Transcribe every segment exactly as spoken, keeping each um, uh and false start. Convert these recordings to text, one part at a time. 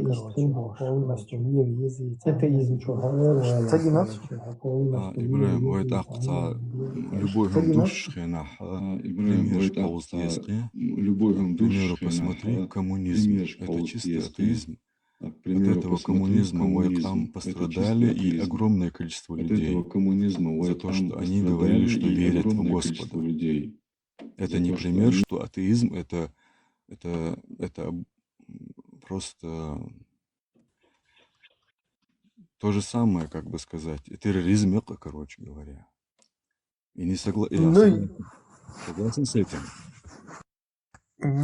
короче, полностью мир есть. Это из чего? Сагинов? А, Ибрагим, вай тӀаккха цхьа любой хӀума дувцаш хенахь, а, пример кхузткъе езткъе. К примеру, посмотри, коммунизм. Это чистый атеизм. От этого коммунизма вай къам пострадали, и огромное количество людей за то, что они говорили, что верят в Господа. Это не пример, что атеизм это, это, это, м, просто то же самое, как бы сказать, терроризм, короче говоря. И не согла-, я Ну, согласен, согласен с этим.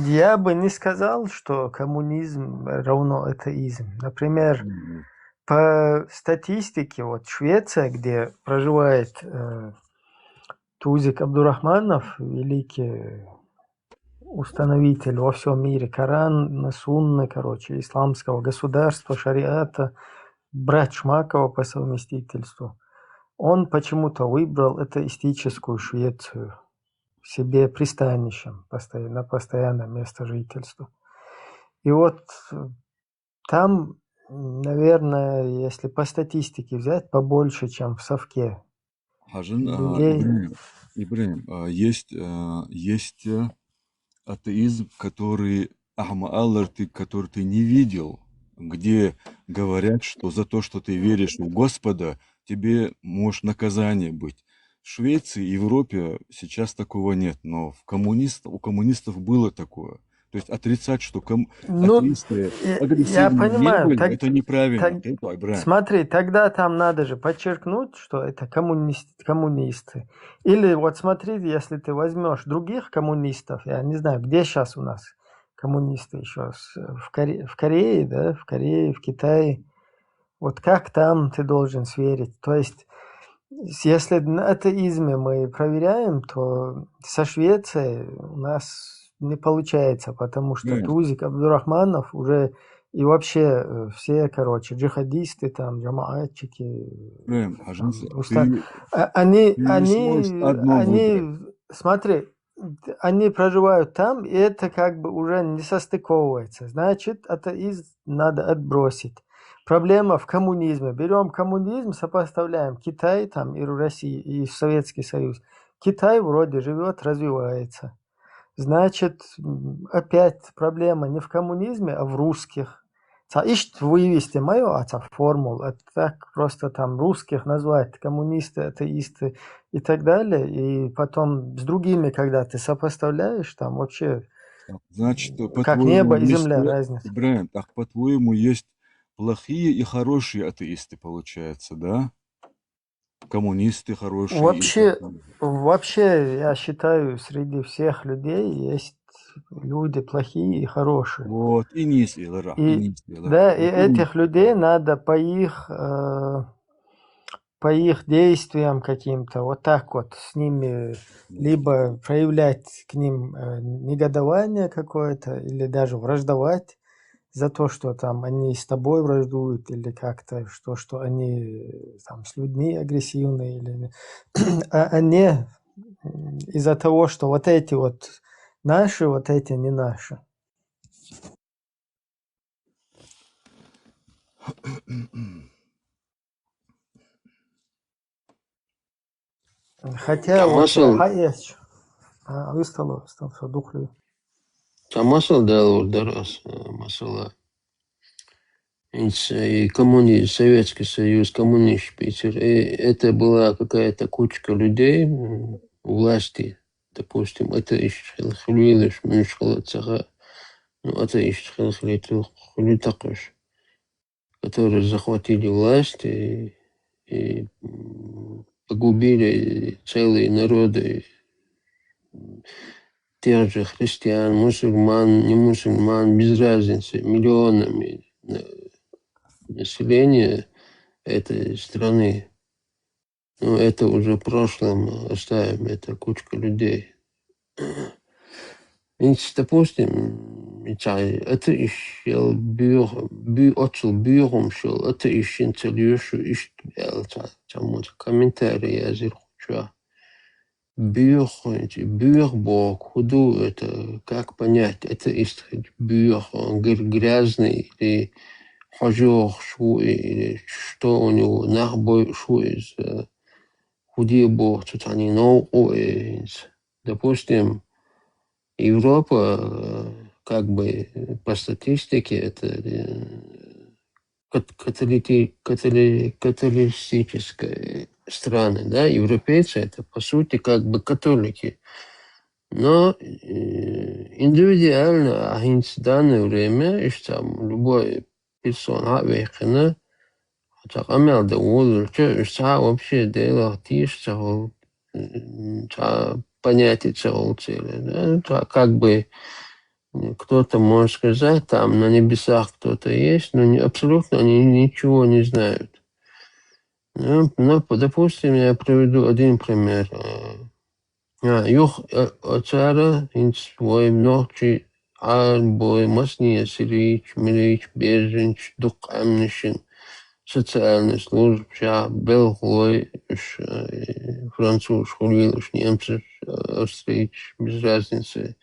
Я бы не сказал, что коммунизм равно атеизм. Например, Мгм. по статистике, вот Швеция, где проживает, э, Тузик Абдурахманов, великий установитель во всём мире Корана, Сунны, короче, исламского государства, шариата, брат Шмакова по совместительству, он почему-то выбрал атеистическую Швецию себе пристанищем, постоя-, на постоянное место жительства. И вот, э, там, м, наверное, если по статистике взять, побольше, чем в Совке Хьажал, а, людей. Ибрагим, Ибрагим, а, есть, а, есть, э, атеизм, который, ахма аллар ты, который ты не видел, где говорят, что за то, что ты веришь в Господа, тебе может наказание быть. В Швеции, Европе сейчас такого нет, но в коммунист-, у коммунистов было такое. То есть отрицать, что ком-, Ну, атеисты я, я агрессивны не понимаю, были, так, это неправильно. так, Это, Ибрагим. смотри, тогда там надо же подчеркнуть, что это коммунист-, коммунисты. Или вот смотри, если ты возьмёшь других коммунистов, я не знаю, где щас у нас коммунисты ещё с-, в Коре-, в Корее, да, в Корее, в Китае. Вот как там ты должен сверить? То есть, с-, если на атеизме мы проверяем, то со Швецией у нас не получается, потому что Ибрагим. Тузик Абдурахманов уже и вообще, э, все, короче, джихадисты, там, джамаатчики, Ибрагим, там, Хьажанс, уста-, ты, а, они, ты не они, сможешь одно они, выбрать. Смотри, они проживают там, и это как бы уже не состыковывается. Значит, атеизм надо отбросить. Проблема в коммунизме. Берём коммунизм, сопоставляем Китай там и Россию, и Советский Союз. Китай вроде живёт, развивается. Значит, м, опять проблема не в коммунизме, а в русских. Цхьа иштта вывести ма йоагӀа цхьа формула, а так просто там русских назвать коммунисты, атеисты и так далее, и потом с другими, когда ты сопоставляешь, там вообще, Значит, м, как небо и земля разница. По-твоему, есть, Ибрагим, так по-твоему, есть плохие и хорошие атеисты, получается, да? Коммунисты хорошие и Вообще, так далее. Вообще, я считаю, среди всех людей есть люди плохие и хорошие. Вот, и нийса эр, И, и нийса эр. Да, и этих людей надо по их, э, по их действиям каким-то, вот так вот с ними, либо проявлять к ним, э, негодование какое-то, или даже враждовать за то, что там они с тобой враждуют, или как-то, что, что они, э, там с людьми агрессивные, или, а, а не, м, из-за того, что вот эти вот наши, вот эти не наши. Хотя Там вот, масал, э, хай эсч. А, выстало, выстало, всё, духлю. Там масал дал, дарас, э, масала. Ведь, э, и коммуни-, Советский Союз, коммунист Питер, и это была какая-то кучка людей, м, у власти. Допустим, это иш хилхилвилуш муьшхала цаха, ну, это иш хилхилиту хулитакуш, которые захватили власть и, и, м, погубили целые народы, м, тех же христиан, мусульман, не мусульман, без разницы, миллионами на-, населения этой страны. Ну, это уже в прошлом, оставим, это кучка людей. Ведь, допустим, ицай, это иш ял бюр-, бю-, оцул бюрум шел, это иш инцел юшу иш ял ца-, цамут комментарий языр хуча. Бюр, эти, бюр бог, худу, это как понять? Это ист бюр, он гр-, грязный или пожёгш ву и, или что у него, нах бойуш ву иза, хӀу де боху цу цхьанне новкъа ву и хӀинца. Допустим, Европа, э, как бы по статистике, это, э, кат-, католити-, католи-, католицистические страны, да, европейцы, это, по сути, как бы католики. Но, э, индивидуально, а хӀинца в данное время, ишта там любой персона хьа а вехкина, цхьа къамел дан волалча, уьш цхьа а вообще Делах теша ца хуьлу, м, цхьа понятие ца хуьлу церан. Э, цхьа как бы, м, кто-то может сказать, там на небесах кто-то есть, но не, абсолютно они ничего не знают. Ну, ну, п-, допустим, я приведу один пример. Э, а, юха, э, э, цара, хӀинца вай нохчий, Ӏарбой, масне сирийча, мирийча, беженцаш, дукха къаьмнашна, социальный службаш, белхалой, уьш, э, французаш хуьлийла, уьш немцаш, э, австрийцаш, без разницы,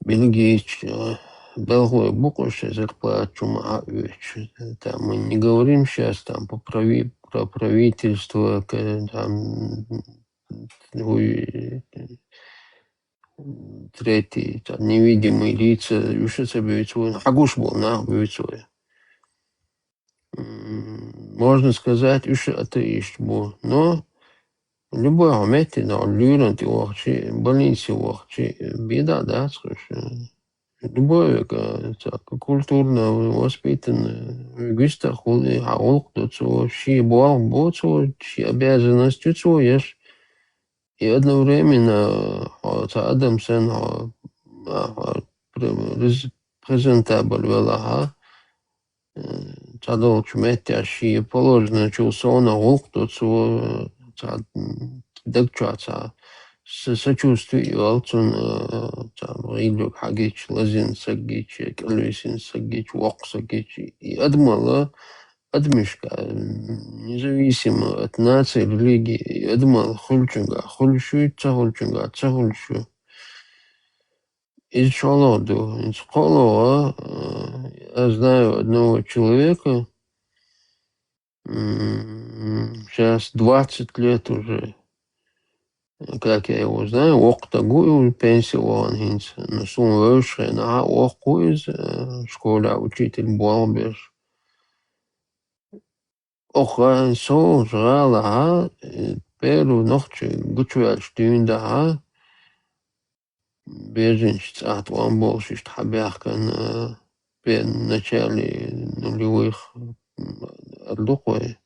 бельгийцаш, э, белхалой бу-кх уьш, зарплата чу ма хьаоьцуш. Там мы не говорим щас там по прави-, про правительство, к-, там, ой, третий, там, невидимые лица, уьш а ца буьйцу вай, хьагуш болу нах буьйцу вай. М, можно сказать, уьш а атеисташ бу. Но любой хьо метте, но луьйранна тӀе вахча, больнице вахча, беда дац уьш. Любой, э, цхьа культурно воспитанный, вуьстагӀа хуьлу, хьан гӀуллакх ду цо, шен болх бо цо, шен обязанность ю цо еш. И одновременно, хьо цхьа адам санна, хьо, а, хьо пре-, рез-, презентабель велахь, э, цхьадолчу меттехь шен положенначул совнаха гӀуллакх ду цо, э, цхьа, м, даг чохь цхьа са-, сочувствие йолу цунна, э, цхьа гӀиллакх хьагича, лазийна саг гича, кӀелвисина саг гича, воккха саг гича. И адамалла, адамашка, м, независимо от нации, религии, и адамалла хуьлучуьнгахь хуьлуш ю, ца хуьлучуьнгахь ца хуьлуш ю. Иза шолгӀа ду. ХӀинца кхоалгӀа, э, я знаю одного человека, м, щас двадцать лет уже, как я его знаю, воккха стаг ву и уже пенсия вахана хӀинца. Но суна вевзачу хенахь а воккха ву иза, э, школехь учитель болх беш. Оха гӀан-, со волчу гӀалахь, э, первый нохчий гучуваьлча дуьйна дахьа, беженцаш цӀахь тӀом болуш иштта хьабаьхкина, э, пе-, начале нулевых, м, ара ду-кх вай.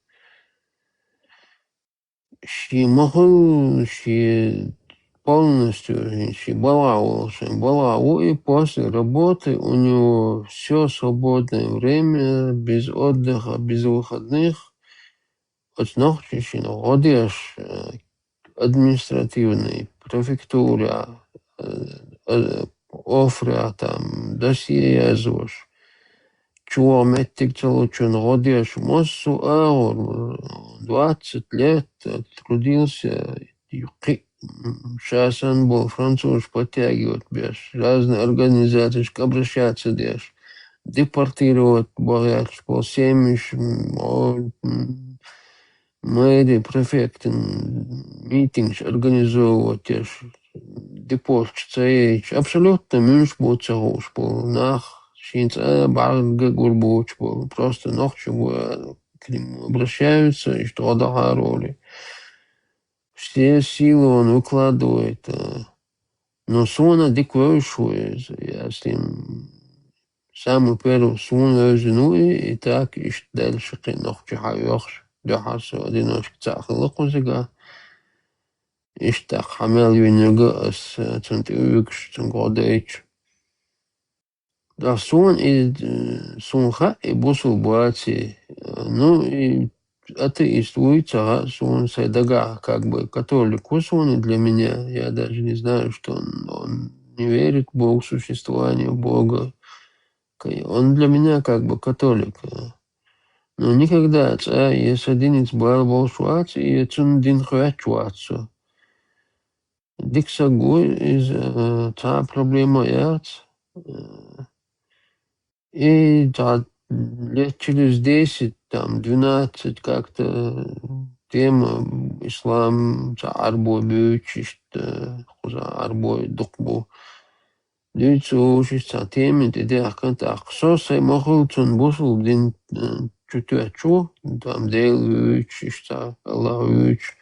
Шен ма хуьллу, шен полностью, шен балгӀа волуш, шен балгӀа ву и после работы, у него всё свободное время, без отдыха, без выходных. Оцу нохчашна гӀо деш, э, административный, префектурехь, э, э, офрехь там досье яздеш, чӀогӀа меттиг ца лучунна гӀо деш, массо а агӀор, двадцать лет трудился, кхин, м, ша санна болу французаш подтягивать беш, разные организацешка обращаться деш, депортировать бохуьйтуш болу семьяш, м, о, м, мэрия, префектан митингаш организовывать еш, депорташ ца яйтуш, абсолютно муьлш бу ца хууш болу нах, шен цӀа бӀаьрга гур боцуш болу, просто нохчий бу аьлла, к нему обращаются, иштта гӀо дахьара олий. Все силы он выкладывает, э, но суна дика вевзаш ву иза. Я с ним самый первый суна вевзина ву и, и так иштта даьлла ши кхин нохчи хьан йохуш, дуьхьал со одиночка цхьаъ хилла кхузига. Иштта тӀаккха хьан мел винарг ас, э, цунна тӀе вуьгуш, цунга гӀо дайча. Ткъа суна и, э, суна хаьа и бусулба ваций. Э, ну, и атеист вуй ца хаьа суна, сайн дагахь как бы католик ву суна, и для меня, я даже не знаю, что он, он не верит в Бога, существование Бога. К-, он для меня как бы католик. Э, но никогда цӀа я сан динца бала болуш вац, и я цунна дин хоьттуш вац со. Дика саг ву иза, э, цхьа а проблема яц. Э, и цхьа лет через десять, там, двенадцать как-то тема ислам, цхьа Ӏарбой буьйцуш, иштта, кхуза Ӏарбой дукха бу. Дуьйцуш, иштта цхьа тема тӀе даьхкина, тӀаккха со сай ма хуьлу цунна бусулба дин, э, чу тоьттуш, там, Дела вуьйцуш, иштта, Аллах вуьйцуш,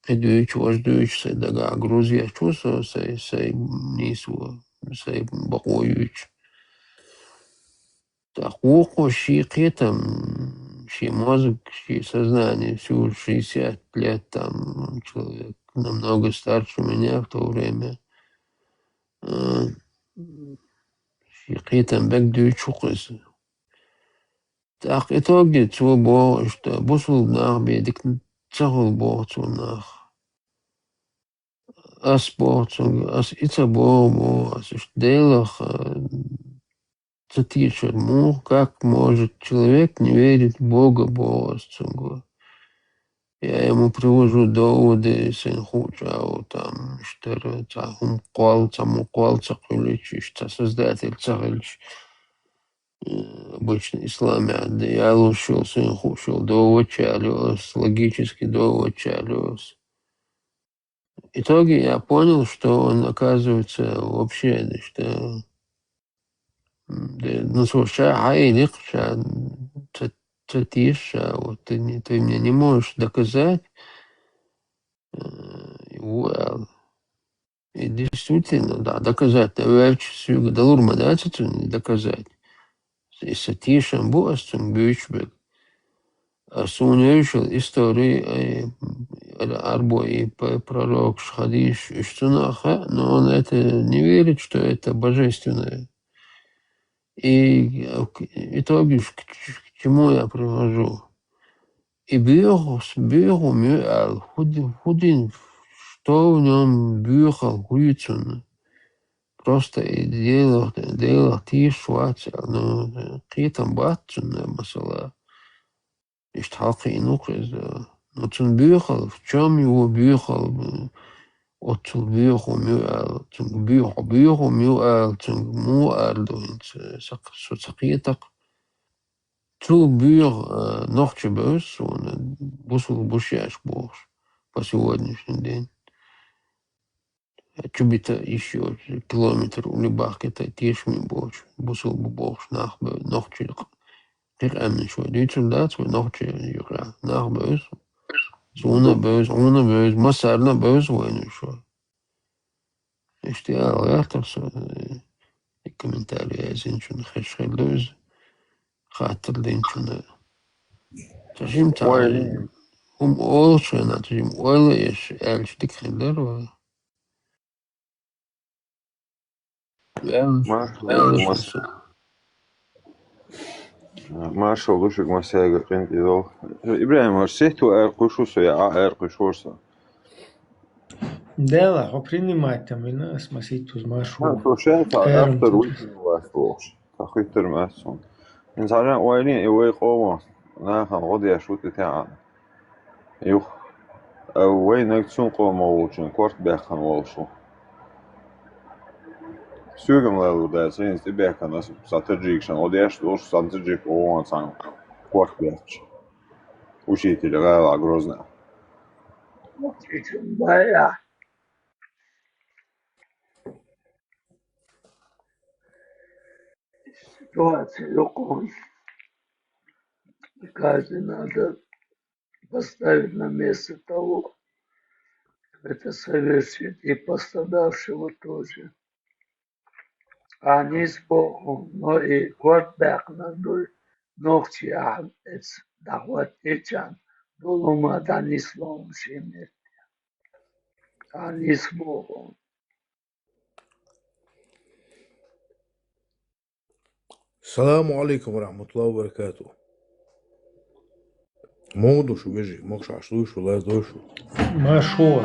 кхидуьйцуш, важа дуьйцуш, сай дагахь груз еш ву со, сай, сай нийсо, сай бакъо юьйцуш. ТӀаккха вукхо шен кхетам, шен мозг, шен сознание, всю шестьдесят лет там человек, намного старше меня в то время. А, шен кхетам бегдуьйцуш ву-кх иза. ТӀаккха итоге цо боху, что бусулба нах бен дика ца хуьлу боху цо нах. Ас боху цуьнга, ас и ца боху, боху, ас иштта Делах, а, ца тешар муха, как может человек не верить в Бога, боху ас цуьнга. Я ему привожу доводы, сайна хуучу, там, иштта цхьа хӀума кхолла, цхьа хӀума кхолла ца хуьлуьйтуш, иштта цхьа Создатель ца хилча. Э, обычно исламехь ялош йолу, сайна хууш йолу довод чарло ас, логический довод чарло ас. В итоге я понял, что он, оказывается, вообще, что, м, да, ну, слушай, ша хьайнах, ша ца, ца тешаш, ша, вот ты не, ты мне не можешь доказать, э, и ву аьлла. И действительно, да, доказать, да, ваьлча соьга далур ма дац цунна доказать. И сан тешам бу ас цунна буьйцуш берг. А суна вевзаш йолу истори, э, Ӏарбой и п-, пророкаш, хадисаш, уьш цунах хаьа, но он это не верит, что это божественное. И, э, к-, итоге к, к чему я прихожу? И боьхалц, боьха хӀума ю аьлла, хӀун ди-, хӀун дина, что в нём боьхалла, хӀун ю цунна? Просто и Делах, Делах тешаш вац аьлла, ну, кхетам бац цунна, масала. Иштта хьалкхиъна ву-кх иза. Ну, цунна боьхалла, в чём его боьхалла, оццул боьха хӀума ю аьлла, цунга боьха, боьха хӀума ю аьлла, цунга муха ала ду хӀинца, со, со ца кхета-кх. Цул боьха, а, нохчи бевза суна, бусулба бу шаьш бохуш, по сегодняшний день. Чубита ишо километр улибахкита тешаме бохуш, бусулба бу бохуш нах бевза, нохчи кхин къаьмнаш вай дуьйцур дац, вай нохчи юкъахь нах бевза. Суна бевза, хьуна бевза, массарна бевза вайна уьш. Иштта ала гӀертара со, э, и комментарий яздинчунна хезаш хир ду иза. Хаттар динчунна. Ца жима ца хӀума олучу хенахь, ца жима ойла еш аьлча дика хир дара вай. Маршалла ду шуьга, мас-, маршалла ду шуьга, массаьрга къинтӀера. ИбрахӀим, аша сихто аьркхуьйсу со, я Ӏа аьркхуьйсу со? Дела, хьо принимать там вина, ас масийтуз маршалла. Ха, со шен цхьа автор вуй вац бохуш. Цхьа хиттар ма аьлла суна. ХӀинца хьажа ойла е, и вай къоман нахана гӀо деш ву тӀе тӀаьхьа. Юха, а, вайнаг цуьнан къоман волчун корта баьккхина волуш ву. Соьгара лелла дац, хӀинца тӀебаьхкина аса цхьа таджикашна гӀо деш долуш, цхьана таджик вон цхьаьна корта баьккхича. Учитель гӀалахь Грозна. Учитель, да, я. Ситуация, каждый надо поставить на место того, кто это совершит, и пострадавшего тоже. Они с Богом, но и корта баьккхина дуй, нохчий ахь эца дӀахӀоттийчарна, долу ма дӀанисло шен метте. Они с Богом. Саламу алейкум ва рахматуллахи ва баракату. Муха ду шу, вежарий, могушалла ду шу, лазадо шу. Маршо,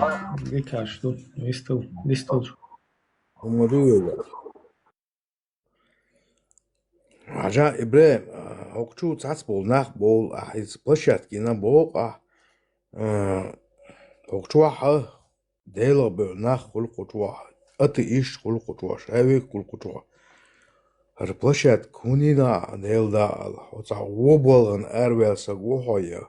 дикаш ду, вистал, вистал. ХӀума ду вела. Хьажа, ИбрахӀим, а, хӀокху чу цхьацца болу нах бовлу ахь, иза площадкина боху ахь, а, хӀокху чохь а Делах бевлла нах хуьлу кху чохь, атеисташ хуьлу кху чохь, шавег хуьлу кху чохь. ХӀара площадка хӀунда йина, Дела дала, хьо цхьа гӀо болгӀан араваьлла саг ва хьо я.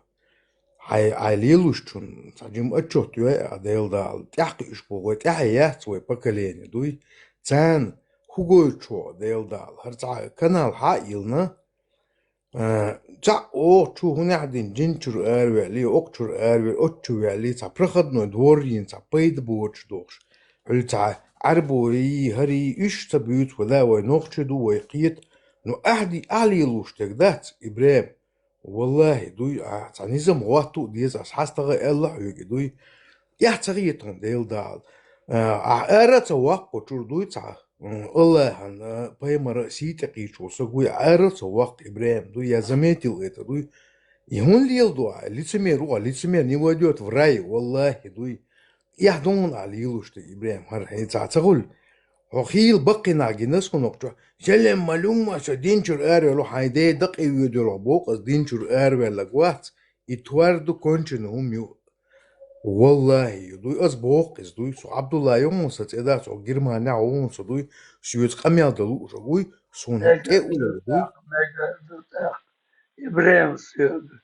Хьай, хьай лелушчун цхьа жима отчёт йой а, Дела дала, тӀаьхьа кхуьуш бу вай, тӀаьхьа яц вай поколение, дуй. Царна хӀу гойту хьо, Дела дала, хӀара цхьа канал хьа а йиллина, а, цхьаъ оха чу хӀунда дина, жин чуьра араваьлли, окху чуьра араваьлли, оцу чу ваьлли, цхьа проходной двор йина, цхьа пайда боцуш дохуш. Хьуьлла цхьа Ӏаьрбой, хӀарий, уьш ца буьйцу, вала вай нохчий ду, вай кхета. Ну, ахьа ди-, ахьа лелуш дерг дац, ИбрахӀим. Валлахьи, дуй, а, цхьа низам гӀотту а деза, ас хьастагӀа аьлла хьоьга, дуй. Эхь ца хетахь, Дела дала. А, ахьа ара а ца ваккха чуьра, дуй, цхьа, м, АллахӀан, а, пайхамара а сий тӀе кхийчо саг вуй, ахьа ара а ца ваккха, ИбрахӀим, дуй, я заметил это, дуй. И хӀун леладу ахьа? Лицемер ву, а лицемер не войдёт в рай, валлахьи, дуй. Эхь ду хьуна ахьа лелуш дерг, ИбрахӀим, хӀара хьайца ца гӀуьллу. Хьо хийла баккхий нах гинарш хьуна окху чу. Селлем малюм аса дин чуьра араваьлла, хьайн ден дакъий воьдуьйлахь боху ас, дин чуьра араваьлларг вац, и тварь ду, конченый хӀума ю. Валлахьи, ю, дуй, ас боху иза, дуй, со Абдулла ю хьуна сан цӀе дац, со Германехь ву хьуна со, дуй, соьца къамел дан лууш ву, суна тӀе а уллу, дуй. Мегар ду тӀаккха, ИбрахӀим, соьга.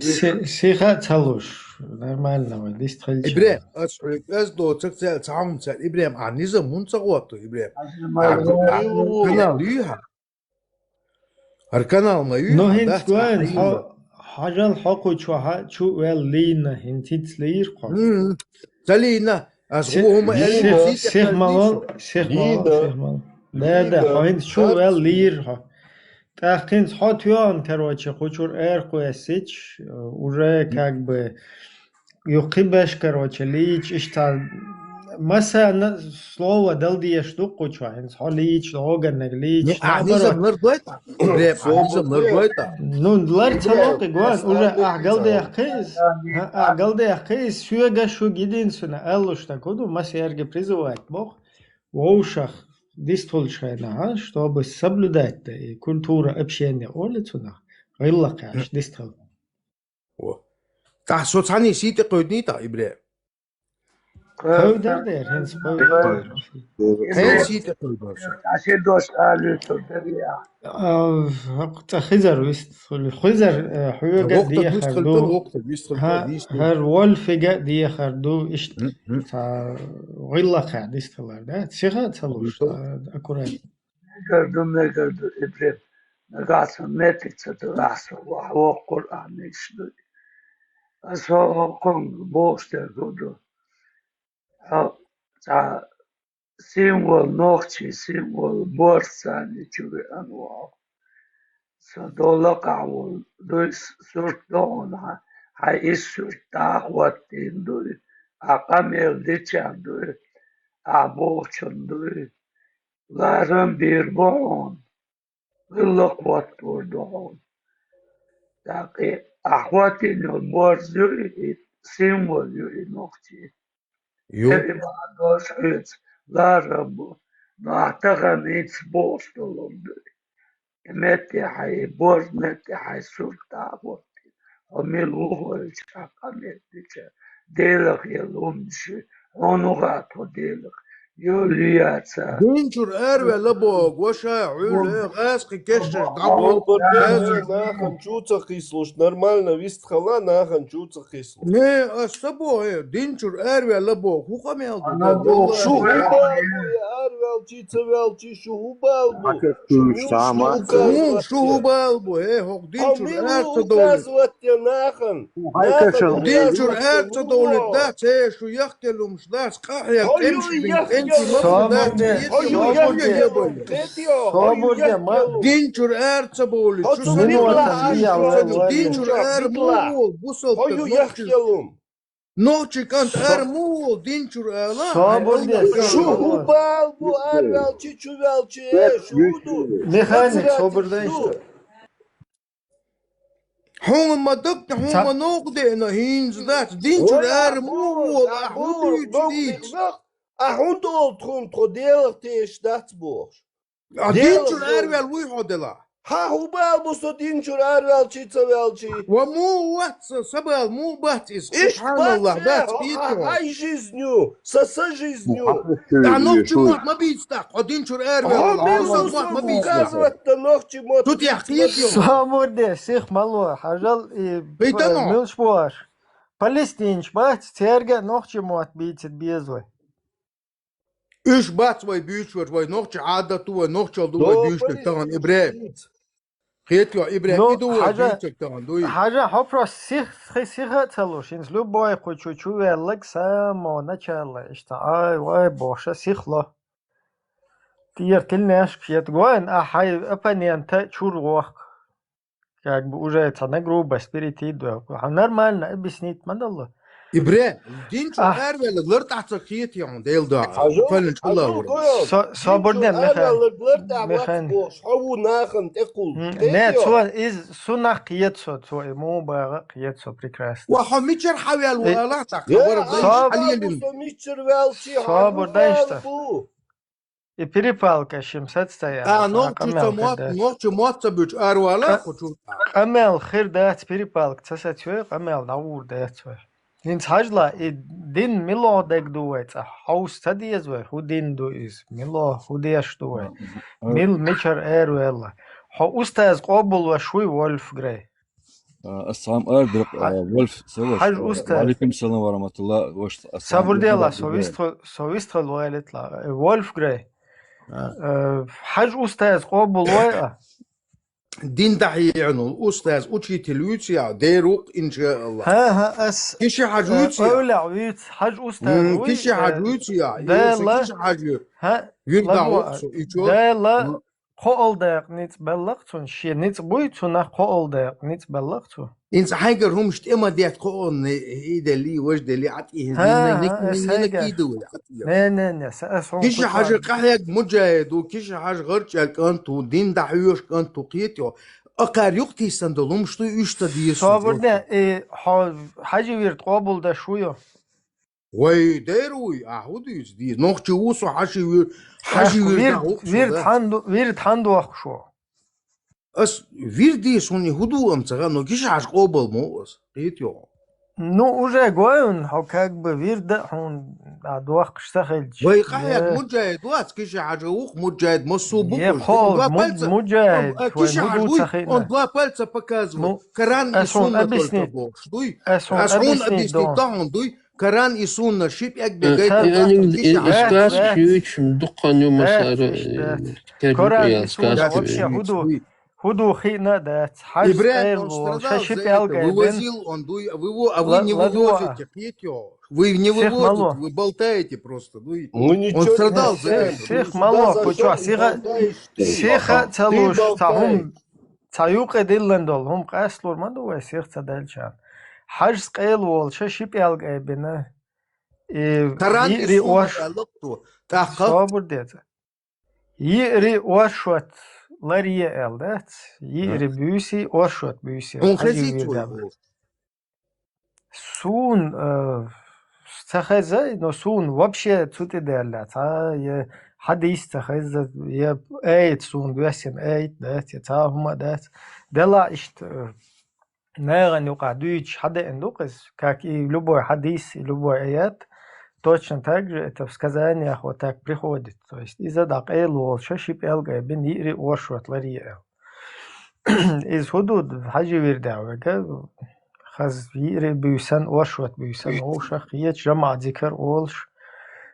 Се-, сиха а ца луш, нормально вай, дистхилча. ИбрахӀим, ас хьоьга ас доцург ца аьлла, цхьа хӀума ца аьлла, ИбрахӀим, ахьа низам хӀунда ца гӀотту, ИбрахӀим? Ахьа канал юй хьан? ХӀара канал ма юй хьан? Ну, хӀинца дац, гой, ахьа хьо, хьажал хьо кху чохь а чу а ваьлла лийна, хӀинца хӀинца лийра хьо. М-м. Ца лийна, ас гӀо хӀума аьлла, сих, сих малол, сих малол, сих малол. Да, да, хьо хӀинца чу а ваьлла лийра хьо. ТӀаккха хӀинца хьо тоьхна, короче, кху чуьра ара кхуьссича, уже как бы юххе беш, короче, лийча, иштта массарна слово дала дезаш ду кху чохь, хӀинца хьо лийча, логӀаннаг лийча. Ну, ахьа низам лардойта? Рэп, ахьа низам лардойта? Ну, лар ца локхи гон, уже ахьа галдаьккхи иза, ахьа галдаьккхи иза, соьга шу гидин суна, аллуш так, ду, массаерга призывать боху. Вовшах дистхуьлучу хенахь, чтобы соблюдать да и культура общения олу цунах, гӀиллакхаш дистхила. Во. ТӀаккха со цхьаьний сий тӀе кхевдиний тӀаккха, ИбрахӀим? Кхевдар дера, хӀинца кхевдар. Хьенан сий тӀе кхевдор со? Аш и дош алуьйтур дара я. А, хӀокху цӀа Хизар вист хуьлу. Хизар, э, хьоьга а дехар ду. ХӀа, хӀара Вольфига а дехар ду. Иштта цхьа гӀиллакхехь дистхилар, да? Сиха а ца луш, а, аккуратно. Мегар ду, мегар ду, ИбрахӀим. Нагахь сан меттиг ца ду, ахьа со вахь воккхур а мегаш ду. Аса хӀокхунга бохуш дерг хӀун ду? Хьо цхьа символ, нохчийн символ, борз царна чу веана ву хьо. Со долу лакхахь волу дуй, сурт до хьуна, хьан, хьайн исс сурт дӀа а хӀоттийна дуй, ахьа къамел дичарна дуй, ахьа бохучунна дуй. Ларам бийр бу хьуна, гӀиллакх хӀоттор ду хьуна. ТӀаккха и ахьа хӀоттийна йолу борз ю и, и символ ю и нохчийн. Ю. Эри бахьана долуш хьоьца ларам бу, но ахьа тахана хӀинца бохуш долу хӀума ду. И метте хьайн, и борз метте хьайн сурт дӀа а хӀоттийна, хьо мила ву хьо, хьан къамел дича, Делах елла хӀуманаш ю, хьуна хаа тхо Делах ю, ю яц а. Дин чуьра араваьлла боху, ваша, хьуьлла, гӀазкхи кешнаш дӀаболу. Нахана чу ца кхийсалуш, нормально вистхила, нахана чу ца кхийсалуш. Не, ас ца боху, э, дин чуьра араваьлла боху, хӀун къамел ду? Шу хӀун бала бу, я араваьлчий, ца ваьлчий, шу хӀун бала бу? Шу мила шу хӀун бала бу, э, хӀокху дин чуьра ара ца довлийта? Указывать де нахана. Дин чуьра ара ца довлийта дац, э, шу яхкелумаш дац, къахьега тӀемаш бина, тӀемчий ма бу дац, собур де, собур де, ма. Дин чуьра ара ца бовлийта, шу синватан дин чуьра ара муха волу, бусалба нохчий кӀант ара муха волу дин чуьра ала? Собур де, шу хӀун бала бу, араваьлчий, чу ваьлчий, э, шу хӀун ду? Механик, собур де иштта. Хьуна ма дагна, хьуна ма новкъа деана, хӀинца дац, дин чуьра ара муха волу, ахьа хӀун дуьйцу дийца? Ахьа хӀунда олу тхуна тхо Делах тешаш дац бохуш? А дин чуьра араваьлла вуй хьо делахь? Хьа хӀу бала бу со дин чура араваьлчий, ца ваьлчий? Ва му вац, са бала му бац из. Иш субханаллах, бац, дац хьа, хьа, хьай жизнью, са, са жизнью. А нохчи мотт ма бийца тӀаккха, хьо дин чура араваьлла, хьо нохчи мотт ма бийца. Указывать да нохчи мотт. Тут я хиет ё. Собур де, сих мало, хьажал и милш бош. Палестинч бац, церга нохчи мотт бийцит безлой. Уьш бац вай буьйцуш, вай нохчи Ӏадат ду, вай нохчал ду, вай дуьйцуш тахана, ИбрахӀим. Хетё, ИбрахӀим, ну, и ду вай хьажа, дуьйцуш тахана, дуй. Хьажа, хьо просто сих, сих, сиха а ца луш, хӀинца любой кху чу, чу ваьллаг само начала, иштта, ай, вай, бохуша, сих ло. Тера тилнешка ет гоин, а хьай оппонента чур вохк. Как бы уже цхьа на грубость перейти до. Хьо нормально объяснить ма далло. ИбрахӀим, дин чу араваьллаг лар тӀехь ца кхетий хьуна, Дела дуьхьа. Хьажал, кхоьллин чула хьажал, вара. Со-, собур де, Михаил. Араваьллаг лар тӀехь вац Михаил. Бохуш, хьо ву нахана тӀекхуллуш. М, не, цо из су нах кхета со, цо и му багӀа кхета со прекрасно. Ва хьо мичара хьавел вала тӀаккха, вара дайш хьалелин. Со мичара ваьлчий, хьо собур дайш та. И перепалка шим сацтая. А, нохчи ца мотт, нохчи мотт ца буьйцу аравала кху чу. Къамел хир дац, перепалка ца сацве, къамел дӀагӀур дац вай. ХӀинца хьажла, и дин мило дег ду вай цӀа? Хьовса ца деза вай, хӀу дин ду иза? Мило, хӀу деш ду вай? Мил мичара араваьлла? Хьо устаз къобалвеш вуй, Вольф Грей? А, ас сам ар дирк, а, Вольф, саваш. Хьаж устаз. Ва алейкум салам ва рахматуллах, ваш, ас сам сабур дела, ар со дирк. Вистхил, со вистхил вайлитла. Э, Вольф Грей. А. Э, хьаж устаз къобал вай а? Дин дахьеянул устаз, учитель вуьйцу я, дерукъ, иншааллах. Ха, ха, ас, киши хьаж э, вуьйцу я. Ойла вуьйц, хьаж устаз вуй, киши хьаж э, вуьйцу я. Дела. Киши хьаж вуьйцу. Ха, и чё? Дела. Кхоалдакъа ницкъ беллакх цунна, шен ницкъ буй, цунах кхоалдакъа ницкъ беллакх цу. Инца хьайгара хӀумаш тӀе ма детта кхоална, и делли, вож делли, ӀатӀи хӀинца. Ха, ха, ас хьайгара. Не, не, не, са, ас хьуна киши хьажа къахьег муджахид ву, киши хьажа гӀарчӀел кӀант ву, дин дахьоьш кӀант ву, кхетий хьо. Акхар юкъ тийсан долу хӀумаш ду, уьш ца деза. Собар де, и хьо хьажи вирд къобалдаш ву ю? Вай, дер вуй, а хӀу дуьйцу дийца? Нохчи ву со, хьажи вир-, хьажи вирд, вирд хьан ду-, вирд хьан дохку шо? Ас вирд дийца хӀуна хӀу ду ам ца хаьа, но киши хьажа къобал мо ас, кхетий хьо. Ну, уже гоьвн, хьо как бы вирд а хьуна, а, дохкуш ца хилча. Вай къахьег муджахид вац, киши хьажа вух муджахид, массо а бу. Не, кхо, муджахид, вай хӀу ду ца хиъна. Он два пальца показывает. Ну, Коран и сунна только бохуш дуй. Ас хьуна объяснить дохун дуй. Коран и сунна ши пӀелг бегайта. Э, э, э, э, сказка шуьйчу дуккхан ю масара, э, терпи я сказка. Коран и сунна вообще хӀу ду, хӀу ду хиъна а дац. Хьажа къайлаволуш ша ши пӀелг а бен. Вывозил он дуй, а вы его, а вы не вывозите, кхетий хьо. Вы не вывозите, вы болтаете просто, дуй. Он страдал за это. Сих мало, кху чохь сиха, сиха ца луш, ца хӀума. Цхьа юкъа диллина долу хӀума къасталур ма ду вай сих ца даьллачарна. Хьажас къайлаволуш ша ши пӀелг а бина. И Коран и сунна аьлла-кх цо. ТӀаккха? Собар де цкъа. Йиъри оршот ларъе аьлла дац. Йиъри буьйси, оршот буьйси. Хьуна хезий цо? Суна, э, ца хеза, но суна вообще цу тӀе даьлла, цхьа я хьадис ца хеза, я аят суна доьссина аят дац, я цхьа хӀума а дац. Делахь иштта, э, нахана юкъахь дуьйцуш хьадеана ду-кх иза, как и любой хьадис, и любой аят, точно так же это в сказаниях вот так приходит. То есть иза дӀакъайлаволуш ша ши пӀелг а бина, йиъри оршот ларъе аьлла. Иза хӀу ду, хьажи вирдехь вега, хаза йиъри буьйсан, оршот буьйсан, вовшах кхечу жамаӀат зикар олуш,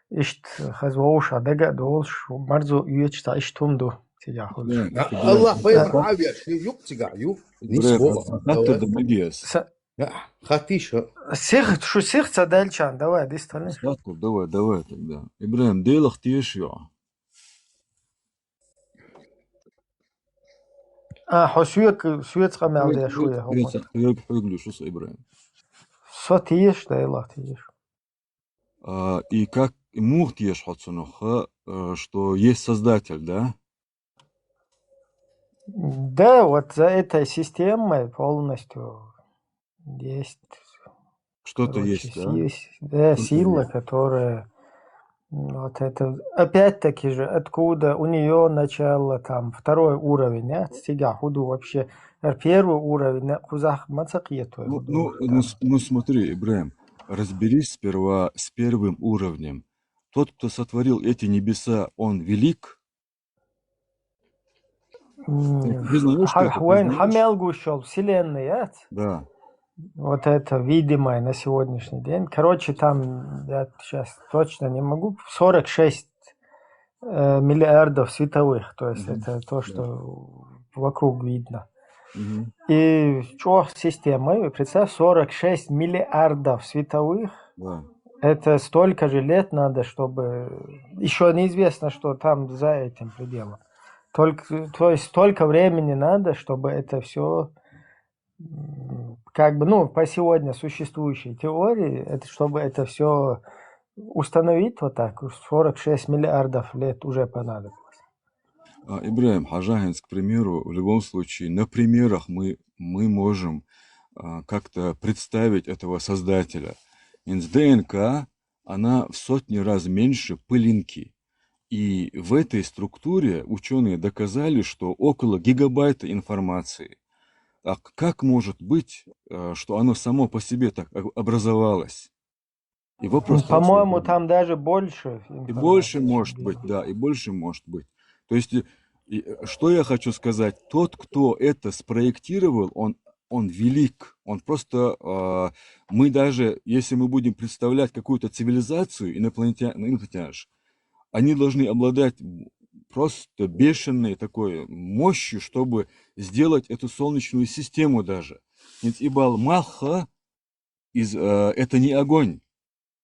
иштта хаза вовшах дага а долуш, марзо оьцуш цхьа иштта хӀума ду цигахь хуьлуш. Аллах пайда хьан а веш, шен юкъ цигахь ю. Ницкъ боху. Хаттар дан мегий ас? Са- Хаттиш а. Сих, шу сих ца даьллачарна, давай, дистхилин. Хаттар, давай, давай тогда. ИбрахӀим, Делах теша ю? А, хьо соьга, соьца къамел деш ву я, хьо ма. Хьоьга, хьоьга луьйш ву со, ИбрахӀим. Со теша, Делах теша. А, и как, и муха теша хьо цунах, а, что есть Создатель, да? Да, вот за этой системой полностью есть. Что-то есть, да? Короче, есть, да, сила, которая Вот это, опять-таки же, откуда у неё начало, там, второй уровень, а? Цигахуду вообще. Э, первый уровень, э, кузах маца кьето, Ну, ну, ну, с- ну смотри, Ибраим, разберись сперва с первым уровнем. Тот, кто сотворил эти небеса, он велик? Ты признаёшь, что это, признаёшь? Хавайн хамел гушол, вселенная, а? Да. Вот это видимое на сегодняшний день. Короче, там, я сейчас точно не могу, сорок шесть э, миллиардов световых, то есть это то, что вокруг видно. И чё система, и представь, сорок шесть миллиардов световых, это столько же лет надо, чтобы... Еще неизвестно, что там за этим пределом. Только, то есть столько времени надо, чтобы это все, как бы, ну, по сегодня существующей теории, это, чтобы это все установить вот так, уж сорок шесть миллиардов лет уже понадобилось. А, Ибраим, хьажа хӀинца, к примеру, в любом случае, на примерах мы, мы можем, а, как-то представить этого создателя. ДНК, она в сотни раз меньше пылинки. И в этой структуре учёные доказали, что около гигабайта информации. А к- как может быть, э, что оно само по себе так об- образовалось? И вопрос... По-моему, там даже больше. И больше может быть, да, и больше может быть. То есть, и, э, что я хочу сказать, тот, кто это спроектировал, он, он велик. Он просто, а, мы даже, если мы будем представлять какую-то цивилизацию инопланетян, инопланетян, они должны обладать просто бешеной такой мощью, чтобы сделать эту солнечную систему даже. Ведь Ибал Маха из, э, это не огонь,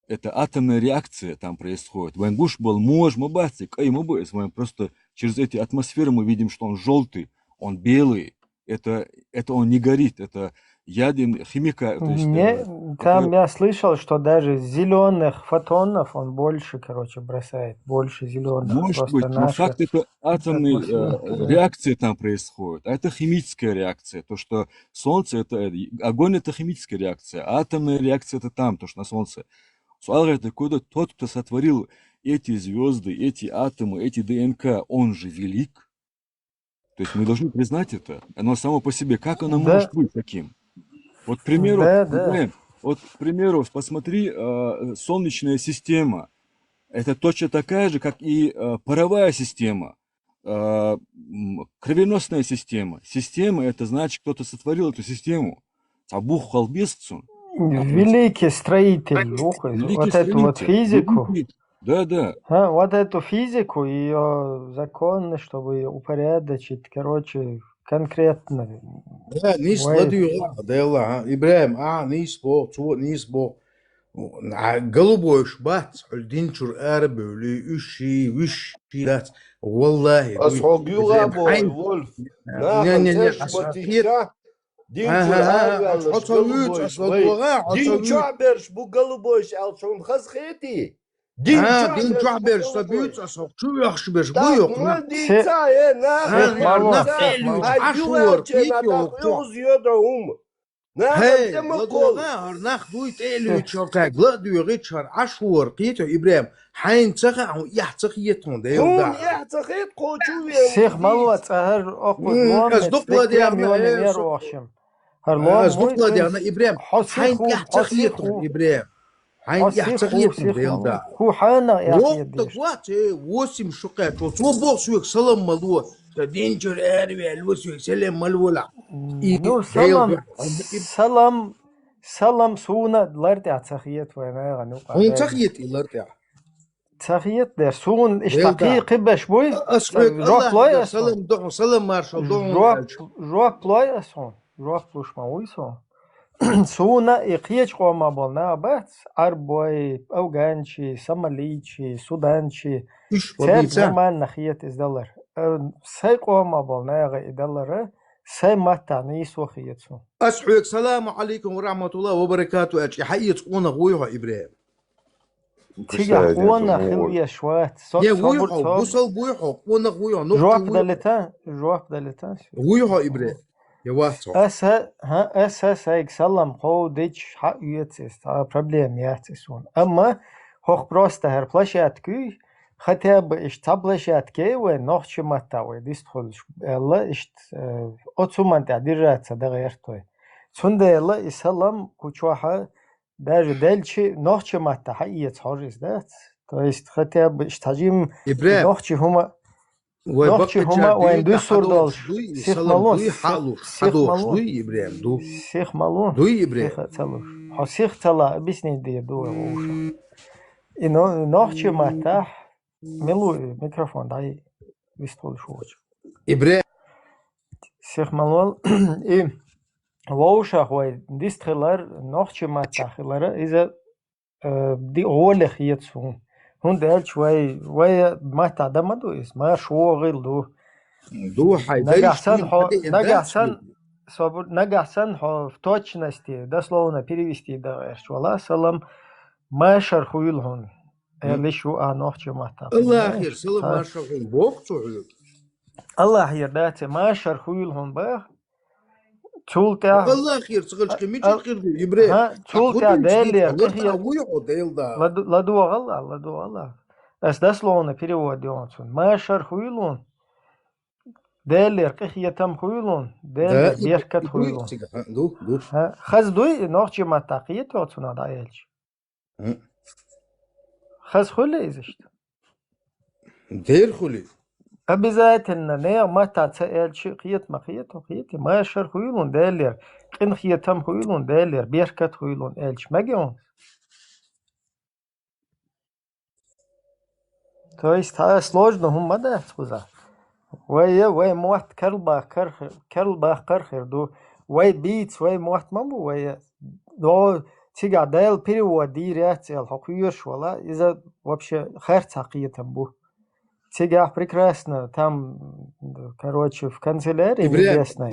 это атомная реакция там происходит. Вайн гуш был мож, мы бацик, ай, мы бы, если мы просто через эти атмосферы мы видим, что он желтый, он белый. Это, это он не горит, это ядерный химика, то есть... Не, э, там я слышал, что даже зеленых фотонов он больше, короче, бросает, больше зеленых. Может быть, но факт это атомная, э, реакция там происходит, а это химическая реакция. То, что Солнце это, э, огонь это химическая реакция, а атомная реакция это там, то, что на Солнце. Суал говорит, откуда тот, кто сотворил эти звезды, эти атомы, эти ДНК, он же велик. То есть мы должны признать это. Оно само по себе, как оно может быть таким? Вот, к примеру, Ибраим, вот, к примеру, посмотри, э, солнечная система. Это точно такая же, как и, э, паровая система, э, м, кровеносная система. Система, это значит, кто-то сотворил эту систему. Цхьа бух халбисцун. Великий строитель, великий строитель. Вот эту вот физику. Да, да. А, вот эту физику, её законы, чтобы её упорядочить, короче, конкретно. Да, нийса ладугӀа, Дела, а, Ибраим, а, нийса бо, цо нийса бо. А, голубойш бац, хьули динчур арабевли, уьш ши, виш ши дац. Валлахи, ас хьо гуьгӀа бой, Вольф. Не, не, не, ас хьо кхета. Динчур арабевлаш, ас хьо ца вуьйцу, ас ладугӀа, хьо ца вуьйцу. Дин чохь берш бу голубойш аьлла, хьуна хаза хетий? Дин чохь берш ца буьйцу, ас хьо чу оьхуш берш бу йоккха. Дийца, э, нах, нах, нах, тӀе луьйчу, хьан юхаче нах, оьгӀаз йода хӀума. Нах, хӀей, ладугӀа, хӀара нах дуй тӀе а луьйчу, хӀара кхаьг ла а доьгӀича, хӀара Ӏаш хӀора кхета, Ибраим, хьайна ца хаьа, хьуна эхь ца хета хьуна, Дела да. Хьуна эхь ца хета, кхочу вен. Сих ма лоаца, хӀара оккхуза лоам, ас дукха ладегӀна, вер охшим. ХӀара лоам, ас дукха ладегӀна, Ибраим, хьайна эхь ца хета хьуна, Ибраим. Хьайна эхь ца хета хьуна, Дела да. Хьо хьанах эхь хета деш? Воккха вац, э, восемь шу кхаьчо. Цо боху соьга салам ма ло. Сан динчуьра араваьлла, соьга салам ма лолахь. И, ну, салам, салам суна лар тӀехь ца хета вайн, айгӀа, ну, хьуна ца хета и лар тӀехь? Ца хета дер. Суна иштта кхин кхин беш буй? Ас хьоьга жоп лой ас хьуна? Салам ду хьуна, салам маршалла ду хьуна. Жоп, жоп лой ас хьуна? Жоп луш ма вуй со. Суна и кхечу къомах болу нах бац, Ӏарбой, афганчий, сомалийчий, суданчий. Уьш цаьрга нормально хета иза далар. Э, сайн къомах болу нахе и далар, сайн маттахь нийсо хета суна. Ас хьоьга саламу Ӏалайкум ва рахьматуллахӀи ва баракатухӀу аьлча, и хьаэца къонах вуй хьо, Ибраим? Цигахь къонах хила веш вац. Со-, не, вуй хьо, бусал вуй хьо, къонах вуй хьо, жоп далита, жоп далита. Вуй хьо, Ибраим? Я вац хьо? Аса, хӀа, аса сайга салам кховдича хьаоьцу иза, цхьа проблема яц и суна. Амма хӀокху просто хӀара площадка юй, хотя бы иштта цхьа площадка яй вайн, нохчийн маттахь вай дистхуьлуш аьлла, иштта, э, оцу хӀуманна тӀехь держаться дан гӀерта вай. Цундела и салам кху чохь а даже делчи, нохчийн маттахь хьаэца хьожа иза дац. То есть, хотя бы иштта хьажийна, ИбрахӀим, нохчийн хӀума, вай нохчийн баккхача хӀума вайн дуьйна дуьсур долуш, дуй, и сих салам ма ло, дуй, сих, хьалуш, сих ма ло, хьадохуш дуй, ИбрахӀим, ду. Сих ма ло. Дуй, ИбрахӀим. Сих а ца ло, объяснить дийр ду вай вовшах. И но-, нохчийн маттахь, мила ву и микрофон, дай вистхуьлуш воцу. ИбрахӀим. Сих ма ло. И вовшах вай дистхилар, нохчийн маттахь хилара, иза э, ди-, гӀоле хета суна. ХӀунда аьлча вай, вай маттахь дан ма ду иза, марша вогӀийла ду. Ду хьайн, нагахь дай санна хьо, нагахь санна, собур, нагахь санна хьо в точности, дословно перевести дан гӀерташ вала, салам, машар хуьйла хьуна. М. Аьлла йиш ю а нохчийн маттахь. Аллахьера салам, машар хуьйла боху цо хьоьга. Аллахьера дац, машар хуьйла хьуна баха. Цул тӀаьхьа Аллахьера ца хилча, кхин мича хир ду, ИбрахӀим? ХӀа, цул тӀаьхьа Делера къинхетам. ЛадогӀал а, ладогӀал а. Ас дословно перевод йоху цунна. Машар хуьйла хьуна. Делера къинхетам хуьйла хьуна. Делера беркат хуьйла хьуна. ХӀа, хаза дуй, и нохчийн маттахь кхета йоху цунах дӀаелча. М. Хаза хуьлий иза иштта? Дера хуьлий. Обязательно, нехан маттахь ца аьлча, кхета ма кхета, кхета, машар хуьйла хьуна Делера, къинхетам хуьйла хьуна Делера, беркат хуьйла хьуна аьлча, мега хьуна? То есть, хьан сложно хӀума ма дац кхузахь. Вай, вай мотт карлабаккхар, карлабаккхар хир ду. Вай бийца, вай мотт ма бу, вай. Но цигахь Дала перевод дийр яц аьлла, хьо кхоьруш вала, иза вообще харцахь кхетам бу. Цигахь прекрасно, там, короче, в канцелярии небесной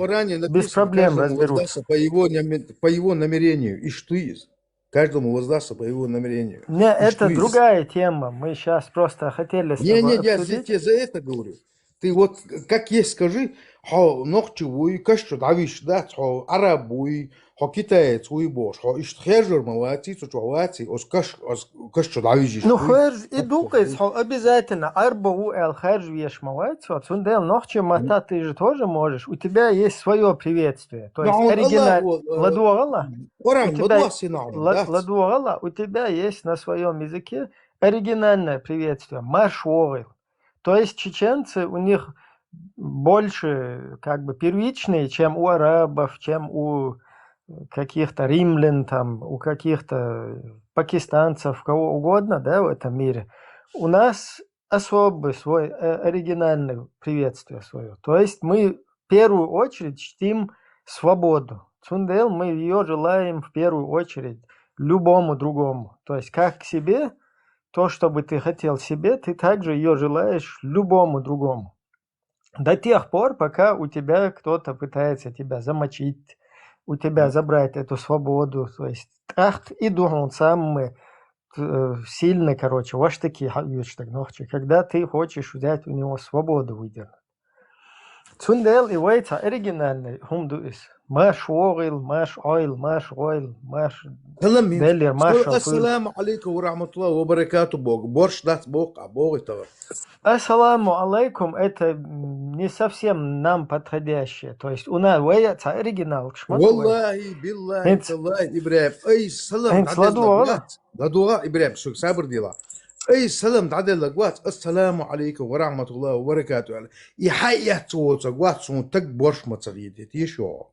без проблем разберутся. Каждому воздастся по его наме-, по его намерению. Иштта иза. Каждому воздастся по его намерению. Не, это другая тема. Мы щас просто хотели с тобой обсудить. Не, не, я за, я за это говорю. Ты вот как есть скажи, хьо нохчи вуй, каш чу дӀависча дац, хьо араб вуй, хьо китаец вуй бохуш, хьо иштта хержар ма ваций, цу чохь ваций, оцу каш, оцу каш чу дӀавижиш вуй. Ну, хержа и ду-кх иза, хьо обязательно арба ву аьлла хержа веш ма вац хьо, цундела нохчийн маттахь ты же тоже можешь, у тебя есть своё приветствие. То есть оригинал-, ладогӀал а, ладогӀал а, у тебя есть на своём языке оригинальное приветствие, марш вогӀийла. То есть чеченцы, у них больше, как бы, первичные, чем у арабов, чем у каких-то римлян, там, у каких-то пакистанцев, кого угодно, да, в этом мире. У нас особый свой, э, оригинальное приветствие своё. То есть мы в первую очередь чтим свободу. Цундела мы её желаем в первую очередь любому другому. То есть как себе, то, что бы ты хотел себе, ты также её желаешь любому другому. До тех пор, пока у тебя кто-то пытается тебя замочить, у тебя забрать эту свободу. То есть тӀаккха и ду хьуна самый, э, сильный, короче, ваштаки хьаоьцуш дерг нохчи, когда ты хочешь взять у него свободу выдернуть. Цундела и вай цхьа оригинальный хӀума ду иза. Марш вогӀийла, марш Ӏойла, марш гӀойла, марш Делера, марш хуьйла. Ассаламу алейкум ва рахматуллахи ва баракату боху. Борш дац боху, а боху тагӀа. Ассаламу алейкум, это, м, не совсем нам подходящее. То есть у нас вай цхьа оригиналкаш ма ду вай. Валлахи, биллахи, таллахи, ИбрахӀим. Ай, салам, хӀинца ладогӀал а. ЛадогӀал, ИбрахӀим, шуьга сабар дела. Ай, салам дӀаделларг вац, ассаламу алейкум ва рахматуллахи ва баракату аьлла. И хьаэцна воцург вац, суна таг борш ма ца хетий, тешо.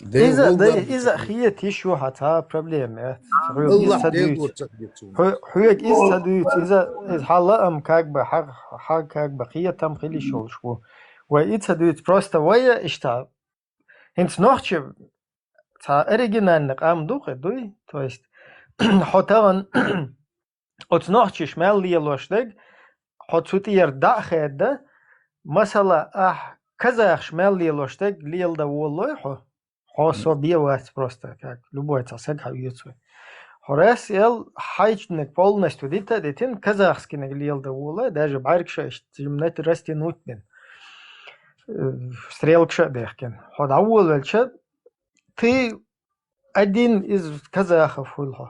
Иза, да, иза хеташ ю хьан цхьа проблема, э? Хьоьга иза ца дуьйцу. Хьо-, хьоьга иза ца дуьйцу, иза, иза хьан лаам как бы, хьан, хьан как бы кхетам хила йиш йолуш ву. Вай и ца дуьйцу, просто вай иштта. ХӀинца нохчи цхьа оригинальный къам ду-кх, дуй? То есть, хьо тахана оцу нохчаша мел лелош дерг, хьо цу тӀера дӀа а хадда, масала, ахь казахаша мел лелош дерг леладан волалой хьо? Хьо со бен вац просто, как любой цхьа саг хьаоьцу вай. Хьо раз эл хьайчуниг полностью дита а дитина, казахскиниг леладан волалой, даже бӀаьргаш а иштта жимнать растянуть бина, э, стрелкаш а дехкина. Хьо дӀаволавелча, ты один из казахов хуьлу хьо.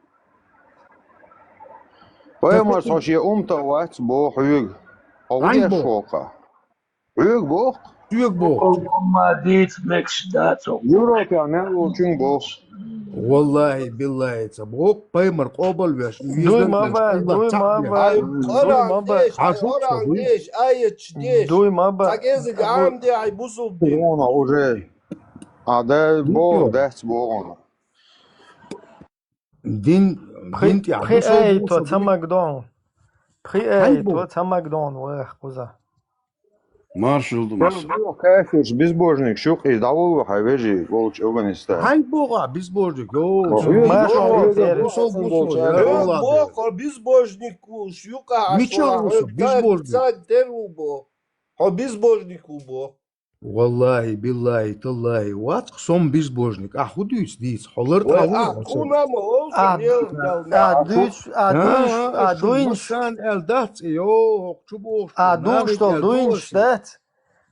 Пайхамар, со шен умматах вац боху хьоьга. Хьо хӀун деш ву-кх? Хьоьга боху-кх. Соьга боху. Ма дийца мегаш дац. Европехь мел волчуьнга боху. Валлахьи, биллахьи, ца боху, пайхамар къобалвеш. Дуй ма бан, дуй ма бан, дуй ма бан. Хьан шуьца дуй? Дуй ма бан. Цхьа кӀезиг Ӏамде хьайн бусулба дин. Уже. А, да, боху, дац боху. Дин, пхи, дин тӀехь пхи бусалба айто ца магадо. Пхи айто ца магадо ваха кхуза. Маршалла ду, маршалла. Бо, кафирш, безбожник, шуьйкъе дӀаволла хьайн вежарий волчу Афганистане. Хьайн боху безбожник, йо, маршалла ду, бусалба, бусалба, боху безбожник, шуьйкъе мичахь ву со безбожник? Цхьа тера ву бо. Хьо безбожник ву бо. Валлахьи, биллахьи, таллахьи, вац-кх со безбожник, ахь хӀун дуьйцу дийца, хьо лар тӀе хьо вуй хьо со. Ахь дуьйцу, ахь дуьйцу, ахь дуйнаш. Сан аьлла дац и, йо, хӀокху чу бохуш. Ахь дуйнаш долу дуйнаш дац?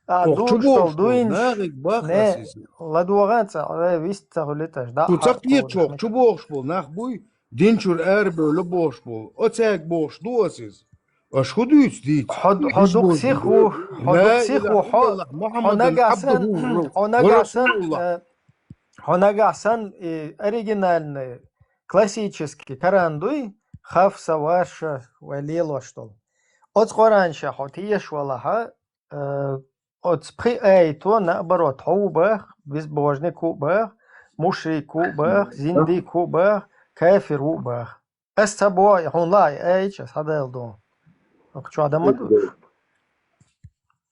Ахь дуйнаш долу дуйнаш. Нахиг бахара иза. ЛадогӀа цӀа, вист ца хуьлуьйташ, да. Шу ца кхеташ, хӀокху чу бохуш болу нах буй, дин чуьра арабевлла бохуш болу. Оцаьрга бохуш ду аса иза. Аша хӀун дуьйцу дийца? Хьо, хьо дукха сиха ву, хьо дукха сиха ву, хьо, хьо нагахь санна, хьо нагахь санна, э, хьо нагахь санна, и оригинальный, классический Коран дуй, Хафса, Варша вай лелош долу. Оцу Къуръан ша хьо тешаш валахьа, э, оцу пхи айто, наоборот, хьо ву баха, безбожник ву баха, мушрик ву баха, зиндик ву баха, кафир ву баха. Ас ца боху, хьуна лаахь, айча, ас хьадайла ду. Чохь дан ма ду.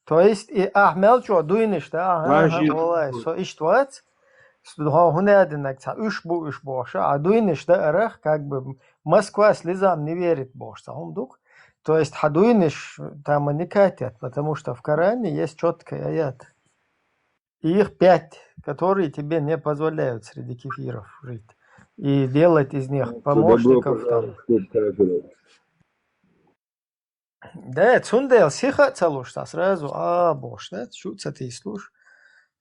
То есть, и ахь мел чохь дуйнаш да, ахьа, валлахьи, со иштта вац. Хьо хӀун аьдинарг ца уьш бу, уьш бохуш, а дуйнаш да арах, как бы, Москва слезам не верит бохуш, ца хӀума ду-кх. То есть, хьан дуйнаш там не катят, потому что в Коране есть чёткий аят. Их пять, которые тебе не позволяют среди кефиров жить. И делать из них помощников там. Да, цундела сиха а ца луш, цхьа сразу а бохуш, да, чу ца тийсалуш.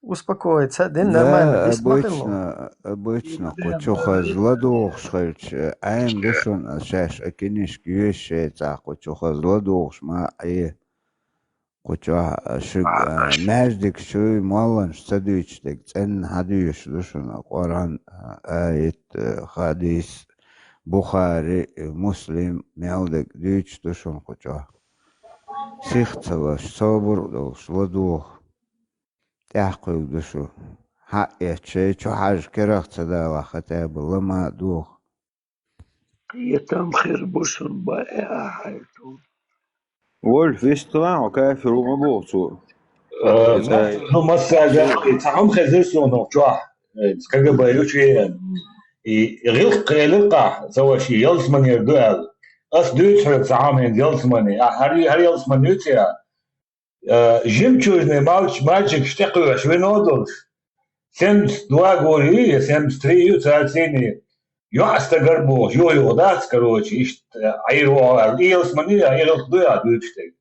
Успокоиться, дин нормально, бисмахилла. Обычно, обычно, кху чу хаза ладугӀуш хилча, Ӏема ду шуна, шаьш а кинишка йоьшу шайца, кху чу хаза ладугӀуш ма Ӏе. Кху чохь шуьга, а, маьждиг чуьра молланаш ца дуьйцуш дерг цӀенна хьан дуьйцуш ду шуна, Къуръан, а, аят, а, хадис, Бухари, Муслим, мел дерг дуьйцуш ду шуна кху чохь. Сих ца лаш, собар а долуш, ладогӀа. ТӀаьхьакхуьйла ду шу. Хьаъ эцча, шайн чу хьажа керах ца далахь, хатаба лама а догӀа. Кхетам хир бу шун баьӀе ахьайту. Вольф, вистхилахь, хьо кафир ву ма боху цо. Э, ну, массажа, и цхьа хӀума хезира суна хӀокху чохь. Э, КГБ ю чу еана. И, и гӀиллакх кхелира-кх ахь, ца ваша, и ялсаманера ду аьлла. Ас дуьйцу хьоьга цхьа хӀума, ялсамани. Ахь хӀара, хӀара ялсамани ю цӀе? Э, жемчужный мальчик, мальчикаш тӀекхоьхьуш вино долуш. Семьдесят два года ю, я семьдесят три ю, царцийний. ЙоӀ стагара бохуш, йо-, йо-, дац, короче, иштта, э, Ӏийр ву аьлла. И ялсамани, и гӀиллакх дуй ахь дуьйцуш дерг?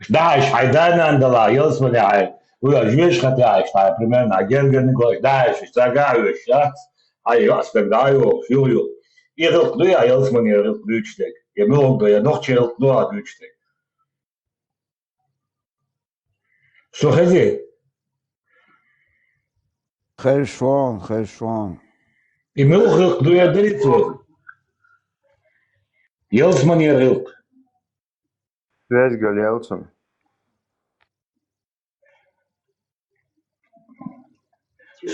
ДӀахьаьжча хьайн да-нана далахь, ялсамани хьайн, вуьш хатахь, хьайн, примерно, хьайн гергарниг лойш, дӀахьаьжча, цаьргахь а вуьш, яц? Хьайн йоӀ стаг дӀа а йохуш, ю-, ю-. И гӀиллакх дуй ахь ялсаманера гӀиллакх дуьйцуш дерг? Я муьлха ду, я нохчийн гӀиллакх ду ахь дуьйцуш дерг? Со хези? Хезаш ву хьуна, хезаш ву хьуна. И муьлха гӀиллакх ду, я дарий цо? Ялсаманера гӀиллакх. Связь галъяьлла цунна.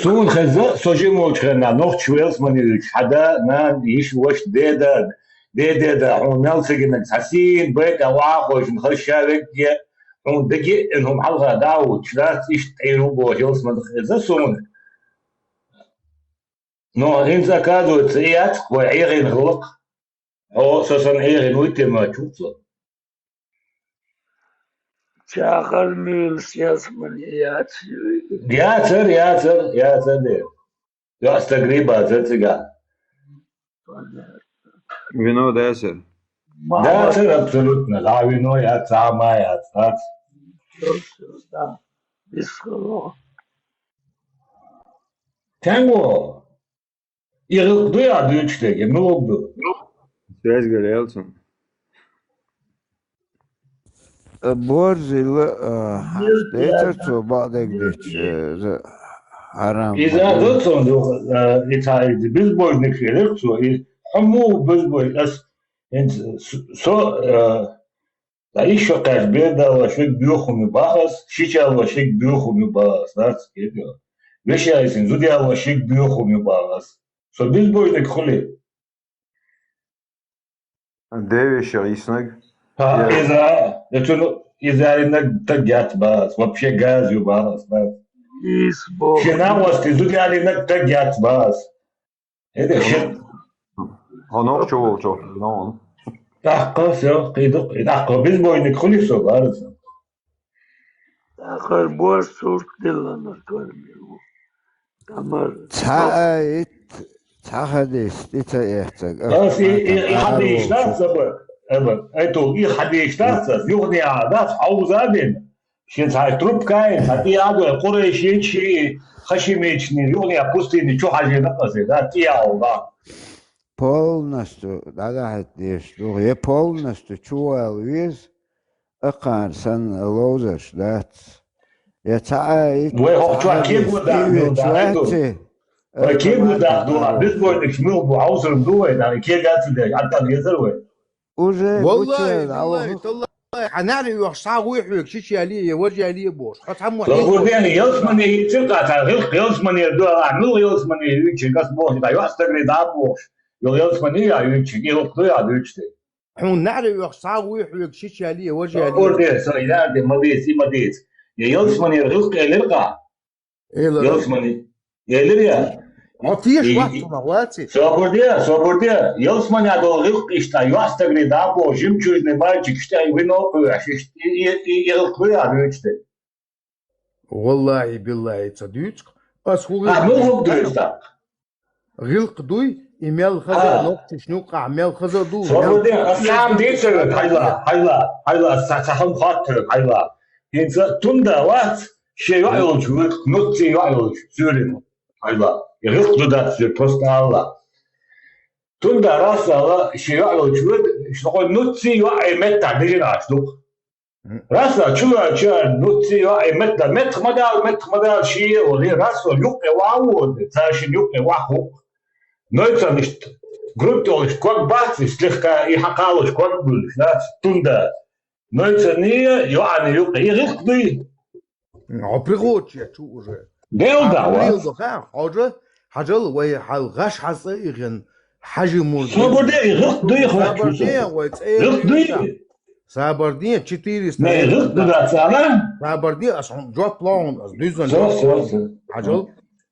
Суна хезна, со жима волчу хенахь, нохчаш ялсамани юьйцуш, хьан да, нана, йиша, ваша, деда, дедеда, хьуна мел ца гинарг цхьа сийна байтӀа ваха а хойшина, хаза ша вегге, хьуна дагеъина хӀума хьалха дӀа а хӀуттуш дац, иштта Ӏийр ву бохуш ялсамани хезна суна. Но хӀинца, оказывается, и яц-кх вай Ӏехийна гӀиллакх. Хьо со санна Ӏехийна вуй те ма чу цо? Чахар муьйлуш ялсамани яц юй? Яцара, яцара, яцара де. ЙоӀ стаг рий бацара цигахь. Вино дацара? Дацара абсолютно. ДӀа вино яц, цхьа а ма яц, дац. Бисхало. Тенго? И гӀиллакх дуй ахь дуьйцуш дерг, я муьлха ду? Связь галъяьлла цунна. Борзила, а, хьаш децар цо бакъдерг дича, э, за-, хьарам. Иза ма дий. Ду цо, э, и ца, и безбожник хилар цо, и хьо ма безбожник, ас, ин, с-, со, э, да ишо каш бер дала шег бюхуми бахас, шичала шег бюхуми бахас, дац, кедо. Вешайсин, зудяла шег бюхуми бахас. Со безбожник хули. Девиша иснаг. Ха, я иза, это, ну, иза инаг тагят бас, вообще газ ю бас, бас. Ис бо. Шена вас ты зудяли инаг тагят бас. Это шен. Оно чё, чё, но он. Так, всё, иду, так, безбожник хули со, барс. Ахар бор сурт дилла наркармил. Тамар. Цхьа аят, цхьа хадис, и ца эхцаг. Ас и, и, и хадис дац, аба, аба, это и хадис дац, юхни а дац, ауза бен. Шен цхьа трубка, цхьа тӀе а дой, къурайшичи, хашимични, юхни а пустыни, чу хьажи накъасе, да, тӀе а ва. Полностью, да, да, хӀет деш, ду, е полностью чувал вез, Акхар санна ловзарш дац. Я цхьа а ит, вай хӀокху чохь кегу дахь ду, вай кегу дахь ду, а безбойникаш муьлха бу, хьовсур ду вай, нах кега ца деш, хьан тӀад везар вай? Уже валлахи, биллахи, таллахи, хьан наьхьа йоьхуш схьа гӀой хьоьга, шича яле я, важа яле бохуш. Хьо цхьаммо хьийза. Ялсмане йийцира, цхьа гӀиллакх ялсмане ду, а муьлха ялсмане юьйцу, ас боху, тӀа йоӀ стагане да бохуш. Йо ялсмане я юьйцу, гӀиллакх ду я дуьйцу тӀе. Хьуна наьхьа йоьхуш схьа гӀой хьоьга, шича яле я, важа яле. Собар де, со и лаьрде ма дийца, и ма дийца. Я ялсманера гӀиллакх элира-кх? Элира. Ялсмане. Элира я? Хьо теша вац цунах, ваци? Собар де, собар де. Ялсмане долу гӀиллакх иштта, йоӀ стагане да боху, жемчужный мальчик, иштта и вино кхуьйхьаш, иштта и, и, и, и гӀиллакх ду я дуьйцу тӀе. Валлахи, биллахи, ца дуьйцу-кх. Ас хӀун гӀиллакх дуьйцу тӀаккха? ГӀиллакх дуй, и мел хаза а, нохчашна юккъахь мел хаза а ду. Собар де, ас цхьа хӀума дийцар, хьайла, хьайла, хьайла, ас цхьа, цхьа хӀума хоттар, хьайла. ХӀинца Тунда вац, шен йоӀ йолчу вуьту, нуццийн йоӀ йолчу, суьйрина, хьайла. И гӀиллакх ду дац суьйра, просто ала. Тунда расала, шен йоӀ йолчу вуьту, шен нуццийн йоӀ и меттахь дижина аш ду-кх. Расса чу ваьлча, нуцци йоӀ, и метта, меттах ма дала, меттах ма дала, шен а волу, расса юккъе ваха а воду, цара шина юккъе ваха хӀуъ. Нойцан иштта, грунт йолуш ког бац, и слегка, и хьакхалуш ког буьллуш, дац, Тунда. Нойцан и йоӀана юккъе, и гӀиллакх дуй? Хьо приготовиться чу уже. Делда, ва? Делда, ха, хьожа, хьажал вай хьал гӀаш хьаца а ихина, хьажи мурд. Собар де, и гӀиллакх дуй, хьо чу? Собар де, вай цӀе. ГӀиллакх дуй? Собар де, четыреста. Не, гӀиллакх ду дац ала? Собар де, ас хьуна жоп лохьун, ас дуьззина. Со, со, со. Хьажал,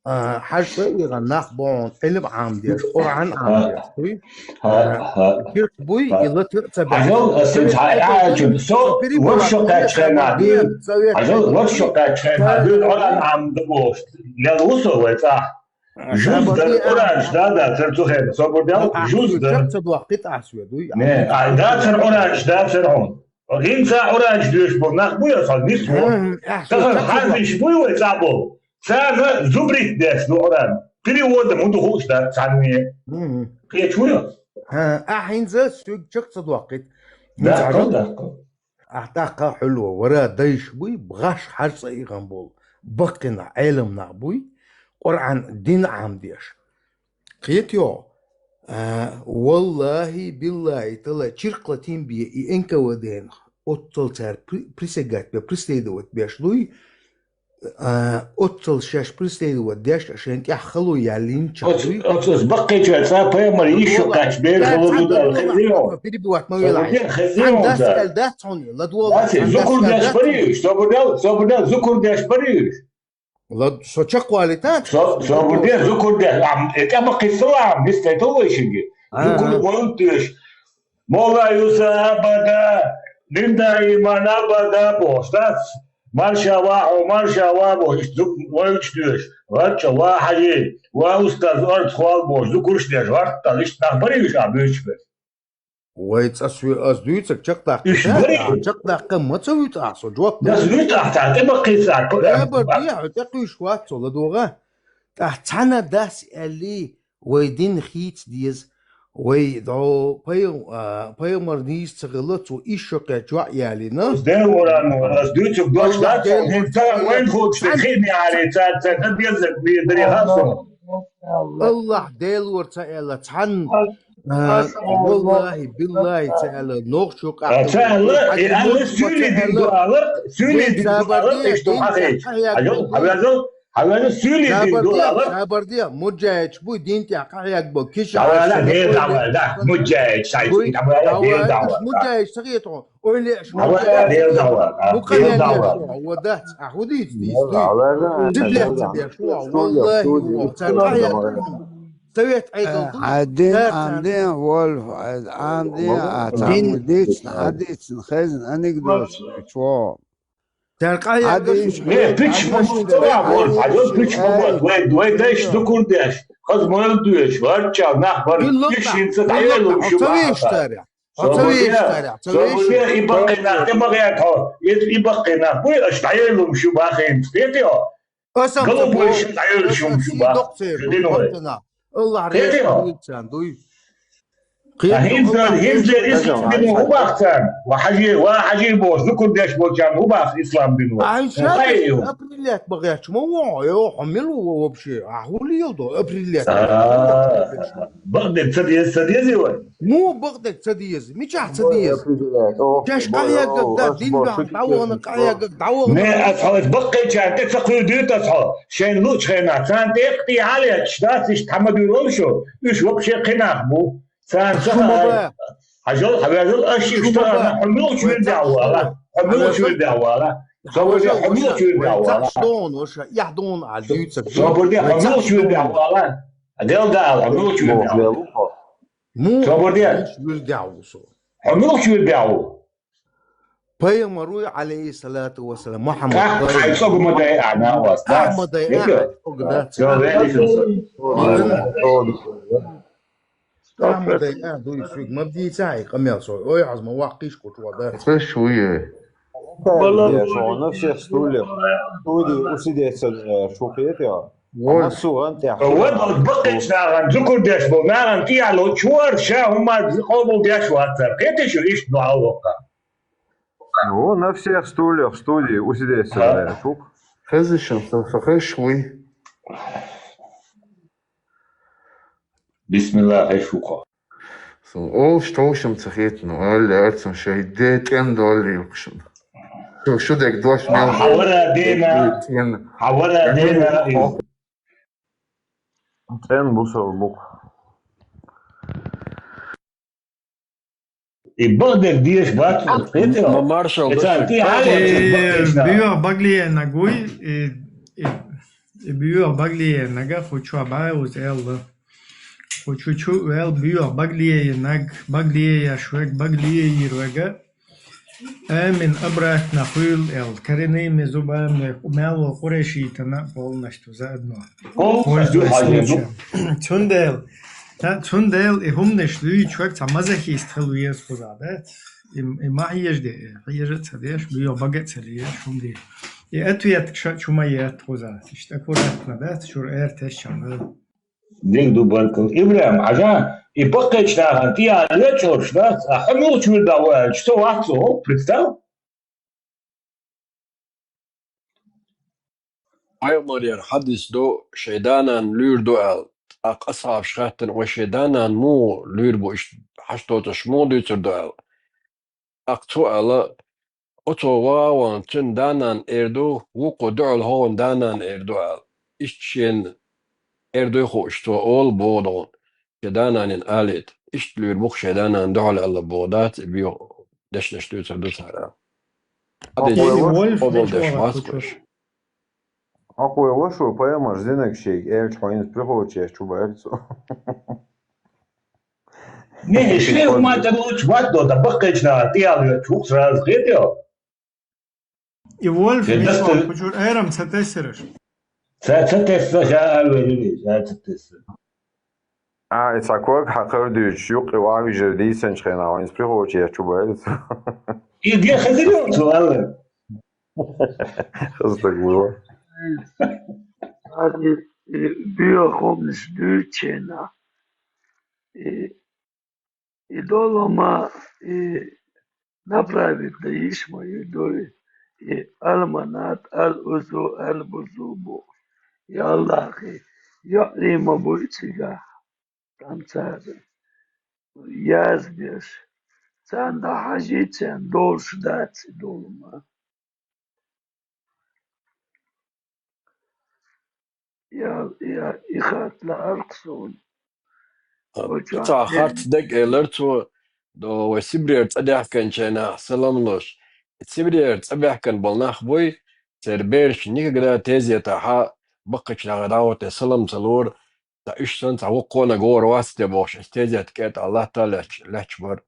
а, хьажа цӀа а ихина нах бохьун, Ӏилма Ӏамдеш, Къуръан Ӏамдеш, дуй? Хьа, хьа. Кирт буй, и лата а ца баьхьа. Хьажал, аса цхьа аьллачун, со воршо кхаьччхьана дуьйна. Хьажал, воршо кхаьччхьана дуьйна, Къуръан Ӏамда бохуш. Лел ву со вай цӀахь. Жуз дар Къуръанаш да, дацар цу хенахь. Собар дел, жуз дар. Чакх ца дохкийта ахь соьга, дуй? Не, а, дацар Къуръанаш, дацар хьуна. ХӀинца Къуръанаш доьшуш болу нах буй аса нис ву? Тахана хьаздеш буй вай цӀахь болу? Царна зубрить деш ду Къуръан. Переводом хӀун ду хууш дац цхьанне. Кхечу вуй? Ахь хӀинца соьга чакх ца доккхийта. ДаккхалӀ, даккхалӀ. Ахь тӀаккха хьуьлло вара дайша буй, бахаш хьажцӀа ийгӀан болу, баккхина Ӏелам нах буй, Къуръан дин Ӏам деш. Кхетайо, а, валлахи, биллахи, тала чиркхла тин бе и Н К В Д-нах, оццал цара при-, присягать бе, преследовать беш луй, а, оццал шаьш преследовать деш, а шайн тӀехь хало яьллинча оц-, дуй. Оццал баккхийчара цӀа пайхамар йиш ю кхаьчбелла хало ду дала хезийо. Перебивать ма велахь. Хезийо. Сан дас аьлла дац хьуна, ладогӀа. Зукур деш парий уьш, собар дел, собар дел, зукур деш парий уьш? Лад-, со чекхвалийта? Со-, собар де, зукур де. Ам, э, тӀе ма кхиссала, ам, дистайтал вай шинге. Зукур валут деш. Мола Юса абада, динда иман абада бохуш дац. Марша ва хьо, марша ва бохуш, зу-, вайчу доьш. Варча ва хьаи, ва устаз орца хол бохуш, зукурш деш, вартта, иштта нах барий уьш а буьйцуш бер? Вай цӀа соь ас дуьйцург чекхдаккха. Уьш барий? Чекхдаккха ма ца вуьту ахь со, жоп. Ас вуьту ахь, цхьа тӀе ма кхийса. Собар де, хьо тӀекхуьйсуш вац со, ладогӀа. ТӀаккха цхьана дас аьллий, вай дин хийца деза, Вай, дӀо, пайгъ-, а, пайхамар нийса ца хилла, цо ишшокхе чоь ялийна. Ас дер варан, ас дуьйцург дош Аллах дац, Дела хӀинца вайн хӀуд ши хиъни ари ца, ца, ца беззаг ми дари хасу. Аллах Дела вар ца аьлла, цхьан, а, валлахи, биллахи ца аьлла, нохчо А, къахьа ца аьлла, и аьлла, суьйли дин ду алар, суьйли дин ду алар, ишту хьахеч. Хьавязал, хьавязал, суьйли дин ду алар. Сабар де, муджаеча буй дин тӀехь къахьегбо, киша. Давала, дел давала, да, муджаеч, шай, давала, дел давала. Муджаеч сагитон, ой леш, давала, дел давала, дел давала. Во дац, а худиц, дис, дуй. Сиблет сабеш, валлахи, ца къахьег. Совет Ӏедал ду. Хьадин, андин, Вольф, андин, а цхьамма дийцина, хьадийцина, хезна, анекдот чу. Цар къахьегаш. Э, пич бумат, ва, Вольф, а ё пич бумат, вай, вай дайш дукур деш, хаз мойл дуеш, варчал, нах бар, пич хинца дӀаелум шу баха. Ца веш таря. Ца веш таря. Ца веш. И бакъина, и бакъина, и бакъина, вай аш дӀаелум шу баха хинца, кхетий хьо? Аса ма Голубой бо-, шин дӀайолуш аса шум шу сий бах. Докцер, Дин вай. Бартана. Аллах Кхетий хьо? Реза дуьйцан, дуй. Ткъа хӀинца, хӀинца ислам дин хӀу бах царна? Ва хьажи, ва хьажи бохуш, дукур деш болчарна хӀу бах ислам дин вай? А хӀинца хай ю. Определять багӀач ма вон, йо, хьо мила ву вообще? А хӀу лел до? Определять. А, бакъдерг ца деза, ца деза вай? Муха бакъдерг ца деза? Мичахь ца деза? Шаьш къахьеггаг да, дин дуьхьа дӀавахана, къахьеггаг дӀавахана. Не, ас хьо ас баккхийчарна тӀе ца кхуьйдуьйту ас хьо. Шайн луучу хенахь царна тӀе а кхий хьалаетташ дац, иштта хьан ма дуьйрал шу, уьш воккхаче кхин нах бу. Царна ца хаьа. Хьажал, хьавязал, аш иштта хьо муьлхачу вирдехь ву ала? Хьо муьлхачу вирдехь ву ала? Со вожа, хьо муьлхачу вирдехь ву ала? Цхьа дон, ваша, яхь дон, а, дуьйцург. Со бурде, хьо муьлхачу вирдехь ву ала? Дел да ала, хьо муьлхачу вирдехь ву ала? Муха Собар де. Муха вирдехь ву со? Хьо муьлхачу вирдехь ву? Пайхамар вуй, Ӏалайхиссалату вассалам, Мухьаммад. Тахма дай ана вас. Тахма дай ана. Тахма дай ана, дуй, шуьга ма дийца хьай къамел со. Ой, хьазма ваккхийш кхучу вада. Хаш вуе. Балла. Шо на всех стульях. Туди усидеться, э, шухетя. Вот. Ама сугӀан тӀехь. Вот, вот, баккхийчу нахана зукар деш болу, нахана тӀеяло, чуьра ша хӀума къобал деш вацара. Кхетий шу иштта дуьхьал воккха? Ну, на всех стульях в студии усидеться, наверное, шух. Хезишан, сан со хезаш вуй. Бисмилла, хезаш ву-кх. Сан олуш товшам ца хетано, аьлла, арцан шайн де тӀен доллий юкъушна. Шу, шу дег дош мел. Хьавара дена, тӀен. Хьавара дена. ТӀен бу со бу-кх. И бакъдерг дезаш бац, хетий? Ма маршал. Эцан тӀе хьале, э, бакъдерг дезаш. Буьйхьа багле нагуй, и, и, и буьйхьа багле нага, ху чу баьвза аьлла. Кху чу чу ваьлла буьйхьа багле наг, багле яш вег, багле йир вега. Амин, обратно хуьлу аьлла. Коренными зубами, мел волу къурешитана полностью заодно. Пользуясь случаем. Цундела, та, цундела и хӀуманаш дуьйцуш вег цхьа мазохист хила веза кхуза, да? И, и ма хьежа де, хьежа а ца деш, буьйхьа бага а ца леш, хӀума де. И ответ ша чу ма етта кхуза. Иштта аккуратно, да? Чуьра эр тесчам вел. Динг ду баркалла. Ибрахим, хьажа, и баккхийчу нахана тӀе а лечкъорш дац, а хьо муьлхачу вирда ву аьлча, со вац цо, представь. Пайхамарера хьадис ду, шайн да-нана луьйр ду аьлла. ТӀаккха асхьабаш хаьттина, вай шайн да-нана муха луьйр бу, иштта хьаш доцуш муха дуьйцур ду аьлла. ТӀаккха цо аьлла, оцо ваха а вахана, цуьнан да-нана эр ду, вукхо дуьхьал хӀокхуьнан да-нана эр ду аьлла. Иштта шена эр дуй хууш, цо олу боху догӀу, шен да-нанина алийта. Иштта луьйр бу-кх шен да-нана дуьхьал аьлла боху дац, и боьха дешнаш дуьйцур ду цара. Хьадийцар къобалдеш вац-кх уьш. Хьакхойла шу, пайхамарш динарг шега элча хьо хӀинца прихочуеш чу баьлла цо. Не, шен хӀума тӀе лучу ватдо, дан баккхийчу нахана тӀе а лоьцуш ву-кх сразу, хетий хьо? И Вольф, Мишо, кху чуьра эрам ца тесараш. Ца, ца тесса, ша а вели, ша ца тесса. А, и цхьа ког хьакхар дуьйцуш, юккъе ван вижар дийцинчу хенахь, хьо хӀинца прихочуеш чу баьлла цо. И де хезира цо, аьлла. Хаза стаг ву. Али, и буьйхьа хӀуманаш дуьйцучу хенахь, и и долума, и направить да йиш ма ю дуй, и алманат, ал-узу, ал-бузу бу. И Аллахьи юкъри ма буй цигахь, там цара язбеш. Царна хьажийта, царна долуш дац и долума. Я, я, и хатта лаьара суна. А, вай чохь цхьа дерг харц дерг элира цо, до, вай Сибрера цӀа даьхкинчу нах салам луш. Сибрера цӀа баьхкина болу нах буй, церан бераш никогда тезетахь баккхачу нахе дӀагӀо тӀе салам ца лора, ткъа уьш санна цхьа воккханиг гӀора вац те бохуш, иза тезет кӀетӀа латта лаьтташ, лаьтташ бара.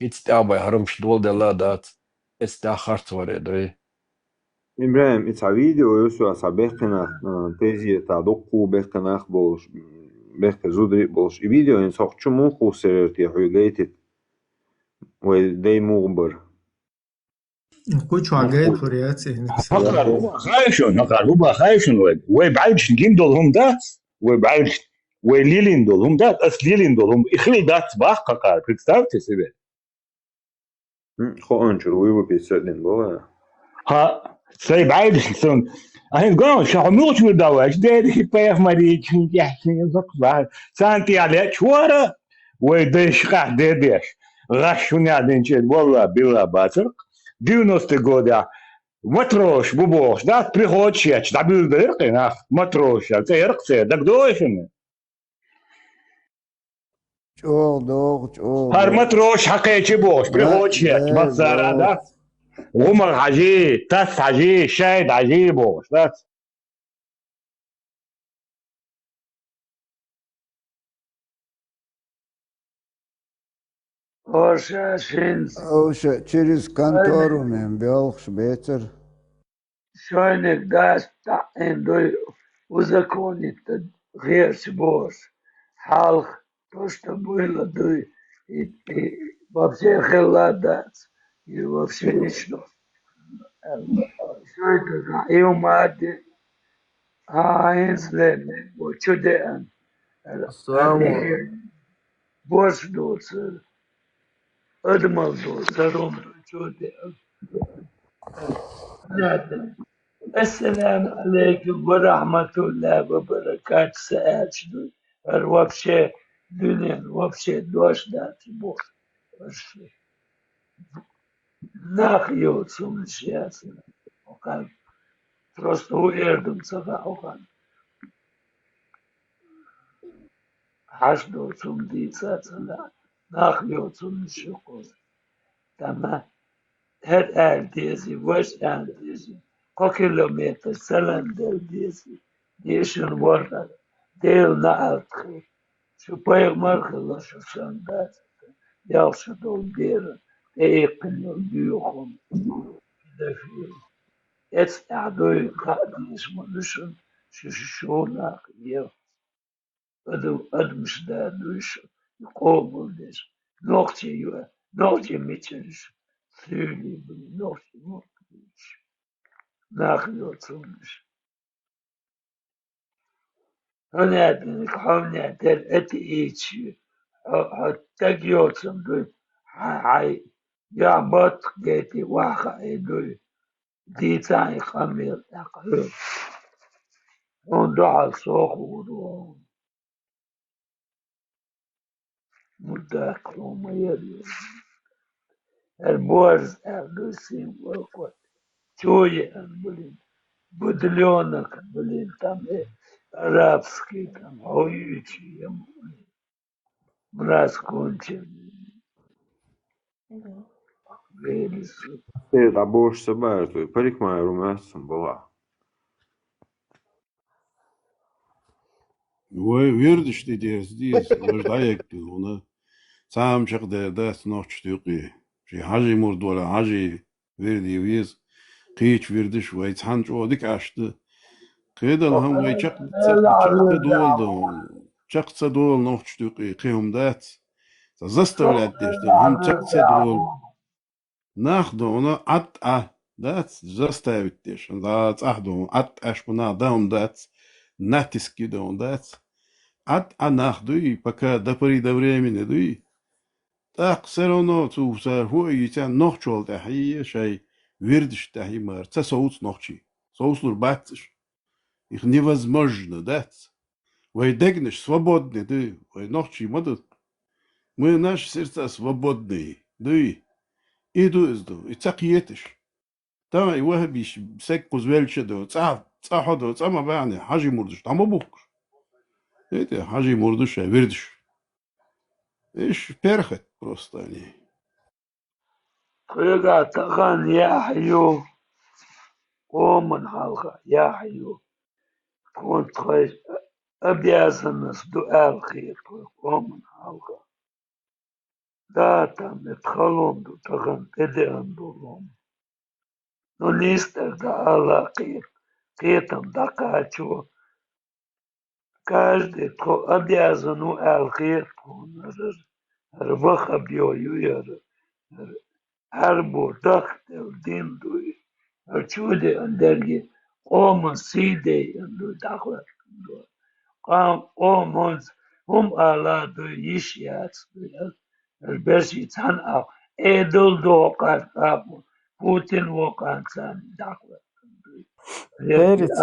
Иза тӀаьхьа бай хӀарамаш доладелла а дац, иза тӀаьхьа харц варе дуй. ИбрахӀим, и цхьа видео ю со, цхьа бехке нах, а, тезетахь дуккха бехке нах болуш, бехке зударий а болуш. И видео хӀинца хӀокху чу муха кхуссур яра те хьоьга гайтина? Вай дай муха бара? Кху чохь гайталур яц и. ХӀокхара хӀун баха хаьий шуна, хӀокхара хӀун баха хаьий шуна вай? Вай бӀаьвдашна гина долу хӀума дац? Вай бӀаьвдашна, вай лелийна долу хӀума дац? Ас лелийна долу хӀума, и хилла дац боху хӀокхара, представьте себе. М, хӀокху чуьра вуй ву пиццердина боху. ХӀаъ, сайн бӀаьвдашна суна. Ахьа гон, ша хьо муьлхачу вуьрда ваьлча, дера хи пайхамарий, хин тӀехь, хин зак бахьа. Царна тӀехь лечвара, вай дайша къаьхьа де деш. ГӀаш шуна яздинчу, валла, билла бацарх. Девяностый годехь матрош бу бохуш, да, приходаш етташ, дӀабуьйлабелира кхин нах, матрош, цӀе яра церан, дагадогӀий шуна? ЧӀогӀа догӀу, чӀогӀа. ХӀара матрош хьакхечи бохуш, приходаш етташ, массара а, да? ГӀумар Хьажи, Тас Хьажи, Шайд Хьажи бохуш, дац? Оша шинца. Оша через контору мен белхаш бецар. Шойниг дас таӀийна дуй, узаконить гӀерташ бохуш. Хьалха то, что было дуй, и, и вообще хилла дац, и вообще ничего. Шойниг и умади, а, хӀинца ле, вот чу деан. Ассаламу алейкум. Борш доцур. Адамал доцур, чу деан. Понятно. Ассаламу алейкум ва рахматуллахи ва баракатух, са аьлча дуй. ХӀара вообще дуьнен, вообще дош дац бу. Вообще. Нах йоцу хӀуманаш яц. Просто хӀун эр ду ца хаьа хӀокхарна. Хьаш доцу хӀума дийца ца лаьа. Нах йоцу хӀуманаш ю кхуза. Тама, хӀара ала дезий, важа ала дезий, кхо километр салам дала дезий, дешан ворхӀар, Делан наӀалт хир. Шу пайхамар хилла шу сан дац, ялх шу долу дера, тӀеиккхина йолу дуьйху хӀума. Педофил. Эцна тӀехь дуй, кхаа дийша ма ду шуна, шу, шу, шу нах ел. Адам, адамаш да дуй шу, и къобалдеш. Нохчий ю, нохчий мичара шу, суьйли бу, нохчий мохк ду шу. Нах йоцу хӀуманаш. Хьуна яьдинарг хьуна яьддера, эти ийча, хьо, хьо стаг йоцург дуй, хьай, хьай, я мотт гайти ваха и дуй, дийца и къамел тӀаккха хьоьга. Хьуна дуьхьал со хуур ву хьуна. Мурдакх хьуна ма яра. ХӀара борз аьлла дуй символ кхо. Чу еана, блин. Быдлёнок, блин, там, э, арабский, там, хьуйчи, ем, блин. Мраз конченый. Вели, сука. Э, дӀабош ца баьрзой, парикмахер ву маьссам бала. Вай вирдаш тӀе дерза деза, важа дӀаегга хӀуна. Цхьа хӀума чекхдер дац нохчашна юкъе. Шен хьажий мурд вара, хьажий вирде веза. Кхечу вирдаш вай цхьаьна чӀогӀа дика Ӏаш ду. Кхидолу хӀума вай чекх ца, чекх ца долу ду. Чекх ца долу нохчашна юкъе кхин хӀума дац. Ца заставлять деш долу хӀума чекх ца долу. Нах ду хьуна Ӏад Ӏа, дац, заставить деш, хьуна цӀахь ду хьуна Ӏад Ӏаш бу нах, дан хӀума дац, натиск ю дан хӀума дац. Ӏад Ӏа нах дуй, пока до поры до времени дуй. ТӀаккха все равно цу цара хӀу а йийцан нохчол тӀехьий, шай вирдаш тӀехьий мара ца совц нохчий. Совцлур бац уж. Их невозможно, дац? Вай дегнаш свободный ду, вай нохчий ма ду. Мы наши сердца свободные, дуй. И ду из ду, и ца кхеташ. Тан и вахабиш сек кхуз велча ду, цӀа, цӀа хьо ду, цӀа ма баьхьни, хьажи мурдаш, тӀа ма бухкаш. Эти хьажи мурдаш, а вирдаш. Иш перхат просто они. Тхоьга тахан яхь ю, къоман хьалха яхь ю. Тхуна тхой обязанность ду аьлла хета тхой къоман хьалха. Да, там это халон ду, тахан тӀедеан ду лом. Ну, нистар да Аллах кхет, кхетам дакхачо. Каждый тхо обязан ву аьлла хета тхуна, ар, ар вахаб йо ю яр, ар Ӏарбо дахтел дин дуй, ар чуде андерги къоман сийдей ан дуй, дахлар ду. Къам, къоманц хӀум ала дуй, йиш яц дуй, ар, ар берши цхьан а, эдул докъар, Путин вокъан цан дахлар дуй. Перец.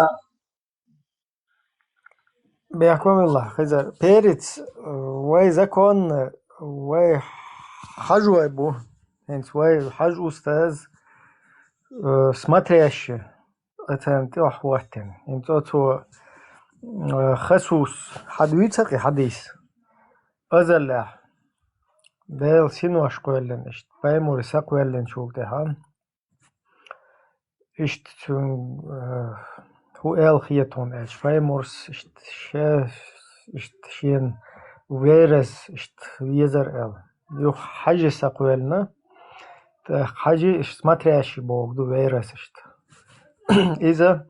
Бехкомилла, хизар. Перец, э, вай законно, вай хьажвай бу. ХӀинц вай хьаж устаз, э, смотрящий, ацан тӀехь ваттин. ХӀинц оцо, э, хасус хьадуьйцакъи хьадис. Азаллехь. Дел синош кхоьллин ишт. Паймури са кхоьллин чул тӀехьа. Иштта цун, э, хӀу аьлла хетун аьлча, Паймурс иштта ше, иштта шен верас иштта везар аьлла. Юха хьажи са кхоьллина, тӀаккха хьажи иштта смотрящий боху ду верас иштта. Иза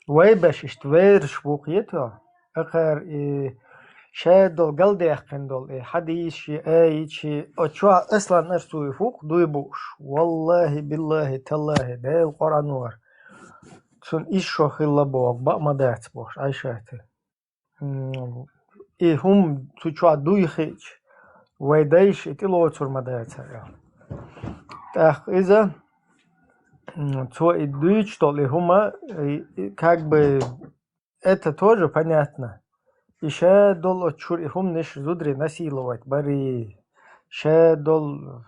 вай беш иштта вераш бу кхетал. Акхар и шадол галдаьккхина дол и хьадийсчи, аитчи, о чохь Аслан Арсуев ву-кх дуй бууш. Валлахи, биллахи, таллахи, Дела Къуръан вара. Цун иш шо хилла боху, баа ма дац бохуш, Ӏайшати. М, и хӀума цу чохь дуй хиъча, вай дайша и тӀелоцур ма дацара. ТӀаккха иза, м, цо и дуьйцуш долу и хӀума, и, и, как бы, это тоже понятно. И ша долу оцу чуьра и хӀуманаш зударий насиловать барий. Ша долу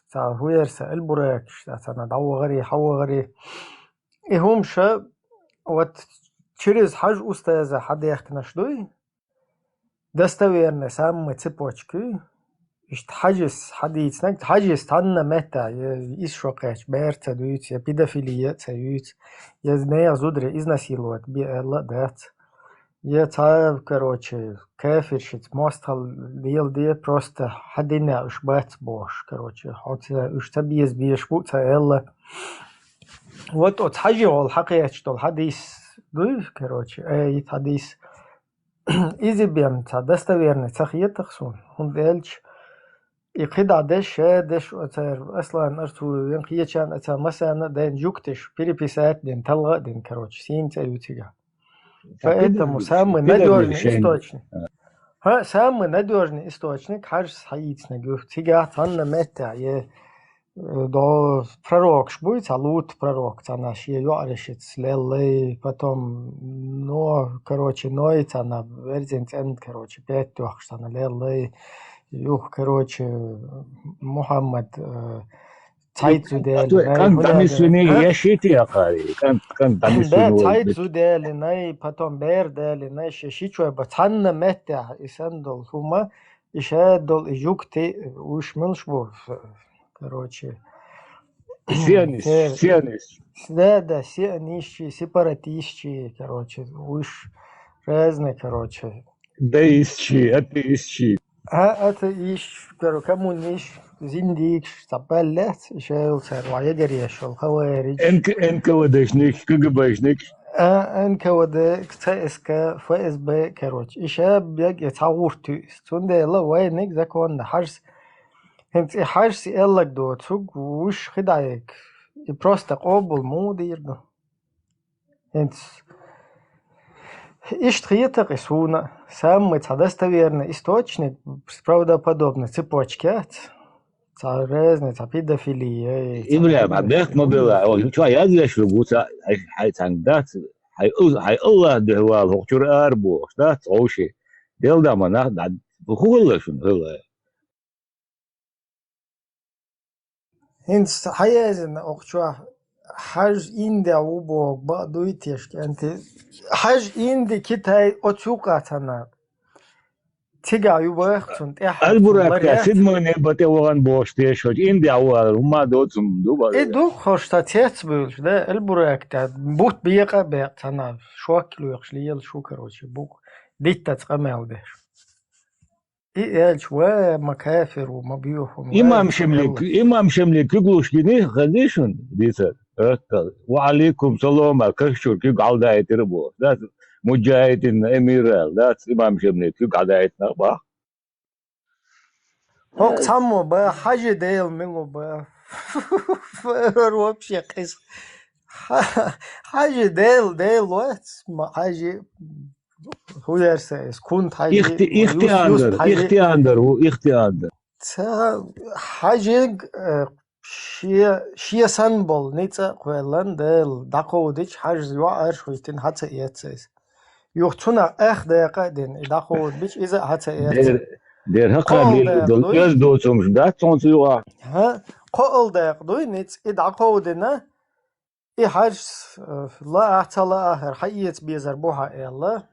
ца хӀуэр са элбуракаш, ца царна дӀавахари, хьавахари. И хӀума ша вот через хьаж устаза хьадаьккхинаш дуй? Достоверная самая цепочка. Иштта хьажис хьадийцинарг, хьажис цхьанна меттахь, я ис шо кхаьчча, бер ца дуьйцу, я педофилия ца юьйцу, я нехан зударий изнасиловать бе аьлла а дац. Я цхьа, короче, кафиршица мостагӀалла леладе, просто хьан динехь уьш бац бохуш, короче, хьо ца, уьш ца беза безаш бу ца аьлла. Вот оцу хьажехула хьакхеташ долу хьадис дуй, короче, аят хьадис. Иза бен цхьа достоверный ца хетах суна, хӀунда аьлча и кхидӀа деш, ша деш оцара Аслан Арсуевн кхечарна, оцара массарна а дайна жуьгтиш переписать а дина, талла а дина, короче, сийна цӀе ю цигахь. Поэтому самый надёжный источник. ХӀа, самый надёжный источник хьажас хьаийцинарг ю. Цигахь цхьанна меттехь, е Э, до пророкаш буй, цхьа Лут пророк, цхьана шен йоӀарашца леллай, потом Ной, короче, Ной цхьана верзина цӀенна, короче, пять тоьхкаш цхьана леллай, юха, короче, Мухьаммад, э, цхьайтта зуда ялийнай, кӀант дӀанисвинарг а? Яшити акхари, кӀант, кӀант дӀанисвинарг. Да, цхьайтта зуда ялийнай, потом бер далийнай, ши, ши чой ба, цхьанна меттехь и санна долу хӀума, и ша долу и жугти, уьш муьлш бу, короче. Сионист, э, сионист. Да, да, сионистчи, сепаратистчи, короче, уж разные, короче. Деистчи, атеистчи. А, атеистчи, короче, коммунистчи, зиндигчи, цхьаболу лаьцна, и шайла цара ван ягар еш йолу хаварич. Н К, Н К В Д-шник, К Г Б-шник. А, Н К В Д, Ц С К, Ф С Б, короче. И ша бег, и цхьа гӀурт ю иза. Цундела вайниг законна хьарс. ХӀинца и хьарси аьллаг доцург, уьш хи дӀаег. И просто къобал муха дийр ду? ХӀинца иштта хетакъ и суна, самый цхьа достоверный источник, правдоподобный цепочка яц. цхьа разный, цхьа педофилия, э, цхьа Ибрахим, а бехк ма бела, о, чё, я здесь любу, ца, хай, хай, цан, да, ц-, хай, ул-, хай, Аллах духвал, хо, чур ар бу, да, цоши. Дел да мана, да, бу хула шун, хула. ХӀинца хьаязина окху чохь, хьажа Инди ву боху, бакъ дуй те, кӀанти? Хьажа Инди, Китай, оцу юкъа ца наб. Цигахь ю баха цунна тӀехь Аль-Бурак, цунна ларъяц. Сидмойне бан тӀе вахана бохуш деш, хӀоч Инди ву ала, хӀума доцум ду бан. И ду хӀорш ца цец буьйлуш, да, Аль-Бурак, да, бутт бекъа а бекъа ца наб, шок лоьхуш лела шу, короче, букъ. Диттаца къамел деш. И элча, ва, ма кафир ву, ма боьха ву, ма Имам ва, Шемли, ма имам Шемли куьглуш гини, хазий шуна, дийцар? Ва алейкум салам, а каш чуьра куьг Ӏалдайтира боху. Дац, муджахидин эмир аьлла, дац, имам Шемли куьг Ӏадайтина бах. ХӀокху цхьаммо ба, хьажи Дела мила ву ба. Вообще кхис. Ха-, хьажи Дела, Дела вац, ма хьажи. ХӀун яра сан иза? Кунт хьажи, Ихти-, Юс-, ихтиан Юст дар, хьажи. Ихтиан дар ву, ихтиан дар. Ца хьажиг, э, шен, шен санна болу ницкъ а кхоьллан Дела, дӀакховдича хьажа йоӀарш хӀуьттина хьа ца эца иза. Юха цунах ах дакъа а дина, и дӀакховдабича иза а хьа ца эца. Дер, дер хӀакхар КхоалгӀа лелла долу дакъа дуй? Оьзда доцумаш дац цунца юкъахь? ХӀа, кхоалгӀа дакъа дуй ницкъ, и дӀакховдина, И хьажас, э, лаахь, ца лаахь, хӀара хьаэца безар бу хьан аьлла.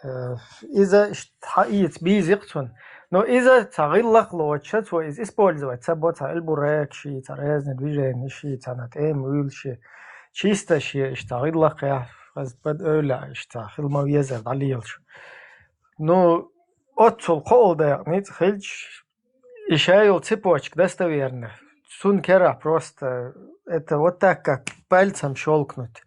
Э, иза иштта хьаэца бийзикх цунна. Но иза цхьа гӀиллакх лоцуша, цо иза использовать ца бо, цхьа Эльбурек ши, цхьа разный движение ши, цхьана тӀема вуьйлу ши, чисто ши, иштта гӀиллакхехь, хаза бада эвлахь, иштта хила ма везар дӀалелаш. Ну, оццул кхоалгӀа дакъа ницкъ хилча, и ша йолу цепочка достоверна. Цунна керахь просто это вот так, как пальцем щёлкнуть.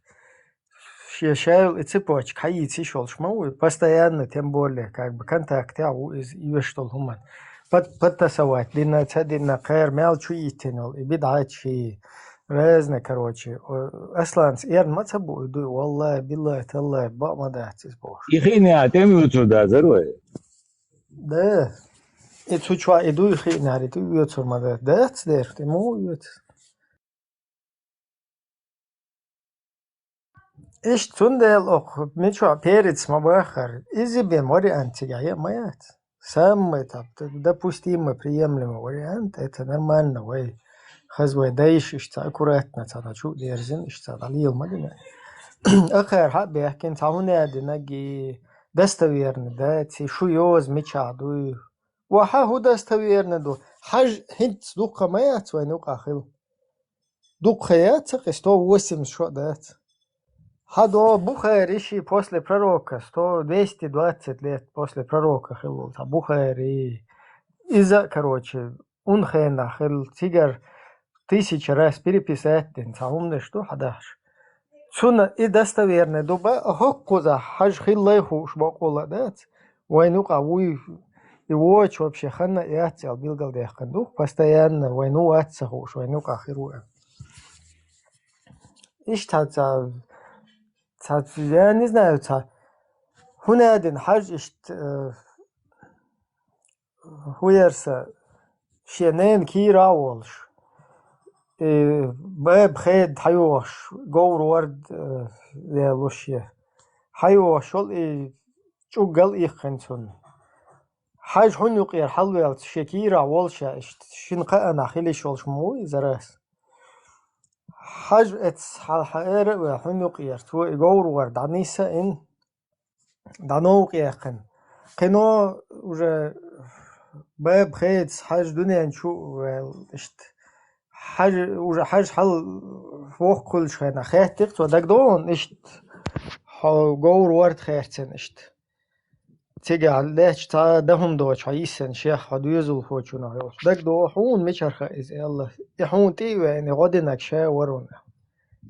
Шен ша йолу и цепочка хьаийца йиш йолуш ма вуй. Постоянно, тем более, как бы контактехь ву иза йоьш долу хӀуманна. Под-, подтасовать дина, ца дина, кхера мел чу йиттина йолу, и бидӀачи, разный, короче. О, Асланца эрна ма ца бу и дуй, валлахӀи, биллахӀи, таллахӀи, бакъ ма дац иза бохуш. И хиъна тӀемуьйцур дазар вай? Да. И цу чохь и дуй хиънарий, и оьцур ма дац. Дац дерг, и муха оьцу? Иштта цундела окху мичахь перец ма баххара, иза бен вариант цигахь яа ма яц. Самый там, д-, допустимый, приемлемый вариант, это нормально, вай. Хаза вай дайша иштта аккуратно цхьана чу а дерзина, иштта цхьана лела ма дина. Акхар хьа а бехкина, цхьа хӀун а динарг и достоверно дац, и шу йоза мичахь дуй. Ва хьан хӀун достоверно ду? Хьажа хӀинца дуккха ма яц вайн юкъахь хила? Дуккха яц, кхин сто восемьдесят шо дац. Хьан до Бухари ши после пророка, сто, двести двадцать лет после пророка хилла волу цхьа Бухари. Иза, короче, ун хенахь хилла, цигара тысяча раз переписать дина, цхьа хӀуманаш ду хьан дахьаш. Цунна и достоверный ду бан, хӀокхузахь хьажа хилла а хууш бакъволла а дац. Вайн юкъахь вуй, и вочу вообще ханна а яц аьлла билгалдаьккхина ду, постоянно вайн ву вац ца хууш, вайн юкъахь хир ву аьлла. Иштта цхьа, цхьа, я не знаю, цхьа хӀун а дина хьажа иштта, э, хӀун яра сан, шен ненан кийра а волуш, и баба хеда хьайохуш, говр ворда, э, лелуш я. Хьайохуш йолу и чӀуггал иккхина цунна. Хьажа хӀун юкъера хьалавеллачу шен кийрахь волуш а иштта, шина кхаанахь хила йиш йолуш ма ву иза раз. Хьажа эццахь хьала хьаэра а ваьлла, хӀун юкъера, цо и говр ворда дӀанисса а йина, дӀановкъа яьккхина. Кхино уже баба хедас хьажа дуьнен чу а ваьлла, иштта. Хьажа, уже хьажа хьал воккха хуьлуш хенахь, хаьттира цо, дагадогӀу хьуна, иштта, хьо говр ворда хаьрцина, иштта. Цигахь лаьтташ цхьа а дан хӀума доцуш хьо йиссина шех, хьо доьзалхочунах йолуш. ДагадогӀу хьуна, мичара хаьа иза аьлла. И хьуна тӀе а веана, и гӀо динарг ша вара хьуна.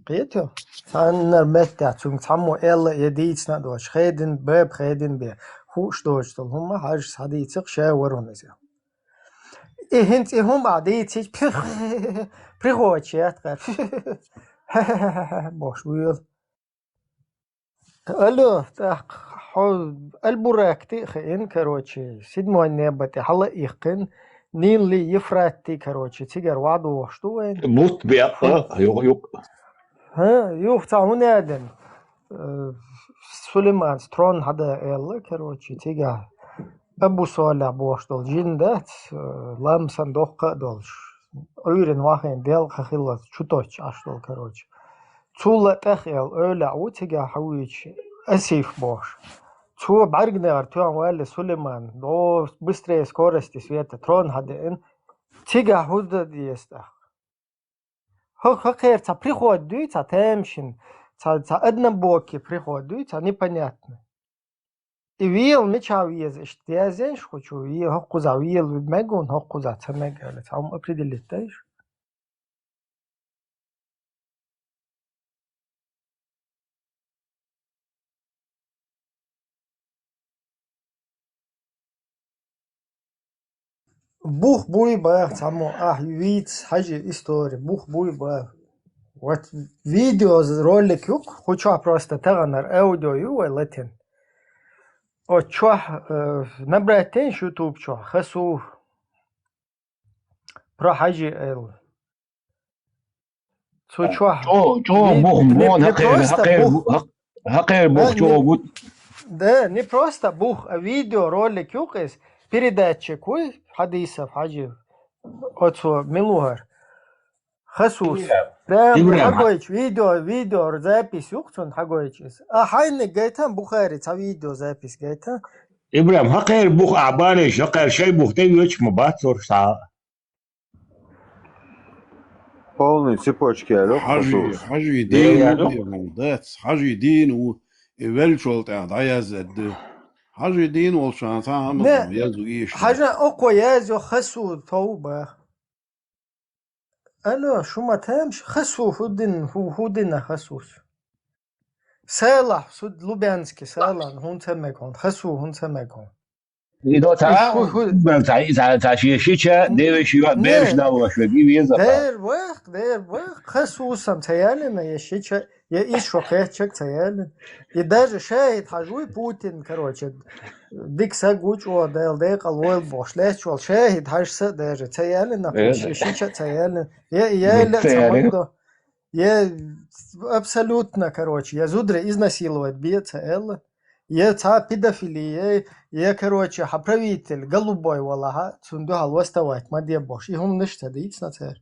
Кхетий? Цхьаннара меттехь цуьнга цхьаммо аьлла а, я дийцина а доцуш, хедина, баба хедина бен, хууш доцуш долу хӀума хьажа схьадийцира, ша вара хьуна иза. И хӀинца и хӀума ахь дийцича, прихочу яткъара. Бохуш вуьйла. Алло, тӀаккха хьо Аль-Бурак тӀе а хиъна, короче, седьмой небо тӀе хьала а иккхина, Нилли, Ефратти, короче, цигара вӀадувгӀуш ду вайн. Бутт бекъа, юх, юх. ХӀа, юха цхьа хӀун аьлла, э, Сулейманца трон хьада аьлла, короче, цигахь Абу Солих бохуш долу жин дац, э, ламсан доккха а долуш. Ӏуьйрина вахийна делкъа хилла чу тоьттуш Ӏаш долу, короче. Цул а тӀех аьлла, эвлаъ ву цигахь хьавуьйцуш, Асиф бохуш. Цо бӀаьргнегӀар тоьхна ваьлла Сулейман, до быстрее скорости света, трон хьадеана, цигахь хӀун дан деза тӀаккха? ХӀо-, хӀокхеран цхьа приход дуй, цхьа тамашийна, цхьа, цхьа однобокий приход дуй, цхьа непонятный. И вела мичахь веза, иштта язъеш кху чу, ве-, хӀокхузахь вела мега вон, хӀокхузахь ца мега аьлла, цхьа хӀума определить дайша. Бух буй баха цхьаммо, ахь вийца хьажи истори, бух буй баха. Вот видео ролик юкъ, хӀу чохь просто таханар аудио ю вай латин. Оцу чохь, э, набрать тейнаш YouTube чохь, хасу про хьажи аьлла. Цу чохь чо, чо ви-, бух, не, вон не хакъер, просто хакъер, бух. хак-, хакъер бух, А, чо не, бут. Да, не просто бух, а видеоролик юкъ иза, передатчик вуй, хьадийсав хьажи. Оцо мила ву хӀара? Хасус. Прям Ибрахим, хьагойтуш, видео, видео запись юкъ цунна хьагойтуш иза. А хьайниг гайтан Бухари, цхьа видео запись гайтан? Ибрахим, хакъер бух а бареш, хакъер шай бух тӀе вечу ма бац цуьраш схьа. Полный цепочки аьлла Хьажи, хасус. хьажи Дера дийна аьлла. ву, дац, хьажи дийна ву, и веллачул тӀаьхьа дӀаязъедда. Хьажи дийна волчарна цхьа хӀама Не, ду, язу ийш. хьажа окхо язйо хасу тов бах. Алло, шу ма тамаш, хасу хӀу дин, хӀу, хӀу дина хасус. Салахь, суд Лубянский, Салахь, хӀун ца мега хьуна, хасу хӀун ца мега хьуна. И до ца, Ху, ху, ца, ца, ца ши, ши ча, девиш ю, берш не, далош вег, и веза. дер вах, дер вах, хасусам ца ялина, я ши ча, я иш шо кхеччак ца ялина. И даже шахид хьажуй Путин, короче, дик саг ву чӀо, Дела декъал войла бохуш, лаьцчул шахид хьажса даже ца ялина, Э, ши, ши ча ца ялина. Я, я, Дик ля, ца ца ялина. магдо. Я абсолютно, короче, я зудра изнасиловать бе ца элла. Я ца педофилия, я, короче, хьа правитель, голубой валахьа, цун дуьхьал восставать ма де бохуш. И хӀуманаш ца дийцна цара.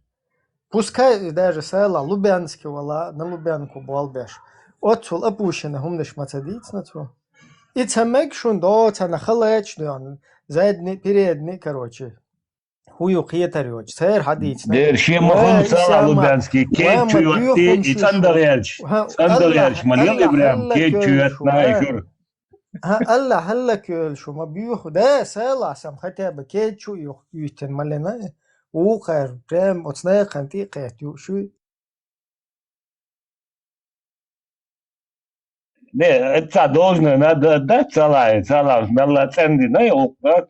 Пускай даже Сала Лубянский вала, на Лубянку болбеш. Оццул опущена хӀуманаш ма ца дийцна цо. И ца мег шун доцана халач доьгӀна, задний, передний, короче. ХӀу ю кхетар йоч, цара хьадийцна. Дер шен ма хуьлу Сала Лубянский, кед чу йотти, и цӀандагӀ яьлча, цӀандагӀ яьлча, ма лел Ибрахим, кед чу йотна, и шура. Хьан Алла хӀаллак йойла шу, ма буьйху, да, Сала сам хотя бы кед чу юх юьйтина ма лена. Вукхар, прям оцу некхан тӀе кхет ю, шуй. Не, это должное надо отдать Салае, Салам, мелла цӀендина, и укхац.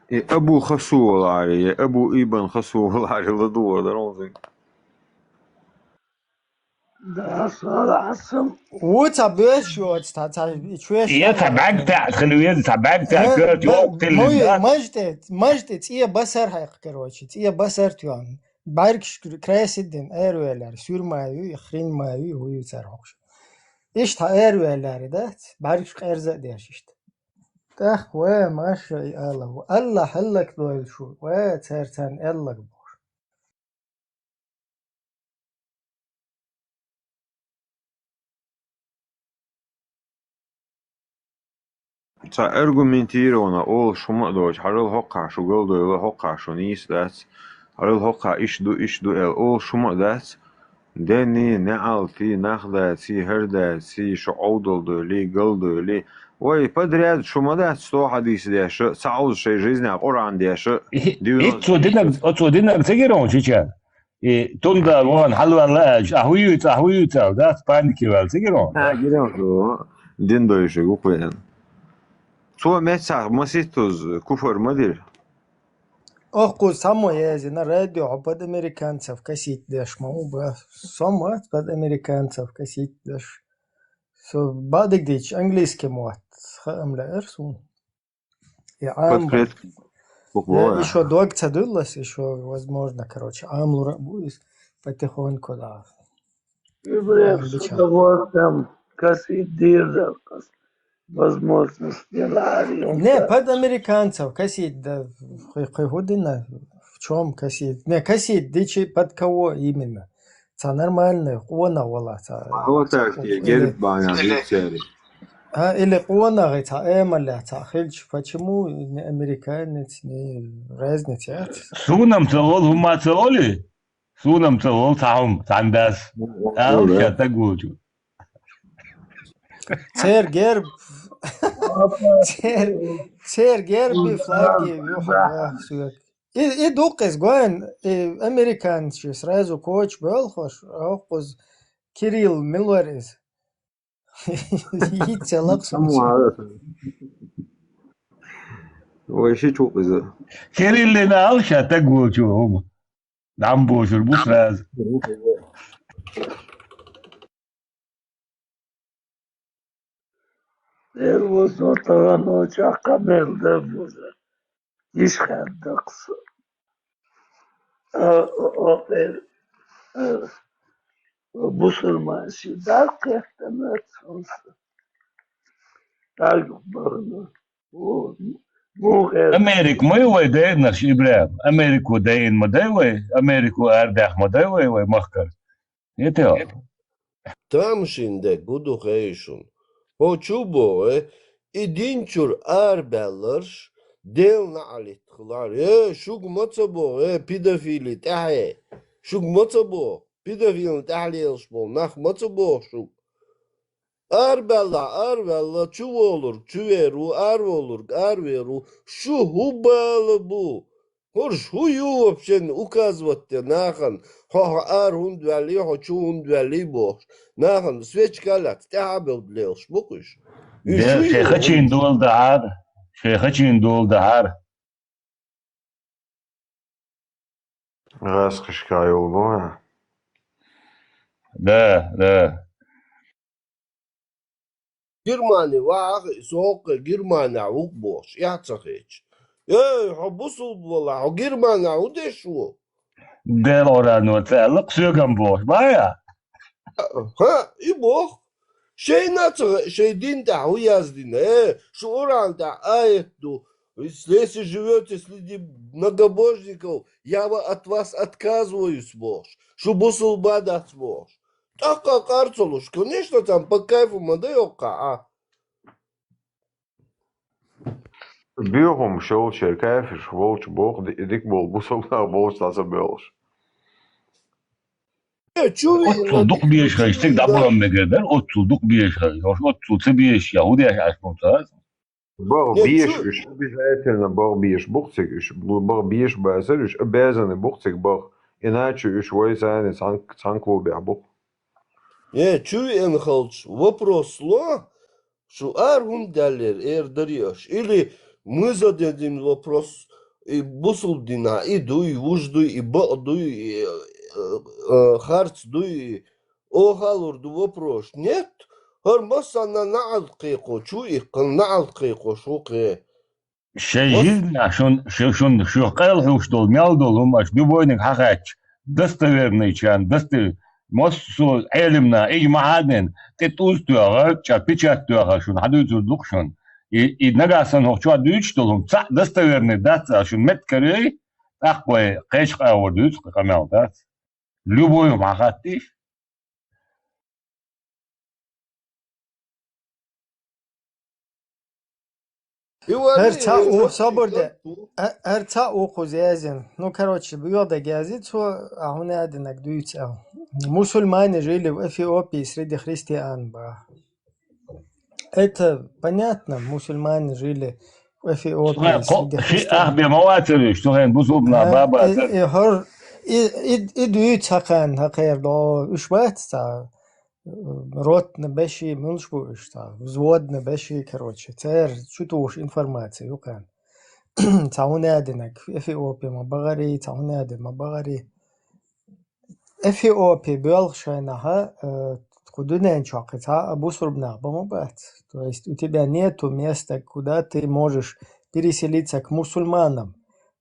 И Абу Хасу валари, и Абу Ибн Хасу валари, ладугӀа дар он зин. Да, Сала Хьасан. Ву ца боьш йоц, ца, ца, чуьш Я ца бӀаьг таьӀ, хили веза, ца бӀаьг таьӀ, Э, кёрт ба-, йокъ тилли муй, да. Мажте, мажте, цӀе басар хьайх, короче, цӀе басар тюан. БӀаргаш красить дин, эр велар, сюр ма ю, хрин ма ю, хӀу ю цар хьокхуш. Иштта эр велар, да? БӀаргаш къерза а деш иштта. ТӀаккха, ва, маша, и Алла, ва, Алла хӀаллак дойла шу, ва, цар царна эллаг бохуш. Ца аргументированно олуш хӀума а доцуш, хьажал хӀокхахь шу галдойла, хӀокхахь шу нийса дац, хьажал хӀокхахь иш ду, иш ду аьлла олуш хӀума а дац, денний, неӀалти, нах даций, хӀара даций, шу Ӏовдал дойли, галдойли. Вай, подряд шу ма дац сто хьадийс деш, ца Ӏовза шайн жизнь Къуръан деш, И, и девяносто цо динарг, оцо динарг ца гира хьуна чича? И тунда вон хьалваьлла аьлча, ахьа вуьйца, ахьа вуьйца аьлла, дац паники ваьлла ца гира хьуна? А, гира хьуна, дин дойши гу кхуьян. Цо мецахь маситтуз куфар ма дира. Охкуз цхьаммо езина радио хьо под американцев косить деш ма ву ба. Со ма под американцев косить деш. Со бадиг дича английский мотт. хаам лаьар суна. И Ӏамал. Подкрепка. Э, ещё дог ца дуьллас, ещё, возможно, короче, Ӏамалур а бу иза потихоньку, да. Евреев с удовольствием косить дирдал, возможность не ларил. Не, под американцев косить, да, хы-, хы-, худина, в чём косить? Не, косить, дичи под кого именно? Ца нормально, къонах вала, ца. А вот так, ца, или, герб баня, или, дицери. А, или къонах, ца эмаля, ца хилч, почему не американец, не разница, а? Сунам ца вол, хӀума ца воли? Сунам ца вол, ца хӀум, ца андас. Ау, ша тагулчу. Цер герб. Цер, цер герби, флаги, юха, сует. И, и дукъ из гойн, и американцы сразу коч бёлхош, а укхуз Кирилл милвар из. Йиц ялакъ сумча. Вай ши чукъ иза. Кириллина ал ша тагулчу хӀума. Дам божур бу сразу. Эр возо таган оча камел да буза. Иш хаддакс. А, о, о, эр, э, бусурман ши дар кехтамет сонса. Так барна. О, ну, эр. Америк ма ю вай дайнарш, Ибрахим? Америку дайна ма дай вай? Америку ардах ма дай вай, вай махкар? Нет, я. Тамашийна де гу ду хей шун. Хьо чу боху, э, и дин чуьра арабаьлларш, Делан наӀалит хилар. Э, шуга ма ца боху, э, педофили тӀаьхье. Шуга ма ца боху, педофилна тӀаьхьа лелаш болу нах ма ца боху шуга. Арабаьлла, араваьлла, чу волург чу вер ву, ара волург ара вер ву. Шу хӀун бала бу? ХӀорш хӀун ю вообще указывать де нахана? Хьо, хьо ара хӀунда ваьллий, хьо чу хӀунда ваьллий бохуш. Нахана свечка а лаьцна, тӀаьхьа а бевдда лелаш бу-кх уьш. Уьш де, шу шайн ю хачийна хӀунда? Дола дахьара, шайн хачийна дола дахьара. ГӀаскхашка йолу бу, а? Да, да. Германи вахьа, и со хӀокху Германехь ву-кх бохуш, эхь ца хеташ. Эй, хьо бусулба валахь, хьо Германехь хӀун деш ву? Дела орано ца аьлла-кх соьгам бохуш, бая? ХӀа, и боху. Шайна а ца хаьа, шайн дин тӀехь хӀун яздина? Э, шу Къуръан тӀехь аят ду. Если живёте среди многобожников, я ва-, от вас отказываюсь бохуш. Шу бусулба дац бохуш. ТӀаккха къар ца луш, конечно, царна по кайфу ма дай хӀокхахь, а? Боьхамаш йолчеран кафирш волчу боху, ди-, дика болу бусулба нах болчу дӀа ца боьлхуш. Э, чу виъна оццул дукха безаш хилча, цига дӀабахана мегар дара, оццул дукха безаш хилча. Оццул ца безаш, я хӀун деш Ӏаш ма ца? БагӀа безаш уьш, обязательно багӀа безаш бу-кх цига уьш. БагӀа безаш бацара уьш, обязаны бу-кх цига багӀа. Иначе уьш вай царна цхьана, цхьана клубехь бу-кх. Э, чу виъна хилча, вопрос ло, шу ара хӀунда даьллера, эр дарий аша? Или мы зададим вопрос, и бусулба динехь и дуй, вуж дуй, и бакъ дуй, и, э, э, харц дуй, и оха лур ду вопрос? Нет, хӀара массанна наӀалт кхайкхо, чу иккхина наӀалт кхайкхош ву-кх. Шайн жизнь а шун, шу-, шун, шух къайла хьуш долу мел долу хӀума аша любойниг хьахаьчча, достоверный чан, досто-, массо а Ӏелимна, ижмаӀ а дина, тӀе тӀуз тоьхар, чӀа печать тоьхар шуна хьадуьйцур ду-кх шуна. И, и нагахь санна хӀокху чохь дуьйцуш долу хӀума цхьаъ достоверный дац аьлла шуна меттиг карий, тӀаккха вай кхечу къагӀор дуьйцу къамел дац. Любой хӀума хьахаттийша. ХӀара цхьаъ ву, собар де. А, хӀара цхьаъ ву кхуза яздина. Ну, короче, боьха дерг язйи цо, а хӀун яздинарг дуьйцу аьлла. Мусульмане жили в Эфиопии среди христиан боху. Это понятно, мусульмане жили в Эфиопии среди христиан. Ши ах бен ма вацара уьш, цу хенахь бусулба нах бан бацара. И, и, хӀор-, и, и, и дуьйцу хьакхарна, хьакхердо, уьш бац цхьа, э, ротный беший, муьлш бу уьш цхьа, взводный беший, короче, церан чу тухуш информация ю кхарна. Цхьа хӀун яздинарг, Эфиопия ма бахарий, цхьа хӀун яздина ма бахарий. Эфиопия боьлху шайнахьа, э, бу дуьнен чохь кхин цхьа а бусурбанах бан ма бац. То есть у тебя нету места, куда ты можешь переселиться к мусульманам.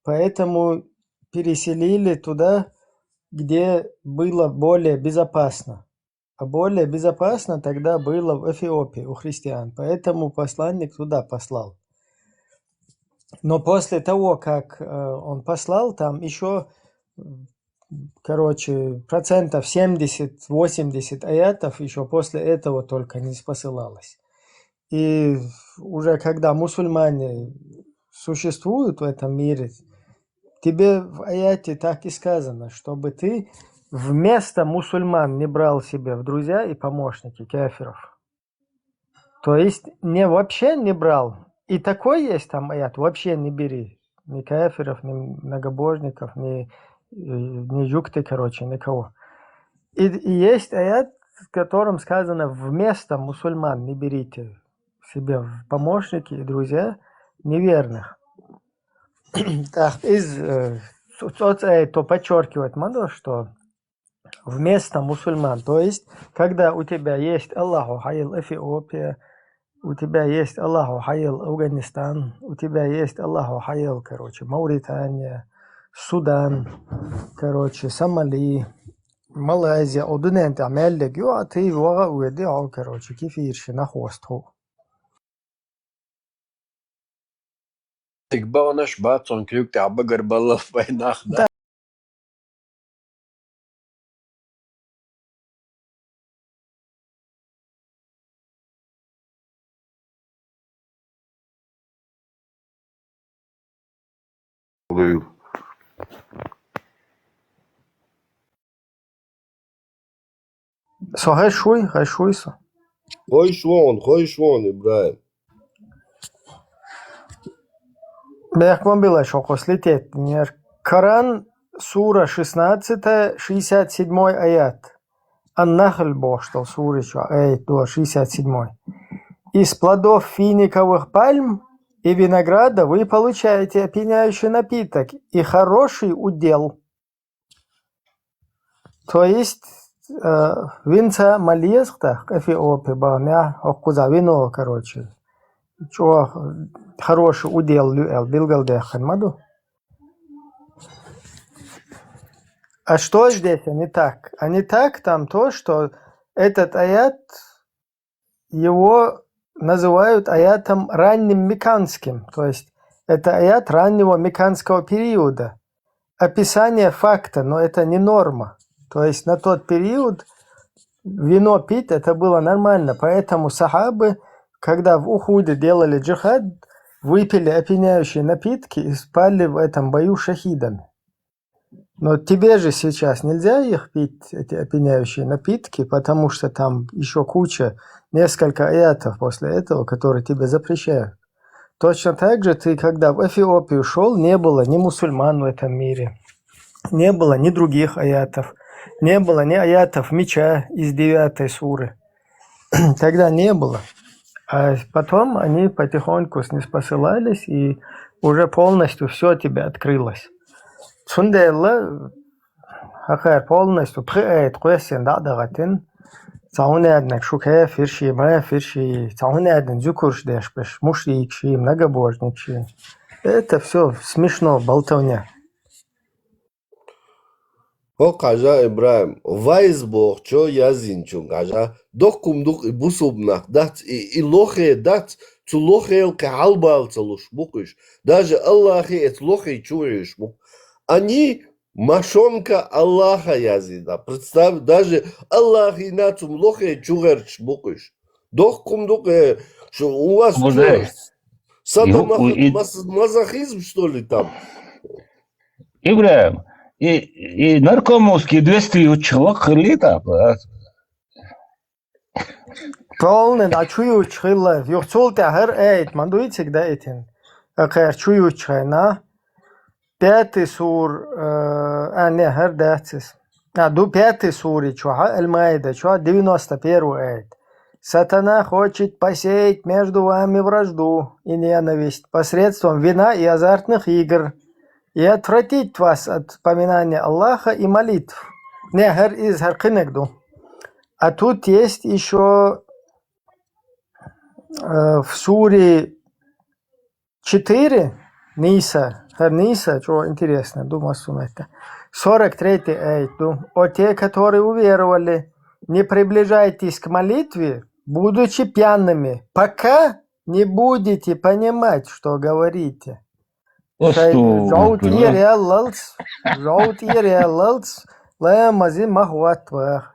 Поэтому переселили туда, где было более безопасно. А более безопасно тогда было в Эфиопии у христиан, поэтому посланник туда послал. Но после того, как э, он послал, там еще, короче, процентов семьдесят-восемьдесят аятов еще после этого только не посылалось. И уже когда мусульмане существуют в этом мире, тебе в аяте так и сказано, чтобы ты вместо мусульман не брал себе в друзья и помощники кафиров. То есть не вообще не брал. И такой есть там аят, вообще не бери. Ни кафиров, ни многобожников, ни, э, ни юкты, короче, никого. И, и есть аят, в котором сказано: «Вместо мусульман не берите себе в помощники и друзья неверных». Так, из, э, цо-, цо-, э, то подчеркивает, мадо, что вместо мусульман, то есть, когда у тебя есть Аллаху Хайил Эфиопия, у тебя есть Аллаху Хайил Афганистан, у тебя есть Аллаху Хайил, короче, Мавритания, Судан, короче, Сомали, Малайзия, о дуьнен тӀехь мел лег ю, а ты ваха а веди, хьо, короче, кефирши нах хьоста ху. Цига баханаш бац, цунна куьг тӀехь багарбаллал вайн нах да. Со хезаш вуй, хезаш вуй со. Хезаш ву хьуна, хезаш ву хьуна, ИбрахӀим. Бехк ма билла, шо кхо слететь нер. Коран, сура шестнадцатая, шестьдесят седьмой аят. Ан-Нахль бохуш долу сура чохь, аят ду шестьдесят седьмой. Из плодов финиковых пальм и винограда вы получаете опьяняющий напиток и хороший удел. То есть, э, винца ма леза тахка Эфиопи баханехь, хӀокхуза вино, короче, чӀогӀа хороший удел луьйла билгалдаьккхина ма ду. А что здесь а не так? А не так там то, что этот аят, его называют аятом ранним мекканским, то есть это аят раннего мекканского периода. Описание факта, но это не норма. То есть на тот период вино пить, это было нормально, поэтому сахабы, когда в Ухуде делали джихад, выпили опьяняющие напитки и пали в этом бою шахидами. Но тебе же сейчас нельзя их пить, эти опьяняющие напитки, потому что там ещё куча, несколько аятов после этого, которые тебе запрещают. Точно так же ты, когда в Эфиопию шёл, не было ни мусульман в этом мире, не было ни других аятов, не было ни аятов меча из девятой суры. Тогда не было. А потом они потихоньку снеспосылались, и уже полностью всё тебе открылось. Цундела хӀокхара полностью пхи аят кхоьссина дӀа а дахийтина, цхьа хӀун аьлла шу кафирш, мафирш, цхьа хӀун аьлла зуькарш деш берш, мушрикаш, многобожникаш. Это всё смешно, болтовня. ХӀокху хьажа, ИбрахӀим, Вайз бохучо яздинчуьнга хьажа, доккхум ду-кх и бусулба нах дац, и, и лохе дац, цу лохел кхин хьалабала ца луш бу-кх уьш. Даже Аллахе эцу лохе чу вуьйш бу-кх. Они мошонка Аллаха яздина. Представь, даже Аллахина цу лохе чу гӀерташ бу-кх уьш. Доккхум ду-кх, э, шу, у вас чё, садомах-, мас-, мазохизм, что ли, там? ИбрахӀим, и, и наркомовский двести учу лакха хилла тӀаккха? Полный, да, чу юьйцуш хилла. Юха цул тӀаьхьа хӀара аят ма дуй цига даийтина. Акхар чу юьйцуш хьайна. Пятый сур, э, а, не, хӀара дац иза. А, ду пятый сури чохь, Аль-Маида чохь, девяносто первый аят. Сатана хочет посеять между вами вражду и ненависть посредством вина и азартных игр и отвратить вас от поминания Аллаха и молитв. Не, хӀара иза, хӀара кхиниг ду. А тут есть ещё э, в суре четыре, Ниса, хӀара Ниса, чё интересно, думаю, сумета. Сорок третий аят, ду. О те, которые уверовали, не приближайтесь к молитве, будучи пьяными, пока не будете понимать, что говорите. Шай, жовт иер яллалц, жовт иер яллалц, ламази мах ватва.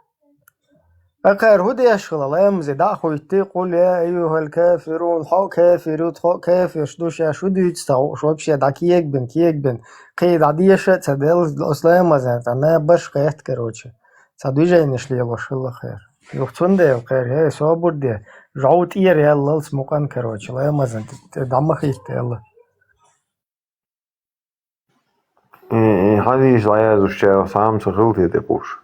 Акхар хӀу деш хила, ламази дӀа хуйтти, къул я айюхал кафирун, хьо кафир ют, хьо кафирш ду, ша шу дуьйцу ца хууш, вообще дӀа кегбин, кегбин. Кхий дӀа деша ца делла, ослаямаза, ца на баш кхет, короче. Ца движенеш лелош хила хер. Юх цундел хер, хе, собур де. Жовт иер яллалц мукъан, короче, ламазан, дӀа ма хийтта ялла. Э, э, хьадийс лаязуш чайл сам ца хилти тӀе кхуш.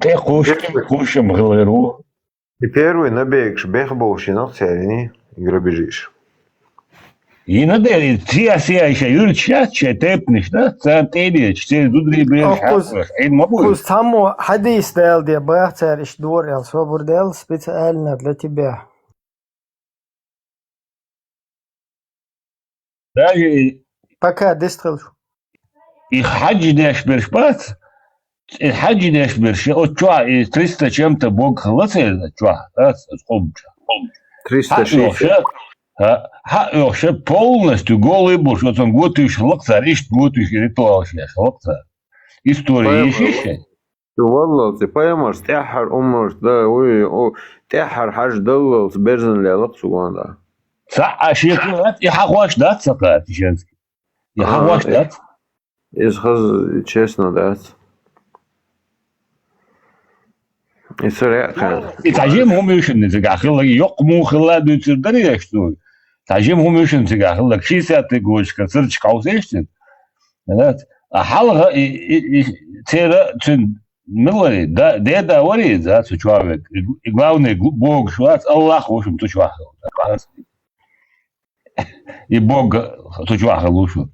ТӀе кхуш, тӀе кхушам хилар ву. И первый набегаш бех болуш йинах церани, грабежиш. Йина дери, ция, ция, иша юрча, че тепниш, да? Цан тӀедеш, цен зудри беш, Оккуз, хьакъаш, ин ма буй. Куз таму хьадийс дал де бах цар иш дур, эл собур дал, специально для тебя. Даже и Пока дистхилчу. И хьаджи деш берш бац, и хьаджи деш берш, оцу чохь и триста чем-то бог хилла церан чохь, дац, оцу къомчохь. Триста шестьдесят. Хьа йохша, хьа, хьа йохша полностью голый болуш, оцунна готуьйш хилла цара, иштта готуьйш ритуалаш еш хилла цара. История Пайхамар еш ю шайн. Шу валлалц, и пайхамарш тӀаьххьара умраш да, уй, у, тӀаьххьара хьаджи даллалц берзан лелакх цу гонда. Цхьа а шеко дац, и хьахош дац ца кхара, чеченский. И А, хьахош э, дац. Иза хаза честно дац. И ца реакхаьна. И цхьа жима хӀума ю шуна цигахь хилла, йоккха муха хилла дуьйцур дара еш ду. Цхьа жима хӀума ю шуна цигахь хилла, шестидесятый годашка царчу хьовсийша цуьнан. А хьалха и, и, и, церан цуьнан мила вари, да, деда вари иза, цу чохь верг. И, и главный гу-, богаш вац, Аллах ву шуна цу чохь хилла. И бог цу чохь хилла ву шуна.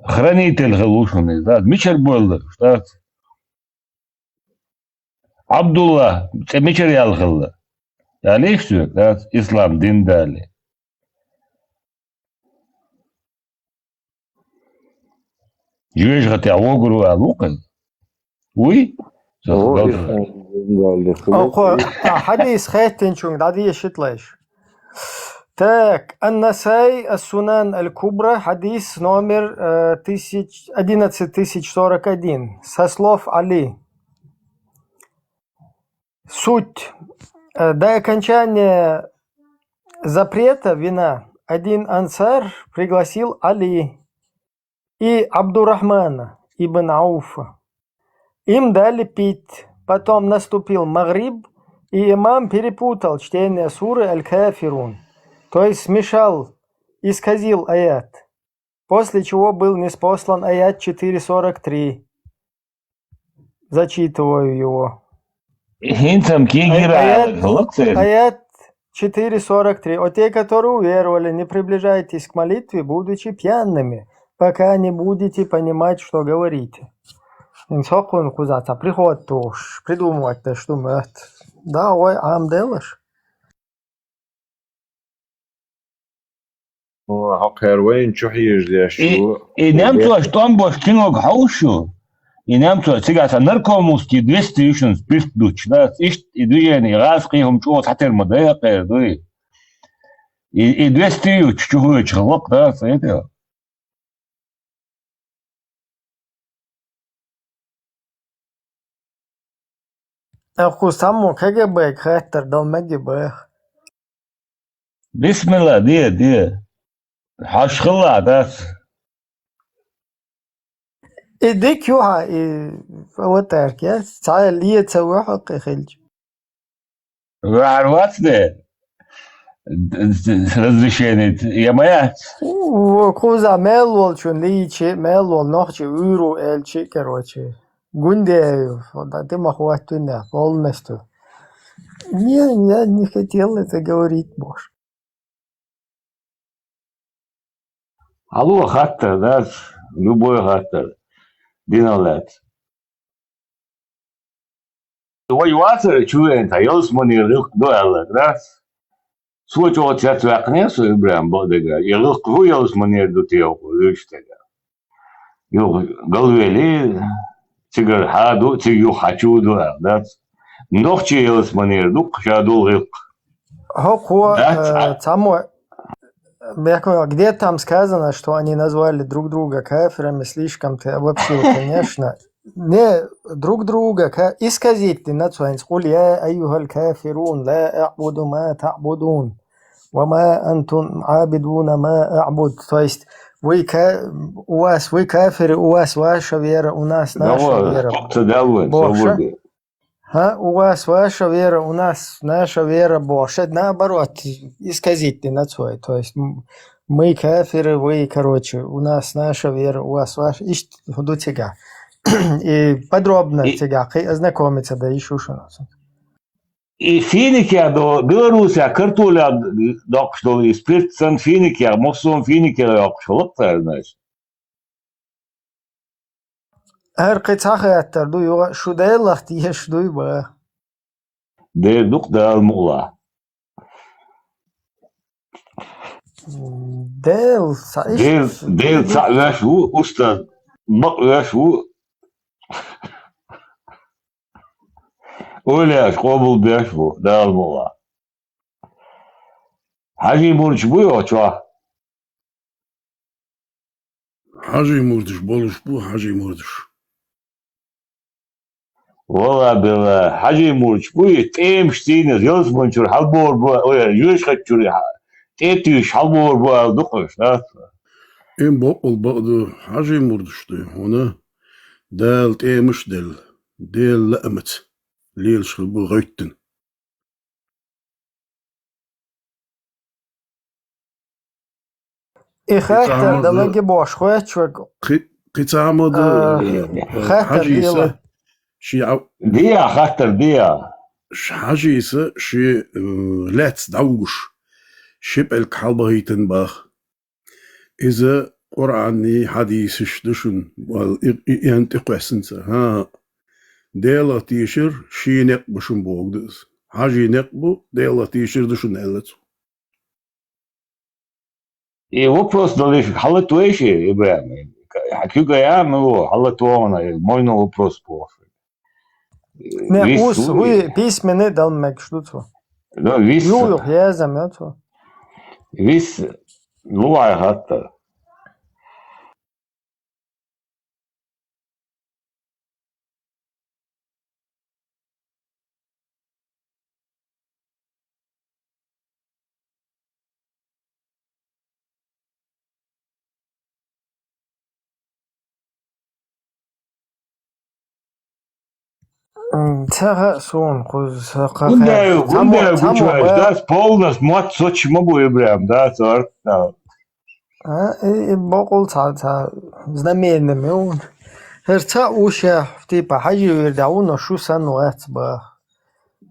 Хранитель хилла ву шуна иза, да? Мичара бовла, штат? Абдулла, цӀе мичара ял хилла? Ялийша соьга, да? Ислам дин дале. Жоьжахатехь вогур ву аьлла ву-кх иза? Вуй? О, Ислам дин дале хилла. Оха, а, хьадийс хеттинчунга дӀадешитлайша. Так, Ан-Насаи, Ас-Сунан Аль-Кубра, хьадис номер, э, тысяч, одиннадцать тысяч сорок один, со слов Али. Суть. Э, до окончания запрета вина один ансар пригласил Али и Абдурахмана ибн Ауфа. Им дали пить. Потом наступил магриб, и имам перепутал чтение суры Аль-Кафирун, то есть смешал, исказил аят, после чего был ниспослан аят четыре сорок три. Зачитываю его. ХӀинца-м кегира Аят, аят, лакхера. Аят четыре сорок три. О те, которые уверовали, не приближайтесь к молитве, будучи пьяными, пока не будете понимать, что говорите. Ин сокхун кхуза ца приход туш, придумывать деш ду моьтту. Да, ой, Ӏам делаш. О, хьо кхера вайна чу хьежа деш И, ю. И немцош тӀом бош кинога хьовш ю. И немцош цигахь цхьа наркомовский двести ю шуна спирт дучу, да, иштта и движение, гӀазкхий хӀума чӀогӀа цхьатера ма дайа кхера, дуй. И, и двести ю чу, чу хуьйцуш хилла-кх, да, цӀе тӀе. Акху саму КГБ-га хаттар дала мегий баха. Бисмилла, де, де. Хьаш хилла дац. И дика ю хьан, и аватарка яц, цхьа ле ца ву хьо кхин хилча. Ваьхьар вац де? Разрешение я ма яц? Во, кхуза мел волчун лийчи, мел вол нохчи уьйру элчи, короче. Гундеев, да, ты махуаттуна, полностью. Не, я не хотел это говорить, боже. Алло, хаттар, да, любой хаттар. Динал лаьц. Вай вацара чу веана, ялсманера гӀиллакх ду аьлла, да? Со чӀогӀа цецваьккхинера со Ибрахьим бакъдерг. И гӀиллакх хӀун ялсманера ду те, вуьйш тега? Юха галвели, цигара хьа ду, цига юха хьачу ду аьлла, дац? Нохчий ялсманера ду-кх ша долу гӀиллакх. ХӀокхо, дац, э, а? Цхьаммо, Бекмамбет, где там сказано, что они назвали друг друга кафирами, слишком ты обобщил, конечно. Не, друг друга, ка-, исказить ди нацвайнца. قل يا أيها الكافرون لا أعبد ما تعبدون وما أنتم عابدون ما أعبد. То есть, вы ка-, у вас, вы кафиры, у вас ваша вера, у нас наша вера. Ца дал вайн, бохуш. ХӀа, у вас ваша вера, у нас наша вера, бохуш. Наоборот, исказить ди нацвай. То есть, м-, мы кафиры, вы, короче, у нас наша вера, у вас ваша. Иштта ду цига. И подробно цига кхин ознакомиться да йиш ю шуна. И финикех до, Беларусехь картолехь доккхуш долу и спирт санна финикех, массо а финикех йоккхуш хӀаллакх цара, значит. ХӀара кхин цхьа хаттар ду, юха шу Делах тешаш дуй бан? Дера ду-кх, Дала мукъалахь. Дела цхьа иштта. Дела, Дела цхьаъ веш ву, устаз, бакъ веш ву. Ойла еш къобалбеш ву, Дала мукъалахь. Хьажий мурдаш буй оцу чохь? Хьажий мурдаш болуш бу, хьажий мурдаш. Валла, билла, хьажий мурдаш буй, тӀемаш цӀийнарг ялсмани чуьра хьалабогӀур бу, ой, жоьжахати чуьра хьа-, тӀе а туьйсуш хьалабогӀур бу аьлла ду-кх уьш, дац? Эн бакъволу бакъ ду, хьажий мурдаш ду, хьуна Дала тӀемаш а делла, Делан лаамца лелаш хилла бу гӀевттина. И хаттар далаге бохуш хоьттуш вага. Кхи-, кхин цхьа а ма ду, а, э, хаттар Хьажийса дела. Ши а-, Диа, хаттар диа. Ш-, Хьажийса ши, э, лаьцна дӀавугуш, ши пӀелг хьалабахийтина баха. Иза Къуръанний, хьадисаш ду шуна, вал и, и, и эн тӀекхоьссина цара. ХӀан, Делах тешар шен некъ бу шуна бохург ду иза. Хьажий некъ бу, Делах тешар ду шуна аьлла цо. И вопрос далийша, хьалатвейша, Ибрахим? Куьга яна, ну, хьалатвогӀана, мойно вопрос бохуш. Не, вис ус, ву, вуй, письменный дала мегаш ду цо. Ну, вис. Ю, юха язам я цо. Вис, лугӀай хаттар. М, ца хаьа суна кхуза, ца кхаьа. ГӀунда, цхьаммо, гӀунда цхьаммо гучувеш, ба- дас полностью мотт соцуш ма бу, Ибрахим, дас орта. А, и, и боккъал цхьа, цхьа знамение ма ю. ХӀара ца уьш, типа, хьажий вирдехь ву, но шу санна вац баха.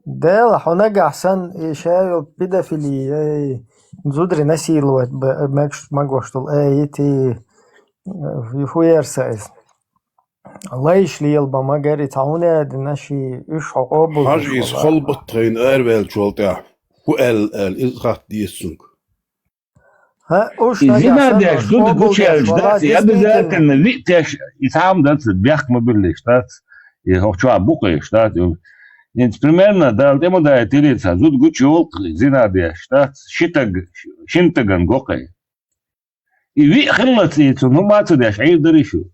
Дела, хьо нагахь санна, и ша йолу педофили, эй, зударий насиловать б-, мегаш-, магош долу, эй, ити, э, хӀун яра сан иза? Лайш лела бан ма гарий, цхьа хӀун а дина ши, уьш хьо къобал деш. Хьажийс вала. Холбат тхайна араваьллачул тӀаьхьа хӀун аьлла аьлла, иза хатта деза цуьнга. ХӀа, уьш и нагахь зина санна деш, уьш зуда къобал гучуяьллаш деш вала, дац, и действительно. Обязательно виъ теш, и цхьа а дац, бехк ма биллиш дац, и хӀокху чохь бу кхиш дац. ХӀинца примерно Дала тӀе ма дайтирий цхьа, зуда гучуйолу-кх зина деш дац, ши таг, шина тагана го кхин. И виъ хиллалц и цунна хӀума а ца деш, Ӏийр дарий шу?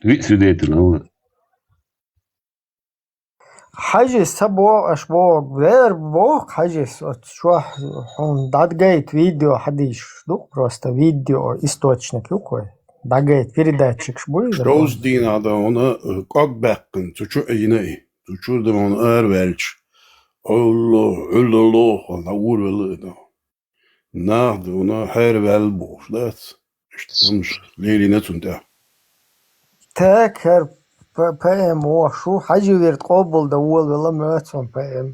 Виъ свидетель хилла. Хьажийс ца боху аша боху, вер боху хьажийс, оцу чохь хьуна дӀадгайта видео хьадийшаш ду-кх, просто видео источник ю-кх вай. ДӀагайта передатчикаш бу иза. Шовзткъа дийнахь дан хьуна, э, кӀог баьккхина, цу чу Ӏийна и. Цу чуьра дан хьуна араваьлча, Ӏулло, Ӏулло, хьуна дӀауравелла и дан. Нах дуна хьера ваьлла бохуш дац. Иштта хӀумаш лелийна цунна тӀехь. Так, хӀара п-, ПМ вохуш ву, хьажи вирд къобал дан волавелла моьтту суна ПМ.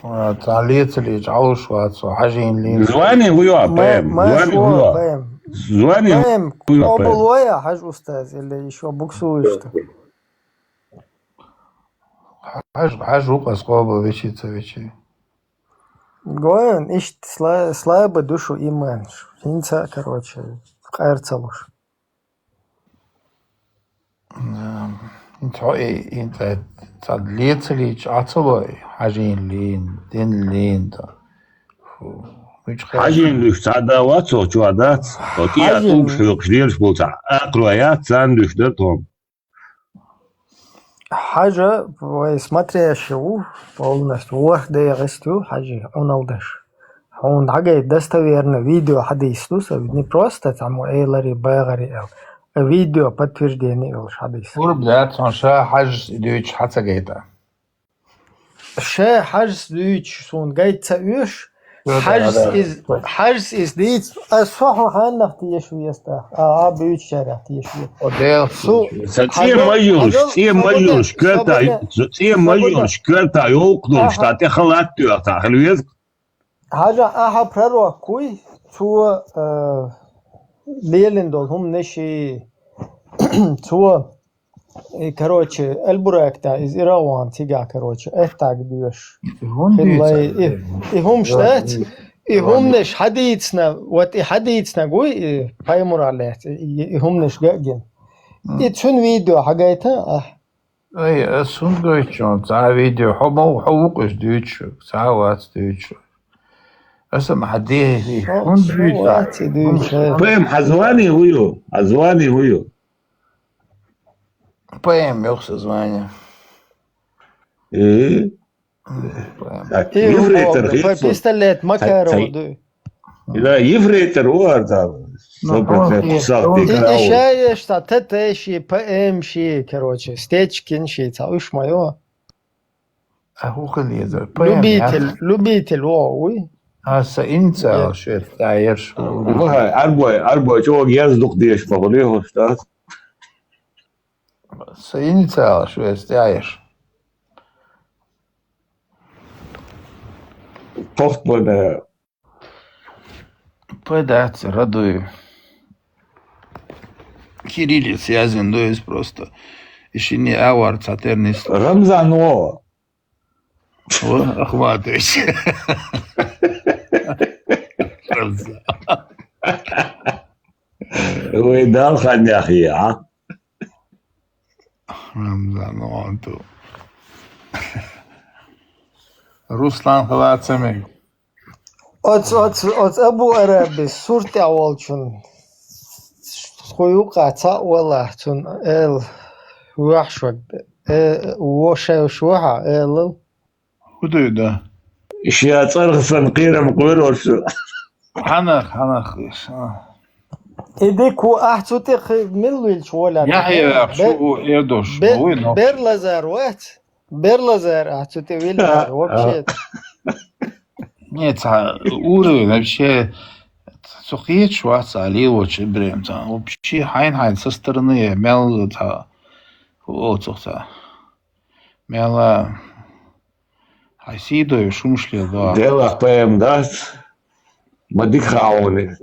А, цхьа лецалийча Ӏалуш вац со, хьажийна лийна. Звание хӀу йоах, П М? Звание хӀу йоах? П М. Звание хӀу йоах, П М? Къобал вая, хьажа устаз, или ещё буксуешь ты? Хьажа, хьажа вукъа ас къобал вичи ца вичи. Гоьн, иштта сла-, слабый ду шун иман. ХӀинца, короче, къар ца луш. М, хьо и, и, цхьа, цхьа лецалийча Ӏа ца лой, хьажийна лийна, дина лийна. Фу, мича хьажийна луш цхьа да вац, цо чу дац. Цо кӀиа тӀулгаш хьоькхуш лелаш болу цхьа акхарой яц, царна луш дара тхо. Хьажа, вай смотрящий ву, полностью ворхӀ дегӀаст ю, хьажи, Ӏуналдаш. Хьуна дӀагай достоверно видео хьадийс ду, со не просто там элари, багӀари эл, а видео подтверждение йолуш хьадийс. Урб дац, хьуна ша хьажас и дуьйцуш хьа ца гайта. Ша хьажас дуьйцуш суна гайта ца оьшу, хьажас из, хьажас из дийца, а со хьо хьаннах теша вестах, а, а буьйцучарах теша ве. О, Дела. Су, Сан цӀе хьажа, мажулш, хьажа, цӀе мажулш, коьрта, цӀе мажулш, коьрта йовкх долуш, та тӀе халат тоьхна, хила веза. Хьажа, ахьа пророк вуй, цо, э, лелина долу хӀуманаш и, цо, и, короче, Аль-Бурак тӀа иза ирагӀван цигахь, короче, аттаг доьшуш. ХӀунда хилла дийца? И, и хӀумаш дац, и хӀуманаш хьадийцина, вот и хьадийцинарг вуй, и пайхамарах лаьцна, и, и хӀуманаш ган а гина. И цуьнан видео хьагайта ахь? Ай, ас хӀунда гойту шуна цхьа а видео? Хьо ма ву, хьо ву-кх уьш дуьйцуш, цхьа а вац дуьйцуш. Аса ма хьан дехьа хӀунда дуьйцу? Вац и дуьйцу. П М, хьан звание хӀу ю? Хьан звание хӀу ю? П М, юха сан звание. Э? П М. Так, и ефрейтор хеташ. Пистолет Макарова ду. Да, ефрейтор ву ар там. Ну, сто процентов он, кусал он, тикарал. И ша еш цхьа Т Т ши, П М ши, короче, Стечкин ши, цхьа уьш ма йо. А хӀу хила езар? П М, любитель, любитель ву вуй. А, сан инициал шуьца тӀаьхьа ерш. Вахай, арбой, арбой, чӀогӀа язду-кх дезаш ма хуьлий хӀуш, да? Сан инициал шуьца тӀаьхьа ерш. Похт бана. П дац, радуй. Кириллица яздина ду иза просто. И шинне а вар цхьатерра нислуш. Рамзан ву. Ву, Ахматович. Рамзан. Вай Далла хан яхъе, а? Рамзан, вон ту. Руслан хила ца мега. Оц, оц, оц Абу Арабис сур тӀехь волчун. Ху юкъа цхьаъ валахь цун эл вахьаш ваг. Э, вошевш вахьа элал. ХӀу дуй да? Иш я цӀарах сан кхерам къоьрош. Хьанах, хьанах. И дика ву ахь цу тӀе мил вилча воля. Яхье ваьхчу ву эрдош. Берлазар вац? Берлазар ахь цу тӀе вилча вообще. Не, цхьа уровень вообще цу кхеташ вац, а лелочу Ибрем цхьа. Вообще хьайн-хьайн со стороны мел цхьа. О, цух цхьа. Мела. Хьайн сий дой, шумаш лела доагӀа. Делах П М дац. Ма дика хаьа хьуна.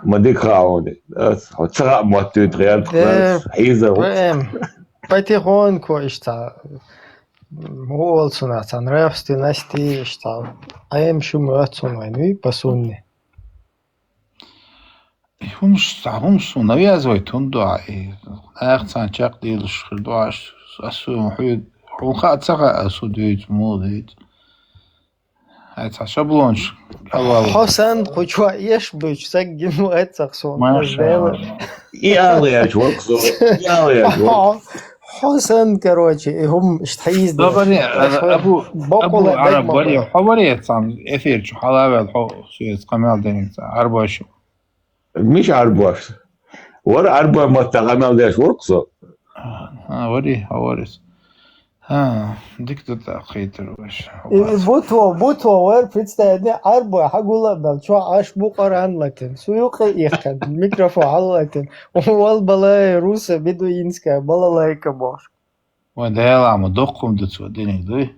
Ма дика хаьа хьуна. Дац. Хьо ца хаьа моттуьйту гӀерта. Э, хьийзар ву. П М. Потихоньку иштта. Муолсуна цхьа нравственность иштта. П М шума оццун вайн вий, по сунне. И хӀумаш, цхьа хӀумаш суна навязывать хӀунда ду ахь, и наха царна чекхдийлаш хир ду ахь, ас хьуна хьоьга, хьуна хаа ца хаьа, ас хӀун дуьйцу, муха дуьйцу. Хьай цхьа шаблонаш кӀелвалла. Хьо санна кху чохь еш буьйцу саг гина ву эццахь суна. Машалла. И ала яьлча воккха со, и ала яьлча воккха. Хьо санна, короче, и хӀума иштта хьийза деш. Абу, боккъала Абу Араб варе, хьо варе цхьана эфир чу хьала а ваьлла, хьо соьца къамел диниг цхьа Ӏарбош. Мича Ӏарбош? Вара Ӏарбой матта къамел деш воккха со. А, вари, хьо варис. А, дика ду тӀаккха хийтар вайша. И бутво, бутво вар, представь, не, Ӏарбой хьагула а бел, чохь Ӏаш бу Къуръан латин. Су юкъе иккхина, микрофон хьаллатин. Вал балай руса бедуинская балалайка бохуш. Вай Дела ма доккхум ду цо диниг дуй.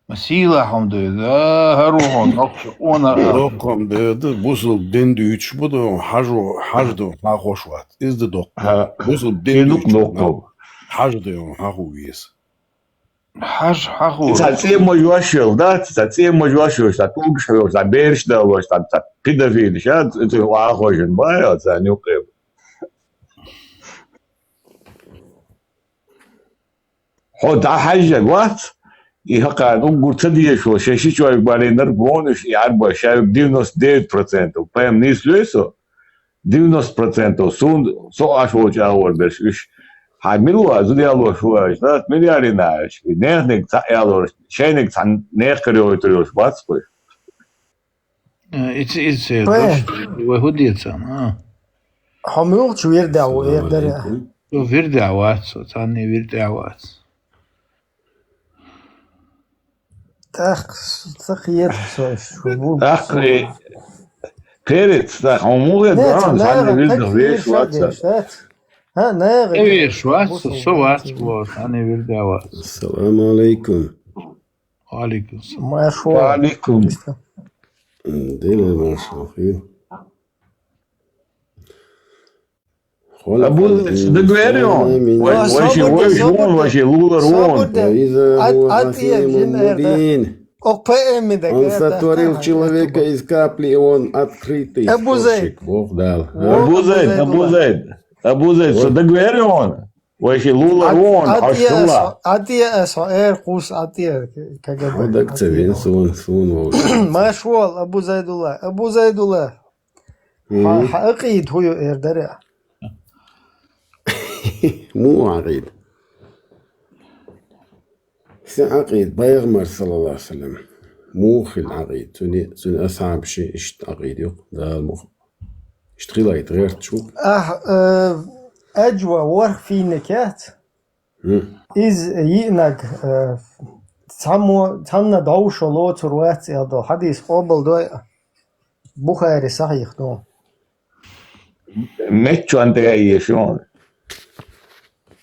Ма сийлахь хӀума ду иза, хӀара ву хьуна, нохча къона а. Доккха хӀума ду иза, бусалба дин дуьйцуш бу ду, хьажо, хьажа ду, хьахош вац. Иза ду доккха. ХӀа. Бусалба дин дуьйцуш бу, доккха. Хьажа ду, хьахо веза. Хьажа, хьахо. Цхьа цӀен маж вош йолу, да? Цхьа цӀен маж вош йолуш, цхьа тӀулгаш хьоьхуш, цхьа бераш далош, цхьа, цхьа педофилаш, а, цхьа вахожин, бай, цхьа нюкъе. Хьо дӀахьаьжжаг вац, и хӀокхарна уггар ца дезаш волу, шайн ши чоьрга барийнарг вон уьш, и Ӏарбой шаьрга девяносто девять процентов, пайхамар нийса лоьй со, девяносто процентов, суна, со Ӏаш волчу агӀор берш уьш. Хьан мила ву, зуда ялош ву аьлча, нах мила ярина аьлча, и неханиг цхьаъ ялош, шайниг цхьа нехан кара йойтур йолуш бац кхуьш. Э, ица, ица, Пе. Даш, вай хӀун децан, а? Хьо муьлхачу вирдехь ву, эр дара? Со вирдехь вац, со царний вирдехь вац. ТӀаккха ца кхета со, шу ву. ТӀаккха, э, перец, тӀаккха хьо муха Не, ца догӀу, царний нагӀа вирдехь таг веш вирша вац. Деш, дац? ХӀа, нагӀа Э, веш вац, со, со вац, бо, царний вирдехь вац. Ассаламу алейкум. Ва алейкум салам. Маршо. Ва алейкум. Дела маршо, хил. Абу, договорён. Вай, вай ши, вай ши вон, вай ши лулар вон. Ат, ат, ат, ат, мубин. О, П М да. Он сотворил человека из капли, и он открытый источник. Бог дал. Абу Зайд, Абу Зайд. Абу Зайд, со договорён. Вай ши лулар вон, хьо шула. Ат, ат, эр кус, ат, эр, как бы. Хьо даг ца вен, суна, суна вовши. Маш вол, Абу Зайдулла, Абу Зайдулла. Мгм. Хьан, хьан акъида хӀу ю, эр дара? Муха акъида? Сан акъида, пайхамар, саллаллаху алейхи ва саллям, муха хила акъида? Цуьнан, цуьнан асхьабаши иштта акъида ю, Дала муха. Иштта хилайта гӀерташ ву. Ахь, э, аьжва ворхӀ фийна кац? Хм. Иза йиънаг, э, цхьаммо, цхьанна дӀовшо лоцур вац, аьлла долу хьадис къобалдой а. Бухари сахьих ду. Меччун тӀе а ешон.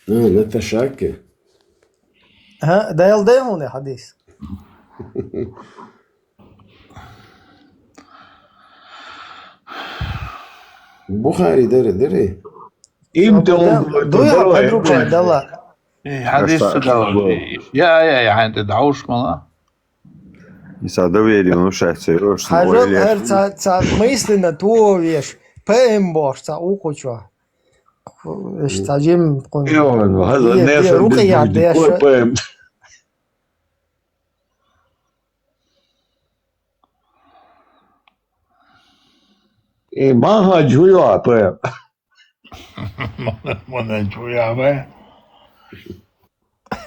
А, Наташаки? ХӀа, дайла дай хьуна хьадис? Бухари дара, дара? Им те он дуй хьан подруга дала. Э, хьадис ца дала. Я, я, я, хьан тӀе дӀовш мала. Иса доверие, ну, шайца, ёш, хьажал, хӀара ца, ца мысленно ту веш, П М бош, ца укучо. Эш ца жим кун. Ё, ну, хаза, не, рукъя деш. П М. Э, ма хьажа хӀу ю, П М. Ма хьажа хӀу ю, П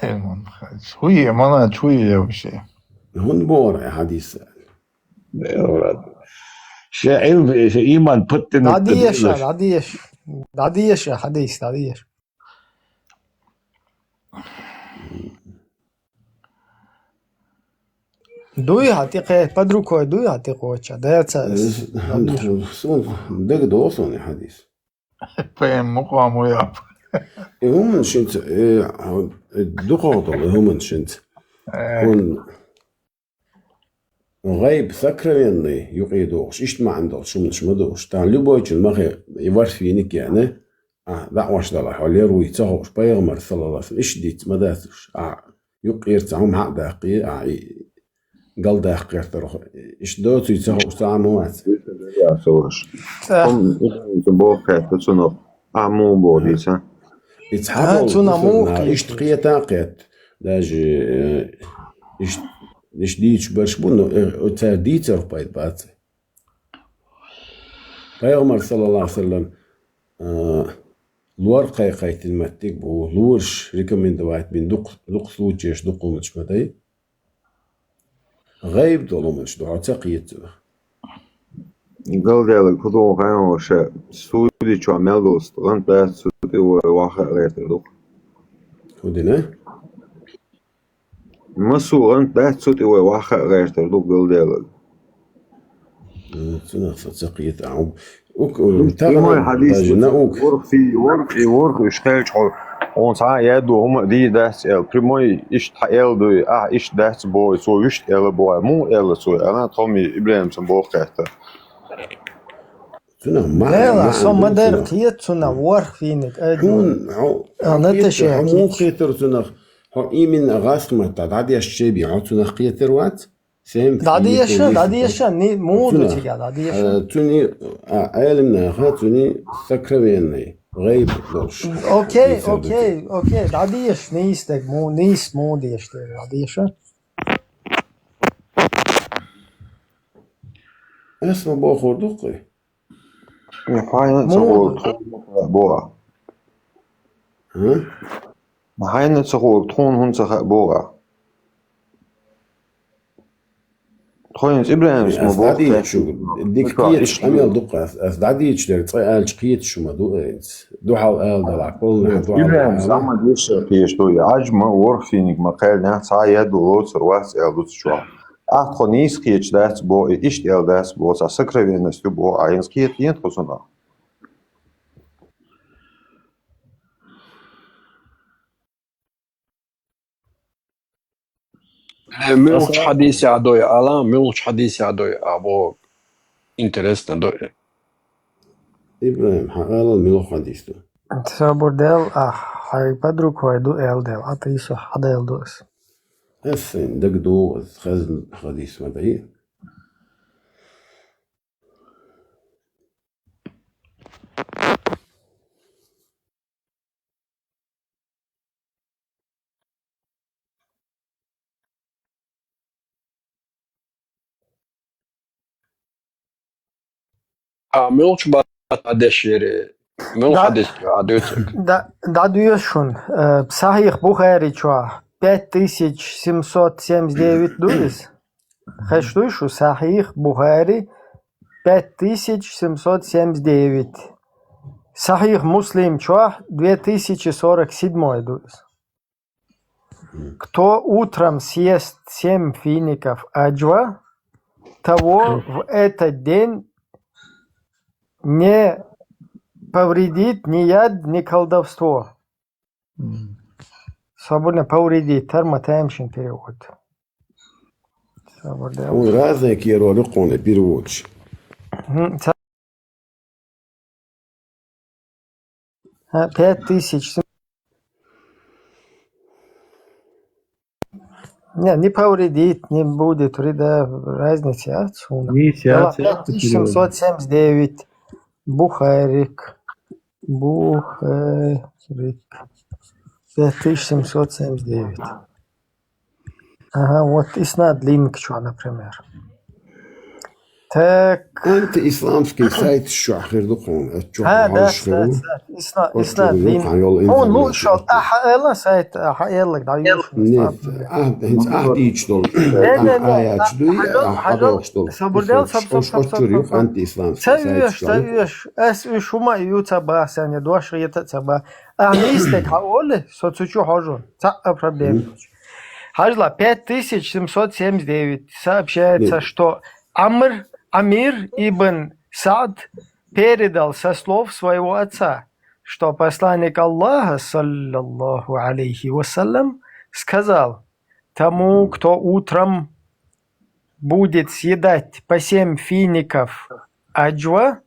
М. Ма хьажа хӀу ю, ма хьажа хӀу ю вообще. ХӀун боху хьадис? Ше Ӏилма, ше иман паттина дӀадеша, дӀадеша. ДӀадеша, хьадис, дӀадеша. Дуй хьан тӀе кхе, под рукой дуй хьан тӀе кхоча, даьца. Суна дага догӀу суна хьадис. П М мукъам ву яп. И хӀуманаш хӀинца, э, дукхах долу и хӀуманаш хӀинца. Э. ХӀун гӀайб сокровенный юкъе догӀуш, иштта маьӀна долуш хӀуманаш ма догӀуш. Тахьа любойчун махе и ворхӀ фийник яьхна, а, дӀа Ӏаш дала хьо лер вуй ца хууш, пайхамар, саллаллаху алейхи ва саллям, иштта диц ма дацуш. А, юккъера цхьа хӀума хьа а даккхий, а, и, галдаккха гӀертарх. Иштта доций ца хууш, цхьа а ма вац. Ца. Хьуна боху кхетта цунах, а, муха боху дийца? И цхьа а, болу цунах муха, иштта кхета а кхетта. Даже, э, иштта, иштта дийцаш берш бу, но, э, цара дийцарх пайда бац. Пайхамар, саллаллаху алейхи ва саллям, а, лор кхайкхайтина меттиг бу, лораш рекомендовать бина дукха, дукха случаеш, дукха хӀуманаш ма дай. ГӀайб долу хӀуманаш ду, хьо ца кхета цунах. Галделаг хӀу догӀу хьайна ша, суди чохь мел долу стаган баьц цу тӀе вай ваххьа а гӀертар ду. ХӀу дина? Масуган баьц цу тӀе вай ваххьа а гӀертар ду галделаг. М, цунах со ца кхета, а, ук, ук, имай хьадис даже наук. Ворхи, ворхи, ворхи, уьш кхечхьо. Хьуна цхьа а яд ду, хӀума а дий дац аьлла, прямой иштта хьаэлла дуй, ахьа иштта дац боху, цо вуьшта аьлла боху, муха аьлла цо, ана, тхо-м Ибрахимца боху кхетта. Цунах ма Нела, ма со ма ду дара цунах. Кхета цунах, ворхӀ фийниг, ай, Хьун, ду. Хьо, А, хьо Наташа, кхетар, хьо муха кхета. Кхетар цунах, хьо именно гӀаскхи матта дӀадеш чеби, хьо цунах кхетар вац? Сем дӀадеша, фийниг дӀадеша, ни, муха ду цунах. Цига, дӀадеша. Э, цуни, а, Ӏелимнаха цуни сокровенный, гӀайб долуш. Окей, Ицар ду окей, цига. Окей, дӀадеша, нийса даг, му-, нийса муха деша, дӀадеша. Ас ма бохур ду кхуй? Хьайна ца Муха хуур ду? Тхуна хӀунда ца хаьа боху? А? Хьайна ца хуур тхуна хӀунда ца хаьа боху? Тхо хӀинца Ибрахимс ма Ас боху дӀадийча тхаьш. Шу, дика Тхо кхеташ иштта къамел ду. Ду-кх ас, ас дӀадийча дерг цкъа аьлча кхеташ шу ма ду, э, ца. Духьал ала далахь, полнехь духьал Ибрахимс ала. Амма деша кхеташ ду, и Ӏаж ма ворхӀ фийниг ма кхаьллинехь, цхьа а яд ду лоцур вац аьлла ду цу чохь. Ахьа тхо нийса кхеташ дац боху, и иштта аьлла дац боху, цхьа сокровенность ю боху, а хӀинца кхетахьа тхо цунах. Э, муьлхачу хьадисехь дуй, ала, муьлхачу хьадисехь дуй, а, боху, интересно дуй. Ибрахим, хьан ала, муьлха хьадис ду? Собар дел, а, хьайн подругой ду, эл дел, а, тӀе йиса хьадел ду ас. Ас сайн дагадогӀу, ас хезна хьадис ма дай. А, муьлхачу баттахь деш яри? Муьлха Да. хьадис а дуьйцург? Да, да, дуьйцу шуна. Э, Сахьих Бухари чохь пять тысяч семьсот семьдесят девять ду иза. Хезаш дуй шу, Сахьих Бухари, пять тысяч семьсот семьдесят девять. Сахьих Муслим чохь две тысячи сорок седьмой ду иза. Кто утром съест семь фиников аджва, того в этот день не повредит ни яд, ни колдовство. Мгм. Собарна повредит, тар ма тамашийна перевод. Собар да. Вон разные кхерор ю кхуна переводаш. Мгм. Ца-, а, пять тысяч. Не, не повредит, не будет вреда, разница, а, цуна. Есть, я Давай, церковь пять тысяч семьсот семьдесят девять. Бухарик. Бухарик. Пять тысяч семьсот семьдесят девять. Ага, вот иснад линк чё, например. Так. Антиисламский сайт чохь хир ду кхуна. Чохь А, да, хьалаш хир да, ду. Да. Иснад, Оцу иснад чохь линк. Юкъахь йолу А, он интернет лучше, чохь. А, хьаэлла сайт, а, хьаэлла, да, Нет, а, а, дийчу долу. Не, не, не, Аяташ дуй, хьажал, а, хьажал, хьадогӀуш долу. Собар дел, Оцу соб, соб, соб, оцу соб, чуьра соб, юкъа соб. Антиисламский Ца сайт уьш, чохь ца ду. Уьш. Ас уьш хӀума а ю ца бахсан, я дош гӀета ца ба. Ахьа нийсдег хьан олу, со цу чу хьожу. Цхьа а проблема йоцуш. Хьажла, пять тысяч семьсот семьдесят девять. Сообщается, что Амр, Амир ибн Саад передал со слов своего отца, что посланник Аллаха, саллаллаху алейхи ва саллям, сказал: «Тому, кто утром будет съедать по семь фиников аджва,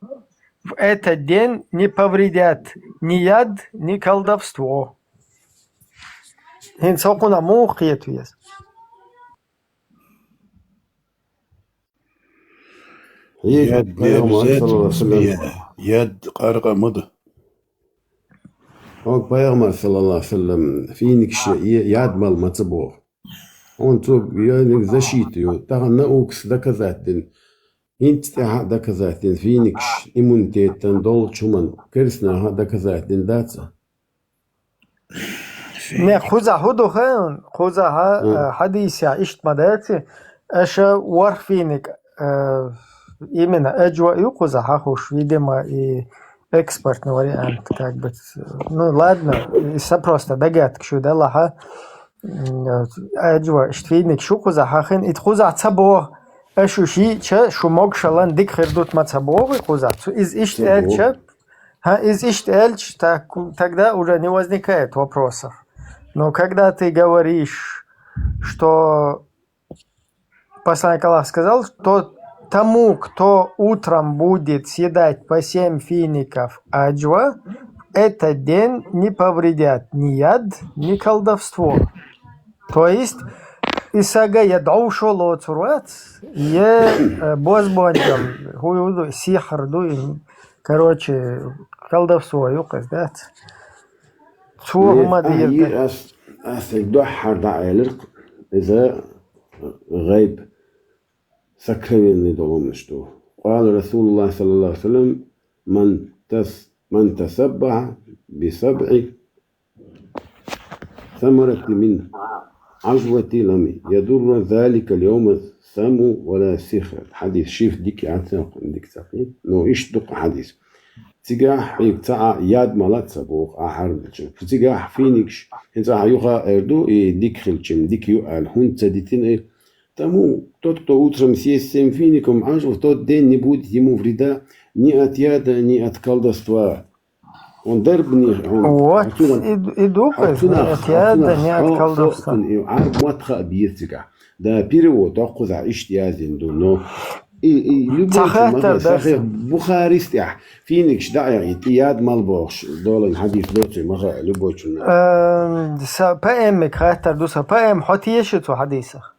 в этот день не повредят ни яд, ни колдовство». ХӀинца хӀокхунах муха кхета веза? Яд, пайхамар, саллаллаху алейхи ва саллям. Яд къаркъа ма ду. Хьо пайхамар, саллаллаху алейхи ва саллям, финикаш е-, яд мала ма ца боху. Хьуна цо йоьниг защита ю. Тахана наукас доказать дина. ХӀинца тӀаьхьа а доказать дина, финикаш иммунитетан долчу хӀуман, керстанаха а доказать дина дац? Не, кхузахь хӀун ду хаьий, кхузахь, Мгм. э, хьадисехь иштта ма дац, аша ворхӀ финик, э, именно аджва ю кхузахь хьахуш, видимо, и экспортный вариант, как бы, ну, ладно, и са просто догадка шу далахьа, м, аджва, иштта финик шу кхузахь хьахин, и кхузахь ца боху, аша шу шиъча, шу могушалан дика хир ду ма ца боху кхузахь, цу, из иштта Ца боху. аьлча, Ха, из иштта элча, так, тогда уже не возникает вопросов. Но когда ты говоришь, что посланник Аллаха сказал, что тому, кто утром будет съедать по семь фиников аджва, этот день не повредят ни яд, ни колдовство. То есть, из сага я дауш лоцур вац, е, э, бозбуунчам, хӀу ю ду, сихьр ду, и, короче, колдовство ю-кх из, да? Цо хӀума дийр да. Ас, ас духхьар дӀаэлира, иза гӀайб, сокровенный долунаш ду. قال رسول الله صلى الله عليه وسلم: من تس-، من تشبه بسبع ثمرة من عجوة لم يضر ذلك اليوم سم ولا سحر. Хьадис шиф дика яц, дика ца хин. Но иштта ду-кх хьадис. Цигахь хьоьга цхьа а яд ма лаца боху ахьар дечу. Цигахь финикаш, хӀинца ахьа юха а эр ду, и дика хилчим, дика ю аьлла, хӀунда ца дитина и? Тому тот, кто утром съест семь фиников аджва, в тот день не будет ему вреда ни от яда, ни от колдовства. Он дарбни, он Вот, и, и ду-кх из, ни от яда, ни от колдовства. И Ӏарб мотт хаа беза цигахь. Да, перевод доккхузахь иштта яздина ду, но и, и любой цхьа хаттар ма-, дар шахьихь Бухарис тӀехь финикаш дӀа а яхийта, и яд мала бохуш долу хьадис доций ма хаьа любой чунна. Эм, са П М-иг хаттар ду, са П М, хьо теша цу хьадисах?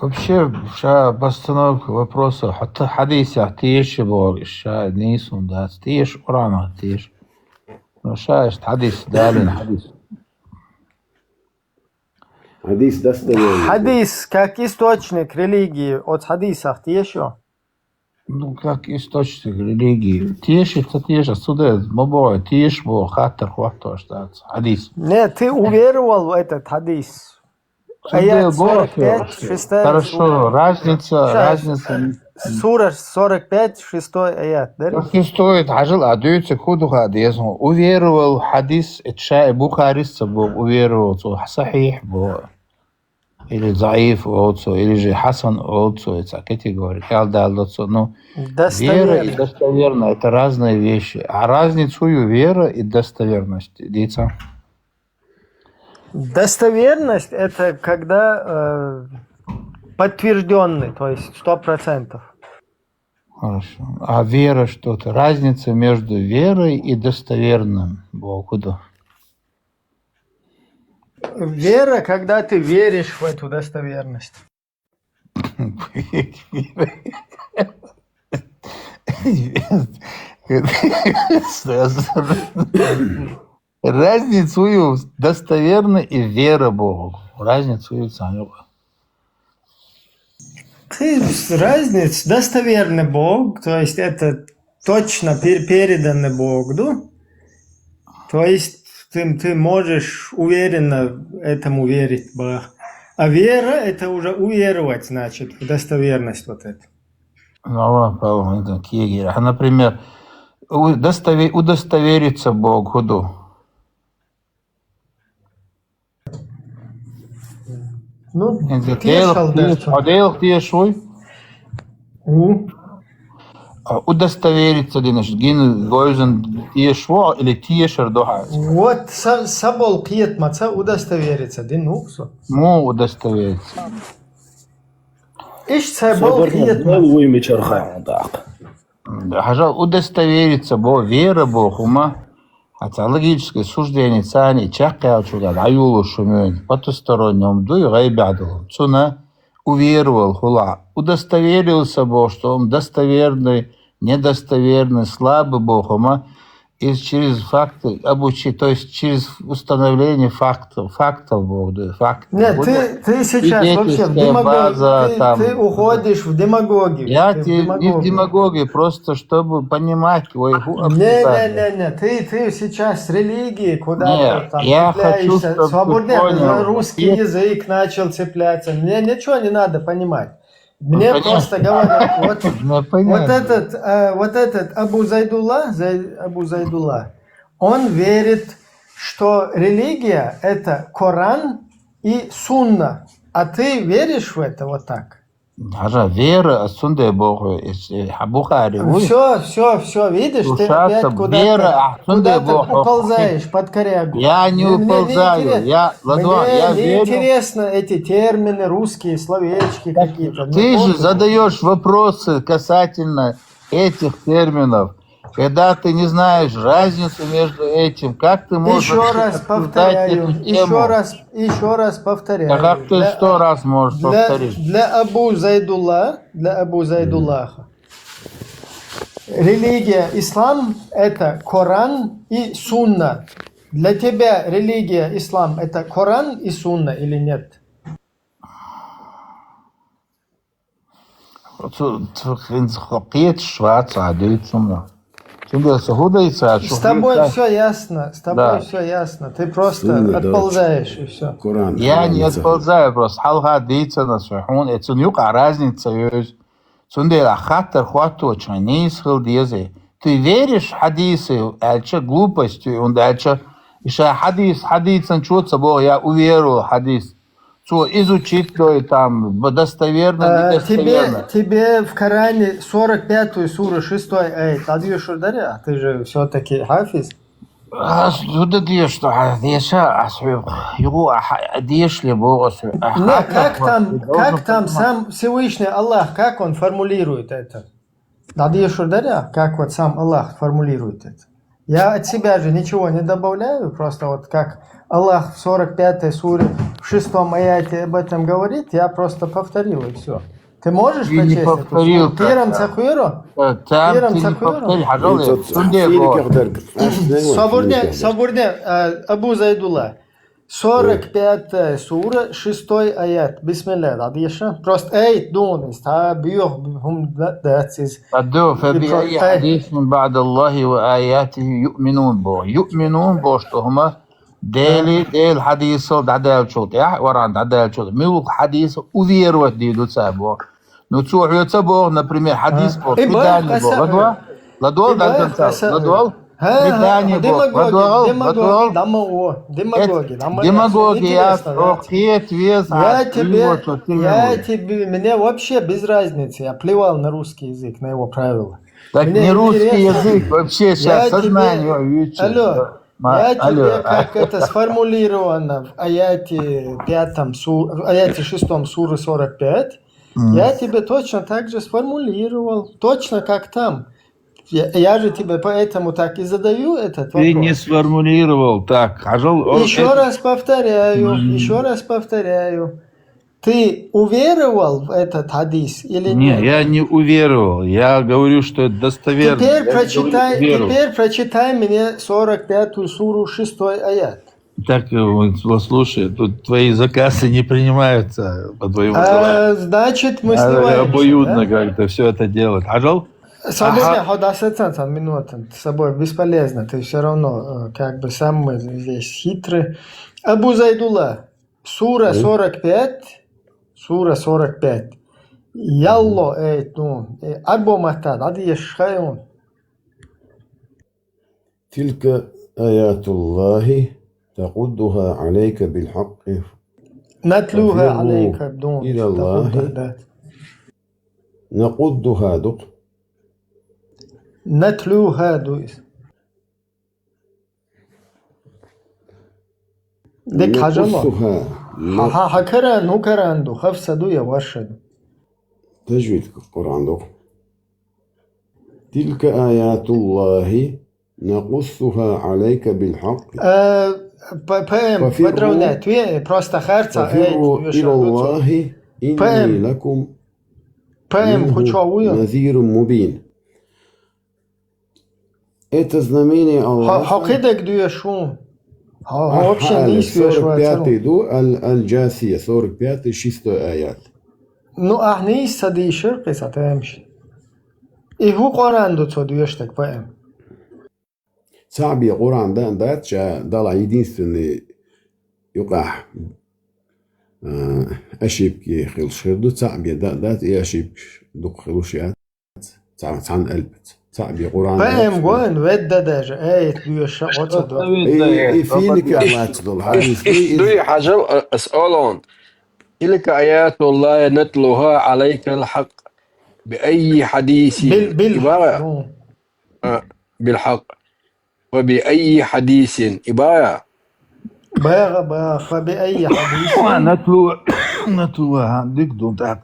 Вообще, ша постановка вопроса, хьо-, хьадисех теша боху, ша нийса хӀума дац, теша, Къуръанах теша. Но ша иштта хьадис, далийна хьадис. Хьадис достоверный. Хьадис как источник религии, оцу хьадисах теша? Ну, как источник религии. Теша, ца теша, цу дела ма боху, теша боху, хаттар хӀоттош дац. Хьадис. Нет, ты уверовал в этот хьадис. Цу дела боху, сорок пять, шестая сура. Хорошо, разница, разница. Сура сорок пять, шестой аят, да? Как источник, хьажал, а дуьйцург хӀун ду хаа деза хьуна. Уверовал хьадис, это ша и Бухарис ца боху, уверовал цо, сахьихь боху. Или заиф олу цо, или же хьасан олу цо, и цхьа категори, кхел далла цо. Ну, вера и достоверно, это разные вещи. А разницу ю вера и достоверность, дийца? Достоверность — это когда, э, подтверждённый, то есть сто процентов. Хорошо. А вера что-то? Разница между верой и достоверным боху хӀун ду? Вера, когда ты веришь в эту достоверность. Разницу ю достоверно и вера боху. Разницу ю цхьаьна юкъа. Ты разница, достоверный Бог, то есть это точно пер-, переданный Бог, да? То есть ты, ты можешь уверенно этому верить, Бог. А вера — это уже уверовать, значит, в достоверность вот эту. Ну, а, по-моему, это кегера. А, например, у-, достове-, удостовериться Богу, да? Ну, хӀинца Делах теша, хьо Делах теша вуй? Ву. А удостовериться динаш, гина говзан теша ву или тешар ду хьан? Вот са, са болу кхетамаца удостовериться дина ву со. Му удостовериться? Иштта са болу кхетамаца. Вуй мичара хаьа даккха? Хьажал, удостовериться бо, вера боху хӀума, хьан цхьа логическое суждение царна и чекхъяьллачул тӀаьхьа дӀайолуш хӀума, потусторонний хӀума дуй, гӀайбехь долу. Цунна уверовал хуьлу. Удостоверился боху, что хӀума достоверный, недостоверный, слабый боху хӀума, из через факты обучи-, то есть через установление фактов, фактов боху, да, факты. Нет, ты, ты сейчас вообще в демагогию, ты, ты уходишь в демагогию. Я не в демагогию, просто чтобы понимать, ой, ху-, не, не, не, не, ты, ты сейчас с религией куда-то там цепляешься. Свободнее, русский язык начал цепляться. Мне ничего не надо понимать. Мне просто говорят, вот, вот этот, э, вот этот Абу Зайдулла, Зай-, Абу Зайдулла, он верит, что религия — это Коран и Сунна. А ты веришь в это вот так? Даже вера, а цунде Бог, э, э, Бухари, уй. Все, все, все, видишь, ты Слушаться, опять куда-то, вера, а цунде куда-то Бог. Уползаешь под корягу. Я не Мне- мне уползаю, неинтерес- я, Ладуа, Мне я верю. неинтересно эти термины русские, словечки какие-то. Ну, Ты же пофигу. задаешь вопросы касательно этих терминов. Когда ты не знаешь разницу между этим, как ты можешь Еще вообще раз обсуждать повторяю, эту тему? Еще раз, еще раз повторяю. Да как ты Для- сто раз можешь для, повторить? для Абу Зайдулла, для Абу Зайдуллаха, религия ислам — это Коран и Сунна. Для тебя религия ислам — это Коран и Сунна или нет? Цу- цу- хин- хо- кхеташ вац а дуьйцу ма. Цундела со хӀу дайца, шу С тобой хӀу- все ясно, с тобой Да. все ясно. Ты просто Сунна, да. Отползаешь и все. Коран. Я не отползаю, просто хьалха дийцина со хьуна, э, цун юкъа разница йоьз. Цундела хаттар хӀотточа нийса хила деза. Ты веришь хьадисы, аьлча глупость, и он аьлча, и ша хьадис, хьадисан чу ца боху, я уверовал хьадис. Цо изучить дой там, б- достоверно, А, тебе, недостоверно. тебе в Коране сорок пятую суру шестой аят. Дадьёшур дари, а ты же все-таки хафиз. Ас зуда деш, что а деша, а све, его а ха- а деш ли бо, а све, а Не, ха- как там, ты должен как там понимать. Сам Всевышний Аллах, как он формулирует это? Дадьёшур дари, как вот сам Аллах формулирует это? Я от себя же ничего не добавляю, просто вот как Аллах в сорок пятой суре, в шестом аяте об этом говорит, я просто повторил и все. Ты можешь Я не прочесть эту повторил суру? Пирам так, ца хьоьру? Э, Там Пирам ты ца не хьоьру? повтори, хьажал, Ицо цундела финика бо. хьадарг. Сабурне, сабурне, э, Абу Зайдулла. Сорок пятая сура, шестой аят. Бисмилла, дадьёша. Просто эй, дунис, та бюх, хум да- дац из. Адду, فبأي Ай. حديث بعد الله وآياته يؤمنون бо. Юъминун бо, что хӀума Дели, Дели хьадисал дӀадаьллачул тӀехь, Къуръан дӀадаьллачул тӀехь. Муьлха хьадиса уверовать дийр ду ца бо. Ну, цо хьоьца боху, например, хьадис бо, И бах предание къаса бо. Ладуа? а. Ладуа, И бах даган ца. къаса а. Ладуа? Ха, Предание бо. демагоги, Ладуа, демагоги, ладуа. дамао, демагоги, Эт- дамао. Демагогия, Интересно, да. рохет, вес, Я а, тебе, вот, вот я именно. тебе, мне вообще без разницы, я плевал на русский язык, на его правила. Так Мне не русский интересно. Язык, вообще Я сейчас тебе, сознание увеличит. алло, Ма- я тебе, алло. Как это сформулировано в аяте пятом, су- в аяте шестом суры сорок пять, М. я тебе точно так же сформулировал, точно как там. Я, я же тебе поэтому так и задаю этот Ты не вопрос. Сформулировал так. Хьажал, о, Еще это- раз повторяю, М. Еще раз повторяю. Ты уверовал в этот хадис или Не, нет? Я не уверовал. Я говорю, что это достоверно. Теперь Я прочитай, не уверовал. Теперь прочитай мне сорок пятую суру, шестой аят. Так, э, вот, вот слушай, тут твои заказы не принимаются по твоему желанию. А, значит, мы Надо снимаем. Обоюдно Да? Как-то все это делать. Хьажал? Свободно, Ага. хода сецан, сан минутын. С тобой бесполезно. Ты все равно, э, как бы, самый здесь хитрый. Абу Зайдулла, сура сорок пять, сура сорок пять. Ялло, эй, ну, э, арбо матта, да, деш хайун. تلك آيات الله تقدها عليك بالحق. Натлуха Фафирру алейка, дун. илаллахи. Тахудда, да. نقدها دق. Натлуха дуис. Дек хьажало. نقصها. Ха-, ха-, хакара, ну каранду, хафсаду я вашаду. تجويد القرآن دق. تلك آيات الله نقصها عليك بالحق. Э, п-, ПМ, Фафирру. подровнять, ве-, просто харца, эй, ففروا вешал, إلى الله إني ПМ. لكم ПМ, منه хуча уя. نذير مبين. Это знамение Ха-, Аллаха. хакидак дуя шун. Ха, ха, Ах, вообще Аль, не ишь веш сорок пятый вацару. ду, Аль, Аль-Джасия, сорок пятый, шестой аят. Ну, ах, не ишь сади шеркы сатаемши. И ху Коран ду цо дуеш так ПМ. Цаби Коран да, да, ча, дала единственный юкъа, а, ошибки хилш хир ду, цаби да, да, и ошибки дук хилуш я. Ца-, цан эльбец. Цаби Коран. ПМ гоин ведда даже, эй, дуеш оцо до. И, и финика лац дол, хадис, и, и, Дуй хьажал, э, с олон. تلك آيات الله نتلوها عليك الحق. بأي حديث. Бил, бил. عبارة. Ну, آه، بالحق. وبأي حديث عبارة. Бага, бага, فبأي حديث. نتلو نتلوها ديك دون تحت.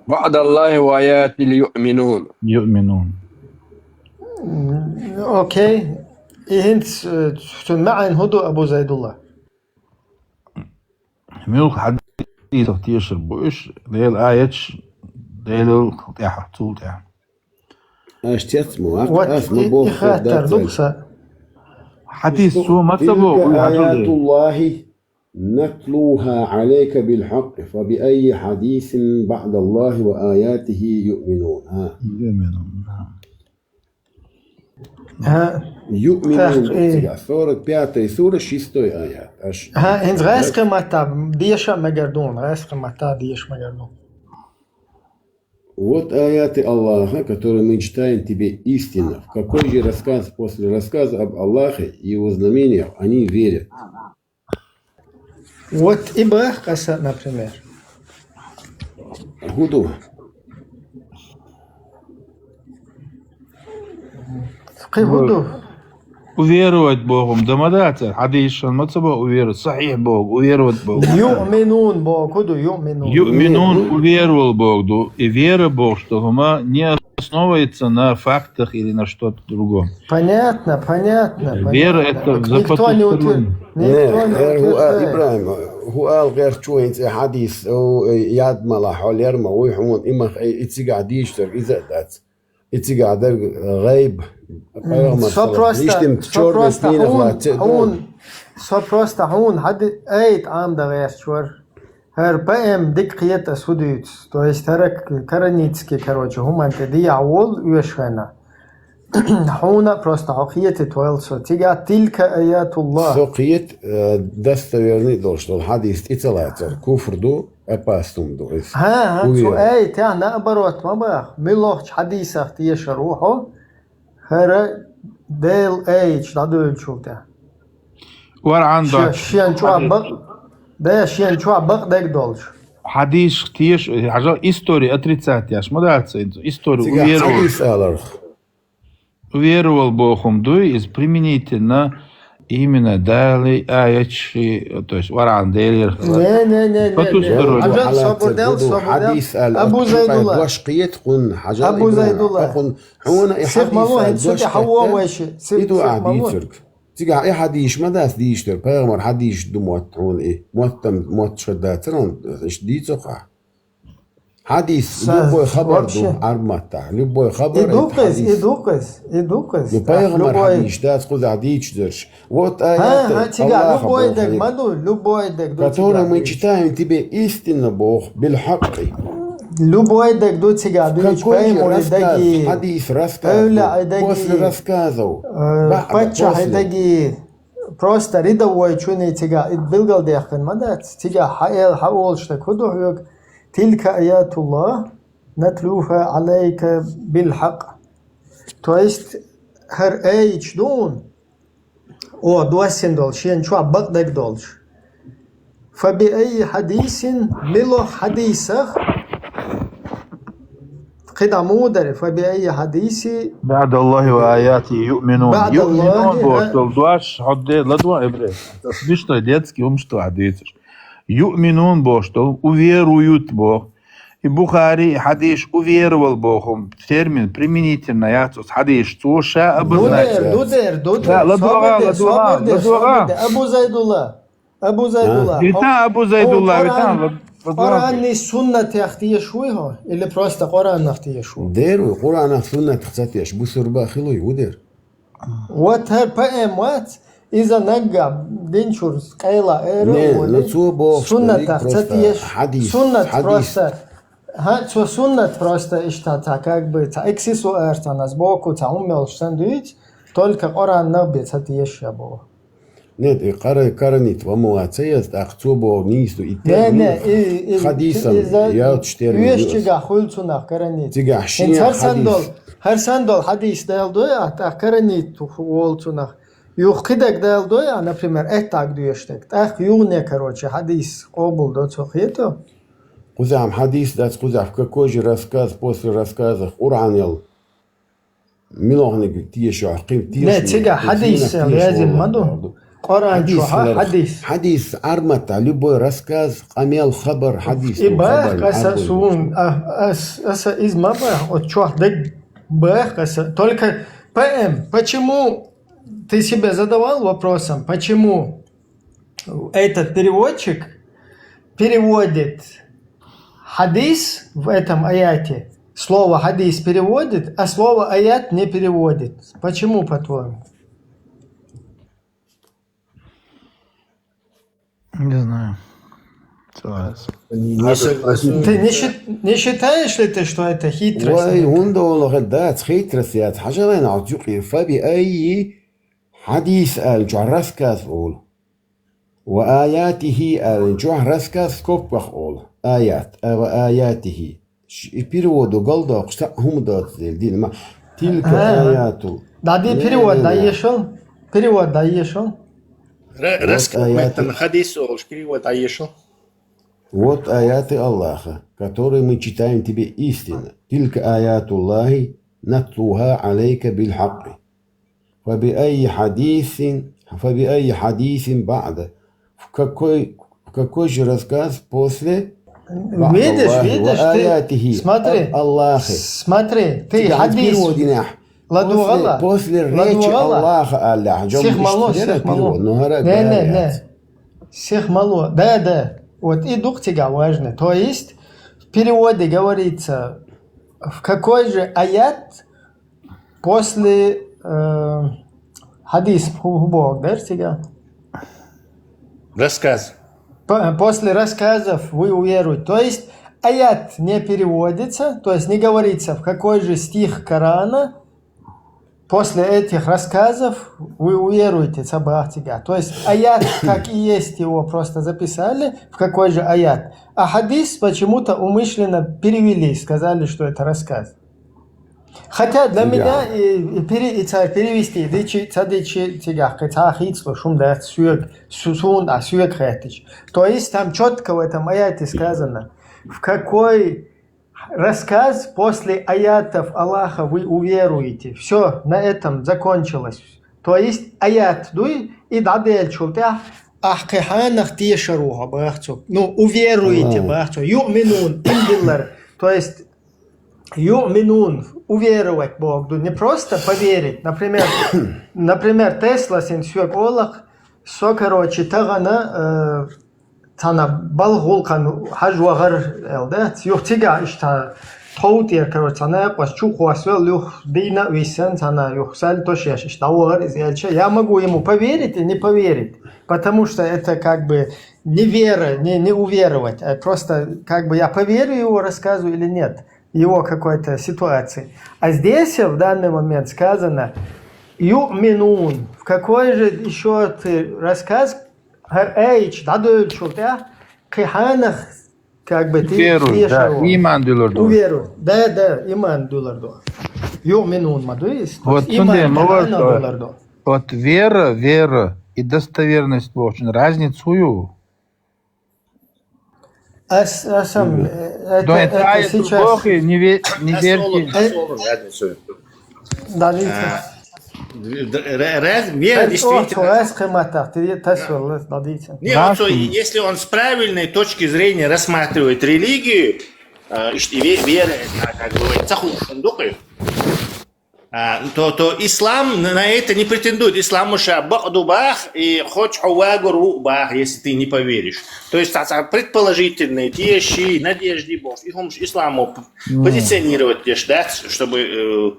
بعد الله وآياته يؤمنون. يؤمنون. Окей. И хинц, э, цун маӀан хӀу ду, Абу Зайдулла? Муьлха хьадисах тешар бу уьш, Делан аяташ, Делал тӀехьа, цул тӀехьа. Аш цец ма ваккха, Вот ас ма и, боху и хаттар дац ду вай. са. Хьадис цо ма ца боху, تلك уьш آيات хьажал. الله نتلوها عليك بالحق فبأي حديث بعد الله وآياته يؤمنون. ها. يؤمنون. ХӀа, يؤمنون. Так, э. Цигахь сорок пятая сура, шестой аят. Аш. хӀа, хӀинца гӀаьскхи маттахь деша мегар ду, гӀаьскхи маттахь деша мегар ду. Вот аяты Аллаха, которые мы читаем тебе истинно. В какой же рассказ после рассказа об Аллахе и его знамениях они верят? Вот и бах къаса, например. ХӀу ду. Кхин хӀу ду? Уверовать боху-м да ма дац, хьадисашна ма ца боху уверовать, сахьихь боху, уверовать боху. يؤمنون боху ду, يؤمنون. يؤمنون уверовал боху ду. И вера бохуш ду хӀума не основывается на фактах или на что-то другом. Понятно, понятно, Вера понятно. это Так за никто не утвер-, потустороннее. Не, никто не э, хӀу а, утверждает. Ибрахим, хӀу ала гӀерташ ву хӀинца и хьадис, о, э, яд мала хьо лер ма вуй хьуна, и мах, э, и цигахь дийшча дерг иза а дац. И цигахь дерг гӀайб. Пайхамар Со саллаллаху алейхи ва саллям, просто, иштта со чёрный просто пинах хьуна, лаьцна а ду. хьуна, со просто хьуна хьади айт Ӏам дан гӀерташ вара. ХӀара поэма дика кхета ас хӀу дуьйцу. То есть хӀара к-, коранитский, короче, хӀуманна тӀе дехьа волу оьшхана. Хьуна а просто хьо кхетийта вайл со. Цигахь تلك آيات الله. Со кхета, э, достоверный долуш долу хьадис тӀе ца лацара. Куфр ду, опасный ду иза. ХӀа, хӀа, цу Уверен. айтехь наоборот ма баха. Муьлххачу хьадисах тешар ву хьо, хӀара Делан айташ дӀадуьйлучул тӀе. Вархьан Шен, доцуш. шен чохь бакъ, да, шен чохь бакъ дерг долуш. Хьадисах теша, хьажал, история отрицать еш ма дац, история Цигахь уверовал. Хьадис аларх. Уверовал боху-м дуй, иза применительно именно Дала аяташ, то есть Вархьан Делера. Не, не, не, не, не. Потусторонний. Хьажал, Хьалаца собар дел, буду собар дел. хьадис ала, Абу ат Зайдулла. Дош кхета хьуна, хьажал Абу Ибрахим, Зайдулла. хьуна, хьуна и Сих хьадис малохь, ала, сих дош хьавогӀу кхета. вайши, сих, И ду сих а малохь. дийцург. Цигахь и хьадис ма дац дийшдар, пайхамар хьадис ду мотт хьуна и. Моттам, мотт ша дацара, иштта дийцу хьа. Хьадис, Са-, любой хабар ду, вообще. Ӏарб маттахь. Любой И хабар, ду это къиз, и хьадис. ду къиз, и ду къиз. Ну, Так, пайхамар любой. хьадис дац, кхузахь дийцу дерш. Вот ХӀа, аят, хӀа, цигахь Аллаха любой боху даг хьайга. ма ду, любой даг ду Который цигахь мы ду. читаем тебе истинно, Бог, بالحق. Любой даг ду цигахь ду, Какой же пайхамар рассказ, даги. хьадис, рассказ, Эвлаъ ну, даги. после рассказов, Э, баъда, паччахьи после. Даги. Просто рядовой чуни цигахь, и билгалдехкан ма дац. Цигахь хьаэл, хьаолуш даг хӀу ду хьоьга? تلك آيات الله نتلوها عليك بالحق. То есть, хӀара айташ ду хьуна, о, доссина долу, шен чохь бакъ даг долуш. فبأي حديث, милох хьадисах, кхидӀа муха дара, فبأي حديث. بعد الله وآياته يؤمنون. بعد الله, يؤمنون бохуш а. долу дош, хьо де, ладо, эбре. Смешной детский хӀумаш ду хьан дийцаш. يؤمنون бохуш долу, уверуют боху. И Бухари, и хьадис уверовал боху, термин применительно яц оцу хьадис, цо ша Ду дер, обозначил. ду дер, ду Да, дер. ладогӀа, Собар де, ладогӀа, собар де, ладогӀа. собар де. Абу Зайдулла. Абу Зайдулла. Витан Абу Зайдулла, Хьо витан, Къуръан, ладогӀа. Къуръанни суннатех тешаш вуй хьо? Или просто Къуръанах тешаш ву? Дер ву, Къуръанах, суннатах ца тешаш, бусурба хилуй, ву дер. Вот хӀара поэма вац, иза наггахь динчуьра къайла эр Не, ву, ну, цо бохуш суннатах дерриг ца просто тешаш. хьадис, Суннат хьадис. Просто. ХӀа, цо суннат просто иштта цхьа, как бы, цхьа эксис ву эр цхьанна, сбоку цхьа хӀума йолуш санна дуьйцу, только Къуръанах бен ца тешаш я боху. Нет, и къара-, каранит ва ма вац еза, тӀаккха цо боху нийса ду и Не, не, термин, и, и, хьадисам иза яц термин уьш ю ас. Цигахь хуьлу цунах каранит. Цигахь шен ХӀинца хӀара санна хьадис. долу, хӀара санна долу хьадис дала дуй, а тӀаккха каранит волу цунах. Юха кхидӀаг дала дой, а, например, эттаг доьшдаг. ТӀаккха юхне, короче, хьадис къобал до цо хето. Кхузахь хьадис дац, кхузахь в какой же рассказ после рассказах Къуръан ял. Милохниг тешо, кхин тешо. Не, цига хьадис лазим ма ду. Къуръан чохь хьадис. Хьадис, армата, любой рассказ, къамел, хабар, хьадис. И бах аса сун, а, ас, аса из ма бах, от чохь даг бах аса. Только П М, почему ты себя задавал вопросом, почему этот переводчик переводит хадис в этом аяте. Слово хадис переводит, а слово аят не переводит. Почему, по-твоему? Не знаю. Ты не, счит- не считаешь ли ты, что это хитрость? Вай, хӀунда олу хӀед дац хитрость яц. Хьажалайна хьо юкъе. Фаби айи хьадис аьлла чохь рассказ олу. Ва аятихи аьлла чохь рассказ скобках олу. Аят, а ва аятихи. Ш-, и переводо галдоккхуш цхьаъ хӀума доцу дела дина ма. Тилка аяту. ДӀаде перевод дӀаешал? Перевод дӀаешал? Ра-, вот рассказ аяту. Меттан хадис олуш перевод дӀаешал? Вот аяты Аллаха, которые мы читаем тебе истинно. Тилка аятуллахи натлуха алейка биль хакки. Фаби айи хадисин, фаби айи хадисин баъда. В какой, в какой же рассказ после? Видишь, видишь, ты смотри, Аллахи. Смотри, ты хадис. Ладугала. После речи Аллаха Аллах. Сих мало, сих мало. Не, не, не. Сих мало. Да, да. Вот и дух тебя важно. То есть в переводе говорится, в какой же аят после, э, хадис ху-, хубок, да, цига? Рассказ. По-, после рассказов вы уверуете. То есть аят не переводится, то есть не говорится, в какой же стих Корана после этих рассказов вы уверуете, цабахтига. То есть аят, как и есть, его просто записали, в какой же аят. А хадис почему-то умышленно перевели, сказали, что это рассказ. Хотя для меня и, и пере-, и ца-, перевести, дичи, ца дичи, цигахь, ца хийцло, шум дац, суьг, су-, сун, а суьг хеттич. То есть там четко в этом аяте сказано, в какой рассказ после аятов Аллаха вы уверуете. Всё, на этом закончилось. То есть аят дуй, и дӀаделчул тӀаьхьа, ахь кхин хьанах тешар ву хьо бахцо. Ну, уверуете бахцо. Юъминун, им диллар. То есть юъминун, уверовать боху ду, не просто поверить. Например, например, Тесла син соьга олах, со, короче, тахана, э, цхьана балха гӀуллакхана хьажа вахар аьлла, да? Юха цигахь иштта тхов тӀера, короче, цхьана экъос чу кхоссавелла, юха дийна а виссина, цхьана юха сальто шеш иштта дӀавахар иза аьлча, я могу ему поверить и не поверить, потому что это как бы не вера, не, не уверовать, а просто как бы я поверю его рассказу или нет. Его какой-то ситуации. А здесь в данный момент сказано «юъминун». В какой же ещё ты рассказ, хӀара аят дӀадоьллачул тӀаьхьа, кхин хьанах, как бы, ты веруй, да, иман дуьллур ду. Уверуй. Да, да, иман дуьллур ду. «Юъминун» ма ду иза. Вот иман ма вара, дуьллур ду. Вот вера, вера и достоверность бохучун разница хӀун ю? Ас, асам, э, это, это сейчас. Бохи, не ве-, не верьте. Дадите. А, д-, д-, ра-, раз, вера действительно. Раз кхематах, ты тасвал, дадите. Не, вот что, если он с правильной точки зрения рассматривает религию, а, и ве-, вера, это, как бы, цахушин дукы. А, то, то ислам на, на это не претендует. Ислам уж бакъ ду бах, и хоть хьо вагур ву бах, если ты не поверишь. То есть, а, а, предположительные, те щи, надежды, бах, и хумш исламу п-, позиционировать деш, да, чтобы, э,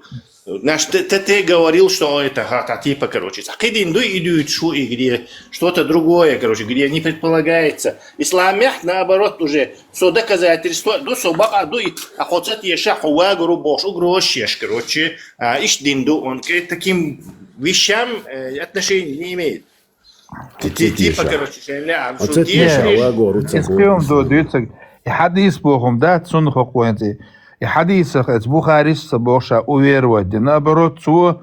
наш т-, т-, ты говорил, что это, ха, та, типа, короче, кхидин ду и дует шу и где что-то другое, короче, где не предполагается. Ислам, наоборот, уже со доказательство, ду со бакъ ду, и, а хьо ца теша, хьо вагур ву бохуш, угроза еш, короче, а, иштта дин ду, он к таким вещам, э, отношения не имеет. Ти-, ти-, типа, короче, шен ле, а, шо теша, вагур ву ца. Эцкъиум ду, дуьйцург. И хьадис бохум дац, цунна хокъуьнца. И хьадисах эц Бухарис ца бохуша уверовать де. Наоборот, цо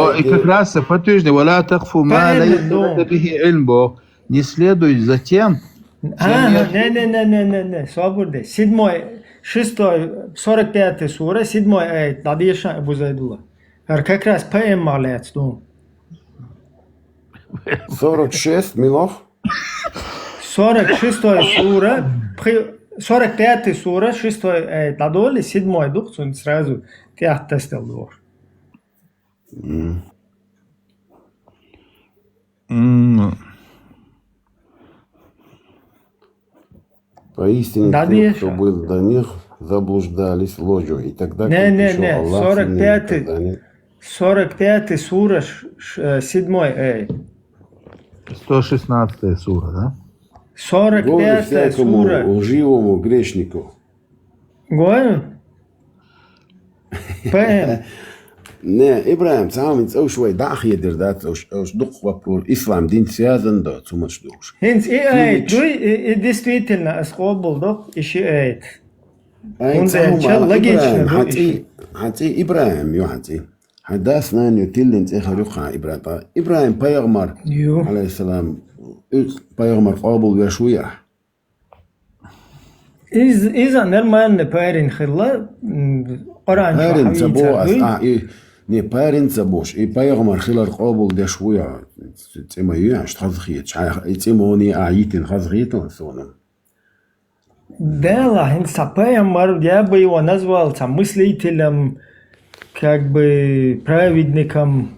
О, и как раз, подожди, ولا تقف ما ليس لك به علم, Бог. Не следуй за тем, чем... Ага, не, не, не, не, не, не, не, собур де. Седьмой, шестой, сорок пятый сура, седьмой аят, дадиша Абу Зайдулла. Ар как раз П М молодец, ну. Сорок шесть, Милов? Сорок шестой сура, пхи-, сорок пятый сура, шестой аят, дадоли, седьмой дух, цун сразу тяхтастал дух. Поистине, те, кто был до них, заблуждались ложью. И тогда Не, не, не, сорок пятый, сорок пятый сура, седьмой аят. Сто шестнадцатая сура, да? Сорок пятая сура. Лживому грешнику. Гой? П М. Не, Ибрагим, цхьа хӀама цӀа уж вай дӀахьедир дац, уж, уж дукха вопрос, ислам дин связан да, цу мач душ. ХӀинц и аят дуй, и, и действительно, ас къобал докх, и ши аят. Ай, цхьа хӀама, логично, Ибрагим, хьан цӀи, хьан цӀи Ибрагим ю, хьан цӀи. Хьан дас нана ю, тиллин цӀи хар ю хьан Ибрагим. Ибрагим пайхамар, алейхиссалам, пайхамар къобал веш вуй ахь? Из, иза нормальный парень хилла, Къуръан чу хьавийца дуй. Не, парень ца бош, и пайхамар хилар къобал деш вуй, цӀи ма ю, аш хаза хеташ, и цӀи мони а йитин хаза хетал сона. Дела, хӀинца пайхамар, я бы его назвал цхьа мыслителем, как бы праведником.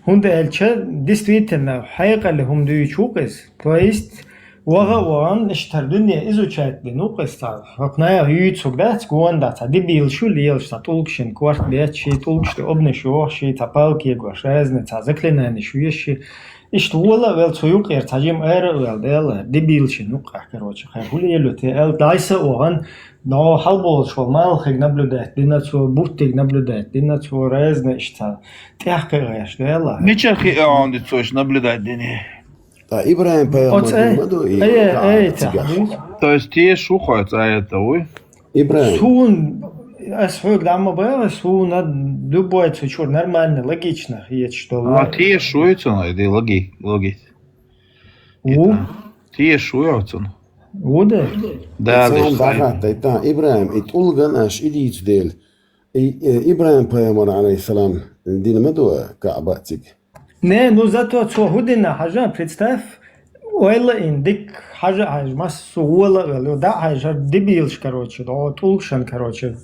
ХӀунда аьлча, действительно, хьекъале хӀума дуьйцу ву-кх иза. То есть, ваха а вахана, иштта дуьне изучать дина ву-кх иза цхьа. ХӀокху наха юьйцург дац, гонда цхьа дебилаш ю лелаш, цхьа тӀулгашна корта бетташ, ши тӀулгаш тӀе обнаш йохуш, ши цхьа палка егош, разные цхьа заклинанеш веш, ши Иштта вола а вел цу юкъера цхьа жима ара а вел, Дела, дебилаш ю-кх, короче, хьайн хӀун лело те аьлла, дӀайса а вахана, но хьалболуш волу малхиг наблюдать дина цо, буттиг наблюдать дина цо, разные иштта тӀехь кхиъеш, Дела. Мича хиъ онди цо иштта наблюдать дини? Ткъа Ибрагим пайхамар дина ма ду и Каъба цигахь. То есть тешаш ву хьо цу аята, вуй? Ибрагим. Суна, ас хьоьга дӀа ма боху, суна любой цу чуьра нормально, логично хеташ долу. А, тешаш вуй цунах, и де логи-, логица. Ву? Тешаш вуй хьо цунах? Ву да. Да, да. Ибрагим, и тӀулган аш и дийцу дела. И, э, Ибрагим пайхамар, алейхиссалам, дина ма ду Каъба цига. Не, ну зато цо хӀун дина хьажа, представь, ойла ин дик хьажа хьажа, массо а вола а вела, дӀа а хьажа, дебилаш, короче, дӀо тӀулгашан, короче,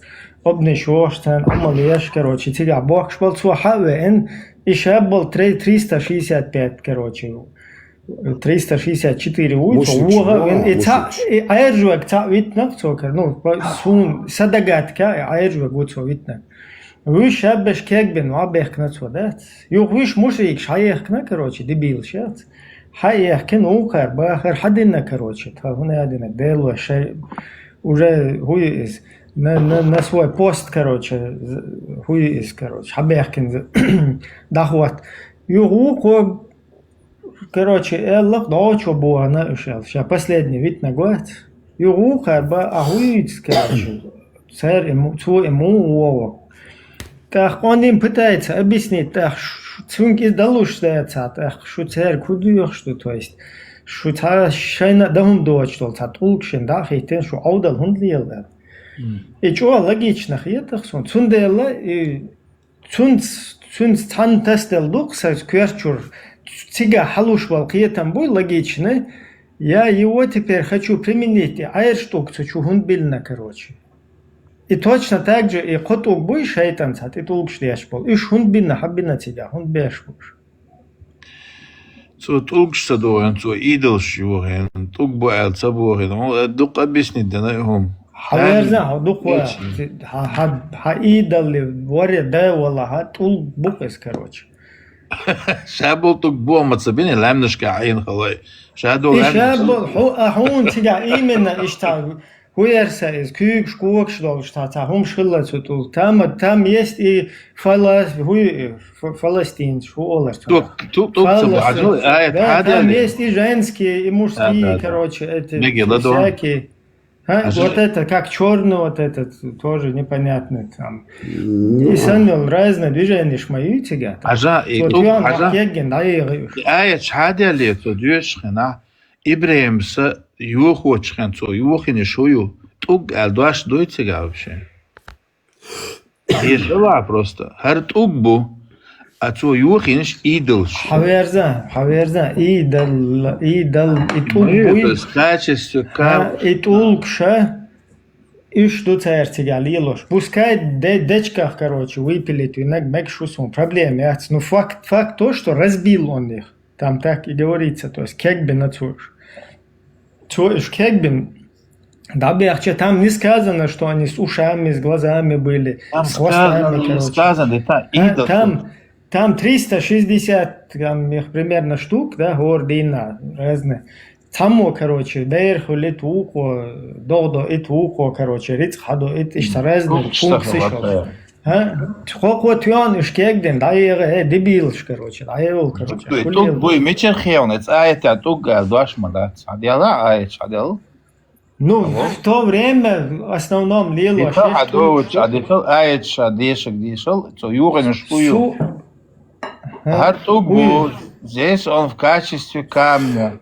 обнаш йохуш, царна Ӏамал еш, короче, цигахь бохкуш болу, цо хьа а веана, и шаббал три-, триста шестьдесят пять, короче, триста шестьдесят четыре вуй, цо вуха а веана, и цхьаъ, и Ӏаьржа верг цхьаъ витнарг цо, кор-, ну, по-, суна, сан догадка, и Ӏаьржа верг ву цо витнарг. Вуьш шаббаш кегбина, ма бехкна цо, дац? Юха вуьш мушрикаш хьаехкина, короче, дебилаш яц. Хьаехкина вукхара, бахара, хьадина, короче, тхан хӀунда а дина, Дело шай уже хӀуй иза, на, на, на свой пост, короче, з-, хӀуй иза, короче, хьабехкина з-, дӀахӀотта. Юха вукхо, короче, аьлла-кх, дӀо чо бохана уьш аьлла, ша последний витнарг вац. Юха вукхара бан, а хӀуй иза, короче, цара и му-, цо и муха вогӀу. ТӀаккха он им пытается объяснить, тӀаккха ш-, цуьнга иза далуш дацахь, тӀаккха шу цаьрга хӀун доьхуш ду, то есть, шу цхьа шайна а дан хӀума доцуш долу цхьа тӀулг шина дӀа а хӀиттина, шу Ӏовдал хӀунда лела аьлла. И чӀогӀа логично хетахь суна. Цундела и цуьнца, цуьнца цхьаьна тасделла ду-кх сан коьрта чуьра, цигахь хьалуш болу кхетам буй логичный, я его теперь хочу применить, и Ӏаьржа тӀулг цу чу хӀунда биллина, короче. И точно так же и кхо тӀулг буй шайтӀанца тӀе тӀулгаш деш болу. Уьш хӀунда бина, хьан бина цигахь, хӀунда беш бу уьш? Цо тӀулгаш ца дохийна, цо идолаш йохийна, тӀулг бу аьлла ца бохийна. Хьуна дукха объяснить дина и хӀума. Хьан верза, хьо дукха, хьан, хьан идолли варе да вала, хьан тӀулг бу иза, короче. Ша болу тӀулг боху ма ца бина, лаьмнашка Ӏийна хала. Ша долу И лаьмнаш ша болу, хьо, а хьуна цигахь именно иштта ХӀу яра сан иза, куьйгаш, когаш долуш цхьа, цхьа хӀумаш хилла цу тӀулг. Там, там есть и фала-, хӀу, фа-, фаластинцаш, хӀу олар цунах. Тук, тук, тук, ца Фалас-, бахьажал, аят да, там хьадели. Есть и женские, и мужские, Да, да, да. короче, эти Меги, ладон. всякие. А, А же- вот это, как чёрный вот этот, тоже непонятный там. Ну, И а. санал разные движения шмаюй цигахь. А жа, и Вот тук, тён а жа. ахкегин, да, и И аят хьадели, цу дуьйцуш хина. Ибрахимса йохочу хен цо йохинаш хӀу ю? ТӀулг аьлла дош дуй цигахь вообще? Дешала просто. ХӀара тӀулг бу, а цо йохинаш идолаш. Хьаверза, хьаверза, идол, идол, и тӀулг Ну, буй. то есть качество Ха, кам- и тӀулгаш, уьш ду цара цигахь лелош. Пускай де-, дечках, короче, выпилить винаг, мега шу сун, проблема яц. Ну, факт, факт то, что разбил он их. Там так и говорится, то есть кегбина цо уьш. Цо уьш кегбина, дӀабехча, там не сказано, что они с ушами, с глазами были, Там с хвостами, сказано, не короче. сказано, это А, идол. там, там триста шестьдесят, там их примерно штук, да, гор дина, разные. Цхьаммо, короче, дайр хуьлит вукхо, догӀ до ит вукхо, короче, рицкъ хьадо ит, иштта разные Кукш функции тахана шо. ватая. ХӀа? Кхо-кхо тоьхна уьш кегдина, дӀаеха, э, дебилаш, короче, дӀаеха, короче, Туй, хуьлийла. Туй, буй, мичара хевна, эца аятехь тӀулг аьлла дош ма дац. Хьан дела аяташ, хьан дела? Ну, Алло? в то время в основном лело Дита шеш хьан тӀулг доуч, ду. а дита аяташ, а дешаг дешал, цо юханаш хӀу ю. Су-, ХӀара тӀулг бу, здесь он в качестве камня.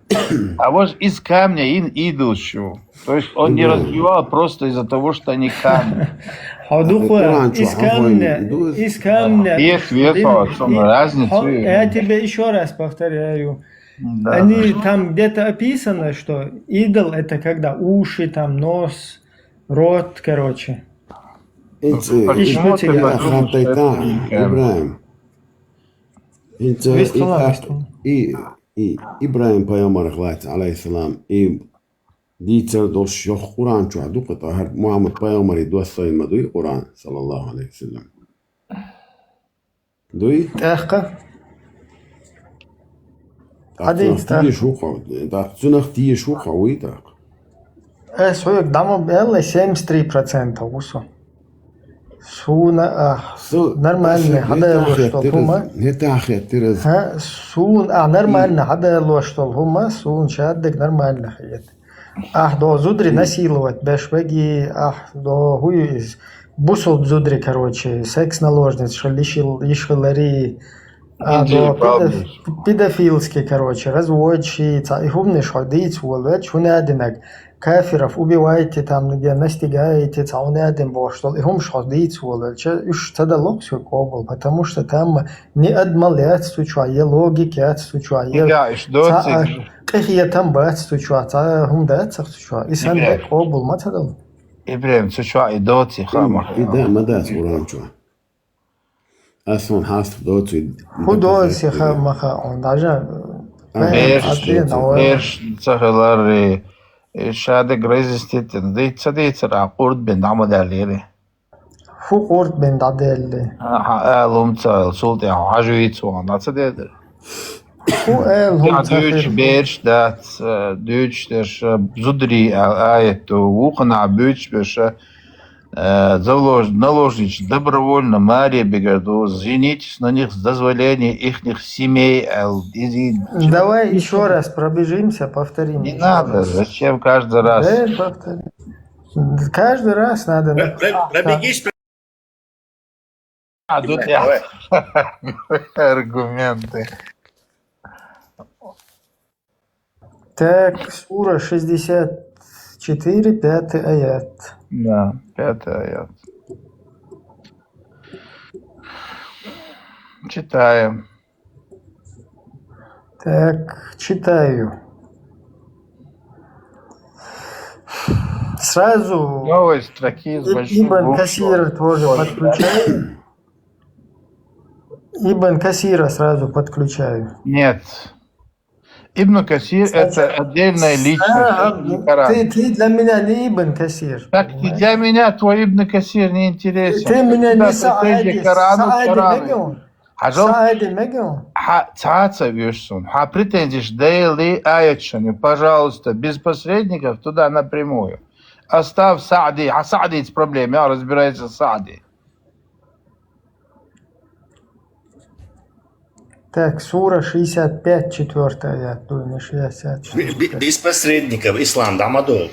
А вот из камня ин идолаш ю. То есть он не Да. развивал просто из-за того, что они камни. Хьо дукха, Коран чу из камня, хьахойн, из камня. Вес, вес, Ин-, а, цунна и-, разница хьо-, ю. я тебе ещё раз повторяю. Да. Они там где-то описано, что идол — это когда уши, там, нос, рот, короче. Ицу, Почему ицу ты ина подумал, что хатайта, это камень? Ибрахим. ХӀинца Вистхила, и, вистхила. и, и Ибрахим пайхамарах лаьцна, алейхиссалам, и дийцар долуш йоху Къуръан чохь ду-кх, тӀаккха хӀара Мухьаммад пайхамаре доссийна ма дуй Къуръан, саллаллаху алейхи ва саллям. Дуй? ТӀаккха? ТӀаккха Хьадийца, цунах тӀаккха. Тешаш ву хьо, тӀаккха цунах тешаш ву хьо, вуй тӀаккха. Ас хьоьга дӀа ма аьллий, семьдесят три процента ву со. Суна, а, Со, нормально, со хьадалош хӀетахь долу хӀетира хӀума. из, хӀетахь хӀетира из. ХӀа, суна, а, нормально хьадалош долу хӀума, суна шаддаг нормально хета. Ахь до зудри насиловать беш веги, ахь до хӀу ю иза, бусулба зудри, короче, секс-наложница шел йиш хил-, йиш хилари, А, Индия до педоф-, педофильский, короче, разводчи, цхьа и хӀуманаш хьо дийца волавелча, хӀунда аьлла динарг, кафиров убивайте, там, где настигайте, цхьа хӀунда аьлла дин бохуш долу, и хӀуманаш хьо дийца волавелча, уьш ца далло-кх соьга къобал, потому что там ни адамал яц цу чохь, я логика яц цу чохь, я Нигахь уьш цхьа, доцийла. а, къинхетам бац цу чохь, цхьа хӀума дац цу чохь. И санна Нигахь. къобал ма ца дала. Ибрахим, цу чохь и доций хаа ма хаьа. И да, ма дац Къуръан чохь. Ас хьуна хьаста доций. ХӀун доций хаа ма хаьа хьуна, даже берш, берш ца хилар, и шадерг разъяснить дийца ца дийцар, а къурд бен дӀа ма даьллера. ХӀун къурд бен дӀадаьлла? Ахьа, ала хӀума ца аьлла, цул тӀаьхьа хьажа вийца вахана, дӀа ца дедара. ХӀун ала хӀума ца дуьйцуш хилла? Берш дац, э, дуьйцуш дерш, э, зударий аьлла аят ду, вукханахьа буьйцуш берш, э, залож-, наложница добровольно маре бигар ду, женитесь на них с дозволения ихних семей аьлла, иза. Давай ещё раз пробежимся, повторим ещё раз. Не надо, зачем каждый раз? Да, повторим. Каждый раз надо. Про-, про-, пробегись, про- А, тут я. Давай. Аргументы. Так, сура шестьдесят четыре, пятый аят. Да, пятый аят. Читаем. Так, читаю. Сразу новой строки с большой буквы. Ибн Касира тоже подключаю. Ибн Касира сразу подключаю. Нет. Ибн Касир — это отдельная личность, это не Коран. Ты, ты для меня не Ибн Касир, понимаешь? Так и для меня твой Ибн Касир не интересен. Ты меня не Саади, Саади Мегион. Хьажал, хьа цхьацца вуьйш суна. Хьан претензеш Делан аяташна, пожалуйста, без посредников туда напрямую. Оставь Саади. Хьан Саадица проблема, я разбирайся с Саади. Так, сура шестьдесят пять, четвёртый аят, ой, не шестьдесят, бе-, бе-, четвёртый. Без посредников ислам дӀа ма долу.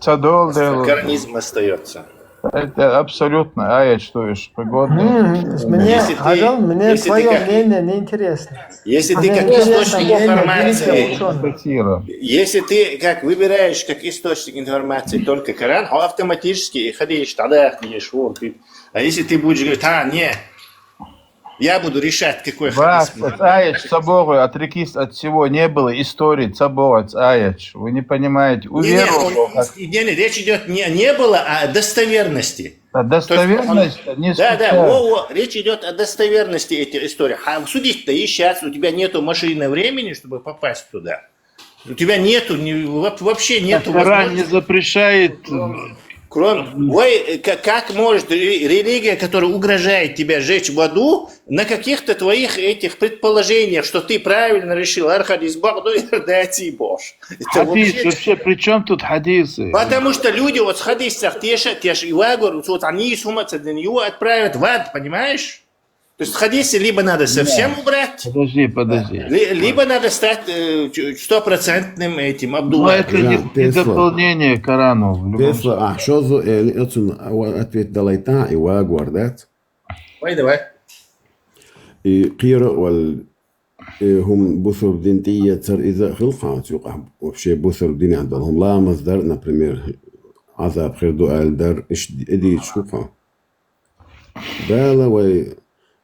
Ца долу Делан. Коран остаётся. Это абсолютно аят, что ж, погода. М, мне, если ты, пожалуй, мне твоё мнение не интересно. Если ты как источник информации, если ты как выбираешь как источник информации только Коран, хьо автоматически и хадиш тогда не швон. А если ты будешь говорить: «А, не, я буду решать, какой хадис». Вас, это аят, ца боху, отрекись от всего, не было истории, ца боху, это аят. Вы не понимаете. Не, не, речь идёт не, не было, а о достоверности. А достоверность не... Да, да, во, во, речь идёт о достоверности этих историй. А судить-то и сейчас у тебя нету машины времени, чтобы попасть туда. У тебя нету, ни-, во-, вообще нету возможности. Коран не запрещает. Кроме, ой, э, ка-, как может ре-, религия, которая угрожает тебя сжечь в аду, на каких-то твоих этих предположениях, что ты правильно решил, архадис бахду, да, ти бош. Хадис, вообще, при чём тут хадисы? Потому что люди вот с хадисах теша, теша и вагор, вот они с ума цадын, его отправят в ад, понимаешь? То есть хадисы либо надо совсем убрать, подожди, подожди, ли-, либо надо стать, э, ч-, стопроцентным этим Абдуллахом. Но это не, не дополнение к Корану в любом случае. Тесла, а что за, э, ответ далайта и вагор, да? Давай, давай. И кира вал Э, хӀума бусурба дин тӀеэцар иза а хилла кхача юкъахь, вообще бусурба динехь долу хӀума ламаз дар, например, Ӏазаб хир ду аьлла дар, иштта и дийцаш ду кхо. Дала вай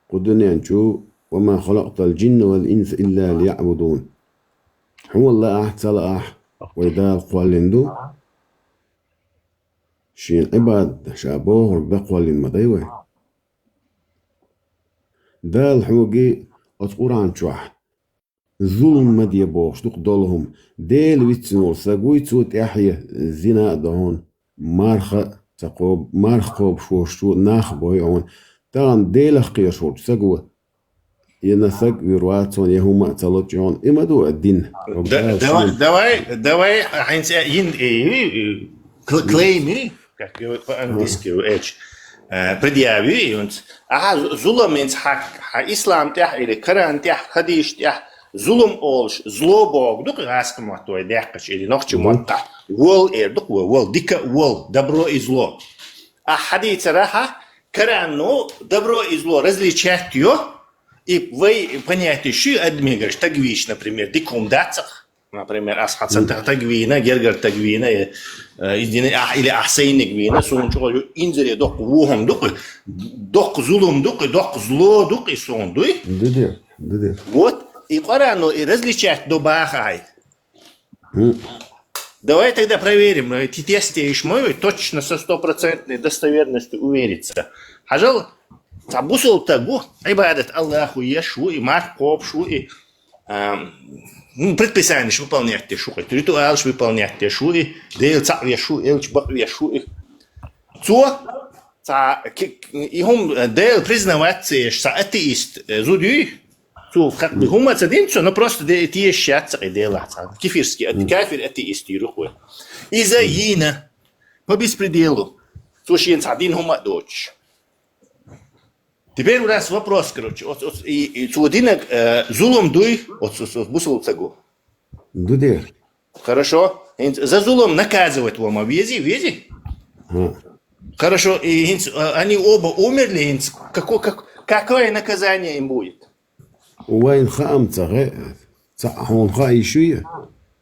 кху дуьнен чу: «Ва ма халакътал джинна вал инса илла лияъбудун». ХӀун валла ахь, ца лаахь, вай Дала кхоьллина ду. Шена Ӏибадат дан, ша бохург дан кхоьллина ма дай вай. Дала хьоьга оцу Къуръан чохь зулам ма де бохуш ду-кх долу хӀума. Дела вицна волу саг вуй, цо тӀаьхье зина а до хьуна, марха а ца кхоб-, марха кхобуш волчо нах а бой хьуна. Тахана Делах кхоьруш волчу саго, я на саг вуьр вац хьуна, я хӀума а ца ло чӀогӀа, и ма ду а дин. Да-, давай, давай, давай, хьайнца йин, э, э, кл-, клейми. Как его по-английски, эч, э, предъяви, и он ц-, ага, зу-, зулам инца хьа, хьа ислам тӀехь или Коран тӀехь, хадиш тӀехь, зулам олуш, зло богу ду-кх гӀазкхи мотт вай даьккхача или нохчи мотт тӀехь. Вол эр ду-кх вай, вол, дика а вол, добро и зло. А хьадийцара хьа, Коран, ну, добро и зло различать йо, и вай понятие шу адамийн гарш тагвиш, например, дика хӀума дац-кх. Например, ас хьан ца тагвийна, гергара тагвийна, э, э, иза дина ахь или ахь сайниг вийна, суна чӀогӀа ю-, инзаре доккха вон ду-кх, доккха зулам ду-кх, доккха зло ду-кх и суна, дуй? Ду-де, ду-де. Вот, и Къуръано и различать до баха хьай. Хм. Давай тогда проверим, э, те тесте ишмой, точно со стопроцентной достоверностью увериться. Хьажал, цхьа бусулба стаг ву, Ӏибадат Аллаху еш ву и, марх кхобуш ву и, ам, ну, предписанеш выполнять деш ву, ритуалаш выполнять деш ву и, Дела цхьаъ веш ву, элча бакъ веш ву и. Цо, цхьа, ки-, и хӀума, э, Дела признавать ца еш, цхьа атеист, э, зуда юй, цо, как бы, хӀума ца дина цо, но просто де-, тешаш яц цхьа и Делах цхьа. Кефирский, ат-, кафир атеист юй рухве. Иза йийна по беспределу. Цо шен цхьа дина хӀума а доцуш. Теперь у нас вопрос, короче. Оц-, оц-, и, и цо динарг, э, зулам дуй, оц-, оц-, оц-, бусулба стаг ву. Ду дер. Хорошо. ХӀинца за зулам наказывать ву ма вези, вези? Ха. Хорошо. И хӀинца, э, они оба умерли, хӀинца. Како-, как-, какое наказание им будет? Вайн хаам ца гӀе-, ца хьуна хаа йиш ю я?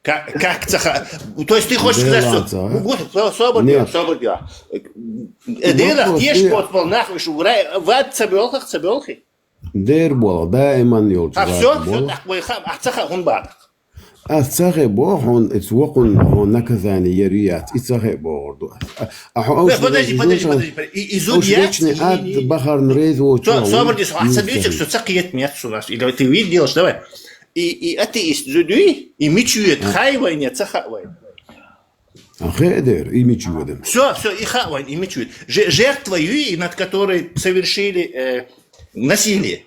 Ка-, как ца ха-, то есть ты хочешь сказать, Дела что ца гӀе-, вот, со-, собар Нет. Собар. Э, Делах вопрос теш я. Поцпал нах, уж врай, вад ца бёлхах, ца бёлхи? Дер болх, даиман йолчу А, всё, вад всё, болх. Так вай ха-, а ца ха хӀун бадах? А ца хе бо хьуна, эц вокхун хьуна наказание яр ю яц, и ца хе богӀур ду. А, а хьо Не, авш подожди, не подожди, жуж подожди, подожди. И, и зуд Уж яц, вечный и, ад и, и, бахарна рейз вочу Со-, вон, собар дис, а ца мин бицек, ца со ца кхет мец у нас. Или ты вид делаешь, давай. И, и атеист зуд юй, и мичует, А. Хай вай, не ца ха вай. А хе дер, и мичует. Всё, всё, и ха вай, и мичует. Же-, жертва юй, над которой совершили, э, насилие.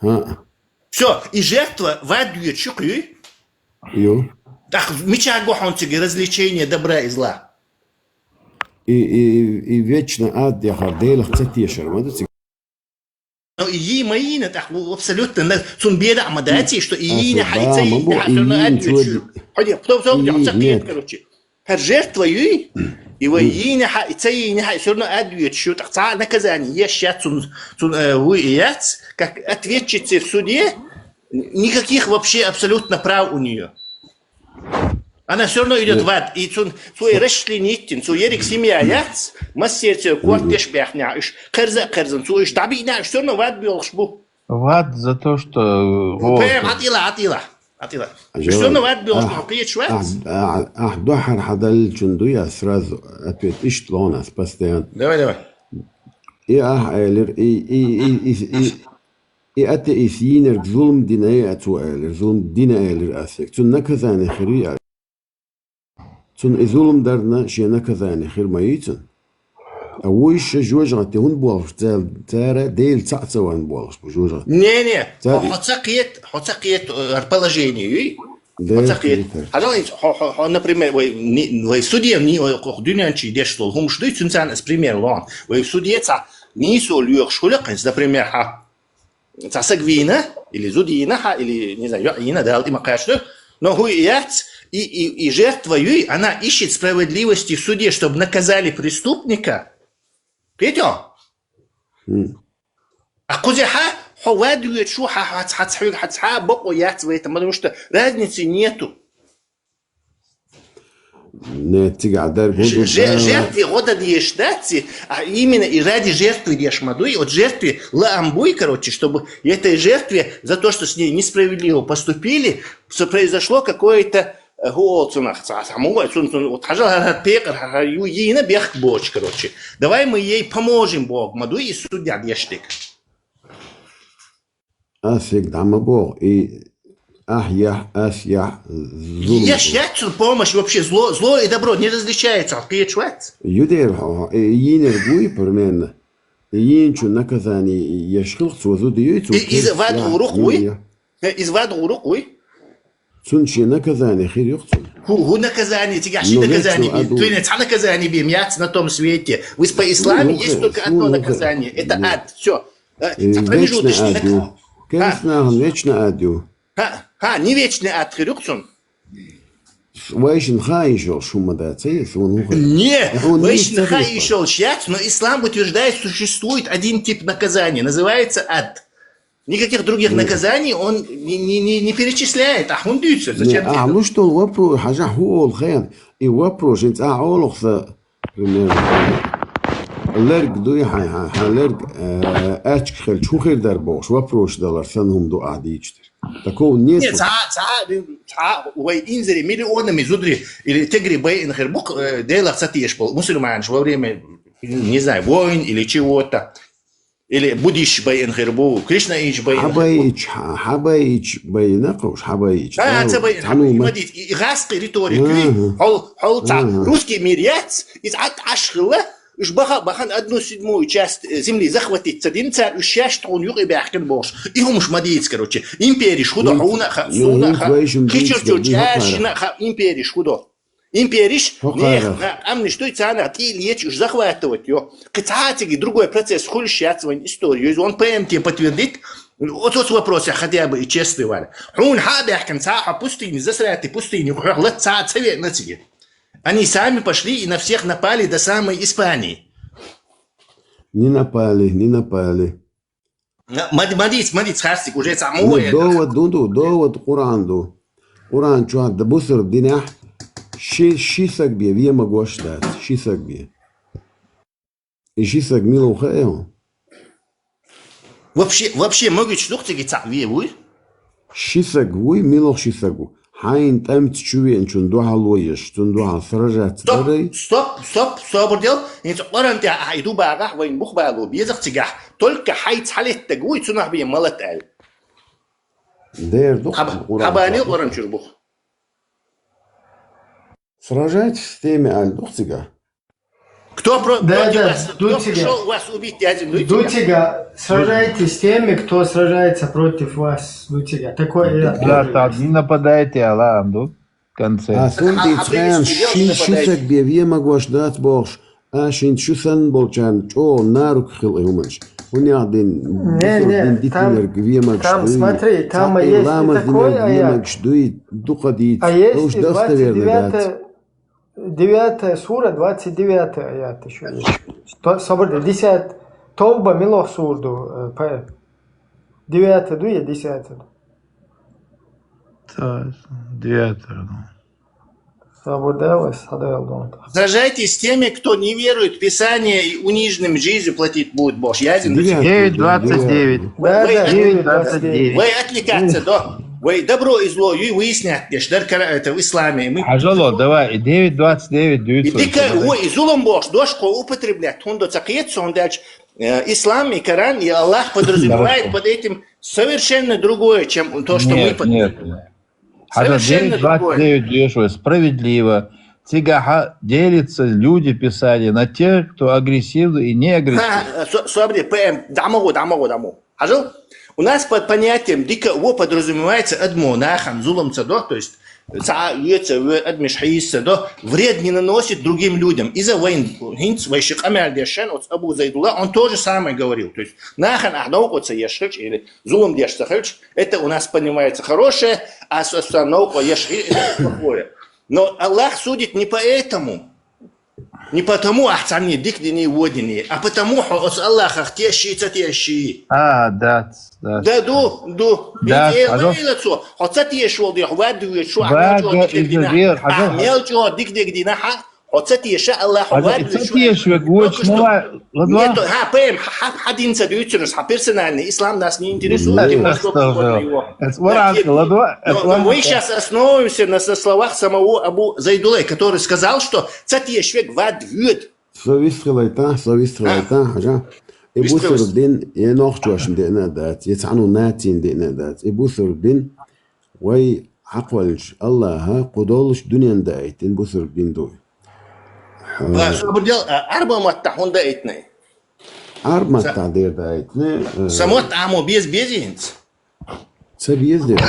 А. Всё, и жертва вад юй, чук юй. Ю. Так, мича гохьун цига развлечение добра и зла. И, и, и вечно ад яхар Делах ца тешар, ма ду цига. Ну, и ма йийна, так, ну, абсолютно, на, цун беда ма даци, что и А, йийна хьа, и да, ца ма йийна бу, хьа, и всё равно йийна ад чуди. Ходи, кто всё, И кто ца нет. Короче. Хьар жертва юй, и вай Мгм. Йийна хьа, и ца йийна хьа, и всё равно ад ю, так, ца наказание еш яц цун, цун, э, вуй яц, как ответчицы в суде, никаких вообще абсолютно прав у неё. Она всё равно идёт Нет. В ад. И цун, цу и расчленить, цу ерик семья яц, массерце квартеш бяхня, иш, кхерза, кхерзан, цу иш таби ня, всё равно в ад бёлхш бу. В ад за то, что, э, вот. Прям атила, атила, атила. Всё равно в ад бёлхш бу, кхечу вац. Ах, ах, дохар хадал чун ду я сразу ответ ишт лонас постоянно. Давай, давай. И ах, элир, и, и, и, и, и, И атеист йийнарг зулам дина а цо аьлар, зулам дина аьлар ас ерг. Цунна наказание хир ю аьлар. Цунна и зулам дарна шен наказание хир ма йий цунна. А вуйш жожагӀате хӀунда болхуш, цара, цара Дела цхьаъ ца ван болхуш бу жожагӀате. Не, не, Цара хьо ца кхет, хьо ца кхет, э, положение юй. Хьо ца кхет. Хьажал, хьо, хьо, хьо, например, вай, ни-, вай суде, ни-, вай кху дуьнен чу деш долу хӀумаш дуй, цуьнан царна ас пример лон. Вай суде цхьа нийсо лоьхуш хуьлу кхинца, например, хьа. Цхьа саг вийна, или зуда йийна хьа, или, не знаю, йоӀ йийна, Дала тӀе ма кхаччалда. Но хӀу и яц, и, и, и жертва юй, она ищет справедливости в суде, чтобы наказали преступника. Кхетий хьо? Мгм. А кхузахь хьо вад вуьйцуш ву, хьа, хьа, хьа, хьа, хьа, хьа бакъо яц вайта, потому что разницы нету. Не, цигахь дерг хӀун ду, же-, жертве гӀо дан дезаш дац, а именно и ради жертвы деш ма дуй, вот жертве лаам буй, короче, чтобы этой жертве за то, что с ней несправедливо поступили, что произошло какое-то, э, хӀу олу цунах, ца, ца, мугӀой, цун, цун, вот хьажал хӀара, хӀара пекъар, хӀара, хӀара ю йийна бехк боцуш, короче. Давай мы ей поможем, боху ма дуй, и судья деш дерг. Ас хӀинца дӀа ма боху, и ахь яхь, ас яхь, зулам Еш ду. Яц цунна помощь вообще, зло, зло и добро не различается, хьо кхеташ вац? Ю дера хьо, хьо, и йийнарг вуй, примерно. И йийначун наказание еш хилха, цо зуда юй, цо И, иза керста вад яхь, гӀурукх вуй? Ю, ю. Э, иза вад гӀурукх вуй? Цунна шен наказание хир юкх цунна. ХӀу, хӀу наказание, цигахь ши Ну, наказание вечно бен. Аду. Дуьне цхьа наказание бен яц на том свете. Вы по исламе Ну, есть только ну, одно ну, наказание. Это ну. Ад. Всё. Э, Э, цхьа вечно промежуточный ад ю. нак-, Керста нахана вечно ад ю. Ха, ха, не вечный ад хир юкх цунна. Вайшин хаа йиш йолуш хӀума дац, эй, сон хӀун хир? Не, Э, хьуна вайшин нийса ца хаа хилла. Йиш йолуш яц, но ислам утверждает, существует один тип наказания, называется ад. Никаких других Мгм. наказаний он не, не, не, не перечисляет. А хӀун дуьйцу? Не, Зачем а, тебе? Ну что, вопрос, хьажахь хӀу олу хен. И вопрос, хӀинца а олух сан, примерно. Лерг дуй хьайн, хьайн, хьайн лерг, э, аьчка хилча, хӀун хир дар бохуш, вопрос далар санна хӀума ду ахь дийцуш дерг. Такого нету. Нет, цхьа, цхьа, цхьа, вай инзаре миллионами зударий или тигрий байина хир бу-кх, э, Делах ца тешаш болу мусульманаш во время, не знаю, войн или чего-то. Или буддисташ байина хир бу, кришнаиташ байина хир бу. Хьабайича, хьа-, хьабайича байина кхуш, хьабайича. А, ца байина, хьабайича. Ма дийца, и гӀаскхи риторика юй, хьол, хьол цхьа русский мир яц, иза Ӏад Ӏаш хилла, уьш баха, бахан одну седьмую часть, э, земли захватить ца дина цара, уьш шаьш тхуна юкъе баьхкина бохуш. И хӀумаш ма дийца, короче. Империш хӀу до хьуна а хаьа, суна а хаьа, кхи чуьра чу чӀаьржина а хаьа, империш хӀу до. Империш, нехан къаьмнаш дуй, царнах тӀе а леташ, уьш захватывать йо. Кхин цхьа а цига другой процесс хуьлуш яц вайн история. Иза вон П М Т подтвердит. Оцу вопросах хотя бы и честный ваьлла. Хьуна хьа а баьхкина, цхьа а хьо пустыне, засратый пустыне, хьох лаца цхьа а ца веана цига. Они сами пошли и на всех напали до самой Испании. Не напали, не напали. Ма-, ма-, ма дийца, ма дийца, Хастик, уже цхьа мо. Довод ду, ду, довод Къуръан ду. Къуръан чохь дан бусурба динехь ши, ши саг бен вен магош дац, ши саг бен. И ши саг мила ву хаьа хьуна? Вообще, вообще могуьйтуш ду-кх цига цхьаъ вен вуй? Ши саг вуй, мила ву ши саг ву? Хьайна тӀамца чу веанчунна дуьхьал ву еш, цунна дуьхьал сражаться дарай? Стоп, стоп, стоп, собар дел. ХӀинца Къуръан тӀехь ахь и ду багӀахь, вайна бух бало беза-кх цигахь. Только хьайца хьалеттаг вуй, цунах бен ма лата аьлла. Дера ду-кх Къуръан. Хьабани Къуръан чуьра бух. Сражайтесь с теми аьлла ду-кх цигахь. Кто про-, да, против да, вас? Кто пришёл вас убить, я один, ду цига. Сражайтесь с теми, кто сражается против вас, ду цига. Такое я. Да, так, не нападайте, Аллах, ду, в конце. А, суна дийца хьайна, ши, ши саг бен вен магош дац бохуш. А, шин шу санна болчарна чӀогӀа нарук хила и хӀуманаш. ХӀунех дин, не, не, дин дитинарг вен магаш там, дуй, смотри, там есть и такой аят. Вен магаш дуй, дукха дийца. А есть и двадцать девятая, девятая сура, двадцать девятый аят ещё есть. Сто-, собар де, десять, Товба мила ву сура ду, э, по-, девятая ду я, десятая ду? Та, девятая, ну. Собар де вай, схьадаьлла донтах. Сражайтесь с теми, кто не верует в Писание и униженным жизнью платить будет бохуш. Я один. Девять двадцать девять. Да, да, девять двадцать девять. Вай отвлекаться, да. Вай добро и зло, юй выяснять деш, дар кара это в исламе. Мы хьажало, давай, и девять двадцать девять дуьйцу. И дика, ой, и зулам бохуш, дош кхо употреблять, хӀунда ца кхета, хӀунда аьлча, э, ислам и Коран, и Аллах подразумевает под этим совершенно другое, чем то, что мы подразумеваем. Нет, нет, нет. Хьажа, совершенно другое. Девять двадцать девять дуьйцу вай, справедливо. Цигахьа делятся люди Писания на тех, кто агрессивный и неагрессивный. Ха, ха, со-, собри, П М, дӀа ма гӀо, дӀа ма гӀо, дӀа ма гӀо. Хьажал, у нас под понятием дика во подразумевается адамо нахана зулам ца до, то есть цхьа а ве ца ве, адамаш хьийса ца до, вред не наносит другим людям. Иза вайн, хӀинца вай ши къамел дешан, оцу Абу Зайдулла, он то же самое говорил. То есть нахана ахь новкъо ца еш хилча или зулам деш ца хилча, это у нас понимается хорошее, а со-, со-, новкъо еш хилча, это плохое. Но Аллах судит не поэтому. Не потому ахь царний дика диний, во диний, а потому хьо оцу Аллахах тешший, ца тешший. А, дац, дац. Да, ду, ду. Дац, хьажал. Хьо ца тешаш волу дела, хьо вад воьдуш ву, ахь мел чӀогӀа дика дина. Ахь мел чӀогӀа дика дина, хьо ца теша Аллах, хьо вад воьдуш ву. Ца тешаш верг вочу ма вай, ладва? Нет, хьа, П М, хьа, хьа, хьа дин ца дуьйцураш, хьа персональный ислам нас не интересует, ты можешь что угодно его. Астагфируллах. Эс варанка, ладва? Но, но мы сейчас основываемся на, на словах самого Абу Зайдуллы, который сказал, что ца тешаш верг вад воьду. Со вистхилайта, со вистхилайта, хьажа. И бусурба дин, я нохчошна деана а дац, я цхьана нацина деана а дац. И бусурба дин вай хьакхоллуш Аллаха кху долуш дуьнен даийтина бусурба дин ду. Ва, собар дел, а, Ӏарбан маттахь хӀунда даийтина? Ӏарбан маттахь дера даийтина, э, сан мотт Ӏамо беза беза хӀинца? Ца беза дера.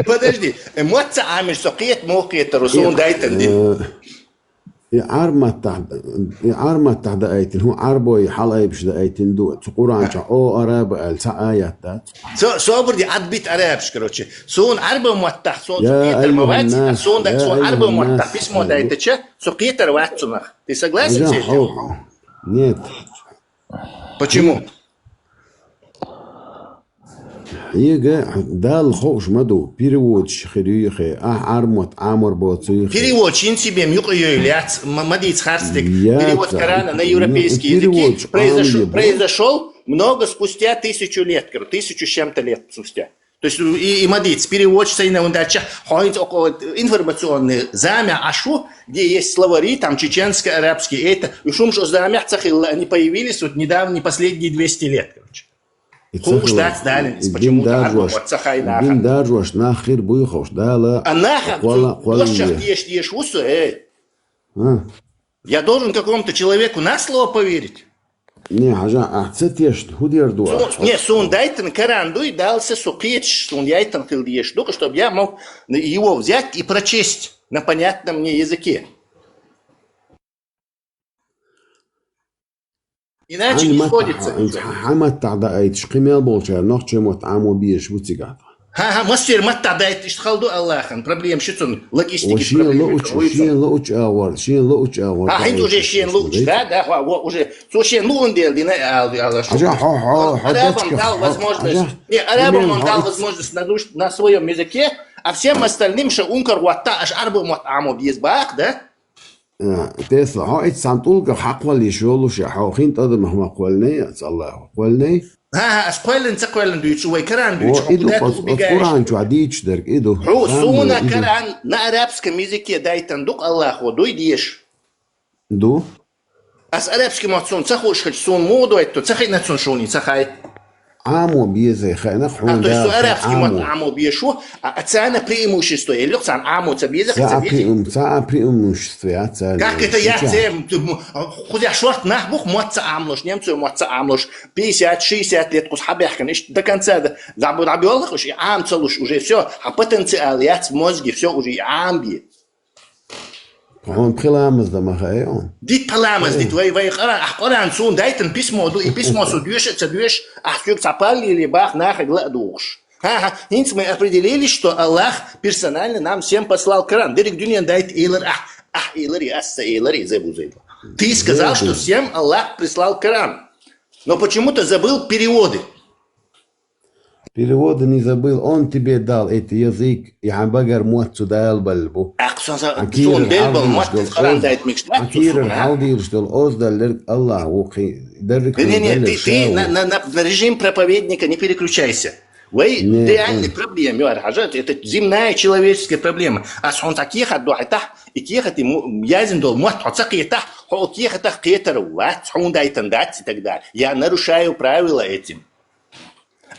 Подожди, э, мотт ца Ӏамийча со кхета, муха кхетар ву, суна дайтина дин. Э, и Ӏарбан маттахь, и Ӏарбан маттахь даийтина, хӀун Ӏарбой хьалаайбаш даийтина ду, цу Къуръан чохь о араба аьлла цхьа аят дац. Со-, собар де, Ӏад бита арабаш, короче. Суна Ӏарбан маттахь, суна цу кхетар ма вац, суна да-, суна Ӏарбан маттахь письмо дайтача, со кхетар вац цунах. Ты согласен с этим? Нет. Почему? Хьега Далла хууш ма ду, переводчик хир юй хе, ахь Ӏарбойн мотт Ӏамор боцу юй хе. Переводчик хӀинца бен юкъа йойла яц, ма, ма дийца харц дика. Яц, перевод Корана на европейский языке произошёл, произошёл много спустя тысячу лет, короче, тысячу с чем-то лет спустя. То есть, и, и ма дийца, переводчик сайна вон дальше, хьо хӀинца около информационный замя ашу, где есть словари, там, чеченско-арабские, это, и шумш о замях цахилла, они появились вот недавно, последние двести лет, короче. И хууш дац Далла, и почему-то даржош, ца хай наха. Дин даржош нах хир буй хууш, Далла. А наха, кхолла, кхолла дошах деш, деш вусу, эй. А? Я должен какому-то человеку на слово поверить? Не, хьажа, а ца тешна, хӀу дер ду? Су-, не, сун дайтан Коран дуй, Далла са су кхеташ, сун яйтан хил деш ду, чтобы я мог его взять и прочесть на понятном мне языке. Иначе не сходится ничего. Хьан маттахь даайташ, кхин мел болчара нохчийн мотт Ӏамо безаш бу цигахь. Хьан, хьан, массер маттахь дайта иштта хала ду Аллахьан, проблема ши цун, логистики проблема. Шен луучу агӀор, шен луучу агӀор. Хьан хӀинца уже шен луучу, да, да, хьо, хьо, уже, цо шен луун дел дина, ал, ал, шу. Хьажа, хьо, хьо, хьо, арабам дал возможность. Не, арабам он дал возможность на душ-, на своём языке, а всем остальным ша ункар хӀотта, аш Ӏарбойн мотт Ӏамо беза бах, да? А, Тесла, хьо иццан тӀулгах хьакхваллиш йолуш я, хьо хин тӀадамах ма кхоьллиний, ца Аллахьо кхоьллиний? ХӀан-хӀа, ас кхоьллина, ца кхоьллина дуьйцу, вай Коран дуьйцу, хьо и ду, куда ты убегаешь? Коран чохь дийцуш дерг и ду. Хьо, суна Коран на арабском языке дайтан ду-кх Аллахьо, дуй деш? Ду. Ас арабский мотт суна ца хууш хилча, суна муха дойту, ца хиъна цунна шуна и ца хай? Ӏамо беза хиъна-кх хьуна. А, то есть, Дала, арабский мотт Ӏамо безаш ву, а, а царна преимущество, эллугӀ царна Ӏамо ца беза, ца а преум-, ца а преимущество яц царна. Как это яц, э, м, м, кхузахь шорта нах бу-кх мотт ца Ӏамлуш, немцойн мотт ца Ӏамлуш, пятьдесят, шестьдесят лет кхуза хьабаьхкина, иштта до конца д-, дӀабу-, дӀабоьлхуш, и Ӏама ца луш уже, всё, хьан потенциал яц, мозги, всё, уже и Ӏама бе. Хьуна пхи ламаз дан ма хаьий хьуна? Дита пхи ламаз дита. Вай, вай Къуръан, ахь Къуръан суна дайтан письмо ду, и письмо со доьшу а ца доьшу, ахь соьга цхьа паллийле баха нахага ла а духуш. ХӀан-хӀа, хӀинца мы определились, что Аллах персонально нам всем послал Коран. Дерриг дуьнен дайта элира ахь, ахь элира, ас ца элира, иза бузайла. Ты сказал, что всем Аллах прислал Коран. Но почему-то забыл переводы. Переводы не забыл, он тебе дал эти язык, и хьан багара мотт цу Дала белла бу. Ахь сан са-, хьан кийрара хьалдийлуш долу оз-, хьан кийрара хьалдийлуш долу оздаллерг Аллах ву кхин, дерриг хьан даллерг ша ву. Не, не, не, ты, ты на, на, на, на режим проповедника не переключайся. Вай реальный проблема, ю ара хьажа, это земная человеческая проблема. Ас хьуна цхьа кехат дохьийтахь, и кехате му-, яздина долу мотт хьо ца кхетахь, хьо кехатах кхетар вац, хьуна дайтан дац и так далее. Я нарушаю правила этим.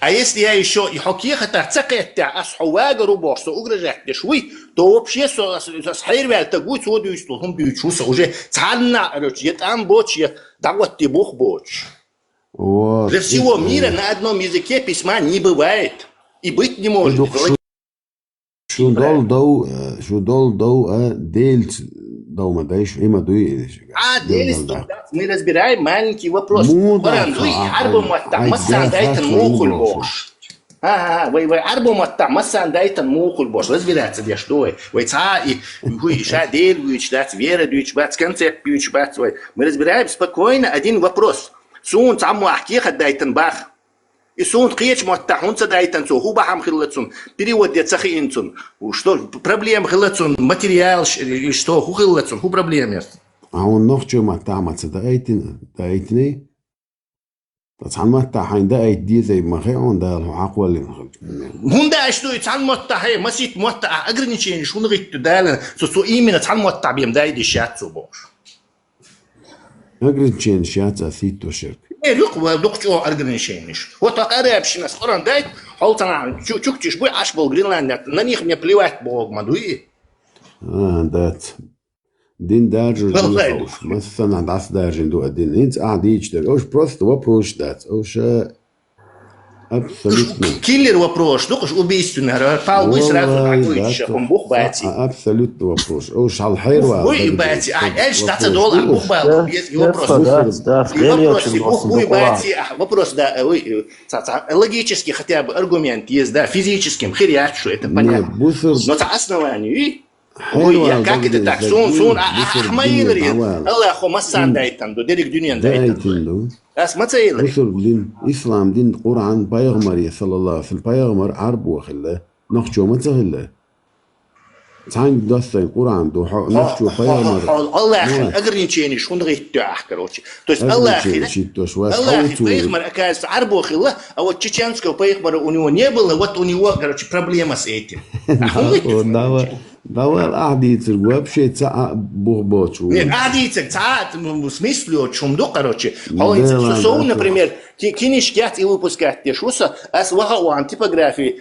А если я ещё и хьо кехатах ца кхеттехь, ас хьо вагар ву бохуш, со угрожать деш вуй, то вообще со, ас, ас хьерваьлла таг вуй, цо дуьйцу, хӀума дуьйцуш ву со, уже цхьанна а, короче, я тӀам боцуш, я дӀагӀотти бух боцуш. Вот. Для всего мира на одном языке письма не бывает. И быть не может. Шу долу дов, э, шу долу дов, э, Делаца дов ма дай шу, и ма дуй. А, Делаца дов дац. Мы разбираем маленький вопрос. Муха дац, Къуръан дуй, а, Ӏарбойн маттахь, ай, массарна дайтан муха хуьлу бохуш. А, а, а, вай, вай Ӏарбойн маттахь, массарна дайтан муха хуьлу бохуш. Разбираться деш ду вай. Вай цхьа и, хӀу, и ша Дела вуьйцуш дац, вера дуьйцуш бац, концепт дуьйцуш бац вай. Мы разбираем спокойно один вопрос. Суна цхьаммо ахь кехат дайтан бах. И суна кхечу маттахь хӀунда ца дайтан цо, хӀун бахьана хилла цунна, перевод де ца хиъна цунна, что проблема хилла цунна, материал ш-, или что, хӀун хилла цунна, хӀун проблема яра? Хьуна нохчийн маттахь ма ца даийтина, даийтиний? Ткъа цхьана маттахь хьайна даийта дезий ма хаьа хьуна, Дала хьо хьакхоллина хилча. ХӀунда аьлча ду и цхьана маттахь, хье, масийтта маттахь ограниченеш хӀунда гӀитта Дала, цо, цо именно цхьана маттахь бен дай деш яц цо бохуш. Ограниченеш яц ас хӀитто шерг. Э, юкъа ва дукха чӀогӀа ограниченеш. Вот тӀаккха арабашна ас Къуръан дайта, хьол цхьана чу-, чукчиш буй, Ӏаш болу Гренландия, на них мне плевать боху ма дуй. А, дац. Дин даржуш дин хауш. Массанхьа дӀасадаржина ду а дин. ХӀинца ахьа дийчу дара. Уж просто вопрос дац. Уж, э, Абсолютно. Уж киллер вопрос ду, уж убийственный. Пал буй сразу, валлай, хӀун бух баций. А, абсолютно вопрос. Уж хьал хьервал. Бух буй баций. А, эш таца дол, а, бух бал, без вопрос. И вопрос, и бух буй баций, а, вопрос, да, э, ой, э, ца, ца, логически хотя бы аргумент есть, да, физическим хир яц, что это понятно. Но ца основание, и Ой, я, как это так? Сун, сун, а, а, ма йилари. Аллахо массарна дайтан ду, дерриг дуьнен дайтан ду. Ас ма ца йилари. Бусурба дин, ислам дин, Къуръан, пайхамар, саллаллаху алейхи ва саллям, пайхамар Ӏарбо хилла, нохчо ма ца хилла. Цхьанга доссайн Къуръан ду, хьо, нохчо, пайхамар. Аллахин ограниченеш хӀунда гӀитту ахь, короче. То есть Аллахи, Аллахи пайхамар, оказывается, Ӏарбо хилла, а вот чеченского пайхамара у него не было, вот у него, короче, проблема с этим. А хӀунда гӀитту? Давай, ахь дийцарг вообще цхьа а бух боцуш ву. Нет, ахь дийцарг цхьа а, ну, смысл йоцуш хӀума ду, короче. Хьо, со, например, ки-, кинишка яц и выпускать деш ву со, ас ваха а вахана типографии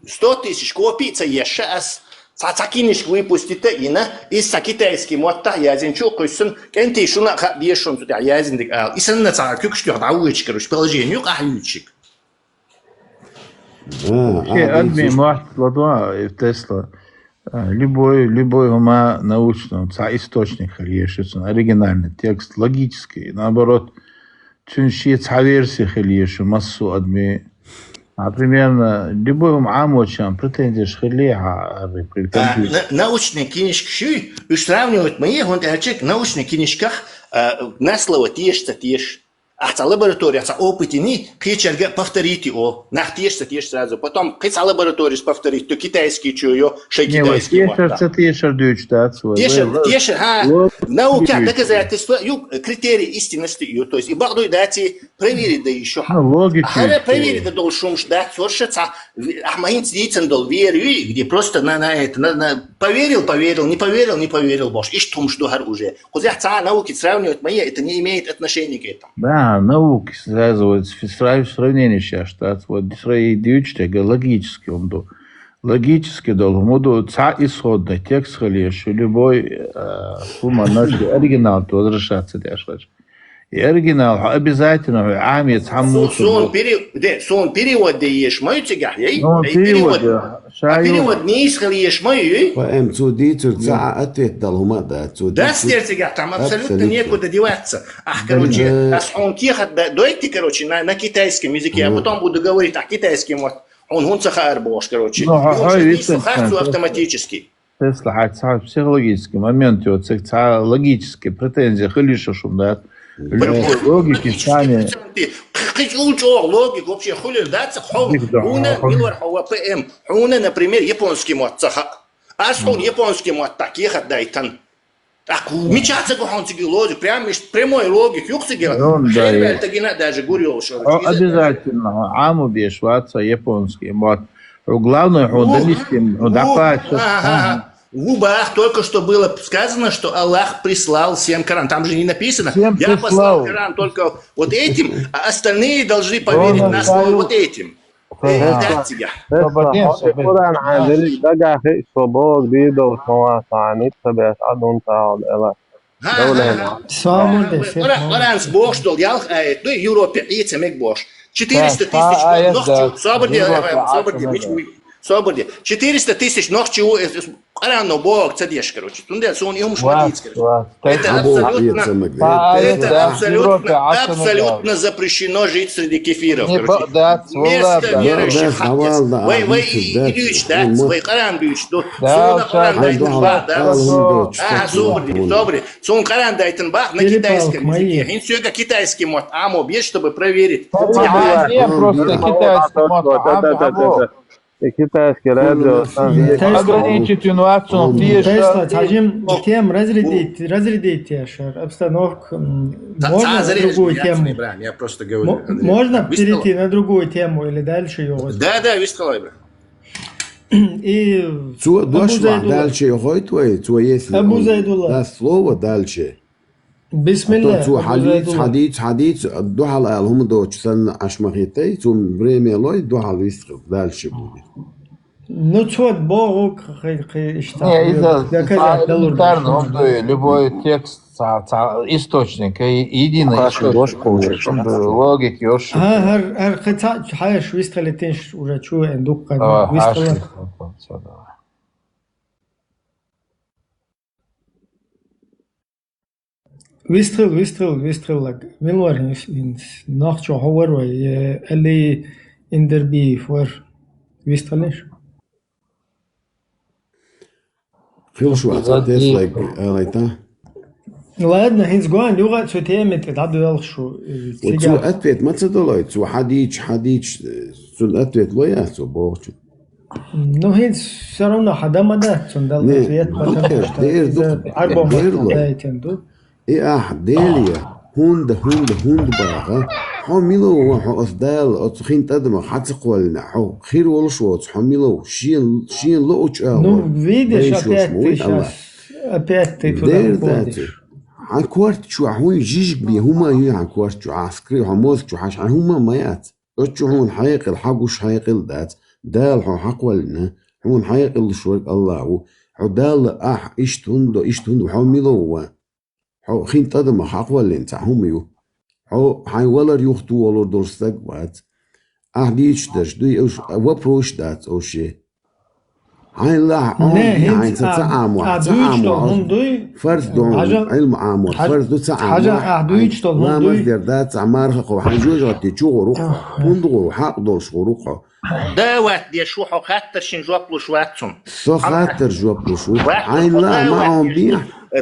сто тысяч копий ца еш ас, цхьа, цхьа кинишка выпустить а йина, иза цхьа китайский маттахь язйина чу а кхуьссина, кӀентий шуна а хаа дезаш хӀума цу тӀехь язйина дика ала. И санна цхьа куьгаш тоьхна дӀавоьдуш, короче, положение юкъахь юьйцуш. А, вообще, а, адамийн мотт ладоагӀа, э, Тесла. А, любой, любой хӀума научно, цхьа источник хила еза, цуьнан оригинальный текст, логический, наоборот, цуьнан шен цхьа версия хила еза массо а адамийн. А, примерно, любой хӀума Ӏамочарна претензеш хилий хьан, а, при-, а, компьютер? На-, научный кинишкаш юй, уьш сравнивать ма е, хӀунда аьлча научный кинишках, а, на слово теша, ца теша. Ахь цхьа лаборатория, цхьа опыт йиний, кхечаьрга повторить йо, нах теша, ца теша сразу. Потом кхин цхьа лабораторияс повторить йо, китайский чу йо, шайн китайский мотт. Не, вот тешар, ца тешар дуьйцуш дац вай. Тешар, вай, тешар, хӀа, логика наукан доказательство ю, критерий истинности ю. То есть, и бакъдуй дац, и проверить дан йиш ю хьан. Ну, логика. ХӀара проверить дан долуш хӀумаш дац, хӀорш цхьа, ахь ма хӀинца дийцина долу вера юй, где просто на, на это, на, на, поверил, поверил, не поверил, не поверил бохуш. Иштта хӀумаш ду хӀара уже. Кхузахь цхьа а наукица сравнивать ма е, это не имеет отношения к этому. Да, наука сразу вот с-, сра-, сравнение сейчас, да, вот сра-, и дивичте, га логически он ду. Логически дол, хӀума ду, цхьа исходный текст хила еза, любой, э, хӀума, значит, оригинал возвращаться деш хилча. И оригинал хьо обязательно хьо Ӏамац хьан муца. Суна пере-, де, суна перевод де еш ма ю цигахь, яй? Ну, яй, перевод, перевод, да. А перевод нийса хила еш ма ю, яй? Ва эм цо дийцар цхьа а ответ дала хӀума а дац, цо дийцар. Дас дер цигахь, там абсолютно, абсолютно некуда деваться. Ах, короче, ас хьуна кехат да-, дойти, короче, на, на китайском языке, а потом буду говорить, ах, китайский мотт хьуна хӀунда ца хаар бохуш, короче. Ну, хьо, хьо, естественно, хар цо автоматически. Тесла хьан цхьа психологический момент йоцург, цхьа логический претензи хила йиш ю шуна дац. Любой логики сани. Кхин чӀогӀа логика вообще хуьлур дац, хьо, хьуна, мила вара хьо ва П М, хьуна, например, японский мотт ца хаьа. Ас хьуна японский маттахь кехат дайтан. ТӀаккха мичахь ца го хьуна цига логика? Прям иш-, прямой логика юха цига. Ну, да, хьерваьлла тагина а даже гур йолуш. Хьо обязательно, хьо Ӏамо беш вац сан японский мотт. Хьо главное, хьо донести, хьо дӀакхача. Ву бах, только что было сказано, что Аллах прислал всем Коран. Там же не написано: «Я послал Коран только вот этим, а остальные должны поверить на слово вот этим». Э, даццигахь. Собар де, собар де. Къуръан хьан дерриг дагахь хиъ, со боху дийр долуш ма вац хьан, ницкъ ца беш Ӏа дун ца хьал эла. Ха, ха, ха. Довлена. Собар де, Къуръан, Къуръанс бохуш долу ялх аят ду, Европе Ӏе ца мега бохуш. Четыреста тысяч нохчий, собар де, собар де, мича вуй, собар де. Четыреста тысяч нохчий ву, э, э, Къуръано боху ца деш, короче. Цундела суна и хӀумаш ма дийца, короче. Это абсолютно, это абсолютно, абсолютно запрещено жить среди кефиров, короче. Вместо верующих хьакъ. Вай, вай и, и дуьйцуш дац, вай Къуръан дуьйцуш ду. Суна Къуръан дайтина бах, да? А, собар де, собар де. Суна Къуръан дайтина бах на китайском языке. ХӀинца соьга китайский мотт Ӏамо беш, чтобы проверить. Просто китайский мотт Ӏамо. И китайский радио. Ограничить вац цунах теша. Тесла, цхьа жим тема разрядить, разрядить я шар, обстановка, м, можно на другую тему? Я просто говорю, Андрей. Можно перейти на другую тему или дальше йохуьйту? Да, да, вистхила, Ибрахим. И цо дош вахь дальше йохуьйту вай, цо если Абу Зайдулла даст слово дальше. Бисмилла, а то цо хьадийца, хьадийца, хьадийца, дуьхьал ала хӀума доцуш санна Ӏаш ма хеттай, цо время лой, дуьхьал вистхила, дальше будет. Ну, цо боху кхин, кхин иштта. Не, иза доказать далур элементарно хӀума ду, любой текст, цхьа, цхьа источник, э, единый источник, логика йош. Ха, хӀара, хӀара кхин цхьа хьаеш вистхила тинш уже чу эн дуккха вистхила. Вистхила, вистхила, вистхила. Мила вара хӀинца, хӀинца? Нохчо хьо вара вай, э, Али Индербиев вара. Вистхилиш? Кхылшваца Тесла алайта. Ладно, хӀинца гоан югӀа цу теме тӀе дӀадоьлху шу, э, вот цо цигахь. Ответ ма ца далой, цо хьадийча, хьадийча, э, цун ответ ло яц цо бохучу. Ну, хӀинца всё равно хьада ма дац цун дала ответ, потому что дер иза ду, арбо дер ма ло. Даийтина ду. И ахь, Делия, хӀунда, хӀунда, хӀунда баха? Хьо мила ву, хьо ас Дала, оцу хин тӀадамах хьа ца кхоьллина, хьо хир волуш воцу, хьо мила ву? Шен, шен лоучу агӀор. Ну, видишь, опять ты щас, опять ты туда уходишь. Хьан корта чу хьуна жижиг бе, хӀума ю хьан корта чу, хьан скры, хьан мозг чу, хьан, хьан хӀума ма яц. Оцу чу хьуна хьекъал, хьан гуш хьекъал дац. Дала хьо хьакхоьллина, хьуна хьекъал луш верг Аллах ву. Хьо Далла ахь, иштта хӀунда, иштта хӀунда, хьо мила ву ван? Хьо хин тӀадамах хьакхоьллина цхьа хӀума ю. Хьо хьайн валар юхатухур долуш стаг вац. Ахь дийцуш дерш дуй, уьш вопрос дац уьш. Хьайн лахь, хьайн ца, ца Ӏамор, ца Ӏамор. Фарз ду хьуна, Ӏилма Ӏамор, фарз ду ца Ӏамор. Хьажа, ахь дуьйцуш долу хӀума дуй. Ламаз дер дац, цхьа марха кхо, хьайн жоьжахати чу гӀур ву хьо. ХӀунда гӀур ву, хьакъ долуш гӀур ву хьо. Да ват деш ву хьо, хаттаршин жоп луш вац цунна. Со хаттар жоп луш ву. Хьайна ла ма хьо бен.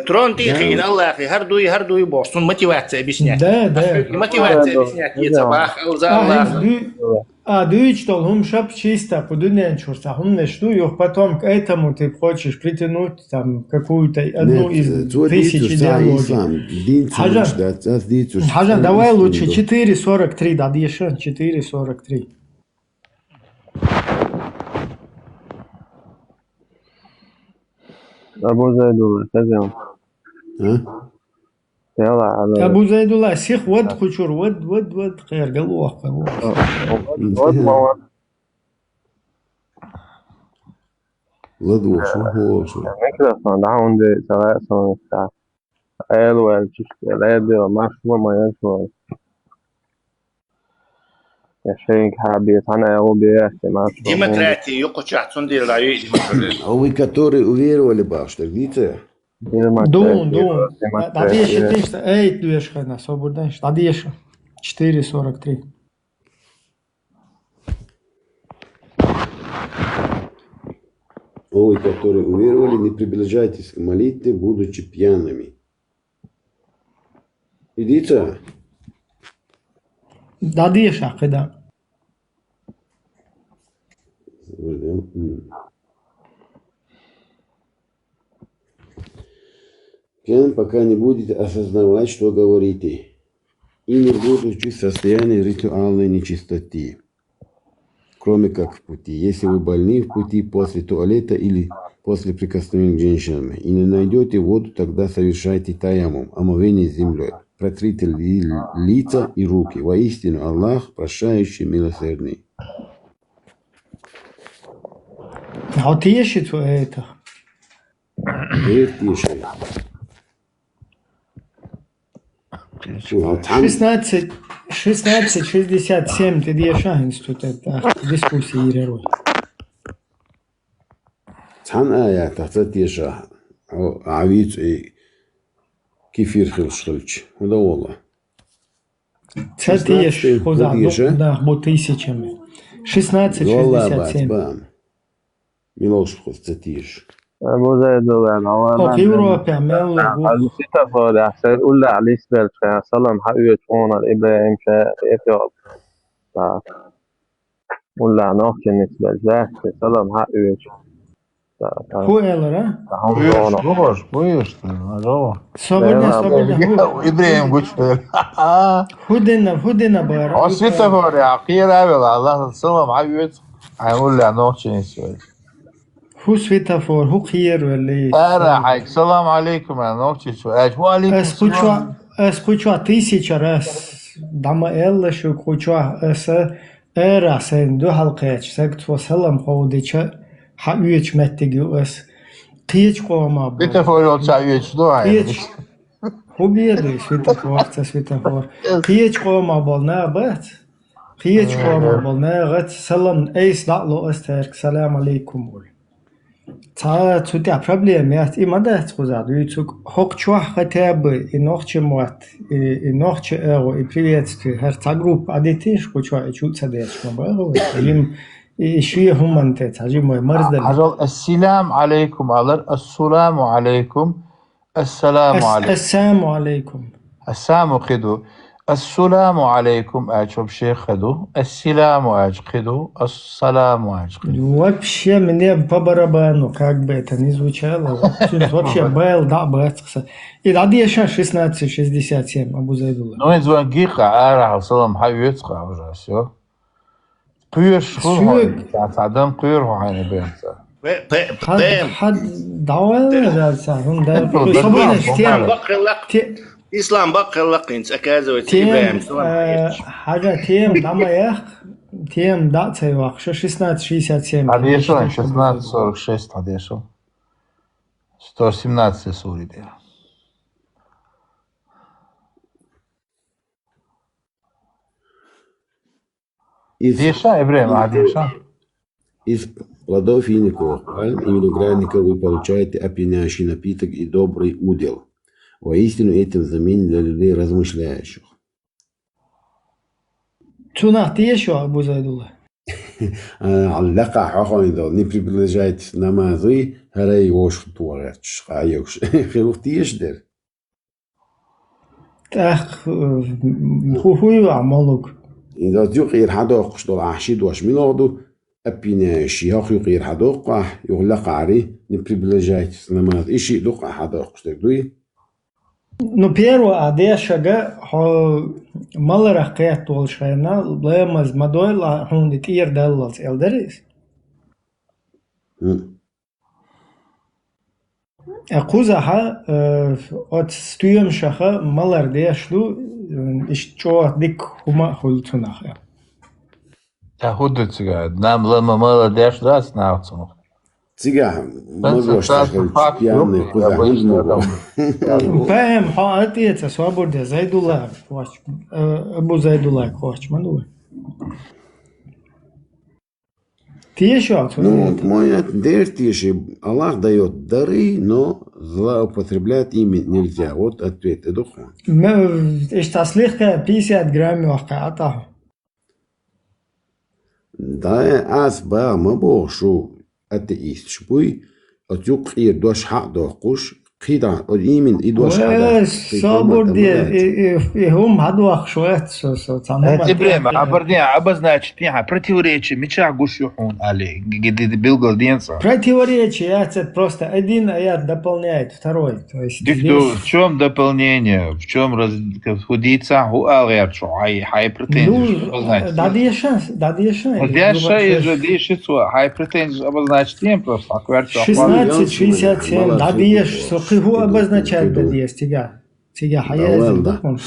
Трон тӀе хиина Аллахе, хӀара дуй, хӀара дуй бохуш, цунна мотивация объяснять. Да, да. Мотивация объяснять е ца бах, алза Аллах. А дуьйцуш долу хӀума шап чисто кху дуьнен чуьра цхьа хӀуманаш ду, юха потом к этому ты хочешь притянуть там какую-то одну из тысячи идеологий. Хьажа, давай лучше четыре сорок три дӀадеша, четыре сорок три. Абу Зайдулла, хаза. А? Яла, ала. Абу Зайдулла, сих вад кхучур, вад, вад, вад, кхергал вахка. Вад, вад, ма вад. Ладу, шу, ху, шу. Микрофон, да, он де, сара, сон, да. Эл вел чуьш, эл де, марш, ма, ма, эн, сон. Я шейн хьабе, цхьана агӀо бе, те марш. Демократия юкъучахь цундела дӀаюй демократия. А вы, которые уверовали, бахаш, так дийца? Дун, дун. ДӀадеша тешта, эй, дуьйш хана, собур дайш, дӀадеша. Четыре сорок три. О вы, которые уверовали, не приближайтесь к молитве, будучи пьяными. Идите. ДӀадеша, кхида. М. Пьян, пока не будете осознавать, что говорите, и не будучи в состоянии ритуальной нечистоты, кроме как в пути. Если вы больны в пути после туалета или после прикосновения к женщинам, и не найдете воду, тогда совершайте таяммум, омовение с землей. Протрите ли-, лица и руки. Воистину Аллах, прощающий, милосердный. А вот есть это? Эр тешай. Шестнадцать, шестнадцать шестьдесят семь, тӀе деша институт, это дискуссия ирерой. Цхьана аятах ца теша, хьо, Ӏавицу и кефир хилш хилча. ХӀун да волла? Ца теша, хӀун да, хӀун деша? Да, бу тысячами. Шестнадцать шестьдесят семь. Милош хӀуз ца теш. Абу Зайдулла, Аллах. О, Европа, мелла гу. Али светофор, я сер улла али сбелча, салам хьа уьйчу хьуна, Ибрахим ша, эпиол. Да. Улла нохчи нисбелча, да, салам хьа уьйчу. Да, да. Ху элара? Да, хьуна. Ху еш, ху еш, ху еш, да, да. Собарна, собарна, ху. Ибрахим гучбер. Ху дина, ху дина бара. О, светофор, я, кхера вела, Аллах, салам хьа уьйчу. Ай, улла нохчи нисбелча. ХӀу светофор, хӀу кхеравелла. Ара, хьайга, салам алейкум, аьлла, нохчичо. Аьлча, ва алейкум салам. Ас кхучо, ас кхучо тысяча раз дӀа ма аьлла шу кхучо, аса ара сайна дуьхьал кхаьча саг, цо салам ховдича, хьа оьчу меттиг ю ас. Кхечу къома бу. Светофор йолча оьчу ду хьайна. ХӀу беду, светофор, ца светофор. Кхечу къома бол на бац? Кхечу къома бол нагӀаца салам айса дӀа а ло ас цаьрга, салам алейкум, олу. Цхьа цу тӀехь проблема яц, и ма дац кхузахь дуьйцург. ХӀокху чохь хотя бы и нохча мотт, и, и нохча агӀо, и приветствие, хӀара цхьа группа Ӏадитийша кху чохь, и чу а ца деш ма баху, жим И ши хӀуманна тӀе цхьа жимой марздали. Хьажал, ассалам алейкум алар, ассаламу алейкум, ассаламу Ас-, алейкум. Ассаму алейкум. Ассаму кхиду. Ассаламу алейкум ач вообще кхиду. Ассаламу ач кхиду. Ассаламу ач кхиду. Вообще мне по барабану, как бы это ни звучало. Вообще, вообще байла дӀа а бац хьса. И дӀадеша шестнадцать шестьдесят семь, Абу Зайдулла. Ну, и звони гиха, ара, салам, хьа вецха уже, всё. Кхоьш хул хьо, цхьа, цхьа дам кхоьр хьо хьайна бен ца. Пе-, пе-, Хьад, пем. Хьад, давай, Пем. Жаль, ца, хӀун да. Пем. Собой Пем. Ислам те-, бакъ хилла-, те-, Ислам бакъ хилла-кх хӀинца, оказывается, тем, Ибрагим, салам э, алейкум. Хьажа, тем, дама ях, тем, да, ца ях, шо шестнадцать шестьдесят семь. Хьадешал, шестнадцать сорок шесть хьадешал. Сто семнадцать сури дер. Из Деша, Ибрагим, а, деша? Из плодов финиковых пальм и виноградников вы получаете опьяняющий напиток и добрый удел. Воистину этим знамение для людей размышляющих. Цунах деша, Абу Зайдулла. А, лакха хьахони дол, не приближайтесь намазы, харай вош туагъяч, хаюкш. Хилух деша дер. ТӀаккха, э, хӀу-, хӀуй ваӀ, малук? Иза юкъера хьадоккхуш долу ахь ши дош мила ду? Опьяняющий, хӀокху юкъера хьадоккху ахь, юха лакхари, не приближайтесь намаз. И шиъ ду-кх ахь хьадоккхуш дерг, дуй? Ну, первое, а дешага, хьо маларах кхетта волуш хенна, ламаз ма дойла, хьуна тӀера даллалц, эл дара иза? М. Э, кхузахьа, э, оцу стоьмашаха малар деш ду, э, иштта чӀогӀа дика хӀума а хуьлу цунах, э. Ткъа хӀун ду цигахь? Наб лама малар деш дац нах цунах? Цигахь Сан ма сан гошта сан хилча, факт пьяный ду, кхузахь я хӀунда ма бо? Адам. ПМ, хьо а тӀе ца собар де, Зайдулла кхочу, э, Абу Зайдулла кхочу ма ду. Теша, ну, цунна вот мой ответ дер теша, Аллах даёт дары, но злоупотреблять ими нельзя. Вот ответ, и духу. Ма, иштта слегка пятьдесят грамм йохка, а тахьа. Да, ас ба, ма боху шу, атеисташ буй, оцу юккъера дош хьа а доккхуш, кхидӀа, о, именно и дош хьа а Ва, доккхуш, кхин собар хӀумма де, ма дац. И, и, и хӀумма хьадохуш вац со, со, цхьа Э, хӀумма Тибрема, тӀехь. Абарден, обозначить тӀехьа, противоречие мичахь гуш ю хьуна, али, г-, г-, д-, билгал ден ца? Противоречие яц, это просто один аят дополняет второй. То есть Дих ду, здесь в чём дополнение? В чём раз-, как хӀу дийца, хӀу ала гӀерта шу, хьай, хьай претензии Ну, шу, обозначить. Да, деша, да, деша, Ну, деша, я иза, деша, цо, хьай претензии обозначить, просто, а кверти, а шестнадцать шестьдесят семь, да, деша, со кхин хӀу обозначать да, деша, тига. Тига, хьай, Да я ладно.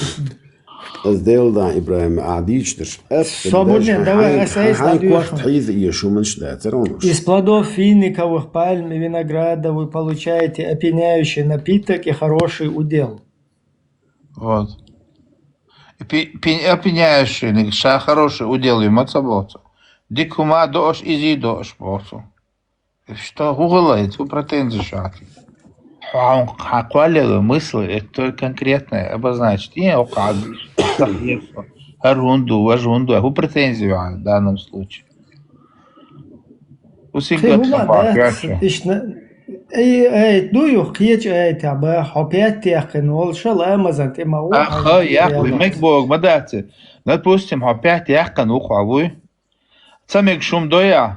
Иза, Сделал, да, Ибрагим, а дичташ. Свободнее, давай, хай, ас, ас, хай, да, кварт деша. Хьайза, я шуманш, да, царонаш. Из плодов финиковых пальм и винограда вы получаете опьяняющий напиток и хороший удел. Вот. И пи-, пи-, опьяняющий, ша хороший удел ю ма ца боху цо. Дика хӀума доуш, изий доуш боху цо. И что, хӀу хилла, и цу претензий шу хьан? Хьан кхоллала мысль, это только конкретное, обозначить. И окху хьан дийш, хӀара хӀун ду, важа хӀун ду, хӀу претензий ю хьан в данном случае? ХӀу сигат хӀума хьан дац, кхоьрча. Ишна, ай, ай, ду юх, кхеча ай, та ба, хьо пятте яьккхина волуша, ламазан тӀе ма ву, Аха, хьан яхъ, яла. Мег бог ма дац. Допустим, хьо пятте яьккхина ву хьо вуй. Ца мегаш хӀума дой ахь?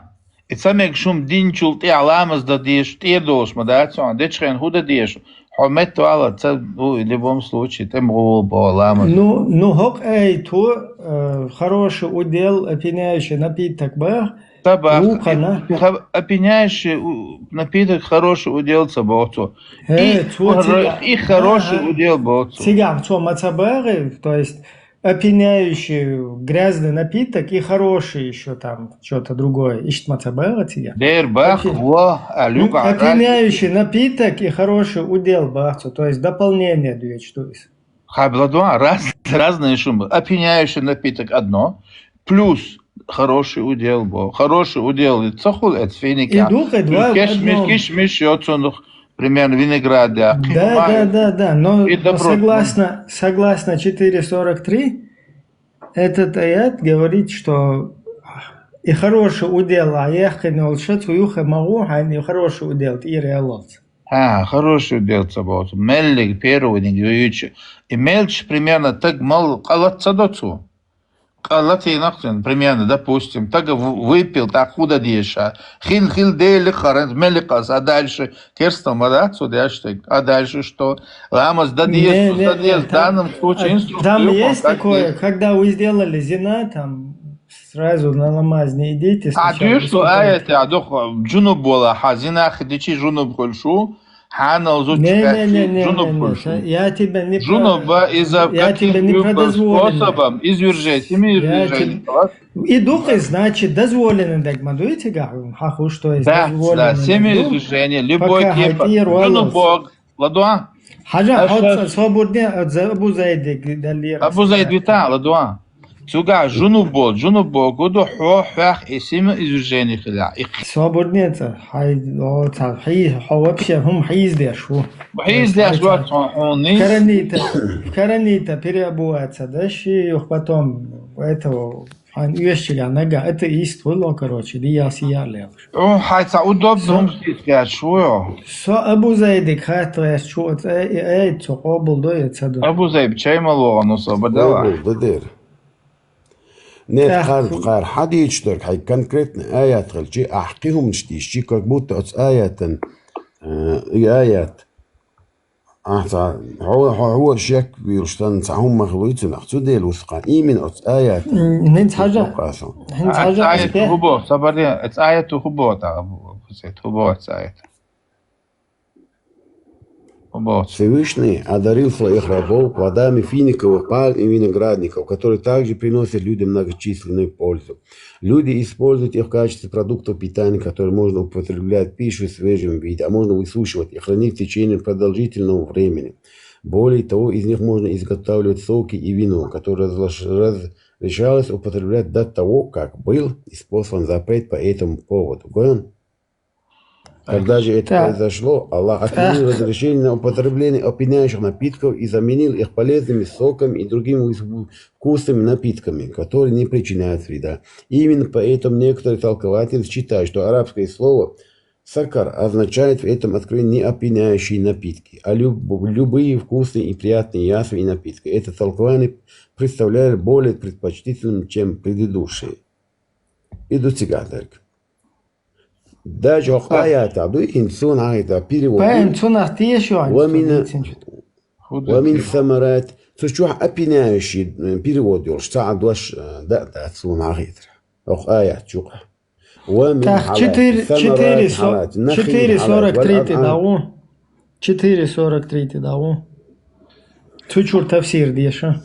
И ца мегаш хӀума динчул тӀехь ламаз дан дезаш, тӀера долуш ма дац хьуна, дечхьен хӀу дан дезаш? Хьо метта вала, ца, ну, в любом случае, тӀе ма гӀо бо ламаз. Ну, ну, хӀокху ай ту, э, хороший удел, опьяняющий напиток бах. Ца бах, вукхана. И, ха-, опьяняющий у-, напиток хороший удел ца боху цо. Э, И цо хоро-, цига-, и хороший Ага. Удел боху цо. Цигахь цо ма ца бахи, то есть, Опьяняющий грязный напиток и хороший ещё там что-то другое. Иштта ма ца бахара цига. Дер бах, Опья-, во, а, м, люка, опьяняющий напиток и хороший удел бах цо, то есть дополнение дуьйцу, то есть. Хабла дуан, раз-, разные шумы. Опьяняющий напиток одно, плюс хороший удел бо. Хороший удел и ца хула эца финика. И дукха два в Кеш-, одном. Кеш-, миш, йоцунах. Примерно виноград, да. Да, да, да, да, но, и но добро. Согласно, согласно четыре сорок три, этот аят говорит, что И хороший удел а яьккхина йолуш цу юххе ма гӀо хьайна, и хороший удел тӀера яллалц. ХӀа, хороший удел ца боцу. Меллиг первый ниг ю-, юьйцу. И мелча примерно таг мал къа лаца ца до цо. Къа латийнакх цуьнан, примерно, допустим, тага в-, выпил, тӀаккха хӀун дан деза ша? Хин хила Деле хара, мелли къаса, а дальше керстал ма дац цо деш стаг, а дальше что? Ламаз дан деза, Не, цо не, дан не, деза, там, данном случае а, инструкция там есть такое, когда вы сделали зина, там сразу на ламаз не идите, А сначала дуьйш ду испытайте. Аят а доху, жунуб бола, хьан зина хи дичи жунуб хуьлуш ву, хьанал зудчу Не, не, не, хаьттичи не, жунуб не, не, хуьлуш ву. я тебе не про-, Жунуба иза я тебе не каким-либо продозволено. Способом извержение, Я семиизвержение тебе- И дукха, значит, дозволено даг ма дуй цигахь, хьан хуш, то есть Да, дозволено да, даг ду. Семиизвержение, любой Пока типа. Хьан тӀера валлалц. Жунуб бог, ладуан? Хьажа, Аша хьо ца собурне, а, за-, Абу Зайдиг даллера. Абу Зайд вита, ладуан? Цугахь жунуб бог, жунуб бог, гу ду хьо, хьох и семиизвержение хила. И Собурне ца, хьай, о, ца, хьий, хьо вообще хӀума хьийздеш ву. Хьийздеш вац хьо, хьуна нийса. Каранита, каранита переобуваться, да, ши, юх потом, этого, хьан оьшчигахь нагахь, это ист хуьлу, короче, ди яс яр лелаш. О, хьай ца удобно Со- хӀума хьийзкеш ву, йо. Со Абу Зайдиг хаттар эс чу, э, э, э, цо къобал до, я ца до. Абу Зайд, чай ма логӀа, ну, со бадала. Къобал до дер. Нет, Так. Кхар, кхар, хьадийчу дерг хьай конкретный аят хилчи, ахь кхин хӀуманаш дийшчи, как будто оцу аятан, э, и аят. Ахь ца, хьо, хьо, хьо шек вилуш санна, ца хӀума ма хилуй цунах, цу дела вусу кхан, именно оцу аятан. М, хӀинца хьажа. Хьинца А, хьажа, аят аспе. хӀу боху, сабаре, аят хӀу боху, та, хӀу боху, хӀу боху аят. Всевышний одарил своих рабов плодами финиковых пальм и виноградников, которые также приносят людям многочисленную пользу. Люди используют их в качестве продуктов питания, которые можно употреблять в пищу в свежем виде, а можно высушивать и хранить в течение продолжительного времени. Более того, из них можно изготавливать соки и вино, которые разлаш-, разрешалось употреблять до того, как был испослан запрет по этому поводу. Гойн? Когда же это Так. произошло, Аллах отменил Так. разрешение на употребление опьяняющих напитков и заменил их полезными соками и другими вкус-, вкусными напитками, которые не причиняют вреда. Именно поэтому некоторые толкователи считают, что арабское слово «сакар» означает в этом откровении не опьяняющие напитки, а люб-, любые вкусные и приятные яства и напитки. Это толкование представляют более предпочтительным, чем предыдущие. И ду цигахь дерг. Даже хӀокху аята дуй, хӀинца суна хьахийтар перевод Пайн дуй. Цунах теша вайн Ва мин, цунах дийцинчу. ва мин самарат. Цу чохь опьяняющий, э, перевод йолуш, цхьа а дош, э, да, да, суна хьахийтар. ХӀокху аят чу къа. Ва мин Так, хьалат, четыре, самарат четыре со-, хьалат, нахил четыре хьалат, сорок три вал ты анъам. Дагу. Четыре сорок три ты дагу. Цу чур тафсир деша.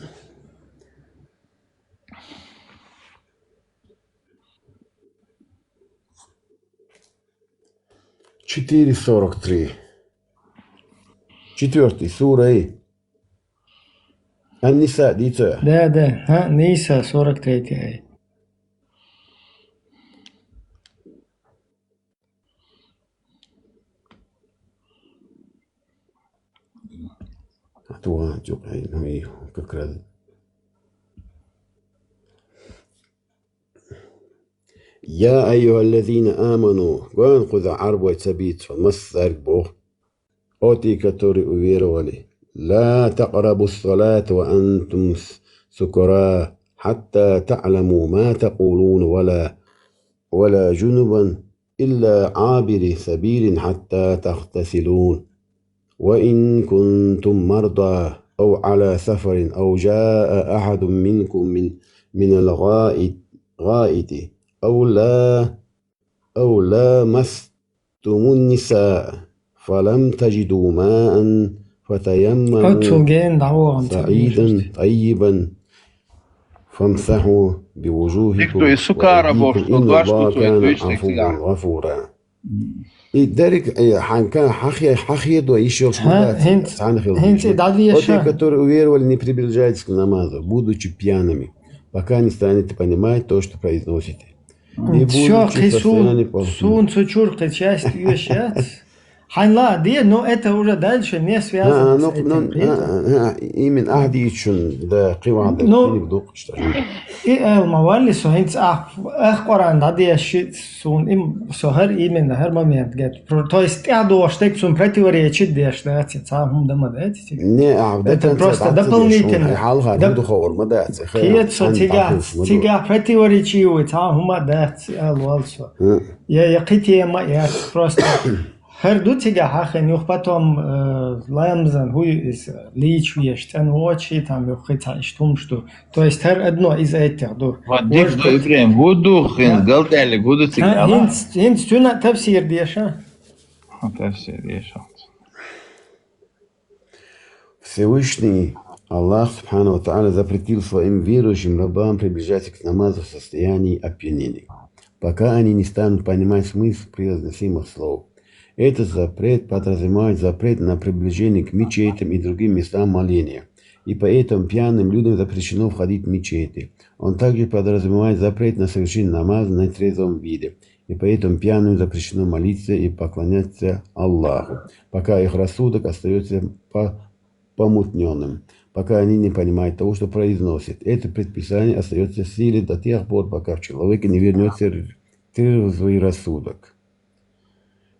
Четыре сорок три. Четвёртый сура. Ан-Ниса дийцо. Да, да. Ха, Ниса, сорок третий аят. А то, а, тю, ай, ну и как раз. Я айюхаллазина аману, гойн кхуза Ӏарбой ца бийцо, массаьрга боху. О те, которые уверовали, ла такърабу салата ва антум с-, сукара, хьатта та'ламу ма такъулун, ва ла, ва ла жунубан илла Ӏабири сабилин хьатта тагътасилун. وإن كنتم مرضى أو على سفر أو جاء أحد منكم من، من الغائط، غائط أو لا، أو لامستم النساء فلم تجدوا ماء فتيمموا Оццул гена дӀавогӀан ца صعيدا дийшуш. طيبا فامسحوا بوجوهكم Дика ду, и сукара бохуш وأيديكم долу إن дош ду الله цо и كان дуьйцу عفوا дерг. غفورا. И дерриг, э, хьан ка-, хьан хе-, хьан хедо йиш йолуш ма дац, хӀинца, цхьаьна хила хӀинца и деза. Дагеша. О те, которые уверовали, не приближайтесь к намазу, будучи пьяными, пока не станете понимать то, что произносите. И Всё, будучи в кхин суна, состоянии по- суна цу чуьра кхин часть оьшуш яц. Хьайн ла а де, но это уже дальше не связано А, с ну, этим, ну, кхетий? А, а, именно ахь дийцачун да кхин вахьа да, Ну, кхин дукха иштта. И эл ма валли со, хӀинца ах, ах Къуръан дӀадеш ши, сун им, со хӀар именно, хӀар момент гет. Про-, то есть тӀаьхьа дохуш дерг цун противоречит деш дац, цхьа хӀума да ма дац цига. Не, а, Это да, просто да, да, дополнительно. Хьалха Доп-, ду ховр ма дац, хай, Кхет со хан цигахь, тахуш ма ду. Цигахь противоречивый цхьа хӀума дац, эл вал со. Хм. Я, я кхи тема, я просто хӀара ду цигахь хьахина, юха потом, э, ламазан хӀу ю иза, лийча веш, цӀена вочий, там юха кхин цхьа иштта хӀумаш ду. То есть хӀара одно из этих ду. Ва дика ду, Ибрахим, хӀу ду хин, Да. галтӀаьллиг хӀу ду цига А, ала? хӀинц-, хӀинц цуьнан тафсир деша? Ха, тафсир деша. Всевышний Аллах, Субхану ва Тааля, запретил своим верующим рабам приближаться к намазу в состоянии опьянения, пока они не станут понимать смысл произносимых слов. Этот запрет подразумевает запрет на приближение к мечетям и другим местам моления, и поэтому пьяным людям запрещено входить в мечети. Он также подразумевает запрет на совершение намаза на нетрезвом виде, и поэтому пьяным запрещено молиться и поклоняться Аллаху, пока их рассудок остается по-, помутнённым, пока они не понимают того, что произносят. Это предписание остаётся в силе до тех пор, пока в человеке не вернётся р-, трезвый рассудок.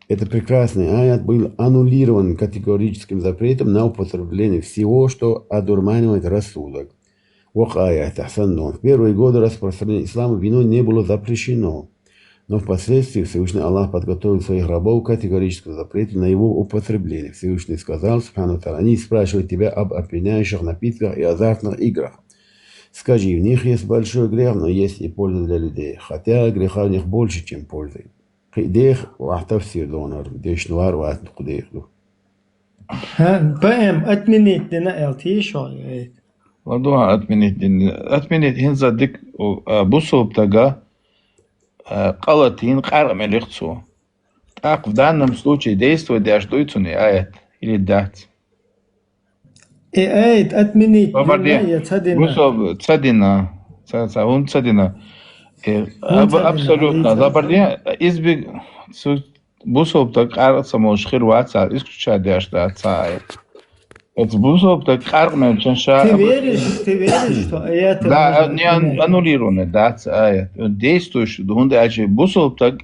Этот прекрасный аят был аннулирован категорическим запретом на употребление всего, что одурманивает рассудок. Вакъ аят, ахсанну. В первые годы распространения ислама вино не было запрещено. Но впоследствии Всевышний Аллах подготовил своих рабов к категорическому запрету на его употребление. Всевышний сказал, Субхану ва Тааля: «Они спрашивают тебя об опьяняющих напитках и азартных играх. Скажи: в них есть большой грех, но есть и польза для людей, хотя греха в них больше, чем пользы». Кхин дех вахь тафсир донар, дешна вар вац дукха дех ду. ХӀа, П М отменить дина эл тийшо, э. Ладугьа отменить дина. Отменить хӀинца дик, а, бусулбатага, а, къалатин къаркъа мелих цо. ТӀаккха в данном случае действовать деш дуй цуьнан аят или дац? И аят отменить Бабарди, дина я ца дина? Бусулба ца дина. Ца, ца, хӀун ца дина? Э, хӀун аб-, ца дина? Абсолютно. Алло, ца Бабарди, избег-, цу-, бусулбатаг къаркъа ца молуш хир вац, исключать деш дац цхьа аят. Оцу бусулбатаг къаркъа мелча ша Ты аб- веришь, ты веришь, что это Да, может а, быть не ан-, принято? Аннулированный дац аят. Действующий ду, хӀунда аьлча бусулбатаг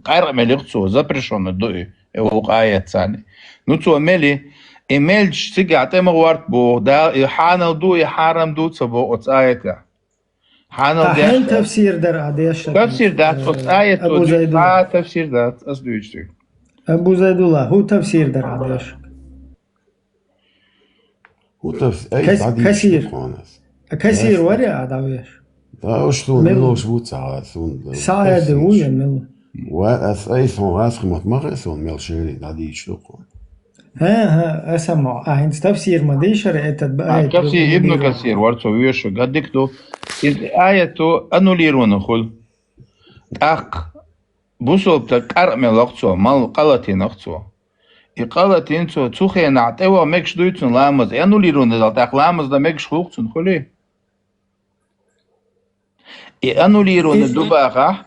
къаркъа мелих цо, запрещённый ду и, э, вукху аят царна. Ну, цо мели, и мелча цигахь тӀе ма гӀорта боху, да, и хьанал ду, и хьарам ду ца боху оцу аятехь. Хьанал Ахьен деш дац. Тафсир дар а деш Тафсир дац, э, оцу аят Абу ду, Зайдулла. А, тафсир дац, ас дуьйцу. Абу Зайдулла, хӀун тафсир дар а деш? ХӀун тафс-, ай, Кас-, дӀадийцаш касир. Ду кхунас. А касир Ясно. Вари а дӀавеш? Да, уж суна Мел- милош ву ца, суна Саида ву я мел? Ва ас ай сон васхи мат ма хай сон мел шери дӀадийцаш ду кху. ХӀа, хӀа, аса мо, а хӀинца тафсир ма дийшара, этот б-, А, ай, Касир, б-, Ибн б-, Касир, вар цо вешан, гаддик ду. Из аяту аннулирован хуьлу. ТӀаккха бусулбатаг къаркъа мелла-кх цо, мал къа латийна-кх цо. И къа латийна цо, цу хенахь тӀе ваха мегаш дуй цунна ламаз? И аннулирован дала тӀаккха ламаз дан мегаш хуьлу-кх цунна, хуьлий? И аннулирован И- ду бахахь,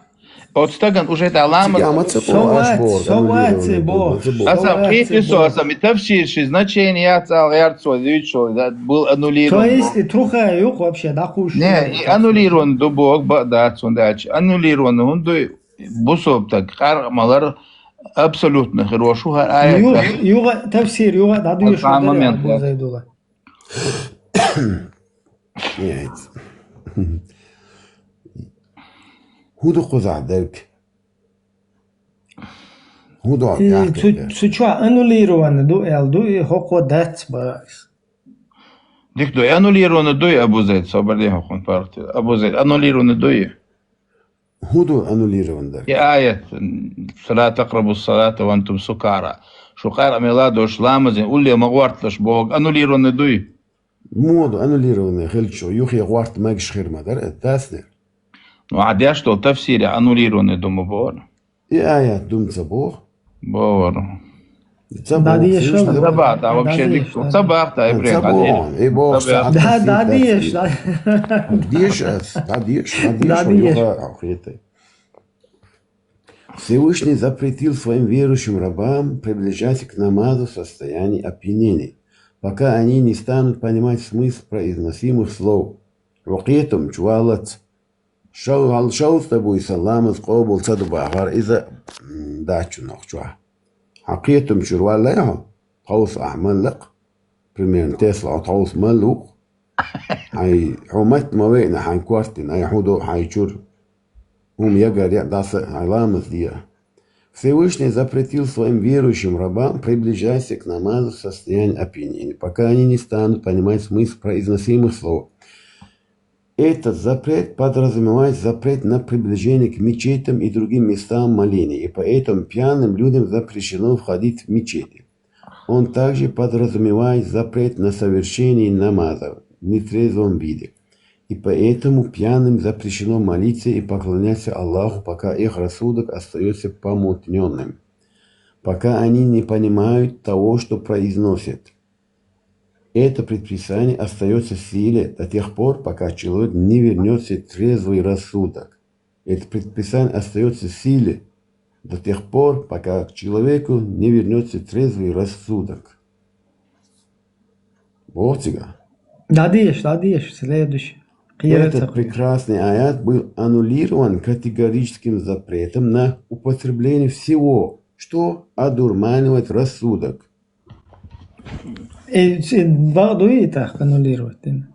оцу стагана уже тӀе ламаз Цига ма ца Со боху, аш вац, боху, со вац, аннулирован ду, боху. ма ца боху. Аса Со вац, кхетий со, боху. Аса ми тафсир ши значение яц ала гӀерта цо, дуьйцу шо, да, бул То аннулирован есть боху. И труха юкъ вообще дӀакхуьйсуш Не, ду и тафсир. Аннулирован ду боху, бакъ дац, хӀунда аьлча аннулирован хӀунда дуй? Бусулбатаг къаркъа малар абсолютно хир ву шу хӀара аят Юха, дац. Юха, тафсир, юха, дӀадуьйш Аса ву момент Абу яц. Зайдула. Яц. ХӀун ду кхузахь дерг? ХӀун ду И хьан цу, тӀехь? Цу чохь аннулирован ду, аьлла ду, и хӀокхо дац бара. Дика ду, аннулирован дуй, Абу Зайд, собар де хӀокхун паргӀатира. Абу Зайд, аннулирован дуй? ХӀун ду аннулирован дерг? И аят, «Ла такърабу салата ва антум сукара». Шу къаркъа мелла долуш ламазин улле ма гӀорталаш боху, аннулирован дуй? Муха ду аннулированный хилча, юххе гӀорта мегаш хир ма дара, это дац дера? Ну, ахь деш долу тафсире аннулированный ду ма боху. И аят ду ма ца боху? Боху. Ца боху, ДӀадеша. Ца бахта, вообще ДӀадеша, дика. Ца бахта, ДӀадеша. Ибрахим, Ца боху, дӀадеша. И боху, Ца бахта. ДӀа-, дӀадеша, ДӀадеша. Деш ас, дӀадеш, дӀадеш, ДӀадеша. Юха, а, хетий. Всевышний запретил своим верующим рабам приближаться к намазу в состоянии опьянения, пока они не станут понимать смысл произносимых слов. Хьо кхетамчу валлалц. Шал-, хьал шовзткъа буй сан ламаз къобал ца ду бахар, иза, м, дац шуна нохчохь. Хьо кхетамчуьра валлалц хьо, тховса ахь мала ву-кх. Примерно, тесла хьо тховса мала ву-кх. Хьайн, хьо матта ма веана, хьайн корта дина, ай хьун до хьайн чуьра. ХӀума ягар яа, дӀаса, хьайн ламаз де. Всевышний запретил своим верующим рабам приближаться к намазу в состоянии опьянения, пока они не станут понимать смысл произносимых слов. Этот запрет подразумевает запрет на приближение к мечетям и другим местам моления, и поэтому пьяным людям запрещено входить в мечети. Он также подразумевает запрет на совершение намаза в нетрезвом виде. И поэтому пьяным запрещено молиться и поклоняться Аллаху, пока их рассудок остаётся помутнённым, пока они не понимают того, что произносят. Это предписание остаётся в силе до тех пор, пока человек не вернётся в трезвый рассудок. Это предписание остаётся в силе до тех пор, пока к человеку не вернётся трезвый рассудок. Боху цигахь. Да, деш, да, деш, следующий. Этот прекрасный аят был аннулирован категорическим запретом на употребление всего, что одурманивает рассудок. Э, э, бакъ дуй и тӀаккха аннулировать дина?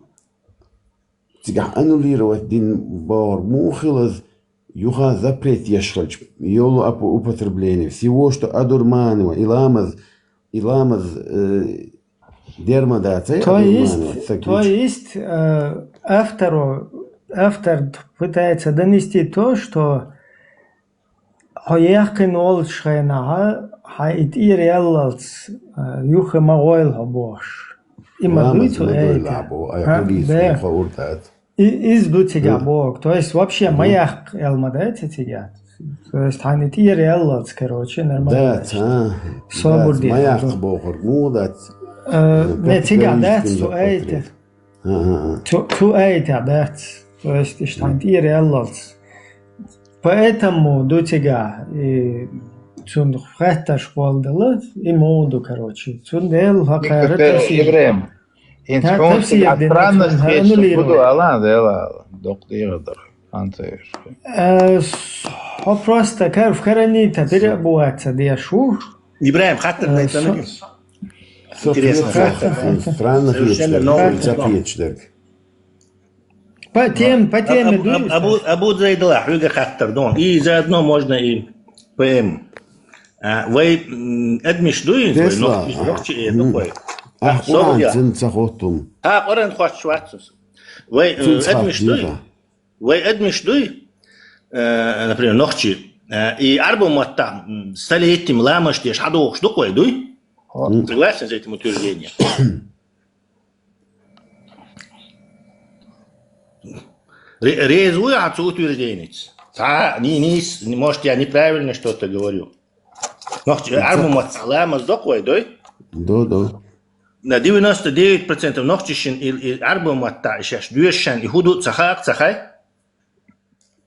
Цигахь аннулировать дина бохург муха хилаза, юха запрет еш хилча, йолу апу-, употребление всего, что одурманивает, и ламаз, и ламаз, э, дерма дац, ай, То есть, одурманивать, саг то вича. есть, э, автору, автор пытается донести то, что хьо яьккхина волчу хенахь, хьайн и тӀера яллалц, а, юха ма гӀойла хьо бохуш. И ма дуй цу аятехь? Ай, а, хӀун дийца, да. Хьо хуур дац. И, иза ду цигахь бохург. То есть вообще ма яккха аьлла ма дац цигахь? То есть хьайн и тӀера яллалц, короче, нормально. Дац, а? Собар дац, ма яккха бохург муха дац? Э, не, цигахь дац цу аятехь. Цу, цу аятехь дац. То есть, иштта хьайн тӀера яллалц. Поэтому ду цигахь, и цунах хаттарш болу дела, и муха ду, короче. Цундела хӀокхара тафсир. ИбрахӀим, хӀинца хьуна тафсир дина, странно хьуна хеташ аннулировать. Буду, ала, дела, докъа дегӀа дара, хьан ца еш. Э, с-, хьо просто кар-, в каранита бира бу ваца деш ву. ИбрахӀим, хаттар дай ца нагиш. Интересно. Совершенно новый закон. По тем-, по теме дуй? Абу, Абу Зайдала, хьоьга хаттар ду. И заодно можно и ПМ. А, вай, м, адамаш дуй, вай нохчи, нохчи, э, ду вай. А, Къуръан цуьнан ца хотту. А, Къуръан хоттуш вац цо. Вай, э, адамаш дуй? Вай адамаш дуй? Э, например, нохчи. Э, и Ӏарбо маттахь, м, столетиями ламазаш деш хьадогӀуш ду-кх вай, дуй? Согласен с этим утверждением? Ре-, реза вуй хьо цу утвержденица? Цхьа а, ни-, нис-, может, я неправильно что-то говорю. Нохчи-, Ӏарбо маттахь ламаз до-кх вай, дуй? До, до. На девяносто девять процентов нохчашна и, и Ӏарбо маттахь и шаьш доьшуш шайна и хӀун ду ца хаьа-кх, ца хаьа?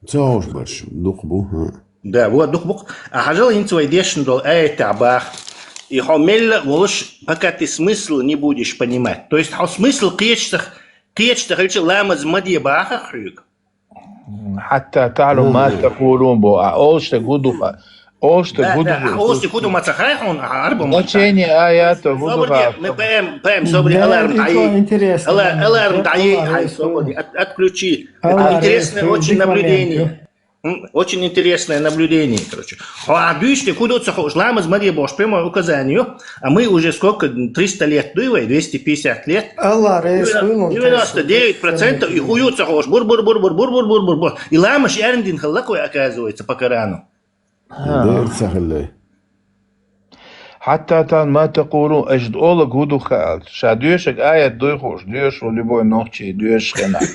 Ца хууш берш дукха бу, хӀа. Да, вот дукха бу-кх. А хьажал, хӀинца вай дешна долу аятехь боху: и хьо мелла а волуш, пока ты смысл не будешь понимать. То есть хьо смысл кхеташ ца, кхеташ ца хилча, ламаз ма де боху-кх хьоьга. Хьатта таӀлама ма такъулун боху. Ахь олуш дерг хӀун ду-кх? Олуш дерг хӀун ду? Да, да, ахь олуш дерг хӀун ду ма ца хаьа хьуна, ахь Ӏарбо ма ца хаьа. Значение аята хӀун ду? Собар де, ПМ, ПМ, собар де, аларм дӀае, аларм дӀае, хьайн собар де, от-, отключи. Это интересное очень наблюдение. М, очень интересное наблюдение, короче. Хьо ахь дуьйцуш дерг хӀун ду ца хууш, ламаз ма де бохуш, прямое указание ю, а мы уже сколько, триста лет дуй вай, двести пятьдесят лет. Алла реза хуьлда. Девяносто девять процентов и хӀун ю ца хууш, бур-бур-бур. И ламазаш аьрна дина хилла-кх вай, оказывается, по Корану. Дера ца хилла. Хьатта таӀлама ма такъулун, аша олург хӀун ду хаалц. Ша доьшург аят дуй хууш, доьшу любой нохчи доьшуш хенахь.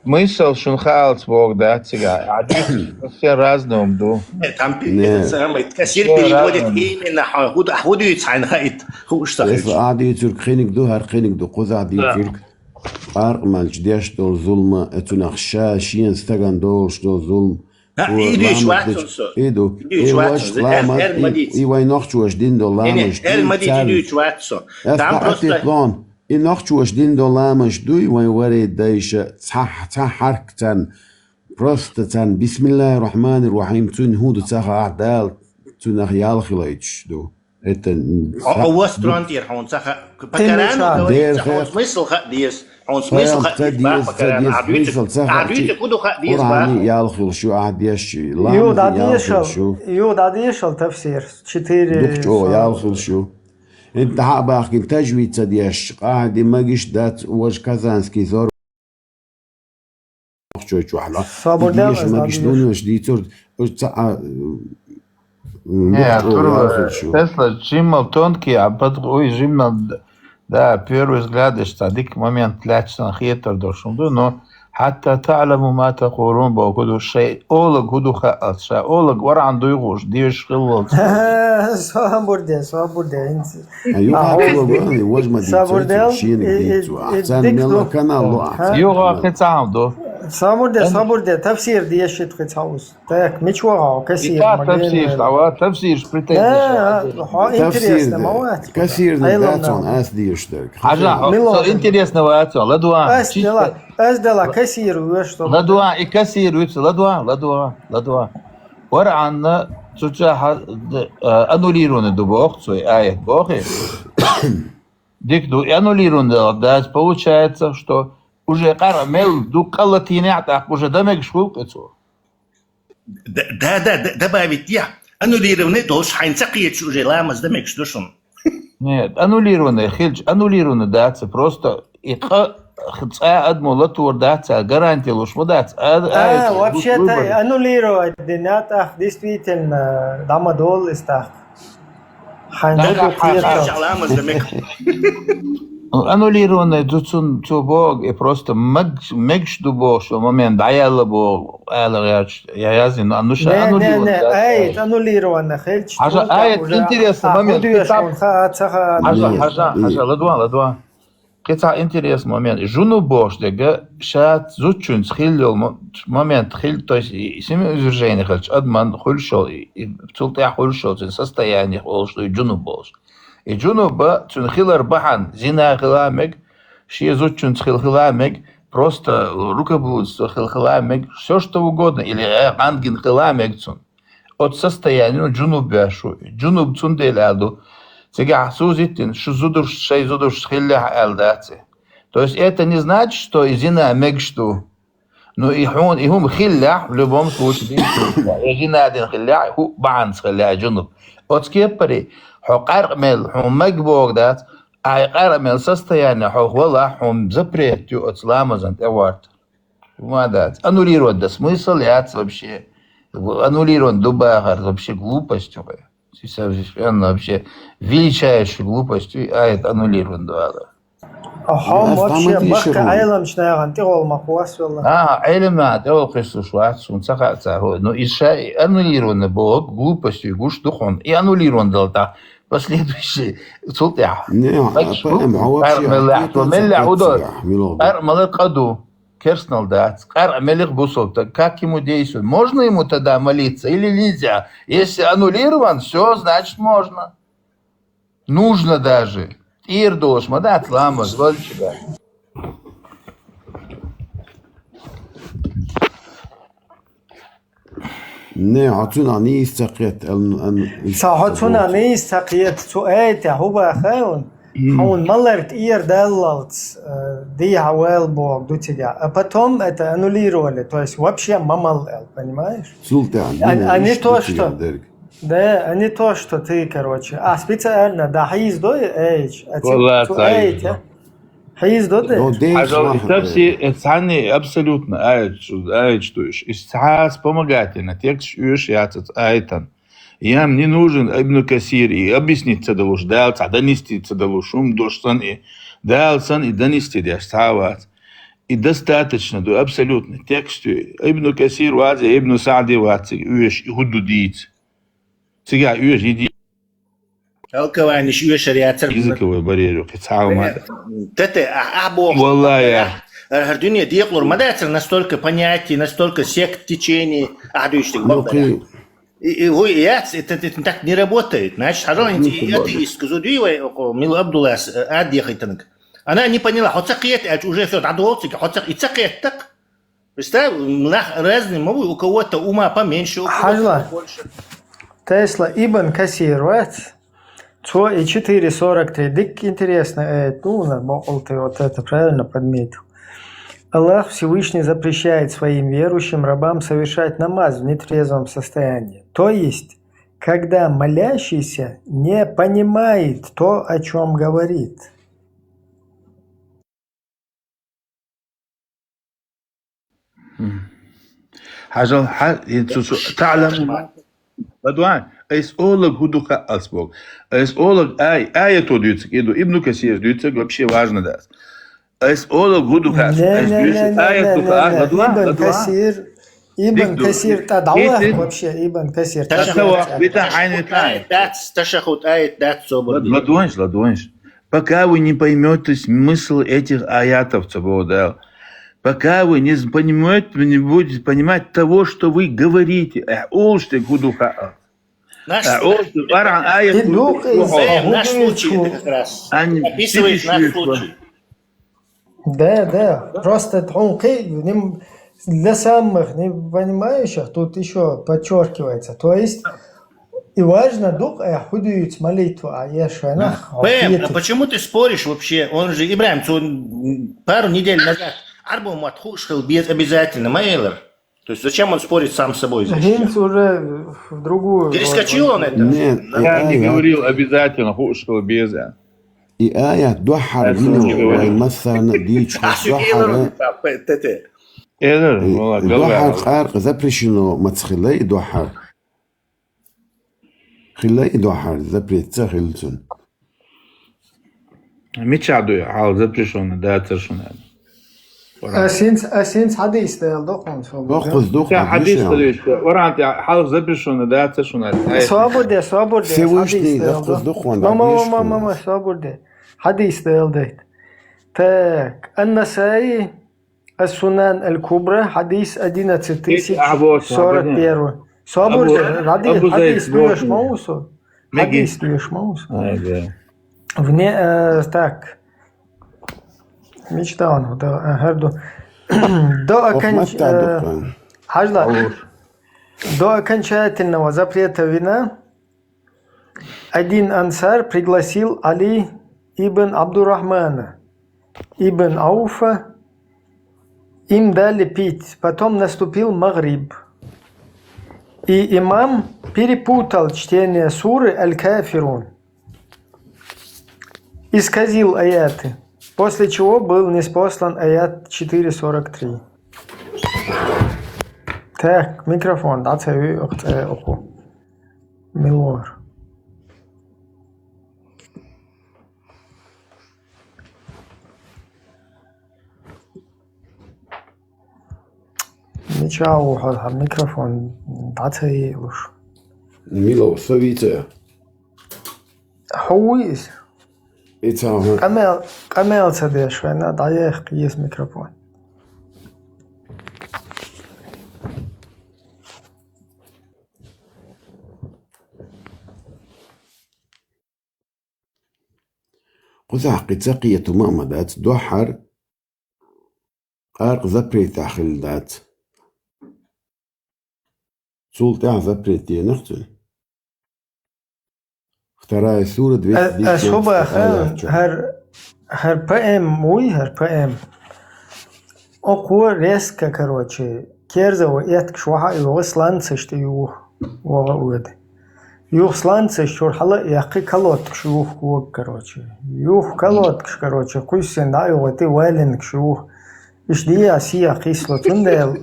Смысл шуна хаалц бохург дац цигахь. Хьан дуьйцург совсем разный хӀума ду. Нет, там пи-, это самое, кассир переводит именно хьо-, хӀун ду-, хӀун дуьйцу хьайна хаийта, хууш ца хилча. Если ахь дуьйцург кхиниг ду, хӀара кхиниг ду, кхузахь дуьйцург. Къаркъа мелча деш долу зулам, цунах ша шена стагана долуш долу зулам, А, и дуьйцуш вац со. И ду. И дуьйцуш вац со. Эр ма дийца. И вай нохчоша дина долу ламаз. Эр ма дийца, и дуьйцуш вац со. Ас просто тӀететлон. И нохчоша дина долу ламаз дуй, вайн варе дайша, цхьа, цхьа хьарк царна, просто царна, бисмиллахир-рахманир-рахим, цуьнан хӀун ду ца хаахь, Дала цуьнах ял хилайташ ду. Это, м, Хьо, хьо вос трон тӀера хьуна ца ха-, по Корану говорится, хьуна смысл хаа деза. Хьуна смысл хаа деза, бах, по Корану. Ахьа дуьйцу, ахьа дуьйцу, хӀун ду хаа деза, бах. Къуръане ял хуьлуш ю, ахьа деш, ламазе ял хуьлуш ю. Юха дӀадешал тафсир, четыре. Дукха чӀогӀа ял хуьлуш ю. ХӀинца дӀа а бахкина, тажвид ца деш, къахьди магиш дац, важа казанский зор. Нохчочохь ла. Собар дел, деш, магиш дунеш дийцур, уж ца а, м, Нет, нохчо тур, ял хуьлуш ю. Тесла жиммал тонкий, а под, ой, жиммал, да, первый взгляд, ишта дика момент лаьцна хетар долуш хӀума ду, но хьатта та'ламу ма такъулун боху ду, шайн олаг хӀун ду хаалц, ша олаг вархьан дуй гӀуш, деш хиллалц. Собар де, собар де, хӀинца. А юха а хӀума ду, важа ма дийцу, шена дийцу. Ахьа царна мелла канал ло ахьа. Юха кхин цхьа хӀума ду. Собар де, собар де, тафсир дешийта кхин цхьа уьш. Так, мича ваха хьо, кассир? И та ма тафсирш гена. ДӀава, тафсирш претензеш. Да, хьо интересно ма вац. Кассир дац хьуна ас деш дерг. Хьажа, хьо, со интересно вац хьуна, ладугӀа. Ас дела, ас дела кассир веш со. ЛадугӀа, и кассир вуьйцу, ладугӀа, ладугӀа, ладугӀа. Къуръана цу чохь, а, аннулирование ду боху цо, и аят боху. Дика ду, и аннулирование дац, получается, что уже къаркъа мел ду, къа латийнехь а тӀаккха уже дан мегаш хуьлу-кх и цо. Да, да, да, да, добавить я. Аннулирование долуш хьайна ца кхеташ уже ламаз дан мегаш ду шуна. Нет, аннулирование хилча, аннулирование дац, просто и къа цкъа адамо латор дац, а гарантия луш ма дац. А, а, это вообще-то выбор. Аннулировать дина тӀаккха действительно дӀа ма долу иза тӀаккха. Хьайна ду кхеташ. Аннулированный ду цун, цо боху, и просто мег-, мегаш ду боху, шо момент дӀаяьлла боху, ала гӀерташ, я яздина, ну, ша аннулированный. Не, не, не, аят аннулированный хилча. Хьажа, аят интересный момент. Хьажа, хьажа, хьажа, ладугӀа, ладугӀа. Кхин цхьа интересный момент. Жунуб бохуш дерг, ша зудчуьнца хилла йолу мо-, момент хилла, то есть и, и семяизвержение хилча, адаман хуьлуш йолу, и, и цул тӀаьхьа хуьлуш йолу цуьнан состояние олуш ду, и жунуб бохуш. И жунуба цуьнан хилар бахьана, зина хила а мега, шен зудчуьнца хила хила а мега, просто рукоблудство хила хила а мега, всё что угодно, или, э, гӀан гина хила а мега цунна. Оцу состояние, ну, жунуб беш ву. Жунуб цундела аьлла ду. Цигахь сузиттина, шу зудуш, шайн зудуш хиллехь аьлла дац. То есть это не значит, что и зина мегаш ду. Ну, и хьуна, и хӀума хиллехь, в любом случае, и зина дина хиллехь, хӀу бахьанца хиллехь, жунуб. Оцу кепаре, хьо къаркъа мел, хьуна мега боху дац, а и къаркъа мел состояние хьо валахь, хьуна запрет ю оцу ламазан тӀе варта. Ма дац. Аннулировать дан смысл яц вообще. Аннулировать ду бахар вообще глупость хьуна. Совершенно вообще величайшая глупость, и аят аннулировать ду ала. Ахьа, ну, вообще, махка Ӏеламчу нахана тӀегӀолла ма кхоссавелла. А, Ӏеламна тӀегӀолла кхуьссуш вац, шуна ца хаьа цара хӀу. Ну, и ша аннулировать боху, глупость гуш ду хьуна. И аннулировать дала тӀаккха последующий цул тӀаьхьа. Не, а, по-, м, а вообще, меллехь, меллехь хӀу до? Ар мала къа ду. Керстанал дац. Къаркъа мелих бусалба стаг, как ему действовать? Можно ему тогда молиться или нельзя? Если аннулирован, всё, значит, можно. Нужно даже. ТӀера долуш ма дац ламаз, валча дац. Не, хьо цунах нийса ца кхетта, ан-, ан-, Ца хьо цунах нийса ца кхетта, цу аятехь хӀу баха хьуна? Хьуна малар тӀера даллалц, э, дехьа ваьлла боху ду цигахь. А потом это аннулировали, то есть вообще ма мала аьлла, понимаешь? Цул тӀаьхьа, а не то, что, да, а не то, что ты, короче, а специально, да, хьийзадой, эй, а цу, цу аятехь. Хьийзадо де? Хьажал, и тафсир, э, цхьанне абсолютно аят шу, аят шу иш. И цхьа вспомогательный текст оьшуш яц аятан. Ям не нужен Ибн Касир и объяснить ца далуш, Дала цхьа донести ца далуш, хӀума долуш санна и, Дала санна и донести деш цхьа а вац. И достаточно ду, абсолютно текст ю. Ибн Касир вац, Ибн Саъди вац, цига оьшуш, и хӀу ду дийца. Цигахь оьшуш, и ди- Толкованиш оьшур яцар. Языковой барьер ю, кхин цхьа а ма. Тете, а, а, боху. Валлахи, я. ХӀара дуьне декъалур ма дацар настолько понятий, настолько сект, течений, ахьа дуьйцу дерг. Ну, бакъ дарах. И, и, ой, яц, это, это так не работает. Значит, хьажал, ну, это и скажу, дий вай, око, Мила Абдуллас, э, ад дехайтанг. Она не поняла, хьо ца кхета аьлча, уже всё, дӀадолу цига, хьо ца, и ца кхеттакх. Представь, нах разный ма ву, у кого-то ума поменьше, у кого-то побольше. Хьажал, Тесла Ибн Касир вац? Цо и четыре сорок три. Дикка интересно, э, ну, на бокъал ты вот это правильно подметил. Аллах Всевышний запрещает своим верующим рабам совершать намаз в нетрезвом состоянии. То есть, когда молящийся не понимает то, о чем говорит. Хьажал, хьа-, и цу, цу, таӀламу ма-, ладуан, айс олаг хӀу ду хаалц бог. Айс олаг ай, аято дуьйцург, и ду, Ибну Касир дуьйцург вообще важно дац. Айс олаг хӀу ду хаалц, айс дуьйцург аято ду хаалц, ладуан, Ибн Касир, Ибн Касир, тӀа дӀавахка вообще, Ибн Касир, тӀа дӀавахка. Ташаххуд аят дац, ташаххуд аят дац, собар де. Ладуанш, ладуанш. Пока вы не поймёте смысл этих аятов, цо боху Дала, пока вы не поймёте, не будете понимать того, что вы говорите, э, олуш дерг хӀу ду хаалц. Наш, э, олуш дерг, Къуръан аят и хӀу ду, хӀу ду, наш случай это как раз. Описывает наш случай. Да, да. Просто тхьун кхи-, ним-, для самых непонимающих тут ещё подчёркивается. То есть, и важно дукъ, э, хӀу дуьйцу молитва, а еш вайнах, а почему ты споришь вообще? Он же, Ибрахим, цо, м, пару недель назад, Ӏарбо мотт хууш хила беза обязательно, ма элира. То есть зачем он спорит сам с собой здесь? ХӀинца уже в другую. Перескочил он это? Нет, я не говорил обязательно хууш хила беза. И аят дуьххьара вина вай массарна а дуьйцуш хилча дуьххьара. Элира, и дуьххьара къаркъа запрещено маца хилла и дуьххьара. Хилла и дуьххьара, запрет ца хилла цунна. Мичахь дуй, хьалха запрещено дацар шуна аьлла? Ас хӀинца, ас хӀинца хьадис дала дохуна, со бу. Дохуз духу, мичахь хьадис дала дохуна? Къуръан тӀехь хьалха запрещено дацар шуна аьлла? Всевышний дохуз духу, ма, ма, ма, ма, ма, собар де. Хьадис дала дайта. Так, Ан-Насаи, Ас-Сунан аль-Кубра, хьадис одиннадцать тысяч сорок первый. Собар де, хьадис, хьадис дуьйш ма ву со. Хьадис дуьйш ма ву со. Вне, э, так. Мечта он, да, ага, до, до оконч-, э, хьажал. До окончательного запрета вина один ансар пригласил Али ибн Абдурахмана ибн Ауфа. Им дали пить. Потом наступил магриб. И имам перепутал чтение суры Аль-Кафирун. Исказил аяты. После чего был ниспослан аят четыре сорок три. Так, микрофон, да, цави, э, уху. Милор. Мича ву хьо, хьан микрофон дӀа ца йийлуш? Мила ву, со вийца? Хьо вуй иза? Ица хьо. Къамел, къамел ца деш вайна, дӀаехка еза микрофон. Кхузахь кхин ца кхета хӀума а ма дац, дуьххьара къаркъа запретехь хилла дац. Цул тӀаьхьа запрет енах цуьнан. Вторая сура, двести девятнадцатая аят чу. ХӀар, хӀар поэм вуй, хӀар поэм. Окхо резко, короче, керза ван эткаш вахьа а йогӀу, сланцаш тӀе юха вогӀу оьду. Юха сланцаш чуьра хьала а яьккхи, колодкаш юха вогӀу, короче. Юха колодкаш, короче, кхуьссина дӀа а йогӀу, тӀе валенкаш юха. Иштта дӀа а сиха кхийсало, цундела.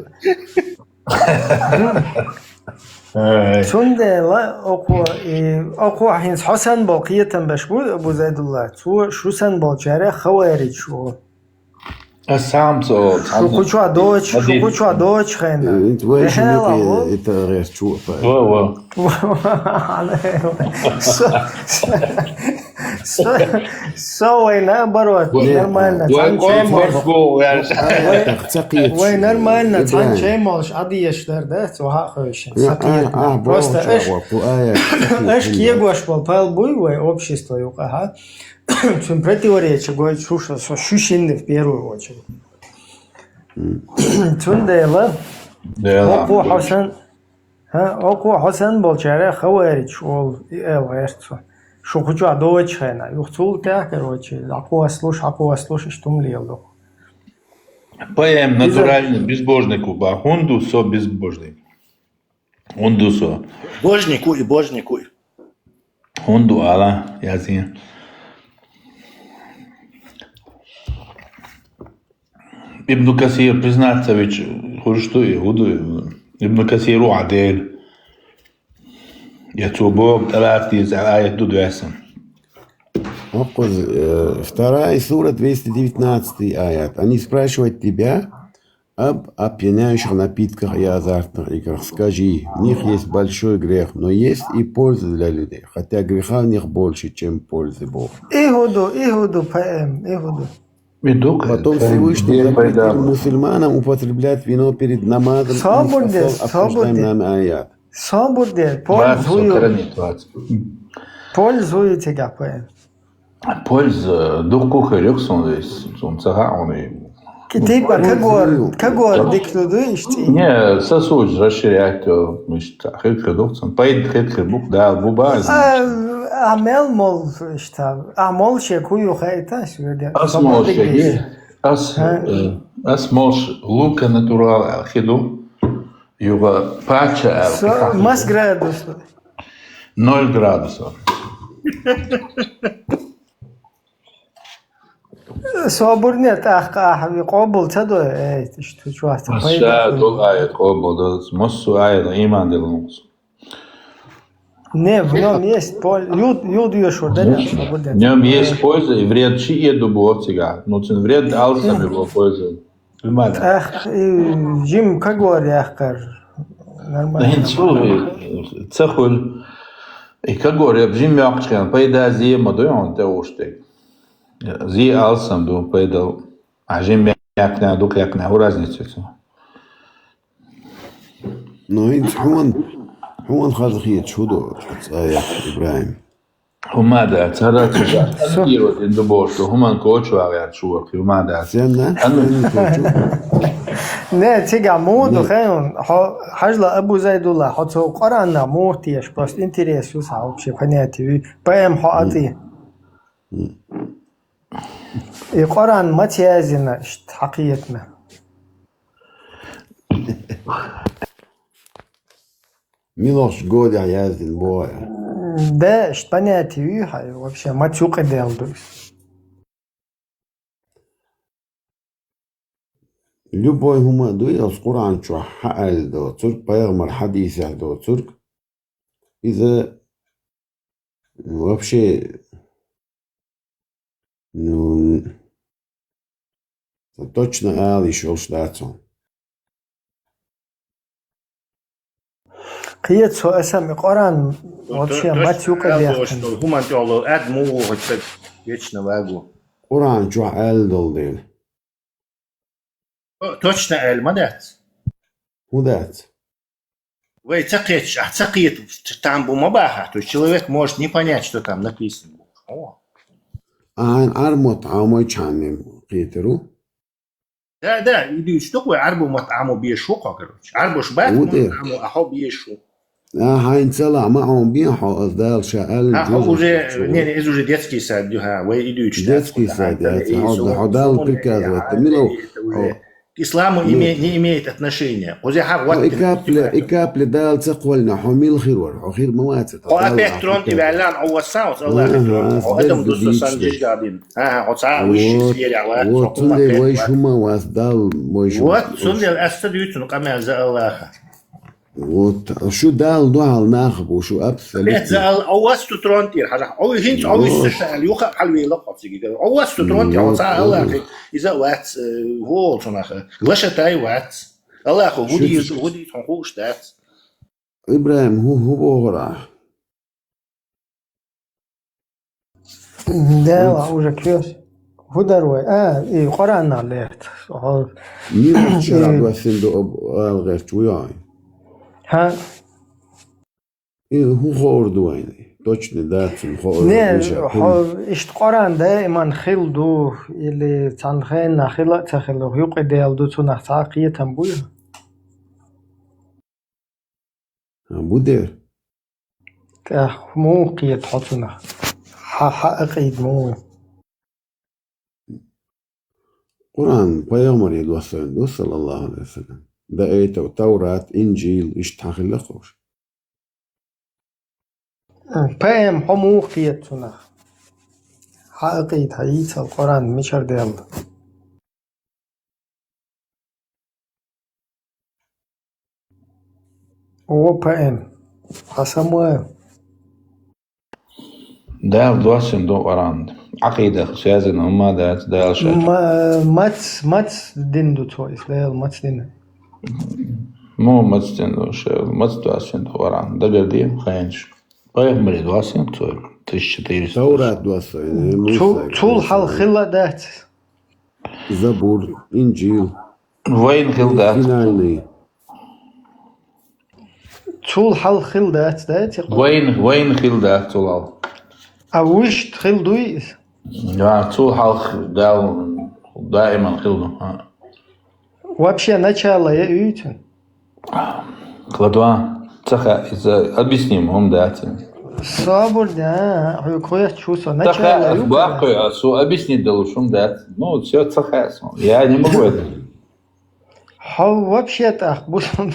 Цундела окхо, и, окхо хӀинца хьо санна болу кхетам беш бу, Абу Зайдулла. Цо шу санна болчарех хаваридж ву. Ас сам цо, шу кху чохь доцуш, шу кху чохь доцуш хенна. Э, вай шу юкъе, это гӀерташ ву, апа. Во, во. Со, со, Со, со вай наоборот, нормально, цхьана чай молуш. Вай, вай нормально, цхьана чай молуш, Ӏадеш дар, да, цо хьа а хойшина, сакхетна. Просто аш, аш кегош бол пал буй вай общество юкъа, хьа? Цун противоречие гойту шуша, со шу шинна в первую очередь. Цундела, Дела. Окхо хьо сан, хьа, окхо хьо сан болчара хаварич олу и эл гӀерта цо. Шу кху чохь доцучу хенахь, юха цул тӀаьхьа, короче, хьакхоссалуш, хьакхоссалуш, иштта хӀума леладо. Поэм иза натуральный, безбожник ву бан. ХӀунда ву со безбожник? ХӀунда ву со? Божник ву и, божник ву и. ХӀунда ву ала, язйина. Ибн Касир признаться вича хуьлуш ду и, хӀун ду и? Ибн Касир ву хьан Дела. Я цо боху тӀалаца деза аят ду доьссина. Хьокхуза, э, вторая сура, двести девятнадцатый аят. Они спрашивают тебя об опьяняющих напитках и азартных играх. Скажи: в них есть большой грех, но есть и польза для людей, хотя греха в них больше, чем пользы, Бог. И хӀун ду, и хӀун ду, П М, и хӀун ду. И ду-кх, Потом э, Всевышний запретил мусульманам употреблять вино перед намазом и послал обсуждаемый нами аят. Собур де, собур де, польза хӀун ю. Польза хӀун ю цигахь, П М? Польза дуккха хир ю-кх суна, суна ца хаьа хьуна. Типа кагор, кагор дика ду ду иштта? Не, сосуд расширять йо, иштта хир хир ду-кх цунна. Пайда хир хир бу-кх, Дала бу бан. А, а мел мол иштта, а мол шег хӀун ю хаийта, ас верде. Ас мол шег, ас, э, ас мол ш-, лука натурал аьлла хи ду. Юха пачча аьлла. Со-, мас градус? Ноль градусов. Собурне тӀаккха ахьа ви къобал ца дой, эй, иштта чохь ца пайда. Ша ду аят къобал ду, массо аят иман дилла. Не, в нём есть пол-, юд, юд ешур, да, нет, собур де. В нём есть польза и вред, ши а ду боху цигахь. Ну, цун вред алсам его польза. Ах, и жим кагор яхкар. Нормально. ХӀинца цу, ца хуьлу. И кагор я жим йоккхучу хенахь пайда зе ма ду хьуна тӀе уьш дерг. Зе алсам ду, пайда. А жим яьккхина, дукха яьккхина, хӀун разница ю цунах? Ну, хӀинца хьуна, хьуна хаза хеташ хӀун ду, ца яхь, Ибрахим? ХӀума дац, хӀара ца дац. Со- Анна Кирова дина ду боху, хӀуманна коча вагӀерчу вара, хӀума дац. Сенна? Анна- Сенна коча? Не, цигахь муха ду хенахь, хьо, хьажла Абу Зайдулла, хьо цо Къуръанна муха теша, просто интерес ю схьа вообще понятие вуй. П М хьо а тӀе. И Къуръан маца яздина, иштта хьакхетна. Милохчу годехь яздина боху. Да, иштта понятие ю хьан, вообще, маца юкъа делла ду иза. Любой хӀума а дуй, оцу Къуръан чохь хьан аьлла доцург, пайхамар хьадисехь доцург, иза вообще, ну, точно ала йиш йолуш дац хьуна. Кхета со, аса ма Къуръан вообще маца юкъа дехкина. ХӀуманна тӀехула аьдда муха ву хӀокху стаг вечно ваго? Къуръан чохь аьлла долу дела. О, точно аьлла ма дац? ХӀун дац? Вай ца кхетча, ахь ца кхета, там бу ма бахахь. То есть человек может не понять, что там написано. О. Ахьа Ӏарбойн мотт Ӏамойчхьана кхетар ву? Да, да, и дуьйцуш ду-кх вай, Ӏарбойн мотт Ӏамо безаш ву хьо, короче. Ӏарбош бац, мотт Ӏамо, а хьо безаш ву. А, хьайна ца лахь, ма Ӏамабе хьо, аса Дала ша аьлла. А, хьо уже, не, не, иза уже детский сад ю, хьа, вай и дуьйцуш дац. Детский сад, хьо, хьо Далла приказывать, мила ву? К исламу име-, не имеет отношения. Кхузахь хьан хӀоттина. И капли, и капли Дала ца кхоьллина, хьо мила хир вара? Хьо хир ма вацара. Хьо опять трон тӀе ваьлла, хьо вассалц, Аллахе трон. Хьо адаман дусар санна жижигах дина. ХӀан-хӀа, хьо цхьа а высший сферехь вац, хьо хӀумма кхетта вац. Вот, цундела ас ца дуьйцу цунна къамел, за Аллаха. Вот, шу Далла дуьхьал нах бу, шу абсолютно. Нет, за Алла, хьо вац цу трон тӀера, хьажахь. Хьо хӀинца хьо вуьсса аьлла, юха а хьалавелла хьо цига. Хьо вац цу трон тӀера, хьо цхьа а Аллахе, иза а вац, э, хӀун олу цунах, глашатай вац. Аллахо хӀун дийр ду, хӀун дийца хьуна хууш дац. Ибрахим, хӀун, хӀун бохура ахь? Дела уже кхоьс. ХӀун дар вай? А, и Къуръанах лерт. Хьо- Мила чара и- доссина ду об алгӀерч вуй? ХӀа? И хӀун ховр ду вайна? Точно дац, хӀун ховр Не, миша, хьо иштта Къуръан даиман хилла ду, или цхьана хенна хила а ца хилла, юкъе дела ду цунах цхьа а кхетам буй? А, бу дер. ТӀаккха муха кхета хьо цунах? Хьа, хьа акъида муха вуй? Къуръан пайхамаре доссийна ду, саллаллаху алейхи ва саллям. Да это Таврат, Инжил, иштта хьан хилла ховш. М, П М, хьо муха кхета цунах? Хьа акъида, хьа йийцал Къуръан мичара дела ду? О, П М. Хьа Самуэл. Дала доссийна ду Къуръан. Акъидах связано хӀума дац, Дала шаьш. Ма-, мац, мац дин ду цо, из Дала мац дин. Му мац дин ду, шел, мац доссийна ду Къуръан. Дагар де, хайнаш. Пайхамаре доссийна цо, тысяча четыреста. Таврат доссийна, Цул, цул хьал хила дац. Забур, Инжил, Вайна хила дац. Финальный. Цул хьал хила дац, да, ци къо? Вайна, вайна хила дац цул хьал. А вуьшта хила дуй из? Да, цул хьал Дала даиман хила ду. А. Вообще начало я уьйцу? Кладва. Цаха, из объясним, хӀума дац. Собур да, хьу кхоьс чу со. Цаха, Начало аз ю баккхой, а со объяснить далу шум дац. Ну, все, цаха. Я не могу это. Хьо вообще тӀах бусун.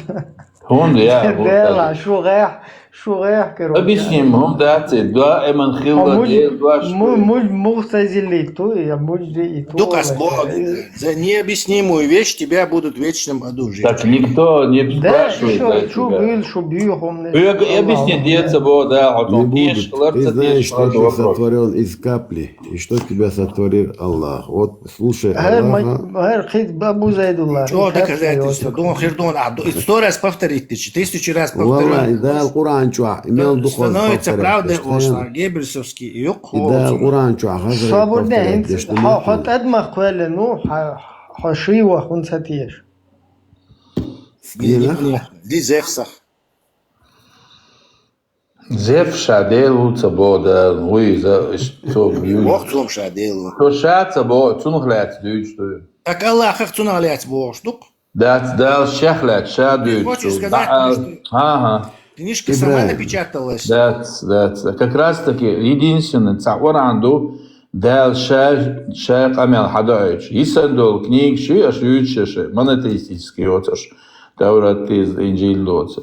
ХӀунда, я, Дела, шу гӀех, шу гӀех, короче. Объясним, хӀума дац, даиман хила, Муж-, дел дош. му-, муж-, мугтазили ту, я муж-, и ту, Дукас короче. Бог, за необъяснимую вещь тебя будут в вечном аду жить. Так никто не Да, спрашивает ещё за чу тебя. был, шу бьюхом. Хьоьга объяснить деца бо, да, вот Не он будут. теш, лар Ты ца знаешь, теш, что ладно, ты вопрос. Сотворен из капли, и что тебя сотворил Аллах. Вот слушай Гьар Аллаха. ма-, гьар хит Абу Зайдулла. Что Хит хет доказательство? хет. Дон хирдон, а ду- сто раз повторить ты, четыреста раз повторю. Валлахи, Дала Къуръан чу, мел духар Становится повторять, правдой постоянно. ложь, геббельсовский. Юк, И Дала Къуръан чу хазар Собур да, повторять, хинца, деш хьо, хьо нахуй. тӀадмах кхоьллина, ну, хьо, хьо ший вахун ца теш. Не, не, не, здесь зехсах. Зев ша делу ца бо, да, уй, за, что, Вох цум ша делу. Что ша ца бо, цунах лаьца дуьйцу, что. Так Аллахах цунах лаьца бохуш дук. Дац, Дала шех лаьца ша дуьйцу. Хочешь сказать, Да, что ага. Книжка сама Ибрагим. Напечаталась. Дац, дац. Как раз таки единственный ца Къуръан ду, Дала ша, ша къамел хьадоуьйтуш. Йисан долу книга ши, аш юьйцуш, монотеистический оцаш. Таврат, Инжил доца.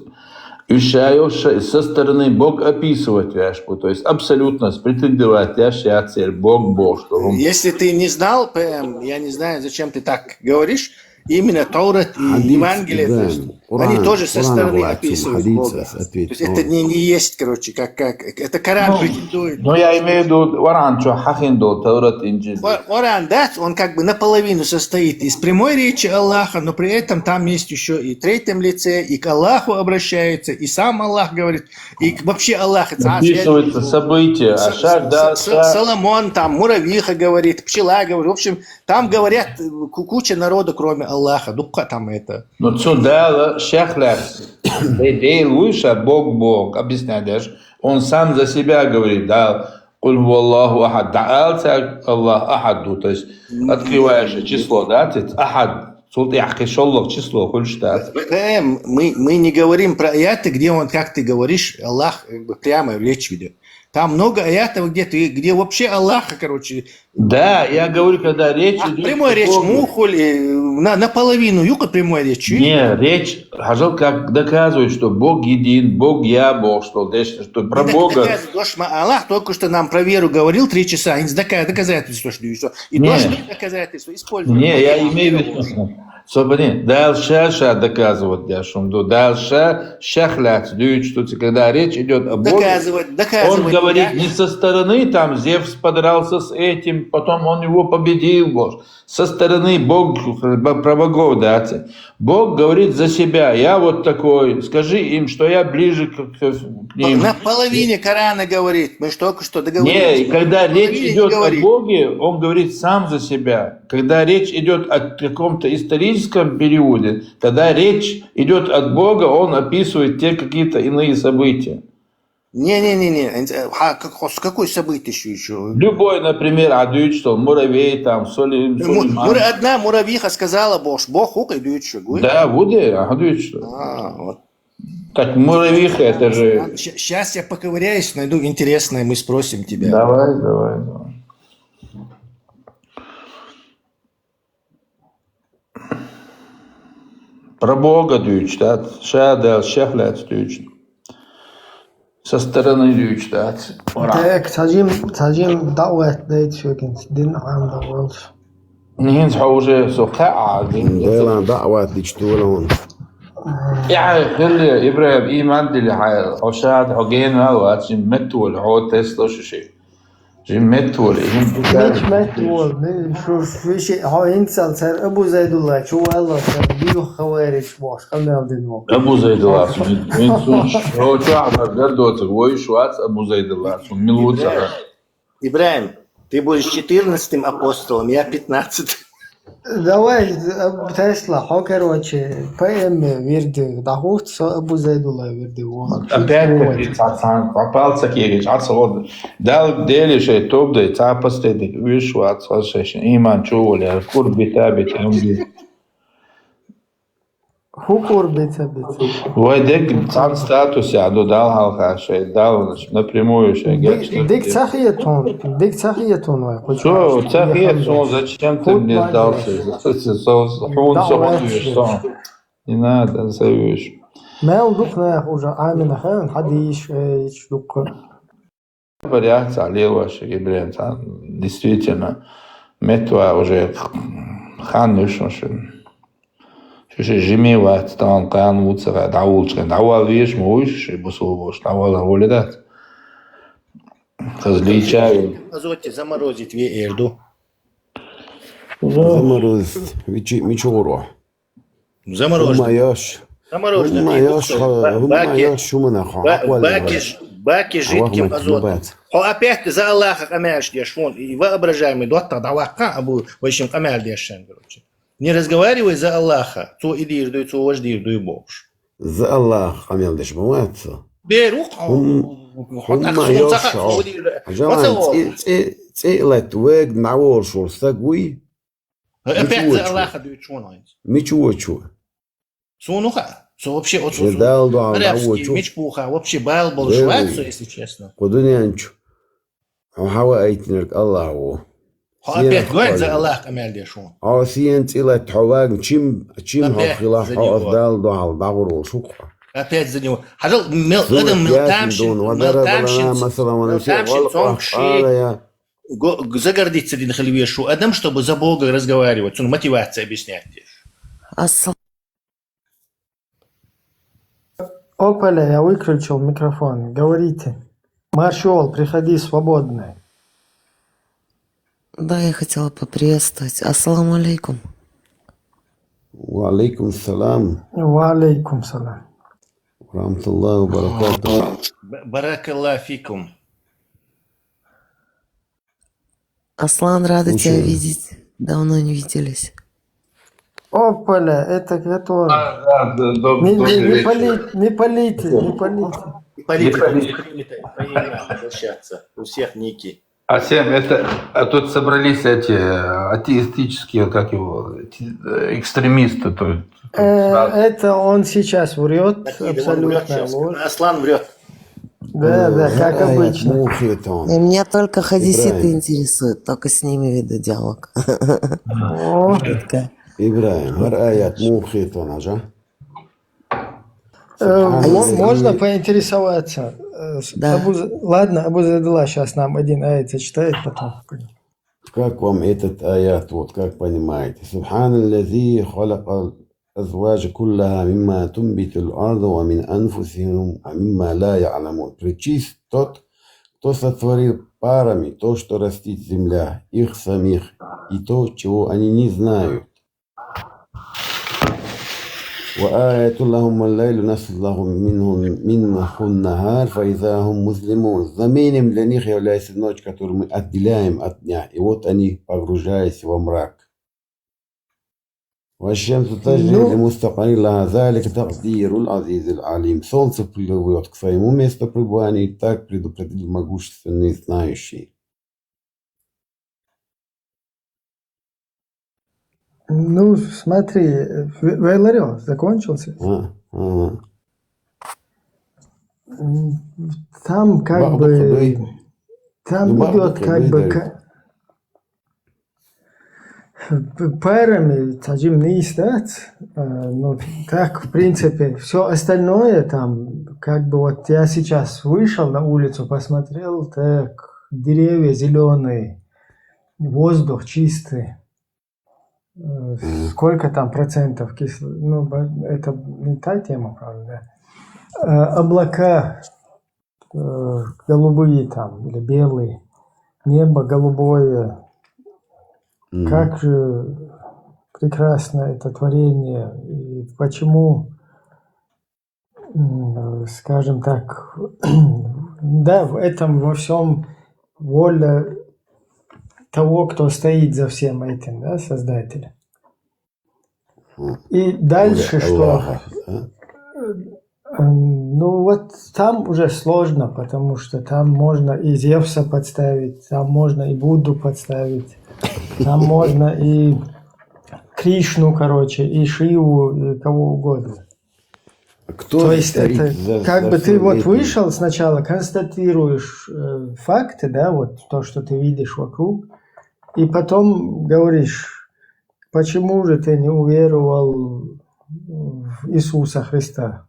Уьш ша йолуш ша со стороны Бог описывать веш бу, то есть абсолютно претендовать деш яц церан Бог бохуш долу. Если ты не знал, П М, я не знаю, зачем ты так говоришь, именно Таурат и Хьадис, Евангелие, то да, есть, Къуръан, они тоже со Къуръан стороны гӀалат цум описывают хьадис Бога. ас То ответить есть это Таурат. Не, не есть, короче, как, как, это Коран претендует. Ну, я имею в виду, Къуръан чу хьахин долу Таврат, Инжил. Ко- Коран, да, он как бы наполовину состоит из прямой речи Аллаха, но при этом там есть еще и в третьем лице, и к Аллаху обращается, и сам Аллах говорит, и к- вообще Аллах. Описываются события, а С- ша, да, С- ша. Соломон, там, муравьиха говорит, пчела говорит. В общем, там говорят э, ку- куча народа, кроме Аллаха. Дукха там это. Ну, цу Дала шех лаьцна. Де-, Дела вуй ша Бог, Бог, объяснять деш. Он сам за себя говорит, да, Къул хӀуваллаху ахьад, да, алца Аллах ахьад ду, то есть открываешь число, да, тец, ахьад, цул тӀехь кхин шоллагӀа число хуьлуш дац. П М, мы, мы не говорим про аяты, где он, как ты говоришь, Аллах как бы прямо речь ведет. Там много аятов, где ты, где вообще Аллаха, короче, Да, я говорю, когда речь а, идёт прямой о речь, Боге. мухуль, э, на, наполовину юка прямой речь. Не, речь, хьажал, как доказывает, что Бог един, Бог я, Бог, что дальше, что про Не Бога. доказывает, Аллах только что нам про веру говорил три часа, и дока- доказательства, что и что. И Не. то, что доказательства используют. Не, я Окей, имею в веру. виду, Собрание. Дальше ша доказывать, я шумду. Дальше шахлят, дуч, что ты, когда речь идет о Боге, Доказывать, он доказывать. говорит я- не со стороны, там Зевс подрался с этим, потом он его победил, Бог. Со стороны Бог, про богов, да, те. Бог говорит за себя, я вот такой, скажи им, что я ближе к, к- к ним. На половине Корана говорит. Мы же только что договорились. Не, и когда речь Половине идет о говорит. Боге, он говорит сам за себя. Когда речь идет о каком-то историческом периоде, тогда речь идет от Бога, он описывает те какие-то иные события. Не-не-не-не. А как, с какой событий еще? Любой, например, а дуч, что муравей, там, соли, Му- солиман. мура- Одна муравьиха сказала Бог, Бог хукай дуч, гуй. Да, буде, а дуч, что. А, вот. Так муравьиха, это же... Сейчас я поковыряюсь, найду интересное, мы спросим тебя. Давай, давай, давай. Про Бога дуч, да? Ша да шахлят дуч. Со стороны дуч, да? Так, цхьа жим, цхьа жим даӀват дайта шуьгахь, дин Ӏамадала волуш. Нин хьо уже со кхаъ а дин. Делан даӀват дичтула он. Я, хилли, Ибрахим, иман дили хьай, хьо шад, хьо генал вац, жим меттавола, хьо тесла шу ши. Жим меттавола, жим Мич меттавола, ми- шу шу ши, хьо хӀинцал цар Абу Зайдулла, чу валла цар, биюх хавариш бохуш, къамел дин ву. Абу Зайдулла, мин, мин сун, хьо чу ахмар гардоцаг, вой шу вац Абу Зайдулла, сун мил ву цара. Ибрахим, ты будешь четырнадцатым апостолом, я пятнадцатым. Давай, э, Тесла, хьо, короче, поэме вирди дӀахӀутту, со Абу Зайдулла вирди ву. Опять-таки, цхьа, цхьа, цхьа палца кегаш, цхьа ца гӀо. Дал, Дели шай тоб дай, цхьа пастедик, уьш вац, цхьа шай шин, иман чу вола, кур бита, бита, амди. ХӀу кур бица, бица. Вай дег цхьан статус я, ду дал хьалха шай, дал напрямую шай, геч. Дик ца хетун, дик ца хетун вай, хоть Что, что, ца я хет, хам сон, дальше. зачем ты Хут мне ладно. Сдался? Хун Да, сон, ладно. Не надо, зовешь. Мел духнах уже Амина хан, хадиш, э, ич дукха. Вариант, а леваш, Ибрахим, там, действительно, метва уже хан юшмашин. Шуша жими вац, там, кан вуцара, давулча, давал веш, муш, и бусул бош, давал волидат. Различаю. Азоте заморозить ве эрду. Заморозить. Мичи, мичи гуро. Замороженный. Хумма яш. Замороженный. Хумма яш, хумма яш, шумана хо. Баки, баки жидким азот. Хо опять за Аллаха къамаьлаш деш вон. И воображаемый дотта давакка абу вайшим къамаьл деш шен, короче. Не разговаривай за Аллаха. Цо и дир дуй, цо вож дир дуй бохуш. За Аллах къамел деш ма вац со. Беру. Хумма яш. Жаман, ци, ци, ци лет вег наволшул сагуй. Опять за Аллаха дуй чуна. Мичу вочу. Сунуха. Со вообще от Дал дуал, дал вочу. Мичпуха вообще бал болуш вац со, если честно. Кудунянчу. Хьо хьава айтинарг Аллах ву. Хьо опять говорит за Аллах къамел деш вон. Хьо сиен цӀилатта хьо вагна чим, чим хьо хила хьо ас Далла дуьхьал дӀагӀур волуш ву-кх хьо. Опять за него. Хьажал, мел адам, мел тамшин, мел тамшин, мел тамшин цомгуши. Загордиться дина хила веш ву адам, чтобы за Бога разговаривать, цунна мотивация объяснять деш. Ассалам. Опаля, я выключил микрофон. Говорите. Маршал, приходи свободный. Да, я хотела поприветствовать. Ассаламу алейкум. Ва алейкум салам. Ва алейкум салам. Ва рахматуллахи ва баракатуху. Баракаллаху фикум. Аслан, рада тебя видеть. Давно не виделись. Опаля, это который. А, да, да, доб- Не, не, добрый не вечер. палите, не палите, не палите. Не палите, не принято по именам обращаться. У всех ники. А Сем, это, а тут собрались эти э, атеистические, как его, эти, э, экстремисты, то есть. Э, сразу. Это он сейчас врет, Такие, да, он врёт абсолютная щас. ложь. Аслан врет. Да, да, как Аят обычно. мухит он. И меня только хадиситы Ибрагим. Интересуют, только с ними веду диалог. О, Шутка. Ибрагим, хӀара аят мухит он, ажа? э, мо- Можно поинтересоваться? Э, с- Да. Абу З- Ладно, Абу Зайдулла сейчас нам один аят зачитает, потом. Как вам этот аят, вот как понимаете? سبحان الذي خلق الأزواج كلها مما تنبت الأرض ومن أنفسهم ومما لا يعلمون. Пречист тот, кто сотворил парами то, что растит земля, их самих, и то, чего они не знают. وآية لهم الليل نسلخ منه منه النهار فإذا هم مظلمون. Знамением для них является ночь, которую мы отделяем от дня, и вот они погружаются во мрак. والشمس تجري Ну, لمستقر لها ذلك تقدير العزيز العليم. Солнце плывет к своему месту пребывания, и так предопределил могущественный знающий. Ну, смотри, В- Валерио закончился. А, а. М, Там как Бахбук бы, Худой. там Ну, Бахбук идет как Худой бы дает. ка- п- парами таджим не стать. Э, Ну, так, в принципе, все остальное там, как бы вот я сейчас вышел на улицу, посмотрел, так, деревья зеленые, воздух чистый. Э, Сколько там процентов кисло? Ну, бо- это не та тема, правда. Э, Облака э, голубые там или белые, небо голубое. Мгм. Как же прекрасно это творение. И почему, м, скажем так, да, в этом во всем воля того, кто стоит за всем этим, да, Создателя. Мгм. И дальше Воля что? Аллаха, а? М, Ну вот там уже сложно, потому что там можно и Зевса подставить, там можно и Будду подставить, там можно и Кришну, короче, и Шиву, и кого угодно. Кто То есть стоит это за, как за бы ты всем вот этим? Вышел сначала, констатируешь э, факты, да, вот то, что ты видишь вокруг, и потом говоришь, почему же ты не уверовал в Иисуса Христа?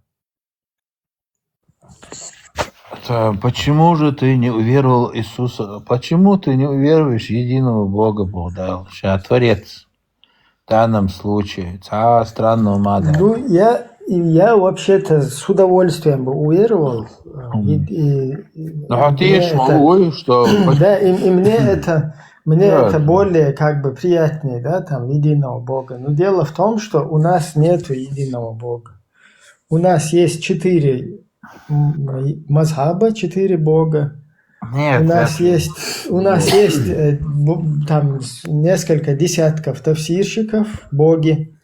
Это почему же ты не уверовал Иисуса? Почему ты не уверуешь в единого Бога, Бог дал? Сейчас Творец в данном случае. Цхьа странного мада. Ну, я, и я вообще-то с удовольствием бы уверовал. э, и- и- и Ну, а ты мне ж это- могу, что... Да, и, и мне это мне Да. это более как бы приятнее, да, там единого Бога. Но дело в том, что у нас нету единого Бога. У нас есть четыре м, мазхаба, четыре Бога. Нет, У нас нет. есть, у нас есть э, бу- там с- несколько десятков тафсирщиков, боги.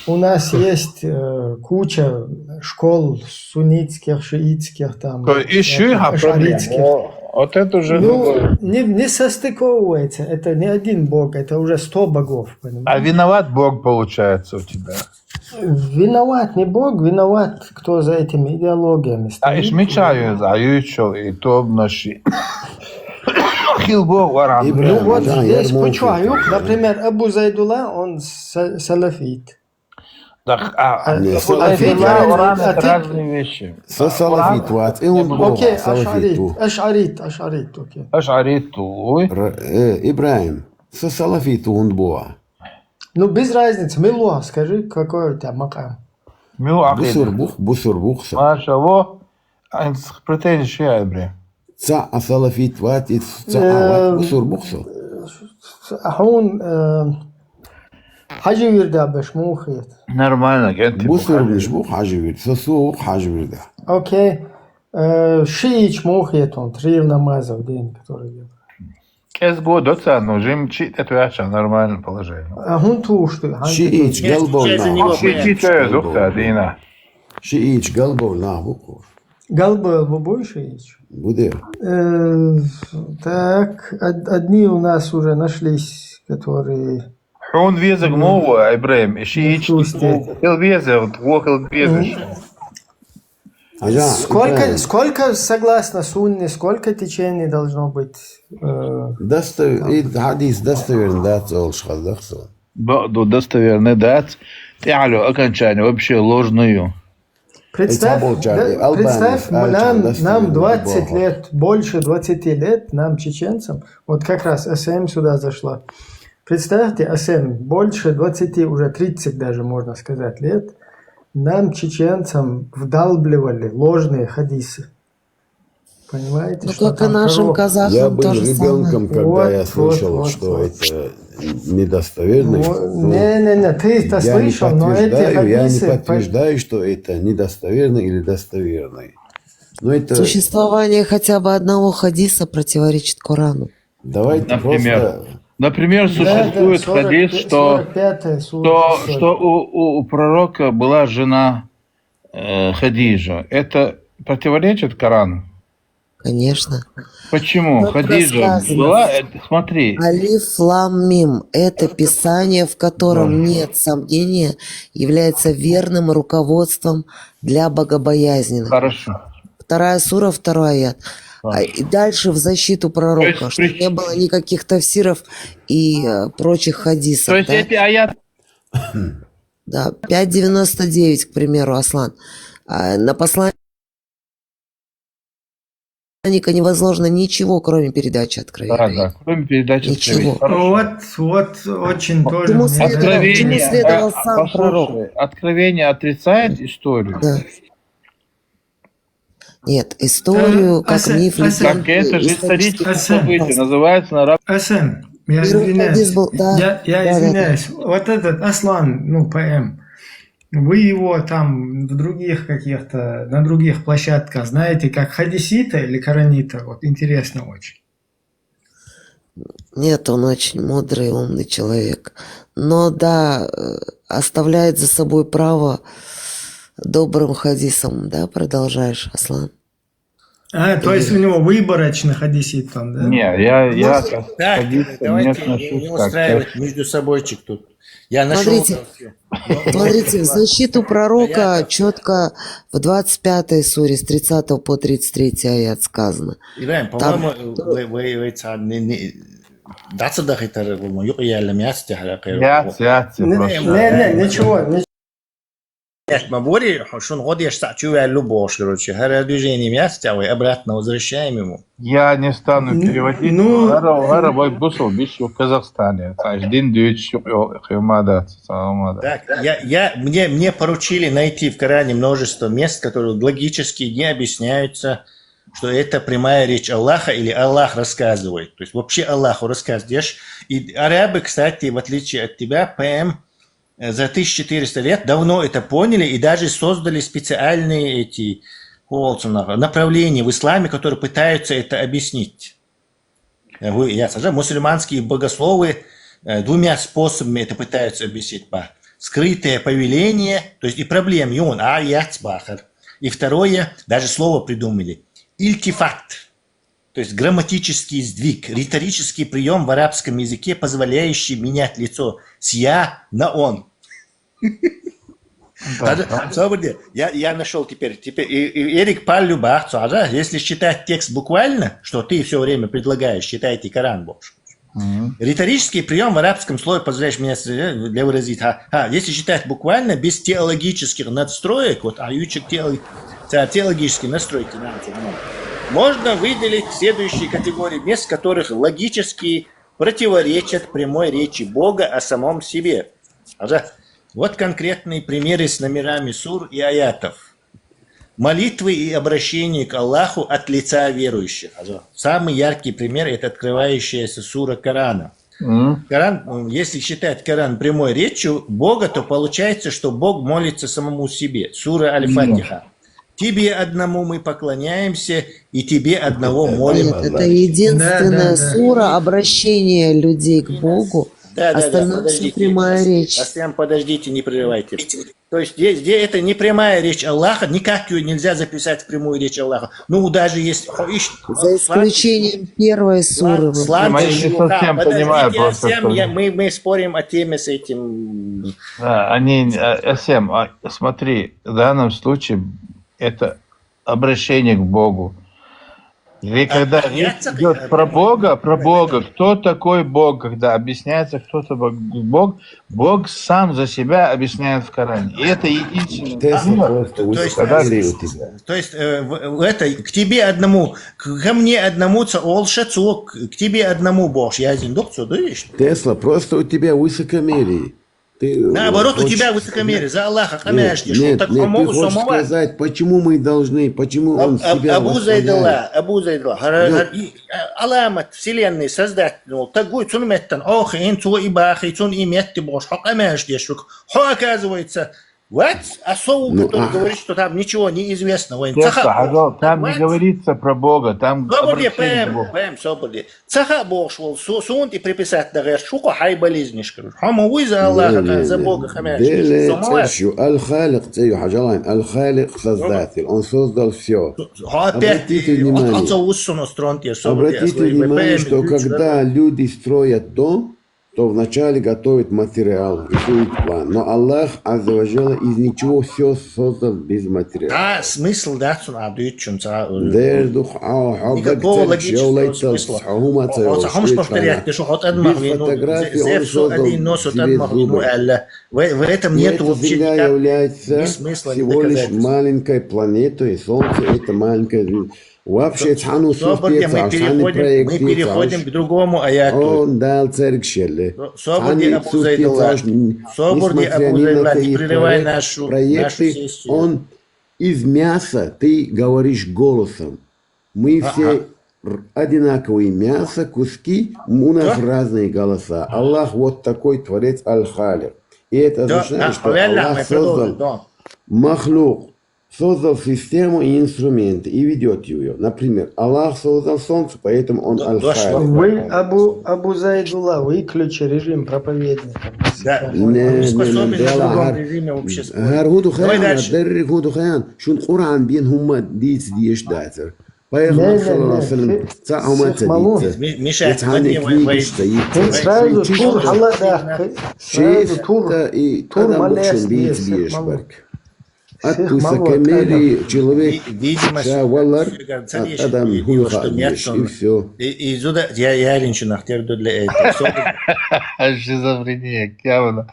У нас есть э, куча школ суннитских, шиитских, там, То есть ещё и э, проблема. ашаритских. О, Вот это уже Ну, другое. не, не состыковывается. Это не один бог, это уже сто богов, А понимаешь? виноват Бог получается у тебя. Виноват не бог, виноват, кто за этими идеологиями А стоит. ишмичаю, заюйчо, и то наши. Хилбо, варам. Ибрагим, Ну вот Ага, здесь я Пучуаюк, думал, например, Абу Зайдулла, он са- салафит. Так, а, А, Не, а, салафит, а, а Коран ты- это разные вещи. Со салафит вац, и он Ну, бога, Окей, салафит ашарит, ту. ашарит, ашарит, окей. Ашарит ту, ой. Р- э, Ибрагим, со салафит ту он бога. Ну, без разницы, милуа, скажи, какой у тебя макам? Мю Бусур акида. бух, бусур бух со. Маша, во. А претензии ши, Ибрагим? Ца а салафит вац, и ца а Э, вац, бусур бух со. Ахун, э, Хаджи Вирда беш мухит. Нормально, кенти. Бусур бух, бух Хаджи Вирда. Со су бух Хаджи Вирда. Окей. Э, Шиич мухит он, три намаза в день, который делает. Кез год, оца, ну, жим чи, это вообще нормальное положение. Ахун ту что? Шиич, Я галбол сейчас за на. него Ши чи то есть, да, Дина. Шиич, галбол на, бух. Галбол бубой Шиич. Буде. Э, так, од- одни у нас уже нашлись, которые... Хун везег мова, Ибрагим, и шиич. Слушайте. Хил везег, вот хил везег. Ага, Сколько, Ибрагим. Сколько, согласно сунне, сколько течений должно быть? Э, Достов-, и хадис достоверный, да, цол шхал, да, цол. Баъду достоверный дац. Тяхлю окончание вообще ложную. Представь, представь, нам двадцать лет, больше двадцати лет, нам, чеченцам, вот как раз С М сюда зашла. Представьте, С М, больше двадцати, уже тридцать даже, можно сказать, лет, нам, чеченцам, вдалбливали ложные хадисы. Понимаете, Ну, что как и там нашим пророк. Казахам. Я был тоже ребенком, самое. Когда вот, я слышал, вот, вот, что вот. Это недостоверно. Вот, ну, не, не, не, ты это я слышал, не подтверждаю, но эти хадисы, я не подтверждаю, что это недостоверно или достоверно. Но это... Существование хотя бы одного хадиса противоречит Корану. Давайте. Например, просто... Например, да, существует да, хадис, что, что, что у, у, у пророка была жена э, Хадижа. Это противоречит Корану? Конечно. Почему? Хадижа была, э, смотри. Алиф Лам Мим. Это писание, в котором, да, нет сомнения, является верным руководством для богобоязненных. Хорошо. Вторая сура, второй аят. А, и дальше в защиту пророка, есть, что при... не было никаких тафсиров и э, прочих хадисов. То есть да? Эти аяты... Да, пять девяносто девять, к примеру, Аслан. А, на послание невозможно ничего, кроме передачи откровения. Да, да, кроме передачи откровения. Ничего. Вот, вот очень тоже. Чему следовал, чему следовал сам пророк? Откровение отрицает историю. Да. Нет, историю, как миф, легенды, как это же историческое событие, называется на арабском. Асан, я извиняюсь. Был, да, я, я да, извиняюсь. Да, да. Вот этот Аслан, ну, П М, вы его там в других каких-то, на других площадках знаете, как хадисита или коранита? Вот интересно очень. Нет, он очень мудрый, умный человек. Но да, э, оставляет за собой право добрым хадисом, да, продолжаешь, Аслан? А, то есть у него выборочно хадисит там, да? Не, я, я так, так, давайте не, не устраивать между собойчик тут. Я нашел. Смотрите, смотрите, в защиту пророка четко в двадцать пятой суре с тридцатого по тридцать третий аят сказано. Ибрагим, по-моему, вы, вы, вы, вы, не, не, дацада хитар, юк, я лем яц, я харакы. Яц, яц, не, не, ничего, ничего. Ма бури, шун год еш са чуваллу бош, короче. Хара движение мясца, ой, обратно возвращаем ему. Я не стану переводить, ну, но хара, хара, бой бусул, биш в Казахстане. Саш дин дюч, хюмада, самада. Так, я, я, мне, мне поручили найти в Коране множество мест, которые логически не объясняются, что это прямая речь Аллаха или Аллах рассказывает. То есть вообще Аллаху рассказываешь. И арабы, кстати, в отличие от тебя, П М, э, за тысяча четыреста лет давно это поняли и даже создали специальные эти, о, направления в исламе, которые пытаются это объяснить. Э, вы, я скажу, мусульманские богословы э, двумя способами это пытаются объяснить. Ба. Скрытое повеление, то есть и проблем, юн, а яц бахар. И второе, даже слово придумали. Ильтифат. То есть грамматический сдвиг, риторический прием в арабском языке, позволяющий менять лицо с «я» на «он». Собрди, я, я нашел теперь. Теперь и, и Эрик Паллю бахцу, если считать текст буквально, что ты все время предлагаешь, считайте Коран, в общем. Риторический прием в арабском слове, позволяешь меня с- э, для выразить, ха, ха, если считать буквально, без теологических надстроек, вот а ючек тео- те- теологические настройки, на, на, можно выделить следующие категории мест, в которых логически противоречат прямой речи Бога о самом себе. Ага. Вот конкретные примеры с номерами сур и аятов. Молитвы и обращение к Аллаху от лица верующих. Ага. Самый яркий пример — это открывающаяся сура Корана. Коран, м, если считать Коран прямой речью Бога, то получается, что Бог молится самому себе. Сура Аль-Фатиха. Тебе одному мы поклоняемся, и тебе одного молим. Нет, это единственная сура обращения людей к Богу. Да, да, да, остальное всё подождите, прямая речь. Аслан, подождите, не прерывайте. То есть здесь, здесь это не прямая речь Аллаха, никак ее нельзя записать в прямую речь Аллаха. Ну, даже если... За исключением первой суры. Слан, слан, я не совсем понимаю просто, что я, мы, мы спорим о теме с этим. Да, они, э, С М, а, смотри, в данном случае это обращение к Богу. Ведь когда речь идет про Бога, про Бога, кто такой Бог, когда объясняется, кто такой Бог, Бог сам за себя объясняет в Коране. И это единственное. Тесла, просто высокомерие у тебя. То есть э, в- в это к тебе одному, к- ко мне одному ца олша цо к к тебе одному бохш язин дух цо дышт. Тесла, просто у тебя высокомерие. Ты Наоборот, у хочешь- тебя высокомерие. За Аллаха Нет, хамяш деш. нет, Так нет, ты хамогу хочешь самого. Сказать, почему мы должны, почему он себя Абу восхваляет? Зайдулла, Абу Зайдулла. Хар- Ну. хар- и, а, Аламат вселенной создать. Ну, так гуй цун меттан. Ох, ин цо и бахи, цун и метти бош. Хо хамяш деш. Хо оказывается, вот, а Соу, Ну, который а. говорит, что там ничего не известно. Вайн Тесла, цаха Хазал, бохш, там не вот. говорится про Бога, там Соборди обращение к пэм, Богу. Пэм, соборди. Цаха бохш вол, су- сунт и приписать да гэр шуко хай болезнишка. Хама уй за Аллаха, Не, не, за не. Бога хамяш. Деле, Самого. церщу, Аль-Халик, цею хажалайн. Аль-Халик создатель, он создал все. Хо опять Обратите внимание. Отца усуно стронтер, соборди. Обратите внимание, что когда люди строят дом, то вначале готовят материал, рисуют план. Но Аллах Азза ва Джалла из ничего все создал без материала. Да, смысл, да, цун абдует чун ца. Дер дух, а, а, Никакого бак, логического шаулай тал, смысла. шаума цал, О, о, хамш шуй повторять, цал. ты шо хот адмах Без вину, фотографии зе- он зе- со создал один нос от себе адмах вину, зубы. Алла. В в этом И нет эта вообще земля никак- является ни смысла, ни всего лишь доказательств. Маленькой планетой, и Солнце это маленькая звезда. Вообще, цхьан усух Соборди, теца, мы цхьан переходим, мы проект теца, переходим к другому аяту. Он дал церг шелле. Соборди, Цхьан Абу усух Зайдулла. теца, н- Соборди, несмотря Абу ни на Зайдулла, не какие прерывай проект- нашу, нашу проекты, сессию. Он из мяса, ты говоришь голосом. Мы все р- одинаковые мясо, куски, у нас разные голоса. Аллах вот такой творец Аль-Халик. И это Да, означает, да, что реально, Аллах мы продолжим, создал да. махлук, создал систему и инструменты, и ведет ее. Например, Аллах создал солнце, поэтому он Да, да, Аль-Халик. Вы, Абу, Абу Зайдулла, выключи режим проповедника. Да. Не, не, не, Способен не, в другом Аллах. режиме вообще спорить. Гар гуду Давай хаян, дальше. дерри гуду хаян, шун Къуръан бин хумма диц диеш дацар. Не, Пайгамбар не, саллаллаху не, алейхи ва саллям, фи- ца фи- умат малу. дица. Ми- Миша, Яц хани смотри, вай- вай- книги стоит. Ты сразу Чуть-чуть тур что халадах. сильно. Сразу тур. И Тур адам малес, бушун биц не, биеш малу. барк. Ат Всех туса малу, камери человек Ви- Видимо, ша валар, всё, ат адам видимо, хуйха что биеш, нет, и все. И и зуда, я я линчу нахтер дудле это. Шизофрения, явно.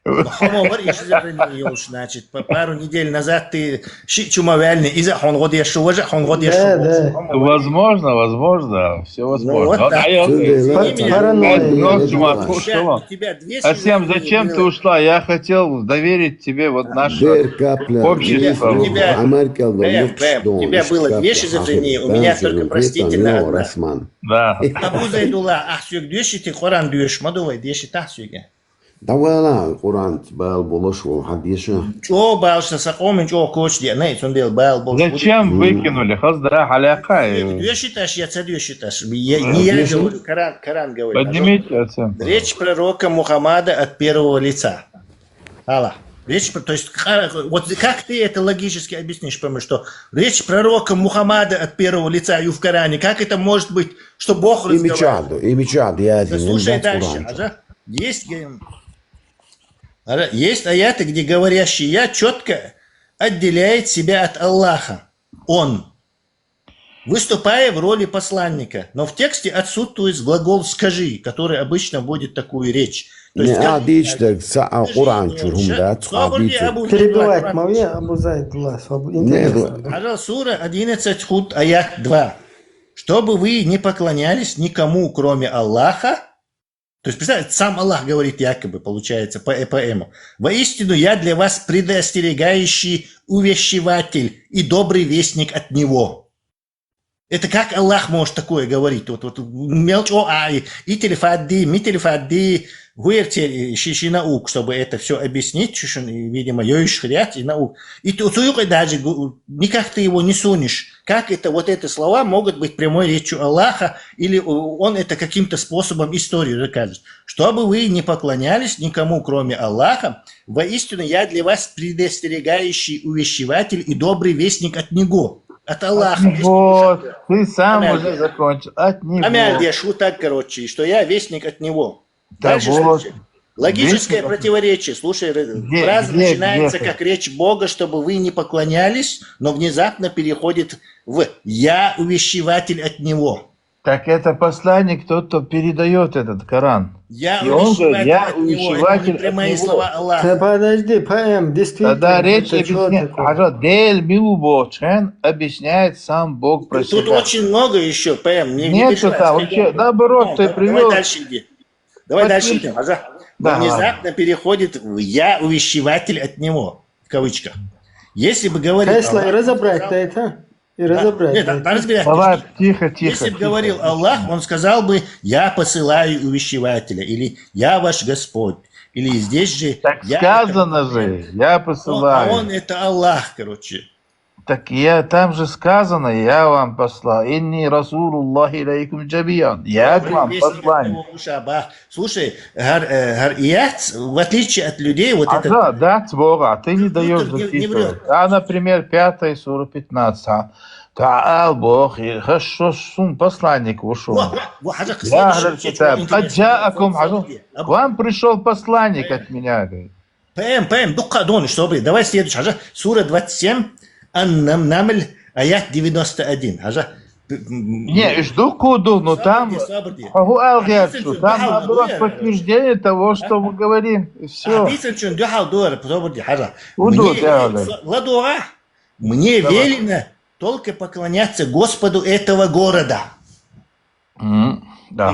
Хомо вар и шизофрения ёлш, значит, по пару недель назад ты ши чума вяльни, иза хонгод я шува же, хонгод я Да, шува. да. Возможно, возможно, все возможно. Ну, вот Вот, так. а я Сюда, вот ладно. с ними Паранойя. одно Ладно. чувак, Щас что? у тебя две А всем, шизофрении зачем ты было. Ушла? Я хотел доверить тебе вот наше Дер капля, общество. У тебя- Америка, у тебя- Америка, Бэм, бэм, у тебя было две шизофрении, у меня только простительно одна. Расман. Да. Абу Зайдулла, ахсюк дюши ты Коран дюш, мадувай деши тахсюге. Давала Коран бал болош вол хадиша. Чо балша сакомин чо коч де, не, цундел бал болш. Зачем выкинули? Хаздра халяка. Дюши таш, я ца дюши таш. Я- Не я говорю, Коран, Коран говорит. Поднимите оценку. Речь пророка Мухаммада от первого лица. Алла. Речь, про- то есть, ка- вот как ты это логически объяснишь, потому что речь пророка Мухаммада от первого лица и в Коране, как это может быть, что Бог И разговаривает? мечаду, и мечаду, я Да слушай дальше. Ага. Есть, ага, есть аяты, где говорящий я четко отделяет себя от Аллаха. Он, выступая в роли посланника, но в тексте отсутствует глагол «скажи», который обычно вводит такую речь. То есть, Не скажи, адичдаг ца а Коран чурум да, Соборди, Абу Перебивать Зайд, могу я, Абу Зайдулла? Не, Пожалуйста, сура одиннадцать Худ, аят два. Чтобы вы не поклонялись никому, кроме Аллаха. То есть, представляете, сам Аллах говорит якобы, получается, по поэму. Воистину, я для вас предостерегающий увещеватель и добрый вестник от Него. Это как Аллах может такое говорить? Вот, вот мелч о ай, и телефадди, ми телефадди, гуерти шишина ук, чтобы это все объяснить, чушин, и, видимо, йоиш хрять, и наук. И ты, ты даже гу- никак ты его не сунешь. Как это, вот эти слова могут быть прямой речью Аллаха, или он это каким-то способом историю докажет? Чтобы вы не поклонялись никому, кроме Аллаха, воистину я для вас предостерегающий увещеватель и добрый вестник от Него. От Аллаха. Вот, ты сам Амяль. Уже закончил. От него. Амяль, я шутак, короче, что я вестник от Него. Да Дальше вот. слушай. Логическое Здесь- противоречие. Слушай, р- Где- фраза где- начинается где-то. Как речь Бога, чтобы вы не поклонялись, но внезапно переходит в «я увещеватель от Него». Так это посланник, тот, кто передает этот Коран. Я И он говорит, увещеватель «Я от Него». Это увещеватель не прямые от Него. Слова Аллаха. Та подожди, П М, действительно, Тогда речь это чё объясняет. такое? Хажа, Дель Милу Бочен объясняет сам Бог про Тут себя. Очень много еще, П М. Не, не Нет, перебивай, там скажи. вообще, наоборот, Ну, ты да- Давай привёл. Дальше иди. Давай Подпиш- дальше идем. Хажа. Да, Внезапно переходит в «я увещеватель от Него», в кавычках. Если бы говорил Тесла и Аллах, разобрать сказал- это. И Да. разобрать Нет, это. да, разбирать. Давай, тихо, тихо. Если бы тихо. Говорил Аллах, Он сказал бы: «Я посылаю увещевателя», или «Я ваш Господь», или здесь же Так «Я сказано это же, я Он, а посылаю. Он это Аллах, короче. Так я, там же сказано, я вам послал. Инни расулуллахи илайкум джамиан. Я к вам Вестник от посланник. Него, Мушаба. Слушай, гар, э, гар ият, в отличие от людей, вот А это... да, да, Бога, ты не Как будто даешь не- не записывать. врёт. А, например, пятая сура, пятнадцать. А? Таал Бог, и хорошо, сум посланник ушел. Во, во, во, Хажа, Я следующий говорю, вопрос, да, очень интересный. «Кад джаакум», Смотри, Хажа, к вам пришел посланник от меня, говорит. П М, П М, дукха дон, что, блин, давай следующий, Хажа. Сура двадцать семь, Ан-Нам-, Намль, аят девяносто один. Хажа. Не, жду куду, но там... Сабрди, сабрди. Хагу алгер, Хадисен что чё, там да, наоборот да, подтверждение того, что мы говорим, и все. Хадисен чё, духал дуэр, сабрди, Хажа. Уду, Мне да, велено, да. ладуга, мне велено только поклоняться Господу этого города. Да,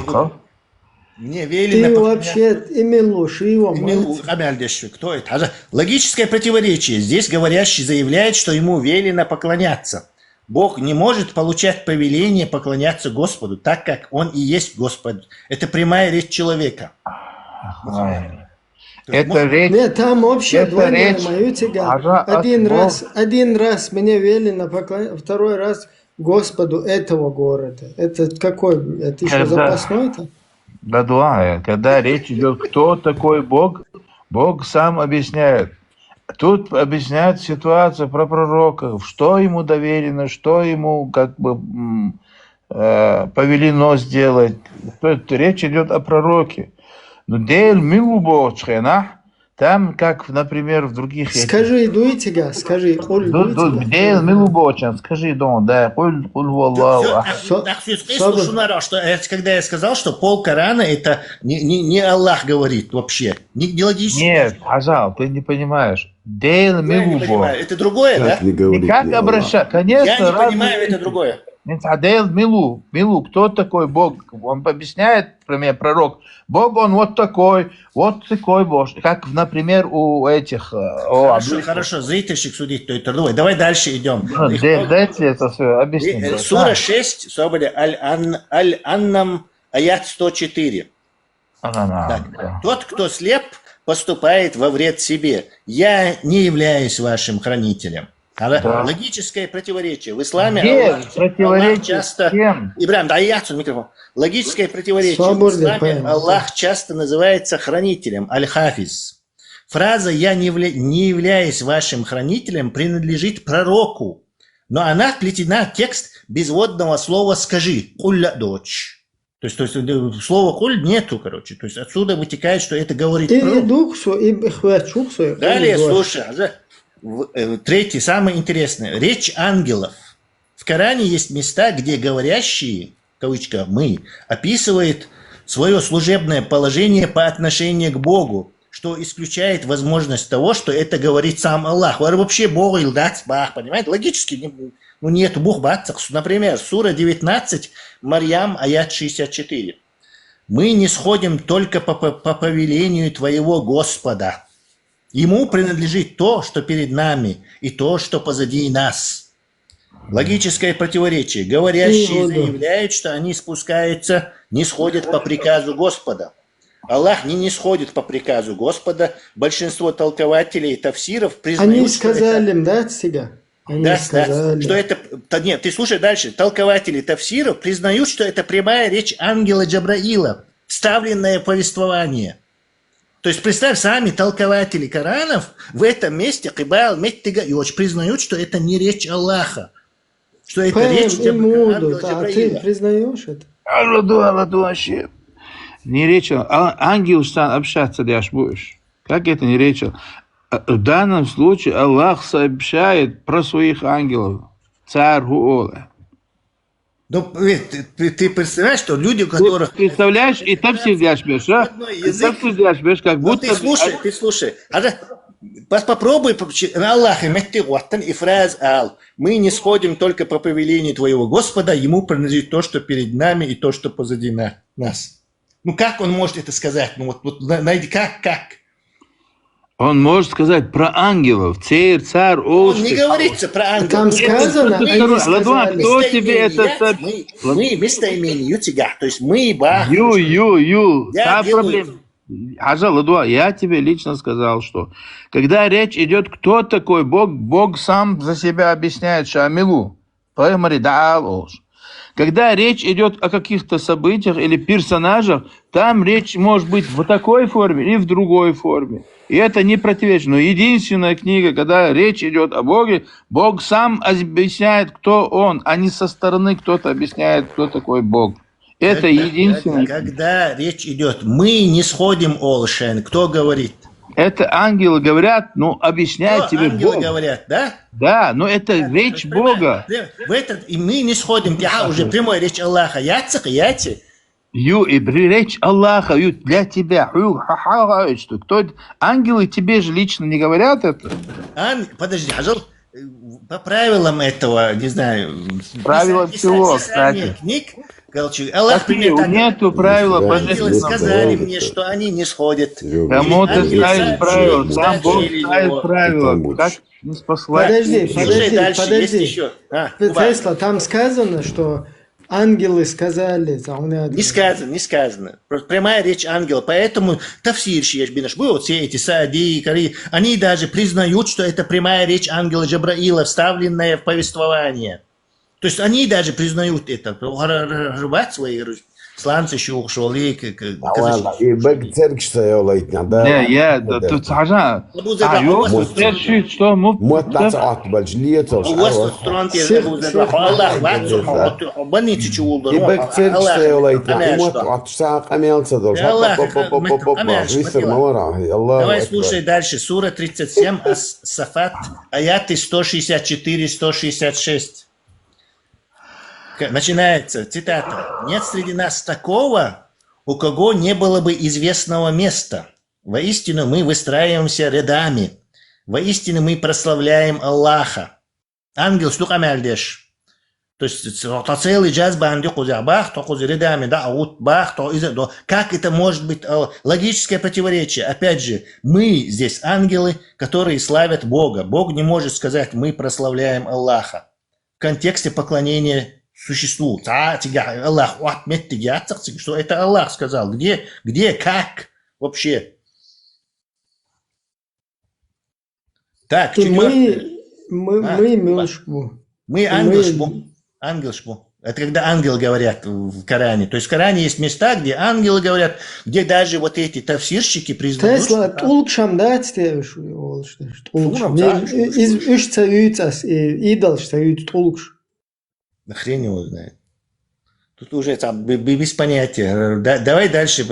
Мне велено Ты поклоняться. Вообще имелу, шиво, Имелу, хамяльдеш, кто это? Хажа. Логическое противоречие. Здесь говорящий заявляет, что ему велено поклоняться. Бог не может получать повеление поклоняться Господу, так как Он и есть Господь. Это прямая речь человека. Это речь... Нет, там вообще это двойная речь моя тяга. Хажа от Один Бога. Раз, один раз мне велено поклоняться, второй раз Господу этого города. Это какой? Это еще Когда- запасной-то? Да, дуа, когда речь идет, кто такой Бог, Бог сам объясняет. Тут объясняет ситуацию про пророков, что ему доверено, что ему как бы м, э, повелено сделать. То есть речь идет о пророке. Но Дель Милу Бочен, а? Там, как, например, в других... этих- Скажи, дуй тяга, скажи, куль, Ду- дуй ду- тяга. Дель Милу Бочен, скажи, дон, да, куль, куль валлаху Всё, ахад. Со- так, всё, собр- шунара, что, э, когда я сказал, что пол Корана это не, не, не Аллах говорит вообще, не, не логически. Нет, Хажа, ты не понимаешь. Дель Я не Милу понимаю. Бочен. Это другое, да? Так не говорит И как ни Аллах. обращаться? Конечно, Я не разные понимаю это вещи. Другое. Нет, а Дель Милу, Милу, кто такой Бог? Он объясняет, например, пророк. Бог, он вот такой, вот такой Бог. Как, например, у этих... э, о, Хорошо, Абу- хорошо, зрительщик судить, то это другое. Давай дальше идем. Ну, де- Дайте это все объяснить. Э, Да. Сура шесть, собали Аль-Ан- Аль-Аннам, аят сто четыре. Ага, Так, да. Тот, кто слеп, поступает во вред себе. Я не являюсь вашим хранителем. А, Да. Логическое противоречие. В исламе Где Аллах, противоречие Аллах часто... с кем? Ибрахим, да я отсюда микрофон. Логическое противоречие. В Свобода, исламе понял. Аллах часто называется хранителем, Аль-Хафиз. Фраза «я не, явля- не являюсь вашим хранителем» принадлежит пророку, но она вплетена в текст безводного слова «скажи», «кулля дочь». То есть, то есть э, слова «куль» нету, короче. То есть отсюда вытекает, что это говорит И пророк. Дуксу, и Хвачуксу. Далее, слушай, а за- в- э, третий, самый интересный. Речь ангелов. В Коране есть места, где говорящие, кавычка, «мы», описывает свое служебное положение по отношению к Богу, что исключает возможность того, что это говорит сам Аллах. Вар вообще Бог илдац бах, понимаете? Логически, не- ну, нету Бог бацакс. Например, сура девятнадцать, Марьям, аят шестьдесят четыре. «Мы не сходим только по, по- по повелению твоего Господа. Ему принадлежит то, что перед нами, и то, что позади нас». Логическое противоречие. Говорящие Мгм. Заявляют, что они спускаются, не сходят по приказу Господа. Аллах не, не сходит по приказу Господа. Большинство толкователей и тафсиров признают, Они что это- сказали, да, от себя? Они Да, да, сказали. Что это... Да нет, ты слушай дальше. Толкователи тафсиров признают, что это прямая речь ангела Джабраила, вставленное повествование. То есть представь, сами толкователи Коранов в этом месте, Кибал, Меттига и Оч, признают, что это не речь Аллаха, что это П М речь и Джаб- Муду, ангела да, ты Джабраила. Признаешь это? Аладу, аладу, вообще. Не речь, а, ангел сам общаться дяш будешь. Как это не речь? А, в данном случае Аллах сообщает про своих ангелов. Цар Хуола. Ну, ты, ты представляешь, что люди, у которых... Представляешь, и тафсир дяш беш, а? И тафсир дяш беш, как будто... Ну, ты слушай, ты слушай. А попробуй, на Аллахе метти гуаттан и фраз ал. Мы не сходим только по повелению твоего Господа, ему принадлежит то, что перед нами, и то, что позади нас. Ну как он может это сказать? Ну вот, вот найди, как, как? Он может сказать про ангелов. Цер, цар, он не говорится про ангелов. Там сказано, они сказали. Кто тебе это... Мы, мы местоимение, ю тига, то есть мы, ба. Ю, ю, ю. Та проблема. Хажа, ладуа, я тебе лично сказал, что когда речь идет, кто такой Бог, Бог сам за себя объясняет, Шамилу. Пайхамари даал олш. Когда речь идет о каких-то событиях или персонажах, там речь может быть в такой форме или в другой форме. И это не противоречит. Но единственная книга, когда речь идет о Боге, Бог сам объясняет, кто Он, а не со стороны кто-то объясняет, кто такой Бог. Это единственное. Когда речь идет, мы не сходим олшен, кто говорит? Это ангелы говорят, ну, объясняют тебе Бог. Говорят, да? Да, но это речь Бога. В этот, и мы не сходим, а уже прямой речь Аллаха. Яцик, яти? Ю, и речь Аллаха, ю, для тебя. Кто это? Ангелы тебе же лично не говорят это. Ан... Подожди, Хажал, по правилам этого, не знаю... Правилам чего, кстати? Книг, Аллах нету правила. Ангелы сказали мне, что они не сходят. Кому ты ставишь правила? Сам Бог ставит правила. Как не спаслать? Подожди, подожди, подожди. Тесла, там сказано, что ангелы сказали. Не сказано, не сказано. Прямая речь ангела. Поэтому тафсирщи, я же вот все эти Саади, Кари, они даже признают, что это прямая речь ангела Джабраила, вставленная в повествование. То есть они даже признают это. Рыбат свои сланцы шух шолик. И бэг церкшта йолайтна, да? Не, я, да, тут хажа. Церкши, что мы... Мот таца ат бальш лиетал. Аллах вацу. И бэг церкшта йолайтна. И мот ат саак амелца дол. Аллах. Висер мавара. Аллах. Давай слушай дальше. Сура тридцать семь, Ас-Сафат, аяты сто шестьдесят четыре, сто шестьдесят шесть. Начинается цитата. Нет среди нас такого, у кого не было бы известного места. Воистину мы выстраиваемся рядами. Воистину мы прославляем Аллаха. Ангел стук амялдеш. То есть, то целый джаз банди кузя бах, то кузи рядами да аут бах, то из до. Как это может быть логическое противоречие? Опять же, мы здесь ангелы, которые славят Бога. Бог не может сказать: «Мы прославляем Аллаха» в контексте поклонения существу. Та тига Аллах уат мет тига, что это Аллах сказал. Где, где, как вообще? Так, мы, мы, мы милшбу. Мы ангелшбу. Ангелшбу. Это когда ангелы говорят в Коране. То есть в Коране есть места, где ангелы говорят, где даже вот эти тафсирщики признают... Тесла, тулкшам да, тулкш. Из уш ца юйцас, идалш ца юйц тулкш. Хрен его знает. Тут уже там без понятия. Давай дальше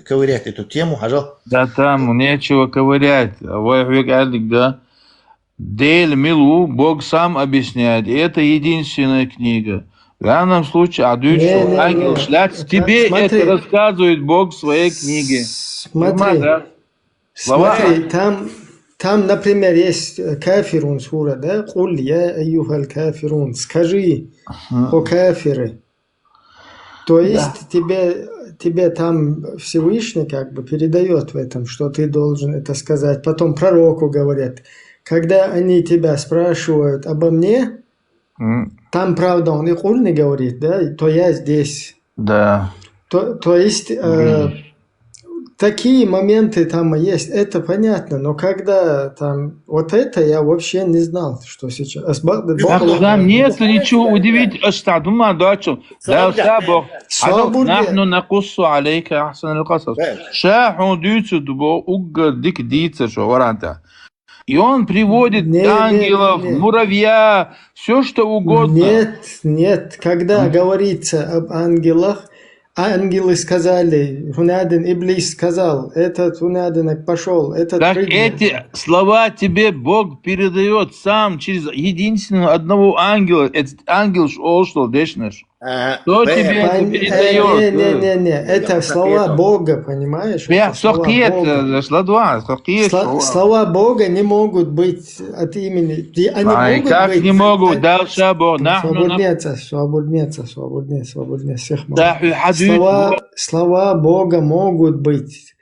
ковырять эту тему, хажал. Да там нечего ковырять. Вай хвек алик, да. Дель Милу, Бог сам объясняет. И это единственная книга. В данном случае, а дальше ангел шляц, тебе это рассказывает Бог в своей книге. Смотри. Смотри, там, там, например, есть кафирун сура, да? Куль я айюхаль кафирун. Скажи, о кафиры. То есть тебе, тебе там Всевышний как бы передает в этом, что ты должен это сказать. Потом пророку говорят, когда они тебя спрашивают обо мне, там, правда, он и куль не говорит, да, то я здесь. Да. То, то есть э, такие моменты там есть, это понятно, но когда там вот это, я вообще не знал, что сейчас. Там нету ничего удивить, аш та дума дачу. Да, да, Бог. نحن نقص عليك أحسن القصص. Ша хун дюцу дубо угга дик дийца шо варанта. И он приводит ангелов, муравья, все что угодно. Нет, нет. Когда говорится об ангелах, ангелы сказали, гьунадин иблис сказал, этот гьунадин пошёл, этот Так прыгнул. Эти слова тебе Бог передает сам через единственного одного ангела. Этот ангел шо, шо дешнаш. Ага. Кто Пе- тебе это Пон- передает? э, Не, не, не, не, это Как слова это? Бога, понимаешь? Я Это слова Бога. сохиет, ладва, сохиет. Сла- Слова Бога не могут быть от имени. И Они Ай, могут как быть не могут? от- Дальше Бог. Ну, Нахну Свободнее, свободнее, свободнее, свободнее, всех могут. Да, хадуй. Слова, слова Бога могут быть.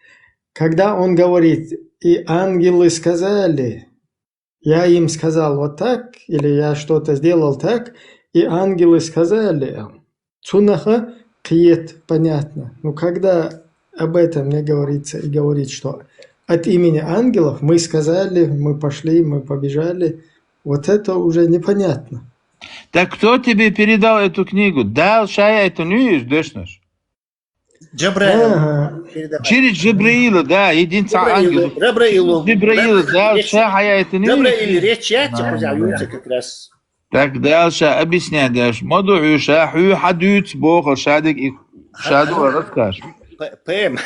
Когда он говорит, и ангелы сказали, я им сказал вот так, или я что-то сделал так, и ангелы сказали, цунаха киет, понятно. Но когда об этом не говорится и говорит, что от имени ангелов мы сказали, мы пошли, мы побежали, вот это уже непонятно. Так кто тебе передал эту книгу? Дал шая это нюйш, дешнаш. Джабраил. Ага. Передавай. Через Джабраила, да, единца Джабраил, ангел. Джабраил, Джабраила, да, речь- шая это нюйш. Джабраил, речь я тебе Да, взял, да. Юнца как раз. Так дальше объясняй дальше. Моду ша ху хадуц бохал шадик и шаду расскажешь. П- ПМ.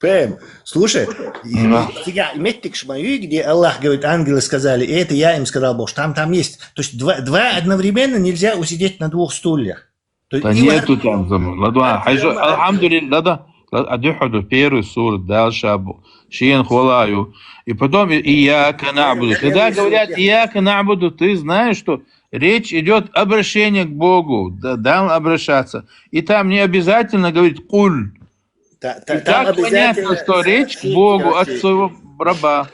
ПМ. Слушай, Да. Фига, метик шмаюй, где Аллах говорит, ангелы сказали, и это я им сказал, Бог. Там, там есть. То есть два, два одновременно нельзя усидеть на двух стульях. То есть Да и нету там забыл. Ладно, хайжа, алхамдулилла, да, да. Адюхаду первый сур, дальше абу. Шиен хвалаю. И потом и- «Ияка набуду». Когда говорят «Ияка набуду», ты знаешь, что речь идет обращение к Богу, да, дал обращаться. И там не обязательно говорить «куль». Та- та- И там так понятно, обязательно что речь к сообщить, Богу от короче. своего раба.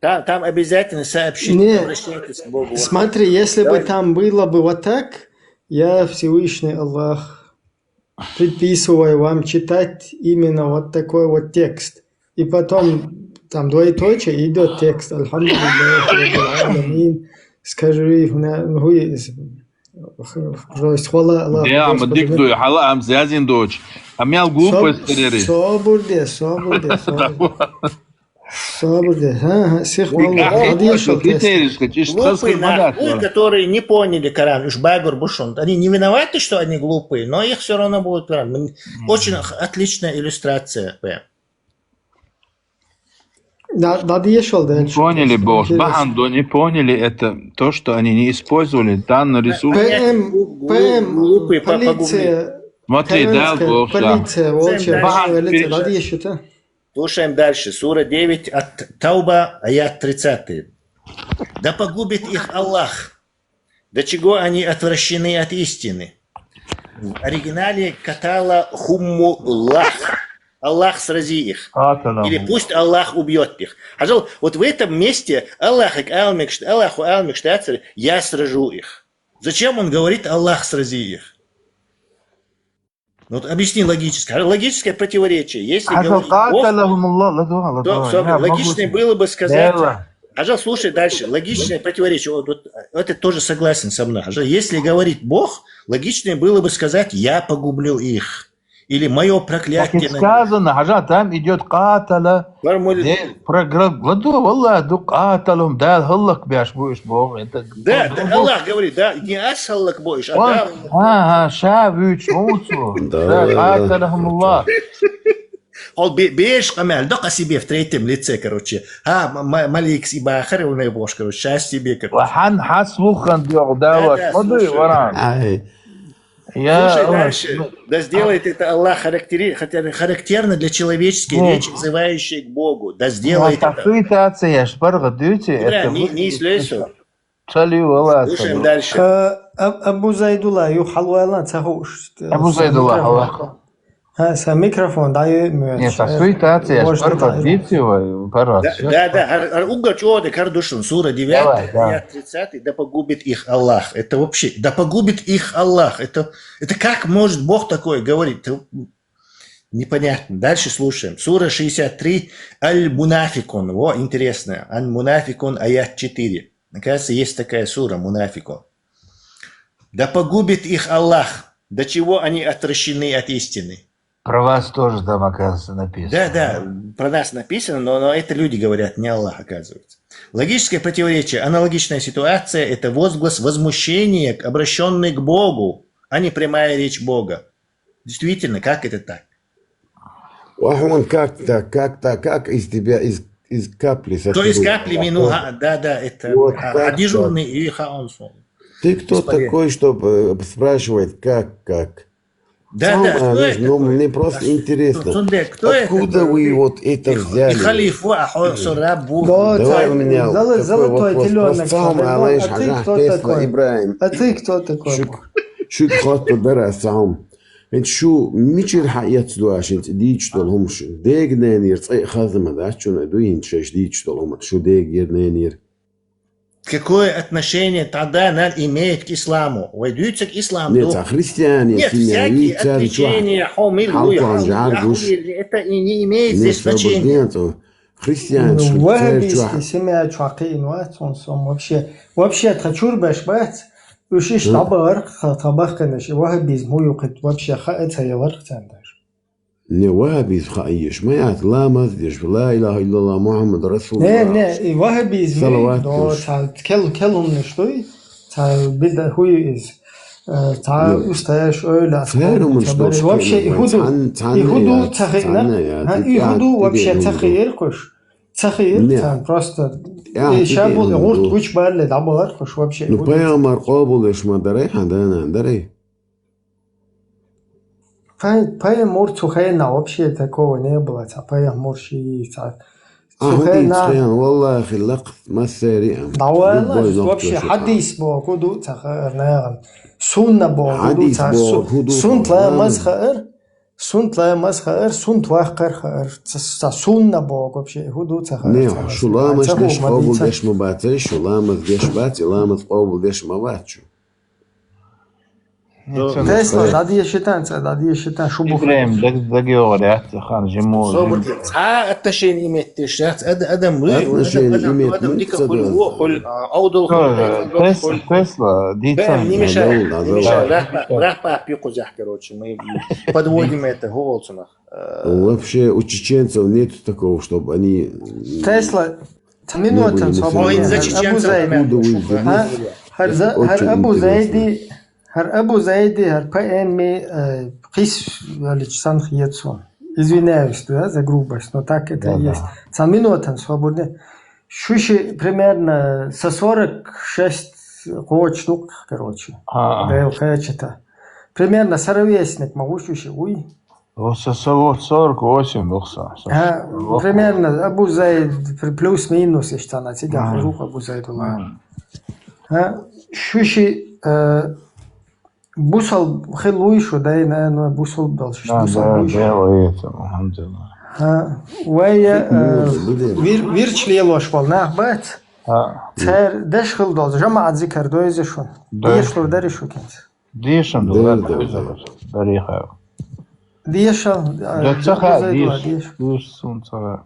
Там, там обязательно сообщить, Не. Обращайтесь к Богу. Смотри, если бы Давай. Там было бы вот так, я Всевышний Аллах предписываю вам читать именно вот такой вот текст. И потом там двоеточие идет текст. Альхамдулиллахи Раббил Аламин. Скажи, ну, то есть, хвала Аллаху, Да, ама Господи, дик дуй, хала ам зязин доч. Ам ял глупость терери. Собур де, собур де, собур де. Собур де. Ха, ха, сих Дик валла. ахи Адьяшал дитери тес. шкач, иш Глупые тасхыр на, мадат. которые не поняли Коран, уж багур бушун. Они не виноваты, что они глупые, но их все равно будут Коран. М, Очень х- отличная иллюстрация. П. Да, да, адьяшал да. Не поняли, Бог. Интересно. Бахандо не поняли это, то, что они не использовали данный ресурс. ПМ, Глу- ПМ, глупые по- полиция, Смотри, да, Каренская Бог, да. полиция, волчья, Бахандо правила, переч- адьяшал, да? Слушаем дальше. Сура девять от Тауба, аят тридцатый. Да погубит их Аллах. До чего они отвращены от истины. В оригинале катала хуммуллах. Аллах, срази их. Или пусть Аллах убьет их. Хажал, вот в этом месте Аллах, Аллаху Алмикштацер, я сражу их. Зачем он говорит: «Аллах, срази их»? Ну, вот объясни логическое. Логическое противоречие. Если Хажал говорить Бог, قاتلهم الله, ладно, то, ладно. всё, Я могу логичнее было бы сказать. Дело. Хажал, слушай дальше. Логичное противоречие. Вот, вот это тоже согласен со мной. Хажал, если говорит Бог, логичнее было бы сказать: «Я погублю их». Или «Мое Так и проклятие на них». сказано, хажал, там идет قاتل. Формули- Де, програ-, ладно, валла, ду قاتلهم, да, халлак бяш буш Бог. Это Да, да, Аллах говорит, да, не асхаллак боиш, а Он, да. ага, ша вуч, муцу. Да, Да, да, да. قاتلهم الله. Он бе- беш камял, да, о себе в третьем лице, короче. А, м- м- Маликс и Бахар, он и Бош, короче, счастье себе, короче. Ва хан хас вухан дёг, да, Да, ваш. да, Ладно, слушай. варан. Ай, Я, Слушай ой, дальше. Да сделает это Аллах характери-, хотя характерно для человеческой Ну. речи, взывающей к Богу. Да сделает это. Ситуация, я шпарга дюти, Бля, это не, вы- не слезь. Чали вала. Слушаем дальше. Э, Аб- Абу Зайдулла, ю халвайлан, цахуш. Абу Зайдулла, Аллах. Ха, са микрофон, да, ю, ю, Нет, ю, ситуация, я можно, шпарга да, дюти, ва, пара. Да, да, да, ар- ар- угар чё ты, кардушин, сура девятая, Давай, да. аят тридцатый, да погубит их Аллах. Это вообще, да погубит их Аллах. Это, это как может Бог такое говорить? Это непонятно. Дальше слушаем. Сура шестьдесят три, Аль-Мунафикун. Во, интересно. Аль-Мунафикун, аят четыре. Оказывается, есть такая сура, Мунафикун. Да погубит их Аллах. До чего они отвращены от истины. Про вас тоже там, оказывается, написано. Да, да, про нас написано, но, но это люди говорят, не Аллах, оказывается. Логическое противоречие, аналогичная ситуация, это возглас возмущения, обращенный к Богу, а не прямая речь Бога. Действительно, как это так? Ва хьуна как так, как так, как из тебя, из, из капли Что из сотворил капли Аллах? минуха, да, да, это Вот а, как а дежурный так? и хаон сон. Ты кто Господи. Такой, чтобы э, спрашивать, как, как? Да, Сам, да, кто знаешь, это? Ну, мне просто интересно, Сунде, кто это? Откуда вы вот это И взяли? халифу ахо сорабу. Да, Давай ца- у меня залы- такой золотой вопрос. телёнок, Просто сам да, Аллах, а ты Хажа, кто Тесла, такой? Ибраим. А ты кто такой? Шук, шук хату дара сам. Ведь шу мичир ха яц дуашин дич дол хумш. Дег ненир цай хазма да чуна дуин шеш дич дол хумш. Шу дег ер ненир. Какое отношение тогда нам имеет к исламу? Войдутся к исламу. Не, дух. ца христиане, Нет, семья, всякие и царь чуа. отвлечения, хомил, Халкон луя, жаргуш. это и не имеет Не, здесь что значения. бурденцо. Христиан, Ну, царь ваххабистский чуа. семья чуакин вац он сом вообще. Вообще тха чурбаш бац. Уж иш Ну. табар тха табахканаш. Ваххабизм ху юкит вообще ха это я варх цандаш. Не ваххабизм ха еш. Ма яц ламаз деш. Ла илаха иллаллах Мухаммад Расулуллах. Не, не, и ваххабизм Салават до куш. ца кел кел хумны что и ца бида хуй из. Э, Ца Ну. устаеш ойла. Царь умун что Вообще и сказать, худу. цан- цан И худу я, цахи цан на. я, Ха, ты И я, худу ты вообще бедный цахи худу. Иркуш. Цахи Не. Иркуш просто. Я, И ты шабул бедный гурт худу. Гуч барле дабар куш вообще. Ну, худу. пайгамбар къобул еш ма дарай, ха дана дарай. Пай- Пайгамбар цухена вообще такого не было. Ца пайгамбар ши ца. А, Цухена. Цхаян, валлахи, лакъ массариам. Давай Любой вообще нокто хадис бо куду ца хаар наган. Сунна бо куду Хадис ца бо су- куду сунт ца ла наган. маз хаар. Сунт ла маз хаар, сунт вахкар хаар. Ца ца сунна бо вообще куду ца хаар. Не, ца шу ца ламаз ца деш ху къобул мадица. Деш ма бацай, шу ламаз деш бац, ламаз къобул Деш ма бац шу. Ну, Тесла, Давай. Дадье шитан, ца Дадье шитан, шубу. Ибраим, даг даг йогъар яц хан жиму. Собрки. Ца отношение иметь деш, ца ад- адам луй, Отношение адам- иметь адам ну, дика ца хуй да. О, хуй, а, аудал хуй, Тоже, аудал Тес- хуй. Тесла, Бэм, дицан. не мешай, Надо, не надо. мешай, Да. рахпа, рахпа пикузяхкар, короче, мы подводим это, голцунах. Вообще у чеченцев нету такого, чтобы они Тесла, минутан Ой, свободен. за Абу чеченцев Зайд. прям Куда вы шуха. А? Хар за- Очень хар Абу интересно. Зайди, хар Абу Зайди, хар П М, э, кис валич сан хиецу. Извиняюсь, да, за грубость, но так это Да, и да. Есть. Ца минутан свободен. Шуши примерно со сорок шесть коч штук, короче. А, Дайл хачета. Примерно со ровесник могу шуши. Уй. вот со- со- вот сорок восемь был со- со- А, вот. Примерно Абу Зайд плюс-минус ишта на тига Мгм. хажук Абу Зайдулла. М. А, шуши, э, бусал хилуй шу дай на, но бусал дал шу, Да, бусал да, луй шу. да, вот это, алхамдулилла. А, вая, э, Ну, блин. вир вирч лелош бал нах бат. А, Цер деш хил дал, жамаат зикар дойзе шу. Да. Деш хил дари шу кенц. Дешан Да, дула да, да. Дариха. Дешал, Да цаха деш. деш. Деш сун цаха.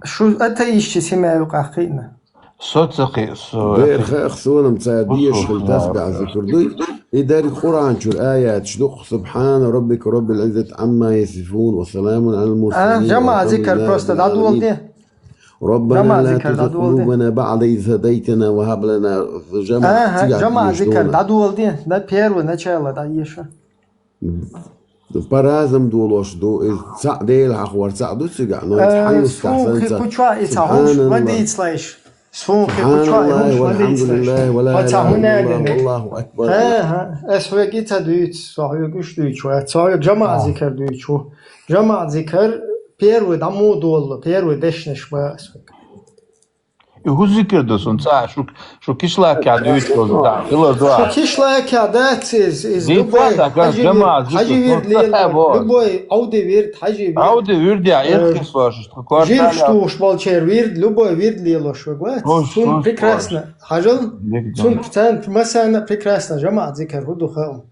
Шу атеисчи семья юкъахъина. Соцахи со. Дер хахсунам ца деш Бусу, хил тасбиха зикр дуй. И дер Къуран чур аят шдук: سبحان ربك رب العزة عما يصفون وسلام على المرسلين А, жамаат والحمد зикар لله просто رب дадуал العالمين. де. ربنا Жамаат لا зикар تزغ дадуал де. قلوبنا بعد إذ هديتنا وهب لنا. Жамаат Ага, цигат жамаат еш зикар дуна. Дадуал де. Да первое начало да еша. По-разному дуалош ду. Из цаъ дел хахвар цаъ ду цигат, но Э, хьаюс сун тахсан хи ца. куча и ца سبحان хумш الله. вадицлайш. Сун хи سبحان куча и الله хумш والحمد вадицлайш. لله ولا Ва ца إله إلا الله хунагане. والله أكبر. Ха, ха. Эс веги ца дуйц, со хьюг уш дуйч ва. Со хьюг жамаат зикар дуйч ва. Жамаат зикар первый даму дуалла, первый дешнеш ва. И ху зикр да сун ца шу шу кишлака дуйч да. Хило Шу дуа. кишлака дац из, из Ди любой ца да, как хажи жамаат вирд, хажи зикр, вирд ну, лел, ца да, вот. Любой ауди вирд, хажи вирд. Ауди вирд я, Э, ирхис ваш, Жирш квартал. туш балчер вирд, любой вирд лелош вегвац. Ой, Сун сун, прекрасно. Хажал, Вирд, сун да. цан масана прекрасно. Жамаат зикар худу хаум.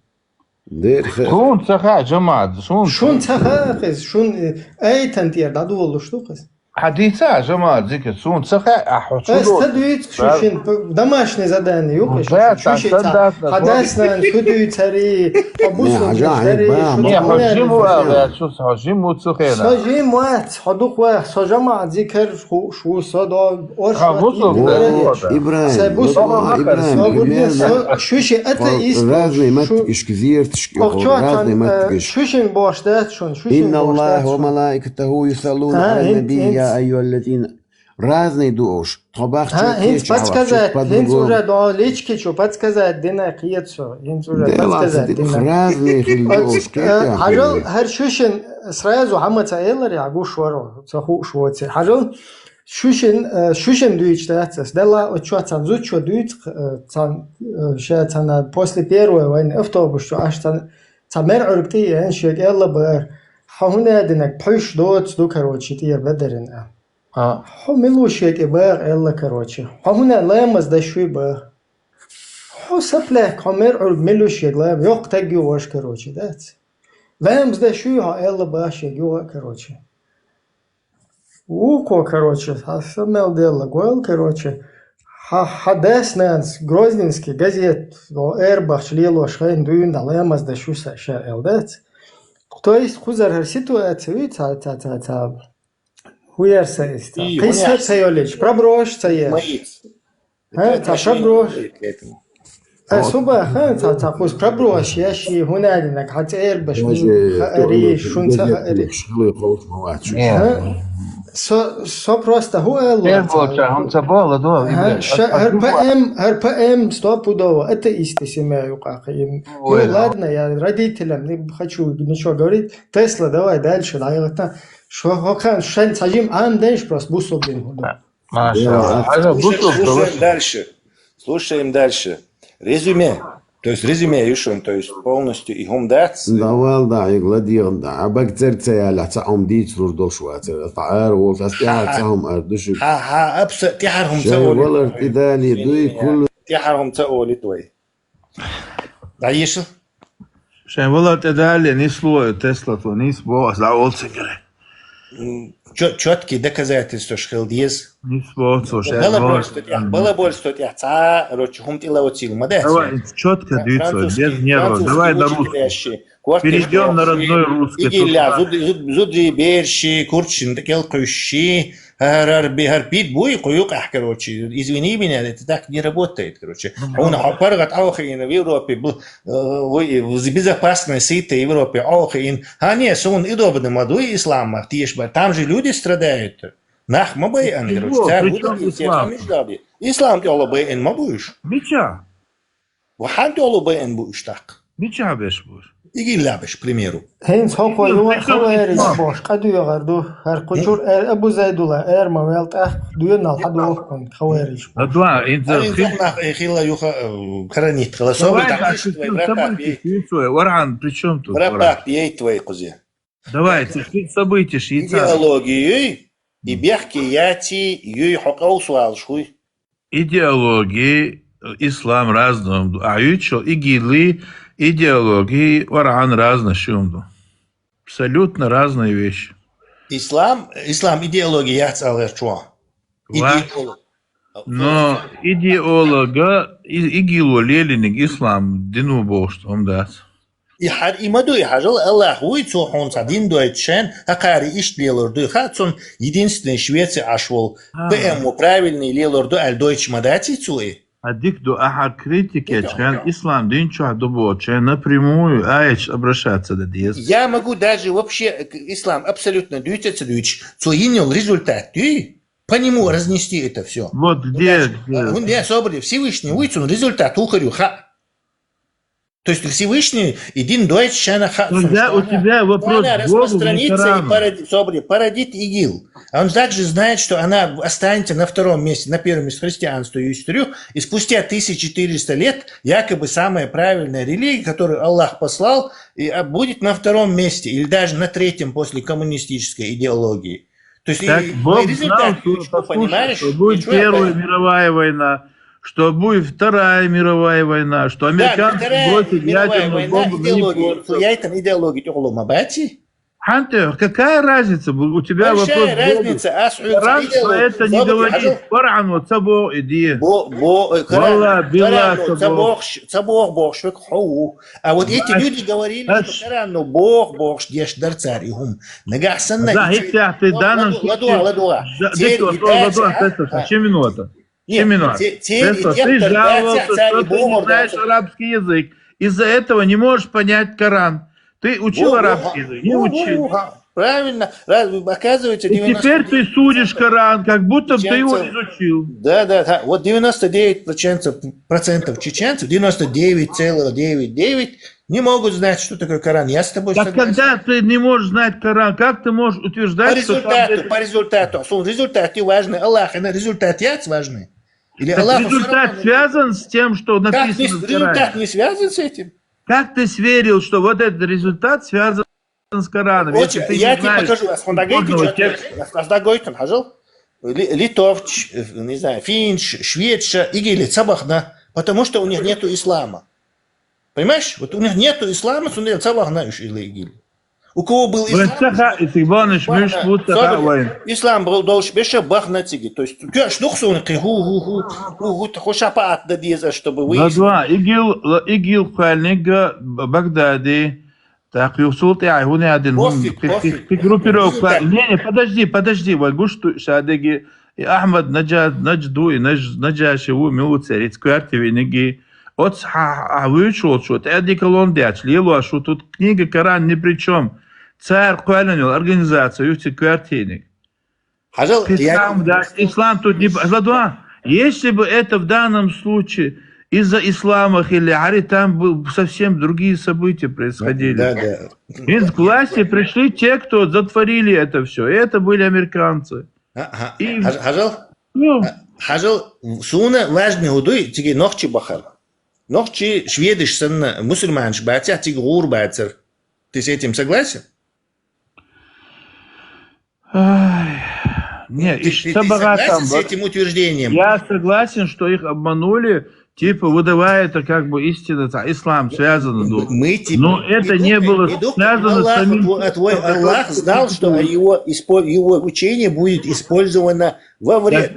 Дер хи. Сун цаха жамаат, сун. Шун цаха хиз, шун, э, эйтан тер дадуалуш ду хиз. Хьа дийца, жамаӀат, зикр, суна ца хаьа, хьо чу Ас ца дуьйцу шу шин, п-, домашнее задание ю, Ну, конечно, да, шу шин ца ца. дац, Хьа да. дас-нана шу дуьйцари, хьо Не, бусулба хьажа, хьи, дари, ба, шу ма. Не, ца хьо хьуна жим ва, дуьйцари. вац, шу хьо жим ву цу хенахь. Со жим вац, хьо дукха вац, со жамаӀат зикр, шу, шу со до, орш Хьо вац, бусулба ибра. дари. Ибрагим, Са вот, бусулба. Ибрагим, Со примерно. со шу шин атеист, Разные шу маттигашка зерташка, Ох, чё разные там, э, маттигашка. шу шин бош дац шун, шу шин إن бош الله дац шун. وملائكته يصلون А, على хин, النبي, хин. يا أيها الذين Разный ду уж. Тхо бахча А, хин, кеча подсказать, хьалха, хин по-другому. уже до лички чу подсказать дина кецо, хин уже Де подсказать лаца дина. Разный хил ду Оц, уж, э, кепа хьажал, хил. Хьар шу шин сразу хьама ца элари, а гуш варо, ца хуш воци. Хьажал, шу шин, э, шу шин дуйч дац ас. Дала, о, чё, ца зу чё дуйц, э, ца, э, ща ца на после первой войны автобус чё, аж ца, ца мер уркти, э, щек элла бар. Ха хуна динак, пуш доц ду, короче, тие бедарин, а. А. Хьо милушег и бах элла, короче. Хьо хуна ламаз да шуй бах. Хьо саплех, хьо мер ур милушег лам, йок таг ю ваш, короче, дац. Ламаз да шуй, хьо элла башег ю, короче. Уко, короче, ха самел делла гол, короче. Ха, ха дас нанс, Грозненский газет, о, эр бахч лело шхайн дуюн да ламаз да шу са ша эл дац. То есть, хузар хар ситуация, ви, ца, ца, ца, ца. Хуяр са иста. И Кайса хуяр. Ца ёлич, проброш ца еш. Маиц. Ха, ца проброш. Поэтому. Э, Вот. Суба, ха, ца, ца, хуз проброш, я ши, хунадинак, ха, цер баш, Даже ха, ари, тоже шунца, ха, газетный ари. Шилы холш мавачу. Не. Ха? Со, со просто ху, э, Цер ло, бо, ца. Ца, хам, ца, бо, ла, до, Ха, и, ша, а, хар а, П М, хар П М стопудово, это истый семья, юка, им. Ой, Ну, да. Ладно, я родителям не хочу ничего говорить. Тесла, давай дальше, да, я вот так. Шо, хокан, шен, сажим, ам, дэнш, просто бусул дин худу. Машалла. Хьажа, слушай, бусул слушаем дала. Дальше. Слушаем дальше. Резюме. То есть резюме, Юшин, то есть полностью и хум дац. Давал да, и гладион да. А бак цер ца яла, ца хум диц лур долш ва цер. Та ар вол, ас тяхар ца хум ар души. Ха, ха, абса, тяхар хум ца Шай вол. Валар ти дали, дуй кул. Тяхар хум ца оли твой. Да, Юшин? Шайн вала тӀе дале, нисло, Тесла то, нис бо, ас да олцигере. М, чё-, чёткие доказательства шхел диез. Нис бо, цо шайн Было вала больше, что тя-, было больше, что тя-, ца, короче, хум тила оцил, ма да, Давай, цо. Чётко Фра-, дуй, цо, французский, без нервов. Французский Давай, учитель Дарус. Ящи. Квартир Перейдём на шкаф, родной русский. Игилля, зуд-, зуд-, зудри берши, курчин, кел куйши. Гьар, гьар би-, гьар бит буй, куюкъ ахь, короче. Извини меня, это так не работает, короче. Ну, Хьуна ну. Хьо паргӀат Ӏохайна в Европе, бу-, э, вы, в безопасной сытой Европе Ӏохайна. Ха, не, сун идобна ма дуй ислам, тиеш бар. Там же люди страдают. Нах ма байан, короче. Чего? Цар При чём гудари, те ислам? Хамиш даби. Ислам тёла байан ма буйш. Мича? Ва хьан тёла байан буйш так? Мича беш буйш? Игилла беш, к примеру. Хин сокъо Ну, юа при чём хавариш ислам? Бош, къадуя гарду. Хар кучур эр Абу Зайдула, эр ма вел тах, дуя нал хадуа кун хавариш бош. Адва, ин за Ай, хин. Нах эхила юха, э, каранит хила. Собри Давай, там да, иши твой ты брат события пей. Чувствуй. Варан, при чём тут, Брат Варан? Пей твой кузе. Давай, ты хин события шица. Идеологией и М. Бяхки яти юй хокъал суал шуй. Идеологии, э, ислам разный, а ючо игили идеологии Варан разный шумду. Абсолютно разные вещи. Ислам, ислам идеология яц алгъер чуа. Ва. Идеолог. Но идеолога, и-, игило лелиниг ислам дину бошт, он дац. И хьар и ма дуй, хьажал Аллах вуй, цо хьун ца дин дойту шен, хакари ишт лелор дуй, ха, цун единственный Швеция аш вол. А. П М правильный лелор ду, аль дойч ма даци цуи. А дик ду, ахьар критике Идём, чен, идём. Ислам дин чуа ду бо чен, напрямую аич обращаться да диез. Я могу даже вообще, э, к-, ислам абсолютно дуйте ца дуйч, цо йинел результат дуй, по нему разнести это всё. Вот где, где? Э, он, я собри, Всевышний вуй, цун результат ухарю, ха. То есть Всевышний, и дин дойч шана ха-, Ну, да, у тебя вопрос Она к Богу, не распространится и Корану. Поради-, собри, породит ИГИЛ. А он также знает, что она останется на втором месте, на первом месте христианство и историю. И спустя тысяча четыреста лет якобы самая правильная религия, которую Аллах послал, и, а, будет на втором месте или даже на третьем после коммунистической идеологии. То есть Так и, Бог и результат, знал, что, и что, послушай, понимаешь? Что будет И что Первая это? Мировая война, что будет Вторая мировая война, что Да, американцы Вторая бросят мировая ядерную война, бомбу на идеология. Японцев. Я там идеология тёхло мабати. Анте, какая разница? У тебя вопрос в Богу. Коран про это не говорит. Коран вот ца бо иди. Валла, билла, ца бо. Ца бо бохш, хо. А вот эти люди говорили, что Коран, ну, Бог бохш деш дар цар и хӀума. Нагахь санна. Да, и хӀетте ахь тӀе данным случае. ЛадугӀа, ладугӀа. Да, церкви дӀа цар, а? Ши минута. Нет, Семинар. Те- те- Ты что, те- ты те- жаловался, те- что ты не знаешь арабский язык. Из-за этого не можешь понять Коран. Ты учил арабский язык? Не учил. Правильно. Раз- Оказывается, И теперь ты судишь Коран, как будто бы ты его изучил. Да, да, да. Вот девяносто девять процентов, процентов чеченцев, девяносто девять целых девять девять не могут знать, что такое Коран. Я с тобой Так согласен. Когда ты не можешь знать Коран, как ты можешь утверждать, По что там результату, это по результату. Слушай, результаты важны. Аллах, и на результат яц важны. Или Так Аллаху всё результат равно. Связан с тем, что Как не- написано в Коране? Результат не связан с этим? Как ты сверил, что вот этот результат связан с Кораном, если Очень- ты не Я тебе знаешь покажу. Исходного текста? Аз хӀана гайтан, хьажал? Ли- Литовч, э, не знаю, финч, шведша, игили ца бахна, потому что у них нету ислама. Понимаешь? Вот у них нету ислама, цундела ца бахна уж или игили. У кого был ислам? Вайн ца хаьа, и цига бахнаш муьш бу ца хаьа вайн. Ислам был долуш беша бахна цига. То есть, кхоьш дукха суна кхин, ху, ху, ху, ху, ху, ху, шапаат да деза, чтобы вы... Ладва, игил, ла- игил кхоьллинга Б- Багдади, тӀаккха юха цул тӀаьхьа хӀун яа дина, хӀун, Пофиг, кхи- кхи- пофиг. Кхи группировка. Результат. Не, не, подожди, подожди, вай гуш ду ша деги, и Ахьмад Наджа- Наджду, и Надж- Наджаши ву, милуцер, иц коьрте винниги, Оцу хьа-, хьа-, вуьйцуш волчо, тӀе одеколон детташ, лелош ву, тут книга Коран ни при чём. Цара кхоьллина йолу организация ю цига коьртаниг. Хьажал, я Ислам, да, ислам тут не... Ладва, если бы это в данном случае из-за ислама хилла, хӀара, там бы совсем другие события происходили. Да, да. ХӀинца к власти пришли те, кто затворили это всё. И это были американцы. Ага. И Хьаж- Хьажал? Ну. Хьажал, суна важный хӀу дуй, цига нохчи бахар. Нохчи шведаш санна мусульманаш бацахь, цига гӀур бацар. Ты с этим согласен? Ай, не, Ты, ты, ты согласен там с этим утверждением? Я согласен, что их обманули, типа, выдавая это как бы истина, ца- ислам связано. М- мы, типа, Но это не было связано с самим... А твой Аллах знал, что его, испо- его учение будет использовано во вред.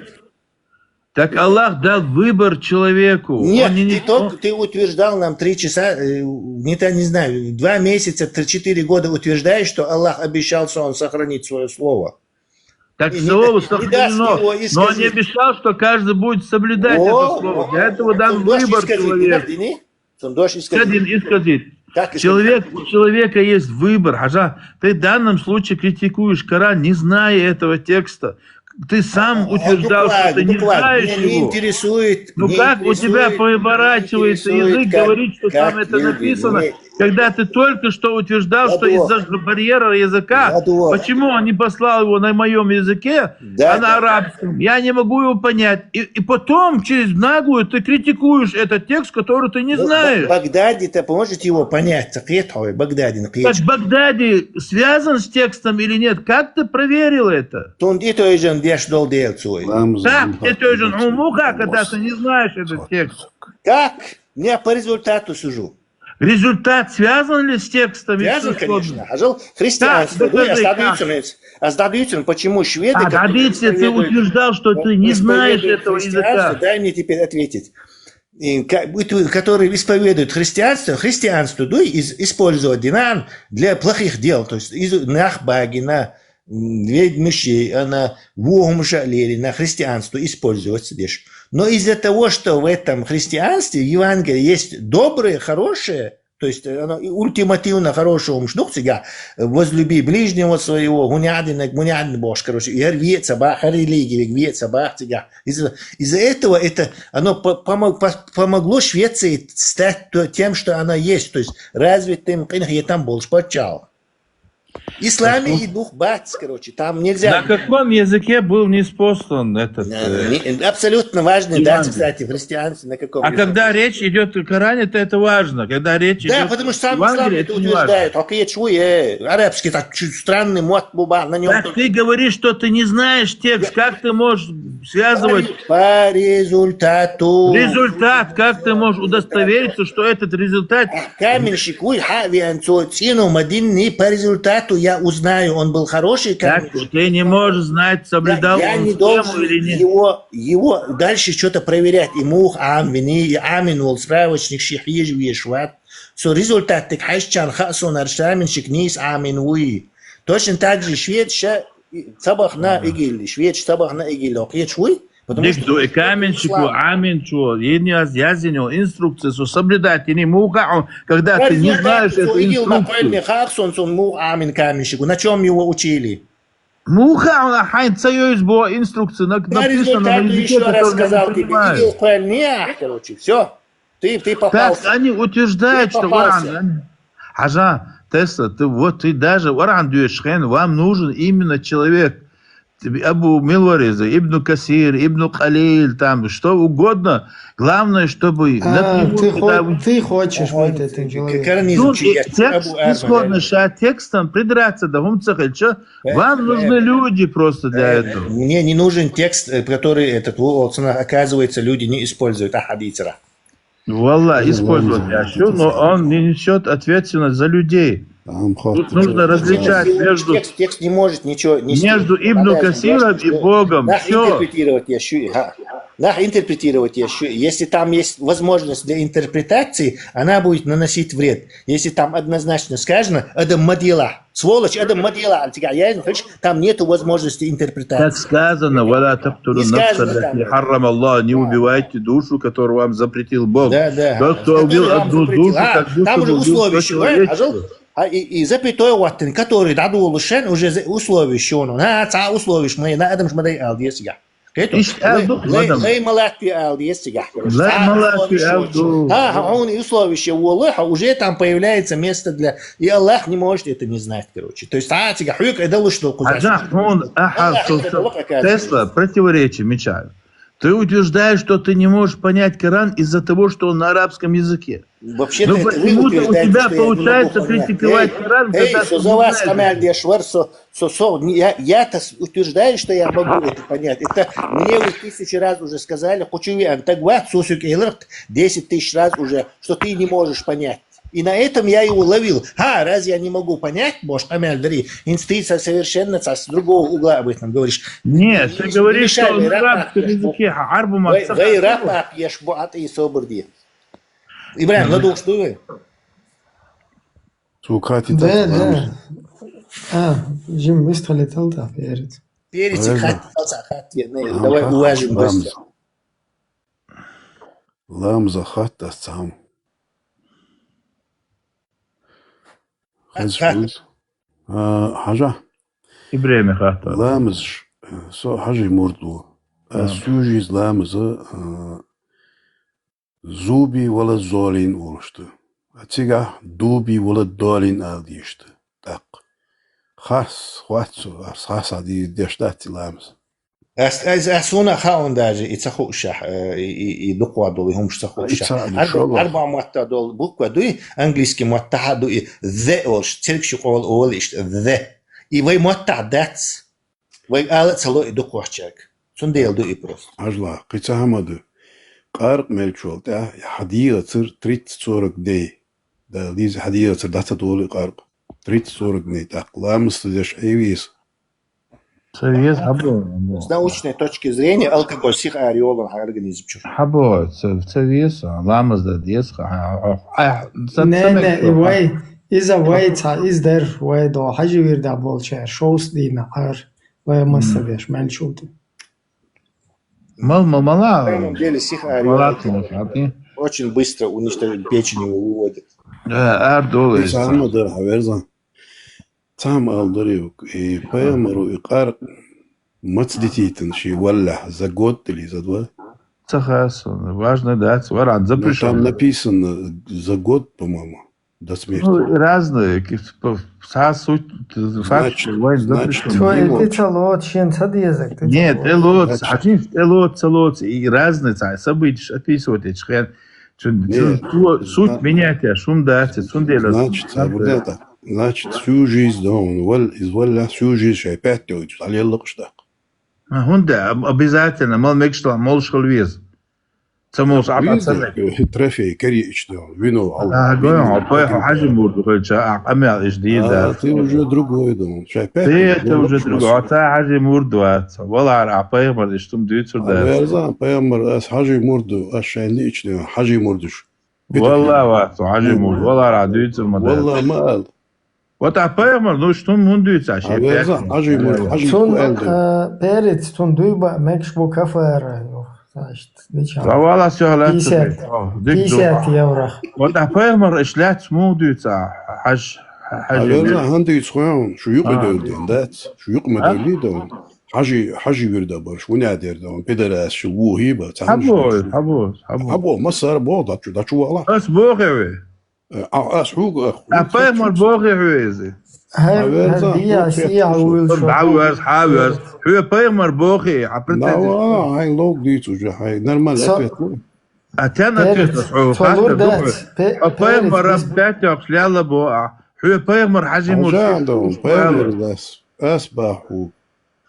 Так Аллах дал выбор человеку. Нет, Он не- ты только, ты утверждал нам три часа, э, не та- не знаю, два месяца, три- четыре года утверждаешь, что Аллах обещал, что Он сохранит свое слово. Так И не- слово и не даст сохранено, его но Он не исказить. Обещал, что каждый будет соблюдать это слово. Для этого дан выбор человеку. Цун дош исказить. Цадин исказить. Как исказить? Человек, у человека есть выбор. Хьажа, ты в данном случае критикуешь Коран, не зная этого текста. Ты сам утверждал, что ты не знаешь его. Меня не интересует. Ну как у тебя поворачивается язык говорить, что там это написано, когда ты только что утвеждал, что из-за барьера языка? Почему он не послал его на моём языке, а на арабском? Я не могу его понять. И, и потом через наглую ты критикуешь этот текст, который ты не знаешь. Багдади-то может его понять, так Багдади. Так Багдади связан с текстом или нет? Как ты проверил это? Тун и той же деш дол дел цой. Так, и той же, ну, ну как, когда ты не знаешь этот текст? Как? Не по результату сужу. Результат связан ли с текстом? Связан, конечно. Хьажал, христианство. Да, докажи, как. А сдадуйцун, почему шведы... А сдадуйцун, ты утверждал, что ты не знаешь этого языка. Дай мне теперь ответить. И ка- и ту- которые исповедуют христианство, христианство, ну, из- использовать динан для плохих дел, то есть из нахбагина, м, ведь мужчей, она вогум шалери на христианство использовать сидишь. Но из-за того, что в этом христианстве, в Евангелии есть доброе, хорошее, то есть оно и ультимативно хорошее, ум шнух цига, возлюби ближнего своего, гунядинек, гунядин бош, короче, и гер веца ба, гер религии веца ба цига. Из-за, из-за этого это, оно по- помо- по- помогло Швеции стать то- тем, что она есть, то есть развитым, къинхетам болш пачал. Исламе и дух бац, короче, там нельзя. На каком языке был ниспослан этот... Э, э, не- абсолютно важный, да, Евангелие. Кстати, в христианстве, на каком А языке? Когда речь идет о Коране, то это важно. Когда речь Да, идет потому что сам ислам Евангелие, это это не важно. Утверждает. Окей, чуй, э, арабский так чуть странный, мот буба, на нём Так только ты говоришь, что ты не знаешь текст, как ты можешь связывать По результату. Результат, как ты можешь удостовериться, что этот результат... Каменщик, уй, ха, вен цо цину мадинни по результату узнаю, он был хороший каменщик. Так, ты не можешь знать, соблюдал он схему или нет. Я, я не должен его, его дальше что-то проверять. И муха Ӏамавеннай, и Ӏамавенна вола справочник ше хьежа везаш вац. Цу результатага хьежача хаа сона, ер каменщик нийса Ӏамавенна вий. Точно так же шведаш ца бахана игилла, шведаш ца бахана игилла, кхеташ вий? Потому что... Дика ду, и каменщико, Ӏамавенначо, енна яз-, язйина йола инструкци, цо соблюдать йиний муха хьона, когда ты не знаешь эту инструкцию. Цо игилла ма кхоьллина, хаа сона, цунна муха Ӏамавеннай каменщико, на чём его учили? Муха хьона, хьайна ца йовза боху инструкци, на, написано на языке, который ты не понимаешь. Игилла кхоьллина ахь, короче, всё. Ты, ты попался. Так они утверждают, что Коран, они... Хьажа, Тесла, ты вот, ты даже Коран доьшучу хенахь, вам нужен именно человек. Тебе Абу Милвареза, Ибну Касир, Ибну Калил, там, что угодно. Главное, чтобы... А, ты хо-, ты хочешь быть этим человеком. Ну, и текст, исходно ша текстом придраться, да, хӀума ца хилча, вам нужны люди просто для этого. Мне не нужен текст, э, который этот, вот, оказывается, люди не используют, а хьадийцарах. Валлахь, использовать я шу, но он не несёт ответственность за людей. Тут нужно различать между, текст, текст не может ничего нести. Между Ибну Касиром и Богом. Всё. Интерпретировать я шу, ха. Нах интерпретировать я шу. Если там есть возможность для интерпретации, она будет наносить вред. Если там однозначно сказано, адам ма делахь. Сволочь, адам ма делахь, цигахь яздина хилча, там нету возможности интерпретации. Так сказано: «Ва ла тактулу нафса ллати харрама Аллах», не убивайте душу, которую вам запретил Бог. Да, да. Тот, кто убил одну душу, как будто бы убил всё человечество. Там уже условие ещё, а, и, и запятой хӀоттина, который дӀадолуш шен, уже за-, условие ещё, ну, на, цхьа условие ма, на, адамаш ма дай ала деза цигахь. Иштта аьлла ду-кх, лай, мадам. Лай ма латтаве ала деза цигахь, короче. Лай ма латтаве аьлла ду. Ха, ха, хьуна и условие ше волу, ха, уже там появляется место для... И Аллах не может это не знать, короче. То есть, а, цигахь хьоьга и далуш долу кхузахь. Хьажахь, хьуна ахьа со, со, Тесла, противоречие мичахь. Ты утверждаешь, что ты не можешь понять Коран из-за того, что он на арабском языке. Вообще-то это вы утверждаете, что я не могу понять. Ну, почему-то у тебя получается критиковать Коран, когда ты не знаешь. Эй, эй, со за вас къамел деш вар, со, со, со, не, я, я-то с-, утверждаю, что я могу это понять. Это мне уже тысячу раз уже сказали, кхучу веана стаг вац, цо соьга элира десять тысяч раз уже, что ты не можешь понять. И на этом я его ловил. Ха, раз я не могу понять, бохуш къамел дарий, хӀинца ты со-, совершенно со-, с другого угла об этом говоришь. Нет, ты говоришь, что он на арабском языке, ха, Ӏарбо маттахь. Вай, вай раб еш бу, а тӀе собар де. ИбрахӀим, ладугӀуш дуй вай? Цо хаттийта. Да, да. А, жим вистхилийтал тӀаккха перец. Перец хаттийта, цхьа хатта, не, давай уважим гостя. Ламаза хатта ас цхьа хӀума. Хаза хатта. А, хьажа. ИбрахӀима хатта. Ламаз, со хьажий мурд ву. Ас сужийза ламаза, а, зуби вала золин олуш ду. А цигахь дуби вала долин ала дезаш ду. ТӀаккха. Хас, хвац цо, ас хас а ди-, деш дац и ламаз. Ас, ас, ас вуна хаун даже, и ца хуушахь, э, и, и, и дукхо долу, и хӀумаш ца хуушахь. Ар-, арба маттахь долу буква дуй, английский маттахь а ду и the олуш, цергаш къола олу иштта, the. И вай маттахь дац. Вай ала а ца ло и дукхочерг. Цундела ду и просто. Хьажла, кхин цхьа хӀума ду. Къаркъ мелчул тӀаьхьа хьан дегӀацара тридцать сорок дней. Да, лиза хьан дегӀацара дӀа ца долу и къаркъ. Тридцать сорок дней тӀаккха ламаз ца деш Ӏе веза. Ца веза, хьабо. С научной точки зрения алкоголь сиха ара йолу хьан организм чуьра. Хьабо, ца, ца веза, ламаз дан деза, хьа, хьа, хьа, ца, ца мегаш. Не, не, и вай, иза вай ца, иза дер, вай до, хьажи вирда болчар, шовс дийна ар. Вай масса деш, мелчул тӀе. Мал, мал, мала. На самом деле, сиха ара йолу. Очень быстро уничтожить печень его выводит. Э, ар долу. Цхьа хӀума дар хьан верзан. Цхьа хӀума ала дарий, и пайхамаро и къаркъ маца дитийтина шен валлахь, за год или за два? Ца хаса, важно дац, варан запрещено. Ну, там написано за год, по-моему. До смерти. Ну, разные, ки-, по-, цхьа суть, факт, значит, вайн значит, запрещён. Цо и ца лоцу, шен ца дезаг, ты... Нет, ца лоцу. ТӀе лоцу, значит, хьажи, тӀе лоцу, ца лоцу, и разные цхьа событияш описывать эцу хен. Цун, нет, цун су-, суть, значит, менять я, шум дац, цундела. Значит, значит, всю жизнь, да, он вал-, из валла всю жизнь шай пять тёгдиш, а лелла куштак. А, хӀунда, об-, обязательно, мал мегаш тала, молуш хила веза. Ца муса а Виза, пацан. Э, трофей, кариич, да, вино, ал. А, гой, а, пой, хьажи мурд, хой, ча, а, къамел иш дийда. А, ты уже другой, да. Шай пять Ты лет, это ну, уже ну, другой. А ца хьажи мурд вац. Валар, а пайгамбар иш тум дюцур А, да. Верзан, пайгамбар, ас хьажи мурд, ас шай лич, да, хьажи мурдуш. Валла вац, хьажи мурд. Валар, а дюцур ма да. Валла ма ал. Вот а пайгамбар, ну, что мун дюйца, А шей верза, пять. Хьажи мур, хьажи Цун, мур элдер. Э, перец, цун дуйба, мекш бу кафара, ну, значит, дича. Ва вала сё галат Пятьдесят. О, дик Пятьдесят дуба. Евро. Вот а пайгамбар, иш лят мун дюйца, хьаж, А хьажи верза, мур. Хан дюйц хуян, шу юк А. Меделден, дац, шу юк А? Меделден. Хьажи, хьажи вирда барш, вуня дерда, пидорас, шу ву хиба, ца Хабо, ханш. Хабо, хабо. Хабо, масар бо, дачу, дачу вала. Ас бо хеве. Э, а, ас хьуга, а, А хьуга пайгамбар чуть-чуть. Бохи хьуэзи. Хьай, А, верза, хьай, дия, хьуга сия, чуть-чуть. Уил Бау шо. Аз, хьавез. Хьуэ пайгамбар Бохи, а претендент. Нава, хай лог дийц уже, хай нормально Со-, ответ, ну. А тян ответ, Перец, хьо солур хатта дац, духу. Пе-, А пайгамбар Перец, раб бис- пятёх ляла бо, а. Хьуэ пайгамбар хьажи мур. Хажан да, Хьуэ пайгамбар пайгамбар. Дас. Ас баху.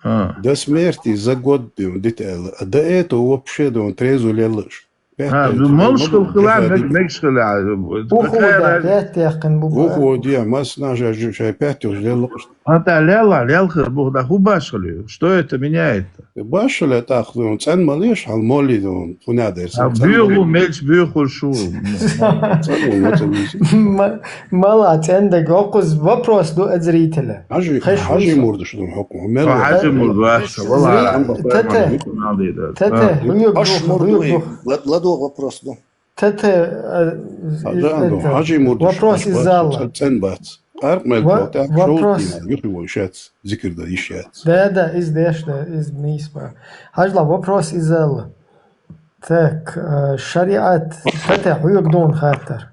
А. До смерти за год, дим, дит эла. А до этого вообще, дим, трезу лелаш. А, Пятая ну, это мамш дом, хыл хыла, пятая мег-, дит. Мегш хыла. Уху Какая да, разница? Пять яхын бу. Уху, дим, мас на жа, жа, жа, пять уж лелаш. А та лела, лел хыр, бух да, ху баш хылы. Что это меняет-то? Баш хылы, так, дим, цен малыш, хал моли, дим, пунядер, А, цен, цен бюху, моли. Мельч, бюху, шу. Цен, цен, цен. Ма-, Мала, цӀендаг, оккъуз вопрос ду а зрителя. Хьажи, Хеш хьажи вуса. Мурдаш ду хӀукму. Мел А, хьажи вуса. Мурд ваша, Зри-, валла, Тете, хьажи Тете, Мурд. Хьуюк Аш дух, мурд хьуюк дуй, дух. Лад-, ладу вопрос ду. Тете, а, Хьажан ду, это, хьажи Мурдаш. Вопрос из зала. ЦӀен бац. Арк мел Ва-, плота, вопрос. Шоу тина, юхи вой шац, зикр да, иш яц. Да, да, из деш, да, из нисма. Хьажла, вопрос из зала. Так, э, шариат, Тете, хьуюк дун хаттар.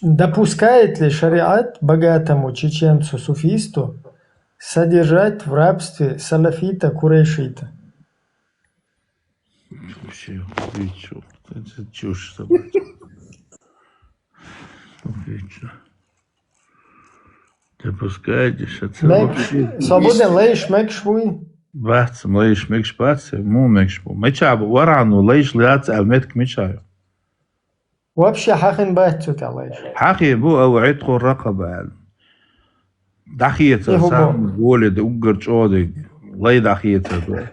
Допускает ли шариат богатому чеченцу-суфисту содержать в рабстве салафита-курейшита? Вообще, вы чё? Это чушь собачья. Отлично. Допускаете, что Мекш, вообще свободен лейш мекш вуй? Бац, лейш мекш бац, му мекш бу. Меча бу, варану лейш ляц, а метк мечаю. Вообще хьахин бац цу тӀа лайш. Хьахи бу, ав гӀетхо ракъаба аьлла. ДӀахеца Иху бу. Сам воле да уггар чӀодаг. Лай дӀахеца да.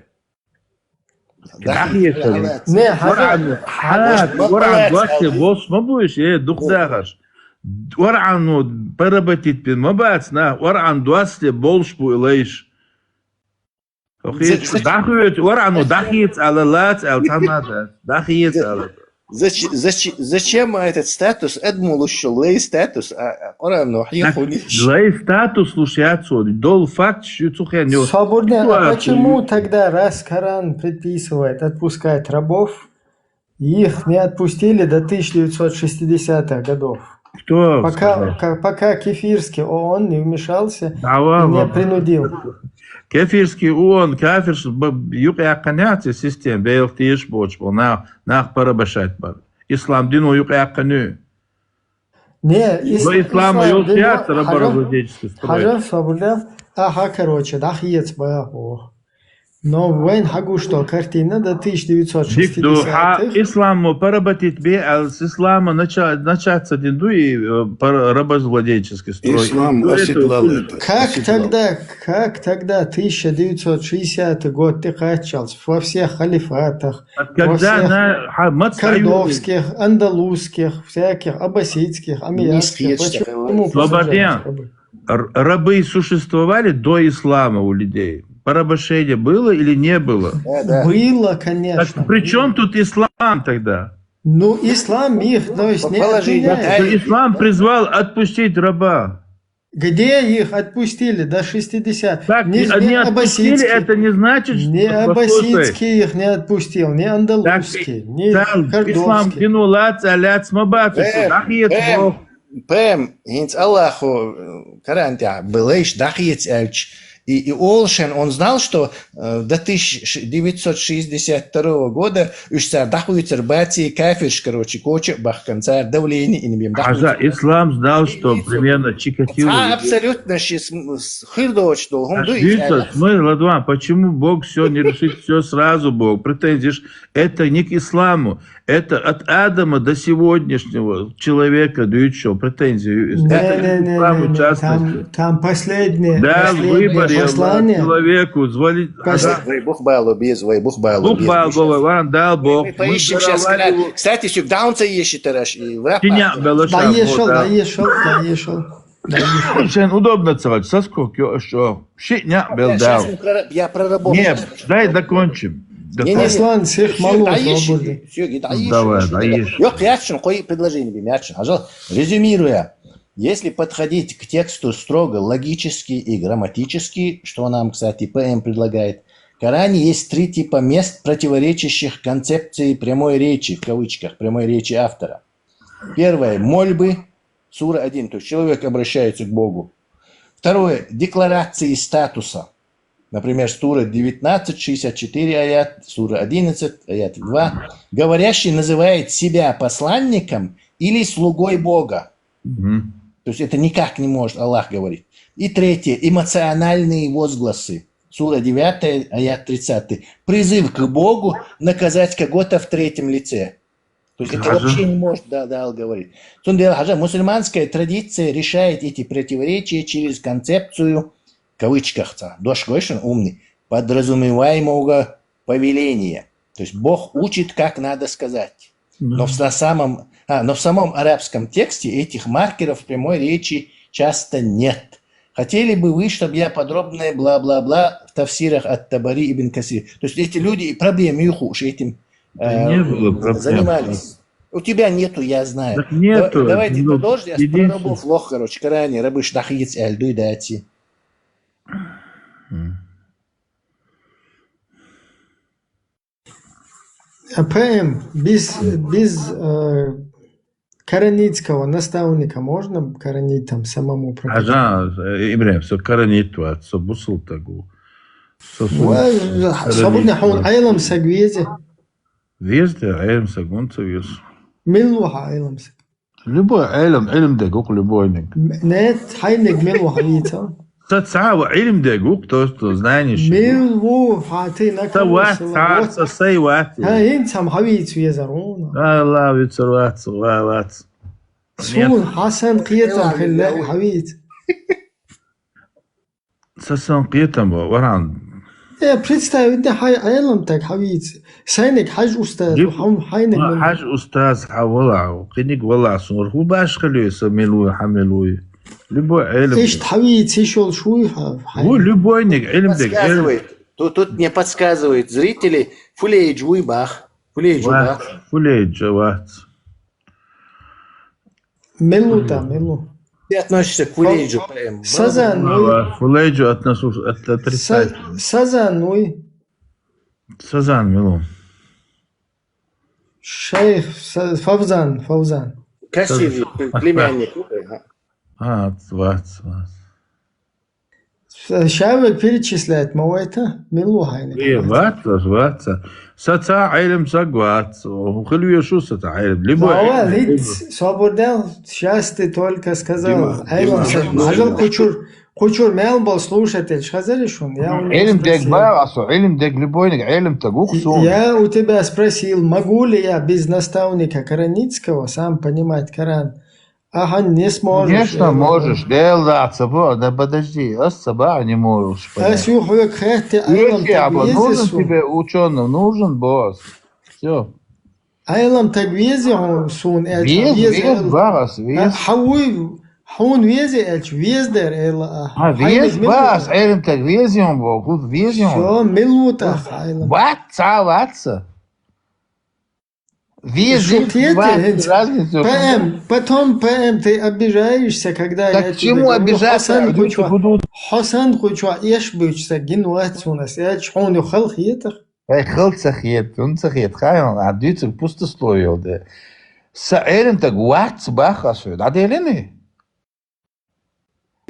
ДӀахеца да. Не, хьажа, Варан, хьажа. Хьа, варан дуассе бос ма буйш, э, духдагарш. Варану поработить бе ма бац, на, варан дуассе болш бу лайш. Окей, Зачем? ДӀахоьцу, вара, ну, дӀахеца ала, лаца ала, цхьанна да. ДӀахеца ала. Зач-, зач-, зачем этот статус? Эдму луш лей статус, а, а, Къуран, ну, Так, хьехуни. Лей статус луш яцо, дол факт, шу цу хен ё. Свободно, а ситуацию. Почему тогда, раз Коран предписывает отпускать рабов, их не отпустили до тысяча девятьсот шестидесятых годов? Кто Пока, сказал? Ка-, пока Кефирский ООН не вмешался Да, и не ладно. Принудил. Кефирский ООН, кафирш б-, юкъ яьккханяц система, бейлх теш боч, бо, на, нах порабощать бар. Ислам дин юкъ яьккхану. Не, ис-, Но ислам ислам ёлча дин яц, ва-, рабовладельческий строй. Хажа, хажа, свобода. Аха, короче, да, хиец, ба, о. Но вайн хагушто картина до тысяча девятьсот шестидесятых. Дик ду, хьа, исламо поработить бе, а с ислама нача-, начаться дин ду и, э, пор-, рабовладельческий строй. Ислам оседлал это, оседлал. Как тогда, как тогда тысяча девятьсот шестидесятый год ты качался во всех халифатах, во всех кордовских, андалузских, всяких, аббасидских, амиятских? Почему посажали рабы? Р-, рабы существовали до ислама у людей? Порабощение было или не было? Да, да. Было, конечно. Так при чём тут ислам тогда? Ну, ислам их, то есть, не отменяет. Ислам призвал отпустить раба. Где их отпустили до шестидесятых? Так, не, не отпустили, это не значит, что... Не аббасидский их не отпустил, не андалузский, не кордовский. Ислам дин лац, а лац ма бац, что дахиет бо. Пэм, хинц Аллаху, э, карантя, былайш дахиец элч, И, и олуш, он знал, что э, до тысяча девятьсот шестьдесят второго года уьш цара дӀахуьйцур баций кафирш, короче, коча а бахкан, цара давление йина бен дӀахуьйцур. Хьажа, ислам знал, что примерно Чикатило. Цхьа абсолютно ши см- с- хир доцуш долу хӀума ду иза. Смотри, Ладван, почему Бог все не решит, все сразу, Бог? Претензии ж, это не к исламу. Это от Адама до сегодняшнего человека, дуючого претензию. Не, это не, не, не, не, там, там последнее, да, последнее послание человеку звали. Вай бух бало без, вай бух бало без. Бух бало, ван дал Бог. Мы поищем сейчас. Кстати, сюк даунца еши тараш и враг. Тиня белоша. Да ешал, да ешал, да ешал. Сен удобно цавать, соскок, ё, что? Ши ня бел дал. Я проработал. Нет, дай закончим. Не, не, Аслан, всех мало свободы. Давай, даешь. Ё, яшин, кой предложение бим, яшин. Хажал, резюмируя, если подходить к тексту строго логически и грамматически, что нам, кстати, П М предлагает, в Коране есть три типа мест, противоречащих концепции прямой речи, в кавычках, прямой речи автора. Первое, мольбы, сура один, то есть человек обращается к Богу. Второе, декларации статуса. Например, сура девятнадцать шестьдесят четыре аят, сура одиннадцать, аят два. Говорящий называет себя посланником или слугой Бога. То есть это никак не может Аллах говорить. И третье, эмоциональные возгласы. Сура девятая, аят тридцатый. Призыв к Богу наказать кого-то в третьем лице. То есть это вообще не может, да, да, говорить. Цундел хажа, мусульманская традиция решает эти противоречия через концепцию, в кавычках, ца, дош гойшин умный, подразумеваемого повеления. То есть Бог учит, как надо сказать. Но в, на самом, а, но в самом арабском тексте этих маркеров в прямой речи часто нет. Хотели бы вы, чтобы я подробное бла-бла-бла в тафсирах от Табари ибн Касир? То есть эти люди и проблем юху уж этим э, занимались. У тебя нету, я знаю. Так нету. Давайте продолжим. Я про рабов лох, короче, Коране, рабы шнахиц эль дуй дати. А П М, без, без э, коранитского наставника можно коранить там самому проходить? Хажа, э, Ибрагим, со коранит вац, со бусул тагу. Со су- Ва, со будни хьун Ӏелам саг везе. Везде Ӏелам саг, он ца вез. Мил ву хьа Ӏелам саг? Любой Ӏелам, Ӏилм дегух любойник. Нет, хьайниг мил ву хьа вийца? Ца цава Ӏилм дегух, то, что знаешь. Мил ву хьа ты на кого вац, ца сай вац. Ха, хин цам хьа вийц везар вуна. Алла вицар вац, ва вац. Сун Хасан кхетам хилла хьа вийц. Са сан кхетам ба, варан. Э, представь, де хьай Ӏелам таг хьа вийца. Сайниг хьаж устаз, хьайниг хьаж устаз хьа вала, къиниг вала сун. Ху баш хилю са милуй, хьа милуй. Любой Ӏелам. Ишт хьа вийца ишол шуй хьа. Ху любойник Ӏилм дег. Подсказывает. Тут, тут мне подсказывают зрители. Фулейдж вуй бах. Фулейдж вуй бах. Фулейдж вац. Мелу та, мелу. Ты относишься к Фулейджу прям. Сазан, ну. Фулейджу отношусь от-, отрицательно. Сазан, ну. Сазан, мелу. Шейх, Фавзан, Фавзан. Кассир, племянник. А, вац, вац. Шавек перечислять ма вайта, милу хайна. Э, вац, вац. Са ца Ӏилм саг вац. Хил вешу са ца Ӏилм. Либо Ава, Ӏилм, вид, либо свободен, сейчас ты только сказал. Дима, Ӏилм Дима, саг. Дима. Ажал кучур, кучур мел бал слушатель, хазари шун. Я у него Ӏилм дег спросил. Ба, асу, Ӏилм дег любойник, Ӏилм тагух сун. Я у тебя спросил, могу ли я без наставника Караницкого сам понимать Коран? Аха, не сможешь. Конечно, можешь. Дел да, цабо, да подожди, ас цаба не можешь понять. Ас ю хьоьг хетте, Айлам таг везис. Нужен тебе учёный, нужен босс. Всё. Айлам таг вези хьун сун элча. Вез, вез, варас, вез. Хьавуй, хьун вези элча, вез дер эла. А, вез, варас, Айлам таг вези хьун бо, худ вези хьун. Всё, милута, Айлам. Ват, ца ватса. Везде хватит разницу. П М, потом П М, ты обижаешься, когда я тебе говорю, Хасан Кучва, Хасан Кучва, еш бычса, гин вац у нас, я чхону хал хетах. Ай, хал ца хет, он ца хет, хай он, а дюцик пустусловие да. Са Ӏилм таг вац баха су, да делени?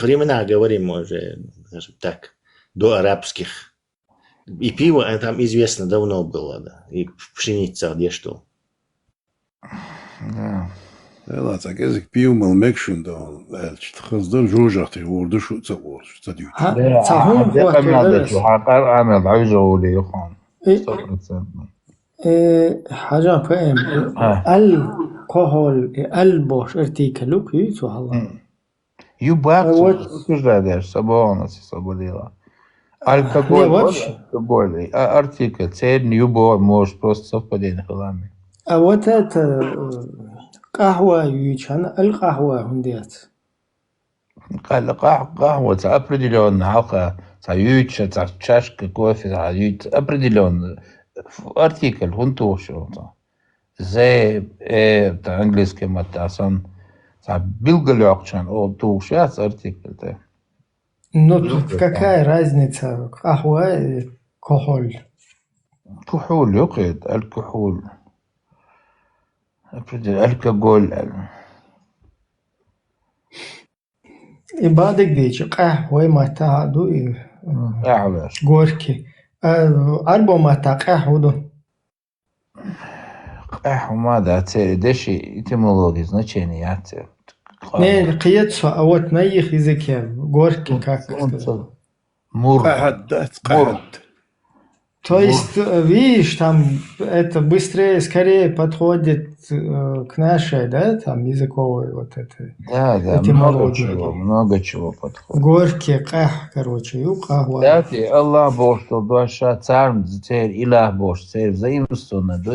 древних временах говорим мы уже, скажем так, до арабских. И пиво, э, там известно давно было, да. И пшеница, где что. Да. Ла, цхьа кӀезиг пиво мала мегаш да, аьлча, тхаздан жожагӀате ворду шу ца ворду, ца дюйчу. Ца хӀун хӀоттар дара? Хьакъар амел дӀавижа гӀули юхан. Сто процентно. Э, Хьажа П М, аль кохоль, э, аль бош артикль укх ю цу хьала. Ю бац, вот. Обсуждать даже, свободно, свободила. Алкоголь, не, вообще. Алкоголь, а, артикль, церн ю бо, может, просто совпадение хилами. А вот это, э, къахьва юйчан, аль къахьва хӀун дац? Къахьва, ца определённо, хьалха, ца юйча, ца чашка кофе, ца юйча, определённо. Артикль, хӀун тухуш ца. Зе, э, та английский матта сан, ца билгал йоккхачан, о, тухуш яц артикль, та. Ну, тут какая разница, къахьва и кохоль? Кухьул, юкъе, алкохол. Определённо, алкоголь. И бадыг дечи, къахь вай матта ду и, э, горький. А, арбо матта къахь вуду. Къахь ма да, церн деши этимология, значение яц церн. Не, кхет со, а вот на их языке, горький, как сказать? Мур. Къахьад дац, мур. Къахьад. То есть, э, видишь, там это быстрее, скорее подходит, э, к нашей, да, там, языковой вот этой этимологии. Да, да, много чего, много чего подходит. Горький, къахь, короче, ю къахьва. Кстати, Аллах бохуш долу дош ша царна церан илахь бохуш, церан заимствованный ду.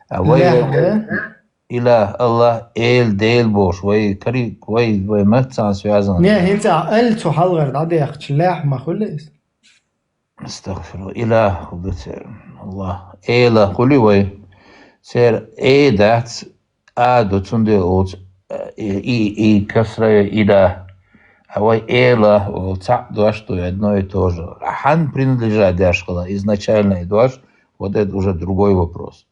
А вай Илахь, да? Илахь, Аллах, Эла, Дела бохуш, вай кари-, вай, вай маттаца связан. Не, хӀинца аль цу хьалхара дӀадаьккхича, лахь ма хуьлу иза? Астагфирулла. Илахь хуьлу церан. Аллах. Эла хуьлу вай. Церан э дац, а ду, цундела оцу, э, и, и, и касра, илахь. А вай эла, о, цхьаъ дош ду, одно и то же. А хьан принадлежать деш хила изначально и дош, вот это уже другой вопрос.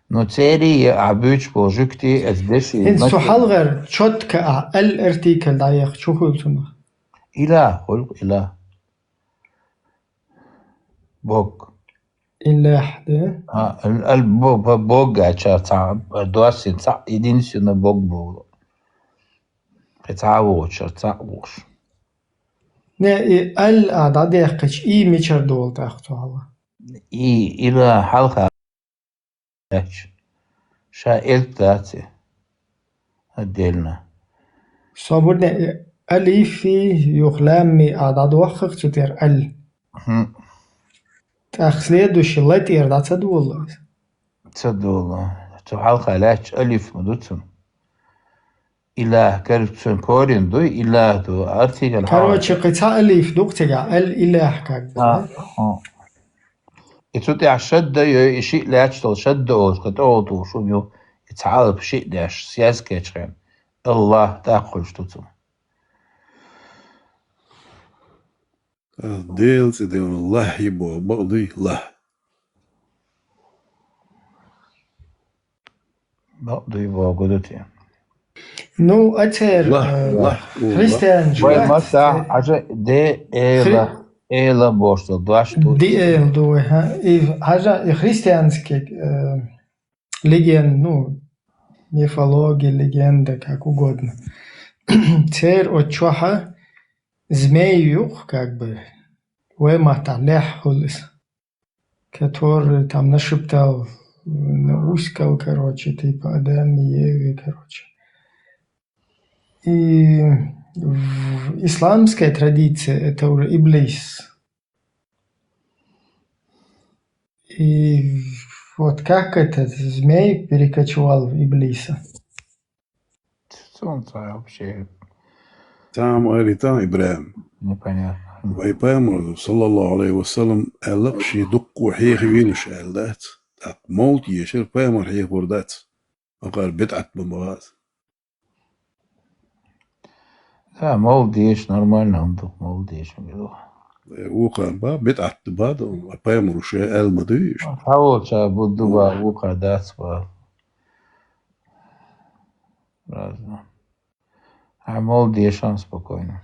Но церий а буьйч бо жуьгти, эц деши. ХӀинца цу изначально хьалгӀар чотка а, ал артикль дӀаех, чу хуьлу цунах? Илах, хуьлу илах. Бог. Илах, да? А, ал, ал, бо-, бо-, Бог а чар цхьа, доссин цхьа, единственный Бог бо. Кхин цхьа а вогӀучар цхьа а вогӀуш. Не, и ал а дӀадехкача, и мичара долу тӀаккха цу хьалха? И ила хьалха лаьтташ. Ша элп дац и. Отдельно. Собарне, и алифи, юха лам-ми а дӀадоххах цу тӀера ал. ХӀм. ТӀаккха следующий ла тӀера дӀа ца долу иза? Ца долу. Цу хьалха лаьтташ алиф ма ду цунна. Илах, кор-, цуьнан корень дуй, илах ду, артикль хьалха. Короче, кхин цхьа алиф ду-кх цигахь, ал-илах как бы, а, да? А. И цу тӀехь шадда йой, и шиъ лаьтташ долу шадда олуш, кхин тӀе олу тухуш хӀума ю, и цхьа алап шиъ деш, связка кечхьена. Аллах, тӀаккха хуьлуш ду цунна. Делан цӀе девлла лахь боху, бакъ дуй, лахь. Бакъ дуй боху ду те. Ну, а церан, лахь, э, лахь, о, христиан лахь. Вай жуьгтаца маттахь, хьажа, де, эла, хри-, эла бохуш долу дош ду. Де, эла ду вай, хьа. И хьажа, и христианский, э, легенд, ну, мифология, легенда, как угодно. Церан оцу чохьа змей ю-кх, как бы, вай маттахь лехь хуьлу иза. Который там нашептал, наускал, короче, типа Адам и Еве, короче. И в исламской традиции это уже Иблис. И вот как этот змей перекочевал в Иблиса? Цунца вообще. Там ари там Ибрахим. Непонятно. Вай пайхамар, саллаллаху алейхи ва саллям, аьлла-кх, шен дуккха хьехавелаш аьлла дац. ТӀаккха мовлид ешар пайхамар хьехавар дац. Акхар бидӀат бан бац. Да, мовлид еша нормально хӀума ду, мовлид еша хӀума ду. Э, вукхар ба, бидӀат ба, ду, пайхамар ше аьлла ма дуй иштта. Хьаволча Будда ба, вукхар дац ба. Разно. А мовлид ешан спокойно.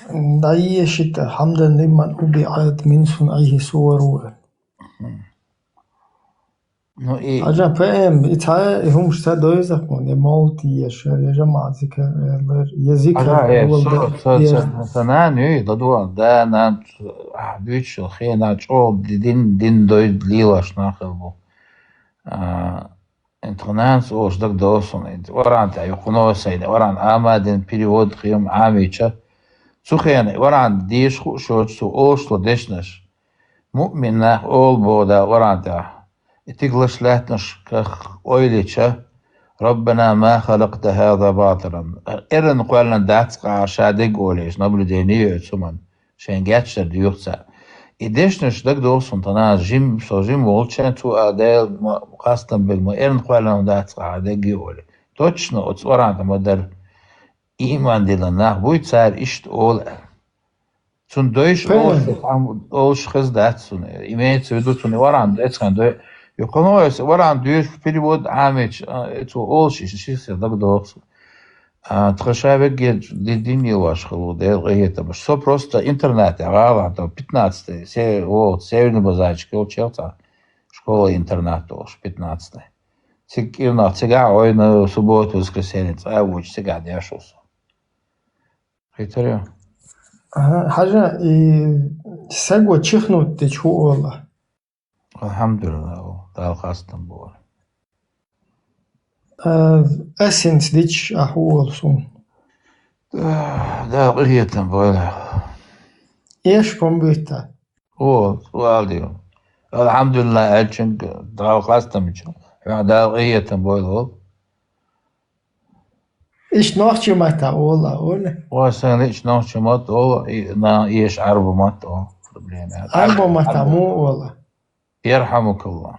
ДӀаешита, хьамдан лиман убиӀат мин сунӀихи сувару. Ну и хьажа, ПМ, и цхьа, и хӀумаш ца дойза хьуна, я мовлид ешар, я жамаӀат зикар, я лар, я зикар, хьажа, э, хьавал со, дар, со, я со, со нана юй, ладугӀа, да, нана, а, дуьйцуш хенахь чӀогӀа ди-, дин, дин дой лелаш нах хилла бу. А, тхан нанас олуш дагадогӀу суна, и Къуръан тӀехь юкъано сайна, Къуръан Ӏамадина, перевод, кхин Ӏамийча. Цу хенахь Къуръан деша хууш йоцу цо олуш долу дешнаш. Муъмин нах олу боху Дала Къуръан тӀехь: и тигалш лаьттанашках ойла йича: «Раббана ма халакъта хаза батилан». Эрна кхоьллина дац-кх ахьа ша дерг олуш, наблюдение йойту хӀуманна. Шайн гечдар доьху цара. И дешнаш дагадогӀу суна тхана, жим, со жим волчу, цо а Дела ма, къастам бен ма эрна кхоьллина дац-кх ахьа дерг олий. Точно оцу Къуръан тӀехь ма-дарра. Ийман диллина нах буй, цара иштта олу аьлла. Цунна дойш олуш, олуш хеза дац цунна. Имеется в виду, цунна Къуръан децхан дой. Юкъано аса Къуръан доьшуш, перевод Ӏамийча, а, цо олуш, иштта ши сел дагадогӀу суна. А, тхан ша вегге ди-, дин йиллош хилла ву, Дела къинхетамаш. Со просто интернатехь гӀала хьан тӀо, пятнадцатый, се-, вогӀу, северный базарчик йолчу цхьа школа-интернат долуш, пятнадцатый. Цига кӀирнах, цигахь а вайна субботу, воскресенье цкъа а вочу, цигахь деш ву со. Хетарий? Ага, хьажа, и саго чихнуть дича хӀу ола? Алхьамдулиллах, Дала хастам бора. А, ас хӀинца дича ахь хӀу олу суна? Дала къинхетам бойла. Эш хӀума буьйта? О, суал дийр. Алхьамдулиллах аьлчунга, Дала хастам бича, хьоьгахь Дала къинхетам бойла олу. Иштта нохчийн маттахь ола, ола? Ва сан иштта нохчийн матта ола, и, на, эш Ӏарба матта ола. Проблема. Ӏарба маттахь муха ола? Ярхьамукаллах.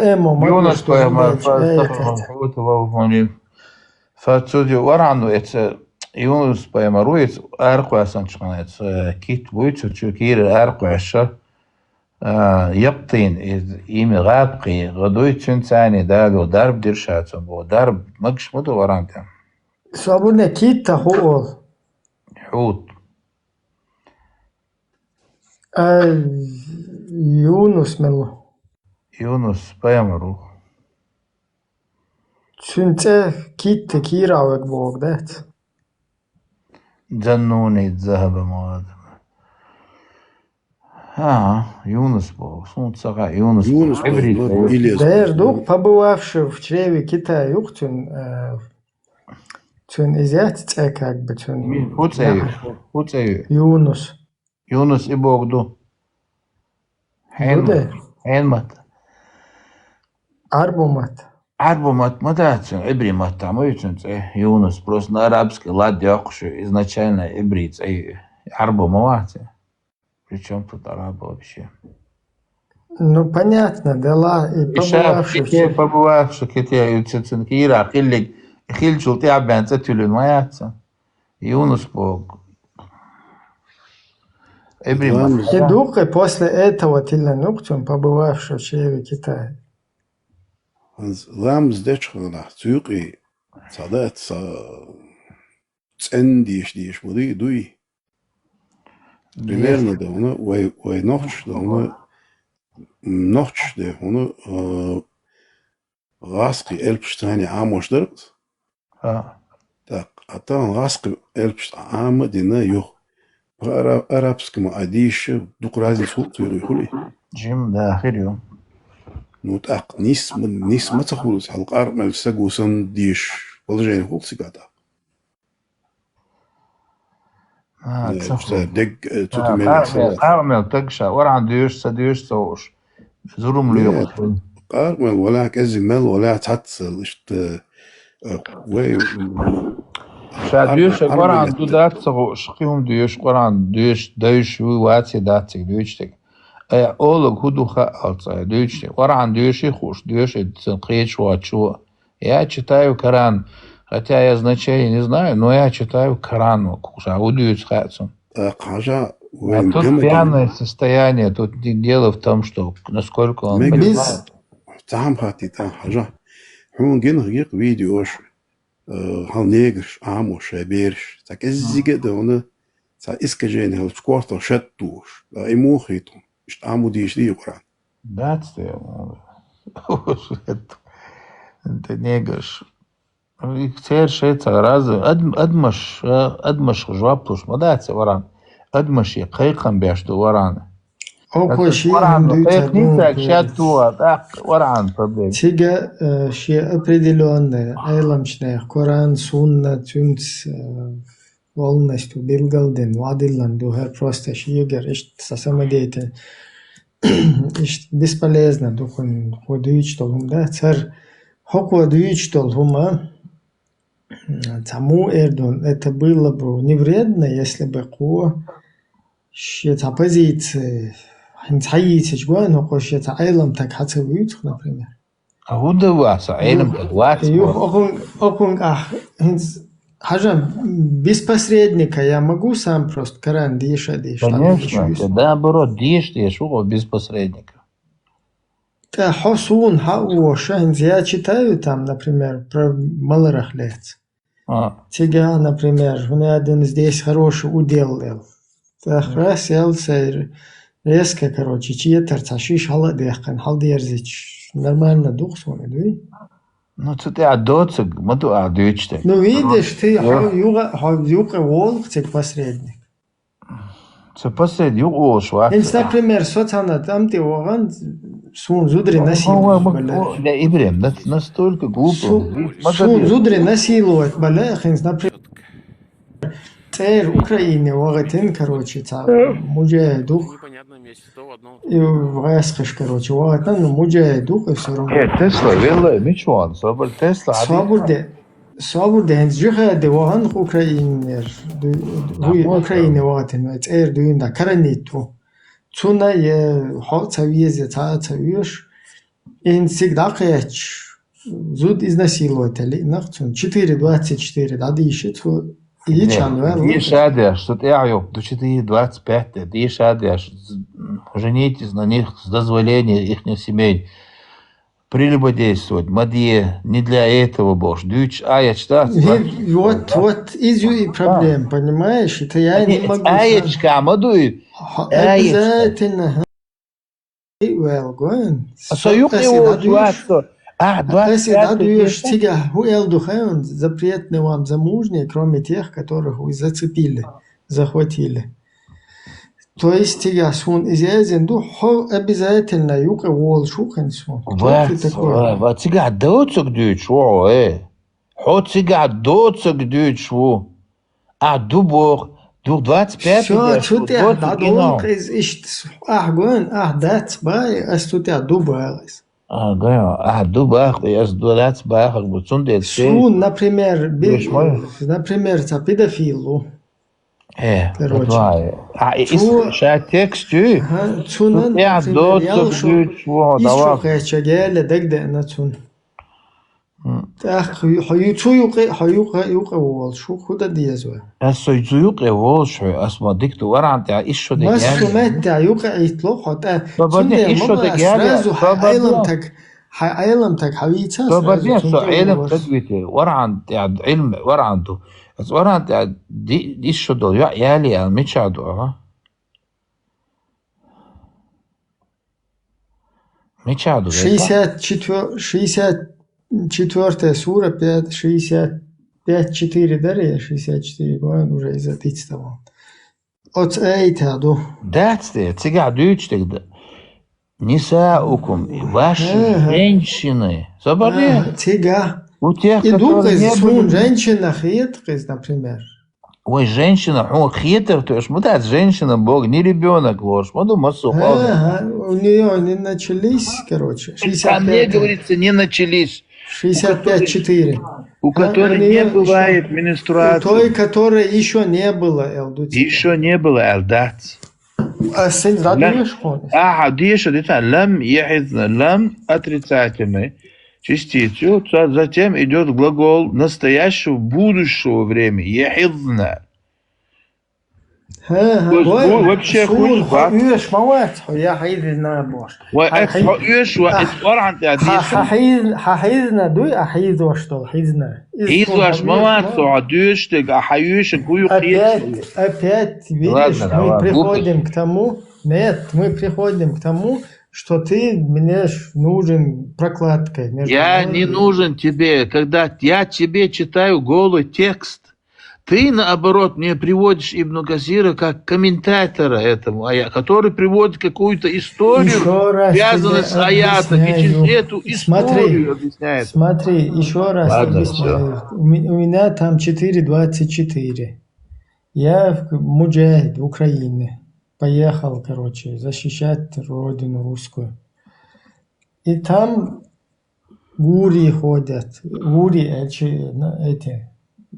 М-м. Юнус пайхамар, фа цудю варанну эца Юнус пайхамар ву эца аркъвасанчкъан эца кит вуй цу чу кира аркъваша. Якътин из ими гъапкъи гъадуй цун цани далу дарб диршацун бу. Дарб магш муду варанта. Сабуне кит та ху ол. Хут. Юнус мелу. Юнус пайхамар ву. Цун цӀе китта кийравег богӀ дац. Заннуни захаба муадама. Ха, Юнус богӀ. Сун цага Юнус. Юнус богӀ. Дер дух, побывавший в чреве кита юхцун, цун изят цӀе как бы цун. Хуцею, хуцею. Юнус. Юнус и богӀ ду. Хьен мат. Арбу мат. Арбу мат ма дац, ибри мат там ю цун цӀе. Юнус просто на арабский лад йокъ шу изначально ибри цӀе ю. Арбу ма вац. Причём тут арабы вообще? Ну, понятно, да ла, и побывавший. Побывавший, китая ю цун кира, хиллик, хилчул тяббянца тюлюн ма яца. Юнус богӀ. Эбри мат. И духе после этого тилла нукцун побывавший в чреве Китая. Ламаз дечу хенахь цу юкъе цхьа дац, цхьа цӀена деша дезаш ма дуй, дуй. Примерно да хьуна, вай, вай нохчаш да хьуна, нохчаш да хьуна, а, гӀазкхий элпаш царна Ӏамош дара. А. ТӀаккха, а тахана гӀазкхий элпаш Ӏама а дина юха. По ара-, арабскому а дийша, дукха разница хул цуьрий хуьлий? Жим, да, хир ю. Ну, тӀаккха нис ма, нис ма ца хуьлу, хьал къаркъа мел саго санна дийша положение хул цига тӀаккха. А, Э, ца ца хуьлу. Дег, э, цу А, тӀе мел къаркъа мел, сала. Къаркъа мел таг ша, орхьан доьшуш, ца доьшуш ца хууш. Зурма лоькъу. Нет, къаркъа мел валахь, кӀеззиг мел валахь, цхьацца иштта, э, вай, м, Ша къар-, доьшург къаркъа мел къоръан ду дац ца хууш, кхин хӀума доьшу, къоръан доьш, дойш ву, ваций дац цига дуьйцуш дерг. Ай, олаг хӀун ду хаалц, ай, дуьйцуш дерг. Къоръан доьший хууш, доьший сан кхечу воцчу. Я читаю Коран, хотя я значение не знаю, но я читаю Коран, ша хӀун дуьйцу хаьа цунна. ТӀаккха хьажа, А вайн тут гамади. Пьяное состояние, тут не дело в том, что насколько он Мегаш. Понимает. Цхьа хӀума хаттий тӀаккха хьажа. Хьуна гина хьагикъ видеош, э, хьал негаш, Ӏамош, шайн бераш. Цхьа кӀеззига а да хьуна, цхьа искажение хилча кортах шад тухуш. А и муха хи тхуна? Иштта Ӏамо дийша дий Къуръан? Дац те, это негаш. Церан шеца раза, ад-, адамаш, а, адамаш жоп луш ма дац варан. Адамаш е кхайкхам беш ду варан. Око Аса ши варан, хӀума дуьйцар кхайкхнийца дун шаьд кхуьру. Ту, а, тӀаккха варан проблема. Цига, э, ши определённая, Ӏеламчу нехан Коран, Сунна, цуьнца, э, полностью билгалдина, вадиллан ду хӀара просто шегара, иштта са самодеятель. Иштта бесполезно ду кхуьнан, кхо дуьйцуш долу хӀума дац. ХӀара хӀокхо дуьйцуш долу хӀума, м, цхьа муха эр ду, это было бы не вредно, если бы кхо шен цхьа позиция хӀинца хьайийцича гойна, хӀокхо шен цхьа Ӏелам таг хьан ца вуьйцух, например. А хӀун дан вац, Ӏелам таг вац Юх, боху? Окхун, окхун ахь хӀинца хьажа без посредника я могу сам просто Коран деша, деша, Конечно, деша, да, наоборот, деша, деша, ву, без посредника. ТӀаккха хьо суна хьан а воша, хӀинца я читаю там, например, про маларах лец. А. Цига, например, хӀунда аьлла, здесь хороший удел эл. ТӀаккха раз эл сайр резко, короче, четар цхьа шиш хьала а дехкан, хьал дерзич. Нормально дух суна, дуй? Ну, цу тӀехь доцаг, ма ду а дуьйцуш дерг. Ну, видишь, ты Ё. Хьо юга, хьо юкъа волх цига посредник. Ца посредник юкъа волуш вац. Хинца, например, со цхьана там тӀе вогӀан, суна зудри насилует, бля. Да, Ибрем, на-, настолько глупо. Су-, суна зудри насилует, бля, хинца, например, цӀера Украине вагӀатин, короче, цхьа мужа дух. И вгӀаьсхаш, короче, вагӀатан, ну, мужа дух, и всё равно. Э, Тесла, велла, мичван, собар Тесла, Собар де, собар де, хӀинца жихаде вагӀан Украинер, ду-, Да, хуй вот, Украине да. ВагӀатин, вай цӀера дуьйна да, каранит ву. Цуна е хьо ца везе, ца, ца веш. Ин цига дӀакхечча, зуд изнасиловать али, нах цунна четыре двадцать четыре дӀадийши, цо йича ваьлла. Деша деш, со тӀехь йоккху, ду четыре двадцать пять де, деша деш, з-, женитесь на них с дозволения ихних семей. Прелюбодействовать, ма де, не для этого бохуш. Дуьйцуш аяташ дац, Вер-, бац, вот, бац. Вот, изю и проблема, понимаешь? Это я не могу сам. Аяташка ма дуй. Хо-, Аяташка. Обязательно, ха. Well, гойн. А со юкъе волчу вац со. А, двадцать пять. Цига, хӀу эл ду хайн, запретный вам замужние, кроме тех, которых вы зацепили, захватили. То есть, цига суна иза эзина ду, хьо обязательно юкъе волуш ву хин суна. Вац, ва, ва, цига доцаг дуьйцуш ву хьо, э. Хьо цига доцаг дуьйцуш ву. Ахь ду боху, ду двадцать пять. Всё, цу тӀехь дӀадолу иза иштта. Ахь гойн, ахь дац бай, ас цу тӀехь ду баьлла иза. А, гойн, ахь ду бах, и ас ду дац бахар бу, цундела. Суна, например, би-, например, ца педофил ву. Э, короче. А, и ис-, ша текст ю? Ага, цуна, например, доцаг дуьйцуш ву, ис давай. Чу кхеча геле дагадеана цуна. ТӀаккха хьо ю-, цу юкъе, хьо юкъе, юкъе волуш ву, хӀу дан деза вай? Ас со цу юкъе волуш хьо, ас ма дика ду варан тӀехь, ис шо де. Массо меттехь юкъе Ӏитло хьо, тӀа цундела ма бан, сразу хьан Ӏелам таг, Хьай Ӏелам таг хьавийца Собар сразу, ден, цун со тӀе Ӏелам воврас. таг вите, варгӀан тӀа Ӏилм, варгӀан ду. Аз варгӀан тӀа ди-, дис шо дол, йоӀ яли ал, мича ду, ага? Мича ду, гайта? Шестьдесят четвёр-, шестьдесят четвёртая сура, пять, шестьдесят пять четыре даре, шестьдесят четыре, говорю, уже из-за пицца там. Оц айта ду. Дац те, цигахь дуьйцуш дерг да. Нисаукум, ваши Ага. женщины. Собар ден? Ага, цига. У тех, И ду которые къиз, не сун были. Женщина хет къиз, например. Ой, женщина, хьуна хетар тоьш, ма дац женщина, бог, не ребёнок лорш, ма ду, массу хьо. Ага, у нее они начались, короче. Там не шестьдесят пять, говорится, не начались. шестьдесят пять четыре. У Да, которой у не неё бывает ещё, у менструации. Той, которой еще не было, Элдуци. Еще не было, ал дац. А сын Лам. задумаешь, помнишь? Аха, деша дита, лам яхизна, лам отрицательный. Частицу, ца-, затем идет глагол настоящего, будущего времени. Яхизна. Ха, ха, То есть, ой, ну, вообще сун хуй хо бац. уьш ма вац, хо я хьайзна бош. Ва Ха эц хьи-, хо уьш ва а, эц орхьан тӀа ха, ха, дийшан. хьиз-, ха хьизна дуй, а хьиз вош дол, хьизна. Из Хьиз сун вош хо ма уьш вац, ма. хьо дуьш дерг, а хьан уьш гуй хьиз. Опять, опять, видишь, Ладно, мы давай, приходим глупость. К тому, нет, мы приходим к тому, что ты мне ж нужен прокладкой между Я мной не и нужен тебе, когда я тебе читаю голый текст. Ты, наоборот, мне приводишь Ибн Касира как комментатора этому, а я, который приводит какую-то историю, Ещё раз связанную тебе с аятом, и через объясняю. эту Смотри, историю объясняет. Смотри, еще раз Ладно, объясняю. У ме-, у меня там четыре двадцать четыре. Я в-, муджахид в Украине. Поехал, короче, защищать родину русскую. И там гури ходят. Гури, эти, на-, эти,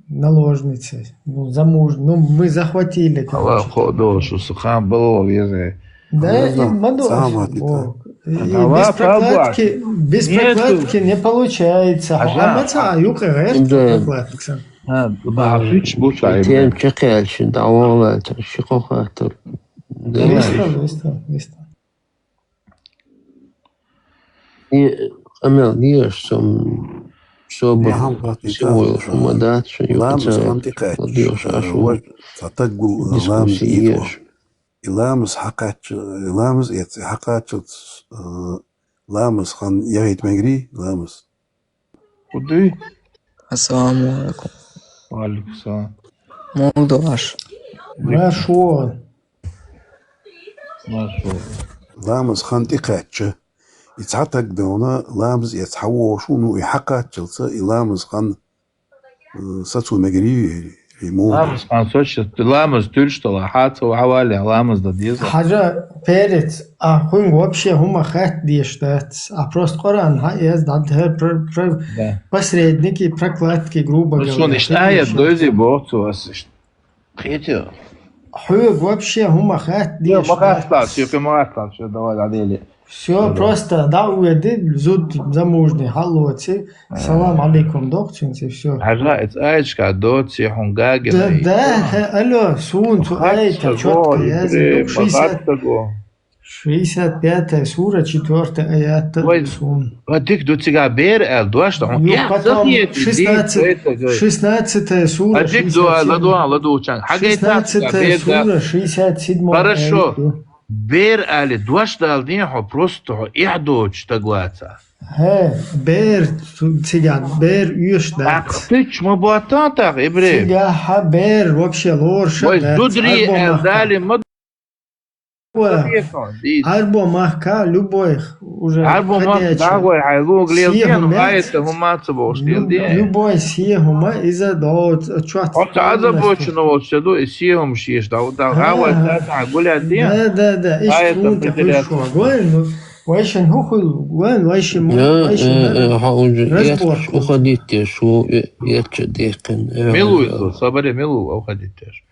наложницы. Ну, замуж-, ну, мы захватили, Аллах короче. ходо, что сахан было везде. Да, Я и знал, мадо-, сам отметил. о, и Давай без прокладки, пробуем. без Нету. Прокладки не получается. Ага. А маца, а юка гайр Да. Прокладксан. А, ба, фич бу чай, Тем бля. чекелчин, давала, шико хатыр. Давай. Вистал, вистал, вистал. И амел диеш сом собо Я хам хати символ та, шума дац, шо ламаз юкаца хантика, ладиеш ашу вот, цатак гул ламаз дискуссия итва. еш. И ламаз хакач, и ламаз эц, хакач, э, ламаз хан яхит мегри, ламаз. Куды? Ассаламу алейкум. Ва алейкум салам. Мугдуаш. Хорошо. Машу. Ламаз хан тикача. И цатак дона, ламаз эц хавошу, ну и хакачалца, и ламаз хан, э, сацу мегри, ему. Ламаз хан сочи, ламаз тюрштала, хацу хавали, ламаз да деза. Хажа перец, а хун вообще хума хат деш дац. А просто Коран ха ез дад хер пр-, пр-, Да. посредники, прокладки, грубо Ну, говоря. сон, ишта аят дойзи бо, цу вас ишта. Хетё. Хуй вообще хума хат Ё, деш магастал, дац. всё, магастал, всё, давай, надели. Все, просто да, уеди, зуд замужний, халлоци. Салам алейкум, дохцинци, все. Хажа, это аечка, доци, хунгаги, Да, дай. да, хе, алло, сун, цу айта, чётко, я забыл, шестьдесят, шестьдесят пятая сура, четвёртый аят, Ой. Сун. А дик ду цига бер эл, дуаш да, Ну, я, потом запомни, шестнадцать, дик, это, говорит. Шестнадцатая сура, А дик ду, ладу, шестьдесят седьмой. ладу, чан. Хагай тапка, Шестнадцатая бер да. сура, шестьдесят седьмой Хорошо. аят, ду. Бер али, дуаш дал дин хо, просто хо, их доч тагуаца. Хе, бер, цу-, цига, бер уьш дац. Ахтыч, мы буатан так, ибре. Цига ха бер вообще лорша Ой, дац. зудри Арбо эл махка. дали, мы Ва, дит. Арбо махка, любой уже Арбо мах ходячий. дагой, ай луг лел Сие дин, хумец. ай это хумаца бошт лел Люб-, дин. Любой сие хума из-за дот чот. Он та озабочен, вот что, и сие хум шиш, да, да, А, гавай, да, да, гуляй дин. Да, да, да, иш А это сунта определяется. Хуйшо. Гуэн, ну, вайшин хухуй, гуэн, вайшин, Я, вайшин. э, э, ха уже Разборку. Уходить, шу, э, я чё дехен. Милуй, сабаре милуй, уходить теж.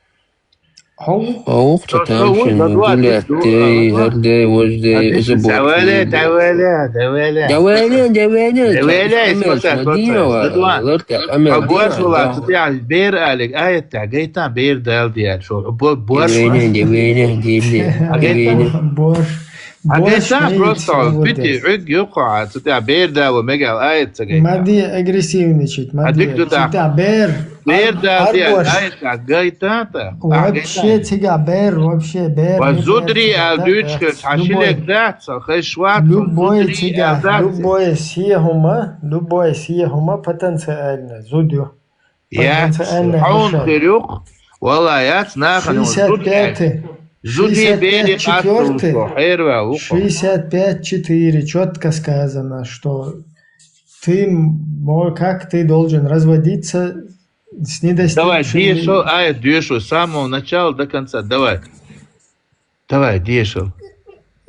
Хау, А ух, То, то что вы там за шин два гулять, день, дей, а, гар дей, вож дей, А из-за ты бок. давай, давай, давай. Давай, давай, давай. Давай, давай, Амел, смотри, смотри, смотри, давай, за два. ларка, амел, А гуаш давай, была, да. смотри, а бер алик, а это, гайта бер дал диал, что, бо-, борщ. Давай, давай, давай, давай. Борщ. Хьагайта просто пити гӀуьг юкъа, цу тӀа бер дало мегал аят ца гайта. Ма де агрессивничать, ма де. Цу тӀа бер. Бер дал де аят гайта та. Вообще цига бер, вообще бер. Ва зудри ал дуьч хеш, хьашилек дац, хеш вац, любой цига, любой сие хӀума, любой сие хӀума потенциально зуд ю. Яц, хьун хир юкъ, вала яц, нахана зуд яц. Зуди бери къатту, хӀервал вукъа. Шестьдесят пять четыре чётко сказано, что ты мо-, как ты должен разводиться с недостигшими. Давай, дешал, аят дешал с самого начала до конца, давай. Давай, дешал.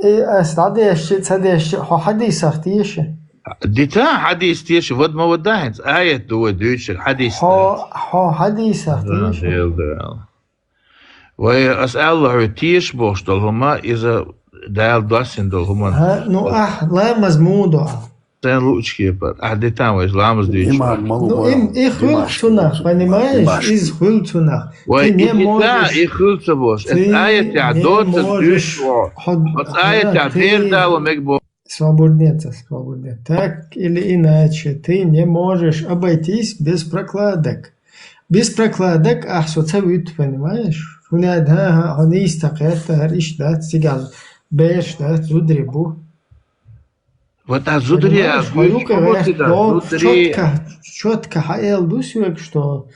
Э, ас дӀадешчи, ца дешчи, хьо хьадисах деши? Дита хьадис деши, вад ма вада хӀинца, аят ду вай дуьйцуш, хьадис. Хьо, хьо хьадисах деши? Дел, дел. Вай, ас аьлла хьоьга, тешаш болуш долу хӀума, иза Дала доссина долу хӀума. Ха, ну, ахь ламаз муха до ахь? Сайн луучу кепара. Ахь дитан вайша ламаз дуьйцуш. Имам ма лу. Ну, им, и хуьлу цунах, понимаешь? Иза хуьлу цунах. Вай, и дита, и хуьлу ца бохуш. Эс аятехь доцург дуьйцуш ву. Оцу аятехь бер дало мега боху. Свободнее, свободнее. Так или иначе, ты не можешь обойтись без прокладок. Без прокладок ахь со ца вуьту, понимаешь? ХӀунда, хӀа, хӀа, хьо нийса ца кхетта, хӀара иштта дац, цигахь бераш дац, зударий бу. Вот а зударий, понимаешь, а хьо юкъа вехь до, зударий. Чётко, чётко хьаэлла ду соьга, что,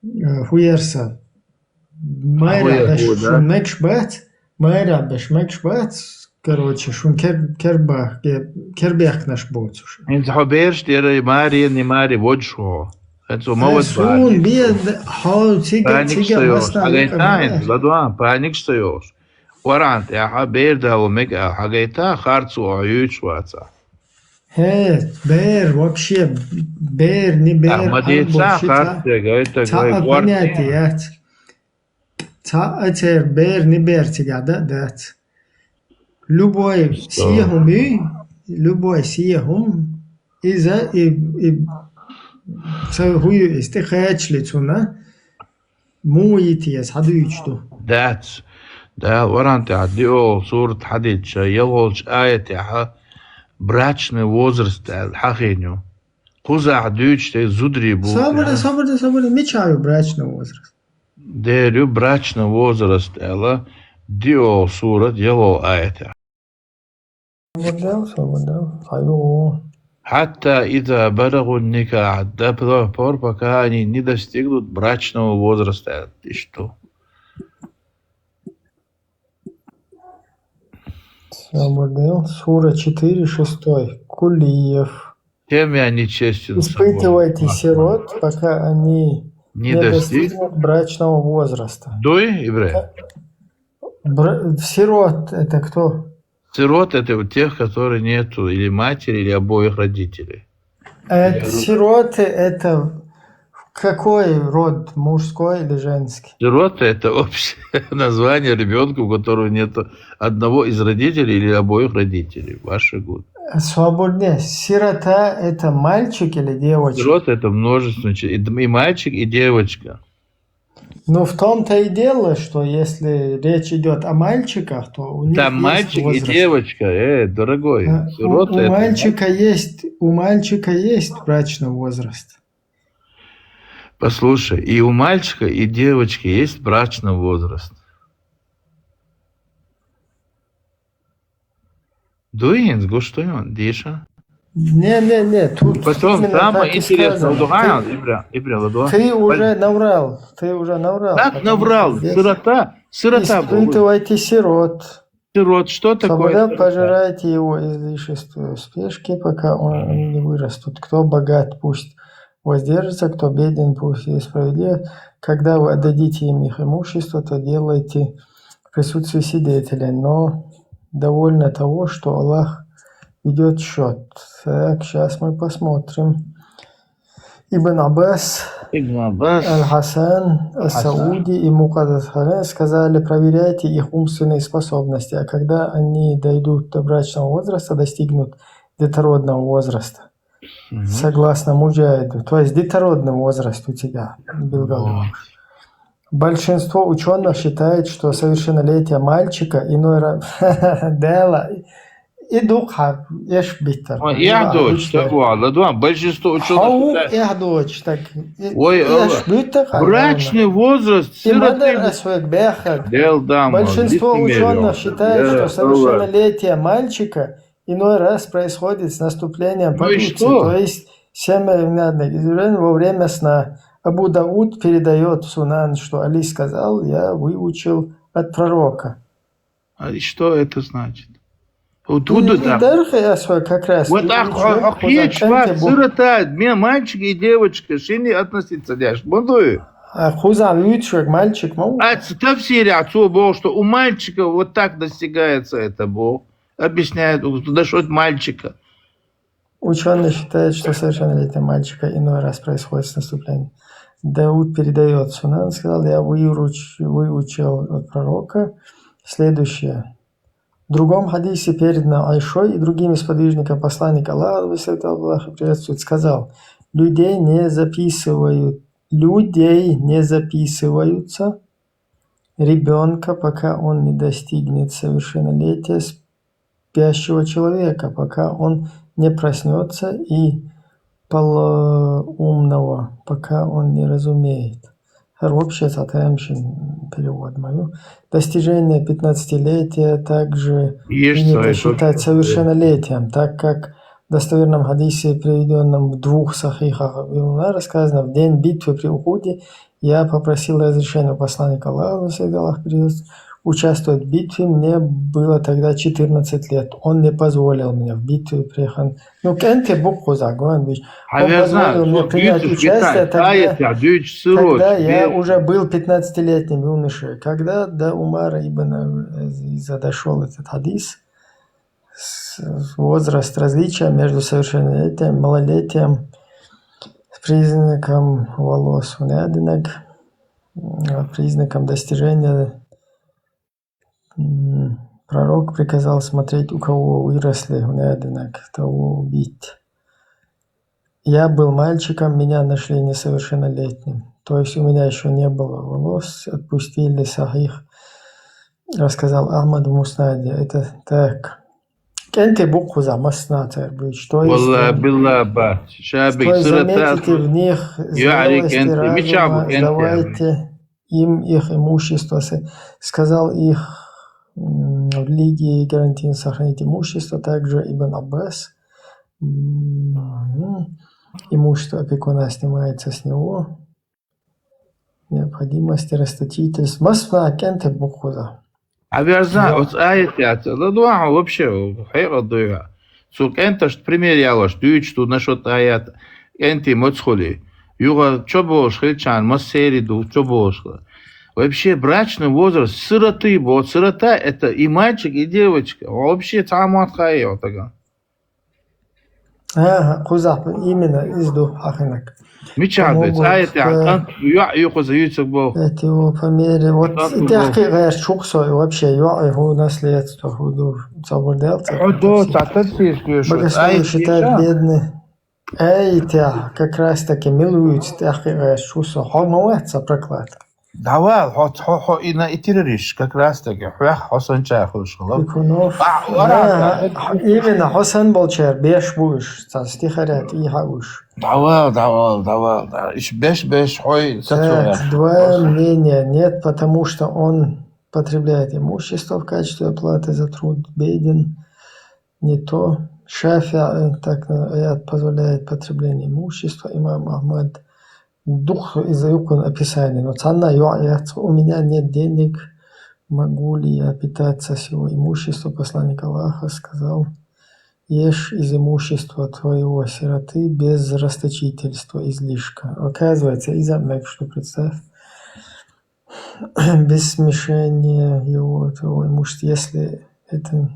э, хӀун яра сан. Майра беш шун мегаш бац, майра беш мегаш бац, короче, шун кер-, кербах-, ке-, кербехкнаш боцуш. ХӀинца хьо бераш тӀера и маре, и маре водуш хьо. ХӀинца ма вад суна бе, хьо цига, цига масна хьагайта хӀинца, ладуан, паникаш ца йохуш. Оран тӀехь бер дало мега аьлла хьагайта, харцо хьо юьйцуш вацахь. ХӀе, бер, вообще, бер, не бер, ма дийца, харц дегай, ца понятие яц. Цхьа а церан бер, не бер цигахь дан а дац. Любой сие хӀума юй, любой сие хӀума, иза и, и ца хӀу ю иза, тӀекхачале цунна, муха йитий аса хьадуьйцуш ду? Дац. Дала Къуръан тӀехь диъолгӀа сурат хьадийцича, ялхолчу аятехь брачный возраст аьлла хьахийна ю. Кхузахь дуьйцуш тӀе зударий бу. Собар де, собар де, собар де, мичахь ю брачный возраст? Дера ю брачный возраст аьлла, диъолгӀа сурат, ялхолгӀа аятехь. Собар де, собар де, хьайо. Хьатта иза балагӀун никахь, до тех пор, пока они не достигнут брачного возраста, аьлла, иштта. Собар де, сура четыре, шестой, Кулиев. Чем я нечестен с собой? Испытывайте сирот, пока они не достигнут брачного возраста. Дуй, Ибрахим? Бра-, сирот это кто? Сирот — это у тех, которые нету или матери, или обоих родителей. Это сироты, это какой род, мужской или женский? Сирота — это общее название ребёнка, у которого нету одного из родителей или обоих родителей. Ваши год. Свободнее. Сирота — это мальчик или девочка? Сирота — это множественное число. И д-, и мальчик, и девочка. Ну, в том-то и дело, что если речь идёт о мальчиках, то у них есть возраст. Там мальчик и девочка, э, дорогой. А, у, у мальчика есть, у мальчика есть брачный возраст. Послушай, и у мальчика, и девочки есть брачный возраст. Дуй хӀинца гуш ду хьуна, дийша? Не, не, не, тут именно так и сказано. Потом самое интересное, ладугӀай, Ибра-, Ибра, ладугӀай. Ты уже наврал, ты уже наврал. Как наврал? Сирота, сирота был. Испытывайте сирот. Сирот, что такое сирота? Соболя пожирайте его излишество в спешке, пока он, они не вырастут. Кто богат, пусть воздержится, кто беден, пусть и справедлив. Когда вы отдадите им их имущество, то делайте в присутствии свидетелей, но довольно того, что Аллах ведёт счёт. Так, щас мы посмотрим. Ибн Аббас, Ибн Аббас, Аль-Хасан, Аль-Хасан. Ас-Сауди и Мукаддас Халян сказали: «Проверяйте их умственные способности, а когда они дойдут до брачного возраста, достигнут детородного возраста». Мгм. Согласно Муджахиду. То есть детородный возраст у тебя, Билгал. Вот. Большинство учёных считает, что совершеннолетие мальчика иной раз... Дела. И дух, а, эш биттер. Ой, я дочь, так ладно, да, большинство учёных считает. Эх, дочь, так. Ой, эш биттер. Брачный возраст, сироты. Дел, да, большинство учёных считает, что совершеннолетие мальчика иной раз происходит с наступлением полудня, то есть семя во время сна. Абу Дауд передаёт в Сунан, что Али сказал: «Я выучил от пророка». А и что это значит? Вот и, и дальше я свой как раз вот так, сирота, мальчик и девочка, шини относиться дяш. Буду. А хуза лучше мальчик, мол? А тафсире отцу был, что у мальчика вот так достигается это, был. Объясняет, насчёт мальчика. Учёные считают, что совершеннолетие мальчика иной раз происходит с наступлением. Дауд передаёт Сунан, сказал: «Я выруч-, выучил от пророка». Следующее. В другом хадисе, передано Айшой и другими сподвижниками посланника Аллаха, да святого Аллаха приветствует, сказал: «Людей не записывают, людей не записываются ребёнка, пока он не достигнет совершеннолетия, спящего человека, пока он не проснётся, и полоумного, пока он не разумеет». Вообще, соответствующий перевод мою. Достижение пятнадцатилетия также принято считать совершеннолетием, так как в достоверном хадисе, приведённом в двух сахихах Ибн Умара, сказано: «В день битвы при Ухуде я попросил разрешения у посланника Аллаха, да святого Аллаха приветствует, участвовать в битве. Мне было тогда четырнадцать лет. Он не позволил мне в битве приехать». Ну, кӀентӀи букъ хуза, гуан бич. Он позволил мне принять участие тогда, когда я уже был пятнадцатилетним юношей. Когда до Умара ибн Азиза дошёл этот хадис, с-, возраст, различия между совершеннолетием и малолетием с признаком волос, унядинаг, м, признаком достижения, м, пророк приказал смотреть, у кого выросли, унядинаг, того убить. Я был мальчиком, меня нашли несовершеннолетним. То есть у меня ещё не было волос, отпустили сахих, рассказал Ахмад в Муснаде. Это так. КӀентӀи букъ хуза, масна тер буч. То есть, валла, э, билла, ба. Шабик, то есть, заметите в них зрелость разума, сдавайте им их имущество, с-, сказал их, м, в религии гарантийно сохранить имущество, также Ибн Аббас. М, имущество опекуна снимается с него. Необходимости расточительства. Масна кӀентӀи букъ хуза. Абиарзан, оц аят яц. Ладуа вообще, хӀейгъа дуйа. Цу кӀентӀаш пример ялаш, дуйч ту нашот аят. КӀентӀи моцхули. Югъа чо болш хилчан, мас сери ду, чо болш. Вообще, брачный возраст, сироты, вот сирота, это и мальчик, и девочка. Вообще, цамат хай, вот такая. Ага, хузахпа, именно из ду хӀяхинаг. Мича бе, цаят яхтан, юа юхуза юцаг бо. Эти его по мере. Вот и тяхки гайр чуксо, и вообще, юа и ху наследство, ху ду, цабурдел, ца. Ху ду, ца тапсир, что багасой считает бедный. Эй, тя, как раз таки милуют, тяхки гайр чуксо. Хо мават, ца прокладка. Давал, хо, хо, хо, и на и террориш, как раз таки, хо, хо санча, хо шхала. Икунов. А, ара, да, именно, хо сан болчар, беш буш, ца стихарят, и хауш. Давал, давал, давал, да. Иш беш, беш, хой, ца цуя. Так, два мнения. Нет, потому что он потребляет имущество в качестве оплаты за труд, беден, не то. Шафи'и, так, э, аят позволяет потребление имущества. Имам Ахмад дух из-за юкун описания. Но цанна юа яц, у меня нет денег, могу ли я питаться с его имущества? Посланник Аллаха сказал: «Ешь из имущества твоего сироты без расточительства, излишка». Оказывается, из-за мег, что представь, без смешения его, твоего имущества, если это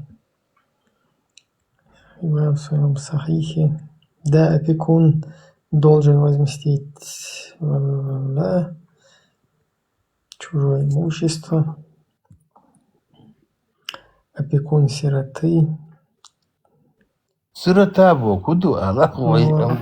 Имам в своём сахихе. Да, опекун должен возместить, ла, чужое имущество. Опекун сироты. Сирота бо, куда, Аллах, ой, Ну, Аллах.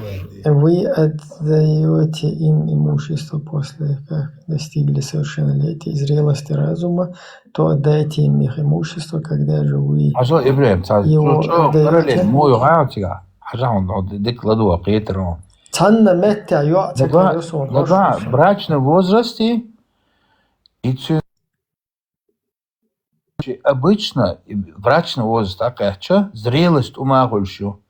Вы отдаете им имущество после, как достигли совершеннолетия и зрелости разума, то отдайте им их имущество, когда же вы Хьажа, Ибрахим, ца Его чо чо отдаёте? Параллель мо ю гаьчига. Хьажа, он дик ладу кхетарон. Цанна меття йоа Дага, цекарёсон дага, хошуса. брачный возрасте и цу обычно и брачный возраст акъяча, зрелость ума хулшу.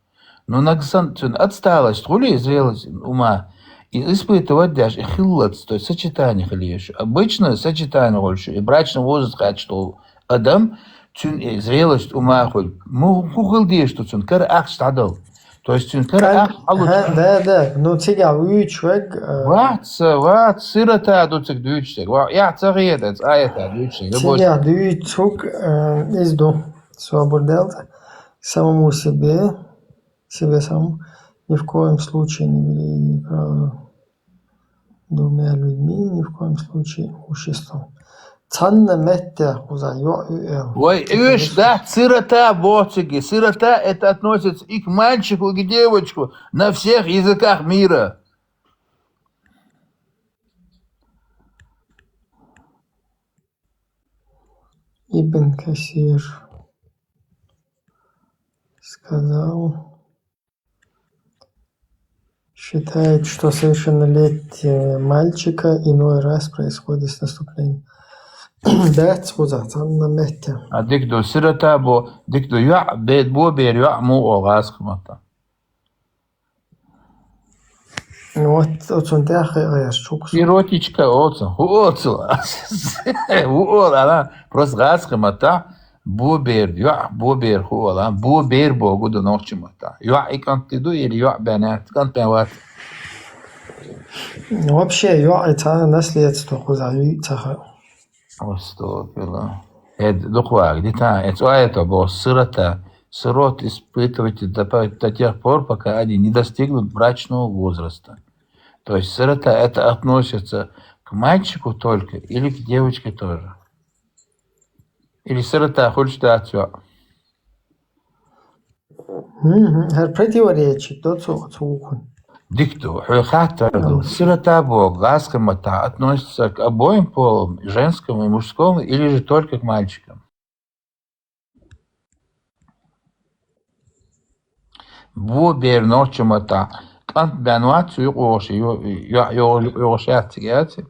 Но нагсан цун отсталость хули, зрелость ума, и испытывать даже и хиллац, то есть сочетание хулеш. Обычно сочетание хулшу и брачный возраст качту адам, цун и зрелость ума хул. Му хухил деш, что цун кар ахш тадал. То есть цун кар Кан- ахш алу. Ха, да, да. Ну, цига уйчвег. Вац, вац, сирота ду цик дучтег. Ва, я цагеда, аята дучтег. Цига дуйцук изду. Свободел самому себе, себе самому. Ни в коем случае не бери право двумя людьми, ни в коем случае имуществом. Цанна меття хуза йоа ю эл. Ой, иш, да, сирота боциги. Сирота это относится и к мальчику, и к девочку на всех языках мира. Ибн Касир сказал, считает, что совершеннолетие мальчика иной раз происходит с наступлением. Да, хуза, цанна меття. А дик ду сирота бо, дик ду йоа, бед бо бер йоа му о газ хмата. Вот, оцун тяхе аяс чукс. Сиротичка оцун, ху оцун. Ху ол, ала, просто газ хмата, бо бер йоа, бо бер ху ола, бо бер бо гуда нохчи мата. Йоа и кант ду или йоа бенят, кант бен ват. Вообще, йоа, это наследство хуза, и цаха. Астафирулла. Эд духваг, дита, эд аята бо сирота, сирот испытывайте до, по- до тех пор, пока они не достигнут брачного возраста. То есть сирота это относится к мальчику только или к девочке тоже? Или сирота хулш дацу? Мгм. Хар противоречит, то цу цукун. Дик ду, ху хаттар ду. Сирота бо, газ хмата относится к обоим полам, женскому и мужскому, или же только к мальчикам? Бо бер нохчи мата, кант бен ват цу юкъоши, ю- ю- ю- юкъоши яци яци.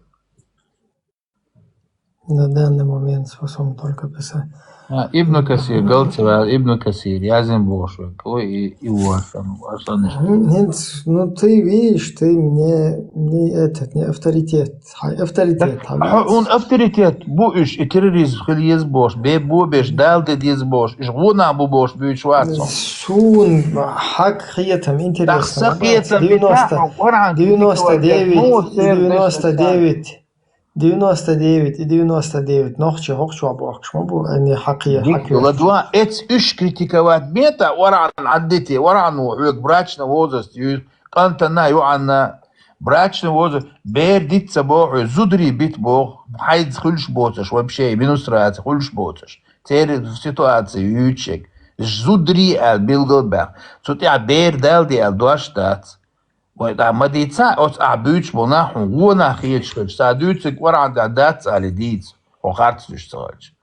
На данный момент способен только писать. А, Ибн Касир, галцевал Ибн Касир, язим бошвек, ой, и, и вашан, вашан. Мгм. Нет, ну ты видишь, ты мне не этот, не авторитет. Хай, авторитет. А, он авторитет, бу иш, и терроризм хил ез бош, бе бу беш, дал де дез бош, иш гуна бу бош, бу иш ватсо. Сун хак хиятам интересно. Тахса хиятам девяносто, битаха, Коран, девяносто девять, Мусер, девяносто девять. девяносто девять и девяносто девять. Нохчи хохчу абуахшма бу, они хакия, Дик ладва, эц уш критиковать мета, Коран аддите, Коран у, брачный возраст, ю- Кантана, Иоанна, брачный возраст, бер дицца боху, зудри бит бох, хайз хулш боцаш, вообще, менструация хулш боцаш. Цер ситуация ючек. Зудри ал билгал бах. Цутя бер дал ди ал дош дац. Ой, да, мадица, оц а буч бона, хун гона хич хулш. Са дуц, Коран да дац, али диц. О харц душ цалч.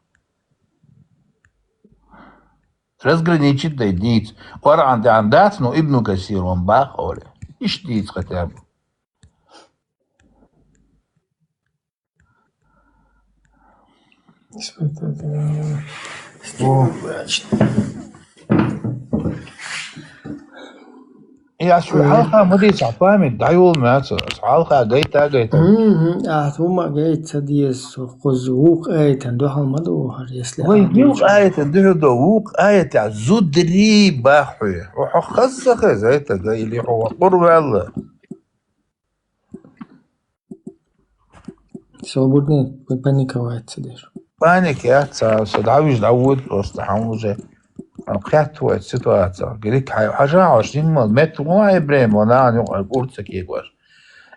Разграничить дай диц. Коран да дац, но Ибн Касир он бах, оли. Иш диц хотя бы. О. Я шу халха мадица память дайвол мяца. Халха гайта гайта. Мгм. А тума гайта диес куз вук айтан духал маду, если Ой, вук айтан духал до вук айта зудри бахуй. О хасса хазайта га или о Коран. Свободный, паниковать сидишь. Паника, я ца, со давишь, да вот просто, а он уже, а, кхяттует ситуация. Говорит, хай, хажа, аш, не мал, мет, ну, ай, бре, мо, на, ну, ай, курца, ки, гваш.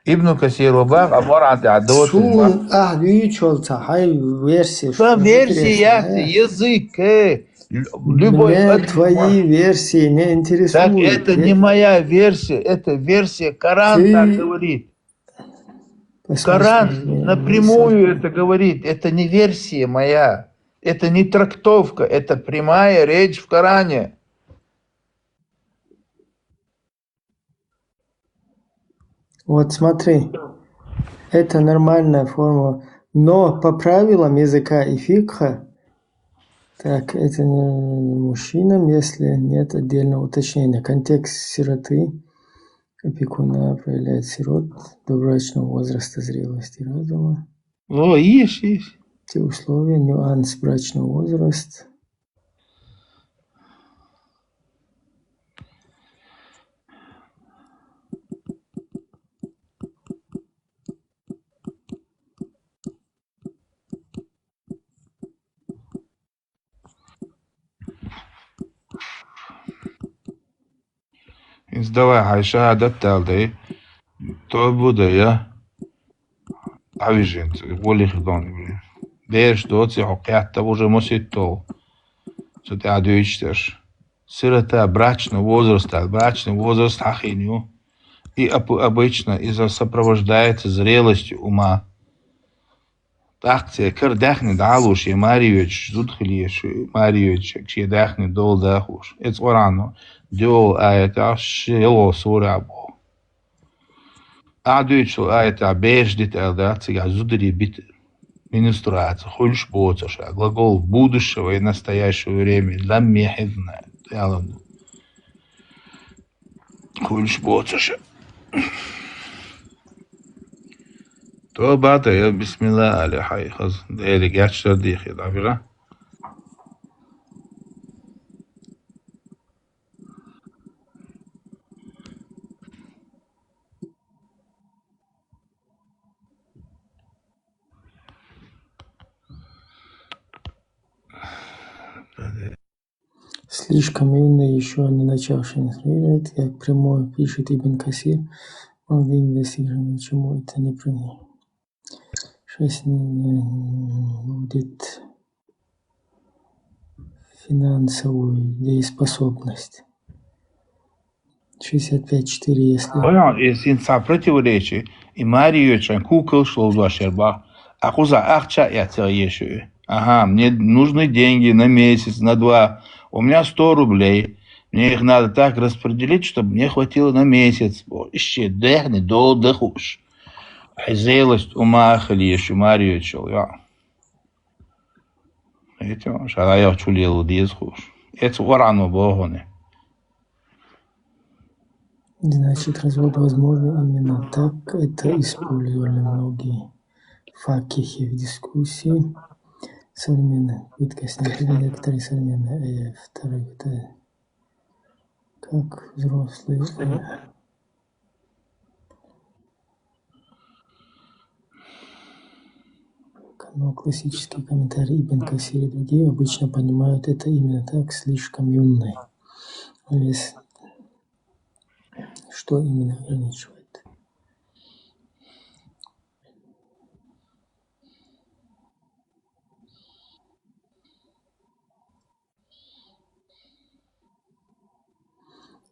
Ибн Касир, ва, бах, а, мора, а, да, вот, Сун, а, вичолца, хай, версия, Та что версия, интересно, я, э. Язык, э. Лю- Любой Мне ответ твои может- версии не Так, интересуют. Это не Ве- моя версия, это версия Коран так Ты говорит. Послушай, Коран не- напрямую не это говорит. Это не версия моя. Это не трактовка. Это прямая речь в Коране. Вот смотри, это нормальная форма. Но по правилам языка и фикха, так, это не мужчинам, если нет отдельного уточнения. Контекст сироты, опекуна проявляет сирот до брачного возраста, зрелости, разума. О, есть, есть. Те условия, нюанс брачного возраста. Ин сдавай хьай шахӀадат далдай. Тобу да я. Хьавижин, гули хидон, блин. Берш доци хьо кхетта уже муситтол. Цу тӀа дуйчташ. Сирота брачный возраст, а брачный возраст хьахин ю. И об- обычно из-за сопровождается зрелостью ума. ТӀаккха цӀе кара даьхни дӀалуш, е мариевич, зудхилеш, мариевич, ши даьхни дол дахуш. Эц Къуръано, дол аята, ши йоло сура бо. А дуйчул аята, берш дита аьлла, цига зудари бита. Менструация, хуьлуш боцуша, глагол будущего и настоящего времени, лам яхизна, ялан. Хуьлуш боцуша. Тоба да я, бисмилла али хьай хаз. Дели гечдар дихи дабира. Слишком юный, еще не начавший наследовать, как прямое пишет Ибн Касир, молодые не достигли ничего, это не при ней. Шесть м, будет финансовую дееспособность. Шестьдесят пять четыре, если Понял, если инца противоречие, и Марию чан кукол шло в вашей рба. А куза ахча я цел ешую. Ага, мне нужны деньги на месяц, на два. У меня сто рублей. Мне их надо так распределить, чтобы мне хватило на месяц. О, ищи, дехни, дол дехуш. Хай зрелость ума хили еши Марию чел, я. Эти, шарая чулел дезхуш. Эти Къуръано бохуни. Значит, развод возможен именно так. Это использовали многие факихи в дискуссии. Современная пытка снять некоторые современные, э, второй, это как взрослые, э, но классические комментарии Ибн Касир и другие обычно понимают это именно так, слишком юный. Вес, что именно ограничивает?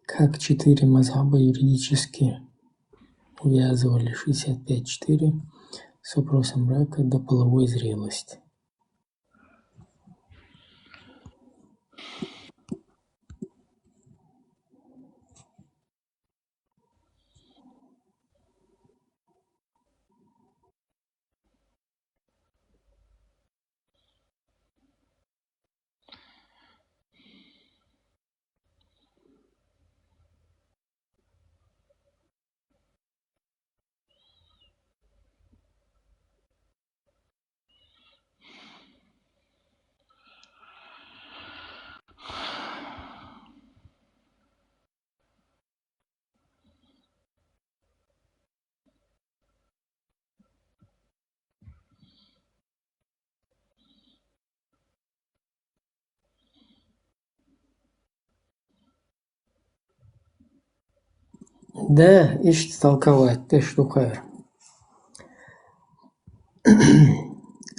Как четыре мазхаба юридически увязывали шестьдесят пять четыре с вопросом брака до половой зрелости? Да, иштта толковать, тешдукхар.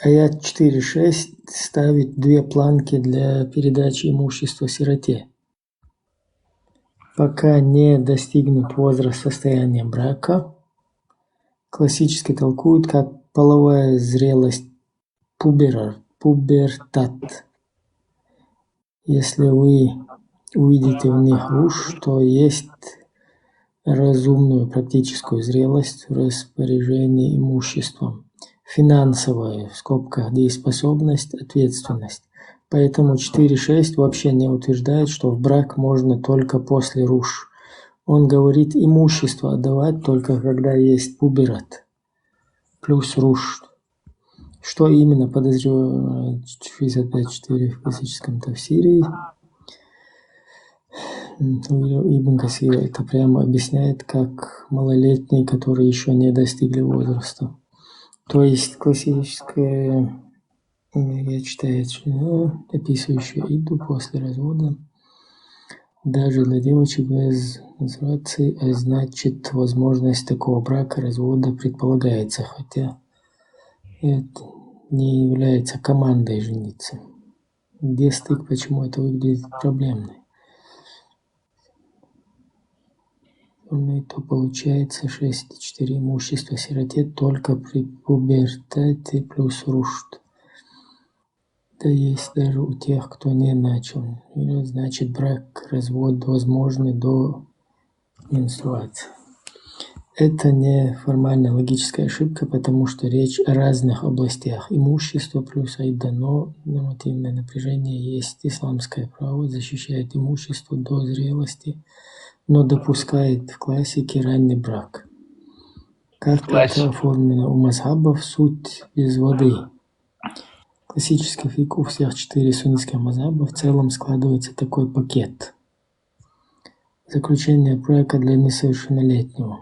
Аят четыре шесть ставит две планки для передачи имущества сироте. Пока не достигнут возраст состояния брака, классически толкуют как половая зрелость, пубер-, пубертат. Если вы увидите в них руш, то есть разумную практическую зрелость в распоряжении имуществом, финансовая, в скобках, дееспособность, ответственность. Поэтому четыре шесть вообще не утверждает, что в брак можно только после руш. Он говорит, имущество отдавать только когда есть пуберат плюс руш. Что именно подозревает шестьдесят пять четыре в классическом тафсире? М, Ибн Касир это прямо объясняет как малолетние, которые еще не достигли возраста. То есть классическая, м, я читаю, э, описывающая идду после развода, даже для девочек без менструации, а значит, возможность такого брака, развода предполагается, хотя это не является командой жениться. Дестык, почему это выглядит проблемной. Ну и то получается шесть и четыре имущества сироте только при пубертате плюс рушд. Да есть даже у тех, кто не начал. Или, значит, брак, развод возможны до менструации. Это не формальная логическая ошибка, потому что речь о разных областях. Имущество плюс айда, но нормативное напряжение есть. Исламское право защищает имущество до зрелости, но допускает в классике ранний брак. Как это оформлено у мазхабов, суть без воды. Классический фикх у всех четыре суннитских мазхаба в целом складывается такой пакет. Заключение брака для несовершеннолетнего.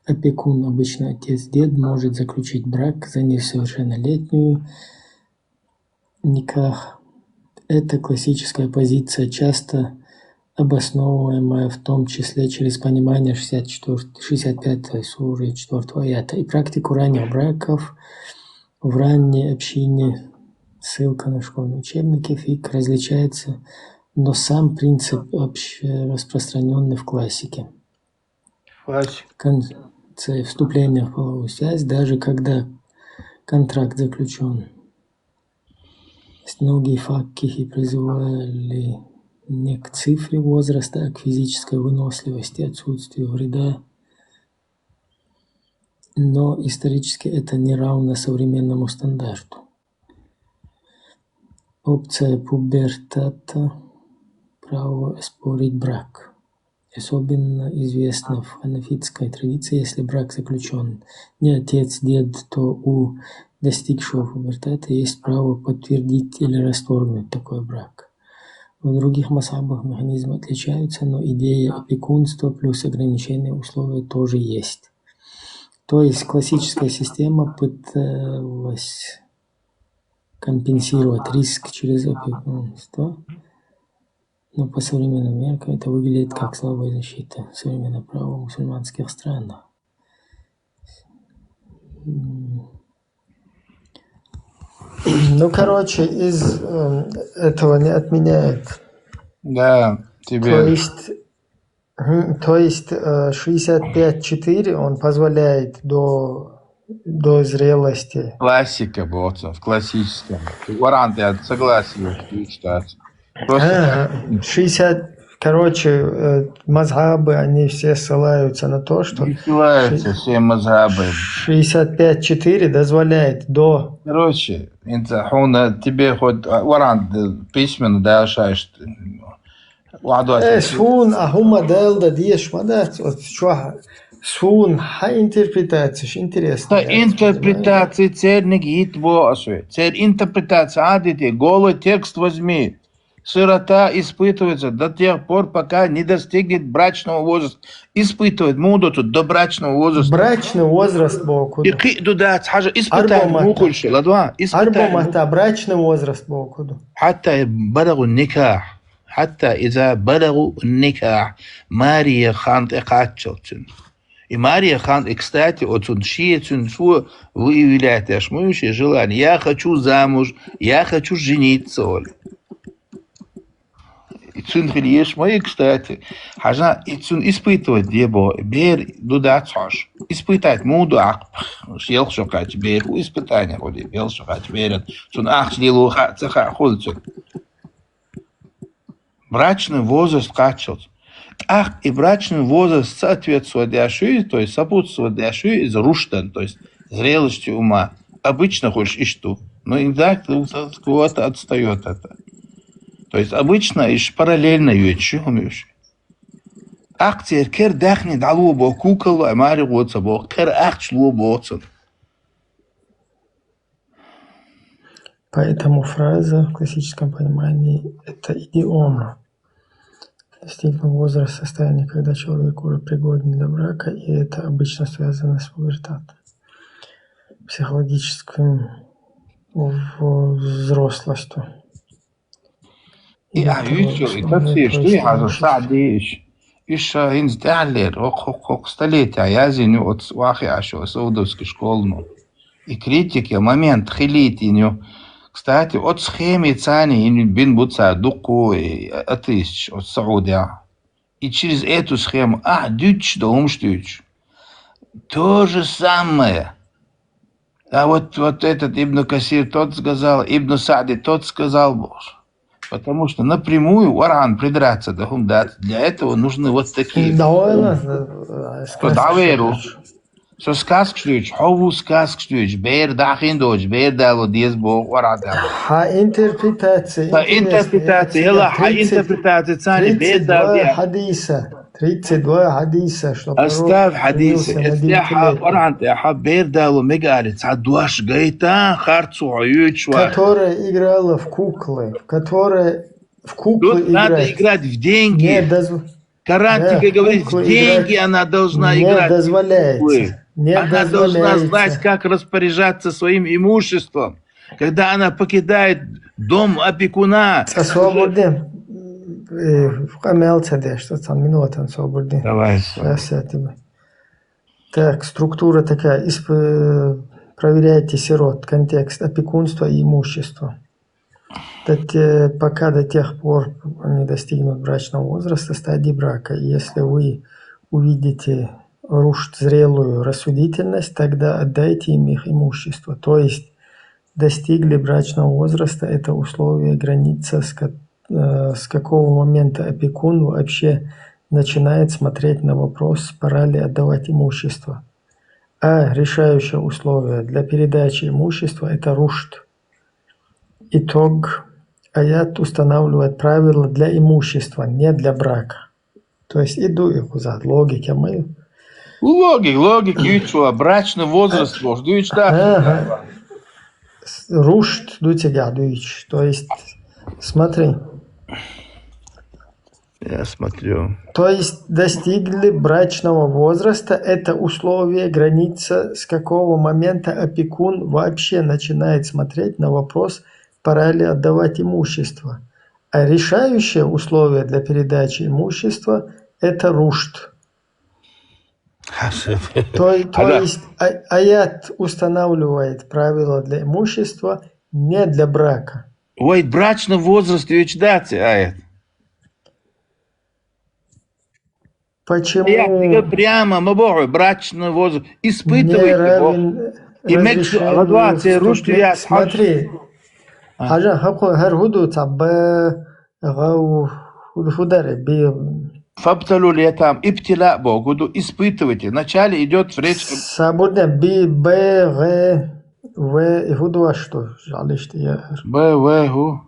Опекун, обычно отец-дед, может заключить брак за несовершеннолетнюю, никах. Это классическая позиция, часто обосновываемая в том числе через понимание шестьдесят четвёртой, шестьдесят пятой суры четвёртого аята и практику ранних браков в ранней общине. Ссылка на школьные учебники. Фикх различается, но сам принцип общераспространённый в классике. В конце вступления в половую связь, даже когда контракт заключён. Многие факкихи призывали не к цифре возраста, а к физической выносливости, отсутствию вреда. Но исторически это не равно современному стандарту. Опция пубертата — право оспорить брак. Особенно известно в ханафитской традиции, если брак заключён не отец, дед, то у достигшего пубертата есть право подтвердить или расторгнуть такой брак. В других мазхабах механизмы отличаются, но идея опекунства плюс ограниченные условия тоже есть. То есть классическая система пыталась компенсировать риск через опекунство, но по современным меркам это выглядит как слабая защита современного права мусульманских стран. М. Ну, короче, из, эм, этого не отменяет. Да, тебе. То есть, мгм, то есть, э, шестьдесят пять четыре он позволяет до, до зрелости. Классика была в классическом. Вариант, я согласен, что считается. Просто Ага, шестьдесят, короче, э, мазхабы, они все ссылаются на то, что Не ссылаются ши-, все мазхабы. шестьдесят пять четыре дозволяет до. Короче, инца хуна, тебе хоть, а, вариант, э, письменно, да, шаешь. Э, сун, а хума дал да деш ма да, вот чё, сун, ха интерпретация, ж интересно, Та я интерпретация церник ит бо асуе. Цер интерпретация адите, голый текст возьми. Сирота испытывается до тех пор, пока не достигнет брачного возраста. Испытывает, мудо тут, до брачного возраста. Брачный возраст бо куду. И ки-, туда, хажа, испытание Арба мата. мукульши, ладва, Арба испытание мата, брачный возраст бо куду. حتى يبلغ النكاح. حتى إذا بلغ النكاح. Мария хант экаччалчин. И Мария Хан, и, кстати, оцун ши, цун фу выявляет, аш муюше желание. Я хочу замуж, я хочу жениться, Оля. И цун хилеш мой, кстати. Хажа, и цун испытывать дебо, бер ду дац хаш. Испытать муду ак, шел шо кач, бер у испытание ходи, бел шо кач, берет. Цун ах шли луха, цаха хул цун. Брачный возраст качал. Ах, и брачный возраст соответствует яшуи, то есть сопутствует яшуи из руштан, то есть зрелости ума. Обычно хочешь ишту. Но иногда кого-то отстает это. То есть обычно иш параллельно ючи, умеешь. Акцер кер дахни далу бо кукол, а мари гоца бо, кер ахч лу бо цун. Поэтому фраза в классическом понимании — это идиома. Достигнув возраст состояния, когда человек уже пригоден для брака, и это обычно связано с пубертатом, психологическим взрослостью. И а видите, и так все, что я хаза садиш. Иш хинз тяхлер, ок, ок, ок, столетия, я зиню от вахи ашо, саудовский школну. И критики, момент хилитиню. Кстати, от схеми цани ин бин буца дуку атыш от Саудия. И через эту схему, а, дюч да умштюч. То же самое. А вот, вот этот Ибн Касир тот сказал, Ибн Сади тот сказал, Боже. Потому что напрямую варан придраться да хум дат. Для этого нужны вот такие. Довольно. Что доверу. Со сказкаш дуч, хову сказкаш дуч, бер дахин дуч, бер дало дез бо варада. Ха интерпретация. Ха интерпретация, ела ха интерпретация цани бер дало. Хадиса. Тридцать два хадиса, что Оставь хадиса. Если ха Коран, ха бер дало мегари, ца дуаш гайта, харцу ючва. Которая играла в куклы, которая в куклы играть. Надо играть в деньги. Коран тебе говорит, в деньги она должна играть. Не дозволяется. Она должна знать, как распоряжаться своим имуществом. Когда она покидает дом опекуна. Свободен. Фукъамел цадеш, что там минута свободен. Давай. Сейчас я тебе. Так, структура такая. Проверяйте сирот, контекст опекунства и имущества. Пока до тех пор они достигнут брачного возраста, стадии брака. Если вы увидите рушд, зрелую рассудительность, тогда отдайте им их имущество. То есть достигли брачного возраста, это условие, граница, с, ко- э, с какого момента опекун вообще начинает смотреть на вопрос, пора ли отдавать имущество. А решающее условие для передачи имущества — это рушд. Итог. Аят устанавливает правила для имущества, не для брака. То есть иду и кузат логика мы. Логик, логик, ючуа, брачный возраст, может, ючуа. Рушд дутига дуич. То есть, смотри. Я смотрю. То есть достигли брачного возраста, это условие, граница, с какого момента опекун вообще начинает смотреть на вопрос, пора ли отдавать имущество. А решающее условие для передачи имущества — это рушд. То, то есть а, аят устанавливает правила для имущества, не для брака. Ой, брачный возраст ведь дать аят. Почему? Я тебе прямо, мабоху, брачный возраст. Испытывайте его. И мекс градуация рушд я. Смотри. Хажа, хакъу, хар худу цабба гау худу хударе би. Фабталу летам, ибтила богуду, испытывайте. Вначале идет речь. Сабурда би, б, г, в, и худу а что, жалишь я. Б, в, ху.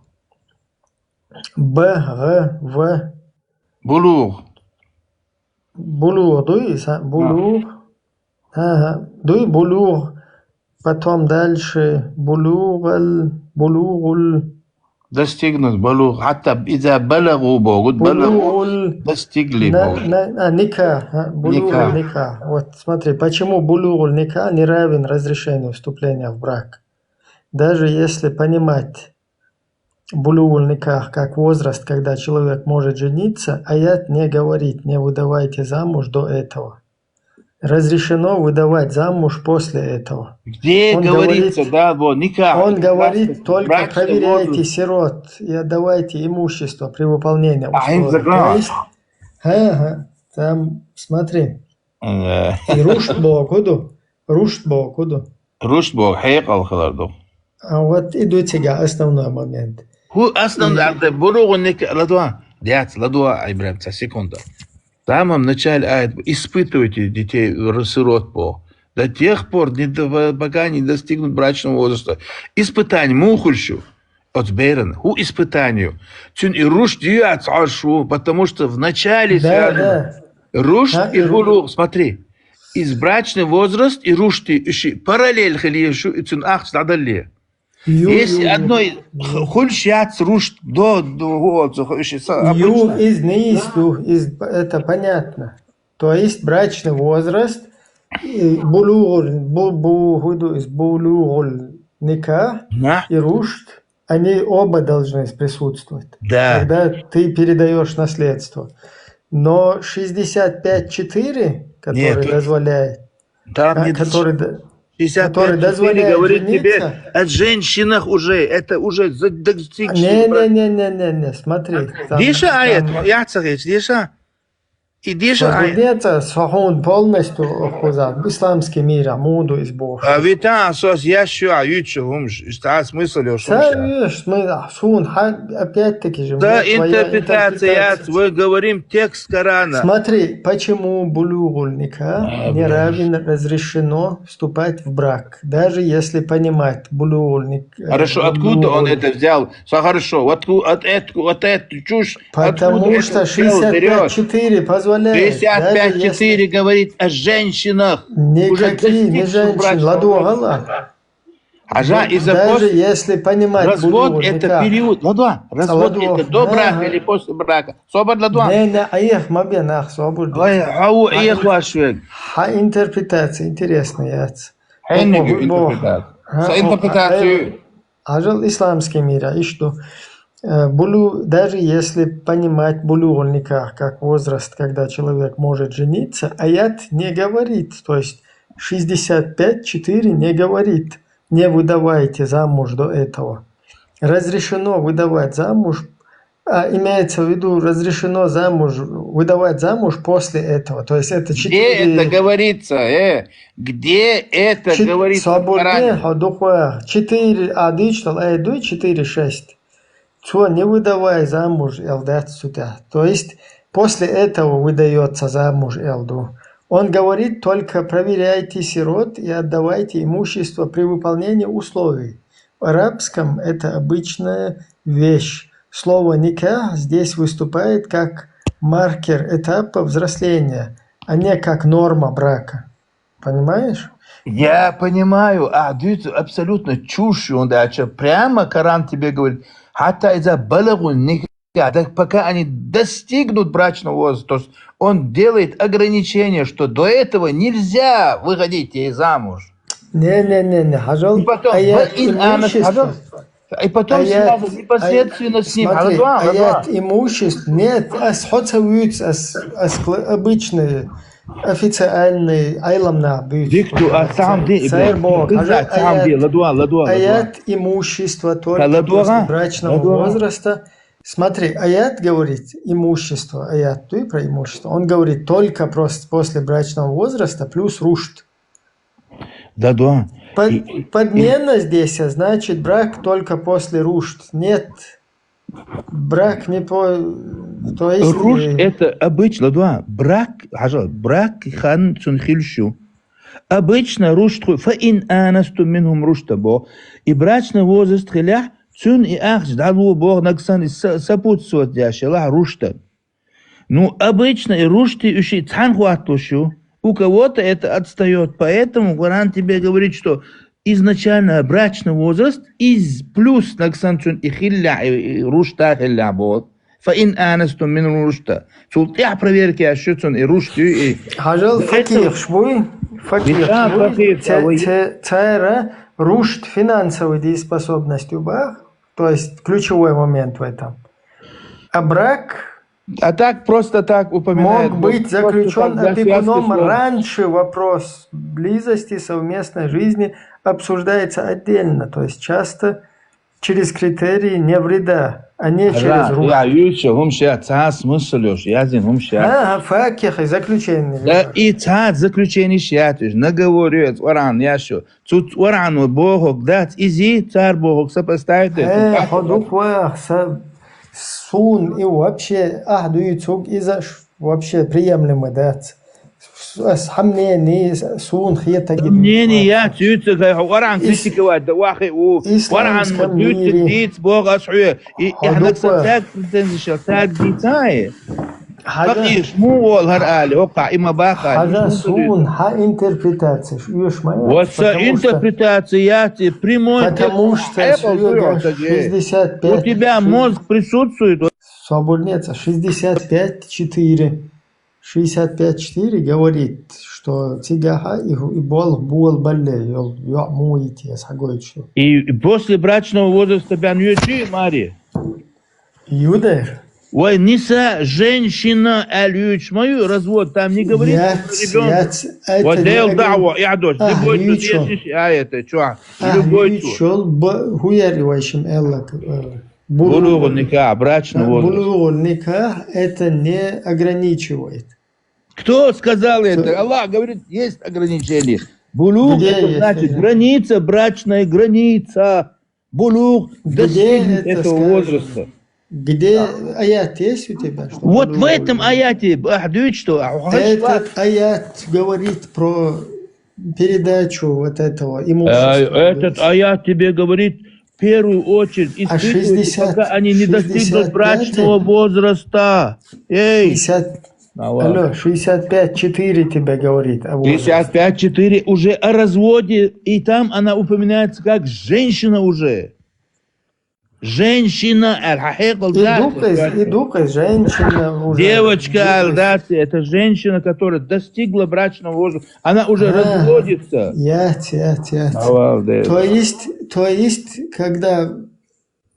Б, г, в. Булуг. Булуг, дуй, са, булуг. Ага, дуй, булуг. Потом дальше булугал, булугул. Достигнуть балуг. Хатта иза балагу богут, балагу. Достигли богут. А, ника. Булугул ника. Вот смотри, почему булугул ника не равен разрешению вступления в брак? Даже если понимать булугул никах как возраст, когда человек может жениться, аят не говорит, не выдавайте замуж до этого. разрешено выдавать замуж после этого. Где Он говорится, говорит- да, вот, никак. Он это говорит брачный- только брачный проверяйте возраст. Сирот и отдавайте имущество при выполнении А, им условий. закрывают. То есть, ага, там, смотри, Э, и рушд бо куду, рушд бо куду. Рушд бо хьекъал хилар ду. А вот иду тебя основной момент. Ху основ арда буругъу ника ладва. Дяц, ладва, Ибрагим, ца секунда. В самом начале аят: испытывайте детей, сирот бо. До тех пор, не до- пока не достигнут брачного возраста. Испытание мухульшу. От берен. Ху испытанию. Цун и рушд юяц аршу, потому что в начале Да, связано. Да. Рушд Да, и и ру- булугъ, смотри. Избрачный возраст и рушд и иши параллель хилиешу и цун ахч дадалле. Ю- Если ю- одной х- хульш яц рушд до, до, вот, иши са- Ю обычно. из неисту, из, это понятно. То есть брачный возраст, и булугъул, бу, бу, худу из булугъул ника На? и рушд, они оба должны присутствовать. Да. Когда ты передаешь наследство. Но шестьдесят пять четыре, который Нет, тут- дозволяет, Там а, не который, д- шестьдесят который пять четыре дозволяет говорит тебе, жениться. От женщинах уже, это уже за- достигший Не, брак. Не, не, не, не, не, смотри. Там- Диша там- аят, яцахич, диша. И диша аят. Свободнее, сохун полностью охуза. Исламский мир, амуду из Бог. А ведь там сос ящу, а ючу хумш. Что смысл ё Са хумш? видишь, мы, а, сун, ха, опять-таки же, Да, мне твоя интерпретация, интерпретация. Мы говорим текст Корана. Смотри, почему булугъул ника А, не блин. равен разрешено вступать в брак, даже если понимать булугъул ника. Хорошо, откуда он это взял? Со- Хорошо, вот ку- от это, вот это чушь. Потому Откуда что это взял? Берёшь? шестьдесят пять четыре позволяет. Даже если- Шестьдесят пять четыре говорит о женщинах. Уже Никакие не достигших женщин, брачного ладугъала. Хажа, из-за Даже после- если понимать Развод булугъул это ника. период. Ладуа, развод Ладуа, это до брака ага. Или после брака? Собар ладуа. Не, не, аях, мабе нах, собар. Ой, хау, эх, ваш век. Ха интерпретация интересная яц. Хенни Ого, ого. интерпретация. Ха, Со ха, интерпретацию. Ажал исламский мир, а и что? Э, булу, даже если понимать булугъул никах как возраст, когда человек может жениться, аят не говорит, то есть шестьдесят пять четыре не говорит, не выдавайте замуж до этого. Разрешено выдавать замуж, а имеется в виду, разрешено замуж, выдавать замуж после этого. То есть это Где четыре... это говорится? Э? Где это Чет- говорится в Соборде, Коране? Ходухуа, четыре, а дичтал, э, дуй, четыре, шесть. Цо не выдавай замуж, эл дат сюда. То есть после этого выдается замуж, эл ду. Он говорит только: проверяйте сирот и отдавайте имущество при выполнении условий. В арабском это обычная вещь. Слово никах здесь выступает как маркер этапа взросления, а не как норма брака. Понимаешь? Я понимаю, а дюц абсолютно чушь, он дальше прямо Коран тебе говорит, хата иза балагу никах, так пока они достигнут брачного возраста, то есть он делает ограничение, что до этого нельзя выходить ей замуж. Не-не-не, не, Хажал. И потом, Аят ва ин анас, имущества. Хажал. И потом Аят- сразу непосредственно ай- с ним. Смотри, Хажал, аят Хажал. Имуществ нет, ас хоца вюц, ас, ас кла- обычный, официальный, айлам на бюц. Дикту, а сам ди, Сайр бо, Хажал, Хажал, сам ди, аят, ладуа, ладуа, ладуа. Аят имущество только Ладуа, после брачного ладуа. Возраста. Смотри, аят говорит, имущество, аят, ты про имущество. Он говорит только просто после брачного возраста плюс рушд. Ладуа. Под- И- и- подмена здесь, а значит, брак только после рушд. Нет, брак не по... То есть... Рушд э, это обычно, ладуа. Брак, Хажал, брак хан цун хилшу. Обычно рушд ху, фа ин анастум минхум рушда бо. И брачный возраст хилях, цун и ахч далу бо, нагсан и со- сопутствовать дяшелах рушдан. Ну, обычно и рушд и уши цан хуатлушу. У кого-то это отстаёт. Поэтому Коран тебе говорит, что изначально брачный возраст из плюс нагсан цун и хилля, и, и рушда хилля бо. Фа ин анастум минхум рушда. Цул тя проверки ашуцун и рушд и. Хажал Это- факих шбуй, факих Да, шбуй, факих, це- а вы- це- цера рушд финансовой дееспособностью бах, то есть ключевой момент в этом. А брак А так, просто так упоминает. Мог быть заключен опекуном раньше, вопрос близости, совместной жизни обсуждается отдельно, то есть часто через критерии не вреда, а не через рух. Я, юйча, хӀумаш яц, цхьа смысл йолаш, язйина хӀумаш яц. А, факихи заключение. Да, и цхьа заключенеш яц, наговор ю, КъорӀан яшо. Цу КъорӀано бохург дац, иза цар бохург сопоставить. Э, хьо дукха ваха, са, сун и вообще, ахь дуьйцург, иза вообще приемлемо дац. Ас хьа мнение, суна хетаги. Мнение яц, юйцург, хьо КъорӀан критиковать да, вахе у. КъорӀан дуьйцург дийца боху ас хьоьга. И хьанакса таг претензиш, таг дийцай. Хьажа, иш мугӀол хӀара али, оккха, и ма баха. Хьажа, сун хьа интерпретацеш оьш ма яц. Вот са интерпретация яц, и прямой. Потому что шестьдесят пять. У тебя мозг присутствует. Собурнеца, шестьдесят пять четыре. Шестьдесят пять четыре говорит, что цигахьа и, и бол, бол балле, йол, йо, муйти, я сагой, что. И, и после брачного возраста бян юйчи, Мари? Юдер. Вай ниса, женщина, аль юйч мою, развод, там не говорит, яц, яц, вот дел дава, я дочь, любой чу, а это, чу, любой чу. Шол, хуяри вайшим эллак. بلوغ النكاح, брачный возраст. بلوغ النكاح это не ограничивает. Кто сказал это? Аллах говорит, есть ограничение. Булуг, это значит граница, брачная граница. Булуг, достигнуть этого возраста. Где аят есть у тебя? Вот в этом аяте, ах, дует, что? Этот аят говорит про передачу вот этого имущества. Этот аят тебе говорит, в первую очередь, испытывайте, пока они не достигнут брачного возраста. Эй! Алло, шестьдесят пять четыре тебе говорит. Шестьдесят пять четыре уже о разводе, и там она упоминается как женщина уже. Женщина, аль-хахикал, и дукха, и дукха, женщина уже. Девочка, аль-дати, это женщина, которая достигла брачного возраста. Она уже разводится. Яц, яц, яц. То есть, то есть, когда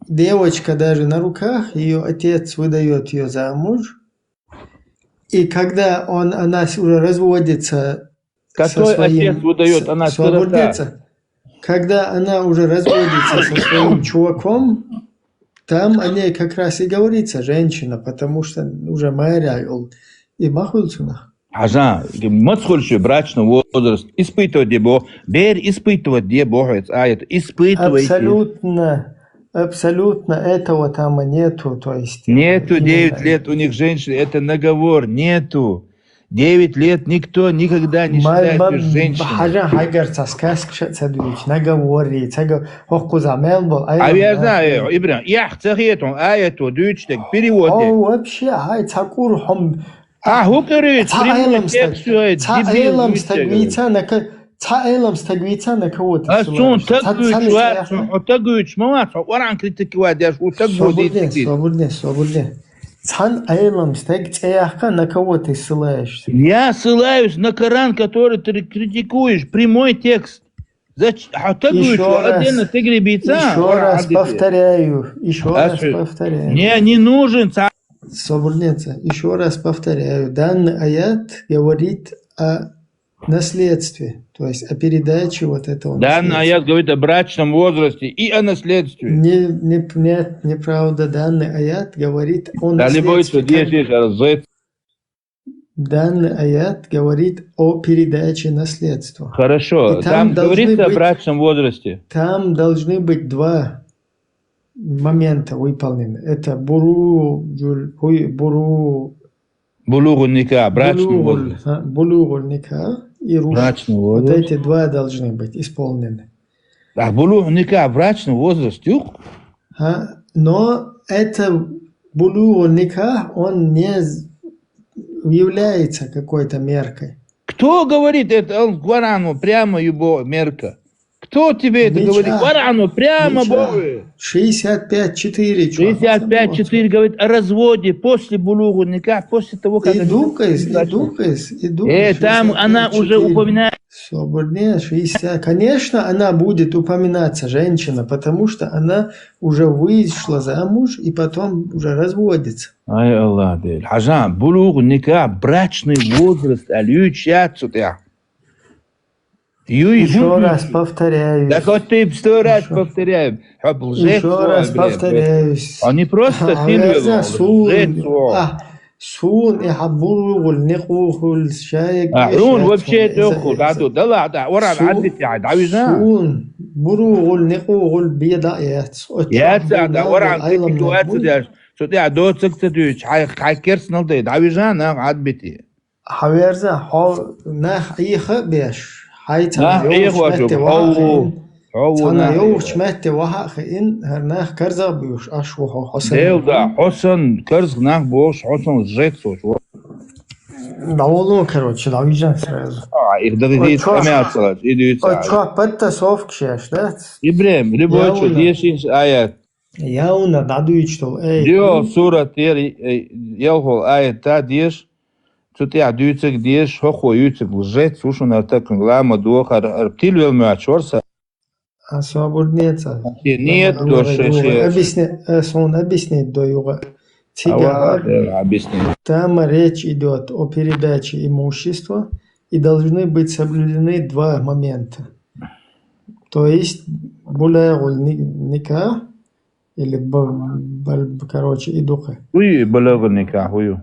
девочка даже на руках, ее отец выдает ее замуж, и когда он, она уже разводится, какой отец выдает, она сирота. Когда она уже разводится со своим чуваком, там о ней как раз и говорится женщина, потому что уже майрай ол и махулцунах. Хьажа, мацхульчу брачный возраст испытывать де бо, бер испытывать де бо, это испытывайте. Абсолютно, абсолютно этого там нету, то есть. Нету, девять лет у них женщины, это наговор, нету. Девять лет никто никогда не считает женщиной. Хьажа, хьайгар ца сказка ша ца дуьйцу, наговори, ца га-, хӀокхуза мел бол, ай. А я знаю, Ибрам, ях ца хетун, аяту дуьйцу, перевод. О, вообще, хьай, ца кур хьом. А хӀу кури, ца Ӏелам стаг, ца Ӏелам стаг вийца, на ка-, ца Ӏелам стаг вийца, на кого ты ссылаешься? А сун таг вуьйцу, хьо таг вуьйцу, ма вац, хьо КъорӀан критиковать деш, хьо таг вуьйцу. Собурне, собурне. Цхьан Ӏелам стаг цӀе яхка, на кого ты ссылаешься? Я ссылаюсь на Коран, который ты критикуешь, прямой текст. Зач-, хьо таг вуьйцу, отдельно тегри бийца. Ещё раз повторяю, ещё раз повторяю. Не, не нужен. Собурнеца, ещё раз повторяю. Данный аят говорит о наследстве, то есть о передаче вот этого наследства. Данный аят говорит о брачном возрасте и о наследстве. Не, не, нет, неправда. Данный аят говорит о наследстве. Данный аят говорит о передаче наследства. Хорошо. И там, там говорится быть, о брачном возрасте. Там должны быть два момента выполнены. Это буру, буру, булугу ника, брачный возраст. Булугу ника и руш. Брачный возраст. Вот эти два должны быть исполнены. А булугу ника, брачный возраст, юк? Но это булугу ника, он не является какой-то меркой. Кто говорит это? Он Коран, прямо его мерка. Кто тебе это говорит? Ничего. Варано, прямо Ничего. Богу. Шестьдесят пять четыре, чё? Шестьдесят пять четыре говорит о разводе после булугу никах, после того, как... И дукас, и дукас, и дукас. Э, там она уже упоминает. Собор не, шестьдесят. Конечно, она будет упоминаться, женщина, потому что она уже вышла замуж и потом уже разводится. Ай, Аллах, дейла. Хьажа, булугу никах, брачный возраст, аль, юй чьяцу тя. Юй, Еще юй, раз юй. Повторяюсь. Так вот ты сто раз Ещё- повторяю. Хьоб лжец Еще раз бля. повторяюсь. А не просто А, ты я вела, знаю, сун. лжец. А, сун, и хьа булугу никахул шайк. А, хьун вообще Из-, тоху, да, да, да, да, ора, Су-, аддити, да, вижа. Сун, булугу никахул беда яц. Яц, да, да, ора, ситуация, да. Что ты, а, до цик цик, хай, хай керс нал да, да, вижа, на, аддити. Хьаверза, хьо нах Ӏеха беш. Хьай цана Нах йовш Ӏеха метте беш, ваха хьо хин. Хьо Цана нах йовш Ӏеха. Метте ваха хин, хар нах карза буш, аш ву хьо хьо сан. Дел да, хьо сан карз нах бош, хьо сан жец сош. Даволу, короче, да, вижен сразу. А, их даже Ой, и чё? Тямя салат, и дивится. Ой, чё, петта совк шеш, да? Ибрем, любой Явно. Чё, дешин аят. Явно, да, дуйчтол, эй. Дио сура тер, э, ялхол аят та деш, цу тя дюйцег деш, хохо юйцег лжец, ушун артакун глама дуохар, артил вел мячорса. А свободнеца. Нет, Давай, доше, давай, ше. Объясни, э, сон объяснит до юга. Ава, Цигар. э, объясни. Там речь идет о передаче имущества, и должны быть соблюдены два момента. То есть, булягул ни- никах, или, б- б- короче, и духе. Уй, балагу никах, уй.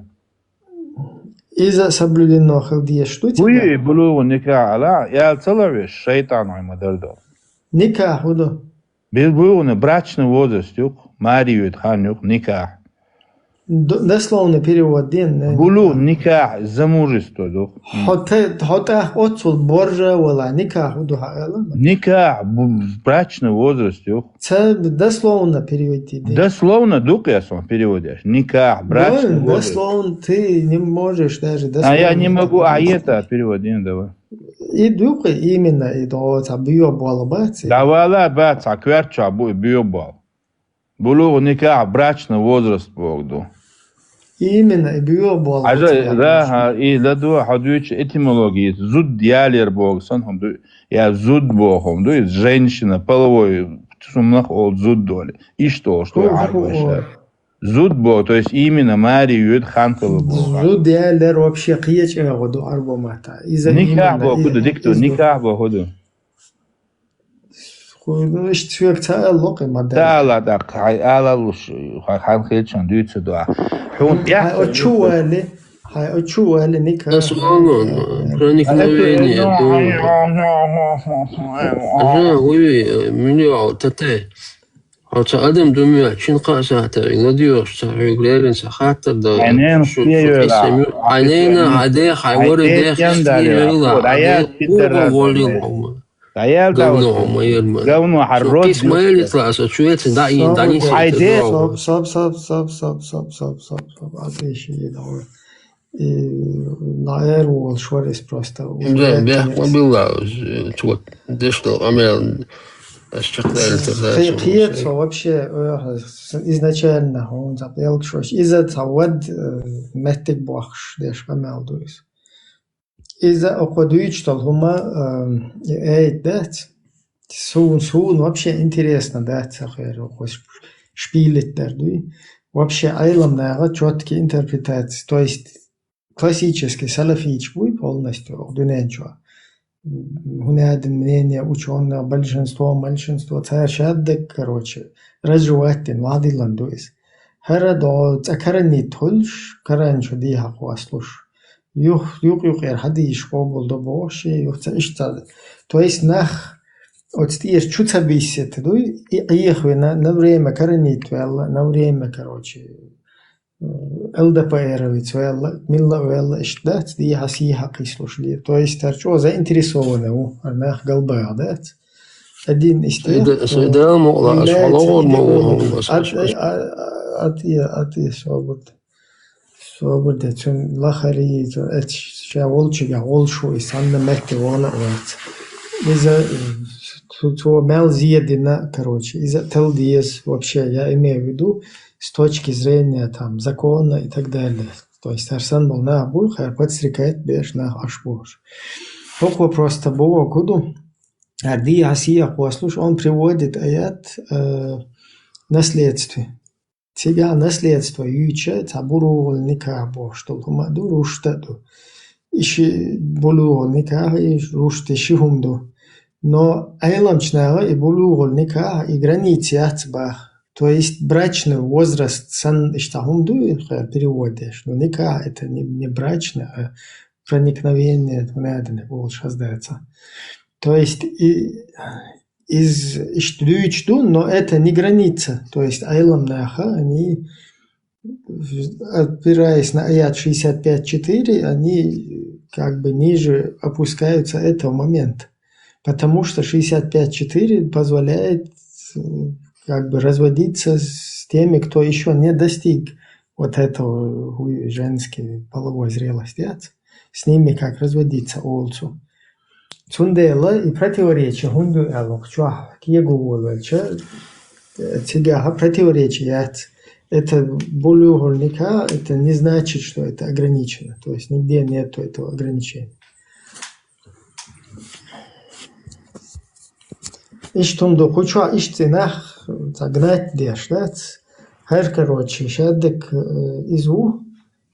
Из-за соблюдено хилдеш, что Уй, балагу никах, ала, я целове, шайтан ой мадардо. Никах, худо. Бил булугу брачный возраст юк, мари юд хан юк, никах. Д- Дословный перевод дин. Булу никах, замужество дух. Хотя, хотя отцул боржа вала никах, худо хаала. Никах, бу- брачный возраст юк. Це дословно перевести дин. Дословно дух я сон переводишь. Никах, брачный Ну, возраст. Дословно ты не можешь даже А я не дословно могу, так а перевести. Это перевод не давай. И дух именно и до ца био болбац. Давала бац, а кверча бу био бал. Булугу никах, брачный возраст богду. Именно и био болбац. Ажа, да, ха, и ладу хадуч этимологии, зуд ялер бог, сан хам ду, я зуд бог хам ду, женщина, половой, сумнах ол зуд доли. И что, что Ху- я ху- арбаша. Зуд бог, то есть именно мари юд хан кылы бог. Зуд ялер вообще киеч эго ду арбомата. Из-за Никах именно бог, и- куду, дикту, из-за- никах бог, куду. Ху- ну, иш цвек ца локи мада. Да, ла, да, хай, ала луш, хан хилчан дюйцу да. Хун, я, Хай очу вали, хай очу вали никак. Дословно, проникновение, да. Ага, уй, э, меня, тате. Оца адам думаю, чин касата, ладиош, ца, глерин, ца, хатта, да. Айнен, Шу- пьею, шу- да. Айнена, аде, хай, вори, Айде, де, кем, да, хай, да. вори, Вот, а я аде, питер уго, раз, вори, да. ома. Даял да, Говно, вот, ома, ерма. говно, а Шу рот кис юшка. Маэлит ла, со чуэци, да, и, да, не Саб- Айде. сеть, да. Саб, саб, саб, саб, саб, саб, саб, саб, саб, а ты ещё не давай. И на эру шварис просто. Да, бях мобила, вот, дешто, амел, ас чакдал, Хи- Хиет, со вообще, э, с- изначально, он забыл, что из-за того, э, меттик бахш, деш камел дуис. Из-за окодуич тол хума, э, эйт, да? Сун, сун вообще интересно, да, цахер, окос шпилит дар дуи. Вообще айлам нага чёткие интерпретации, то есть классический салафич буй полностью, дуненчо. Гунядин мнение учёных, большинство, меньшинство, царшаддек, короче, разжевать дин, вадилан дуис. Хара до, ца карани тулш, каранчо ди хакваслуш. Юх, юх, юх, эр хади иш кобол до боши, юх, ца иш ца. То есть нах, вот стиеш чу ца бисет, дуй, и, и их на, на время карани твелла, на время, короче, ЛДПРовец велла, милла велла, ишдац, ди хасиха кислуш ли. То есть, ар чё заинтересованный у, ар нах галбагадац. Один из тех, Сойда-, кто сойда мукъла, является асхалогор идеологом. мукъла, ас-, Ат-, ас-, ас-, а-, а-, ат-, ат-, свобода. Свобода, цун лахари, цун эт ша волчига, волшу, и санна метте вона вац. Иза, э, цо, цо мел зедина, короче, из-, тел деза вообще, я имею в виду, с точки зрения там закона и так далее. То есть хӀара санна бола нах бу, хӀара подстрекать беш нах Ӏаш бу. ХӀокхо просто бу, куду, а ди а сия послушай, он приводит аят, э, наследстве. Цигахь наследство юьйцуш, цхьа булугӀул никахь бохуш долу хӀума а ду, рушта а ду. И ши булугӀул никахь, и рушта ши хӀума ду. Но Ӏеламчу наха и булугӀул никахь, и граница яц баха. То есть брачный возраст санна иштта хӀума ду, и хӀара перевод деш. Но никахь это не, не брачный, а проникновение, хӀунда аьлла олуш хаза дац. То есть и, из иштта дуьйцуш ду, но это не граница. То есть Ӏелам наха, они, опираясь на аят шестьдесят пять четыре, они как бы ниже опускаются этого момента. Потому что шестьдесят пять четыре позволяет, э, как бы разводиться с теми, кто ещё не достиг вот этого, э, женской половой зрелости, с ними как разводиться олу цо. Цундела и противоречие хӀунда ю аьлла, чохь кего волавелча, э, цигахь противоречие яц. Это булугӀул никахь, это не значит, что это ограничено. То есть нигде нету этого ограничения. Иштта хӀума ду, кху чохь иштта цӀинах, ца гнать деш дац. ХӀара, короче, шадерг, э, иза ву,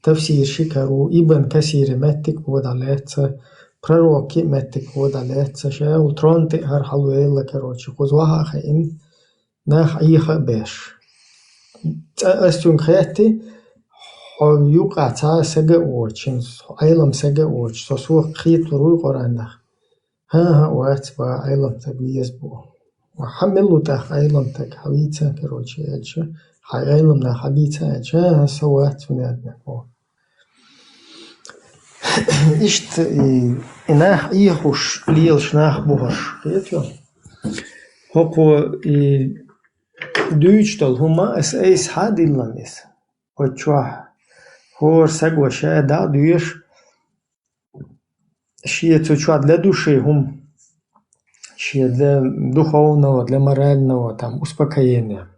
тафсир ши кара ву, Ибн Касира меттиг вон дӀалаьцна, пророкан меттиг вон дӀалаьцна, ша ву трон тӀе хӀара хьалавелла, короче, кхуза ваха а хаийна, нах Ӏеха а беш. Цкъа ас цуьнга хаьттира, хьо юкъахь цхьа а сага а воцуш, Ӏелам сага а воцуш, со сох кхеталур вуй Къуръанах. ХӀан-хӀа, вац, ва Ӏелам стаг веза бу. Ва хьан мила ву тӀаккха Ӏелам стаг, хьан вийца, короче, аьлча, хьан Ӏелам нах хьан бийца аьлча, хӀан-хӀа, со вац, хӀунда аьлла боху. Иштта и, и нах Ӏехош лелаш нах бу хӀорш, кхетий? ХӀокхо и дуьйцуш долу хӀума ас айса хьа диллина иза. Оцу чохь хӀора саго ша дӀа а доьшу, шен цу чохь для души хӀума, шен для духовного, для морального, там, успокоения.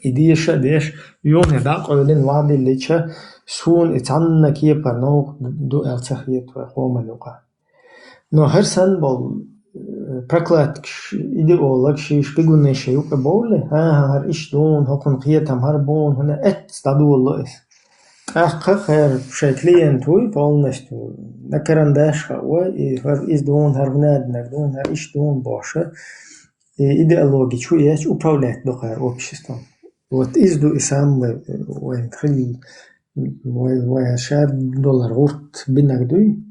И деша а деш, юххе дӀа а къевлина, ладиллича, суна и цхьанна кепара новкъа ду аьлла ца хета вай къоман юкъа. Но хӀара санна болу, э, прокладкаш, идеологаш, шиш бигуннаш юкъа бовлу, хӀан-хӀа, хӀара иштта дуна, хӀокхунна кхетам хӀара буна, хӀуна эццахь дӀадолало иза. ТӀаккха хӀара шайн клиент вуй полностью, на карандаш хаьа, и хӀара иза дуна, хӀара хӀунда аьлла дуна, хӀара иштта дуна бохуш, и идеологи чу эцча управлять до хӀара обществом. Вот иза ду и самый, э, вайн хила, вай, вай ша долара гӀурт бинарг дуй.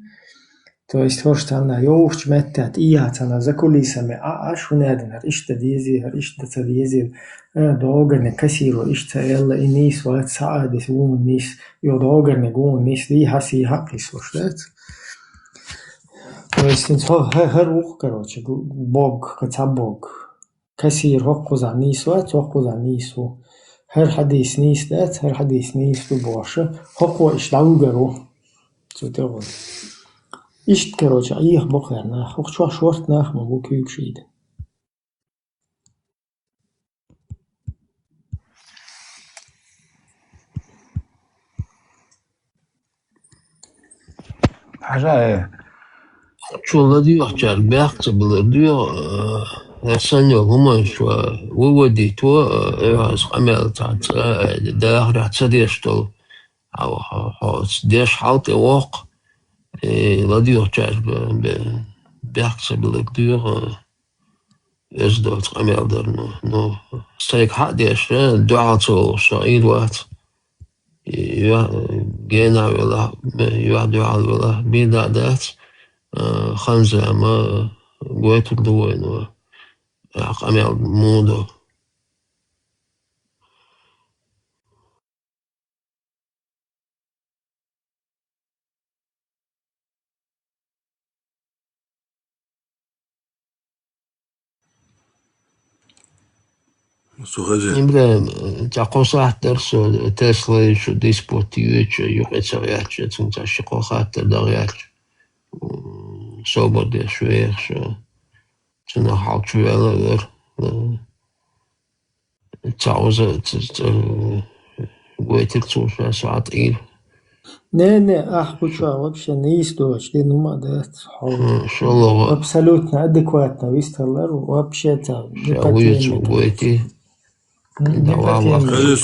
То есть хӀорш цхьанна йовхачу меттехь тӀеяхьа цхьанна за кулисами Ӏа, Ӏаш, хӀунда аьлла хӀара иштта дезий, хӀара иштта ца дезий, а, догӀург кассиро иштта ца аьлла, и нийса вац, схьа а дисса вуна нийса, йо догӀург вуна нийса, дийхьа-сийхьа а кхиссалуш дац. То есть хӀинца хӀо-, хӀа-, хӀара ву-кх, короче, гу-, бог, кхин цхьа бог. Кассир хӀокхузахь нийса вац, хӀокхузахь нийса ву. ХӀара хьадис нийса дац, хӀара хьадис нийса ду бохуш, хӀокхо иштта дӀавуьгур ву. Цу тӀехула. Иштта, короче, Ӏеха бу кхара нах. ХӀокху чохь шорта нах ма бу куьйгаш ийдина. Хьажа, э. Чо ладоьгӀучаьрга бехк ца билар доьгӀу, э, сан йолу хӀуманаш ва выводить во, э, оьгӀаз къамел цхьацца, э, дахарехь ца деш долу. Хьо, хьо, хьо деш хьал тӀе воккху, э, ладоьгӀучаьрга бе-, бехк ца билар доьгӀу, э. Иза доцу къамел дар, ну, ну, сайга хьа а деш, э, дуьхьал ца вогӀуш, со Ӏийр вац. Юьхь-, генахь велахь, юьхь-дуьхьал велахь, бийр даа дац, э, хан-зама, э, гойтур ду вайна, э, къамел муха ду. Со хезира. ИбрахӀим, э, цхьа кхо сахьт дара со Теслайчу диспут йоьдучу, юкъе ца гӀерташ, цуьнца ши-кхо хаттар дагӀа гӀерташ, м, собар деш вехаш, э, Цунах хьалчу ваьлла вер. Ца уза, ца, ца, гойтир цо ша сагӀат ир. Не, не, ахь куча вообще не йис доч, де нума дац, хьо. М, шолла ва. Абсолютно адекватно висталар, вообще ца, не Ша по уйцу теме. Гойти. М, не Да по ва теме.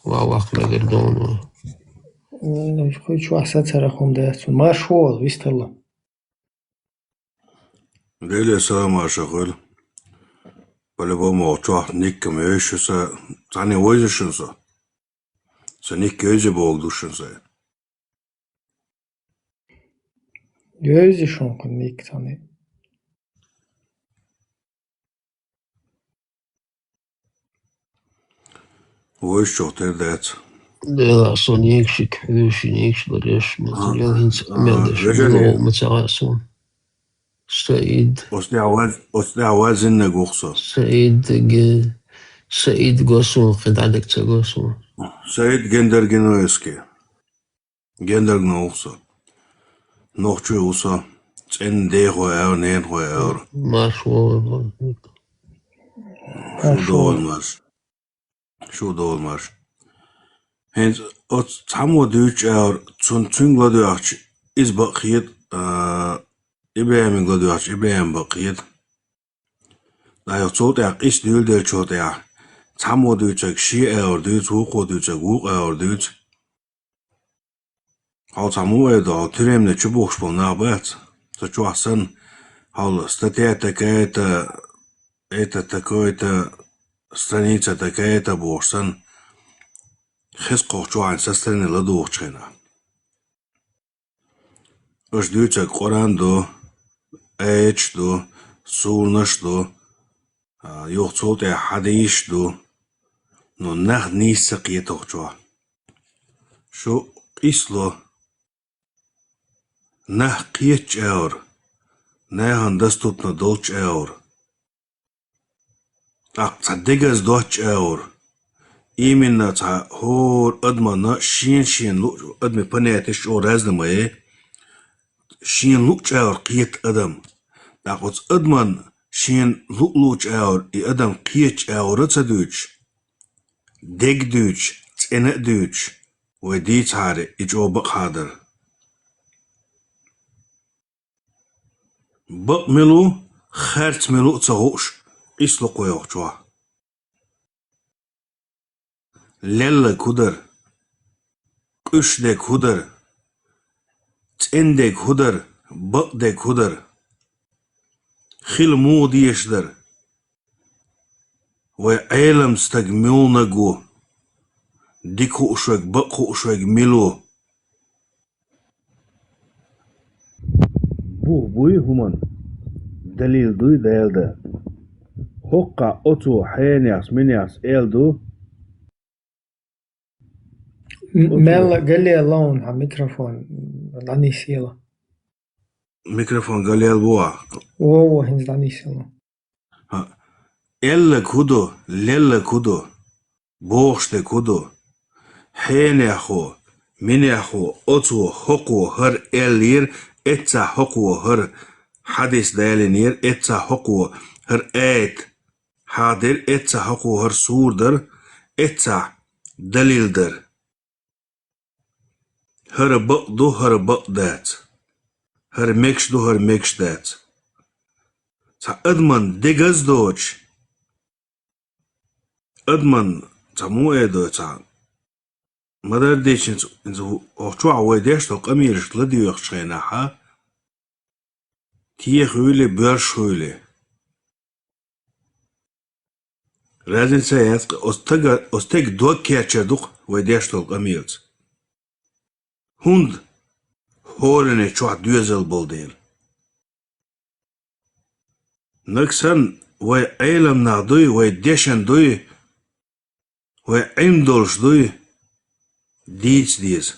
Ва. Ва ва, мегар дон ва. М, хуй чу ахса цара хум дац. Марш вол, вистала. Деле салам аша хуьлу. По-любому чохь никкам вевзаш шу са, цхьаьна вевзаш шуна со. Со никка вевзе боху ду шуна со. Вевзе шуна кху никка цхьаьна. Вуйш чохь тера дац. Дела, со некшик, хьуьйши некш лареш, материал хӀинца а мел деш, вежарий. Ма ца гӀа сон. Саид. Оцу тӀехь ваз-, оцу тӀехь вазиннаг ву-кх со. Саид ге-, Саид го сон, кхин дӀадерг ца го сон. Саид Гендергиновский. Гендаргна ву со. Нохчо ву со. ЦӀена дехо аьлла, ненахо аьлла. Марш ву. Шу долу марш. Шу долу марш. ХӀинца оцу цхьаммо дуьйцуш аьлла, цун, цуьнга ладоьгӀча, иза бакъ хета, а, ИбрахӀимга ладоьгӀча, ИбрахӀим бакъ хета. Ткъа юха цул тӀаьхьа къиса дуьйладелчул тӀаьхьа, цхьаммо дуьйцург шен аьлла дуьйцу, вукхо дуьйцург вукху аьлла дуьйцу. Хьо цхьа муха эр ду, хьо тюремный чу бухуш болу нах бац? Со чохь санна, хьо статья такая-то, это такое-то, страница такая-то бохуш санна, хеза кху чохь хьайн состояние ладугӀучу хенахь. Аша дуьйцург Къуръан ду, аяташ ду, сурнаш ду, а, юха цул тӀаьхьа хьадисаш ду, но нах нийса ца кхета хӀокху чохь. Шу къийсало, нах кхетачу агӀор, нахана доступно долчу агӀор. ТӀаккха цхьа дегаза доцчу агӀор, именно цхьа хӀора адамна шен-шен лу-, адамийн понятиеш чӀогӀа разный ма ю, шен луъучу агӀор кхета адам. ТӀаккха оцу адамна шен луъ-луъучу агӀор и адам кхетачу агӀора ца дуьйцуш, дег дуьйцуш, цӀена а дуьйцуш, вай дийцахьара, и чӀогӀа бакъахьа дара. Бакъ мила ву, харц мила ву а ца хууш, къийсало кху йохчохь. Леллаг хӀун дара? Къуьш дерг хӀун дара? ЦӀена дерг хӀун дара? Бакъ дерг хӀун дара? Хила муха дезаш дара? Вай Ӏелам стаг муьлнаг ву? Дика хууш верг, бакъ хууш верг мила ву? Бух буй хӀуманна? Далил дуй Дала дан? ХӀоккхахь оцо хьенехс, минехс эр ду? М-, оцо мелла галъяьлла ву хьан микрофон, дӀанисъела. Микрофон галъяьлла ву ахь? Во, во, хӀинца дӀанисъела. ХӀа. Эллаг хӀун ду, леллаг хӀун ду, бохуш дерг хӀун ду? Хьенеххо, минеххо, оцо, хӀокхо, хӀара эллера, эццахь хӀокхо, хӀара хьадис далийнера, эццахь хӀокхо, хӀара аят хьадира, эццахь хӀокхо, хӀара сура дара, эццахь далил дара. ХӀара бакъ ду, хӀара бакъ дац. ХӀара мегаш ду, хӀара мегаш дац. Цхьа адаман дегаза доцуш, адаман цхьа муха эр ду, цхьа ма-дарра дийцинчу, иза хӀокху чохь вай деш долу къамелаш ладоьгӀучу хенахь, а, теха хуьлий, боьрша хуьлий. Разница яц, оцу тага-, оцу теган дог кечъяр ду-кх вай деш долу къамелаца. ХӀунда хӀоранна чохь доьзал болу дела. Нагахь санна вай Ӏелам нах дуй, вай дешна дуй, вай Ӏилма долуш дуй, дийца деза.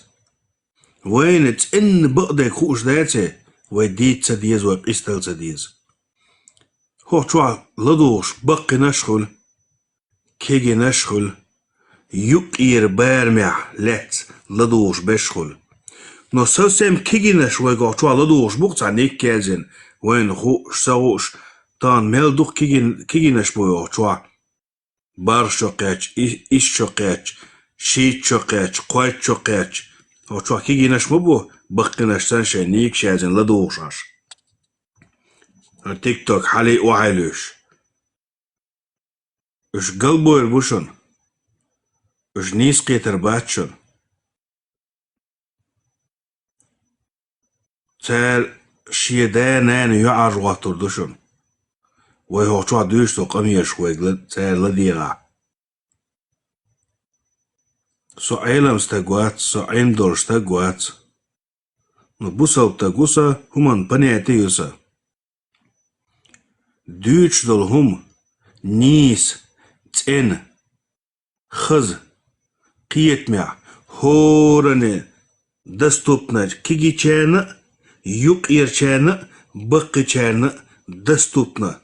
Вайна цӀенна бакъдерг хууш даций, вай дийца ца деза, вай къистал ца деза. ХӀокху чохь ладугӀуш баккхийнаш а хуьлу, кегийнаш а хуьлу, юккъера барамехь лаьцна ладугӀуш берш а хуьлу. Но совсем кегийнаш вайга хӀокху чохь ладугӀуш бу-кх цхьа никка яздина, вайна хууш, ца хууш, Тахана мел дукха кигин-, кигинаш бу йоху чохь. Барх чо кхаьчча, и-, иш чо кхаьчча, шийтта чо кхаьчча, кхойтта чо кхаьчча. Йоху чохь кигинаш ма бу, баккхинаш санна шайн нийгаш язйина ладугӀуш Ӏаш. ХӀара тикток хьалий охьайлуьйш. Уьш галбойр бу шуна. Уьш нийса кхетар бац шуна. Цара шен да-нана юьхьӀаьржа гӀоттур ду шуна. Вай хӀокху чохь дуьйцу со къамелаш вайга ла-, цара ладегӀахь. Со Ӏелам стаг вац, со Ӏилма долуш стаг вац. Ну, бусалба стаг ву сан, хӀуманна понятие ю сан. Дуьйцуш долу хӀума нийса, цӀена, хаза, кхетамехь, хӀоранна доступно кегийчарна а, юккъерчарна а, баккхийчарна а доступно.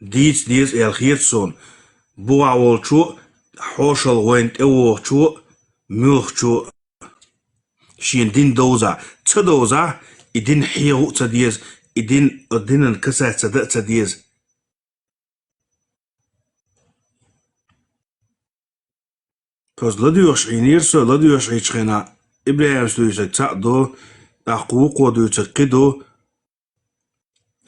Дийца деза аьлла хета суна, бухахь волчо а, хьошалгӀа вайна тӀевогӀучо а, муьлххачо а. Шена дин довзахь, ца довзахь, и дин хьехо а ца деза, и дин, динан касаьрца дан а ца деза. Кхуза ладоьгӀуш Ӏийнера со, ладоьгӀуш Ӏийчу хенахь, ИбрахӀимс дуьйцург цхьаъ ду, тӀаккха вукхо дуьйцург кхин ду.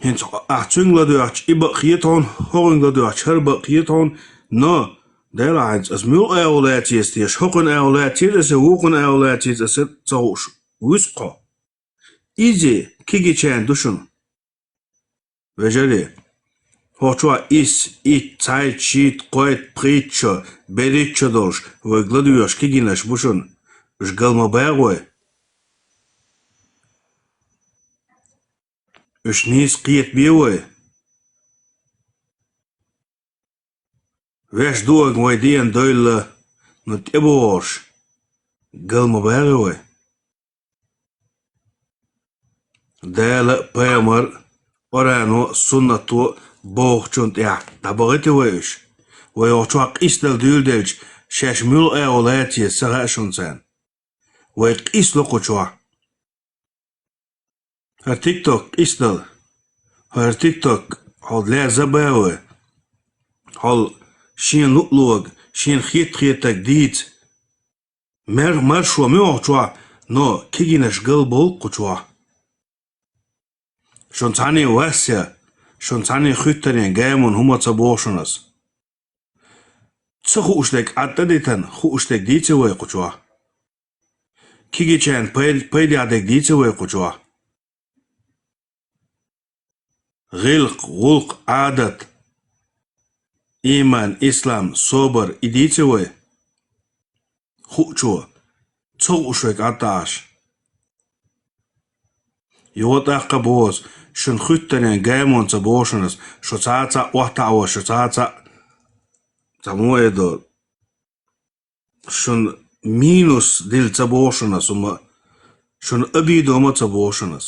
ХӀинца ахь цуьнга ладоьгӀча, и бакъ хета хьуна, хӀокхуьнга ладоьгӀча, хӀара бакъ хета хьуна, но, Дела, хӀинца ас муьлха агӀо лаьцна теша, хӀокхуьнан агӀо лаьцнера ас, вукхунан агӀо лаьцнера ас ца хууш вуьсу-кх хьо. Иза кегийчарна ду шуна. Вежарий, хӀокху чохь исс, итт, цхьайтта, шийтта, кхойтта, пхийтта чо, берхӀитта чо долуш, вайга ладоьгӀуш кегийнаш бу шуна, уьш гал ма багӀа вай. Уьш нийса кхетабе вай. Ваьш дуъург вай деана дойла, ну тӀебогӀуш, гал ма багӀа вай. Дала а, пайхамар а, Къуръано а, суннато а бохучунна тӀехь дӀабахийта вай уьш. Вай хӀокху чохь къийсадала дуьйладелча, шаьш муьлха агӀо лаьцна еза ца хаьа шуна царна. Вай къийсало кху чохь. ХӀара тикток къийсадала. ХӀара тикток хьо лаьза а бан вай. Хьо шена луъ луъург, шена хетта хетарг дийца. Мер-, маршо ма ю хӀокху чохь, но кегийнаш галбовла кху чохь. Шуна цхьанне вас я, шуна цхьанне хуьттаренна гамонна хӀума ца боху шуна ас. Ца хууш дерг Ӏад тӀедитина, хууш дерг дийца вай кху чохь. Кегийчарна пай-, пайдехь дерг дийца вай кху чохь. ГӀиллакх, гӀуллакх, Ӏадат, ийман, ислам, собар, и дийца вай. Хуучо, ца хууш вайга Ӏад тӀе Ӏаш. Юха тӀаккха боху ас, шуна хуьттаренна гамонна ца боху шуна ас, шу цхьа а цхьаъ охьатаӀаваш, шу цхьа а цхьаъ ца мо эр ду. Шуна минус дилла ца боху шуна ас, хӀума, шуна обида ма ца боху шуна ас.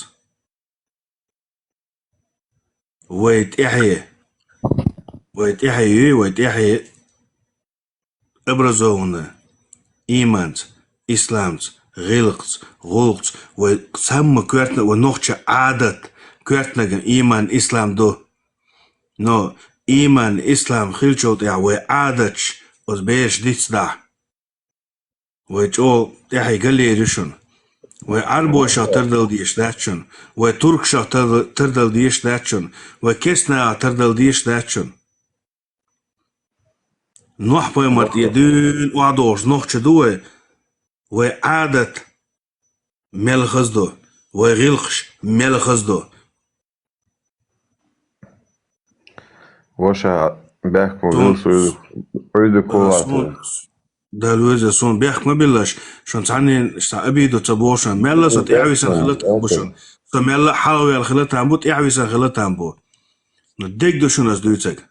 Вай тӀаьхье, вай тӀаьхье юй, вай тӀаьхье образованная, ийманца, исламца, гӀиллакхца, гӀуллакхца, вай самма коьртаниг, вай нохча Ӏадат, коьртаниг ийман, ислам ду. Но ийман, ислам хилчул тӀаьхьа вай Ӏадаташ оцу бераш дицдахь. Вай чӀогӀа тӀаьхье галлера ю шуна. Вай Ӏарбошах тардала дезаш дац шуна. Вай туркашах тарда-, тардала дезаш дац шуна. Вай керстанашах тардала дезаш дац шуна. Нохь-пайхамар тӀе дуьйна охьадогӀуш нохчий ду вай. Вай Ӏадат мел хаза ду, вай гӀиллакхаш мел хаза ду. Ваша, бехк ма билла, Ӏуьйда кхуллахь. Дала веза, суна бехк ма биллаш, шуна цхьаннен сан обида ца боху шуна. Мелла со тӀаьхьависина хила там бу шуна. Со мелла а хьалхаваьлла хила там бу, тӀаьхьависина хила там бу. Ну, дерг ду шуна ас дуьйцург.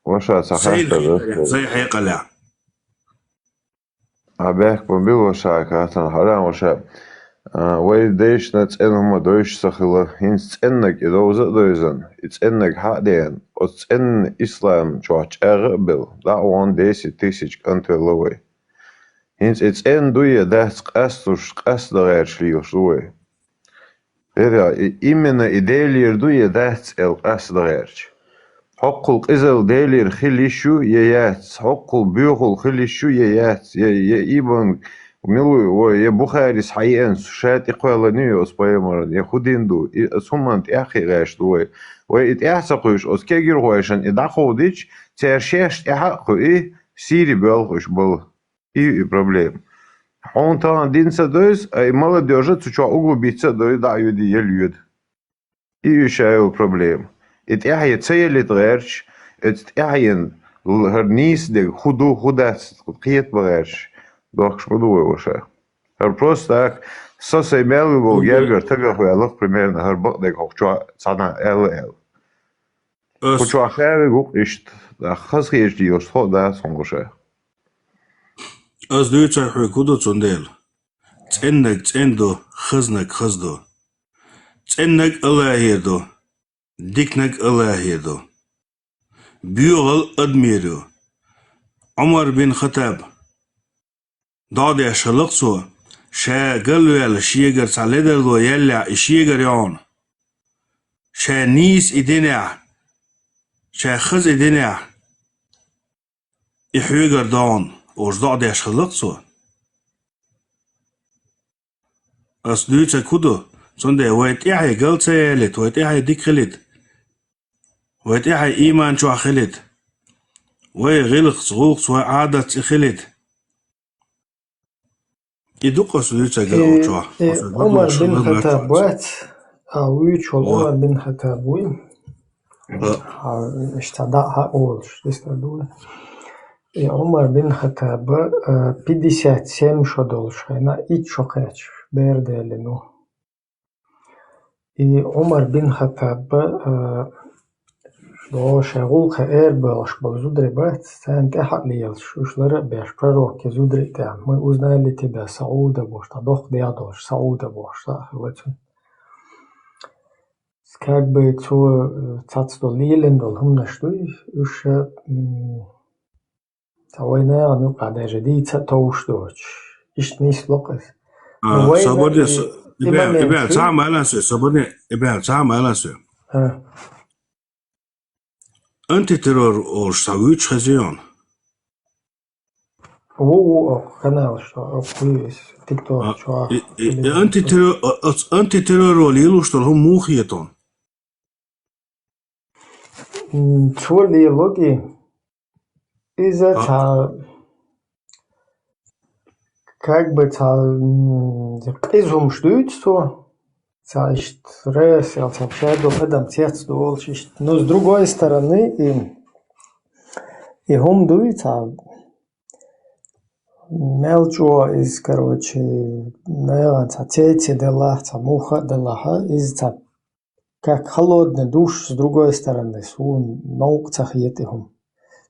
Ваша, ца хьаста, сайн хьекъалехь. Ахьа бехк ма билла, ваша, хаттарна хьарам, ваша. А, вай дайшна цӀена хӀума дойуш ца хилла, хӀинца цӀеннаг и довза а довзана, и цӀеннаг хьа а деана, оцу цӀенна ислам чохь чӀагӀа а белла, дӀа а вахана десять тысяч кӀант велла вай. ХӀинца и цӀена ду я дац къастуш, къаста гӀерташ лелаш ду вай. Беря, и-, именно и Делера ду я дац аьлла къаьстта дан гӀерташ. Хьоккхул къизалла Делера хила йиш ю я яц, хьоккхул боьхалла хила йиш ю я яц, я, я Ибн, мила ву, вай, я Бухарис хьаеанча ша тӀекхоьллина ю оцу пайхамарна, я хӀун дин ду, и, оцу хӀуманна тӀаьхьа кхиъна гӀерташ ду вай. Вай и тӀаьхьа ца кхуьйсуш, оцу кегирхошна и дӀакховдийча, цара шаьш тӀаьхьа а кхуьий, сийрий боьлху уьш бала. И, и проблема. Хьуна тахана дин ца дойза, а и молодёжь цу чохь углубиться а дойза, дӀа а йоьду, яла йоьду. И уьш а йолу проблема. И тӀаьхье ца ялийта гӀерташ, оцу тӀаьхьенна л-, хӀара нийса дерг хӀун ду, хӀун дац, кхета бан гӀерташ, дохкуш ма ду вай ваша. ХӀара просто так, со сайн мел ву болу гергара тагах ваьлла, примерно, хӀара бакъдерг хӀокху чохь цхьанхьа аьлла аьлла. Ас Кху чохь ша вигу-кх иштта, нах хазахеташ лелаш тхо а дац хьуна гуша. Ас дуьйцур хьоьга хӀун ду цундела? ЦӀеннаг цӀена ду, хазнаг хаза ду. ЦӀеннаг АллахӀера ду, диканаг АллахӀера ду. Боьхалла адамера ю. Ӏумар бин Хаттаб, дӀа а деш хилла-кх цо, ша галваьлла шегара цхьа ледарло яьллехь, и шегара йогӀу. Ша нийса и динехь, ша хаза и динехь, и хьоьгара догӀу, олуш дӀа а деш хилла-кх цо. Ас дуьйцург хӀун ду? Цундела вай тӀаьхье гал ца ялийта, вай тӀаьхье дика хилийта. Вай тӀаьхье ийман чохь хилийта. Вай гӀиллакхца, гӀуллакхца, вай Ӏадатца и хилийта. И ду-кх ас дуьйцург а Э, чохь. Э, Ас Ӏумар бин Хаттаб вац, а вуьйцуш волу Ӏумар бин Хаттаб вуй. А. Хьан иштта дӀа а олуш, дистар ду вай. И Ӏумар бин Хаттаб, э, пятьдесят семь шо долуш хенахь, итт шо кхаьчча, бер даьлла ву. И Ӏумар бин Хаттаб, а, боху, шайн гӀуллакхе эр боьлхуш болу зударий бац, царна тӀаьхьа а лелаш, уьш лар а беш, пророкан зударий тӀехь, мы узнали тебя, Сауда бохуш, тхан доккха дегӀ долуш, Сауда бохуш, цхьаъ хилла цуьнан. Как бы цо, э, цхьацца долу лелийна долу хӀуманаш дуй, уьш, м, Цхьа вайна а юкъахь даже дийца а товш доцуш. Иштта нисло-кх иза. А, Ну, вайна собар де, и, со-, и и бен, и момент бен, шу? Цхьа а майлан соь, собар де, и бен, цхьа а майлан соь. А. Антитеррор олуш цхьа вуьйцуш хезийон. Ву, ву, окху каналаш, окху вуьйцу, тикток А, чохь, и, и, и телевизор. Антитеррор, а, а, антитеррор олу лелуш долу хӀума муха хетон? М, цо лелоги, иза А. цхьа, как бы цхьа, м, къиза хӀумаш дуьйцу цо, цхьа иштта ресел, цхьа шадолу адам цец долуш иштта. Ну, с другой стороны, и, и хӀума дуй, цхьа мел чӀогӀа иза, короче, наверное, цхьа цеце делахь, цхьа муха а делахь, иза цхьа как холодный душ, с другой стороны, суна новкъа ца хета и хӀума.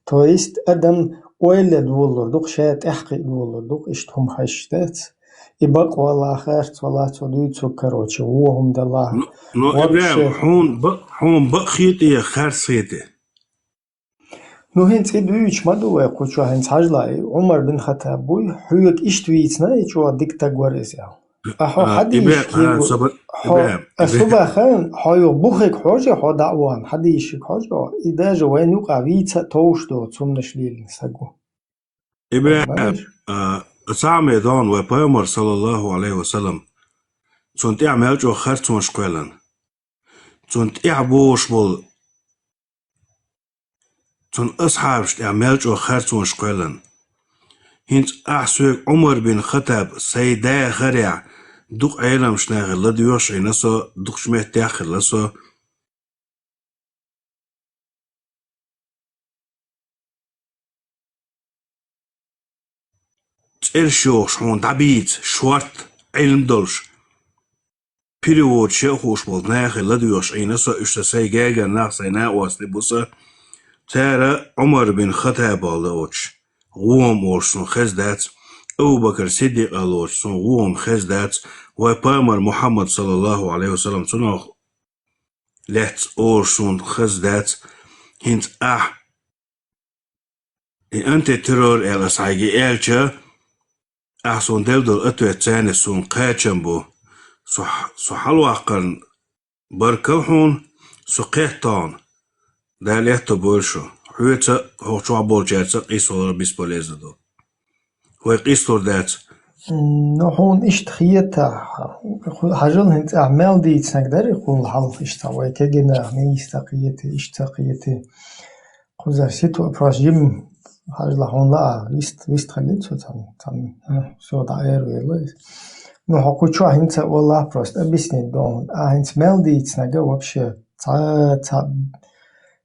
То есть адам ойла долалур ду-кх, ша тӀаьхьакхиа долалур ду-кх, иштта хӀума хезаш дац. И бакъ валахь, харц валахь, цо дуьйцург, короче, вон хӀума делахь. Ну, ну, Ибрахим, хьуна бакъ, хьуна бакъ хетий я харц хетий? Ну, хӀинца и дуьйцуш ма ду вай кху чохь, хӀинца хьажал, и Ӏумар бин Хаттаб буй, хьоьга иштта вийцина, и чӀогӀа дика стаг вара иза аьлла. Ткъа хьо А, хьан дийши Ибрахим, хьоьга, а, собар-, хьо, Ибрахим, а, Ибрахим. Субахан, хьо юха бухига хьожа, хьо дӀа а вахана, хьан дийши хьожа, и даже вайна юкъахь вийца а товш доцу хӀуманаш лелийна стаг ву. Ибрахим, Понимаешь? А, цхьа а ме догӀу вай пайхамар, саллаллаху алейхи ва саллам, цунна тӀехь мел чӀогӀа харцонаш кхоьллина. Цунна тӀехь богӀуш болу Цунна асхьабаш тӀехь мел чӀогӀа харцонаш кхоьллина. ХӀинца ахь соьга Ӏумар бин Хаттаб сайн да хиларехь, дукха Ӏеламчу нахе ладоьгӀуш Ӏийна со, дукхачу меттехь а хилла со. ЦӀераш йохуш хьуна дӀабийца, шортта, Ӏилма долуш. Переводаш ян а хууш болу нахе ладоьгӀуш Ӏийна со, уьш сан сайн гергара нах, сайн накъостий бу сан. Цара Ӏумар бин Хаттаб аьлла оцу чу, гӀома олуш суна хезна дац, Абу Бакр Сиддикъ аьлла оцу чу суна гӀома хезна дац, вай пайхамар Мухьаммад, саллаллаху алейхи ва саллам, цунах лаьцна олуш суна хезна дац, хӀинца ахь и антитеррор аьлла ас хьайга аьлча, ахь суна делла долу ответ царна суна кхачам бу. Со хь-, со хьалваккхарна баркал хьуна, со кхетта хьуна. Дала аьттув бойла шо. Хьоьца а, хьо чохь болчаьрца а къийсалур бесполезно ду. Вай къийсалур дац. Ну, хьуна иштта хета, хьажал хӀинца ахь мел дийцинарг дара, кхул хьалха иштта вай кегий нах нийса ца кхета, иштта ца кхета. Кхузара ситу-, просто жима хьажал хьуна лаа, вист-, вист хилли цо цхьаьна, цхьаьна, а, со дӀаэр вела иза. Ну, хьо кху чохь хӀинца а валлахь просто объяснить ду хьуна. Ахь хӀинца мел дийцинарг вообще цхьа, цхьа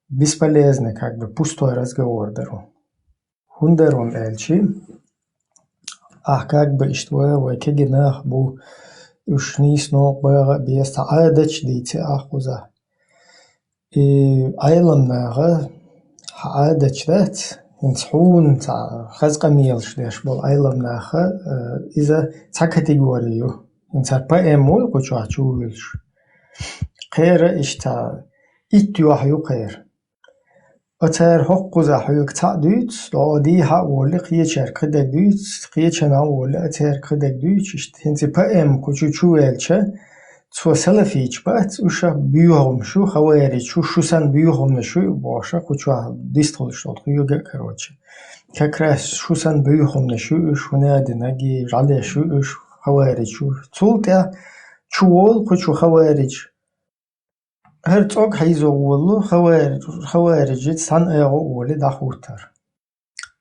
бесполезный, как бы, пустой разговор дара. ХӀунда аьлча, ахь как бы иштта вай, вай кегий нах бу, уьш нийса новкъа баха а беза, цхьа Ӏадаташ дийци ахь кхузахь. И Ӏеламнаха хьан Ӏадаташ дац, хӀинца хьуна цхьа хаза къамелаш деш болу Ӏеламнаха, э, иза цхьа категори ю. ХӀинца поэма вуй кху чохь чу вуьйлуш. Кхера иштта итт юьхь ю кхера. Оцара хӀокхузахь хьоьга цхьаъ дуьйцу, дӀо дехьа а волу, кхечаьрга кхидерг дуьйцу, кхечанхьа а волу, оцаьрга кхидерг дуьйцу, иштта хӀинца и поэма кху чу чу ваьлча, цо салафиташ бац, уьш а боьха хӀуманаш ю, хаварижаш ю, шу санна боьха хӀуманаш ю бохуш а кху чохь дистхуьлуш долу хьоьга а, короче. Как раз шу санна боьха хӀуманаш ю уьш, хӀунда аьлча динарг, жӀаьлеш ю уьш, хаварижаш ю. Цул тӀаьхьа чу волу кху чу хаварижаш. ХӀара цӀог хьийзо волу хавар-, хаварижица цхьана агӀо а волий дӀахӀуттар.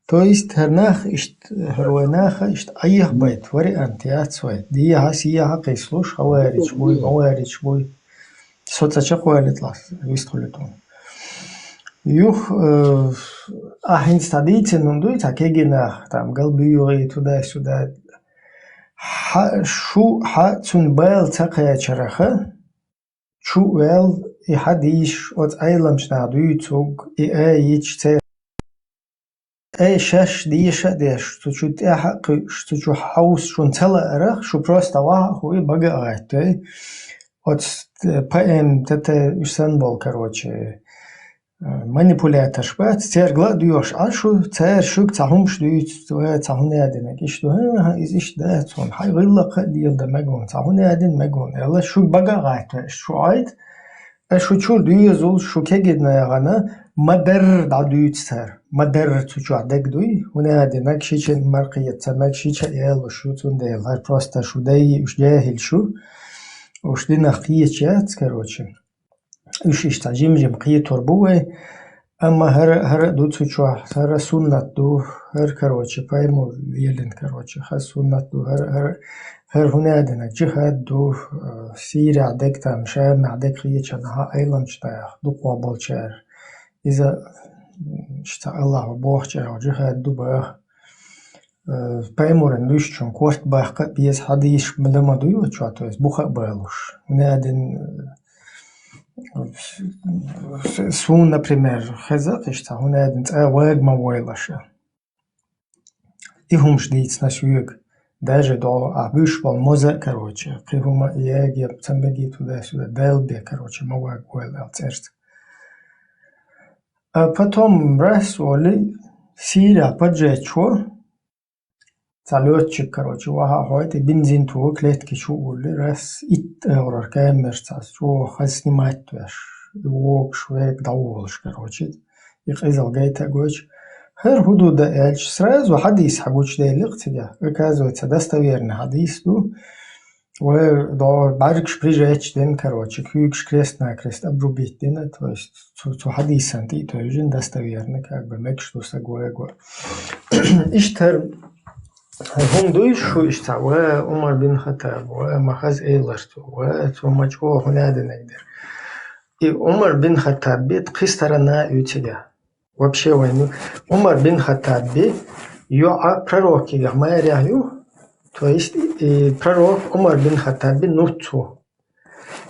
То есть хӀара нах иштта, хӀара вай наха иштта Ӏехабайта вариант яц вай. Дехьа-сехьа кхийсалуш, хаварижаш буй, маварижаш буй. Со ца чекхвалийталахь, вистхуьлуьйту. Юха, э, ахь хӀинца цхьа дийцина хӀума дуй, цхьа кегий нах, там, галбуьйгӀий, туда-сюда. Хьан шу, хьан цунна бала ца кхачараха, чу а ваьлла, и хьадисаш оцу Ӏеламчу наха дуьйцург, и аяташ церан, тӀе шаьш деша а деш, цу чу тӀаьхьа а кхуьуш, цу чу хьовса шуна ца лаарах, шу просто вахьа а хуий, бага а гӀаттий. Оцу т-, поэма тата уьш санна болу, короче, манипуляторш бац, цаьрга ла а доьхуш Ӏа шу, цара шуьга цхьа хӀумаш дуьйцу, ва цхьа хӀунда аьлча динарг иштта ду, хӀан-хӀа, иза иштта дац хьуна, хьайн гӀиллакх а леладан мега хьуна, цхьа хӀунда аьлча дина мега хьуна аьлла, шуьга бага а гӀаттавеш шу Ӏайта, аш шу чуьра доьзалш, шу кегий нахана ма-дарра дӀадуьйцу цара, ма-дарра цу чохь дерг дуй, хӀунда аьлча динарг шича мара кхета ца мега, шича а ялуш ю, цундела хӀара просто шу дай, уьш жаьхӀилш ю, уьш динах кхеташ яц, короче. Уьш иштта жим-жим кхетор бу вай. Амма хӀара, хӀара а ду цу чохь, хӀара суннат ду, хӀара, короче, паймо лелина, короче, хӀара суннат ду, хӀара, хӀара, хӀара хӀунда аьлча динарг, джихад ду, э, Сирехь дерг, там, Шамехь дерг кхечанхьа Ӏеламчу наха, дукхох болчара. Иза, м, иштта Аллахьо бохучу агӀор джихад ду баха. Э, пайхамаран луьстачун корта баккха а беза хьадисаш ма дан ма дуй оцу чохь, то есть буха а балуш. ХӀунда аьлча дина, э, суна, например, хеза а кхиш цхьа, хӀунда аьлча дина цкъа вага ма войла аша. И хӀумаш дийцина соьга. Даже догӀу ахь буьйш болу моза а, короче, кхин хӀума а яга, я ца мега туда-сюда, Дала бен, короче, ма вага войла аьлла цӀерца. А потом раз олий, Сирехь поджечь ву, цхьа лётчик, короче, вахьа а хьойта, бензин тоха клетки чу а улли, раз итт агӀорара камераш цхьа чу хаза снимать веш, и вогуш вега дӀаволуш, короче, и къизал гайта а гойтуш. ХӀара хӀун ду дан аьлча, сразу хьадис хьагучуделира-кх цигахь. Оказывается, достоверный хьадис ду. Вай догӀу бӀаьргаш прижечь дина, короче, куьйгаш крест-накрест обрубить дина, то есть цу, цу хьадисан тӀе а тевжина, достоверно, как бы, мегаш ду стаг вайго. Иштта хӀара хӀума дуй шу иштта, ва Умар бин Хаттаб, ва ма хаза элар цо, ва цо ма чӀогӀа хӀунда аьлча динарг дара. И Умар бин Хаттаб бен кхин сторона ю цигахь. Вообще вайн ю. Умар бин Хаттаб бен йоӀ пророкигахь марехь ю, то есть, и пророк Умар бин Хаттаб бен нуц ву.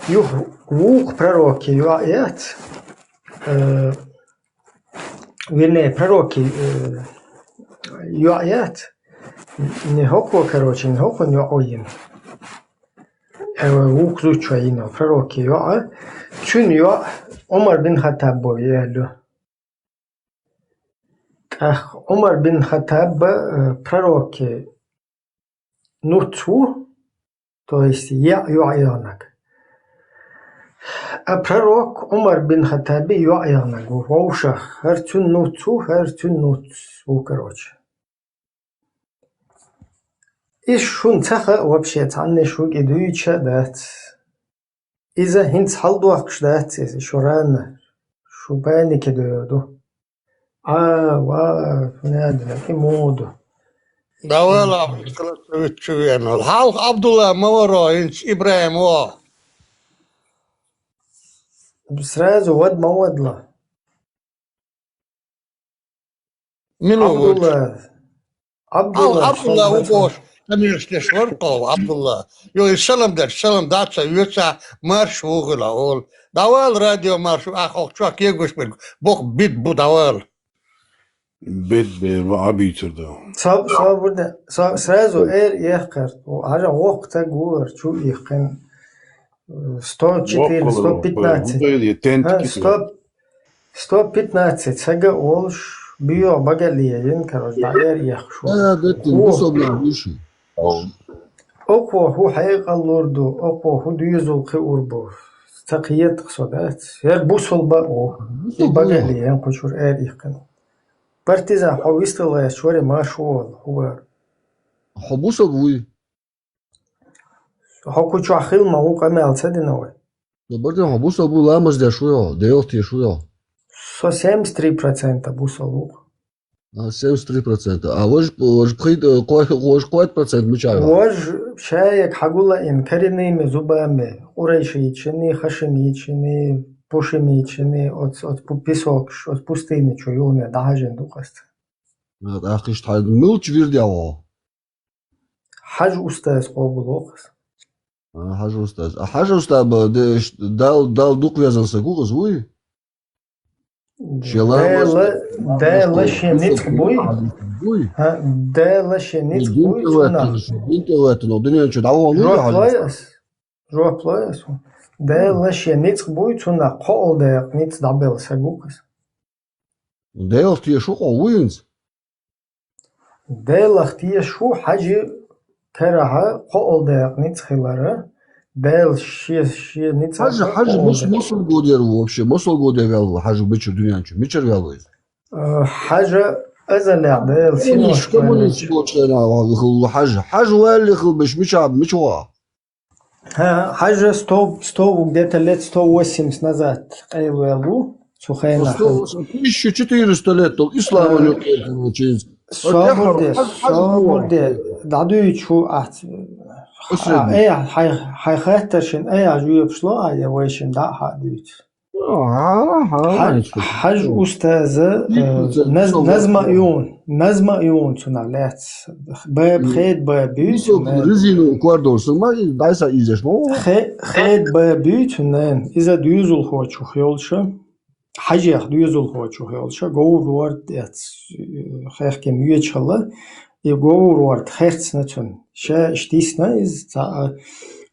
Юха вукху пророки йоӀ яц, э, вернее, пророки, э, йоӀ яц, не хӀокхо, короче, не хӀокхун йоӀ ву йина. Э, вукху зудчо йина пророки йоӀ, цуьнан йоӀ Умар бин Хаттаб бу яьлла ю. ТӀаккха Умар бин Хаттаб, э, пророки нуц ву, То есть, я йоӀ ягӀнаг. А пророк Ӏумар бин Хаттаби йоӀ ягӀнаг ву, вовшах, хӀара цуьнан нуц ву, хӀара цуьнан нуц ву, короче. Иза шуна ца хаьа вообще, цхьанне шуьга и дуьйцуш а дац. Иза хӀинца хьалдохкуш дац иза, шу рана, шу панике доьду. А, ва, надо, и моду. Давай, ла, хала ца вит чу вена. Хьалха Абдулла ма варо, хӀинца Ибрахим во. Сразу вад ма вадла. Мила вуй? Абдулла. Абдулла. Ал, Абдулла ву бохуш, конечно, деш вара кхо, Абдулла. Йо, и салам деш, салам дац, веца, марш вугӀила, олу. Давал радио марш, ах, ох, чохь кегош берг, боху бид бу, давал. Бед бер ва Ӏабийцар да. Со, со вурда, со сразу эр ехкар. Хьажа воккха таг ву вара, чу ихкин. Сто четыре, сто пятнадцать. Ха, сто, сто пятнадцать сага олуш, био багалия ен, короче, да эр ехаш ву. А, да, ты, бусалба нах вуй шу. Окхо хӀу хьекъал лур ду, окхо хӀу доьзал кхиур бу. Ца кхетах со дац. Яр бусалба а ву. Бусалба ву. Багалия ен кхучур эр ихкин. Партизан, хьо вистал гӀерташ варе, марш ву вала, хӀу вара. Хьо бусалба вуй? Хьо кху чохь хила ма ву, къамел ца дина вай. Ну, бардин, хьо бусалба ву, ламаз деш ву хьо, Делах теш ву хьо? Со семьдесят три процента бусалба ву. А, семьдесят три процента. А вож, вож пхи-, э, кхо-, вож кхойтта процент мичахь ву? Вож шаерг хьагулаийна, коренными зубами, къурайшитчини, хашимитчини, пушимитчини, оц, оц пу-, песокаш, оц пустыни чу юхне дӀахьажина ду къаста. А, тӀаккха иштта хьан муьлча вирде ву? Хьажа устаз къобал вокху аса. А, хьажа устаз. А хьажа устаз ба, де, ш-, Дал, Дал дукха везан саг ву аса, вуй? Шен ламаз Дала, Дала шен ницкъ буй? Буй? А, Дала шен ницкъ буй, цунах. Дин тӀе веттина, дуьнен чу дӀавахана вуй хьажа устаз? Жоп лой аса. Дала шен ницкъ буй, цунах кхоалгӀа декъа ницкъ дӀабелла саг ву аса. Делах тешаш ву хьо, вуй хӀинца? Делах тешаш ву, хьажи карахьа кхоалгӀа декъа ницкъ хилара, Дала шен, шен ницкъ хьажа, хьажа мус-, мусалгӀа дер ву вообще, мусалгӀа дер ваьлла ву, хьажа мичара дуьнен чу, мичара ваьлла ву иза? Э, хьажа азалехь Дала синош коммунист болчу хенахь ваьлла хилла ву хьажа. Хьажа ваьлла хилла беш, мича, мича ваха? ХӀа, хьажа сто, сто, где-то лет сто восемьдесят назад къайлавелла ву, цу хенахь. Сто, тысяча четыреста лет, то исламан юкъера хилла ву иза. Собар де, собар де, дӀадуьйчу ву ахь. Ай, хьай, хьай хаттаршна, ай, а жоьпаш ло, а, я вайшимма дӀа а хьа дуьйцу. Хьаж-, хьажа устаза, э, наз-, назма юн, назма юн цунах лаьцна. Баб, хед баб буьйцу, резину кордон сама, дайса изеш ма ву. Хе-, хед баб буьйцу, нан. Иза доьзалхочух йолуша, хьажех доьзалхочух йолуша, говр ворд эц, э, хехкина веча хала. И говр ворд херцна цунна. Ша иштта йисна иза, цхьа, а,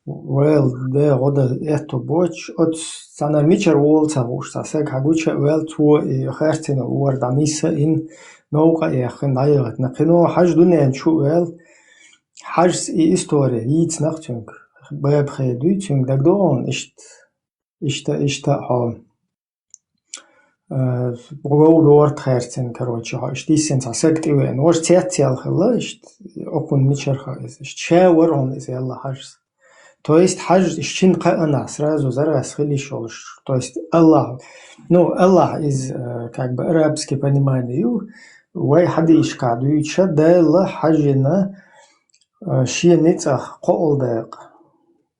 ваьлла, де, гӀо дан аьтто боцуш, оцу цхьанара мичара волу ца хууш, цхьа саг хьагуча а ваьлла, цо и харцина ворд дӀанисса, ин новкъа а яьккхина, дӀаяхийтина. Кхино хьажа дуьнен чу а ваьлла, хьажас и истори йийцинарх цуьнга. Баба хедуй, цуьнга дагадогӀу хьуна иштта, иштта, иштта а хьо. Э, гӀовгӀа ворта хаьрцина, короче, хьо иштта йиссина цхьа саг тӀевеана. Важа цецъял хилла, иштта, окхунна мичара хаьа иза. Иштта ша вара хьуна иза елла хьажас. То есть хьажа иштта шина кхаанахь сразу зарас хила йиш йолуш. То есть Аллах, ну, Аллах из, э, как бы арабский понимание ю, вай хьадийшкахь дуьйцуша, Дала хьажина, э, шен ницкъах кхоалгӀа дакъа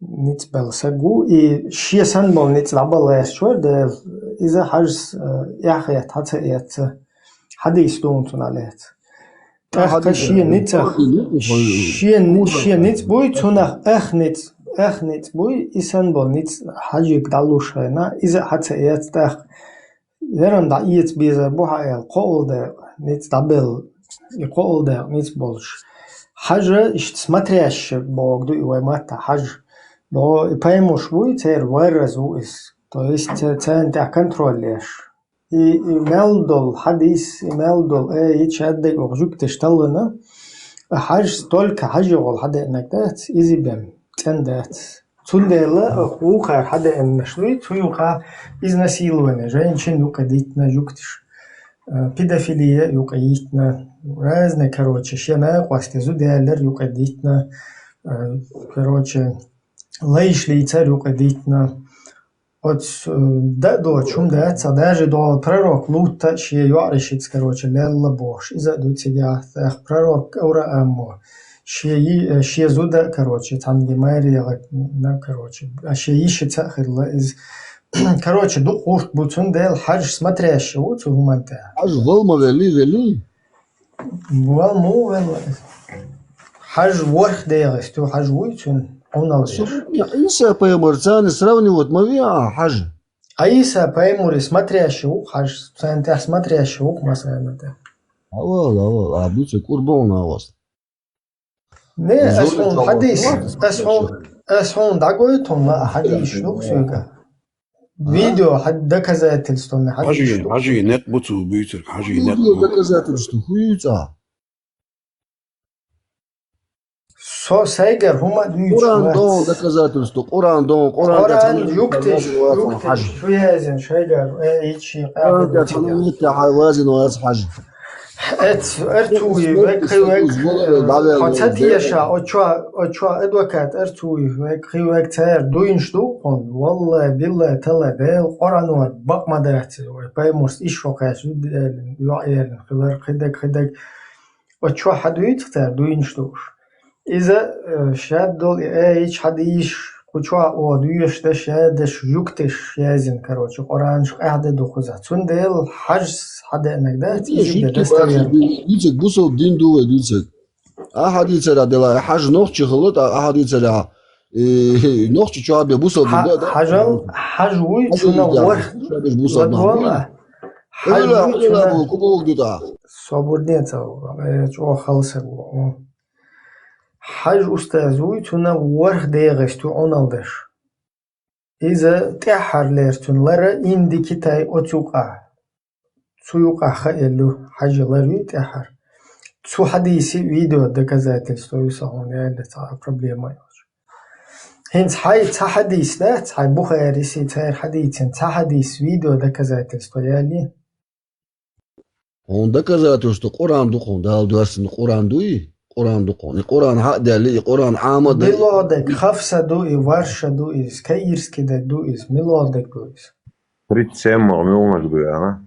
ницкъ белла саг ву, и шен санна болу ницкъ дӀабала гӀерташ вара Дала, иза хьажас, э, эхь хетта хьа ца эцна, хьадийс ду хьуна цунах лаьцна. ТӀаккха шен ницкъах, шен, шен ницкъ буй, цунах ах ницкъ, ах ницкъ буй, и санна болу ницкъ хьажийга дӀалуш хенахь, иза а хьа ца эцна тӀаккха. Ярам дӀа эца безар бу хьан аьлла, кхоалгӀа дакъа ницкъ дӀабелла, и кхоалгӀа дакъа ницкъ болуш. Хьажа иштта смотрящий бохург ду и вай маттахь хьажа. Бо и паймуш буй, церан варраз ву иза. То есть ца-, царна тӀехь контроль еш. И, и мел долу хьадийс, и мел долу, э, и чаддайг оха жуьгташ таллана, хьажа столько хьажа гӀолу хьадеанаг дац, иза бен. цӀена дац. Цундела вукхар хьадеаннаш дуй, цу юкъа изнасилование, женщин юкъе дийтина, жугтиш, э, педофилия юкъе йийтина, разные, короче, шен накъостий зуда ялар юкъе дийтина, э, короче, лайш лийцар юкъе дийтина. Оцу, э, да а доцу хӀума дац, даже дола пророк Лутта шен йоӀарашца, короче, лелла бохуш. Иза а ду цигахь, тӀаккха пророк Авраамо, шен йи-, э, шен зуда, короче, цхьаьнгге майрегӀа, на, короче, а шен йишица а хилла иза. Короче, дукха гӀурт бу, цундела хьажа смотрящий ву цу хӀуманна тӀехь. Хьажа вала ма велли, велли? Вала муха велла иза? Хьажа ворхӀ дегӀаста ю, хьажа вуй цуьнан Ӏуналла деш. Со Ӏийса пайхамарца сравнивать ма ве ахьа, хьажа. Ӏийса пайхамаре смотрящий ву-кх хьажа, царна тӀехь смотрящий ву-кх, масала, тӀехь. Авал, авал, а буьйцург кӀур бу хьуна агӀост. Не, ас хьуна хьадийс, ас хьуна, ас хьуна дӀагойту хьуна, а хьадийсаш ду-кх соьга. Видео хьа-, доказательствами хьадийсаш ду-кх. Хьажий, некъ бу цо буьйцург, хьажий, некъ бу. Видео доказательство хӀун ю цкъа? Со сайгара хӀума а дуьйцуш вац. Къуръан догӀу доказательство, Къуръан догӀу, Къуръан Къуръан тӀехь юктиш, юктиш, хьажа. Шу яздина шайгара, э, ичи Къуръан тӀехь къаьхьа хьан меттехь вазина вац хьажа. Эц, Арцуев, вай кхин вай, хьо ца теша, очо, очо адвокат Арцуев, вай кхин вай цара дуйнаш ду хьуна, валлай, биллай, талай, Дела Къуръано бакъ ма дац, вай пайхамарс иш шо кхаьчна, йоӀ элина, хилар, кхидерг, кхидерг. Очо хьадуьйцу цара дуйнаш ду уьш. Иза, э, шад долу и аят хьадийсаш, кху чохь оха доьшуш даш, шадаш, юкташ яздина, короче, Къуръанаш къаьхьа де ду кхуза. Цундела хьажас хьадеанарг дац, иза де достоверно. Дуьйцург бусалба дин ду вай дуьйцург. Ахьа дийцарехь дела, хьажа нохчи хилла, тӀаккха ахьа дийцарехь, э, нохчи чохь бен бусалба дин да, да? Хьажал, хьажа вуй, цунах ворхӀ. Ладвала. Хьажа вуй, цунах. Собурден ца, э, чӀогӀа халсаг ву. Хьажа устаз вуй, цунах ворхӀ дегӀаста ю Ӏуналла даш. Иза тӀаьххьарлера цуьнан лара Инди, Китай оцу юкъахь. Цу юкъахь хаелла ю, хьажа лар ю тӀаьххьара. Цу хьадийси видео доказательство ю сан хьуна яьлла, цхьа а проблема а йолуш. ХӀинца хьайн цхьа хьадийс дац, хьайн Бухарис, цара хьадийцина цхьа хьадийс видео доказательство яьлла? Хьуна доказательство Къуръан ду хьуна, Дала доьссина Къуръан дуй? Къуръан ду хьуна. И Къуръан хьа а даьлла, и Къуръан Ӏама а даьлла. Мила дерг, хафса ду и, варша ду иза, каирский дерг ду иза, мила дерг ду иза? Тридцать семь ма муьлханиг ду яна?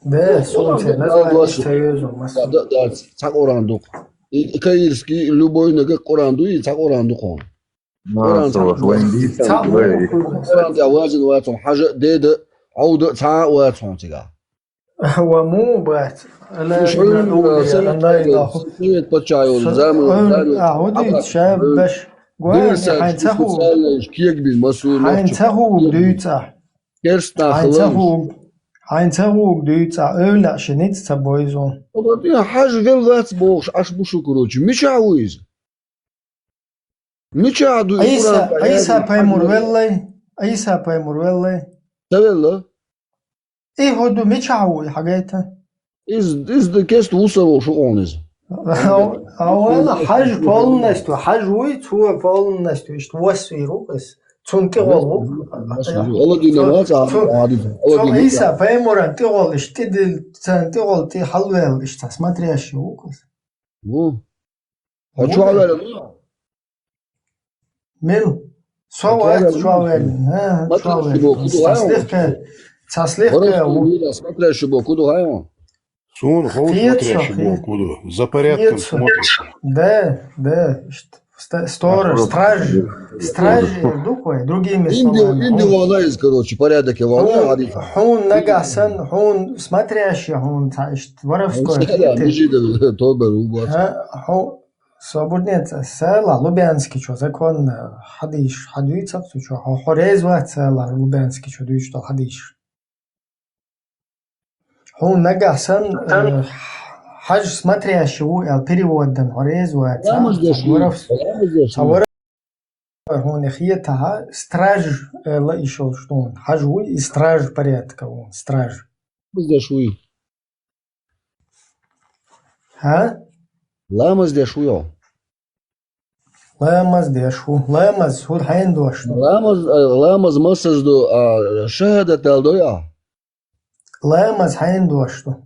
Да, суна церан название ца веза, масала. Да, да, цхьа Къуръан ду-кх. И, и каирский, и любой нагахь Къуръан дуй, цхьа Къуръан ду-кх хьуна. Къуръан цхьа а вазина вац хьуна, хьажа а, деда а, Ӏовда а цхьа а вац хьуна цигахь. Ва муха бац? Ала инна аулия Аллахи. Совет паччахьан заман, заман. Ахьа хӀун дуьйцу, шабаш? Гой, хьайн ца хӀу-, кегабина масур хьайн ца хӀуг дуьйцу ахь. Керста хилла. Хьайн ца хӀуг, хьайн ца хӀуг дуьйцу ахь, эвлаъ ши ницкъ ца бойзу. Хьажа велла вац бохуш Ӏаш бу шу, короче. Мичахь ву иза? Мичахь ду и Ӏийса, Къуръан тӀехь Ӏийса яздина пайхамар хьажа? Веллай? Ӏийса пайхамар веллай? Ца велла? И хӀун ду, мичахь ву и, хьагайта? Иза, иза ду кеста вусар волуш ву хьуна иза. Ау, ау, хьажа полностью, хьажа вуй, цо полностью, иштта васвийр ву иза. Цунна тӀегӀол ву. Аладдина вац, Ӏадита. Цо Ӏийса пайхамаран тӀегӀол, иштта тӀедилла, царна тӀегӀол тӀе хьалваьлла, иштта смотрящий ву иза. Ву. Хьо чохь ваьлла ма? Мил? Со вац чохь ваьлла. Хьо чохь ваьлла ма? Смотрящий боху ду хьайо? Цхьа слегка, цхьа слегка ву. Смотрящий боху ду хьайо? Суна ховчу смотрящий боху ду. За порядком смотрит. Да, да, иштта. Ста-, сторож, страж, страж ду кхой, другими словами. Инди вала иза, короче, порядок я вала, Ӏадита. Хьуна нагахь санна, хьуна смотрящий, хьуна цхьа иштта воровской хета. Тобер у бац. А, хьо-, Собурден ца, сала Лубянский чу закон, э, хьадийш, хьадуьйцахь цу чу, хьо, хьо реза вац сала Лубянский чу дуьйцуш долу хьадийш. Хьуна нагахь санна, э, хьажа смотрящий ву аьлла перевод дан хьо реза вац, ца, ца воровс-, ца воровской хьуна хетахь, страж, э, ла и шолуш ду хьуна. Хьажа вуй и страж порядка ву хьуна, страж. Ламаз деш вуй? ХӀа? Ламаз деш вуй хьо? Ламаз деш ву. Ламаз, хӀур хьайна дош ду? Ламаз, э, ламаз массаза ду, а шахӀадат дала дой ахь? Ламаз хьайна дош ду?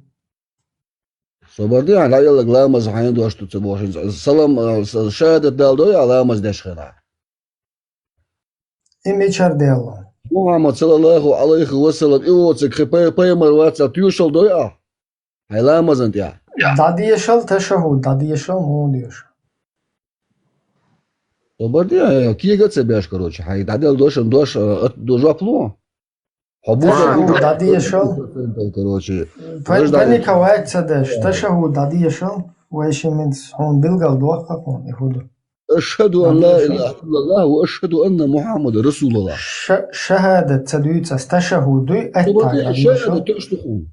Собар де, хьан дӀаеллаг ламаз хьайна дош ду ца бохуш. Салам, а, с-, шахӀадат дала дой ахь ламаз деш хилахь? И мичара делла? Мухьаммад, саллаллаху Ӏалайхи ва саллам, и воцург хи пай-, пайхамар вац аьлла тоьшалла дой ахь? Хьайн ламазан тӀехь. ДӀадешал ташахӀуд, дӀадешал, муха деша? Собар де, кега а ца беш, короче, хьайн дӀаделла дош, дош, а, ат-, ду жоп ло. Хьо бусалба ДӀадешал. Короче. Пай-, паника вац ца деш, ташахӀуд дӀадешал, вай шиминс хьуна билгал дохка хьуна, и хӀуду. Ашхаду ан ла илаха иллаллах ва ашхаду анна Мухаммадан расулуллах. Ша-, шахӀадат ца дуьйцу ас, ташахӀуд дуй, аттаг дӀадешал. ШахӀадат тоьаш ду хьуна.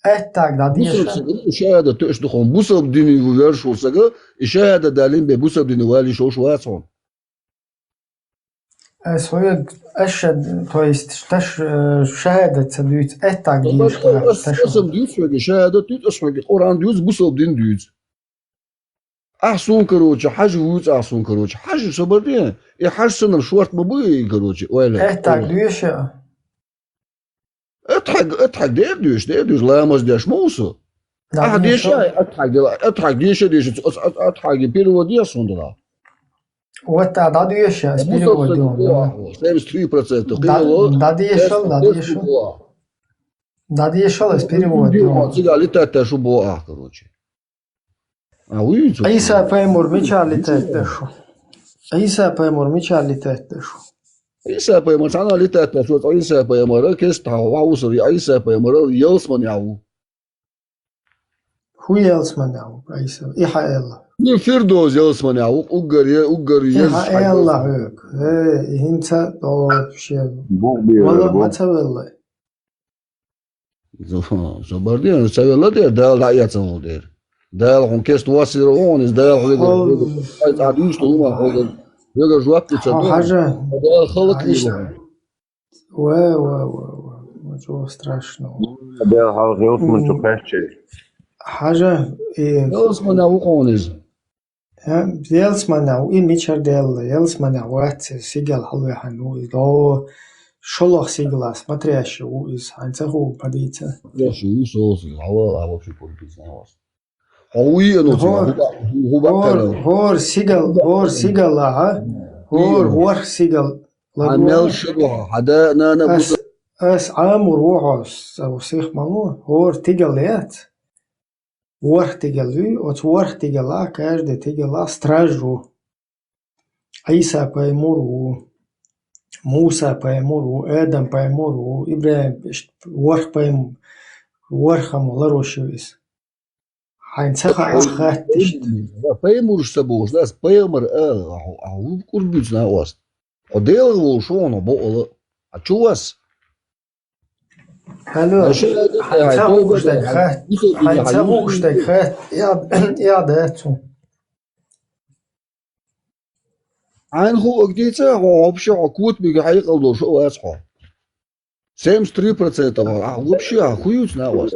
Аттаг дӀадешал. Бусалба сага шахӀадат тоьаш ду хьуна. Бусалба дине ву ваьржачу сага, и шахӀадат далийна бен бусалба дине валийта йиш йолуш вац хьуна. Ас хьоьга ашшад, то есть, таш, э, шахӀадат ца дуьйцу, аттаг дийша хьоьга, ас, ташахӀуд. Ас-м дуьйцу хьоьга, шахӀадат дуьйцу, ас хьоьга Къуръан дуьйцу, бусалба дин дуьйцу. Ахь суна, короче, хьажа вуьйцу ахь суна, короче. Хьажа, собар де, и хьажа санна шорта ма бу и, короче. Ойла. Аттаг доьшу? Аттаг, аттаг дера доьшу, дера доьшу, ламаз деш ма ву со. Ахьа дешай, аттаг дела, аттаг деша, деша, ат-, ат-, аттаги перевод деш хьуна дела. Вот а дӀадешал, ас перевод деш. Семьдесят три процента. ДӀа-, дӀадешал, дӀадешал. ДӀадешал, ас перевод деш. Цига летать деш ву боху ахь, короче. А, вуй цо? Ӏийса пайхамар мичара летать деш ву? Ӏийса пайхамар мичара летать деш ву? Ӏийса пайхамар, цхьана летать деш ву, Ӏийса пайхамар, кеста хьан ву сари, Ӏийса пайхамар ялсаманехь ву. ХӀун ялсаманехь ву Ӏийса? И хьан аьлла? Ну, Фирдовс ялсаманехь ву, уггар е, уггар е. И хьан аьлла хьоьга? Э, и хӀинца а вообще. Бог бе вала ма ца велла. Со, со бар де, ца велла дера, Дала дӀа а эцна волу дера. Дала хьуна кеста воссийра ву хьуна иза, Дала хьоьга, хьоьга, хьайн цхьа дуьйцу хӀума хьоьга, хьоьга жоп ду ца ду. Хьажа. Дала халакъ йийла хьуна. Ва, ва, ва, ва. Ничего страшного. Дала хьалха ялсамани чу кхаьччи. Хьажа, и ялсаманехь ву хьуна иза. Э, ялсаманехь ву и мичара делла, ялсаманехь вац иза, сигал хьалаваьхьна ву иза. О, шолгӀа сигала, смотрящий ву иза, хьайна ца хуур ма дийца. Смотрящий ву со сигала, хьавала, а вообще курпица не вас. Хьо вуй а ну цига, хӀуба, хӀуба хӀор, хӀор сигал, хӀор сигал, аха? ХӀор ворхӀ сигал. Хьан мел ши ду хьо, хьан да а, нана а, ас, ас Ӏамор ву хьо, сих ма ло, хӀор тигал яц? ВорхӀ тигал вуй, оцу ворхӀ тигала, каждый тигала страж ву. Ӏийса пайхамар ву, Муса пайхамар ву, Адам пайхамар ву, ИбрахӀим, иштта ворхӀ пайхам-, ворхӀ хӀума ларош ю иза. Хьайна ца хаьа хатта иштта. Пайхамарш ца бохуш, ас пайхамар ала, ахьа, ахьа хӀун кӀур буьйцу накъост? Хьо Делах волуш ву хьуна бо ала. Хьан чу вас? Алло, хьайна ца хууш дерг хатта, хьайна ца хууш дерг хатта, я, я, да, цу. Хьайна хӀуъаг дийца, хьо вообще хьо котамиг хьекъал долуш а вац хьо. Семьдесят три процента ван, а вообще а хуьйцу накъост?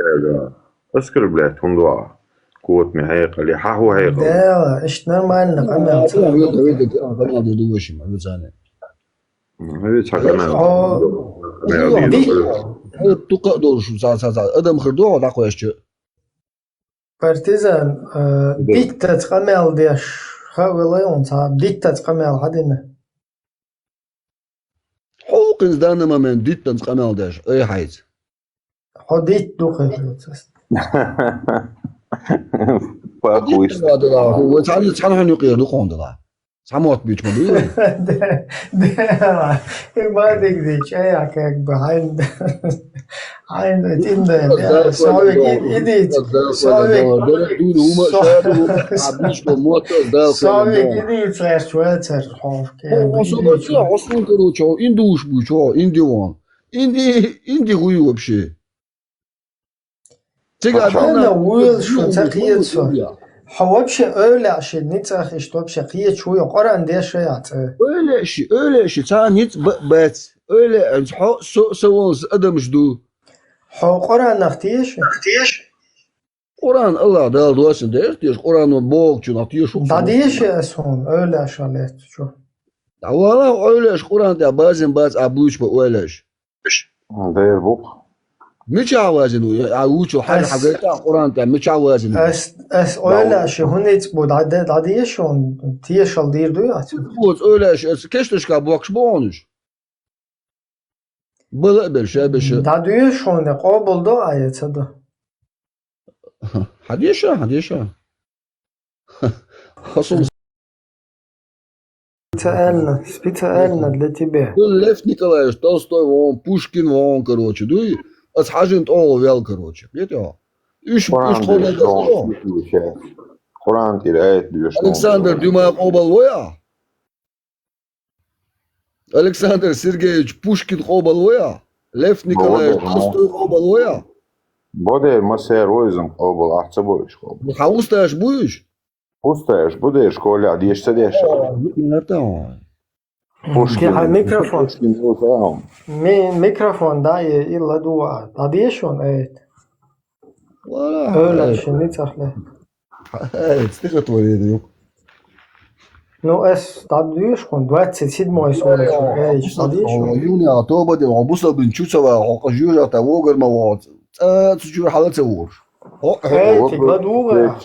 Оскорблять хӀунда ваха? Котами хьекъале, хьан хӀун хьекъал? Да, иштта нормально къамел ца. Хьан хьекъал ду вешим, хьан вецане? Вецхьа къамел. Хьо дукха а долуш, ца, ца, ца, адам хир ду хьо дӀакхоьссича? Партизан, э, диттаца къамел деш хьо а велла, хьуна цхьа диттаца къамел хьан дина? Хьо ву кхин данный момент диттанца къамел деш, ай хьайца? Хьо дитт ду кхин хьоьца. Пахуй. Вай цхьана, цхьана хьуна юкъера ду кхуна дала. Цхьа мотт буьйцу ма дуй вай? Де, де, и ма дигди, чая как бы хьайн. Хьайн, тӀинда, я, совик, и, идица, совик, совик, идица, лаьш вацар, хьо, хьо, короче, хьо, ин душ буй, чё, ин диван. Ин, и, ин ди хуй вообще. Цига хьанна вуйла шу ца кхета со. Хьо вообще ойла ши ницкъах иштта вообще кхета шу я Къуръан деша я цӀа. Ойла ши, ойла ши, цхьа ницкъ б-, бац. Ойла анц хьо со, со волс адамаш ду. Хьо Къуръанах теша? Теша. Къуръан Аллах Дала доссина дерт деш, Къуръано бохучунах тешу. ДӀадеша ас хьуна, эвлаьша лаьцна чу. ДӀавала, эвлаьш Къуръан тӀа базин бац а буьйцу бан эвлаьш. Дер бу-кх. Мичахь вазина ву? А вучу хьажа хьагайта Къуръан тӀа, мичахь вазина ву? Ас, ас эвлаьша хӀунда ницкъ бу, дӀа-, дӀадеша хьуна, тешал дийр дуй ас? Оцу эвлаьш, ас кешнашка бохкуш бу хьуна уьш? Бала а бер, ша беша. ДӀадоьшу хьуна, къобал до а я ца до? Хьадеша, хьадеша. Хасум. Специально, специально для тебя. Лев Николаевич Толстой вон, Пушкин вон, короче, дуй? Ас хьажин тӀогӀо вел, короче. Бетё. Уьш, уьш тхо дан. Къуръан тӀера аят доьшу. Александр Дюма къобал вой ахь? Александр Сергеевич Пушкин къобал вой ахь? Лев Николаевич Толстой къобал вой ахь? Бодер, массер вой иза къобал, ахь ца бой уьш къобал. Хьан усташ буй уьш? Усташ бу дер, школехь деша ца деш. Пушкин, хьан микрофон. Пушкин ву ца. Ми-, микрофон, да, и, и ладугӀа. ДӀадеша хьуна, эй. Вала, эвлаьш ши ницкъах ле. Эй, стихотворение. Ну, ас дӀадоьшу хьуна, двадцать седьмой сура чу, эй, дӀадеша хьуна. Юни а тоба де, хьо бусалбин чу ца ваха, хьо къа жоьжахта вогар ма вогӀу, цӀа цу чуьра хьала ца вогӀуш. Хьо, хьо, эй, тиг ладугӀа.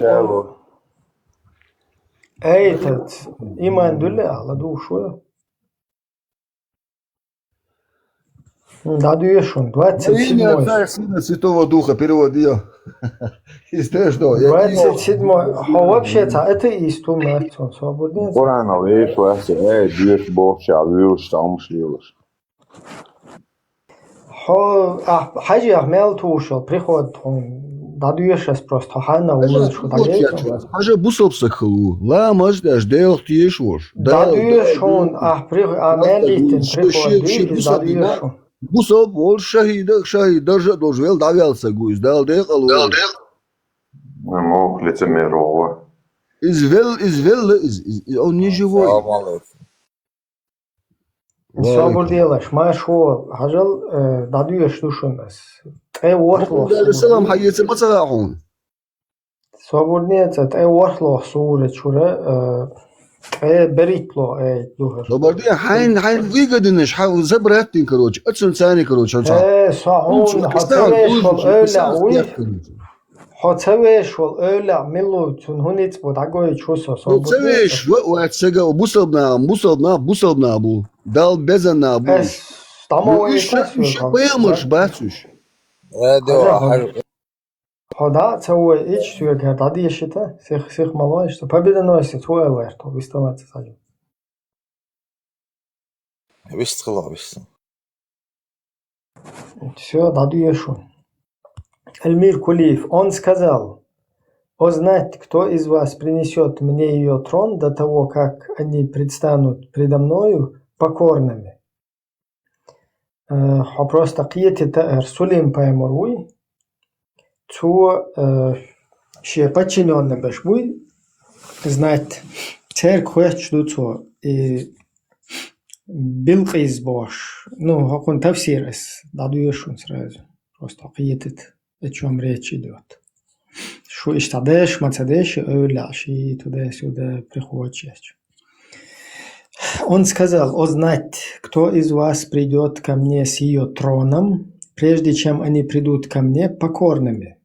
Эй, тат, иман дуьллу а ладугӀуш ву. ДӀадоьшу хьуна, двадцать седьмой. Во имя Отца и Сына, Святого Духа, перевод её. Естественно, я... Двадцать седьмой. Хьо вообще цхьа атеист ву, Марцон, свободный. Къуръанал веш вац, эй, доьшу бохуча вуьйлуш, цхьа хӀумаш лелаш. Хьо, ахь, хьажех мел тухуш йолу приход хьуна, дӀадоьшу ас просто, хьо хьанна вуьйлуш ву, дӀагайта. Хьажа бусалба стаг хила ву, ламаз деш, Делах тешаш волуш. ДӀадоьшу хьуна, ахь приход, а мел йиттина приход, шен, шен бусалба дина. ДӀадоьшу. Бусалба волуш шахӀида, шахӀид даржа а долуш велла дӀавелла стаг ву иза, Дала декъала войла. Мох лицемер ву. Иза велла, иза велла, иза, иза, иза, он не живой. Салам алейкум. Собар делаш, марша вогӀал, хьажал, э, дӀадоьшуш ду шуна ас. Ткъе ворхӀ лоху сура. Салам хьаэца ма ца хаьа хьуна. Собар деца, ткъе ворхӀ лоху сура чура, э, ткъе берхӀитта лоху аят ду хӀара. Собар де, хьайн, хьайн выгодинаш, хьан забрать дин, короче, ацун царни, короче, хьан ца. Э, со хьуна, хьо ца веш волу эвлаъ вуй? Хьо ца веш волу эвлаъ мила ву, цунна хӀун ницкъ бу, дӀагойчу хӀу со, со. Хьо ца веш, ва, ва, ца га, бусалба нах, бусалба нах, бусалба нах бу. Дала беза нах бу. Ас дӀа ма вайта, уьш ша, уьш ша пайхамарш бац уьш. Радио, хьажа. Хьо дӀа а ца вой, ича соьга хӀара дӀадешита, сих, сих ма лойша, со победоносец ву аьлла ваьрта, висталаца схьажа. Вистхила, вистхила. Всё, дӀадоьшу. Эльмир Кулиев, он сказал: «О, знать, кто из вас принесёт мне её трон до того, как они предстанут предо мною покорными?» Э, хьо просто кхетита, хӀара Сулим пайхамар вуй. Цо, э, шен подчинённый беш буй, знать, церга хоьттуш ду цо, и Билкъис бохуш, ну, хӀокхун тафсир ас дӀадоьшу шуна сразу. Просто кхетита, о чём речь идёт. Шу иштта деш ма ца деш, эвлаъ ши туда-сюда приходчехь. Он сказал: «О, знать, кто из вас придёт ко мне с её троном, прежде чем они придут ко мне покорными?»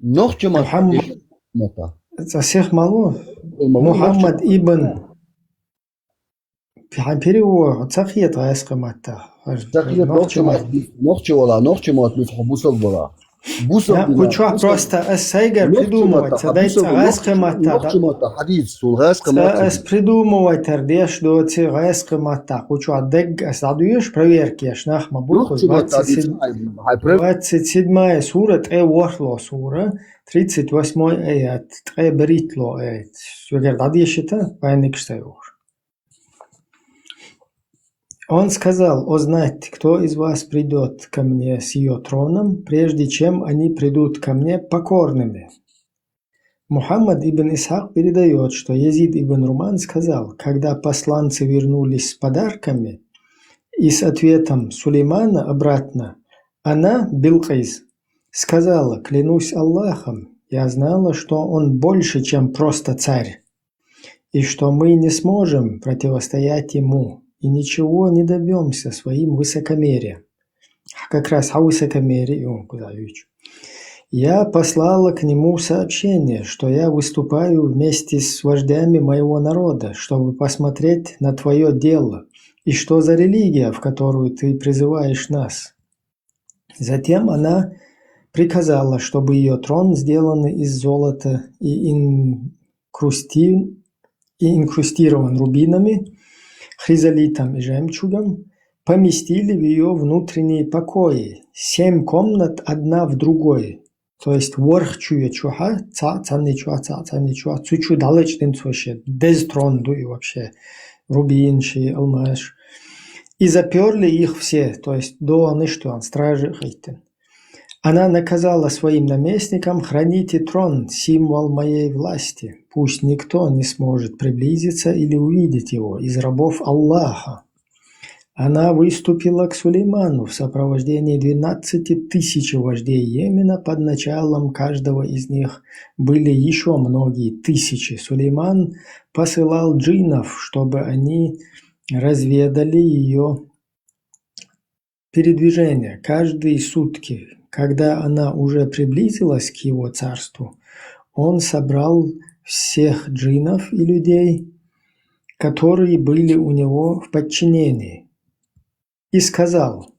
Нохча маттахь. Мухам-, цхьа сих ма ло. Мухаммад ибн. Хьан перевод ца хета гӀаьскхи маттахь? Ца хета нохча маттахь. Нохча вала, нохча мотт муьтӀахь бусалба вала. Бусалба. Кху чохь просто ас сайгара придумывать ца дай, цхьа гӀаьскхи маттахь. Нохча маттахь хьадийца, суна гӀаьскхи маттахь. Ас придумывать ар деш доций гӀаьскхи маттахь. Кху чохь дагга ас дӀадоьшу, проверка еш нах ма бу. Нохча маттахь хьадийца. Двадцать седьмая сура, ткъе ворхӀ лоху сура, тридцать восьмой аят, ткъе берхӀитта лоху аят. Соьгара дӀадешита, вайн никаш ца йогӀуш. Он сказал: «О, знать, кто из вас придёт ко мне с её троном, прежде чем они придут ко мне покорными?» Мухаммад ибн Исхак передаёт, что Язид ибн Руман сказал: «Когда посланцы вернулись с подарками и с ответом Сулеймана обратно, она, Билкъис, сказала: „Клянусь Аллахом, Я знала, что он больше, чем просто царь, и что мы не сможем противостоять ему, и ничего не добьемся своим высокомерием. Как раз о высокомерии, о, куда я вижу. Я послала к нему сообщение, что я выступаю вместе с вождями моего народа, чтобы посмотреть на твое дело, и что за религия, в которую ты призываешь нас. Затем она приказала, чтобы ее трон, сделанный из золота и инкрусти- и инкрустирован рубинами, хризолитом и жемчугом, поместили в ее внутренние покои, семь комнат, одна в другой. То есть варх чуя чуха, ца цанни чуха, ца цанни чуха, цу чу далеч дин цу вообще, дез трон ду и вообще, рубин ши, алмаш. И заперли их все, то есть до ничто, стражи хайтен. Она наказала своим наместникам: «Храните трон, символ моей власти. Пусть никто не сможет приблизиться или увидеть его из рабов Аллаха». Она выступила к Сулейману в сопровождении двенадцати тысяч вождей Йемена, под началом каждого из них были еще многие тысячи. Сулейман посылал джиннов, чтобы они разведали ее передвижение каждые сутки. Когда она уже приблизилась к его царству, он собрал всех джиннов и людей, которые были у него в подчинении, и сказал: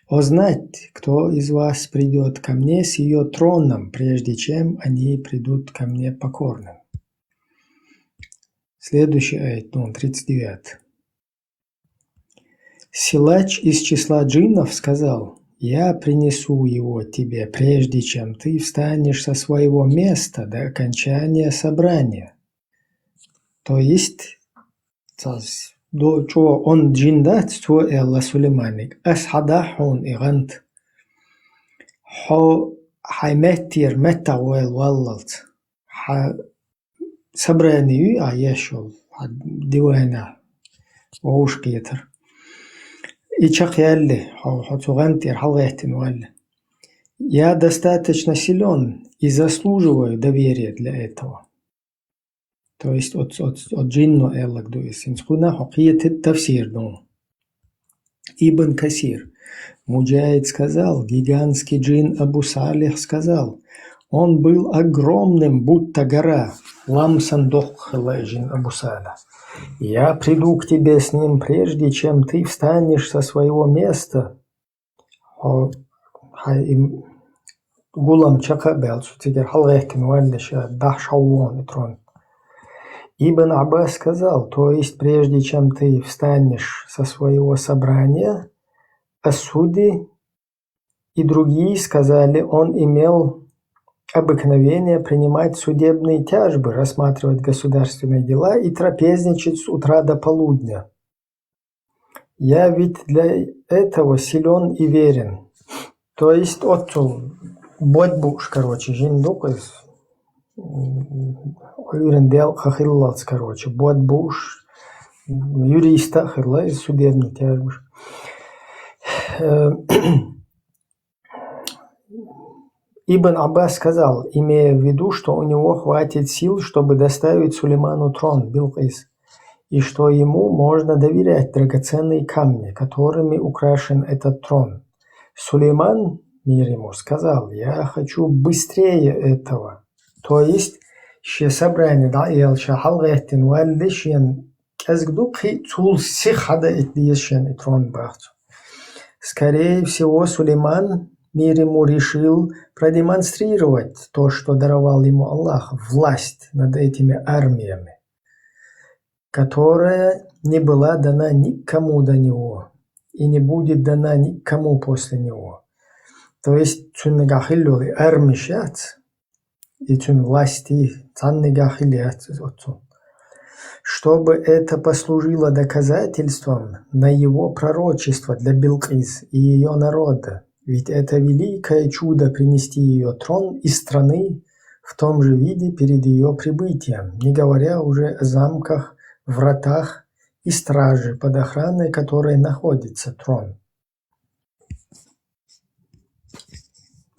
«О, знать, кто из вас придет ко мне с ее троном, прежде чем они придут ко мне покорным». Следующий аят, ну, тридцать девятый. Силач из числа джиннов сказал: «Я принесу его тебе, прежде чем ты встанешь со своего места до окончания собрания». То есть, цаз, до чего он джин дац, то Элла Сулейманик, ас хада хун и гант. Хо хай меттир метта уэл валлалц. Ха собрание а ешул, ха дивайна, оуш киетер. И чак ялли, хо, хо цугантир, халгайтин валли. Я достаточно силен и заслуживаю доверия для этого. То есть от, от, от джинно эллак дуис. Инсхуна хо киетит тафсир ду. Ибн Касир. Муджаид сказал, гигантский джин Абу Салих сказал: «Он был огромным, будто гора». Ламсан дохла джин Абу Салих. «Я приду к тебе с ним, прежде чем ты встанешь со своего места». Хо, хай им гулам чака бел, цу цигер халгайтин валли ша, дах шаулон и трон. Ибн Аббас сказал: «То есть, прежде чем ты встанешь со своего собрания, Асуди и другие сказали, он имел обыкновение принимать судебные тяжбы, рассматривать государственные дела и трапезничать с утра до полудня. Я ведь для этого силен и верен». То есть, отцу бодбуш, короче, жин дукъыз, м, уйрен дел хахиллалц, короче, бодбуш, юриста хилла из судебный тяжбуш. Э, Ибн Аббас сказал, имея в виду, что у него хватит сил, чтобы доставить Сулейману трон, Билкис, и что ему можно доверять драгоценные камни, которыми украшен этот трон. Сулейман, мир ему, сказал: «Я хочу быстрее этого». То есть, ше собрание да ел ша халгайтин валли шен кӀезг ду кхи цул сих хада ит диес шен и трон бахцу. Скорее всего, Сулейман, мир ему, решил продемонстрировать то, что даровал ему Аллах, власть над этими армиями, которая не была дана никому до него и не будет дана никому после него. То есть, цуннигахиллюли армишац, и цун власти цаннигахиллюльц отцу. Чтобы это послужило доказательством на его пророчество для Билкис и ее народа, ведь это великое чудо принести ее трон из страны в том же виде перед ее прибытием, не говоря уже о замках, вратах и страже, под охраной которой находится трон.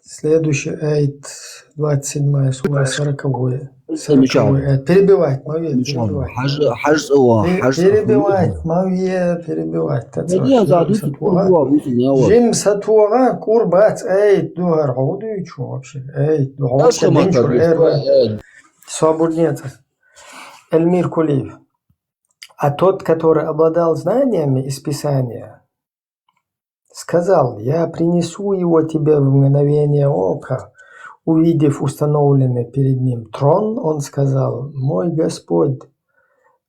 Следующий аят, двадцать седьмая сура, сороковой. Замечательно. Сороковой аят. Перебивать, Мавия, замечательно. Перебивать. Хьажа, хьажа цӀа ваха, хьажа цӀа ваха. Перебивать, Мавия, перебивать. Мавия, да, сатугӀа. Жим сатугӀа, кӀур бац, аят ду хӀара, хьо дуйчу вообще. Аят ду, хьо вообще динчура, э, собур децӀа. Эльмир Кулиев. А тот, который обладал знаниями из Писания, сказал: «Я принесу его тебе в мгновение ока». Увидев установленный перед ним трон, он сказал: «Мой Господь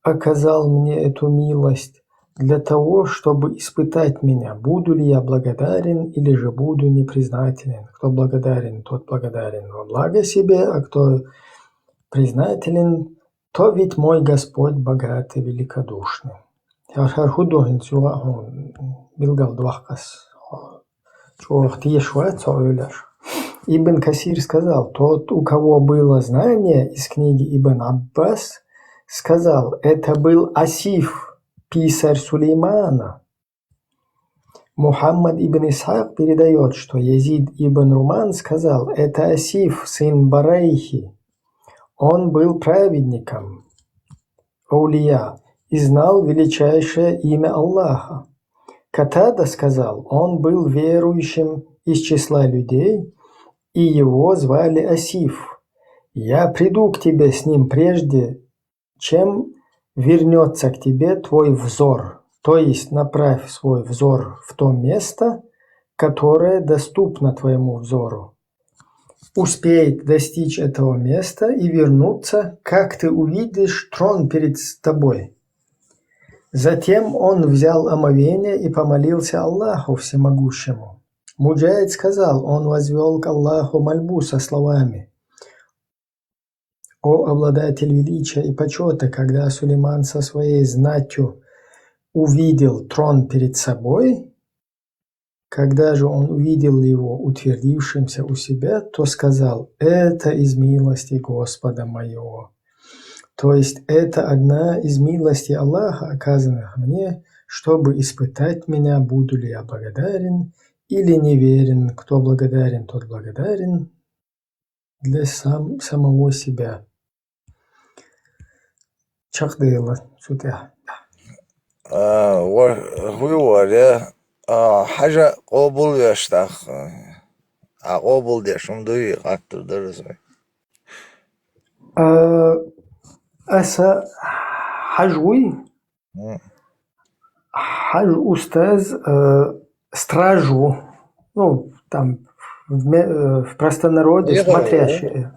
оказал мне эту милость для того, чтобы испытать меня, буду ли я благодарен или же буду непризнателен. Кто благодарен, тот благодарен во благо себе, а кто признателен, то ведь мой Господь богат и великодушный». ХӀара, хӀара хӀу ду хӀинца юха хьуна билгалдоаккхаш, чӀогӀа теша вац хьо Ӏуьллуш. Ибн Касир сказал: «Тот, у кого было знание из книги Ибн Аббас, сказал: это был Асиф, писарь Сулеймана». Мухаммад ибн Исхак передаёт, что Язид ибн Руман сказал: «Это Асиф, сын Барайхи. Он был праведником, аулия, и знал величайшее имя Аллаха». Катада сказал: «Он был верующим из числа людей, и его звали Асиф. Я приду к тебе с ним прежде, чем вернётся к тебе твой взор». То есть направь свой взор в то место, которое доступно твоему взору. Успеет достичь этого места и вернуться, как ты увидишь трон перед с-, тобой. Затем он взял омовение и помолился Аллаху Всемогущему. Муджаид сказал: он возвёл к Аллаху мольбу со словами: «О обладатель величия и почёта, когда Сулейман со своей знатью увидел трон перед собой, когда же он увидел его утвердившимся у себя, то сказал: это из милости Господа моего». То есть это одна из милостей Аллаха, оказанных мне, чтобы испытать меня, буду ли я благодарен или неверен. Кто благодарен, тот благодарен для сам-, самого себя. Чакхдаьлла цу тӀа. А, ва-, хӀу вара, а, хьажа къобалвеш тӀаккха? А, къобалдеш хӀума дуй, хаттар дар аз вай. А, аса хьажа вуй? М. Хьажа устаз, э, страж ву. Ну, там, в ме-, э, в простонародье смотрящий.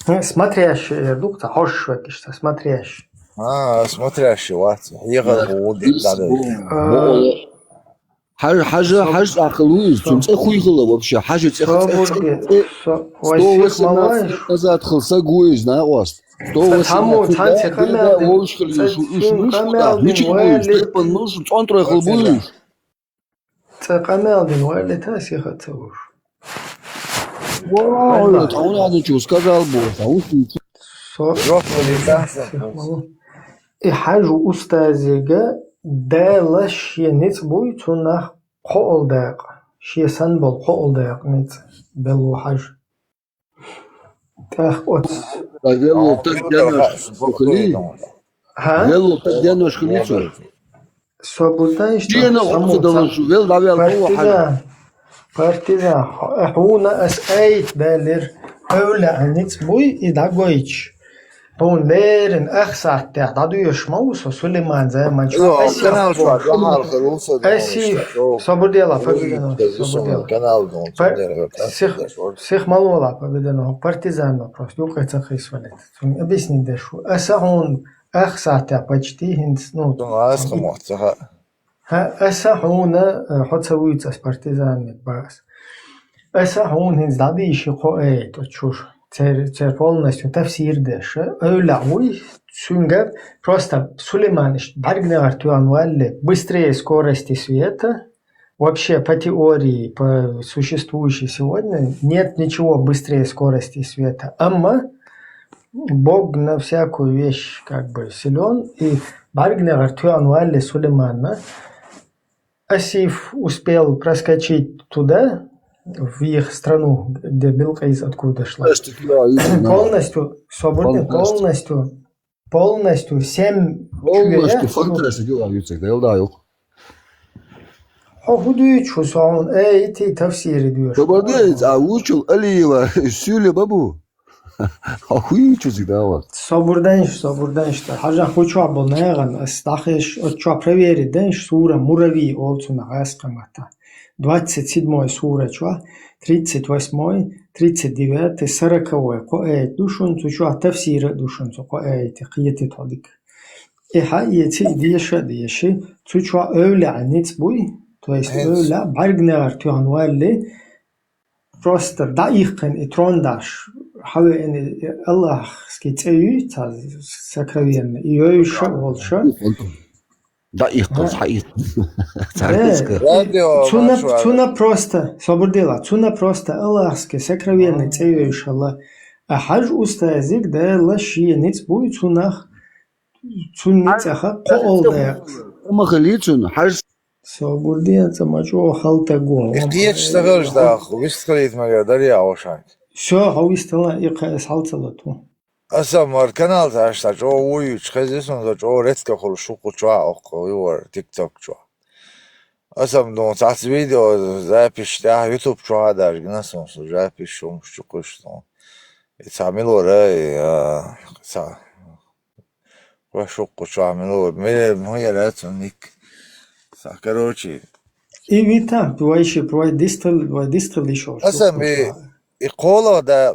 Э, смотрящий, э, ду-кх цхьа хьожаш вай иштта, смотрящий. А, смотрящий вац. Егар ву, да, да. Э, хьажа, хьажа, хьажа цӀаккха ву иза, цун цӀе хӀу хилла вообще, хьажа цӀе, цӀе, цӀе, со-, сто восемнадцать лет назад хилла саг ву иза, накъост. Сто восемнадцать, цхьан цӀе къамел дина, вовш хилла, цӀе уж, уж, къамел дина, мича ву уж, валли, тайпан муж, цӀонтӀрой хилла ву уж. ЦӀе къамел дина, валли, та сиха ца вуш. Ва, тхьауна хьадучу сказал бу, тхьауна. Со-, жоп ма дина, со-, И хьажа устазига Дала шен ницкъ буй, цунах кхоъал дакъа, шен санна болу кхоъал дакъа ницкъ белла ву хьажа. ТӀаккха оцу... Ай, велла таг деннош хили? ХӀа? Велла таг деннош хили цо? Со будаиш, шена гӀо ца далуш, вел дӀавелла ву хьажа. Партизан, партизан, хьо-, хьуна ас айта далира, эвлаъ ницкъ буй, и дӀагойтуш. Тхуна леррина ах сахьтехь дӀадоьшуш ма ву со, Сулейман заман чохь. Йо, Асиф канал чохь, дуьхьал хир ву со, Асиф, собар делахь, Победоносцев, собар делахь. Канал дон, Пар-, сих, сих ма лолахь, Победоносцев, хӀокху партизан вопрос, юкъа ца кхийсавалийта. Цунна объяснить деш ву. Аса хьуна ах сахьтехь почти хӀинца, ну, аса хьуна, э, хьо ца вуьйцу ас партизан мет бан ас. Аса хьуна хӀинца дӀадийши кхо айта оцу чуьра, цер-, церан полностью тафсир деш. Эвлаъ вуй, цуьнга просто Сулейман иштта бӀаьрганегӀар тоьхна валле, быстрее скорости света, вообще по теории, по существующей сегодня, нет ничего быстрее скорости света. Амма Бог на всякую вещь как бы силён, и бӀаьрганегӀар тоьхна валле Сулейманна, Асиф успел проскочить туда, в их страну, где Билкис, откуда шла. Фантастика, да, видите, да. Полностью, свободно, Фантастика. Полностью, полностью семь Полностью чуя, фантастика, да, видите, да, да, юк. Хьо хӀу дуьйцу со хьуна, э, ити тафсири дуьйцу? Собар де, а вучул Алиева, сюле бабу? Хьо хӀу йийцу цига, давай. Собар дайнаш, собар дайнаш, да. Хьажа хӀу чохь болу нагӀана, ас дахеш, оцу чохь проверить дайнаш, сура Мурави олу цунах гӀаскхаматта. Двадцать седьмой сура чохь, тридцать восьмой, тридцать девятый, сороковой кхо аят ду шуна, цу чохь тафсира а ду шуна, цу кхо аятан, кхетий тхо дика. И хьаэци, и деша а деши, цу чохь эвлаъ ницкъ буй, то есть эвлаъ бӀаьрганегӀар тоьхна валли, просто дӀаихкхина и трон даш, хьавеана и Аллахский цӀе юй, цхьа сокровенный, и йовзуш а волуш а. ДӀаихкхалц, хьаихкхалц. Цхьаьнгга. Радио цуна, маршо цуна просто, собар дела, цуна просто Аллахский сокровенный цӀе йовзуш хилла. А хьажа устазиг Дала шен ницкъ буй цунах, цунна ницкъаха кхоалгӀа даккха. Ма хили цунна, хьажа. Собар де, цӀа ма чӀогӀа хьалта гон. И кхечу ца хилча даха, вистхилийта мегар дарий хьо шайна? Всё, хьо вистхила, и кхаъ ас хьал ца лату. Аса мара канал цхьаьш цхьа чӀогӀа вуьйцуш хеза, сан сан чӀогӀа редко хуьлуш хӀу кху чохь, оккху ювар, TikTok чохь. Аса ма ду цхьацца видео запись тӀехь YouTube чохь а даьржина сан сан запись хӀумаш чу кхуьссу. И цхьа мила вара, и, а, цхьа Вай шуккху чохь мила ву? Ме-, ма яра цунна ник. Са, короче. И вита, вай ши, вай дистал, вай дистал ишо. Аса шуккху ми чохь. И кхола да,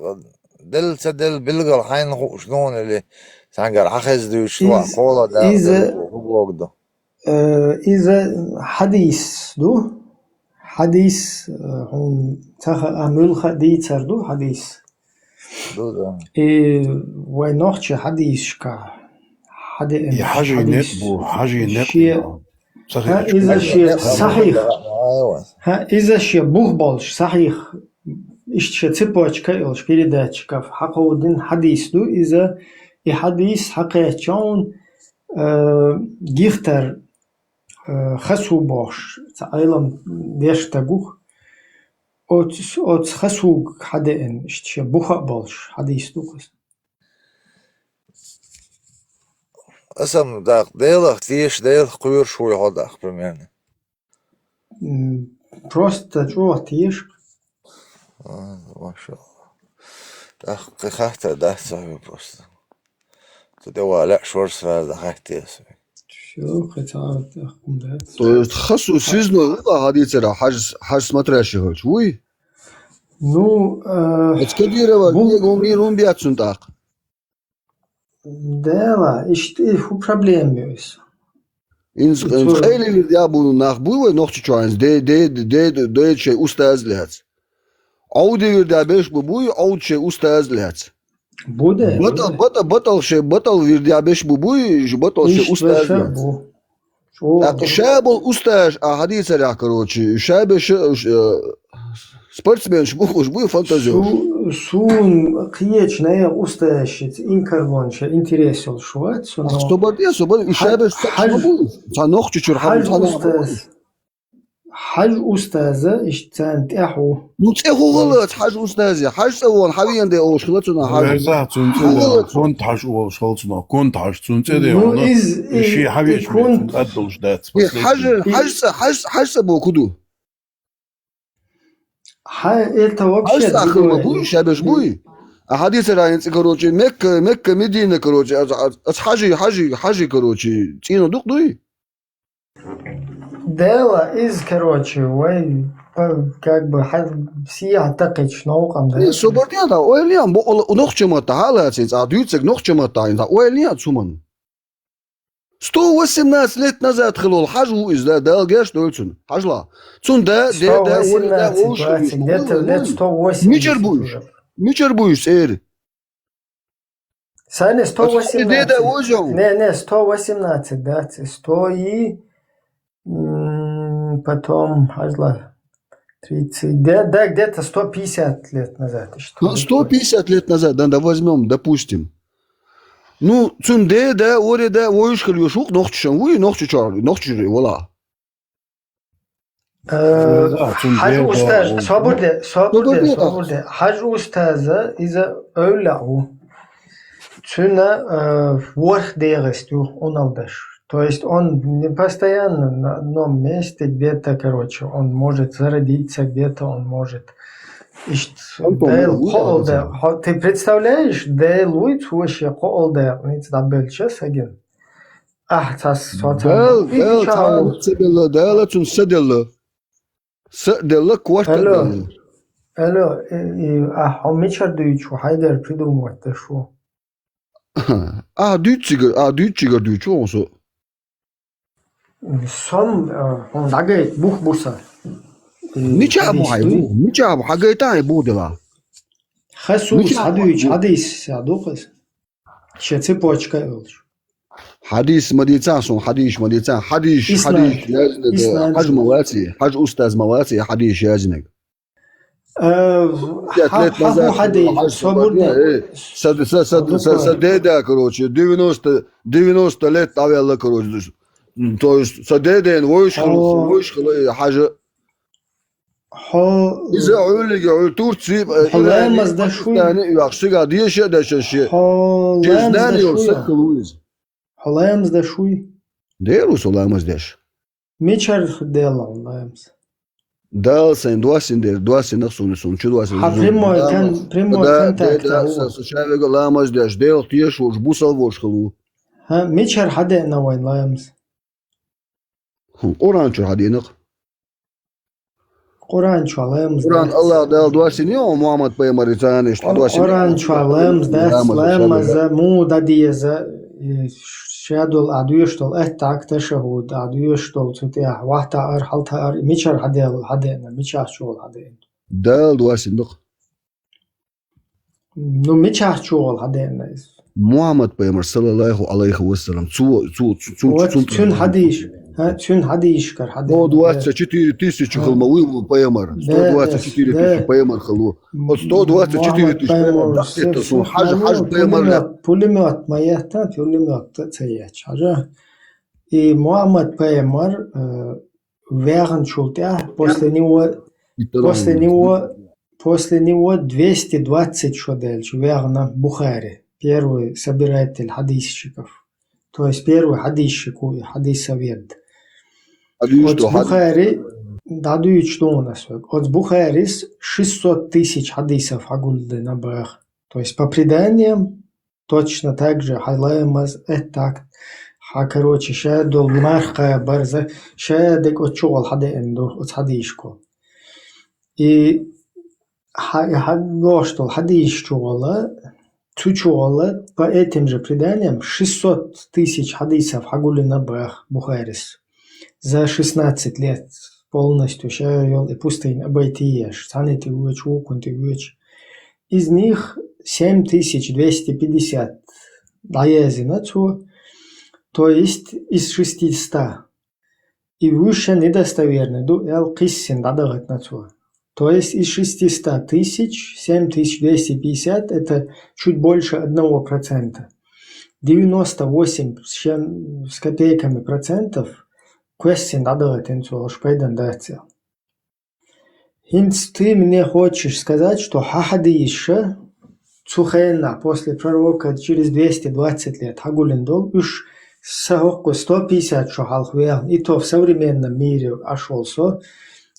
дел ца дел билгал хьайна хууш нуна или сангар хьахез дуьйш ва, кхола да, иза, хӀу богу ду. Э, иза хьадис ду. Хьадис, э, хьун цаха а муьлха дийцар ду хьадис. Ду, да. И вай нохчи хьадисашка хьадеана. И хьажий хьадис некъ бу, хьажий некъ шен бу. Ца хи-, ха, иза шен сахьих. Ха, иза шен бух болуш, сахьих. Иштта шен цепочка йолуш, передатчиков хьакховдина хьадис ду. Иза, и хьадис хьакхаьчча хьуна, э, гихтар, э, хасу бохуш, ца Ӏелам деш стаг ву. Оцу, оцу хасуг хьадеана, иштта шен буха а болуш, хьадис ду кхуза. Аса ма даккха, Делах теша, Делах кхоьруш вуй хьо даккха, примерно? М, просто чӀогӀа теша. А, машалла. ТӀаккха кхин хаттар дац ца хьоьга просто. Цу тӀе вале а шорсара дӀахаьттира аса. Всё, кхин цхьа а тӀаккха хӀума дац. То есть хасу сизно ву хьадийцара хьаж, хьаж смотрящий хилча, вуй? Ну, э, эцу Кадирова бу-, дегӀун бийр хӀун бецна тӀаккха? Дела, иштта и хӀу проблема ю иза? Инс-, инс-, къайле вирд я бу нах буй вай Нохчийчохь, инс-, де, де, де, де, де шайн устаз лаьц. Ӏовди вирд я беш бу буй, Ӏовди шайн устаз лаьц. Бу де, бу де. БатӀал, батӀал, батӀал шайн, батӀал вирд я беш бу буй, ш-, батӀал шайн устаз лаьц. Иштта бу. ТӀаккха ша болу устазаш а хьадийцарехь, короче, ша беша, э, спортсменаш бу, уж буй фантазераш. Су-, суна кхечу нехан устазашца инкарлонаш интерес йолуш вац, со, но собар де, собар, и ша беша хьаж-, хьаж-, ма бу. Цхьа нохчи чуьра хьаж устаз. Хьаж устаза иштта царна тӀехь ву. Ну, цӀе хӀу гӀалац хьаж устазе? Хьаж цӀа вон, хьан вен де олуш хила цунах хьаж? Верза, цунна цӀе де, конт хьаж олуш хила цунах, конт хьаж, цунна цӀе де. Ну, из, и ши и хьавеш кунт. Цунна тӀад долуш дац. И хьаж, хьаж цӀа, хьаж, хьаж цӀа боху ду? Хьа, это вообще хьаж цӀа хила ма буй, шабеш буй. А хьадийцара ин цӀе, короче, Мекка, Мекка, Медина, короче, аз, аз, аз хьажи, хьажи, хьажи, короче, цӀийна дукха дуй? Дела, из, короче, вай, п-, как бы, хьа-, сиха такхича новкъам да. Э, собар де, да, ойла ян, бу-, у нохча матта хьалацин, цӀа дуьйцург нохча матта, да, ойла ян цуман. Сто восемнадцать лет назад хилол хьаж ву иза, да, Дала геш дойла цунна. Хьажла. Цун да, де, да, вори, да, вовшах вуьш, где-то лет сто восемьдесят. Мичар буйш? Мичар буйш, цӀера? Санна сто восемнадцать. Деда возьо. Не, не, сто восемнадцать, да, ц-, сто и, м, потом, хьажла, тридцать, да, да, где-то сто пятьдесят лет назад, что ли. Ну, сто пятьдесят лет назад, да, да, возьмём, допустим. Ну, цун деда, вори, да, вовшах вуьш ву-кх нохчашан, вуй, нохча чор, нохча чуьра вала. Э, Хьажа устаз, собур де, собур де, собур де. Хьажа устаза иза эвлаъ ву. Цуьнан, э, ворхӀ дегӀаст ю, Ӏуналдаш. То есть он не постоянно на одном месте, где-то, короче, он может зародиться, где-то он может. Иштта Дела кхоалда. Хьо-, ты представляешь, Дела вуй цо шен кхоалда, ниц дӀабелча сагин. Ахь цас, со цас. Дала, Дала цхьа а ца делла, Дала цунна са делла. Са а делла, корта а делла. Алло, и, и, ахь хьо мичара дуьйцу, хьайгара придумать деш ву? Ахь дуьйцу цигара, ахь дуьйцу цигара дуьйцу хьуна со. Сом, а, хьуна дӀагайта бух бу сан. Мичахь бу хьайн бух? Мичахь бу? Хьагайта хьайн бух дела? Хасус хьадуьйцу, хьадийс ду-кх иза. Шен цепочка а йолуш. Хьадийс ма дийцахь суна, хьадийс ма дийцахь. Хьадийс, хьадийс яздинарг хьажа ма ваций, хьажа устаз ма ваций, хьадийс яздинарг. Э, хьа-, хьа хӀун хьадийс, собур де. Э, са, са, са, са, са деда, короче, девяносто, девяносто лет дӀавелла, короче. То есть, са деден вовшахала, вовшахала, э, хьажа. Хьо иза Ӏуьллиге Ӏуьллу Турци, э, хьо ламаз деш вуй? Пакистане а вахаш, цигахь деша а дешаш шен. Хьо ламаз деш вуй? Хьо ламаз деш вуй? Дера ву со ламаз деш. Мичара делла хьуна ламаз? Дала сайна доссина дера, доссина суна, суна чу доссина. Хьан прямой кон-, прямой контакт да, со ша вега ламаз деш, Делах тешаш, бусалба волуш хила ву. ХӀа, мичара хьадеана вайн ламаз? Хм, Къуръан чуьра хьадеана-кх. Къуръан чохь ламаз дац. Къуръан Аллах Дала доссийна ю Мухьаммад пайхамар царнаш хьадоссийна. Къуръан чохь ламаз дац, ламаза муха дӀадеза, и ша долу, ахь доьшуш долу аттахьият, ташаххуд, ахь доьшуш долу цу тӀехь, вахтаар, хьалтаар, мичара хьадеана, хьадеана, мичахь чохь хьадеана? Дала доссийна ду-кх. Ну, мичахь чохь хьадеана иза? Мухьаммад пайхамар, саллаллаху алейхи ва саллям, цо, цо, цо, цо, вот цунна хьадийш, хьа, цуьнан хьадийшкара хьадеана. Сто двадцать четыре тысячи хила ма вуй ву пайхамар. Сто двадцать четыре тысячи пайхамар хила ву. Вот сто двадцать четыре тысячи пайхамар, да, это со, хьажа, хьажа пайхамар. Пулемёт, пулемёт ма етта, пулемёт ца етташ, хьажа. И Мухьаммад пайхамар, э, ваьхначул тӀаьхьа, после него, после него, после него двести двадцать шо даьлча ваьхна Бухари, первый собиратель хьадисчиков. То есть первый хьадисчик ву и хьадисовед. Оцу Бухари, дӀадуьйцуш ду хьуна ас вега. Оцу Бухарис шестьсот тысяч хьадисов хьагулдина баха. То есть по преданиям, точно так же хьан ламаз, аттахьият, хьан, короче, ша долу марха кхабар, за-, ша дерг оцу чохь хьадеана ду, оцу хьадийшкахь. И хьан, и хьан лош долу хьадийш чохь, цу чохь, по этим же преданиям, шестьсот тысяч хьадисов хьагулдина баха Бухарис. За шестнадцать лет полностью ша йолу и пустыня обойти еш, цхьанна тӀе воьдуш, вукхунна тӀе воьдуш. Из них семь тысяч двести пятьдесят дӀаязйина цо, то есть из шестиста. И вуьшта недостоверный ду аьлла кхиссина дӀадахийтина цо. То есть из шестиста тысяч, семь тысяч двести пятьдесят, это чуть больше одного процента. Девяносто восемь с чем, с копейками процентов кхоьссина дӀадахийтина цо, уьш пайдана дац аьлла. ХӀинца ты мне хочешь сказать, что хьан хьадийш цу хенахь, после пророка, через двести двадцать лет хьагулдина долу, уьш сан хӀокху сто пятьдесят шо хьалха ваьхна, и то в современном мире Ӏаш волу со,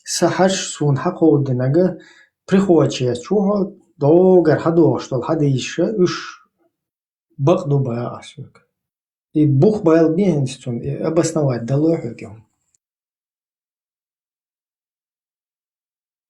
сан хьажа суна хьакховдинарг, приходчеца чу хьо догара хьадохуш долу хьадийш, уьш бакъ ду баха ас вега. И бух бала бен хӀинца цунна, и обосновать дало хьоьга хӀума.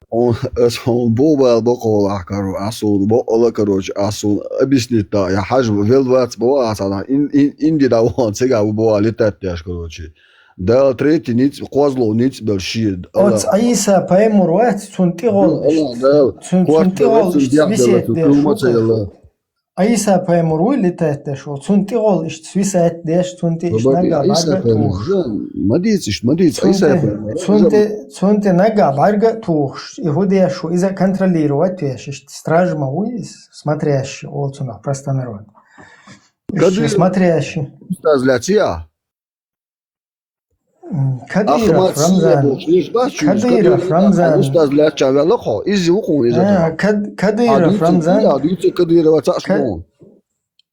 Хьо, ас хьуна бух бала бакъо лахкара, ахь суна бакъо ла, короче, ахь суна объяснить да, я хьажа велла вац боху ахь цхьанхьа, ин-, ин-, инди дӀавахана цигахь ву боху летать деш, короче. Дала третий ницкъ, кхозлагӀа ницкъ бел шеда. Оцу Ӏийса пайхамар вац, цунна тӀегӀолла иштта. Цунна тӀегӀолла иштта висет деш ву. Ӏийса пайхамар вуй летать деш волу, цунна тӀегӀолла иштта свисать деш, цунна тӀе иштта наггахь бӀаьрга а тухуш. Ма дийца иштта, ма дийца, Ӏийса пайхамар. Цунна тӀе, цунна тӀе наггахь бӀаьрга а тухуш, и хӀун деш ву, иза а контролировать веш, иштта стража ма вуй иза, смотрящий, олу цунах простонародно. Иштта смотрящий. Устаз лаьций ахь? Кадыров Ахмад Сия Рамзан. Бохуш, леш бац чуьйш, Кадыров Кадыров Рамзан. Устаз лаьттача ваьлла кхо, иззи ву хьуна иза. А, Кад-, Кадыров Рамзан. Ха, дуьйцу, Кадырова цхьаъ Ка-, шуна.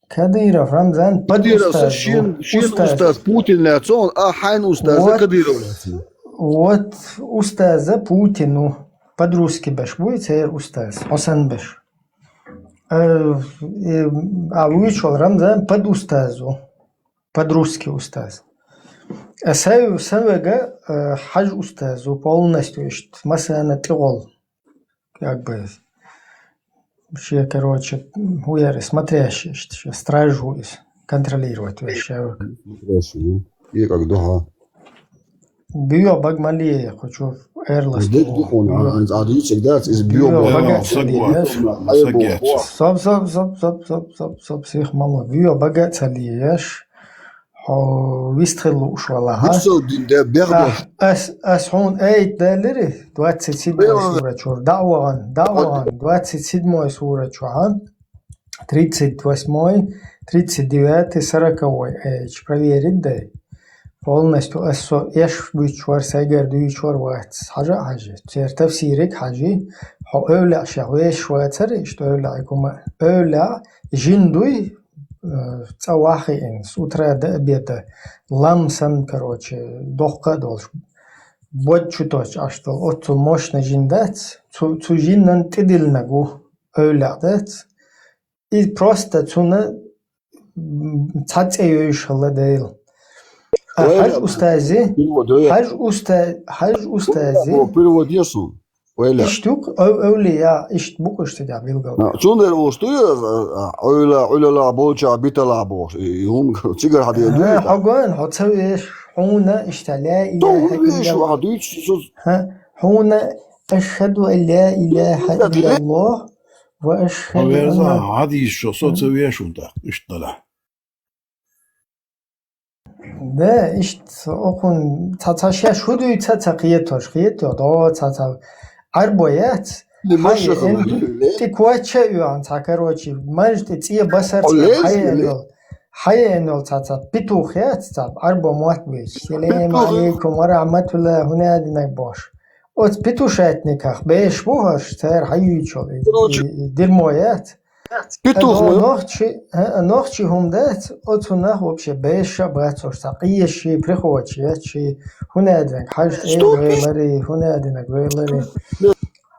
Кадыров Рамзан, Кадыров сан устаз шен, ву. Шен устаз. Устаз Путин лаьцна, а хьайн устаз Вот, Кадыров лаьцна. Вот устаза Путину. По-русски беш буй, цер устаз. Хьо сан беш. Э, э, а вуьйчул Рамзан под устазу. По-русски устаз. А сай, сай вега, э, хьаж устазу полностью ишт. Масана тӀигӀол. Как бы, ши, короче, хӀу яр, смотрящий, ишт, ши стражу из, контролировать веш, ши. Смотрящий, ну, и как духа. Био бага ма ле, хочу эрлас. Дик духун, а, а, а, дичик дац, из био Био бага. Бага ца ле, еш. Саб, саб, саб, саб, саб, саб, сих мало. Био бага ца ле, еш. Хьо вистхила лууш вала, хьа? Бусалба дин де бехбаш. Ах, ас, ас хьуна айта далири, двадцать седьмой сура чура. ДаӀ вагӀан, даӀ вагӀан, двадцать седьмой сура чу, хьа? Тридцать восьмой, тридцать девятый, сороковой аяташ проверить дай. Полностью ас со эш буьйчуьра, сайгара дуьйчуьра вац. Хьажа а хьажи. Цер тафсириг хьажи. Хьо эвлаъ шех вешаш вацара, ишт эвлаъ хӀума. Эвлаъ жин дуй, э, цӀа вахиъин, с утра до обеда, лам санна, короче, дохка а долуш, бод чу тосча Ӏаш долу, оццул мощный жин дац, цу, цу жинан тӀедиллинарг ву, эвлаъ дац. И просто цунна, м, цхьа цӀе йойуш хилла Дела. А хьаж устази, хьаж уста-, хьаж устази. Перевод е суна. Вайла. Иштук, ав-, авлия, ишт букъуш цигахь билгал. А, цундела уж ду, а, а, Ӏуьйла, Ӏуьлала болча битала бохуш. И, и хӀума цигара хьан дийр ду? Ага, хьо гойн, хьо ца веш, хьуна ишта ла илаха иллаллах. Хьан дуьйцу цуз? Ха, хьуна ашхаду ан ла илаха иллаллах ва ашхаду анна. Хьо верза, хьан дийс шо, со ца веш хӀун тӀаккха, иштта дала. Да, иштта, окхун, ца, ца шаьш хӀу дуьйца, ца кхетош, кхето, до, ца, ца, Ӏарбо яц. Хьае, эн, тӀе коча а оьгӀна, ца, короче, марж тӀе цӀе басар, хьае, эн йол, хьае, эн йол, ца, ца, петух яц, ца, Ӏарбо мотт бийца. Салам алейкум ва рахматуллах, хӀун а динарг бош. Оцу петушатниках беш бу хӀорш, цара хьаюьйчул, и, и, и дирмо яц. Петух. Нохчи, а, нохчи хӀума дац, оцу нах вообще беша а бац, уж цхьа къеши, прихочи, яцчи, хӀун а динарг, хьаж тӀе велари, хӀун а динарг велари.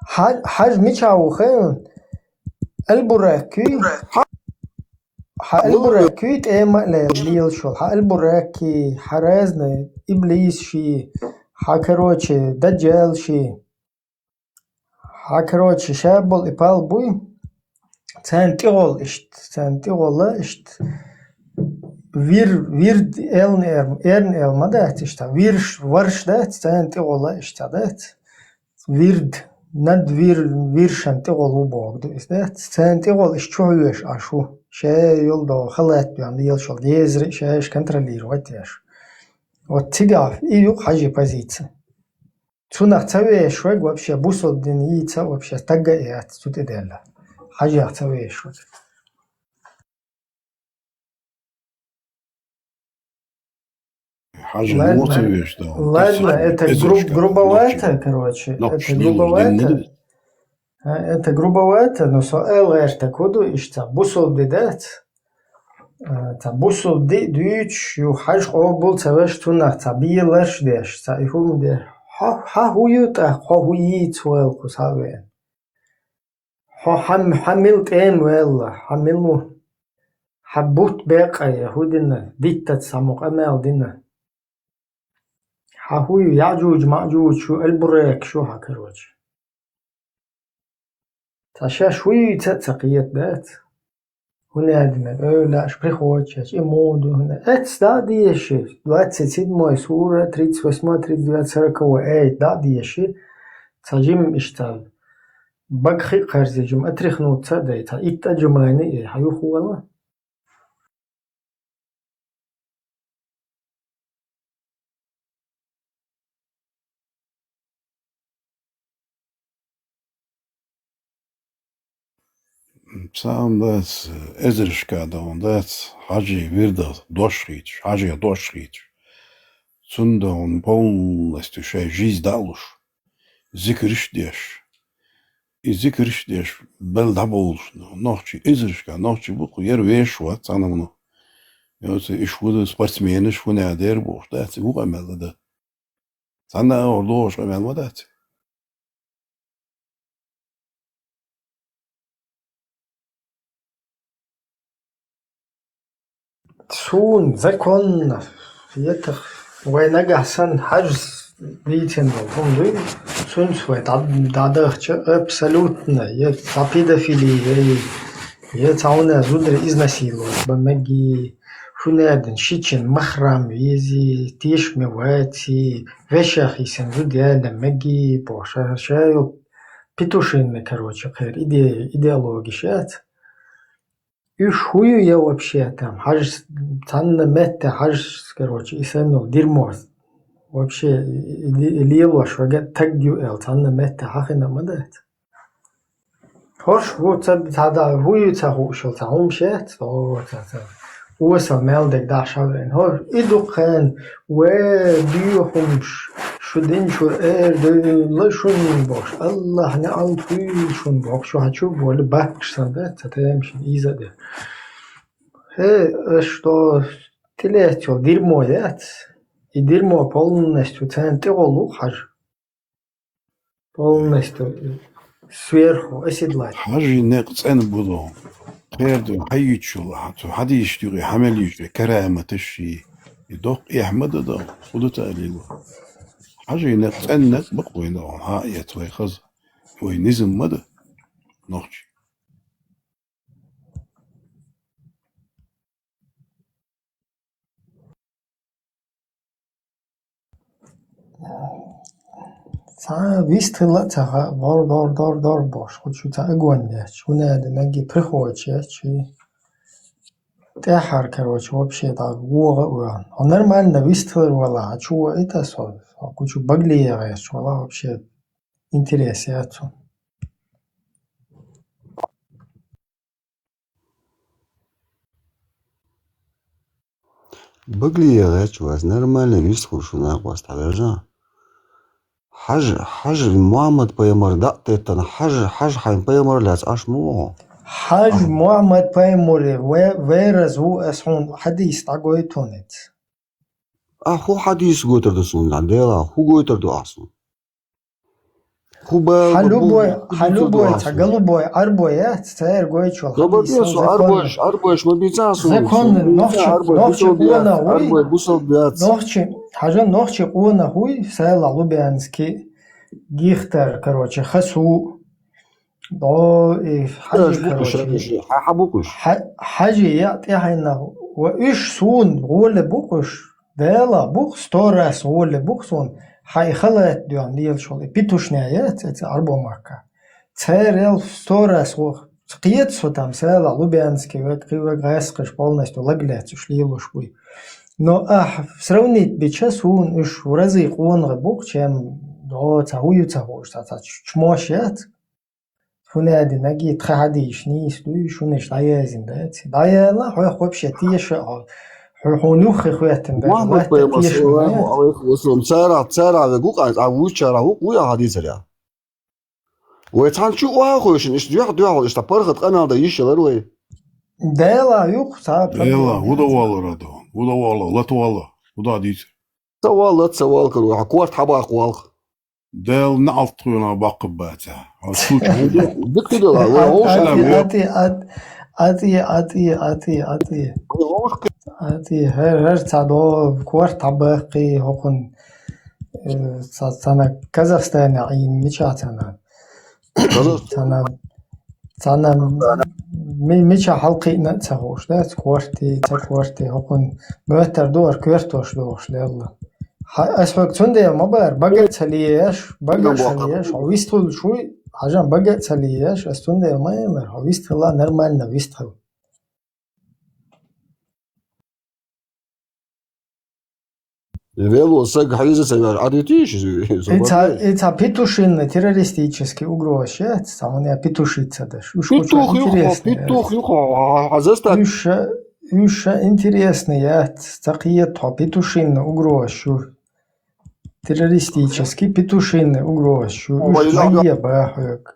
Хьа-, хьаж мича ву хевн? Албуракки, хьа Албуракки тӀема а ле-, лелаш волу, хьа Албуракки, хьа разный иблисши, хьа, короче, даджалши. Хьа, короче, ша болу и пал буй, царна тӀегӀолла иштта, царна тӀегӀолла иштта. Вир-, вирд элна эр-, эрна эл ма дац иштта, вирш, варш дац, царна тӀегӀолла иштта дац. Вирд, над вир-, виршан тӀегӀолла ву боху ду иза дац. Царна тӀегӀолла иштта чу хьоьжуш Ӏаш ву. Ша йолу догӀу халат доьгӀна лелаш волу дезари шаьш контролировать деш. Вот цигахь и ю хьажи позиция. Цунах ца вешаш верг вообще бусалба дин йийца вообще стаг а яц цу тӀе даьлла. Хьажех ца вешаш верг. Хьажа ладно, мо ца вешаш, да. Ладно, это гру-, грубовато, короче. Это грубовато. А, это грубовато, но со эл гӀертаг хӀу ду, иштта бусалба де дац. А, цхьа бусалба де дуьйцуш ю, хьаж къобал ца веш, цунах цхьа беларш деш, цхьа и хӀума деш. Хьо, хьан хӀу ю тӀаккха, хьо хӀу йийца ваьлла кху схьа а веана? Хьо хьан, хьан мила тӀема ваьлла, хьан мила ву? Хьан бутт бекъа я, хӀу дина, диттаца хьан мо къамел дина? Хьан хӀу ю, Яъжуж-Маъжуж шу, Албурек шу хьан, короче. Цхьа шаьш хӀу йийца а ца кхета дац. ХӀун а динарг, эвлааш, прихочаш, и муха ду хӀун а. Эццахь дӀа а дезаш, двадцать седьмой сура, тридцать восьмой, тридцать девятый, сороковой аят дӀа а дезаш, цхьа жимма иштта, бага хи а кхарзе, жимма отряхнуться а дай, цхьа итт а жимма а, хьан юхавала. Цхьа хӀума дац, эзаршка дан хӀума дац, хьажий вирдал дош хийцаш, хьажий дош хийцаш. Цунда хьуна полностью шай жизнь дӀа а луш, зикраш а деш. И зикраш а деш, бел дӀаболуш нохчий, эзарашка нохчий бу-кх, яра вешаш вац цхьанна а. Йоца, иш хӀу да, спортсменаш хӀу наха дер бохуш дац, и ву къамел дан. Цхьанна а гӀур догӀуш къамел ма дац. Суна законна, етах, вай нагахь санна хьажа дийцина долу хӀума дуй, цуьнца вай дӀа-, дӀадахча, абсолютно, я цхьа педофили, я, я цхьа хӀуна зудра изнасиловать бан мегий, хӀун аьлла, шичина махрам вези, тешаме ваций, вешех йисина зуда яла мегий, бохуш, ша йолу петушинный, короче, кхеран иде-, идеологиш яц. Уьш хӀун ю я вообще там? Хьажа, цхьанна метте хьажа, короче, и санна дерьмо. Вообще, и, и, и лелош вага таг ю аьлла, цхьанна метте хьахина а ма дац. ХӀорш ву ца, ца да, хӀун ю ца хууш йолу, ца хӀумаш яц, о, ца, ца. Осал мел дерг дахьа шавлина. ХӀорш, и дукха хан, ве, дуьйхьумаш, шу динчуьра эр дуьйла шуна бохуш, Аллахь неӀалт хуьйла шуна бохуш, шу хьан чу а болу бахкаш санна дац, ца тема шина ийза а де. Хе, аш до тӀелаьцна йолу дерьмо яц. И дерьмо полностью царна тӀе гӀо лу хьажа. Полностью сверху оседлать. Хьажий некъ цӀена бу до. Кхера ду, хьайичул, хьан цу хьадийшаш юкъе, хьан мел йиш, караматаш ший. И доккха эхь ма ду до, хӀу ду ца а лело. Хьажий некъ цӀена некъ бакъ вайна, хьан а эца вай хаза. Вай низам ма ду. Нохчий. Цхьа вистхила а ца хаьа, дор, дор, дор, дор бохуш, кху чу цхьа агон детташ, хӀун аьлла, нагги приходит еш, и тӀаьххьара, короче, вообще дӀа вогӀа а веана. Хьо нормально вистхилар вала, хьан чу ваита со, хьо кху чу багле гӀерташ вала, вообще интерес яц хьуна. Багле гӀерташ вац, нормально вистхуьлуш ву накъост хьан вежа. Хьажа, хьажа, Мухьаммад пайхамар дӀа а теттана, хьажа, хьажа хьайн пайхамар лаьцна Ӏаш ма ву хьо. Хьажа Мухьаммад пайхамаре ве-, верас ву ас хьуна хьадийс дӀагойту хьуна иза. Ахь хӀун хьадийс гойтур ду суна, Дела, хӀун гойтур ду ахь суна? ХӀун бала Хьан бу-, любой, хӀун хьан бу-, любой бу-, цхьа ахь суна? Голубой яц, цара гойтуш вала. Габа хьадийс бен со, сан арбойш, законна. Арбойш ма бийца суна. Законна, суна нохчи, бийца арбой, нохчи бусалба къона яц, вуй? Арбой бусалба яц. Нохчи, хьажа нохчи къона вуй, Сайлахь Лубянский, Гихтер, короче, Хасу. О, и хьажи, короче, хьа-, хьа букъуш. Хьа-, хьажи я тӀаьхьенна, ва уьш суна гӀоле букъуш, Дела букъ, сто раз гӀоле букъ суна, хьан и халат доьгӀна лелаш волу, и петушняя, ца, ца, Арбомакка. Церал сто раз гӀо-, кхета со там, Сайлахь Лубянский, век, кхин век гӀаскхаш полностью лаглецуш лелаш буй. Но ахь сравнить бича суна уьш в разы къонагӀа букъ, чем, о, ца хӀу ю ца хууш, ца, ца, ч-, чмош яц. ХӀун аьлла, наги тхан хьадийш нийса дуй, шуна иштта дӀаяздина дац. ДӀаяла, хьох вообще теша а хьо. Хьо, хьуна юххе хӀоьттина даже Мухьаммад латта пайхамар, тешаш ма саллаллаху яц. Алейхи ва саллям, царах, царах вегу къа, а вуй чарах ву, вуй а хьадийцар я. Вай цхьана чу а ваха хойшина, иштта дуьхьа-дуьхьал, иштта паргӀат къамел дан йиш ялар вай. Дела юкъ, ца Дела, проблема яц. ХӀу да валар а ду, хӀу да валар, лата валар, хӀу да дийцар. Ца валла, ца валла, каро, хьан корта хьабаккха валха. Дела наӀалт тхуна баккха баца. Хьо случай. Дика дела, вай Ат-, вовши ат-, лам, ат-, ат-, ат-, ат-, ат-, ат-, ат-, хӀар, хӀар ца до, корта хьабаккхий, хӀокхун, э, ца-, цана Казахстане Ӏийна мича цана. Казах- Цана, цана ми-, мича хьалкхиъна а ца хууш, да, ца корти, ца корти, хӀокхун моьттар ду, ар коьртош дохуш лелла. Хьа-, ас хьоьга цундела ма бара, бага а ца лиеш, бага а ца лиеш, хьо вистхуьлуш вуй, хьажам бага а ца лиеш, ас цундела ма элар, хьо вистхила, нормально вистхила. Вело саг хьийза ца вер, Ӏадвитийша иза? И ца, и ца петушинный террористический угроза яц, ца хьуна я петушица даш. Уж куча Петух юха, интересный петух яц. Юха, а, а, а заставь. Уж ша, уж ша интересный яц, ца кхета хьо петушинный угроза шу. Террористический петушиный угроза шу. Ой, уж ма е боху хьоьга.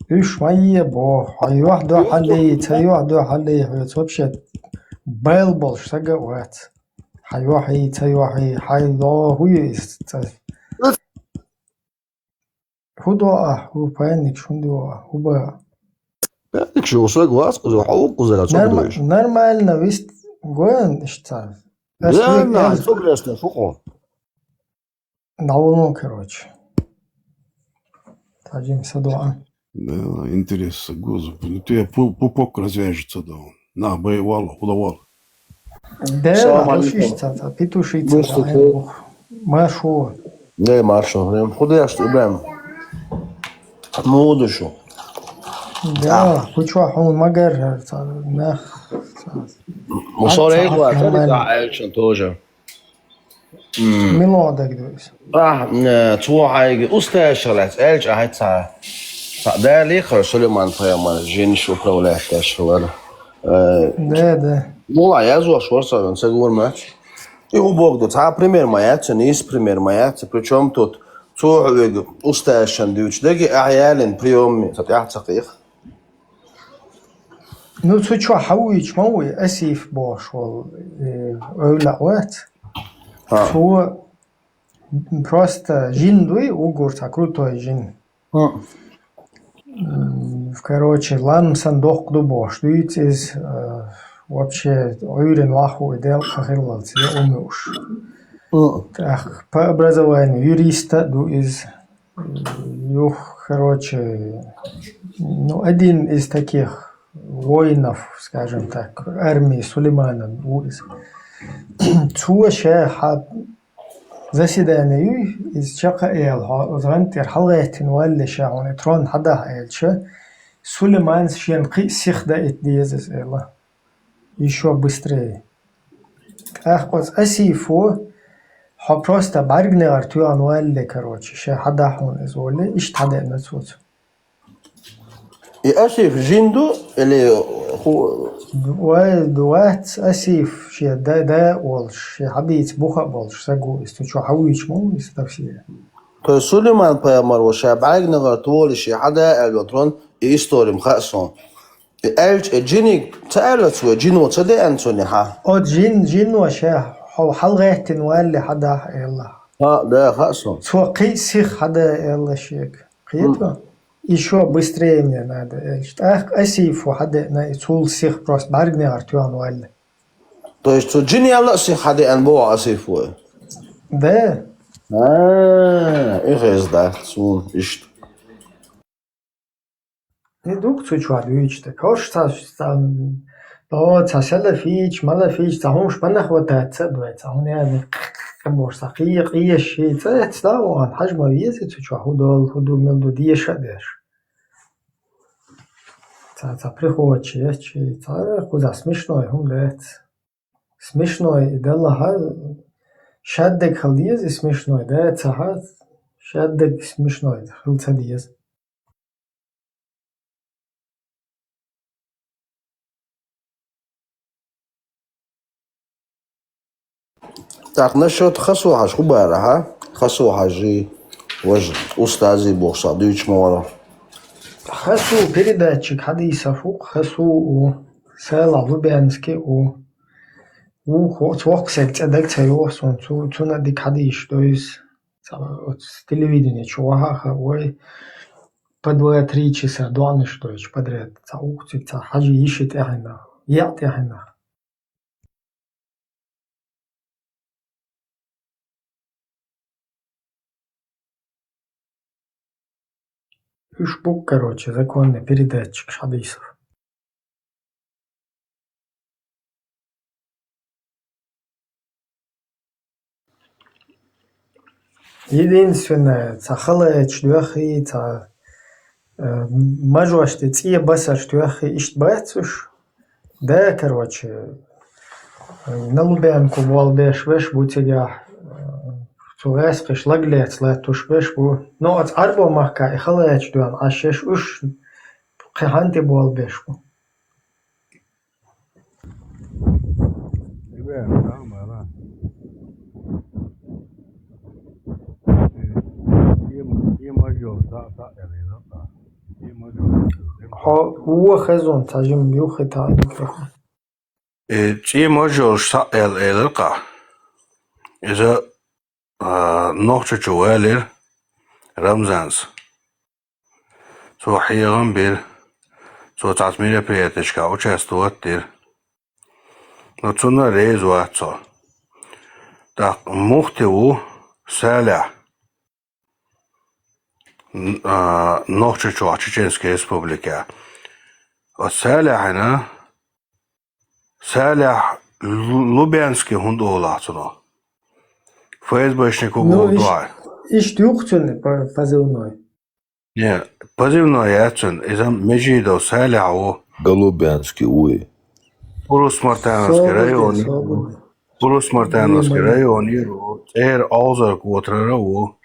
Уж ма е боху. Хьан юьхь ду хьалий, ца юьхь ду хьалий хьоьца. Вообще бал болуш сага а вац. Хьан юьхьий, ца юьхьий, хьан йо хӀу ю иза ца. ХӀун до ахь? ХӀун паник, хӀун до ахь? ХӀун ба? Паник шу саг вац кхуза, хьо ву кхузара, цо Норма-, гуш. Нормально вист гоьн иштта. Ас Да, век на, эр цо грешно, шу хьо. Давно, короче. Таджим садуан. Да, интерес, гуз. Ну, ты пу-, пупок развяжется, да. На, бай, вала, худа вала. Да, Салам алейкум. Петушица, петушица, Быстро да, ты. Маршо. Не, маршо. Худа я, что, Ибраим? Муду шу. Да, А. Хучва хун магар, ца, нах, ца. Мусорей Ца, гуа, ца, нормально. Да, Эльчин тоже. М. Милан дагадоьду. Ахь, э, цо хьайга устаьршах лаьцна аьлча, ахьа ца, ца далихар Сулайман пайхамар жинаш управлять деш хилар. Э, Да, да. Мула язош вар со, ца гур мач. И хӀун бог ду, цхьа пример ма яц, нийса пример ма яц, причём тут цо хьоьга устаьршан дуьйцу даги, ахьа ялин приёмми, ца тӀаьхьа ца кхийх. Ну, цу чохь хьан вуьйчу ма вуй, Асиф бохуш волу, э, эвлаъ вац. А. Цо просто жин дуй, уггар цхьа крутой жин. А. М, короче, лам сан доккха ду бохуш дуьйцу иза, э, вообще, Ӏуьйран вахху и делкъа хиллалц, я умуш. А. ТӀаккха по образованию юриста ду иза. Юх, короче, ну, один из таких воинов, скажем так, армии Сулеймана ву иза. Цо ша хьа заседание юй, иза чекх а ала, хьо, оцу гӀан тӀера хьалагӀеттина валле ша хьуна, и трон хьадахьа аьлча, Сулейманс шен кхин а сих даийта деза иза эла. Ещё быстрее. ТӀаккха оцу Асифо, хьо просто бӀаьрганегӀар тоьхна валле, короче, ша хьадахьа хьуна иза оле, иштта хьадеана цо цу. И Асиф жин ду или ху- Вай, ду вац Асиф, шен да, да а волуш, шен хьабийца буха а болуш, саг ву иза, цу чохь хьавуьйчу ма ву иза, таксире. То есть Сулейман пайхамар ву ша бӀаьрганегӀар толуш, шен хьада аьлла трон, и история ма хаьа суна. И аьлча, и жиниг ца аьлла цо, жино ца деана цунна хьа? Оцу жин, жино ша хьо хьалагӀеттина валле хьадахьа аьлла. А, да, хаьа суна. Цо кхин а сих хьада аьлла шега. Кхета? М. Ещё быстрее мне надо аьлча. ТӀаккха Асифо хьадеана и цул сих просто бӀаьрганегӀар тоьхна валле. То есть цу жин аьлла а сих хьадеана боху Асифо? Да. А, и хеза дац суна иштта. И ду-кх цу чохь дуьйцуш дерг. ХӀорш цхьа, цхьа, о, цхьа салафич, малафич, цхьа хӀумаш ма нах ватаца а дой, цхьа хӀума яьлла, кхин бохуш, цхьа кхе-, кхеш ши цӀа эцна а вахана, хьажа ма веза цу чохь, хӀун долу, хӀун ду, мила ду, деша а деш. Цхьа, цхьа прихочу ечу, цхьа кхузахь смешной хӀума дац. Смешной и далахьа, шаддаг хила деза и смешной, да, цахьа, шаддаг и смешной хила ца деза. Так, насчёт Хасу-Хьажа хӀун бара, хьа? Хасу-Хьажий, важа устазий бохуш, схьа дуьйцуш ма вара. Хасу передатчик хьадийса фу-кх, Хасу у, Сала Лубянский у. Ву хо-, цу воккха саг цӀе дага ца йоху суна, цу, цунна а дика хьадийша дойза. Ца, оцу телевидение чу ваха а хаьа вай, по два-три часа доӀанаш дойтуш подряд. Ца уху цига, ца хьажа йиша тӀаьхьенах, еа тӀаьхьенах. Уьш бу-кх, короче, законный передатчикаш хьадийсар. Единственное, цхьа халаэташ доьххий, цхьа, э, мажош тӀе цӀе басарш тоьххий, иштта бац уьш. Да, короче, на Лубянку болу беш веш бу цигахь, цу гӀаьскхиш лаг лаьцна латтуш беш бу. Но оцу Ӏарбо махкахь и халаэташ доьхна Ӏаш еш уьш кхин хьанна тӀе болу беш бу. Хьо вуо хезон, цхьа жим юххе таӀа микрофон. Э, цӀе маж йолуш схьа аьлла элира-кх. Иза, а, Нохчийчу валийра Рамзанас. Цо хьехам бира. Цо цхьацца мероприятешкахь участвовать дира. Но цунна реза вац цо. ТӀаккха муфти ву Салехь. Н-, а, Нохчийчохь, Чеченская Республика. Оцу Салехьана, Салехь Лу-, Лубянский хӀунда олу ахь цунах? ФСБшник ву Ну, боху иш-, дуьхьа. Иштта юкъ цуьнан по-, позывной? Не, позывной яц цуьнан, иза Межидов Салехь ву. Голубянский вуй. Урус-Мартановский Собур де, район. Собур де. Урус-Мартановский Лиман. Районера ву, цӀера Озарг отарара ву.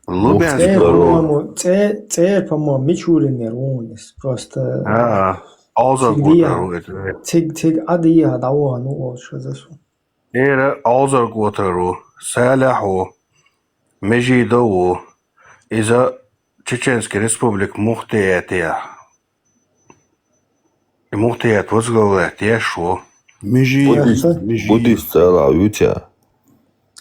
Лубянский ЦӀе, Муфтикара. По-моему, цӀе, цӀера, по-моему, Мичуринера ву иза. Просто А, а, Озарг цига отарара ву иза. Цига, цига Ӏа дехьа дӀавахана ву олуш хеза суна. Эра Озарг отарара ву, Салехь ву, Межидов ву. Иза Чеченский Республика муфтиятехь. И муфтият возглавлять деш ву. Межи-, Буддист, Межи-, буддист цӀалахь вуьту я?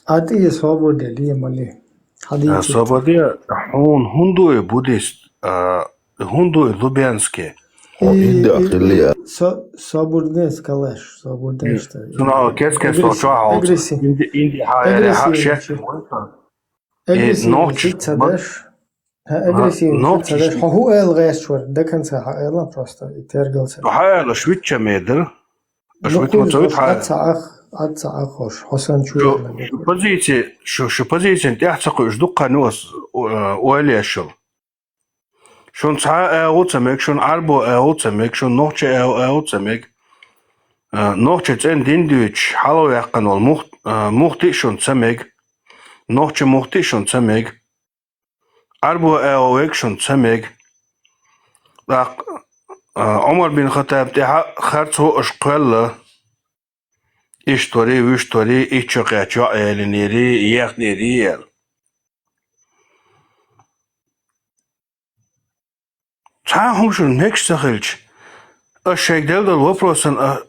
А тӀе собар де, ле, ма ле. Хьадийци. А, собар де, хьуна хӀунда ву и буддист, а, хӀунда ву и лубянский? Хьо И, хӀинда и, хилла и, я? Со-, собар де, скалаш, собар де, М, что. Цунах кес-кес Агрессия, чохь агрессия. Инди, инди, хьа, Агрессия хьа, шек. Чу. Э, Агрессия нохчи чу ца ма-, деш. Хьа, ха, агрессия чу ца нохчи деш. Хьо хӀу аьлла гӀерташ вара? До конца хьо аьлла просто, и тергал ца. Хьо аьлла, швидча медар. Ну, швидча кхуза ца вит хьо аьлла. Ад ца ах, ад ца ах хош. Хьо сан чу Шу, аьлла шу дукха. Позици, шу, шу позицин тӀехь ца кхуьуш дуккха нос, э, ойла еш йолу. Шун цхьа а агӀу ца мега, шун Ӏарбо агӀу ца мега, шун нохчи агӀу, агӀу ца мега. А, нохчи цӀен дин дуьйцуш, хьалаваьккхина волу мухт-, а, мухти а шун ца мега. Нохчи мухти а шун ца мега. Ӏарбо агӀу вега шун ца мега. ТӀаккха, а, Ӏумар бин Хаттаб тӀехьа харц ву аша кхоьлла. Иштта вари, вуьшта вари, итт шо кхаьчча йоӀ ялийнера, ехнера аьлла. Цхьа а хӀума шуна мегаш ца хилча, аша шайга делла долу вопросан а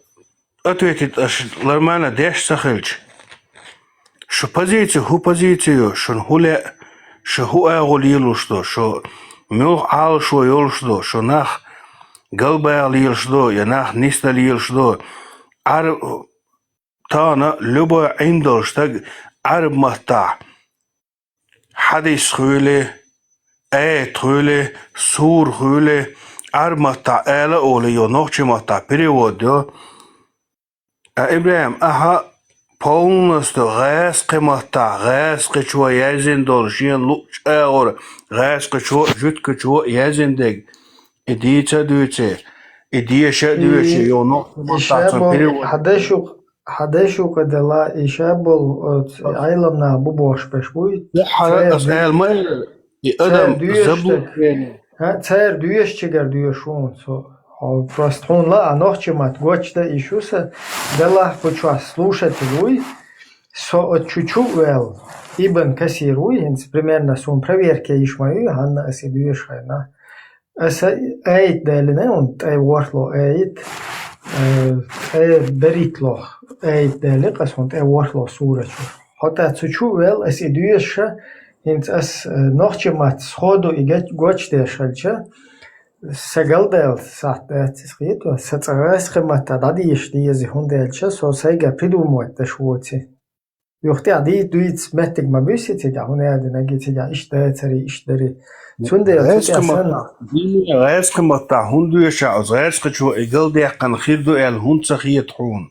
ответить аша нормально деш ца хилча, шу позици хӀу позици ю, шуна хӀу лаьа, шу хӀу агӀо лелош ду, шу муьлха Ӏалашо йолуш ду, шу нах галбаха лелаш ду я нах нисдан лелаш ду, Ӏар-, Тахана любой Ӏин долу стаг Ӏарб маттахь хьадис хуьлий, аят хуьлий, сура хуьлий, Ӏарб маттахь ала а олий, йо нохчи маттахь перевод йо. А, ИбрахӀим, ахьа полностью гӀаьскхи маттахь, гӀаьскхичо яздина долу шен луъучу агӀор, гӀаьскхичо а, жуьгтичо а яздина дерг, и дийца а дуьйций, и деша а доьший, И, йо нохчи и маттахь цуьнан шаболу перевод. Хьан дайшух-, хьан дайшукъа делла, и шаболу, оцу Ӏеламнаха бу бохуш берш буй? Хьара Церан аса дуьйш-, ала ма эр, и церан адам дуьйш заблуд таг. Веана. ХӀа, церан дуьйш чигара дуьйш ву хьуна со. Хьо просто хьуна лаа, нохчи ма-, гочда и шу сан, делахь кху чохь слушатель вуй. Со оцу чу-чу а ваьлла, Ибн Касир вуй, хӀинца примерно суна проверка йиш ма ю, хьанна аса и дуьйш хайна. Аса аят далина, хӀунда тӀе ворхӀло аят, э, тӀе берхӀитло аят даликъ аса, хӀунда тӀе ворхӀло сура чу. Хьо тӀа цу чу а вел, аса и доьшуша, хӀинца ас, э, нохчи мац сходу и геч-, гочдеш хилча, са галдаьлла сахьт дац иза хеташ, сан цӀа гӀаьскхи матта дӀадийша деза, хӀунда аьлча со сайга придумывать деш воци. Юха тӀехь дий-, дуьйцу меттиг ма буьсси цигахь, хӀунда аьлла динарг цигахь иштта дацари, иштта дари. Цундела цу гӀаьскхи тӀехь санна маттахь, дийне гӀаьскхи маттахь хӀунда доьшу оцу гӀаьскхичо и галдаьккхина хир ду аьлла хӀунда ца хета хьуна?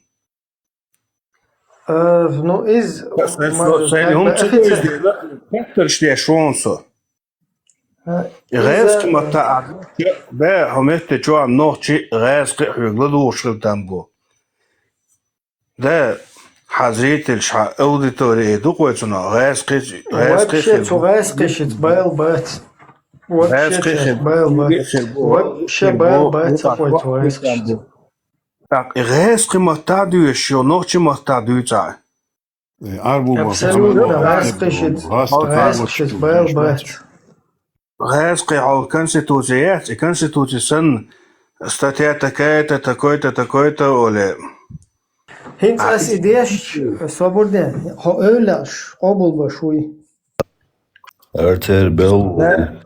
Э, ну, из Сайн, ма-, сайн, сайн хӀума ца офицер- дойла, тракторш деш вон со. Э, И гӀаьскхи иза- маттахь а, да, хьо метта чохь нохчи гӀаьскхи а хьоьга ладугӀуш хила там бу. Да, хьан зрительш, хьан аудитория ду кхой цунах, гӀаьскхи, гӀаьскхи Вообще хир цу бу. ГӀаьскхишица байла бац. Вообще ГӀаьскхи цу хир бу. Байла бац. Хир бу. Вообще Хир бу. байла бац, Вукхо, цу кхой цу вукхо гӀаьскхишица. Хир бу. Так, и гӀаьскхи маттахь дуьйш, йо, нохчи маттахь дуьйцахь. Э, Ӏарбо ма- Абсолютно, гӀаьскхишица, гӀаьскхишица байла бац. гӀаьз кхин хьо конституци яц, и конституци санна статья такая-то, такой-то, такой-то оле. ХӀинца ас и дешча, собурден, хьо эвлаьш, къобалбаш вуй. Артер белло. Да.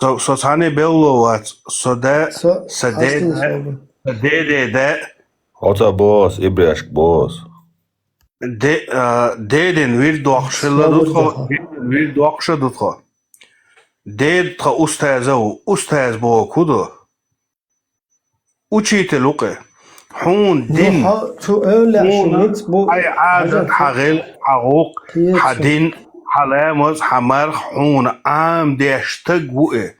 Со, со цхьанне белло вац, со да, Со со де, хьастин да, собур. Со де, де, да. Хьо ца бос, ибряшк бос. Де, а, дедин вир дохшила Собур дутхо, да. Дедин вир дохша дутхо. Дед тха устаза ву, устаз бо куду. Учитель ву кхе. Хьуна Ну, дин. Хьо цу эвлаьш Хьуна ниц бу, хьай Ӏадат, хьажа, хьа гӀил, хьа гӀуллакх, кхета хьа цу. Дин, хьа ламаз, хьа марх, хьуна Ӏам деш стаг ву э.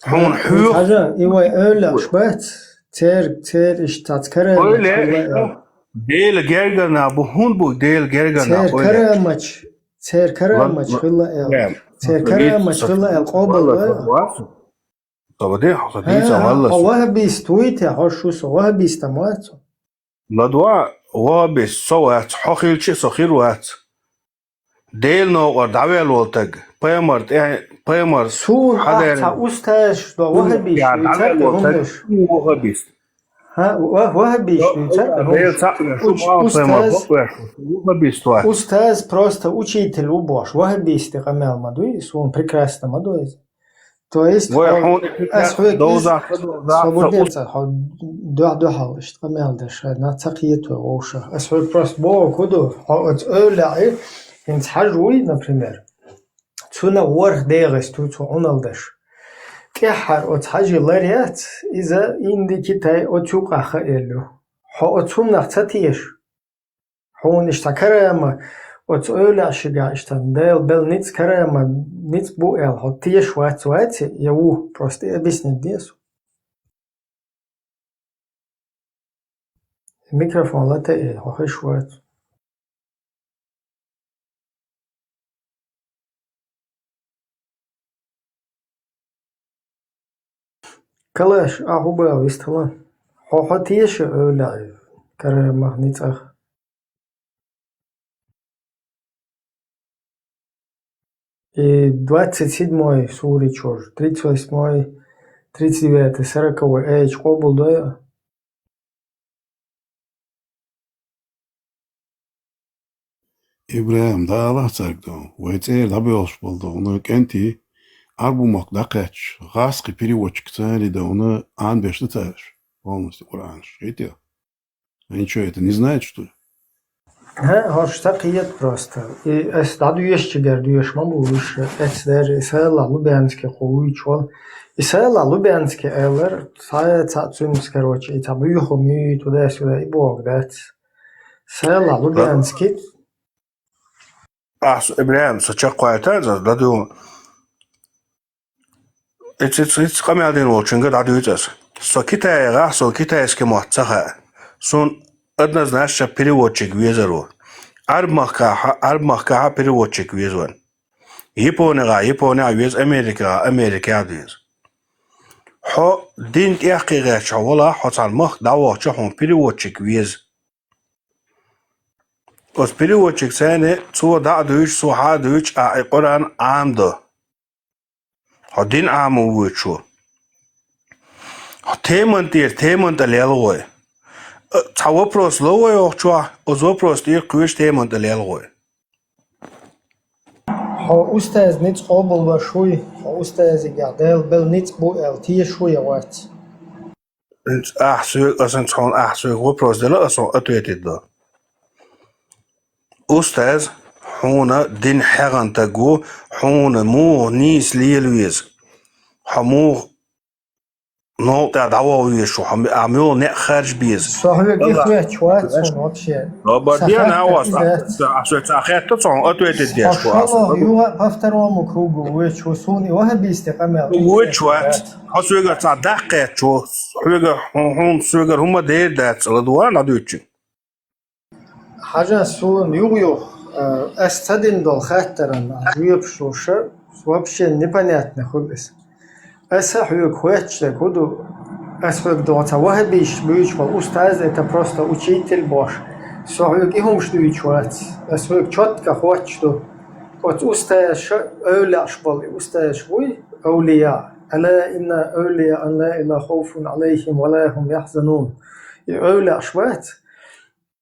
Хьуна Ха, хьоьх. Хьажа, и вай эвлаьш бац, цер, цер иштта цац карамач Ойла, хилла иштта. Эл. Дела гергана бу, хӀун бу Дела гергана Цер ойла. Карамач, цер карамач Ла-, хилла эл. Ла-, Цер Ла-, карамач Ла-, хилла эл, къобал Ла-, ва. Ла-, Ла-, Ла-, Ла-, Ха, дийца ха, валла хьо со. Вахабист вуй те, хьо шу со вахабист ма вац. Ладва, вахабист со вац, хьо хилча со хир вац. Дела новкъар дӀавел волу таг, пайхамар тӀе, пайхамар Суна хьадер- ахь цхьа устазаш до вахабист, я вуй дӀавел цаьрга волу таг, хӀуманаш. Хьо вахабист. Ха, ва-, вахабист, Ва-, вуй цаьрга Дела хӀуманаш. цхьаъ веш, Уч-, шу устаз, вахабист вац. Устаз просто учитель ву бош, вахабисте къамел ма дуй, суна прекрасно ма дуй иза. То есть, Вай хьо-, хьуна ас хьоьга из-, довзахь, довзахь, Собурден ца ца, хьо дуьхь-дуьхьал иштта къамел деш, хьайна ца кхета вай вовшах. Ас хьоьга просто боху хӀун ду, хьо оцу эвлаьӀи, хӀинца хьажа вуй, например, цуьнан ворхӀ дегӀаста ву цу Ӏуналла деш. ТӀеххьара оцу хьажи лар яц, иза Инди, Китай, оцу юкъахь хаъ елла ю. Хьо оцу хӀуманах ца теша? Хьуна иштта карама, оцу эвлаьшигахь иштта, Дела белла ницкъ карама, ницкъ бу аьлла, хьо теша вац, вац, я ву, просто объяснить де со. Микрофон латаи, хьо хиш вац. Калаш, ахьа хӀун боху вистхила? Хьо, хьо теша эвлаьӀи карамах, ницкъах? И двадцать седьмой сури чуьра, тридцать восьмой, тридцать девятый, сороковой аяташ къобалдой? ИбрахӀим, дӀаала цаьрга ду, вай цӀера дӀабоьлхуш болу ду, хӀуна кӀентий, Ӏарбу махка дӀакхаьчча, гӀазкхи переводчик цаьрга ду, хӀуна Ӏан беш ду цаьрш, полностью Къуръанаш, хетий? Они чё, это не знают, что ли? ХӀа, хӀорш ца кхета просто. И ас дӀадоьшучигара доьшуш ма бу уьш, эццахь даже и Сайлахь Лубянский кху вуьйцуш волу. И Сайлахь Лубянский элар, цхьа, цхьаъ цуьнца, короче, и цхьа буьйху муьйи туда-сюда и боху дац. Сайлахь Лубянский. Ахьа со, ИбрахӀим, со чекхвайтаза, дадуьйху. Ица, ица, ица къамел дина волчуьнга дӀадуьйцу аса. Со Китае гӀахь, со китайский мотт ца хаьа. Суна однозначно переводчик везар ву. Ӏарб-махкахьа, Ӏарб-махкахьа переводчик веза вайн. ЯпонегӀа, ЯпонегӀа веза, АмерикагӀа, АмерикагӀа веза. Хьо дин тӀехкхийгӀерча хьо валахь, хьо цхьана махка дӀавахча хьуна переводчик веза. Оцу переводчик царна цо дӀа а дуьйцу, цо хьа а дуьйцу, а, и Къуръан Ӏамадо. Хьо дин Ӏамо воьдуш ву. Хьо теман тӀера теман тӀе лелгӀой. Э, цхьа вопрос ло вай оха чохь, оцу вопрос тӀера кхоьруш теман тӀе лелгӀой. Хьо устаз ницкъ къобалбеш вуй, хьо устазигахь Дела белла ницкъ бу аьлла тешаш ву я вац? ХӀинца ахь соьга, аса хӀинца хьуна ахь соьга вопрос делла, аса хьуна ответить до. Устаз, хьуна дин хьегӀан таг ву, хьуна муха нийса лела веза? Хьо муха новкъа тӀехь дӀавохвезаш ву, хьо ме-, ахь муьлха некъ харжа беза? Со хьоьга и Аллах хоьттуш вац хьуна вообще. Сан хаттар иза дац. Ахь соьга цхьа хаттар ца хьуна ответить деш ву, ахь соьга. ШолгӀа юха повторому кругу воьдуш ву, суна и вахабисте къамел воьдуш вац. Хьо соьгара цхьа даккха кхетчо, хьоьга, хьун-, хьуна соьгара хӀума дер дац, ладугӀа дӀадуьйцучу. Хьажа, суна юха-юха, э, ас ца дина долу хаттаран жоьпаш луш, вообще непонятно хуьлу иза. Аса хьоьга хоьттуш дерг хӀун ду? Ас хьоьга догӀу цхьа вахабисташ буьйцуш болу устаз, это просто учитель бош. Со хьоьга и хӀумаш дуьйцуш вац. Ас хьоьга чотка хоьттуш ду. Оцу устазаша эвлаъаш болу и устазаш буй, эвлияъ. «Ала инна эвлияъ Аллахи ла хавфун алайхим ва ла хум яхзанун». И эвлаъаш вац,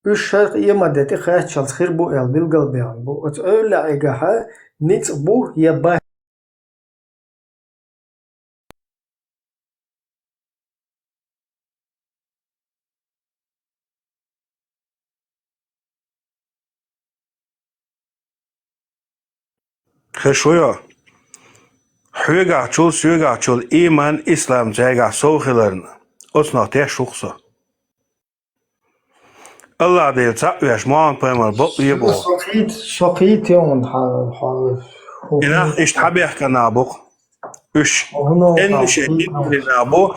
уьш шайх ийман де тӀекхаччалц хир бу аьлла билгалбаьхна бу. Оцу эвлаъигахьа ницкъ бу я бац. Хеш вуйо? Хьоьгахьчул, соьгахьчул ийман, ислам цаьргахь сов хиларна, оцунах теш ву-кх со. Аллах Дела цхьаъ веш, Мухьаммад пайхамар бакъве боху. Со кхийт-, со кхийта йогӀун хьан, хьан, хӀу-, и нах иштта хьабехкана нах бу-кх. Уьш хӀуно эннаше хьан, хӀуно хьан. Динчуьра нах бу.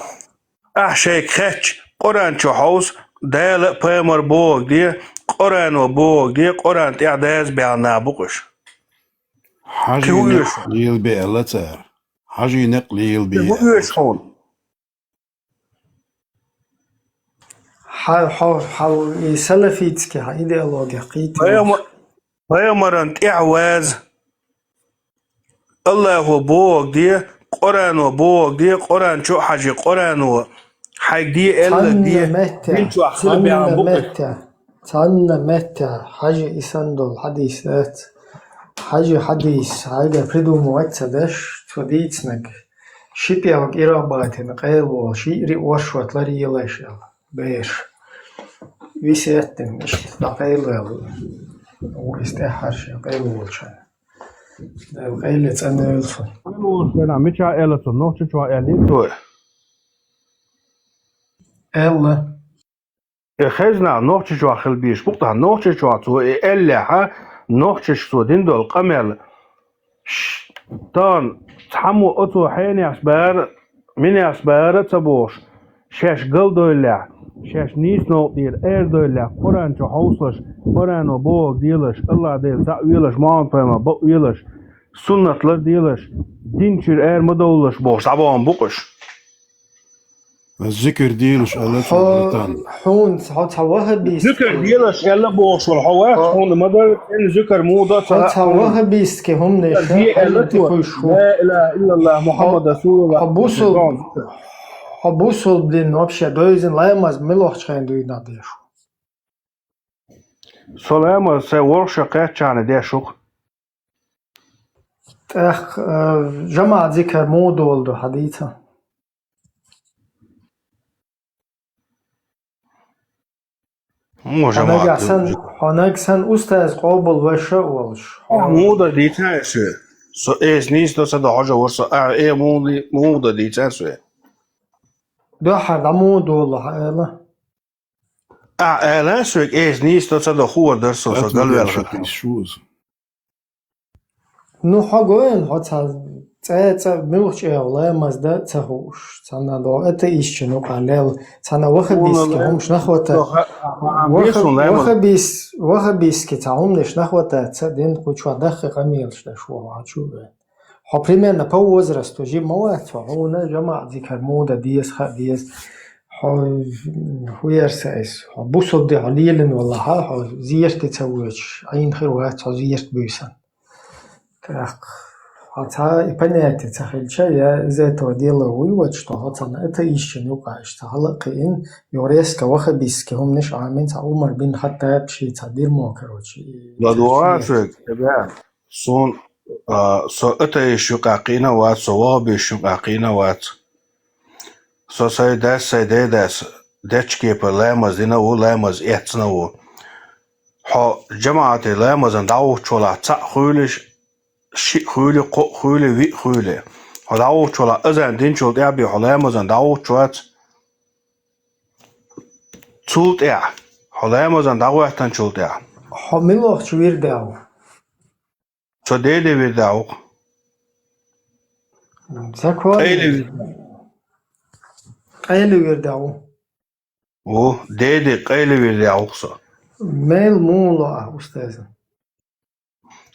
Ахь шайга хетча, Къуръан чу хьовса, Дала а пайхамар бохург де, Къуръано бохург де, Къуръан тӀехь даза баьхна нах бу-кх уьш. Хьажий некъ лелабе аьлла цара. Хьажий некъ лелабе аьлла. Хьо, хьо, хьо, и салафитский хьан идеология кхийта. Пайхамар-, пайхамаран тӀехь ваза. Аллахо бохург де, Къуръано бохург де, Къуръан чу а хьажий, Къуръано хьайга де аьлларг де, цхьанна метте, дин чохь хила цхьанна баьхна бу-кх уьш. Метте, цхьанна метте хьажа и санна долу хьадис дац. Хьажа хьадис, хьайгара придумывать ца деш, цо дийцинарг. Ши пӀелг иргӀа батина къайлаволуш, йиъри оршот ларъелаш аьлла, бераш. Висеттина, иштта дӀакъайлавелла. Ву иза тӀаьххьара шен къайлаволчарна. Дала къайле цӀанвойла цунна. Къайлаволуш дерг мичахь аьлла цо, нохча чохь аьллий цо? Аьлла. И хезна нохча чохь хила безаш бу-кх тахана. Нохча чохь цо и аьллехьа, нохчашка цо дина долу къамел. Ш-, тахана цхьаммо оцо хьенехс бара, минехс бара а ца бохуш, шаьш галдойла, шаьш нийса новкъа тӀера арадойла, Къуръан чу хьовсалаш, Къуръано бохург делаш, Аллах Дела цхьаъ велаш, Мухьаммад пайхамар бакъвелаш, суннат ларделаш, динчуьра ара ма довлалаш бохуш, дӀабахана бу-кх уьш. Зикр делаш аьлла цо, братан. Хьуна, хьо цхьа ваххабист. Зикр делаш аьлла бохуш вара хьо вац, хьуна ма дай, хьуна зикр муха до ца хаьа. Хьо цхьа ваххабистский хӀуманаш де аьлла цо. Ла илаха иллаллах, Мухаммад расулуллах. Хьо бусул-, хьо бусулба дин вообще довзийна, ламаз муьлхачу хенахь дуьйна дезаш ву? Со ламаз сайн ворхӀ шо кхаьччахьана деш ву-кх. ТӀаккха, э, жамаӀат зикар муха долу ду хьан дийца? Хьо нагахь санна, хьо нагахь санна устаз къобалвеш а волуш. Ахь муха дан дийцина аса? Со эса нийса до ца до хьожа вара со, ахь э муха дан дийцина аса? Дуьххьара дӀа муха долу хьан ала? Ахь ала соьга, эса нийса до ца до хуур дара со, со галваьлла. Ну, хьо гойту, хьо цхьа цӀа, цӀа муьлхачу чӀогӀа ламаз дан ца хууш, цхьана догӀу атеистийн юкъахь лелла, цхьана ваххабистский хӀуманаш нах вата, ваххабис-, ваххабистский цхьа хӀуманаш нах вата, ца дин кху чохь даххе къамелаш деш ву хьо чу вен. Хьо примерно по возрасту жима ма вац хьо, хьуна жамаӀат зикар муха дан деза, хаа деза. Хьо хӀун яра сан иза? Хьо бусулба де хьо лелийна валахьа, хьо зерате ца воьдуш, Ӏийна хир вац хьо зерат буьйсанна. ТӀаккха хьо цхьа и понятие ца хилча, я из этого дела вуйвац, что хьо цхьана атеистийн юкъахь иштта хьала а кхиъна, юха резко ваххабистский хӀуманаш Ӏамийна, цхьа Умар бин Хаттаб шен цхьа дирмо, короче, и ладугӀа цхьа соьга, ребят. Суна, а, со атеистийн юкъахь кхиъна а вац, со ваххабистийн юкъахь кхиъна а вац. Со сайн дас, сайн дедас дечкепа ламаз дина а ву, ламаз эцна а ву. Хьо жамаӀате ламазан дӀахӀуттуш валахь, цхьаъ хуьлий, шиъ хуьлий, кхоъ хуьлий, виъ хуьлий. Хьо дӀахӀуттуш валахь, азан динчул тӀаьхьа бен хьо ламазан дӀахӀуттуш вац. Цул тӀаьхьа, хьо ламазан дӀахӀоьттинчул тӀаьхьа. Хьо муьлхачу вирде ву? Со деде вирде ву-кх. Закон. Къайле вирде. Къайле вирде ву. Ву, деде къайле вирде ву-кх со. Мел муха ло ахь, устаза?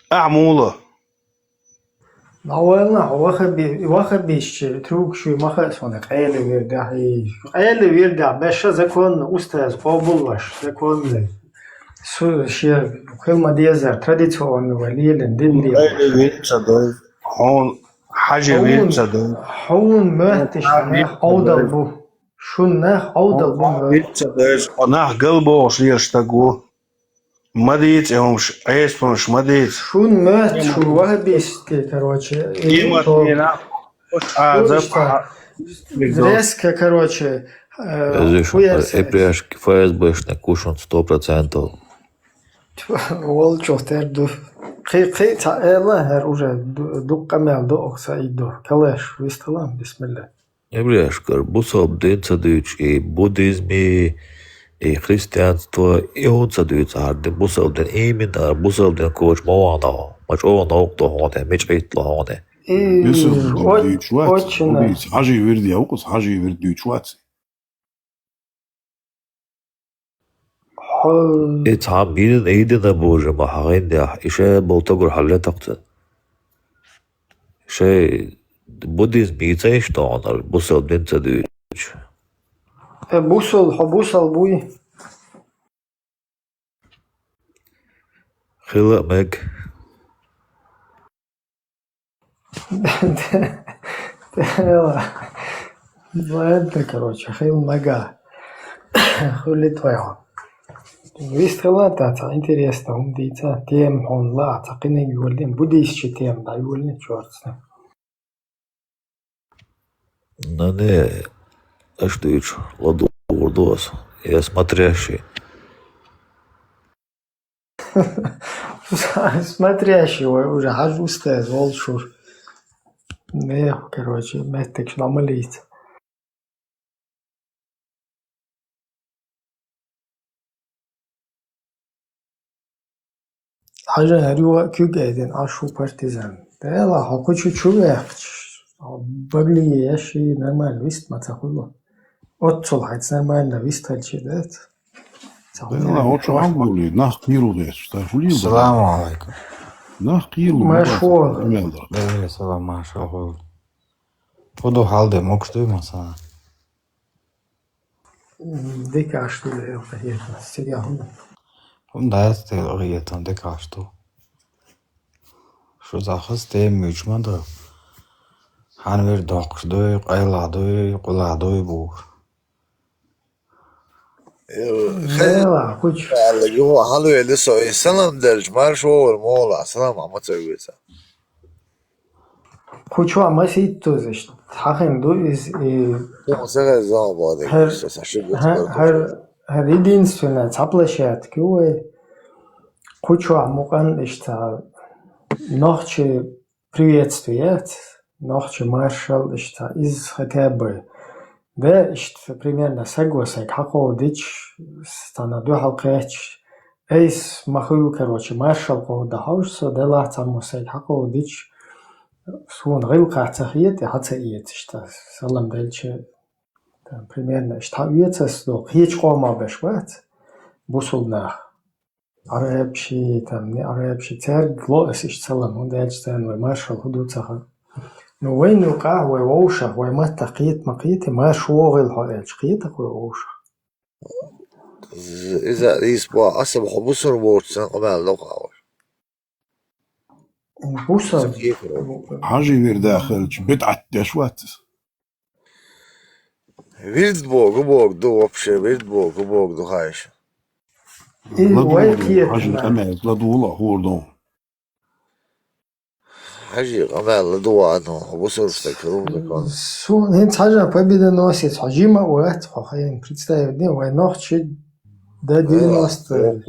Ахь муха ло? ДӀавалла хьо ваххаби-, ваххабистийн трюк шуьга ма хаьа суна, къайле вирде хьий. Къайле вирде беш а законно, устаза къобалвеш, законно. Цу шен хила ма дезара, традиционно вай лелийна дин лелаш. Хьуна хьажи вирд ца ду. Хьуна моьтташ нах Ӏовдал бу. Шун нах Ӏовдал бу моьтташ. Вирд ца ду, хьо нах галбохуш лелаш стаг ву. Ма дийца и хӀумаш, Ӏеса хӀумаш ма дийца. Шун моьтташ шу вахабистский, короче, и то. Резко, короче, э, хуерсац. Эпряшки ФСБшник кушан сто процентов. Волчух тер ду. Кхи, кхи, ца эла, хӀер уже ду-, дуккха мел ду, охса и ду. Калаш, вистала, бисмилла. Эбреш кара, бусалба дин ца дуьйцуш, и буддизм, и христианство, и хӀун ца дуьйцу хӀара дин, бусалба дин, именно хӀара бусалба дин коча ма вахана хьо, ма чӀогӀа новкъа ду хьуна, мича гӀиттало хьуна. Бусалба дин дуьйцуш вац, хьажи вирд я вукхуза, хьажи вирд дуьйцуш вац. И цхьа мина айдина божа ма хьахиндехь, и шаьбал тагур хьаллетахца. Шай буддизм йийцайш тоханар, бусалба дин ца дуьйцуш. Э, бусал, хьо бусал буй? Хила а мег. Ладно, короче, хила мага. Хули твоего. Вистхила та ца интересно, хӀума дийца, тема хьуна ла, ца кхиниг юлдин, буддийсчи тема да юлни чорцна. Ну не, аш дуьйцу, ладугӀур ду ас. Я смотрящий. Смотрящий, вай уже хьажа устаз волчур. Не, короче, меттиг шламалица. Хьажа, хӀара юха а куьг айдина, Ӏаш ву партизан. Дела, хьо кху чу чу ваьккхача, хьо баглие яши нормально вист ма ца хуьлу. Оццул хьайца нормально вист хилчи дац. Ца хуьлу. Дела, хьо чу хьан гули, нах кхийру деш, ца хуьлу. Саламу алейкум. Нах кхийру. Марш ву. Дела, салам, марш ву. Ху ду хьал де, мокш дуй масана. Дика аш ду, э, хӀета, стига хӀума. ХӀума дац, тел гӀетан дика аш ду. Шу захас тем муьч ма ду. Хьан вер доккхуш дуй, къайла дуй, къула дуй бур. Э, хай-, Вела, кучу. Алла, юха хьалвели со, и салам делча, марш вогӀур мола, салам а ма ца веца. Кху чохь масийттазаш хьахина ду иза, и хӀара, хӀара, хӀара единственная цхьа площадка ю вай. Кху чохь мукъан иштта нохчи приветствие яц, нохчи маршал иштта, иза хотя бы. Да, иштта примерно саго сайга хьакховдича, цхьана дуьхьал кхеча, айс ма хуьлу, короче, маршал кховда хьовш со, делахь цхьаммо сайга хьакховдича, суна гӀиллакхах ца хета, хьа ца эца иштта, салам делча, там, примерно, иштта хьаоьцас до, кхечу къомах беш бац, бусул нах. Арабши, там, не арабши, цаьрга ло ас иштта салам, хӀунда аьлча царна вай маршал хӀу ду ца хаьа. Ну, вайна юкъахь, вай вовшах, вай маттах кхета ма кхета, марш вогӀийла хьо аьлча, кхетах вай вовшах. Иза, иза боху, аса боху, бусур воцу сан къамел докъа вара. Бусур. Хьажи вирда хилча, бидӀат деш вац иза. Вирд богу богу ду вообще, вирд богу богу ду хайша. И вай кхетна. Хьажи къамел ладугӀула хӀора ду. Хьажи къамел ладугӀа ду, хьо бусург стаг хилла ду кхана. Суна хӀинца хьажа победоносец, хьо жима а вац, хьо хьайна представить де, вай нохчи до девяносто,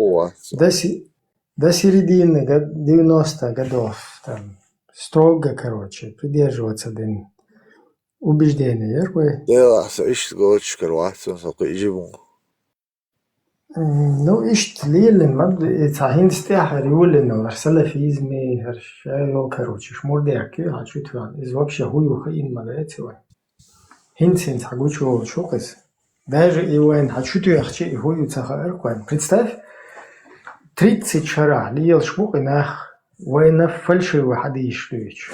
до си-, до середины го-, девяностых годов, там, строго, короче, придерживаться дин. Убеждение яр вай. Делахь со иштта гойтуш кара вац, со кхин жима ву. М, ну, иштта лелина ма ду, и цхьа хӀинца тӀехь хӀара юлина, хӀара салафизме, хӀара шайо, короче, шмурдехкий, хьан чу тоьхна. Иза вообще хӀу ю хаийна ма дац вай. ХӀинца-хӀинца хьан гучуволчу хӀу-кх иза. Даже и вайна хьан чу тоьхча, и хӀу ю ца хаьара-кх вайна. Представь, тридцать шарахь лелаш бу-кх и нах, вайна фальшивый хьадисаш дуьйцуш.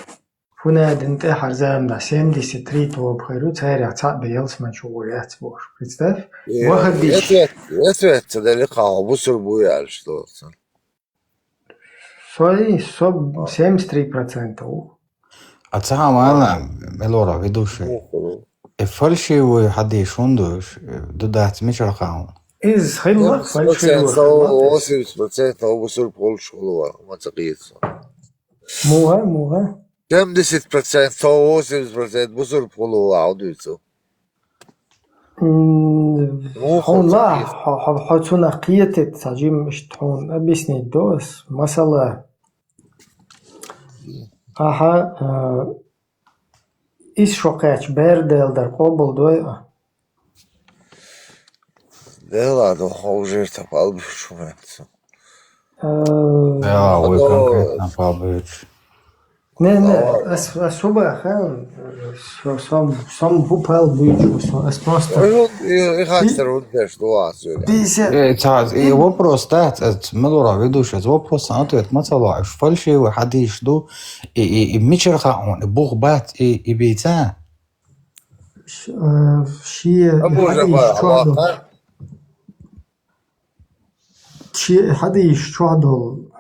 Бунадин тӀехьарзамда семьдесят три тоба хир ю, царех цхьаъ бен ялсмани чу гӀур яц бохуш. Представь? Э, ваххабиш. Ответ, ответ ца делли, кхаха бусурба ву аьлла доцу. Со, со семьдесят три процента ву. А ца хьа вала, мелора ведущий. Уху. И фальшивый хьадис хӀунда ду, ду дац мичара хаун? Из хилла фальшивый. Восемьдесят процентов бусурба хуьлуш хуьлу вара, ма ца кхийца. Муха, муха? Семьдесят процентов, восемьдесят процентов бусурба хуьлу вара, хьо дуьйцу. М, муха хьуна ца ла, кхийца. Хьо, хьо, хьо цунах кхетит, ца жим иштта хьуна объяснить до ас. Масала, ахьа, э, ис шо кхаьчча бер дел дар къобал дой а? Дела до хьо уже тапал бихчу меца. Э, да, вы конкретно побыть. Не, не, ас, ас хӀу баха, со, сом, сом хӀу пал буьйчу, со, ас просто. Ой, вот, и, и хастер вот деш, ну, а, всё, да. Пятьдесят. Э, ца, и вопрос, да, ца, ца, мелора ведущий, ца вопрос, ответ, ма ца лоаш, фальшивый хьадис ду, и, и, и мичара хаун, и бух бац, и, и бийца? Ш-, э, ши Абу хьадис Жафар, чохь ду. Аллах. Ши хьадис чохь долу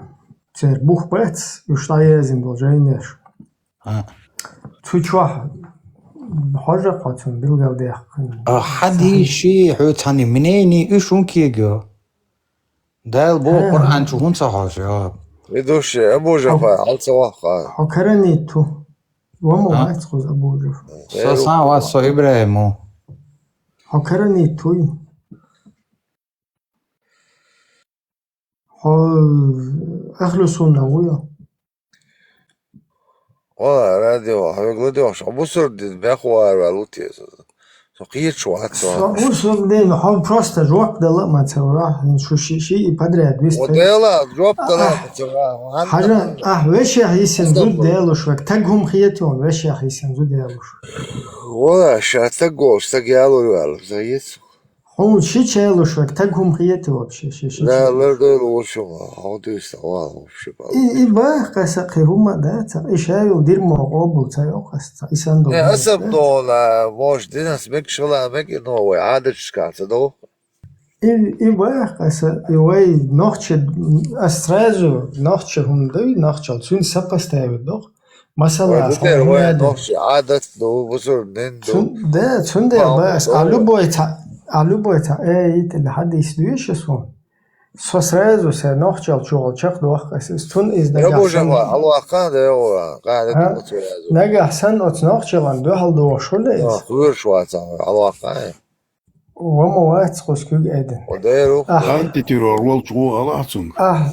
церан бух бац, уьш дӀаязйина долу жайнаш. А. Цу чохь хьожа кхо цунна билгалдаьккхина. А хьадис ши хьоьца хьан мнение уьш хӀун кегайо? Дала боху Къуръан чу хӀун ца хьожа, йо? Ведущий, Абу Жафар, хьо, хьал ца вахха. Хьо каранит ву. Ва ма вац кхуза Абу Жафар. Со сан вац, со ИбрахӀим ву. Хьо каранит вуй. Хьо ахлу сунна вуй. Вала, радио, хьоьга ладоьгӀуш, хьо бусурдин бехвар ваьлла ву те со. Со кхеташ вац со. Со бусурдин, хьо просто жоп дала а ма ца вахь, шу ши, ши и подряд вист. О, дела, жоп дала а ма ца вахь. Хьажа, ахь вешех йисина зуда делуш век, таг хӀума хетон, вешех йисина зуда делуш. Вала, ша таг волуш, таг ялур ваьлла, заец. Хьуна ши чалуш век, таг хӀума хетий вообще, ши, ши. Да, чалуш. Лардойла ву шуна, хьо дуьйста, вала, вообще, и, и бах, кхаса кхин хӀума дац, и шайла дирмо къобал ца йо кхаса, и сан ду. Э, аса дона, может, динас мегаш хила, меги, но вай Ӏадаташка ца до. И, и бах, кхаса, и вай нохча, ас сразу нохча хӀума дуй, нохчал, цуьнан сопоставить дох. Масала, вай ас дукхера хьуна вай дин. Нохча Ӏадат ду, бусурба дин ду. Цун-, да, цундела ба ас, а любой ца, а любой ца, э, итил хьадис дуьйш ас хьуна. Со сразу сайн нохчал чухула чекхдоху ас, ас цун иза нагахь санна. Абу Жафар, хьалваккха, да, йо, къаьхьа ду сразу. Нагахь санна оцу нохчалан дуьхьал дохуш хуьлу иза. Йо, хуьйраш вац, хьалваккха, э. Ва ма вац кхуза куьг айдина. О, дера ву. Ахь. Антитеррор волчу гӀо ала ахь цунга. Ахь,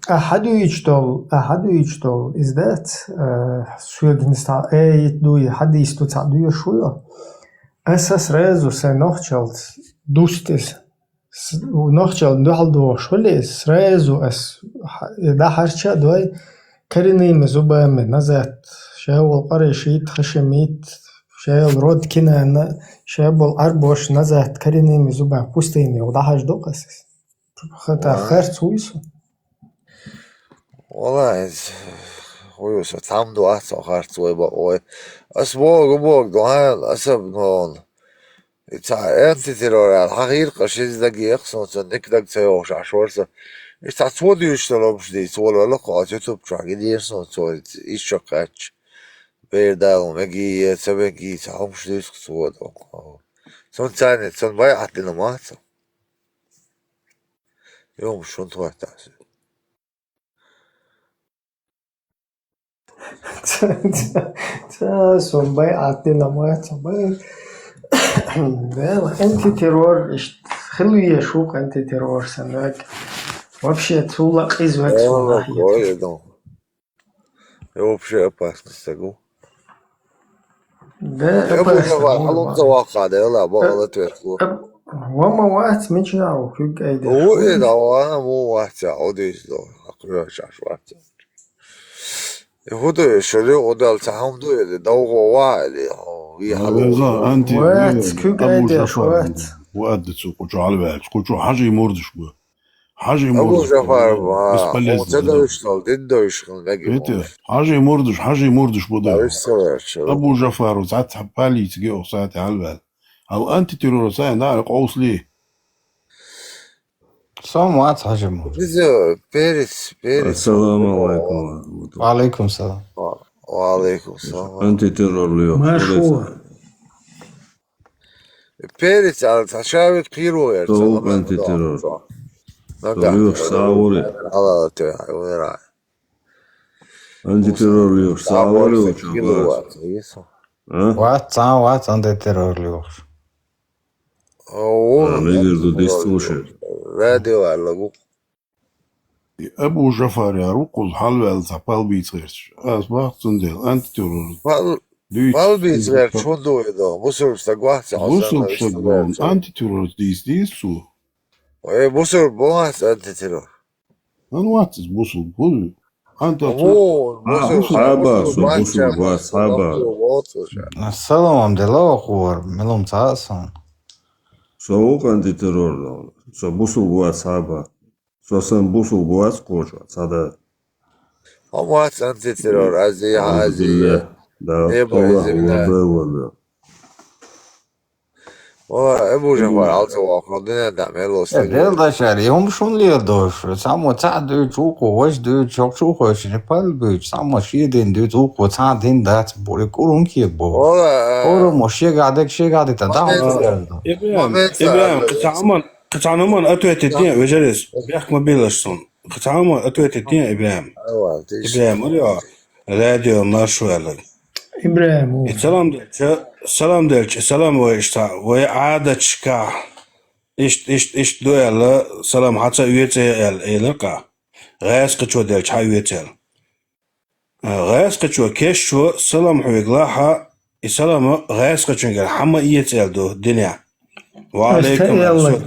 ахь хьадуьйчу долу, ахь хьадуьйчу долу, иза дац, э, соьгана цхьа аят дуй, хьадис ду цхьа доьшуш ву йо. Аса сразу сайн нохчалц дуст иза. С-, нохчална дуьхьал дохуш хуьлу иза, сразу ас хьа-, и дӀахьарча а дой, коренными зубами назад, ша волу къарайшит, хашимит, ша йолу род Кинана, ша болу Ӏарбош назад, коренными зубами пустыне юха дӀахьажа ду-кх ас иза. Хата харц вуй со. Валлахь, иза, хӀун ю со, цхьамма ду ац со харц вай бакъо вай. Ас богу, богу, ду хьан, аса бу ногӀана. И цхьа антитеррор аьлла, хьан хийра-кх аш иза дагеха, суна сан дика даг ца йогӀуш Ӏаш вара сан. Иштта цо дуьйцуш долу хӀумаш дийца волавелла кхо оцу ютуб чохь, гинера суна цо иза, иза чекхкхаьчча. Бер дала мегий, ца мегий, цхьа хӀумаш дуьйцу-кх цо. Цунна царна, цунна байӀат дина ма ца. Юха шун тхоьттахь со. Ца, ца, ца, сун байӀат дина ма ца бай. Дела, антитеррор, иш-, хила везаш ву-кх антитеррор сан век. Вообще, цул а къиза век сон нахье. Ой, ну. И вообще опасный стаг ву. Да, я бы опасно, давай, ну, хьалун ца ваккха, да, ла, бакъал ответ ло. Ва ма вац, мича а ву, куьг айдеш. Ву и да, ва, ву вац, я, о, дийс до, а куьг шаш вац. И хӀун ду, и шуьлу, о, дал ца хьам ду, или довгӀо ва, или, о, ви хьалу. Вац, куьг айдеш, вац. Ву адда цу кху чу хьалваьлча, кху чу хьажий мурдаш бу. Хьажи Абу мурдаш Жафар, бу, а, бесполезно, хӀун ца да. Дойш дол, дин дойш хин меги. Видите? Хьажи мурдаш, хьажи мурдаш бу. Да, да. Вист хилар чу. Абу Жафару цхьацца хьа палица геох сати хьалваьл. Хьал антитеррор сай, на, къовсли. Салам вац, Хьажи мурдаш. Биз, перец, перец. Ассаламу алайкум ва рахматуллах. Ва алайкум салам. Ва, ва алайкум салам. Антитеррор лиё. Маршо. Перец, а, цхьа шавик кхиро яр, Тову цхьа антитеррор. Нага. Тову савури. Алала те, ай, вера. Антитеррор лиё, савури, савури, учу кило вац. Вац, а? Вац, цхьа вац антитеррор лиё. О, а, мегар ду дис слушай. Радио ала гу. И Абу Жафар яр ву кхуза хьалваьлла цхьа пал бийца гӀерташ. Аз бах цундела антитеррор. Пал, дуьйцу пал бийца гӀерташ хӀун ду и до? Бусург стаг вац, бусург стаг вац, антитеррор дийца дийца цо. Ой, бусург бу вац антитеррор. Ан вац из бусург, хӀун? Ан та цо. О, а, бусург, схьаба, бусург со вац, бусург вац, схьаба. Салам дела, хӀор, мелум ца сан. Со ву антитеррор, со бусург вац, схьаба. Со сан бусург вац кхочу, цхьа да. Хьо вац антитеррор, ази, ази. Алхамдулиллах. Да, Аллах, Аллах, Аллах. О, Абу Жафар, алца вахал, дина да, мело. Э, стаг. Дел да шари, хӀум шун лер дош. Само ца дуй чуку, ваш дуй чок чуку, ши пал буй, само ши дин дуй чуку, ца дин дац, бури курун ки бо. Ола, э, Оро мо ши гадек, ши гадек та да. Момент, хӀум лер до. Ибрагим, момент, Ибрагим, э, кхы цхьа хӀуман, кхы цхьа хӀуман ответить де, вежарис. Бехк ма билаш сон. Кхы цхьа хӀуман ответить де, Ибрагим. Айва, ты Ибрагим, алё, радио маршо аьлла. Ибрагим, и салам делча, салам делча, салам вай иштта, вай Ӏадаташка. Ишт, ишт, ишт ду аьлла, салам хьаца оьцу аьлла, элар кха. ГӀаьскхачо делча хьа оьцу аьлла. А, гӀаьскхачо, кешчо салам хьоьга лахьа, и салама гӀаьскхачунгара хьа ма эца аьлла ду, дине. Ас ца аьллаг,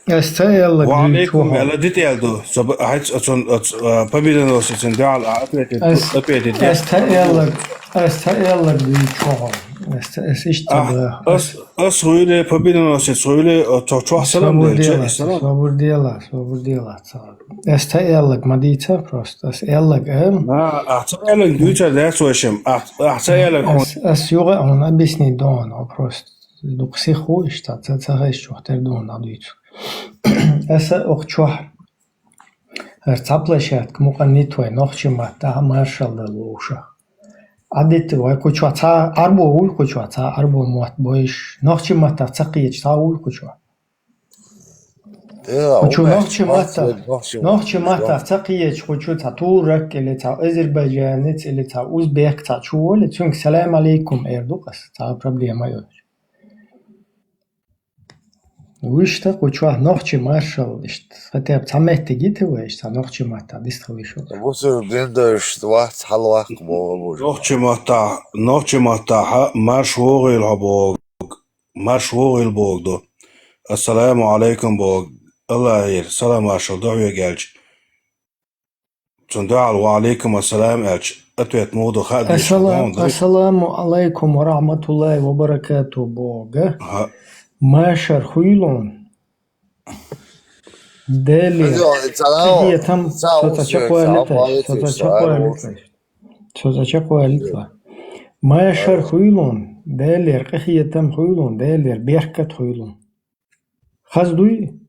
ас ца аьллаг дуьйцу хьо. Ва алейкум аьлла дитӀел ду. Со б-, хьайца оцун, оц-, а, победоносецан дуьхьал а ответить, ответить де. Ас ца аьллаг, ас ца аьллаг дуьйцу хьо. Ас ца, ас иштта ца бах. Ас, ас хуйле, победоносец хуйле, о, то чохь салам делча, салам. Собур дела, собур дела, ца. Ас ца аьллаг ма дийца просто. Ас аьллаг, эм. А, а ца аьллаг дуьйцар дац вайшим. А, а ца аьллаг. Ас, ас югӀа хьуна объяснить дона, просто. Дукха сиха ву иштта, ца, ца хезачух тера дуна дӀадуьйцу. Аса окху чохь, хӀара цхьа площадка мукъа нитвай, нохчи матта, маршалла лоша. Ӏадитта вай кху чохь цхьа Ӏарбо вуй кху чохь, цхьа Ӏарбо мотт бойш, нохчи матта ца кхеташ цхьа вуй кху чохь. Кху чу нохчи матта, нохчи матта ца кхеташ кху чу цхьа турок или цхьа азербайджанец или цхьа узбек цхьа чу воле, цуьнга салам алейкум эр ду къас, цхьа проблема йоцуш. Вуьшта кху чохь нохчи маршал, иштта, хотя бы цхьа меттиг йита вай, иштта, цхьа нохчи матта дистхила йиш йолуш. Бусург дин дойш вац хьалваккха боху бужа. Нохчи матта, нохчи маттахьа марш вогӀийла хьо боху, марш вогӀийла боху ду. Ассаламу алейкум боху, Аллахьера салам маршал ду хьоьга аьлча. Цунна дуьхьал «Ва алейкум ассалам» аьлча, ответ муха ду хаа дезаш. Ассалам-, ассаламу алайкум ва рахматуллахи ва баракату бога. Машар хуйлун. Дели. Хетам, со ца чакхвалиташ, со ца чакхвалиташ. Со ца чакхвалитла. Машар хуйлун, Делер къахетам хуйлун, Делер беркат хуйлун. Хаз дуй?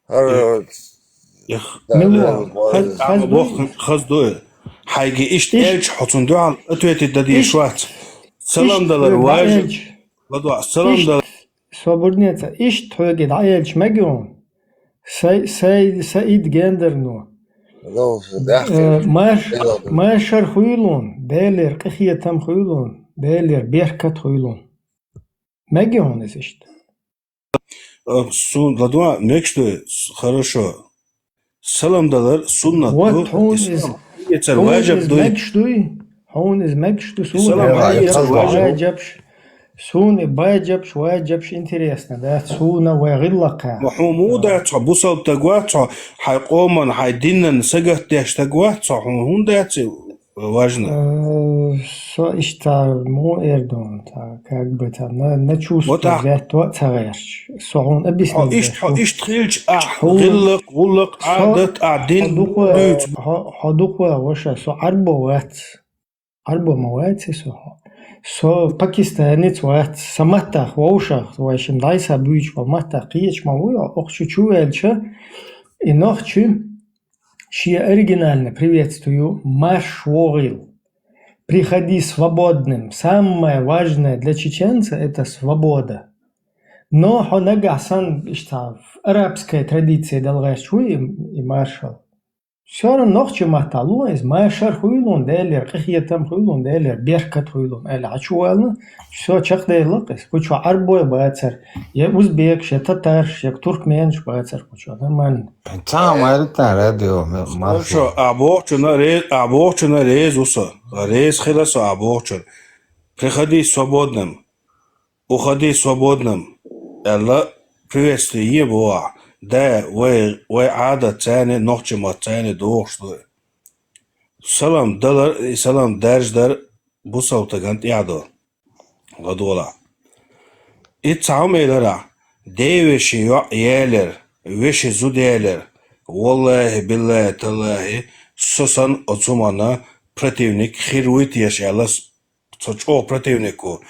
Эх, милла, хаз, хаз дуй? Хаз дуй. Хьайга иштта элча, хьо цунна дуьхьал ответить дан дезаш вац. Салам далар важиб. Ладуа, салам далар. Собурнеца, иштта хьоьга дӀаэлча мега хьуна. Сай, сай, Саид Гендерно. Э, маш-, машар хуйлун, Делер къахетам хуйлун, Делер беркат хуйлун. Мега хьуна иза иштта? Э, сун ладуа, мегаш ду, с-, хорошо. Салам далар суннат ду. Вот хьуна иза, хьуна иза мегаш дуй, хьуна иза мегаш ду, суна и баьджабш, суна и баьджабш, ваьджабш интересно, да, суна вай гӀиллакха. Ма хьуна муха дац хьо, бусалба стаг вац хьо, хьайн къоман, хьайн динан сагатдеш стаг вац хьо, хьуна хӀунда дац и? Важно. Э, со иштта муха эр ду, та, как бы, та, на, на чувство Вот так. Гетто ца гӀерташ. Со хьуна Хьо объяснить иштта, деш хьо ву. Иштта хилча, ахь Хьуна гӀиллакх, гӀуллакх, со Ӏадат, ахь дин хьо дукха, дуьйцу. Хьо, хьо дукха, ваша, со Ӏарбо вац. Ӏарбо ма вац со хьо. Со пакистанец вац. Са маттах вовшах, вай шим дайса буьйч ва маттах кхеча ма вуй, охчу чу велча, и нохчи шия оригинально приветствую, марш вогӀил. Приходи свободным. Самое важное для чеченца — это свобода. Но хьо нагахь сан, иштта, в арабской традиции далгӀаьрчу вуй и, и маршал. Всё равно нохчи маттахь луо иза, машар хуйлун делер, къахетам хуйлун делер, беркат хуйлун, аьлла, хьачу вална, всё, чакхделлакх иза, кху чу Ӏарбой бацар, я узбекаш, я татараш, я туркменаш бацар кху чу, нормально. Цхьа ма аьлла радио, ме-, маршо. Хорошо, а бохучунна ре-, а бохучунна реза ву со, реза хила со а бохучунна. Приходи свободным. Уходи свободным, аьлла, приветствие е боху ахь. Да, вай, вай Ӏадат царна, нохча мотт царна дохуш ду. Салам далар, и салам дарждар бусалба таган тӀехь ду. ЛадогӀалахь. Иццахь хӀума элира ахь, ден вешин йоӀ ялар, вешин зуда ялар. Валлахи, биллахи, таллахи, со санна оцу хӀуманна противник хир вуй теша аьлла, со чӀогӀа противник ву.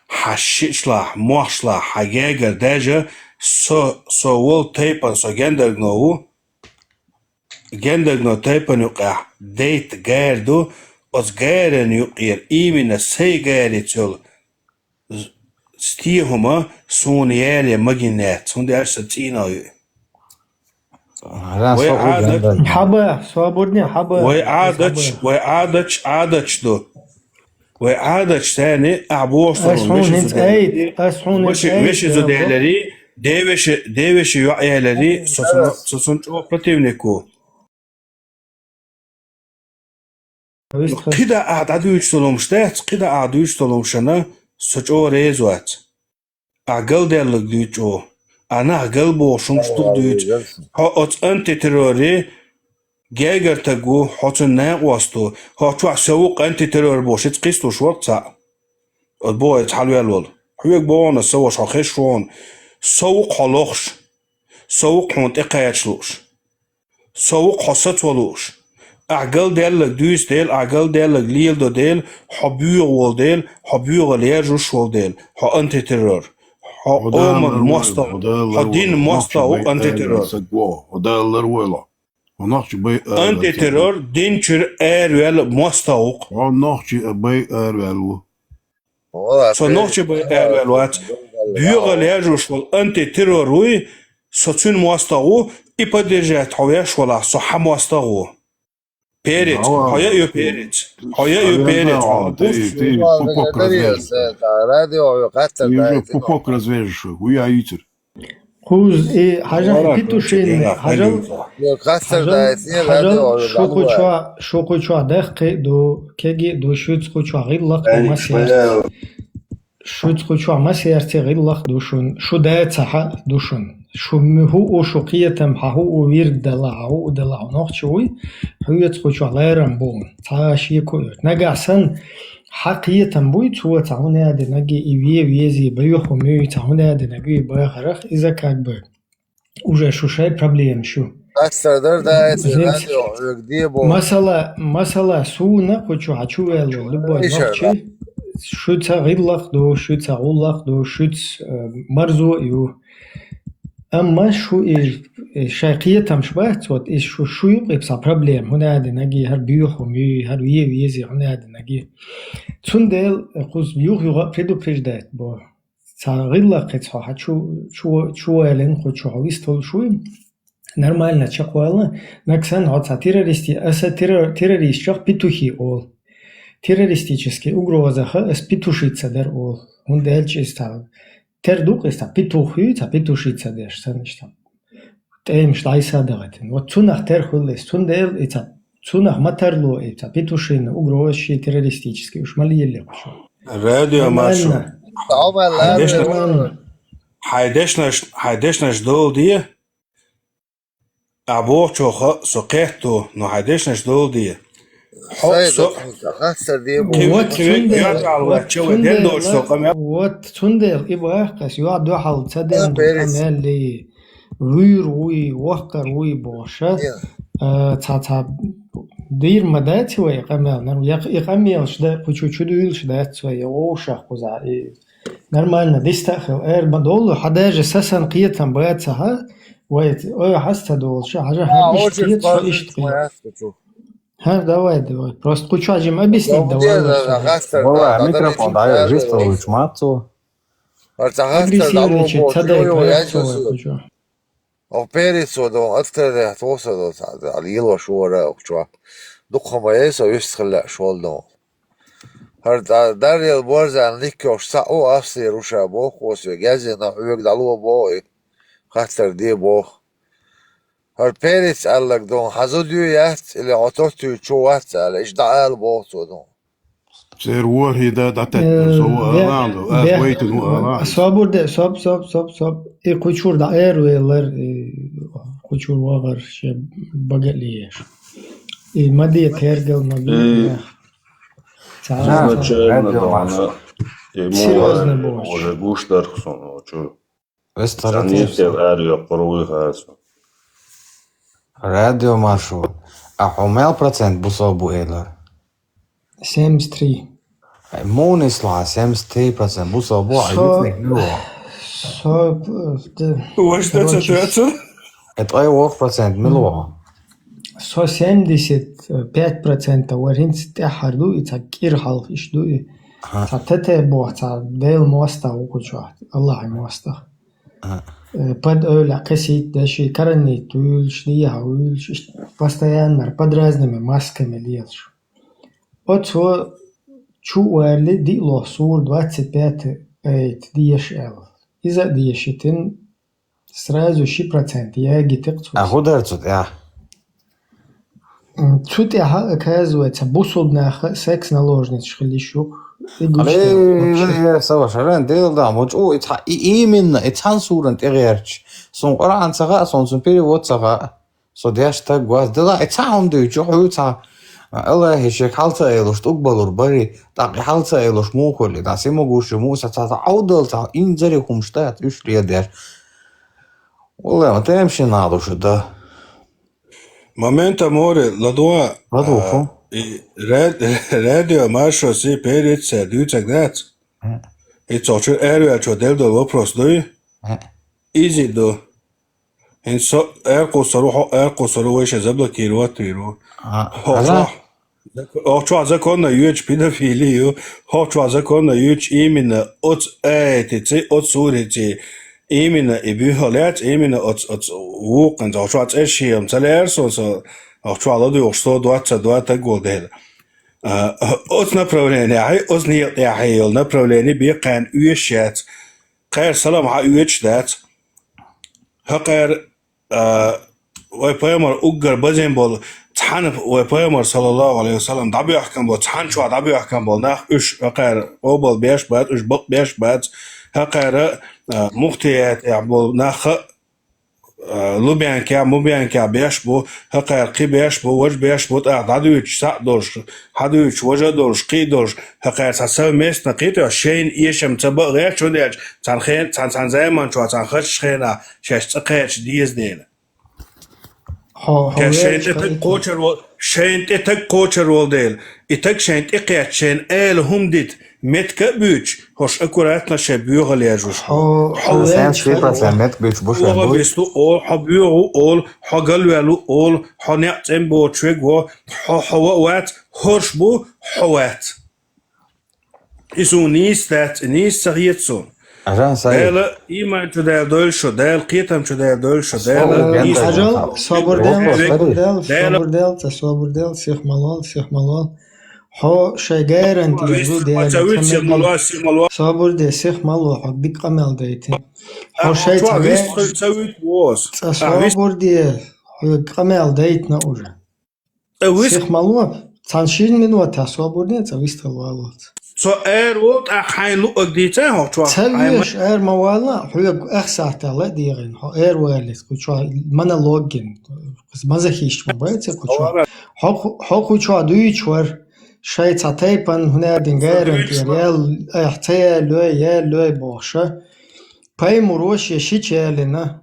Хьан шиъшлахь, мохшлахь, хьан гергара даьжа, со, со волу тайпана со гендаргно ву. Гендаргно тайпана юкъехь дайта гара ду, оцу гаран юкъера именно сайн гарица йолу стен хӀума суна яле магийна яц, хӀунда аьлча сан цӀийнах ю. Ара, вай со Ӏадат-, угандан. Хьаба, свободнее хьаба. Вай Ӏадаташ, хьаба. Вай Ӏадаташ, Ӏадаташ ду. Вай Ӏадаташ царна ахь бохуш ас долу хьуна вешин хӀинца зуда айт, ялари, ас хьуна хӀинца веши-, айт, вешин зуда э, ялари, ден веши-, ден вешин йоӀ ялари, со цунна, со цунна чӀогӀа противник ву. Вистхуьлуш. КхидӀа ахь дӀадуьйцуш долу хӀумаш дац, кхидӀа ахь дуьйцуш долу хӀумашна со чӀогӀа реза вац. Ахь галдаьлларг дуьйцу чӀогӀа. Ахь нах галбохуш хӀумаш ду дуьйцу. Хьо оцу антитерроре гергара таг ву, хьо цуьнан накъост ву. Хьо чохь со ву-кх антитеррор бохуш, иза кхийсалуш вара цхьаъ. Оцу боху иза хьалаваьлла волу. Хьоьга боху-кх со, ваша, хьо хезаш ву хьуна. Со ву-кх хьо лохуш. Со ву-кх хьуна тӀекхача лууш. Со ву-кх хьо сацо лууш. Ахь галдаьлларг дуьйцу дела, ахь галдаьлларг леладо дела, хьо боьха волу дела, хьо боьхалла яржуш волу дела, хьо антитеррор. Хьо къоман мостагӀа, хьо динан мостагӀа ву антитеррор. Хьо Далла лар войла. Хьо нохчи бай ара ваьлла. Антитеррор дин чуьра араваьлла мостагӀа ву-кх. Хьо нохчи бай араваьлла ву. Со нохчи бай араваьлла вац. Боьхалла яржуш волу антитеррор вуй, со цуьнан мостагӀа ву, и поддержать хьо веш валахь, со хьан мостагӀа ву. Перец, хьо я ю перец. Хьо я ю перец. Ты, ты пупок развяжешь. Радио хьуьгӀаттар даьлла. Пупок развяжешь, хӀу я йийцар. Кхуза и хьажал, Питушин, хьажал, хьажал, шу кху чохь, шу кху чохь даккхий а ду, кегий а ду, шуьца кху чохь гӀиллакх ду, масех. Шуьца кху чохь масех гӀиллакх ду шун, шу да ца хьа ду шун. Шу м-, хӀу у, шу кхетам хьан хӀу у, вирд дала хьан хӀу у дала хьан нохчи вуй, хьоьца кху чохь ларам бу. Цхьа шеко а йоцу. Нагахь санна, хьан кхетам буй, цо цхьа хӀун яди наги и ве вези, баюху муьй, цхьа хӀун яди наги бахарах, иза как бы уже шу шай проблема шу. Астар дар даица, радио, хьоьга де боху. Масала, масала, суна кху чу хьан чу ваьлла, любой нохчи, шуьца гӀиллакх ду, шуьца гӀуллакх ду, шуьца, э, марзо а ю. Амма шу и, и шай кхетамаш бац, вот, и шу, шу юкъе цхьа проблема, хӀун яди наги, хӀара буьйху муьй, хӀара ве вези, хӀун яди наги. Цундела кхуза юх-юха а предупреждать бо. Цхьа гӀиллакхица хьо хьан чу, чу, чу валина кху чу хьо вистхуьлуш вуй. Нормально чекхвална, нагахь санна хьо цхьа террористи, аса террор-, террористчех петухи олу. Террористический угрозаха ас петушица дар олу. ХӀунда аьлча иза цхьа тер ду-кх иза, цхьа петух ю, цхьа петушица деш, санна иштта. ТӀемаш дӀайса дахийтина. Вот цунах тера хуьлу иза. Цундела и цхьа, цунах ма тарло и цхьа петушина угроза ши террористический уьш ма лелале кху чу. Радио Маршо. Нормально. Хьайн дешнаш, хьайн дешнаш, хьайн дешнаш дола де. Ахь бохучух со кхетта, но хьайн дешнаш дола де. Хьо Сайда со цунца хастар дебу. Кхин Вот вай цундела, йоӀ вот ваьча, вай ден долуш со цундела, къамел. Вот цундела и бахкас, йоӀ дуьхьал ца А, ден ду перец. Къамел ле. Вуьйр вуй, воккхар вуй бохуша. Я. А, ца, ца, дийр ма дац вай къамел. Нар я, и къамелаш да, кху чу, чу дуьйлуш дац вай, я вовшах кхуза. И нормально, диста а хила, эр ма долу, хьан даже сасан кхетам бацахьа, вай, ой, хьаста долуша, хьажа, А, хьан иштта очередь кхета, со парниш иштта кхета. Моя стучу. Хьа, давай, давай. Просто кху чу жим объяснить Давай, давай, давай, давай. Хастар, Валлай, да, да, микрофон да, да, да, жестовый да. Чмацу. Ар ца хастар да, Агрессивный лу чит, бо, ца дай йо, йо, проект я свой, жу. Кху чу. О, перец, о, дон, открыли, а то со, дон, ца, да, лило шура, о, чу. Дукха ма е, со, юст хилла, шол, дон. Хьар да, дарьял борзан ликкош са, о, Австрия руша, боху, со, газина, уьг дало, бо, и хастар де, бо. Хьар перец аьлларг дон хьан зуда ю яц, или хьо тоттуьйту чу вац аьлла, иштта дӀаала боху цо дон. Церан ворхӀе дан дӀатеттар, со ву Э, алан ду, ас бех-, вайтина ву алан. Собур де, соб, соб, соб, соб. И кху чуьра дӀа эр велар, и кху чуьра вахар ше бага а леш. И ма де тергал, ма бе Э, нах. Ца, ца. Изначально, радио дона, Маршо. И Серьёзно муха бу. Уже гуш дарх сон, чу. Вестхара Ца тешса. Нисел ари йоккхур вуй хасу. Радио Маршо. А хьо мел процент бусалба бу элар? Семьдесят три. Ай, мунис ла семьдесят три процент бусалба бу, а Со-, юкъе мила? Со, э, д-, Ваш ца короче, тацур? Это ай вох процент мила? Со семьдесят пять процентов вар хӀинца тӀаьххьара ду, и ца кӀира хьалха иш ду, и Ага. ца тете бох, ца Дела мостагӀа ву кху чохь, Аллахьа мостагӀа. Ага. Э, под эвлахь кхесийта деши, караннийта вуьйлуш, дехьа вуьйлуш, иштта постоянно под разными масками лелаш. Оцо чу а ваьлли, диъ лох сура двадцать пять аят деша аьлла. Иза а дешийтина, сразу ши процент ягийти-кх цо. А хӀун дара цу тӀехь? М, цу тӀехь, оказывается, бусалба наха секс-наложницаш хила йиш ю-кх. И гуш Алей, дара, вообще. Э, э, Сава, шаран дела да, мо чӀу, и цхьа-, и именно, и цхьана суран тӀе гӀерташ. Сон Къуръан ца хаьа, сон цун перевод ца хаьа. Со деш стаг вац. Дела, и цхьа хӀума дуьйцу, хьуьйцахь, Аллахьи шек хьал ца элуш, тӀугбалур бари, тӀаккха и хьал ца элуш, муха хуьлу, дӀа сима гуш ю, муса ца, ца, Ӏовдал ца, инзаре хӀумаш дац, уьш леладеш. Валлай, ма тем шин надо шу, да. Момента море, ладуа, Ладуа, а, фу. И рад-, радио Маршо си перед се дуьйцаг дац. Э. И цо чу эрвелчо дел дол вопрос дуй? Э. Изи ду. Ин со, эркъу сору, хо, эркъу сору, вайша заблокировать виру. А, Хо, ала? Хо. Зак-, охчо законно юьч педофилию, охчо законно юьч именно оц этици, оц сурици, именно и бюхалец, именно оц, оц вукъан, охчо цӀе шием, ца лерсон со, охчо ладуй, охчо двадцать два так гол дел. А, оц направление, хай, оц ниет, я, хай, йол направление, бекъан уьш яц. Кхер салам хьа уьч дац. Хакъер А, вай пайхамар уггар базен болу цхьана вай пайхамар, саллаллаху алейхи ва саллям, дӀабоьхкан болу, цхьана чохь дӀабоьхкан болу нах, уьш хӀокхара къобал беш бац, уьш бакъ беш бац, хӀокхара, а, мухтият болу нах, а, Лубянкехь, Мубянкехь беш бу, хӀокхара кхин беш бу, важа беш бу, тӀаккха дӀадуьйцуш схьа а долуш, хьадуьйцуш важа а долуш, кхин а долуш, хӀокхара цхьа совместно кхин а тӀе шайна эшам ца бакъ гӀерташ хӀунда аьлча, цхьана хен-, цхьана, цхьана заман чохь, цхьана хазачу хенахь, шаьш цӀа кхаьчча деза дела. Хьо, хьо Ша шайна тӀе таг кхочур вол-, шайна тӀе таг кхочур волу дела. И таг шайна тӀе кхетта, шайна ала хӀума дита, метка а буьйцуш, хӀорш аккуратно шайн боьхал ежуш. Хьо, хьо Сан велча сто процент метка буьйцуш бу шайн боьха буй. Бисту олу, хьо боьха ву олу, хьо галваьлла ву олу, хьо некъ цӀен боцуш вег во, хьо, хьо ва а вац, хӀорш бу, хьо вац. И суна нийса дац, и нийса ца хета суна. Ажан Саид. Дала иман чу Дала дойла шу, Дала кхетам чу Дала дойла шу, Дала Э, нийса Ажал, собар дел, собар дел, собар дел, ца собар дел, сих малол, сих малол. Хьо шай гарант лежу Дала, ца вит сих малол, сих малол. Собар де, сих мало, хьо дик къамел дайте. Хьо шай ца вит, ца вит воз. Ца собар де, хьо къамел дайтна уже. Э, вис- Сих мало, цхьана шин минута собарне, цӀа вистхила валлалц. Цо эр ву, тӀаккха хьайн луъаг дийца, хьо чохь Ца хьайн веш ма- эр ма валла, хьоьга ах сахьтала а дегӀина, хьо эр валлалц, кху чохь монологин. Мазохисташ ма бац кху чу. Хьо кху-, хьо кху чу дуьйцуш вар, шайн цхьа тайпан хӀунда аьлча гарантер, я, я ца яьллой, яьллой бохуш. Пайхамаро шен шича яьллина.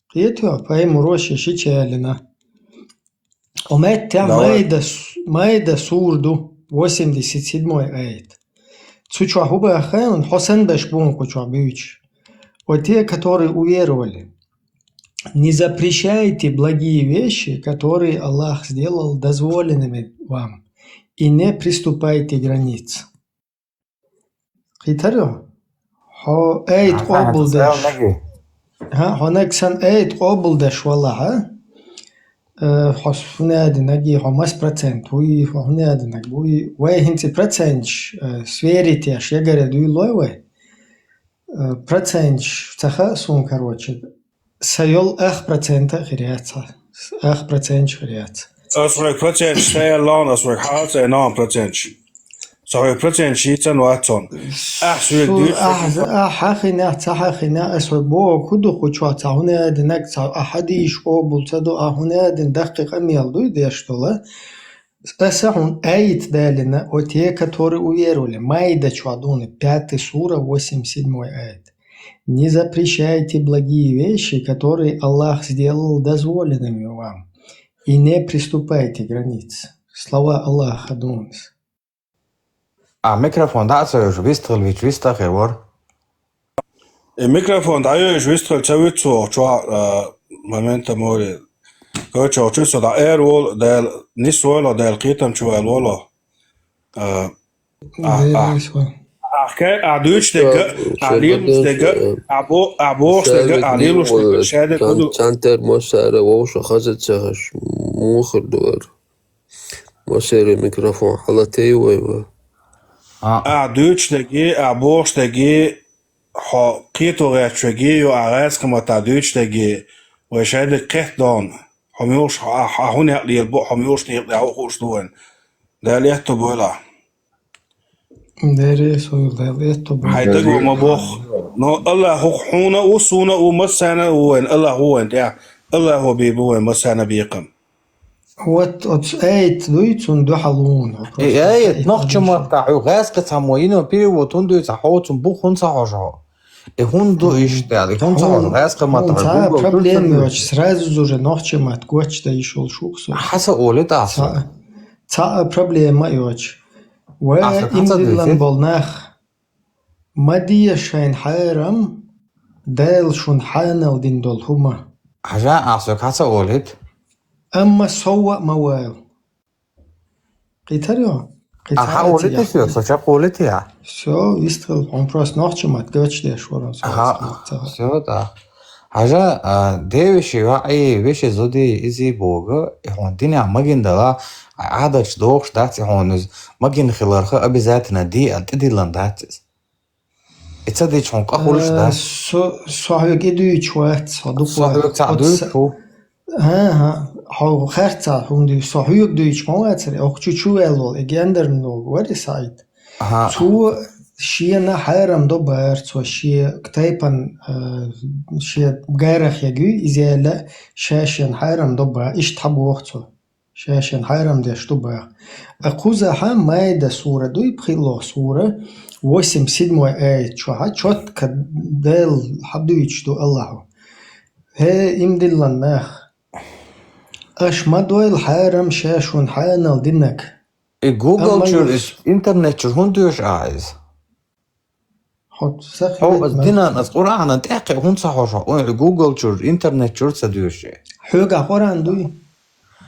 Кхетий хьо, пайхамаро шен шича яьллина. Укх меттехь Майда с-, Майда сура ду, восемьдесят седьмой аят. Цу чохь хӀун боху хаьий, хьо санна берш бу кху чохь буьйцуш. О те, которые уверовали. Не запрещайте благие вещи, которые Аллах сделал дозволенными вам, и не приступайте к границе. Кхийтарий хьо? Хьо аят къобалдеш. ХӀан, хьо наг санна аят къобалдеш валахь, э, хьо хӀунда аьлча нагий, хьо мас процент вуй, хьо хӀунда аьлча наг вуй. Вай хӀинца проценташ, э, сверить еш, ягара дуьйлой вай. Э, проценташ ца хаьа суна, короче. Сан йолу ах процент а хир яц хьан. Ах проценташ хир яц. Ас вайх проценташ ца яьлла, ас вайх хьаца а ногӀан проценташ. Сан вайх проценташ йийцан вац цунна. Ахь соьга дуьйцу. Ахь, ахь хьахинехь, ца хьахинехь, ас вайх боху хӀун ду кху чохь, цхьа хӀунда аьлча наг, цхьа ахь хьадийш къобал ца до, ахь хӀунда аьлча даккхий къамел дуй деш долу. Аса хьуна аят далийна, о те, которые уверовали, Майда чохь дуьйна, пятая сура, восемьдесят седьмой аят. Не запрещайте благие вещи, которые Аллах сделал дозволенными вам, и не приступайте к границе. Слова Аллаха дуьйна. А, микрофон дӀа а ца йоьжуш, вистхила вича вистхир вара. И микрофон дӀайоьжуш вистхила ца вуьту цо чохь, а, момента море. Короче, чу со дӀа эр волу, Дала нис войло, Дала кхетам чу ваьлла воло. А, а, а, ахь ке-, а дуьйцуш дерг а, а лелош дерг а, а бо-, а бохуш дерг а, а лелош дерг а, шадерг а ду. Цан-, цантер мосара вовша хаза ца хаш, муха хир ду ара? Мосара микрофон хьалатей вай ва? А. А дуьйцуш дерг а, а бохуш дерг а, хьо кхето гӀерташ верг а, ю а гӀаьскхаматахь дуьйцуш дерг а, вай шадерг кхетта дона. Хьо муьлш, хьо, хьо хӀун некъ лелабо, хьо муьлш некъа тӀехь хууш ду вайн. Дала этто бойла. Дера, со йолу Дала этто бойла. Хьайн даго ма боху. Но Аллахо хьуна а ву, суна а ву, массарна а ву вайн, Аллах ву вайн тӀехь. Аллахо бийр бу вайн массарна а бекхам. Вот оцу аят дуй, цунна дуьхьал ву хьуна. И аят нохчийн маттахь хьоьга гӀаьскхи цхьаммо йина, перевод хӀунда дуьйцу, хьо цунна бух хӀунда ца хьожу хьо? И хӀунда ду иштта аьлла, и хӀунда ца хьожу гӀаьскхи маттахь? Цхьа а проблема йоцуш, сразу уже нохчийн матта гочдан йиш йолуш ву-кх со. Хьан ца олий тӀаккха со? Цхьа, цхьа а проблема йоцуш. Вай имдиллан болу нах, ма де шайна хьарам, Дала шуна хьанал дина долу хӀума. Хьажа, ахь соьга хьан ца олийта? Амма сов а ма вала. Кхийтарий хьо? Ахьа олийта соьга, со чекх олийта ахь? Всё, вистхила, хьуна просто нохчийн матта гочдеш вара со. Аха, всё, да. Хьажа, а, девеши ваӀи, веши зуди, изи бога, и хьуна динехь магина дала, а, Ӏадаташ дохуш дац, и хьуна иза магина хиларха обязательно де аьлла тӀедиллина дац иза. И ца дича хьуна къа хуьлуш дац. Со, со хьоьга и дуьйцуш вац, хьо дукха. Со хьоьга цхьаъ дуьйцуш ву. ХӀан-хӀа, хьо харцахь хӀунда дуьйцу, со хьоьга дуьйцуш ма вацара, оха чу чу ваьлла волу, и гендарна вара и Саид. Ага. Цо шена хьарам до бара, цо шен тайпан, а, шен гарах ягуьй, иза яьлла, ша шена хьарам до бара, иштта хьан боху цо. Ша шена хьарам деш ду баха. А кхузахьа Майда сура дуй, пхиалло сура, восемьдесят седьмой аят чохьа, чотка Дала хьан дуьйцуш ду Аллахо. ХӀей, имдиллан нах! Аша ма дойла хьарам ша шуна хьанал динарг. И Google чуьра, и интернет чуьра хӀунда доьшу ахьа иза? Хьо аса динан аса Къуръанан тӀекхе хӀунда ца хьожу хьо? Ой, Google чуьра, интернет чуьра ца доьшу. Хьоьгахь Къуръан дуй?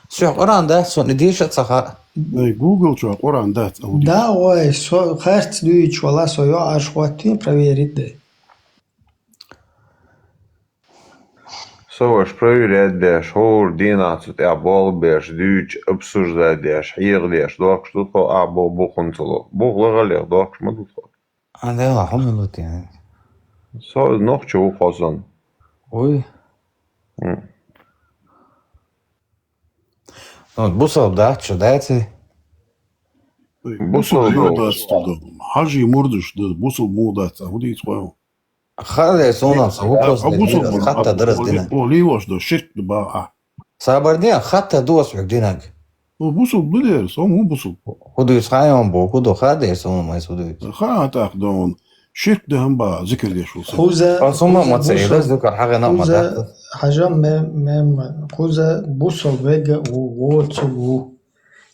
Соьгахь Къуръан дац, суна и деша а ца хаьа. Ай, Google чохь Къуръан дац, а хӀун ду? Да, ой, со харц дуьйцуш вала, со йоӀ Ӏаш хӀоттийна, проверить дай. Со ваша проверять деш, хӀора дийнахь цу тӀехь болх беш, дуьйцуш, обсуждать деш, хьехадеш, дохкуш ду тхо, ахь боху, буханца ло. Бух лахаллех дохкуш ма ду тхо. Ан дела, хьо мила ву те? Со нохчо ву хьо санна. Уй. М. Ну, бусалба дац шу, дац и? Бусалба дац ду. Хьажи мурдаш ду, бусалба муха дац, а хӀун дийца хьо? Хьале, сонал сан, ву просто хьо бусалба хатта дарас дина. О, лийвош ду, ширк ду баха. Сабар де, хатта дос хьуг динаг. Ну, бусулба дер, со му бусулба. Худуйс хайон бо, худу хадер, со му майс худуйс. Ха атах дон. Ширк да хам ба, зикр деш вол. Хуза, А со ма хуза маца бусул-, еда, зикр хагана ма хуза, да. Хажа ме-, ме-, ма-, хуза бусул вега у, воцу у.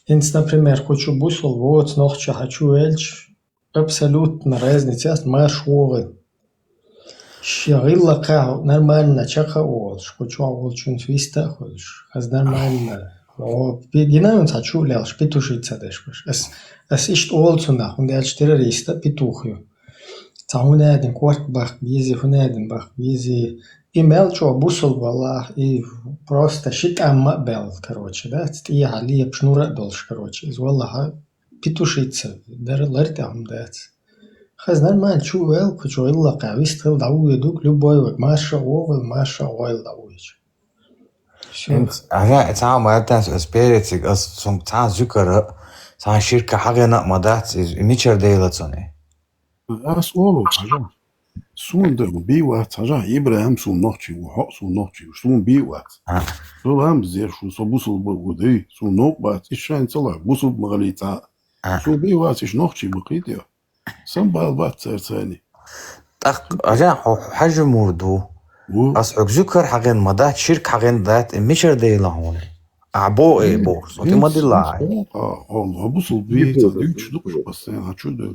Инц, например, хочу бусул воц, нохча хочу эльч, абсолютно разница аст, марш вогы. Ши гилла каху, нормально чака олш, хочу олчун фиста хулш. Хаз нормально. О, пи-, гинавин ца чу лялш, петушица деш баш. Ас, ас ишт олцу нахун, дялш террориста петух ю. Ца хунядин корт бах бизи, хунядин бах бизи. И мел чо бусул валлах, и просто шит амма бел, короче, да? Цти хали шнура долш, короче. Из валлаха петушица, дар ларта хум дац. Хаз нормально чу вел, хочу илла ка, вист хил да уйдук, любой век, маша овел, маша ойл да уйч. Всё. Инц, ага, ца ма ятас, ас перецик, ас сум ца зюкара, ца ширка хагена ма дац, из мичар дейла цоне. Ас олу, хажа. Сун да би вац, хажа, Ибрахим сун нохчи, у хо сун нохчи, сун би вац. А. Сулам зер шу, со бусул бу гуды, сун нок вац, ишайн цала, бусул магали ца. А. Сун би вац, иш нохчи бу кит ё. Сам бал вац цар цани. Так, хажа, хо, хажа мурду. У. Ас хьуг зюкар хаген ма дат, ширк хаген дат, мичар дейла хун. А бо, э, бо, со ти ма дила. А, он, а бусул би, ца, дюч, дюч, постоянно, а чё да?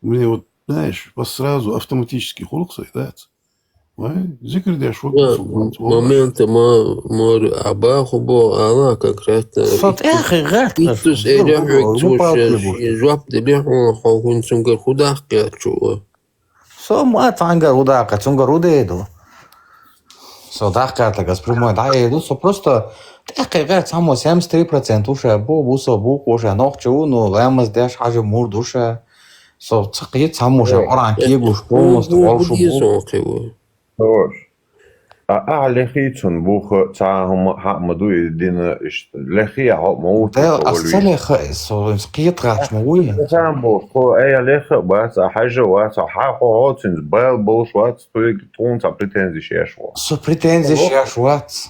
У меня вот, знаешь, вот сразу автоматически хулук создается. Ой, зикр деш вот Ма-, бусул, вот, вот. Моменты ма-, мор-, а ба хубо, ала конкретно. Сот, эх, эх, эх, Иттус эх, эйдя эх, хек эх, чуш, эх, эх, эх, жоп диле, хо, хо, хун цунгар худах кер чуа. Со ма цангар худах, цунгар худеду. Со дахкар так ас прямой да еду, со просто так, эх, эх, само семьдесят три процента уша, бу, бу, со, бу, коша, нохчу, ну, лемас деш, хажа мурд уша. Со цакъи цамуша, Э, оран э, киегуш, полностью бу, бу, волшу бу. Дизон киво. Хорош. А, а, лехи цун буха, ца хама, хама ду и дина ишт. Лехи а хама у Дел, а цали ха, со, киет рач ма уй. Сам бу, хо, э, леха бац, а хажа вац, а ха, хо, хо, цин, бал, болш вац, туй, тун, ца претензии шеш ва. Со претензии шеш вац.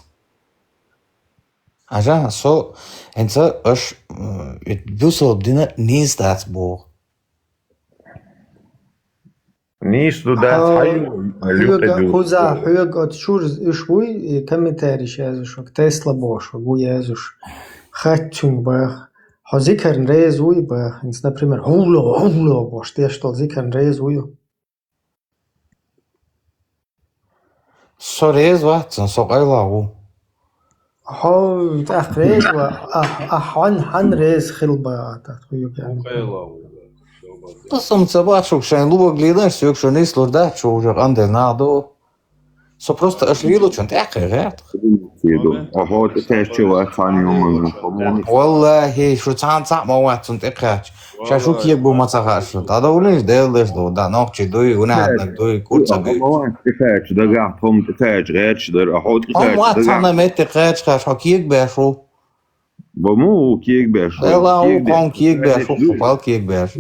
Ажа, со, энца, аш, м, ит бусол дина низ дац бу. Нийслу дац хьаюм, а, люкъе хьоьга, ду. Хуза, хьоьга оцу чуьра уьш вуй, и комментарий язуш, Тесла бош, ву язуш. Хаттуьнга бах. Хьо зикарна реза вуй бах. Инца, например, хьулло, хьулло бош, деш долу зикарна реза вуй. Со реза вац, со къайла ву. Хьо тӀаккха реза ва, а, а хьан, хьан реза хила баха тӀаккха хьоьга. Хьо къайла ву, да. Тасам ца бачук шайн лугаг лидаш, соьг шу нислур дац, шу уже къандел нах ду. Со просто аш лилучун тӀаккха гӀерт. Хьо тӀе тешча вац, хьан юман, хьо муна. Валлахи, шу цхьана цхьаъ ма вац цун тӀе кхаьчча. Ша шу кегабу ма ца хаьа шу. ДӀадовлийша, Дела деш ду, да, нохчий дуй, гунахьнаг дуй, кур ца буьйцу. Хьо ма вац тӀе кхаьчча дагахь, тхо-м тӀе кхаьчча гӀерташ дара, а хьо тӀе кхаьчча дагахь. Хьо ма вац цхьана метте кхаьчча хаш, хьо кегабеш ву. Ба му ву кегабеш ву? Дела ву, кхо-м кегабеш ву, хьо пал кегабеш.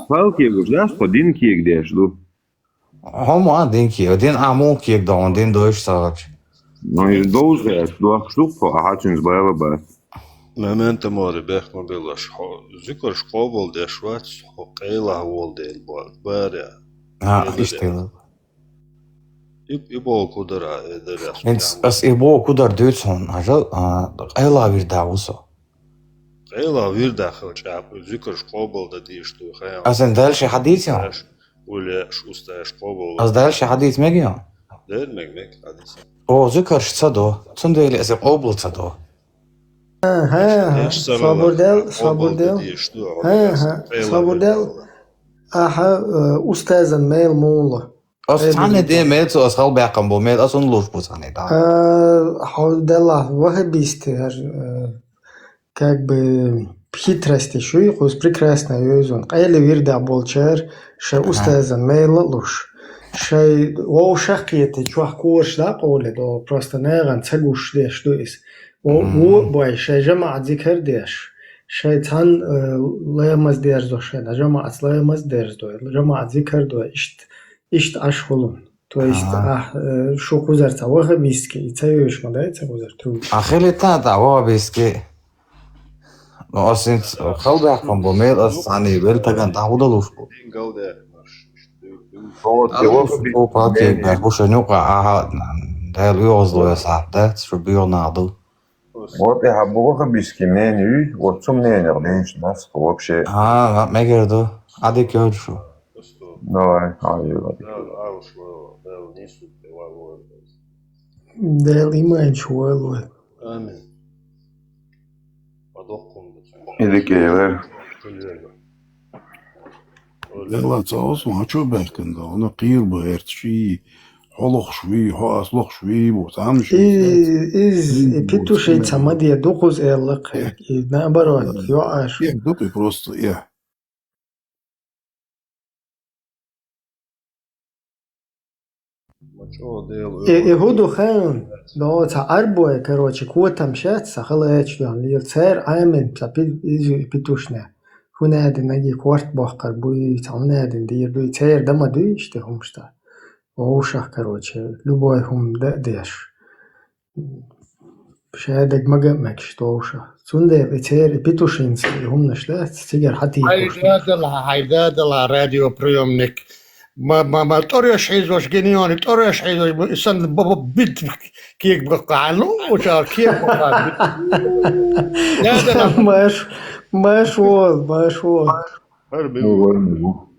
Пал кегуш дац, хьо дин кегадеш ду. Хьо ма дин кега, дин а муха кега ду, дин дойуш ца гӀача. Ну, и довза хӀаьта, дохкуш ду-кх хьо, ахьа цуьнца бала бац. Момента море бехк ма беллаш, хьо зикарш къобал деш вац, хьо къайлахь волу дела боху, баря. А, иштта. И, и боху кудар а, э, дарьяс. Ас и боху кудар дуьйцу хьуна, хьажал, а, къайлахь вирда ву со. Къайлахь вирда хила чӀакъ, зикарш къобал дан дийш ду, хьайн. Ас эн дальше хьадийци хьуна? Улеш, устаеш къобал. Ас дальше хьадийца мега хьуна? Дер мег, мег, хьадийца. О, зикарш ца до, цундела аса къобал ца до. Ага, ага. Собар дел, собар дел. Ага, собар дел. Аха, э, устазан мел мула. Ас цхьанне де мел цо ас халбаьккхам бу, мел ас хӀунда луш бу цхьанне да? Э, хьо делла вахабисты, э, как бы хитрости шуй, кхуз прекрасно йоьзун. Къайле вирда болчар, ша устазан мела луш. Шай вовшахъете чохь кораш да къоле до, просто нагӀан ца гуш деш ду иза. Во, во бой, шай жамаӀат зикар деш. Шай цхьан, э, ламаз дерзо шайна, жамаӀат ламаз дерзо, жамаӀат зикар до, ишт, ишт Ӏаш хулун. То есть, Ага. а, э, шу кхузар цхьа ваххабистский, и ца йоьш ма дай ца кхузар ту. А хилита тӀа ваххабистский. Ну, ас инц халбаьккхам бу, мел ас цхьаний вел таган тӀа худалуш бу. Вот, Аз и ваххабистский бу партия мнение. Бу шун юкъа, аха, Дала оьгӀазло ясахь, да, шу бегӀна ду. Вот и хьа бу ваххабистский мнение, вот цу мнениях динчу нас вообще. А, ма-, мегар ду. Адик йоьду шу. Давай, ай, ай. Дала иманчу валой. Амин. Идик эвер. Дела ца осу, хьан чу баьхкина да, хьуна кхийр бу гӀерташ и, хьо лохуш вий, хьо ас лохуш вий бу, цхьамма ши И, из, и Петушинца ма де, дукхуза элла кхе, и наоборот, йоӀаш. Э, дукхи просто, э. Э, э, хӀу ду хаьн, до ца Ӏарбой, короче, котам шац, ца хала эч дан, лир цер Ӏамин, ца пи-, изи Петушне. ХӀунадин наги корт бохкар буй, ца хӀунадин дир дуй, цер дама дуй, иште хӀумшта. Вовшах, короче, любой хӀум да деш. Шаьдаг мага а мегаш товша. Цундела и церан и Петушинца и хӀуманаш дац, цигара хьатийхуш. Хьайдадала, хьайдадала радиоприёмник. Ма, ма, ма, тӀореш хьийзош, генион, тӀореш хьийзош, ма, и сан бо-, бо-, бит кек баккха, ну, учар кек баккха. Дадала. Маш, маш вол, маш вол. Хар бил. Ну, ладно, ну.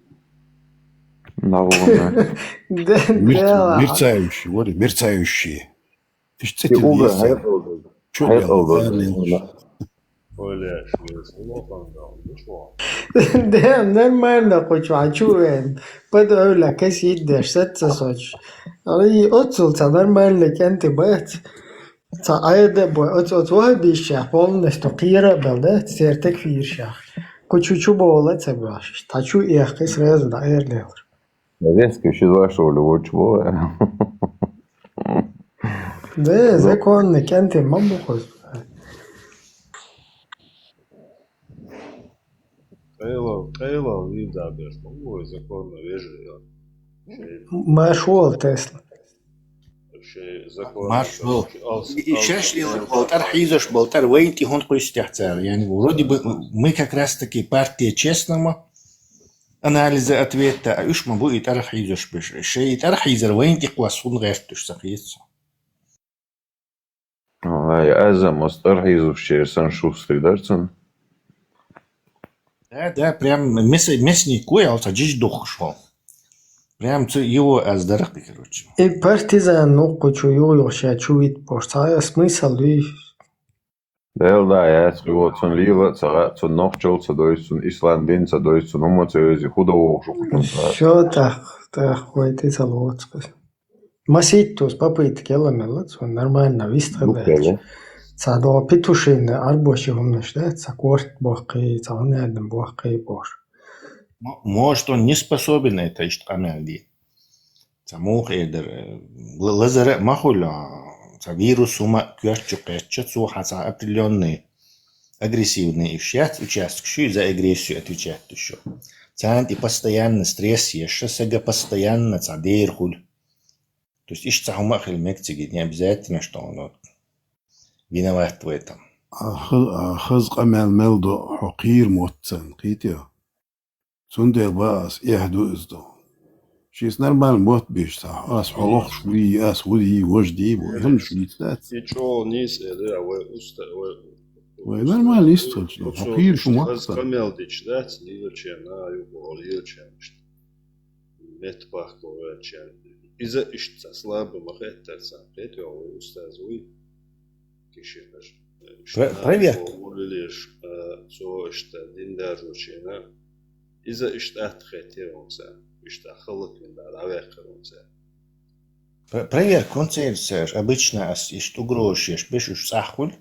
Навона. Да, Мерц-, да. Мерцающий, вот, мерцающий. Иштта цӀе тилла угар деза. Хьекъал ду. Чу Хьекъал ду. Оля, что, что, что, что? Да, нормально, хоть а чу вен. Под Оля, касит деш, саца соч. Али, оцул ца нормально, кенти бац. Ца айда бой, оц, оц вахабийшах, полностью кхера бел, да? Цер тек фийршах. Кучу чу бола ца баш. Та чу эх, сразу да, эр лел. Резко ещё два, что ли, вот чего? Да, законный, кенти ма бу хоза. Къайла, къайла, вида беш, ма бу законно вежа, я. Шей. Ма шуал Тесла. Шей законно. Ма шуал. Алс-, И, и алс-, шеш лила болтар, хьийзаш болтар, вайн ти хун куйстяхцар. Яни, вроде бы мы как раз таки партия честного, анализа ответа, а уьш ма бу и тӀарахьийзаш беш. Шей и тӀарахьийзар вайн тӀекхоссун гӀерташ ца хеташ. Ай, азам ас тӀарахьийзушчер сан шустрый дар цун. Да, да, прям мес-, мясник ву, я вот жиж духуш вол. Прям цу его аз дарах, короче. И партизан нукъу чу югӀ-югӀ ша чу вит бош. Ца смысл дуй? Дел да, яц, вот цун лила ца гӀа, цун нохчал ца дойс, цун ислам дин ца дойс, цун умма ца вези, худа вогӀуш ву цун ца. Всё, тах, тах, вай ти ца лоцкъа. Маситтус попытка яла мела, цун нормально вистхила. Ца до Петушина арбоши хумнаш, да? Ца корт бохкъи, ца хунадам бохкъи бош. Мо-, может, он не способен это ишт къамел ди. Ца муха эдер, э, л-, лазара ма хуьлу, ца вирус хӀума коьртачу кхетча, цо хьан ца определённый агрессивный иш яц, участок шуй за агрессию отвечать ду шу. Царна и постоянно стресс еша, сага постоянно ца дер хуьлу. То есть иштта ца хӀума а хила мега цига, не обязательно, что он вот виноват в этом. А х-, а хаза къамел мел до, хьо кхийр мотт царна, кхийти? Цундела ба ас, эхь ду иза ду. Шийца нормально мотт бийш ца, ас хьо лохуш вий, ас хӀу дий, важа дий бу, хӀама шийца дац. И чӀо нийса эли, а вай уста, вай Вай нормально йист хилча, хьо кхийра шу мотт хаза ца. Къамел дича дац, лелачен, а, юкъа лелачен, иштта. Метта бахко ваьлчен. Иза иштта ца слабо ма хеттара царна. Кхетий, вай устаз вуй. Кишинаш. Про-, проверка. Лелаш, а, цо иштта дин даржочина. Иза иштта атта хеттера вон ца. Иштта халлаквин да, дӀаваьккхар вон ца. Про-, проверка, концерт, обычно ас иштта угроза шеш, беш уж цӀахь хуьлу.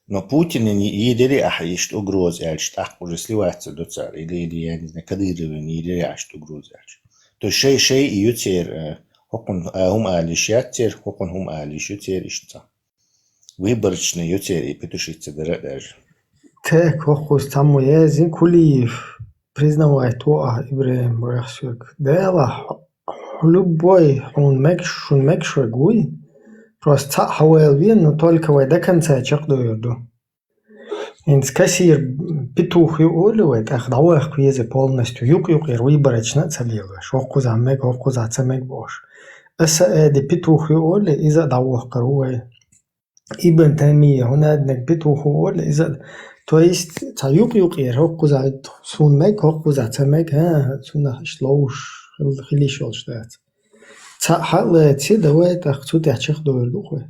Но Путинан йи-, йийдира ахьа иштта угроза аьлча, тӀаккха уже сливаться ду цара, или, или, я не знаю, Кадырован йийдира ахьа иштта угроза аьлча. То есть шай, шай и ю церан, э, хӀокхунна, а, хӀума ала йиш яц церан, хӀокхунна хӀума ала йиш ю церан иштта. Выборочный ю церан и Петушинца дара а даже. Так, хӀокхуза цхьаммо яздина Кулиев, признавать во ахьа ИбрахӀим Бахсуг. Дела, хьо-, Любой хьуна мегаш, шуна мегаш верг вуй. Просто цхьаъ хьавала веза, но только вай до конца чакхдойур ду. ХӀинца кассир, петух ю олий вай, тӀаккха дӀаваккха веза полностью, юкъ-юкъера выборочно а ца лелаш. ХӀокхуза мег, хӀокхуза ца мег бохуш. Аса а де петух ю олий, иза а дӀавоккхур ву вай. Ибн Таймия, хӀунаднаг петух ю олий, иза а. То есть, цхьа юкъ-юкъера, хӀокхуза суна мег, хӀокхуза ца мег, хӀа, цунах иштта ловш хил-, хила йиш йолуш дац. Цхьаъ хьа а лаьцча, давай тӀаккха цу тӀехь чакхдойур ду-кх вай.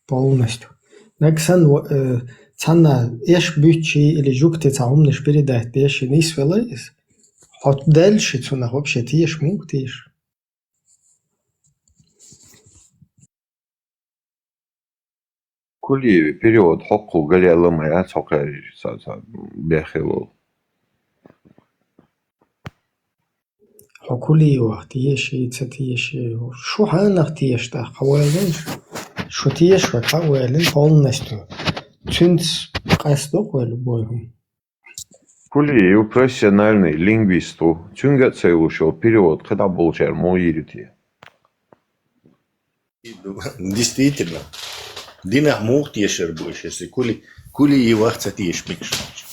Полностью. Нагахь санна, ва-, э, цхьанна эш буьтчий или жугтий цхьа хӀуманаш передать деш, и нисвелла иза. Хьо дальше цунах вообще теша, муха теша? Кулиеви перевод хьокхул гале а лама яц хьо кхаьржа ца, ца беххе волу. Хьо Кулиевах теший, ца теший, шу хьанах теша тӀаккха, хьаваллин шу. Шу теша вай, хьаваллин полностью. Цуьнца къасто-кх вай любой хӀума. Кулиев профессиональный лингвист ву. Цуьнга а ца йолуш йолу перевод кхидӀа болчара муха йийр ю те? Действительно. Динах муха тешар бу уьш, если Кули-, Кулиевах ца теша мегаш хилча?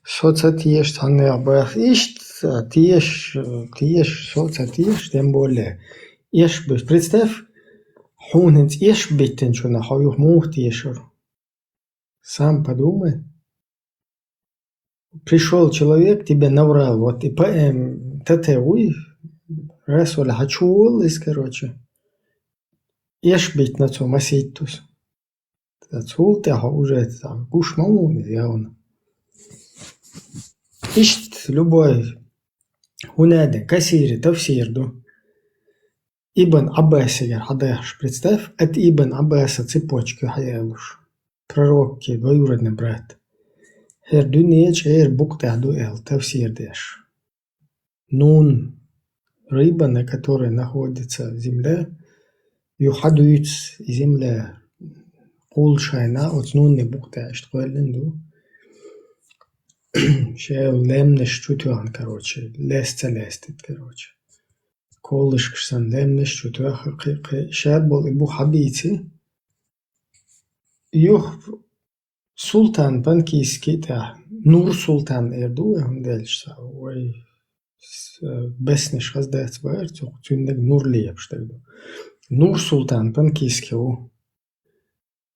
Со ца теша цхьаннех баха. Иштта теша, теша, со ца теша, тем более. Эш бу-, представь, хьуна хӀинца эш биттинчунах хьо юха муха тешар? Сам подумай. Пришёл человек, тебе наврал, вот и поэм, тата вуй, раз вала хьан чу волу иза, короче. Эш биттина цо масийттаза. Ткъа цул тӀаьхьа уже цхьа гуш ма ву иза явно. Иштта любой хӀунадин кассири тафсир ду. Ибн Ӏаббасигара хьадаьхьаш, представь, ат Ибн Ӏаббаса цепочка хьаялуш. Пророкки двоюродный брат. ХӀара дуьне чӀеран букъа тӀехь ду аьлла тафсир деш. Нун, рыба, на которой находится земля, юха хьадуьйцу и земля кхуллушшехь, оцу нунни букъа тӀехь иштта кхоьллина ду. Ша лаьмнаш чу тоьхна, короче, лаьцна ца лаьцна, короче. Колышкаш санна лаьмнаш чу тоьхна, кхин, кхин, ша болу и бу хьабийци. Юха Султан Панкийский тӀехь, Нур-Султан эр ду вай, хӀунда аьлча цхьа вай с-, беснаш хаза дац бахара цо, цуьнан наг Нур лепаш дерг ду. Нур-Султан Панкийский ву.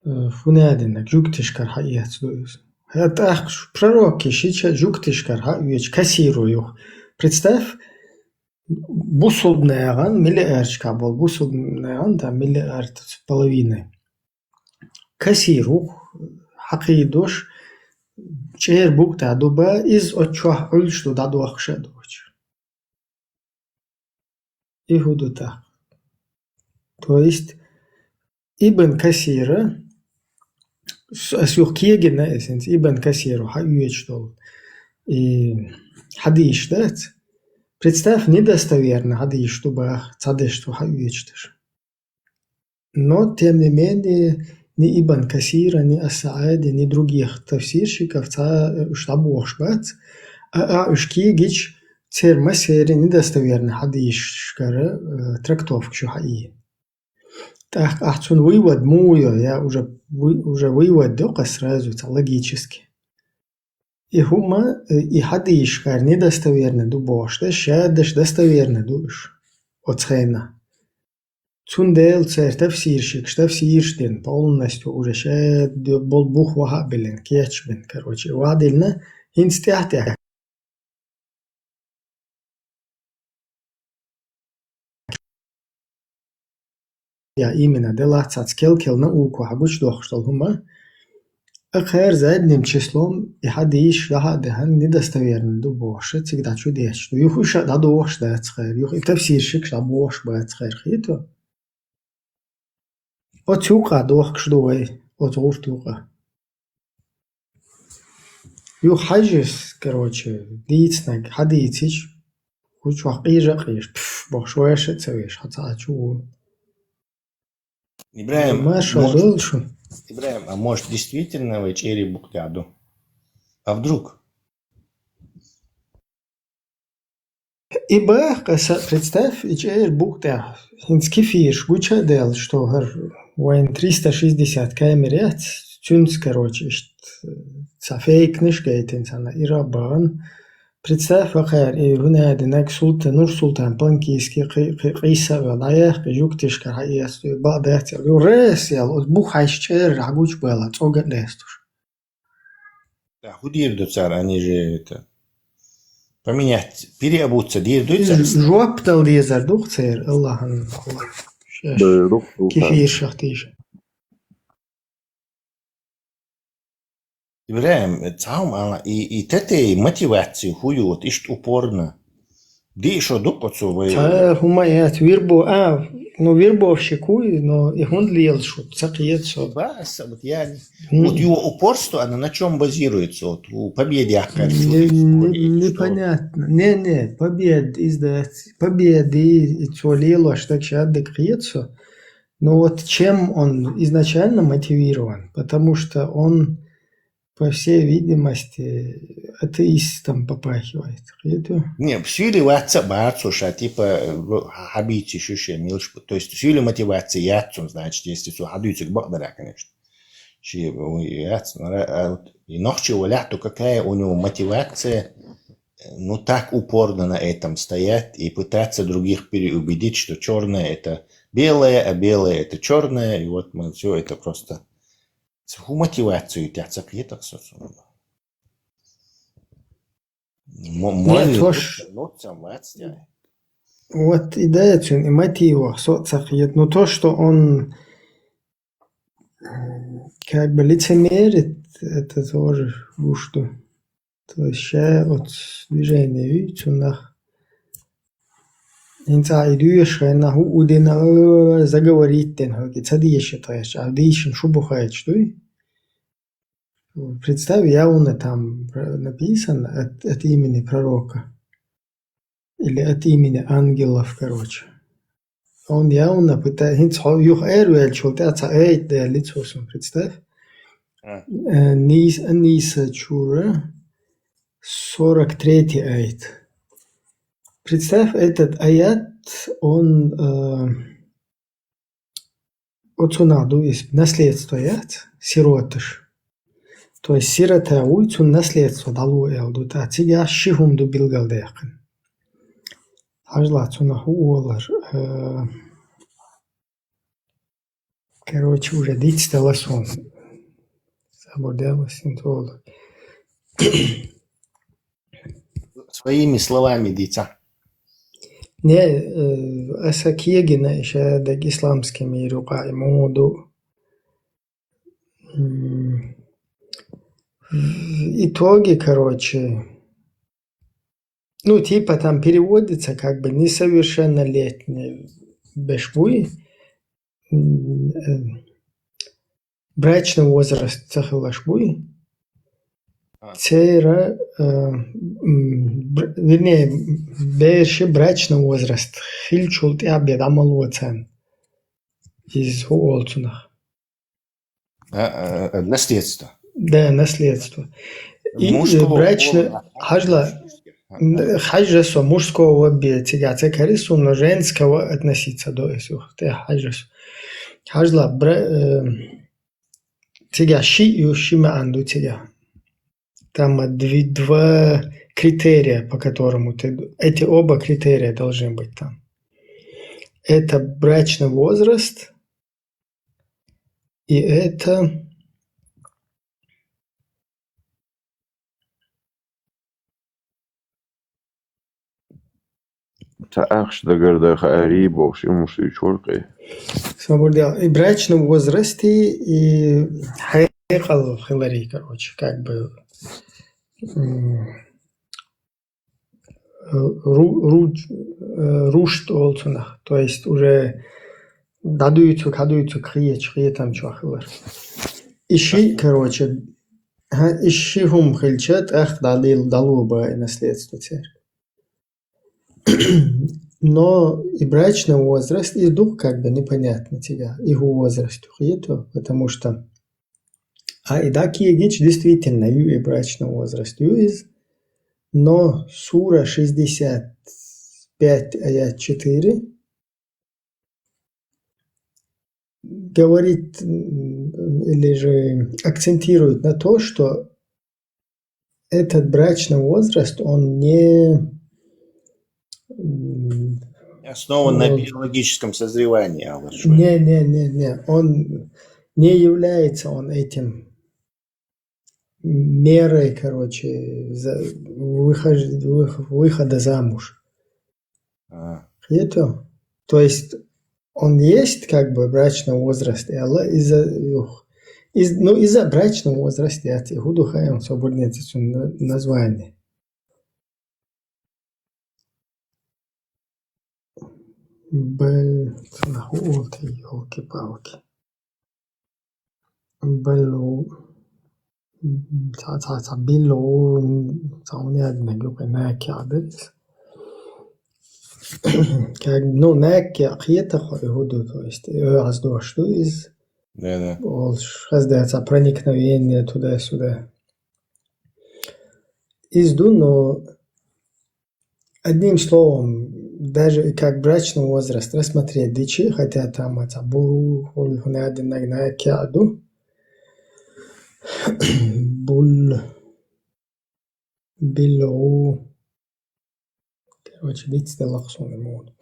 Э, хӀунадинаг жугтишкара хьаэцна ду иза. ХӀа, тӀаккха ш-, пророкки шича жугтишкара хьаоьцу кассиро юха. Представь, бусулбанегӀан миллиардчка болу, бусулбанегӀан, да, миллиард с половиной. Кассир ву-кх, хьакхийдош, чӀеран букъа тӀехь ду бан, иза оцу чохь Ӏуьллуш ду дӀадохкуш а доцуш. И хӀун ду тӀаккха? То есть, Ибн Касира, с-, ас юха кегина иза хӀинца, Ибн Касира хьаоьцуш долу и хьадисаш дац. Представь, недостоверный хьадисаш ду баха, цхьадерш цо хьаоьцуш дерш. Но, тем не менее, ни Ибн Касира, ни Ас-Саади, ни других тафсирщиков цхьа, э, уьш дӀабохуш бац, а, а уьш кегича, церан массеран недостоверный хьадисашкара, э, трактовкаш ю хьаийна. ТӀаккха ахь цунна вывод муха йо, я уже вы-, уже вывод йо-кх ас сразу цхьа логически. И хӀума, э, и хьадисашкара недостоверный ду бохуш дерш, шадерш достоверный ду уьш оцу хенахь. Цундела церан тафсирщикаш тафсираш дина, полностью уже шадерш болу бух ваха а биллина, кечбина, короче, ваха а диллина, хӀинца тӀаьхь-тӀаьхьа. Я именно делахь цац кел-кел наукахь гучудоккхуш долу хӀума, а кхара задним числом и хьадисаш дахьа а дахьана недостоверный ду бохуш, цига дӀа чу детташ ду. Юха уьш а дӀадохуш дац хьара, юха и тафсирщикаш дӀабохуш бац хьара, хетий? Оцу юкъа дохкуш ду вай, оцу гӀурт юкъа. Юха хьажа, короче, дийцинарг хьадийцича, хӀу чохь къежа а къежа, пф, бохуш, ваша а ца веш, хьо ца Ӏачу ву. Ибрахим, маршалла может, долу шуна. Ибрахим, а может, действительно вай чӀерий букъа тӀехь ду? А вдруг? И бакъ, аса, представь, и чӀер букъ тӀехь. ХӀинца кефирш гуча а делла, что хӀара вайн триста шестьдесят камер яц, цуьнца, короче, иштта, ца фейкнаш гайтина царна, ира бан. Представь, вахар, и хӀуна динаг султан, Нур-Султан Панкийский кхи-, кхи-, къийса а вела, дӀаяккха, и жугтишка хьаэцу, и бакъ дац, ю рес, ял, оцу бух хьайша чӀерара хьагуча бала, цӀога а лестуш. Да, хӀун дийр ду цара, они же это, поменять, переобуться дийр ду цара? Жоп дала дезар ду-кх церан, Аллахьан, Аллах. Шаьш. Да, ду-кх, ду-кх. Кефиршах тийша. ИбрахӀим, цхьа хӀума ала, и, и тӀетей мотивацию хӀун ю, вот иштта упорно? Диъ шо ду-кх оцу вай. Цхьа хӀума яц, вербо-, а, ну, вербовщик вуй, но и хӀунда лела шу, ца кхета со. Ба, аса, вот я не. М. Вот его упорство, оно на чём базируется? Вот у победы, я кажется, не, вот не, что? Непонятно. Не, не, победа издать, победы и цо лелош, так ша дак кхета со. Но вот чем он изначально мотивирован? Потому что он, по всей видимости, атеистом попахивает. Кхетий? Не, сийле вац а бац уж, а типа, э, хьабийци шу ше милш бу. То есть сийле мотивация яц цун, значит, если цо хьадуьйцург бакъ дара, конечно. Ши, ой, яц, но ра-, а вот и нохчи валахь, то какая у него мотивация, э, ну, так упорно на этом стоять и пытаться других переубедить, что чёрное — это белое, а белое — это чёрное, и вот мы всё это просто Цу хӀун мотивацию тӀехь ца кхетах со цунна. Мо-, Нет, мой то, ш-, ну, сам вац, я. Вот и да, цун и мотивах со ца кхета. Ну, то, что он, м, как бы лицемерит, это тоже гуш ду. То есть ша оцу движение ю цунах. ХӀинца и дуьйш хенахь хӀу удина, заговорить дина хӀоьга, ца дийша тхаьш, а дийшина шу бу хайташ дуй? Представь, явно там про-, написано от, от имени пророка. Или от имени ангелов, короче. Он явно пытается, хӀинца хьо юха эр ваьллачул тӀаьхьа цхьа аят даьлла цо сун, представь. А. Э, Нис-, Ниса чура, сорок третий аят. Представь, этот аят, он, э, оцунах ду иза, наследство яц, сироташ. То есть сирота вуй, цунна наследство дӀало аьлла ду, тӀаккха цигахь ши хӀума ду билгалдаьккхина. Хьажал, цунах хӀу олар, э, короче, уже дицдала суна. Сабур Дала синтволу. Своими словами дийца. Не, э, аса кегина иша даг исламский мир юкъа и муду. М, в итоге, короче, ну, типа там переводится как бы несовершеннолетний беш буй, м, э, брачный возраст ца хилаш буй. А. Цера, э, м, бр-, вернее, берши брачный возраст хилчул тӀаьхьа бен дӀа ма ло царна. Иза хӀу олу цунах? А, а, а, наследство. Да, наследство. И, э, брачный, пола, хьажал, а, н-, хьажа со мужского бе цигахь ца кари суна, но женского относиться до эсух. Тэ хьажа со. Хьажал, бра-, э, цигахь ши ю, ши маьӀна ду цигахь. Там дви-, два критерия, по которому ты д-, эти оба критерия должны быть там. Это брачный возраст, и это Цхьа ахча дагардан хаарий бохуш, и муш ю чоркъе. Сабур Дала. И брачный возраст и, и хьекъал хиларий, короче, как бы, м, ру-, ру-, э, рушд олу цунах. То есть уже дӀадуьйцург, хьадуьйцург хеташ, хетам чохь хилар. И ши, короче, хьа, и ши хӀума хилча, тӀаккха дӀадил-, дӀалуба и наследство церан. Но и брачный возраст, и дух как бы непонятно цигахь, и хӀу возраст хету, потому что, а, и дӀакегича, действительно, ю и брачный возраст ю иза, но сура шестьдесят пять, аят четыре, говорит, м, или же акцентирует на то, что этот брачный возраст, он не, м, Основан на вот. Биологическом созревании, Алла Швай. Не, не, не, не. Он не является он этим мерой, короче, за выхож- вых- выхода замуж. А, Это, то есть он есть как бы брачный возраст, и Алла из-за, ух, из, ну, из-за брачного возраста я тебе буду хаям свободнее это всё на- название. Б, нахуй, ёлки-палки. Белу, ца, ца, ца, белу, ца, у меня одна группа на кядрис. Как, ну, на кя-, кьета хо-, худу, то есть, э, аз дош ду из, Да, да. ол хаздаца проникновение туда-сюда. Из ду, но одним словом, даже и как брачный возраст рассмотреть дичи, хотя там это буру, хуль, хунады, нагна, кяду. Буль, билу. Короче, дицте лаксуны мод.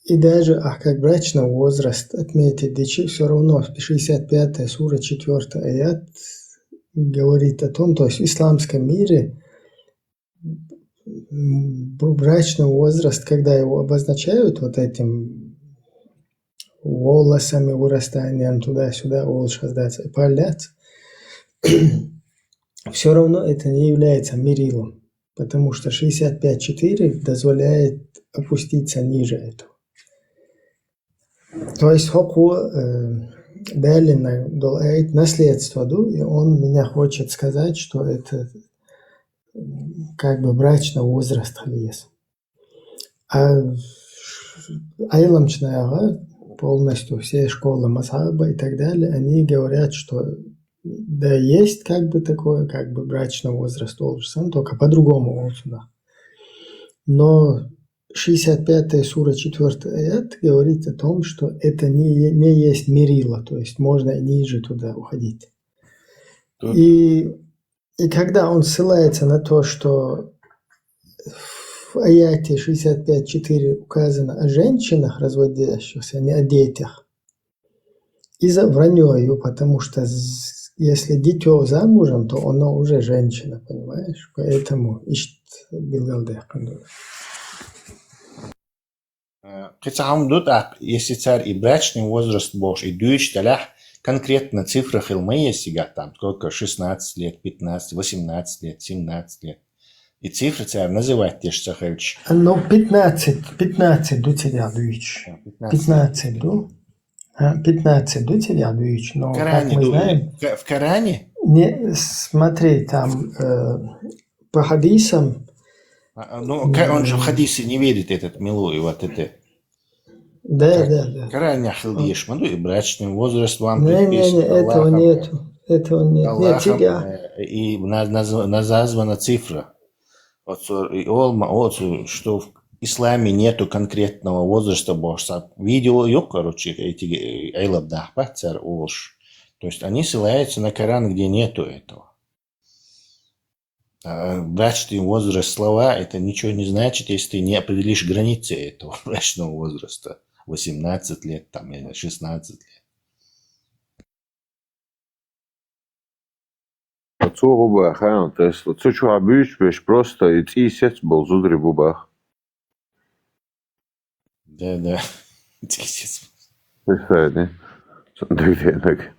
И даже, а как брачный возраст отметить дичи, всё равно шестьдесят пятая сура, четвёртый аят говорит о том, то есть в исламском мире, м, б- брачный возраст, когда его обозначают вот этим волосами, вырастанием туда-сюда, ол хаздаца и палец, всё равно это не является мерилом, потому что шестьдесят пять четыре дозволяет опуститься ниже этого. То есть хоку, э, Далина долаэт наследство ду, и он меня хочет сказать, что это, м, как бы брачный возраст хавес. А айламчная полностью все школы мазхаба и так далее, они говорят, что да, есть как бы такое, как бы брачный возраст должен, только по-другому должен. Но шестьдесят пятая сура, четвёртый аят говорит о том, что это не, не есть мерило, то есть можно и ниже туда уходить. Тут И, и когда он ссылается на то, что в аяте шестьдесят пять четыре указано о женщинах разводящихся, а не о детях, из-за враньё её, потому что з- если дитё замужем, то оно уже женщина, понимаешь? Поэтому ишт билгалды хакында. Э, кхы цхьа хӀама ду тӀаккха, если цар и брачный возраст бохуш, и дуьйцуш делахь, конкретно цифра хила ма еза цигахь там, сколько, шестнадцать лет, пятнадцать, восемнадцать лет, семнадцать лет. И цифра цар называть деш ца хилча. Ну, пятнадцать, пятнадцать ду цигахь дуьйцуш. Э, пятнадцать. Пятнадцать ду. А, пятнадцать ду цигахь дуьйцуш, но В как Коране мы ду-, знаем, в Ка- в Коране? не, смотри, там, э, по хадисам, А, а, ну, ка- он же в хадисы не верит этот Милуев, вот это. Да, Как? Да, да. Коран яхил деш, ма ду, и брачный возраст вам Не, не, предписан не, этого Аллахом, нету. Этого нет. Нет, Аллахом, цигахь. Э, и на- наз- на- названа цифра. Вот, со- и ол ма- вот, со- что в исламе нету конкретного возраста бохуш. Видео юкъ, короче, эти э, айлаб дахпат цар олуш. То есть они ссылаются на Коран, где нету этого. А брачный возраст слова, это ничего не значит, если ты не определишь границы этого брачного возраста. Восемнадцать лет там или шестнадцать лет. Цо гӀо баха, то есть цу чу хьан буьйцуш беш просто и цӀий сец болу зударий бу баха. Да, да. Цисис. Представь, да? Дагденаг.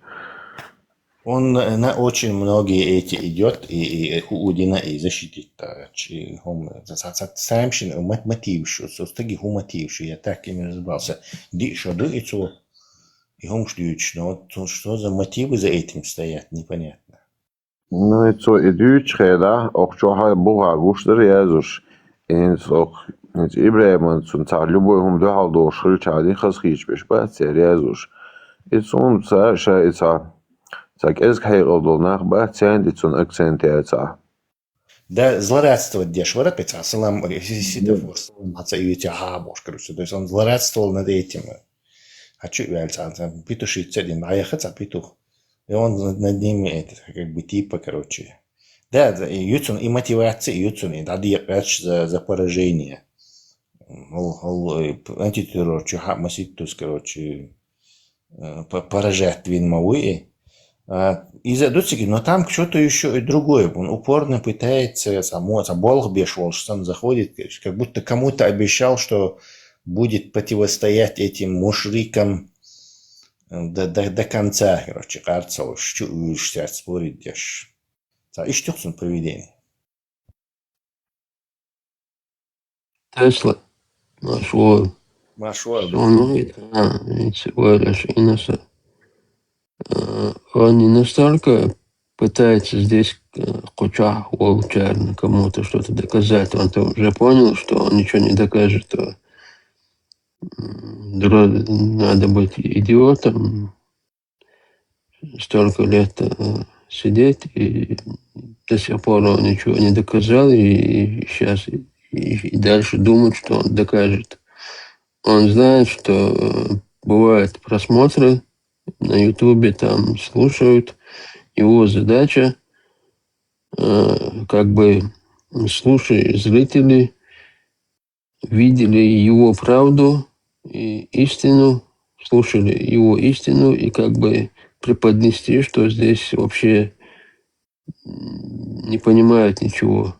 Он на, на очень многие эти идет и, и, и ху удина и защитит, да, чи хум са- са- самшин мат- мотившу, со стаги ху мотившу, я так и не разобрался. Ди шо ду и цо и хум шлючно, вот то, что за мотивы за этим стоят, непонятно. Ну, и цо и дуьйцу хенахь, оху чохь а бухахь гуш дара яздеш. И хӀинца оху, хӀинца Ибрахиман цунна цхьа любой хӀума дуьхьал долуш хилча дин хазахийча беш бац церан яздеш. И цунна ца ша и цхьа, цхьа кӀезиг хьекъал долу нах бац, церан и цунна акцент яцахь. Да, злорадствовать деш вара кхы цхьа салам, э, си-, светофор, салам, а цхьа ювца хьабош, короче. То есть он злорадствовал над этим. А чу вял цхьа, цхьа петушица дин, а яха цхьа петух. И он над, над ними, это, как бы, типа, короче. Да, да, и юцун, и мотивация, и юцун, и да, дикъач за, за поражение. Ол, ол, э, п-, антитеррор, чё, ха, маситтус, короче, э, по-, поражать вин ма уи. А, из-за дуцики, но там что-то ещё и другое. Он упорно пытается, само, сам болх беш волш, сам заходит, как будто кому-то обещал, что будет противостоять этим мушрикам, э, до, до, до конца, короче, кажется, уж чё, уж сейчас спорить деш. Та иштюхсун поведение. Тесла. Машуа. Машуа. Он говорит, а, ведь всего лишь Иноса. А, он не настолько пытается здесь, э, куча волчарно кому-то что-то доказать. Он-то уже понял, что он ничего не докажет. То, м, дро-, надо быть идиотом, столько лет, э, сидеть, и до сих пор он ничего не доказал, и, и сейчас, и, и дальше думать, что он докажет. Он знает, что, э, бывают просмотры на Ютубе, там слушают. Его задача, э, как бы, слушай, зрители видели его правду и истину, слушали его истину и как бы преподнести, что здесь вообще, м, не понимают ничего.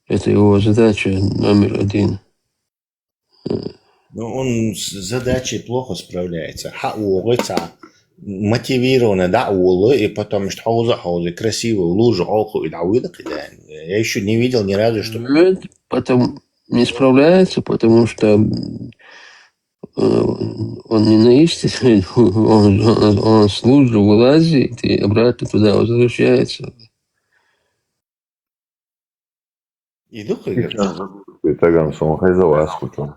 Это его задача номер один. Э. Ну, он с задачей плохо справляется. Ха, угы ца мотивированно, да, улы, и потом что хоза, хоза, красиво, лужа, оху, и да, уйда, кидаем. Я ещё не видел ни разу, что Нет, потом не справляется, потому что, м, э, он не на истине, он, он, он с лужи вылазит и обратно туда возвращается. И дух игры. Таган сон хайза вас кучу.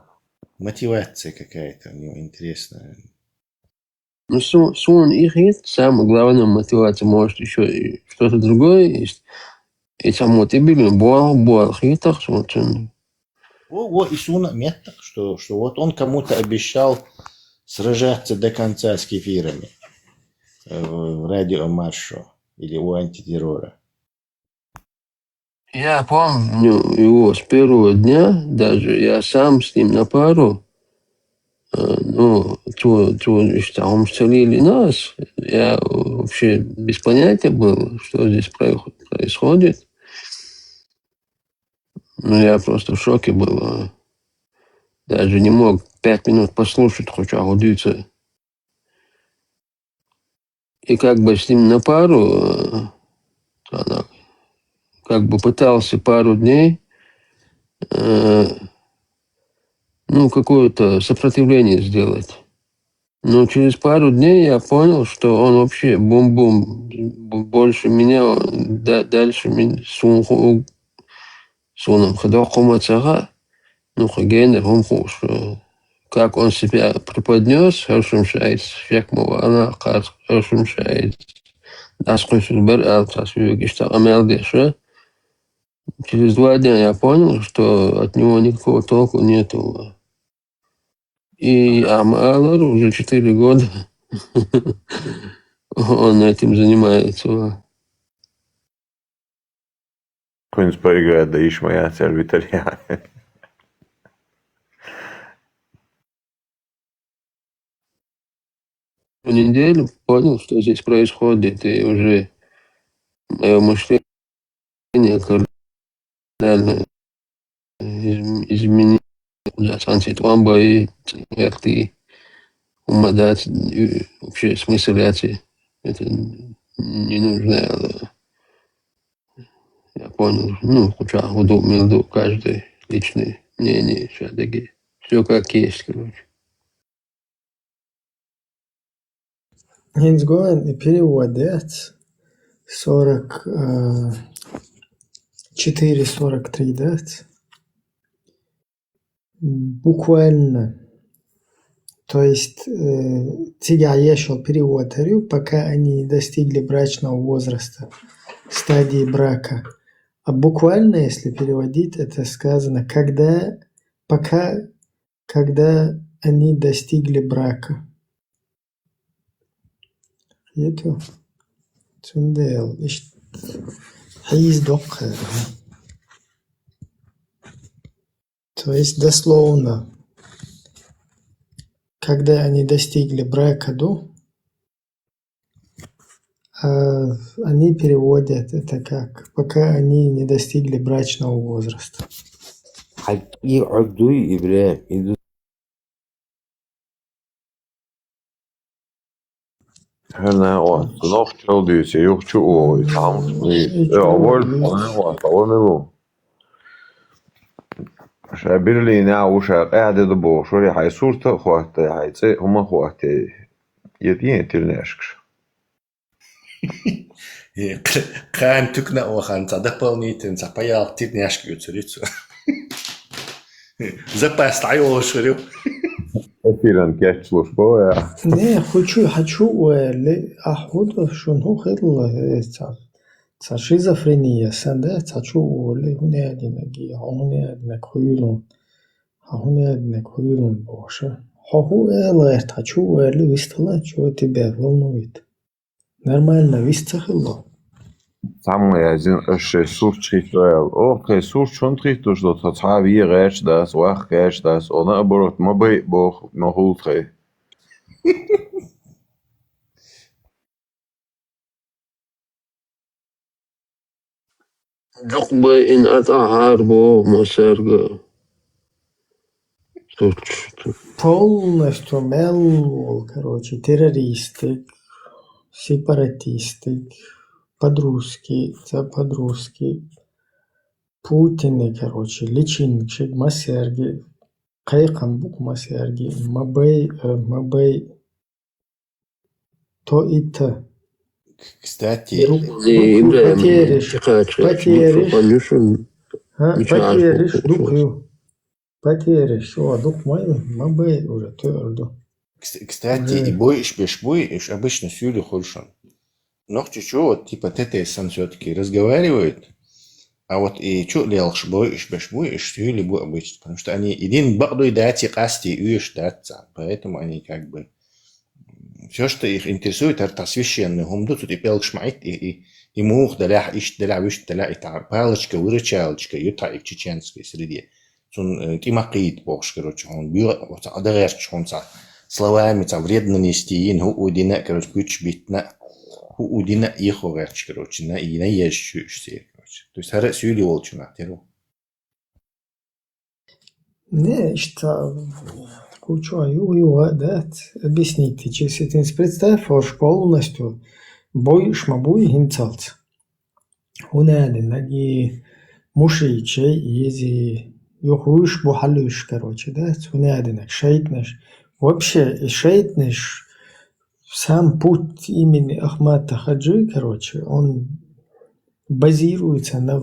Мотивация какая-то у него интересная. Ну, су-, сун их есть, самое главное, мотивация, может, ещё и что-то другое есть. И сам вот и билин, буал, буал, хитах, сун цун. Во, во, и суна меттах, что, что вот он кому-то обещал сражаться до конца с кефирами, э, в радио Маршо или у антитеррора. Я помню его с первого дня, даже я сам с ним на пару. Э, ну, то, то, что там стрелили нас, я вообще без понятия был, что здесь проих-, происходит. Ну, я просто в шоке был, а. Даже не мог пять минут послушать, хоть удивиться. И как бы с ним на пару, э, она как бы пытался пару дней, э, ну, какое-то сопротивление сделать. Но через пару дней я понял, что он вообще бум-бум, б-, больше меня, он да-, дальше мен-, сунху-, сунам хадо хумацага, ну, хагенер хумху, что как он себя преподнёс, хашум шайс, шекмова, она кар, хашум шайс. Дас кусул бер ал, тас юг, ишта амел деша. Через два дня я понял, что от него никакого толку нету. И Амалар уже четыре года он этим занимается. Куинс поиграет, да ишмая сервитария. В неделю понял, что здесь происходит, и уже моё мышление кардинально из-, изменилось. Да, сансит вамбай, церти, умадат, и вообще смысл яти. Это не нужно, э, я понял. Ну, куча, уду, милду, каждый личное мнение, всё-таки. Всё как есть, короче. Хинц гоен и переводец сорок, э, четыре сорок три, да? Буквально. То есть, э, тига ешал перевод, пока они не достигли брачного возраста, стадии брака. А буквально, если переводить, это сказано, когда, пока, когда они достигли брака. Хету? Цундел, ишт. Хьиз докха. То есть дословно, когда они достигли брака, ду, а, они переводят это как, пока они не достигли брачного возраста. Хьакъи гӀодуй, Ибрагьим, иду. ХӀана ва, нохчал дийци, юхчу у, итхам. Э, авал, хӀана ва, авал не ву. Ша Берлин а уша къяде да бо, шори хай сурта хуатта, хай цӀе, хӀума хуатта. Ет ин тирнешкш. Э, кх-, кхаан тукна охан, ца дополнительно, ца паял тирнешк юцурицу. Запас тайо шурю. Эфиран кечлуш боя. Не, хочу, хочу уэли, а худу шун ху хедла, э, ца, ца шизофрения, сан да, ца чу уэли, хунядинаги, хунядинаг хуйлун, а хунядинаг хуйлун боша. Хо ху эла, ца чу уэли, вистала, чё тебя волнует? Нормально, вист ца хилла. Самое один эшей сурч хитвел. О, кай сурч он хитуш до, та ца ви гаш дас, вах гаш дас, она оборот, ма бай бох, ма хул кай. Дукъ бай ин атӀа гьар бо масерга. Турч. Полностью мел, короче, террористик, сепаратистик, подростки, за подростки. Путины, короче, личинчик, масерги, кайкам бук масерги, мабай, э, мабай, то и то. Кстати, Ибрагьим, потериш, потериш. Потериш, дукъ ю. Потериш, о, дукъ май, мабай уже твердо. Кс-, кстати, и бой иш беш бой, иш обычно сюли хулшан. Нохчи чё, вот, типа, тетей сан всё-таки разговаривают, а вот и чё лелхш бой иш беш бой, иш сюли бу обычно, потому что они идин бакъдуй дати къасти уеш датца, поэтому они как бы, м, всё, что их интересует, ар та священный хумду, тут и пелкш маит, и, и, и мух далях, иш далях, виш далях, и та палочка, выручалочка, ю та и в чеченской среде. Цун, э, кимакъит бохш, короче, он бьё, вот, а да герч, он ца словами, ца вредно нести, ин, ху удина, короче, куч битна, ху удина, и хо герч, короче, на, и на еш чу, чу се, короче. То есть, хара сюли волчу на, теру. Не, ишта, кучу аю, ю, да, объясните, че сетин представь, уж полностью бой, шмабуй, хинцалц. Хунядинаги мушичей изи, юхуш бухалуш, короче, да, хунядинаг, шайтнаш. Вообще, и шайтнаш, сам путь имени Ахмата Хаджи, короче, он базируется на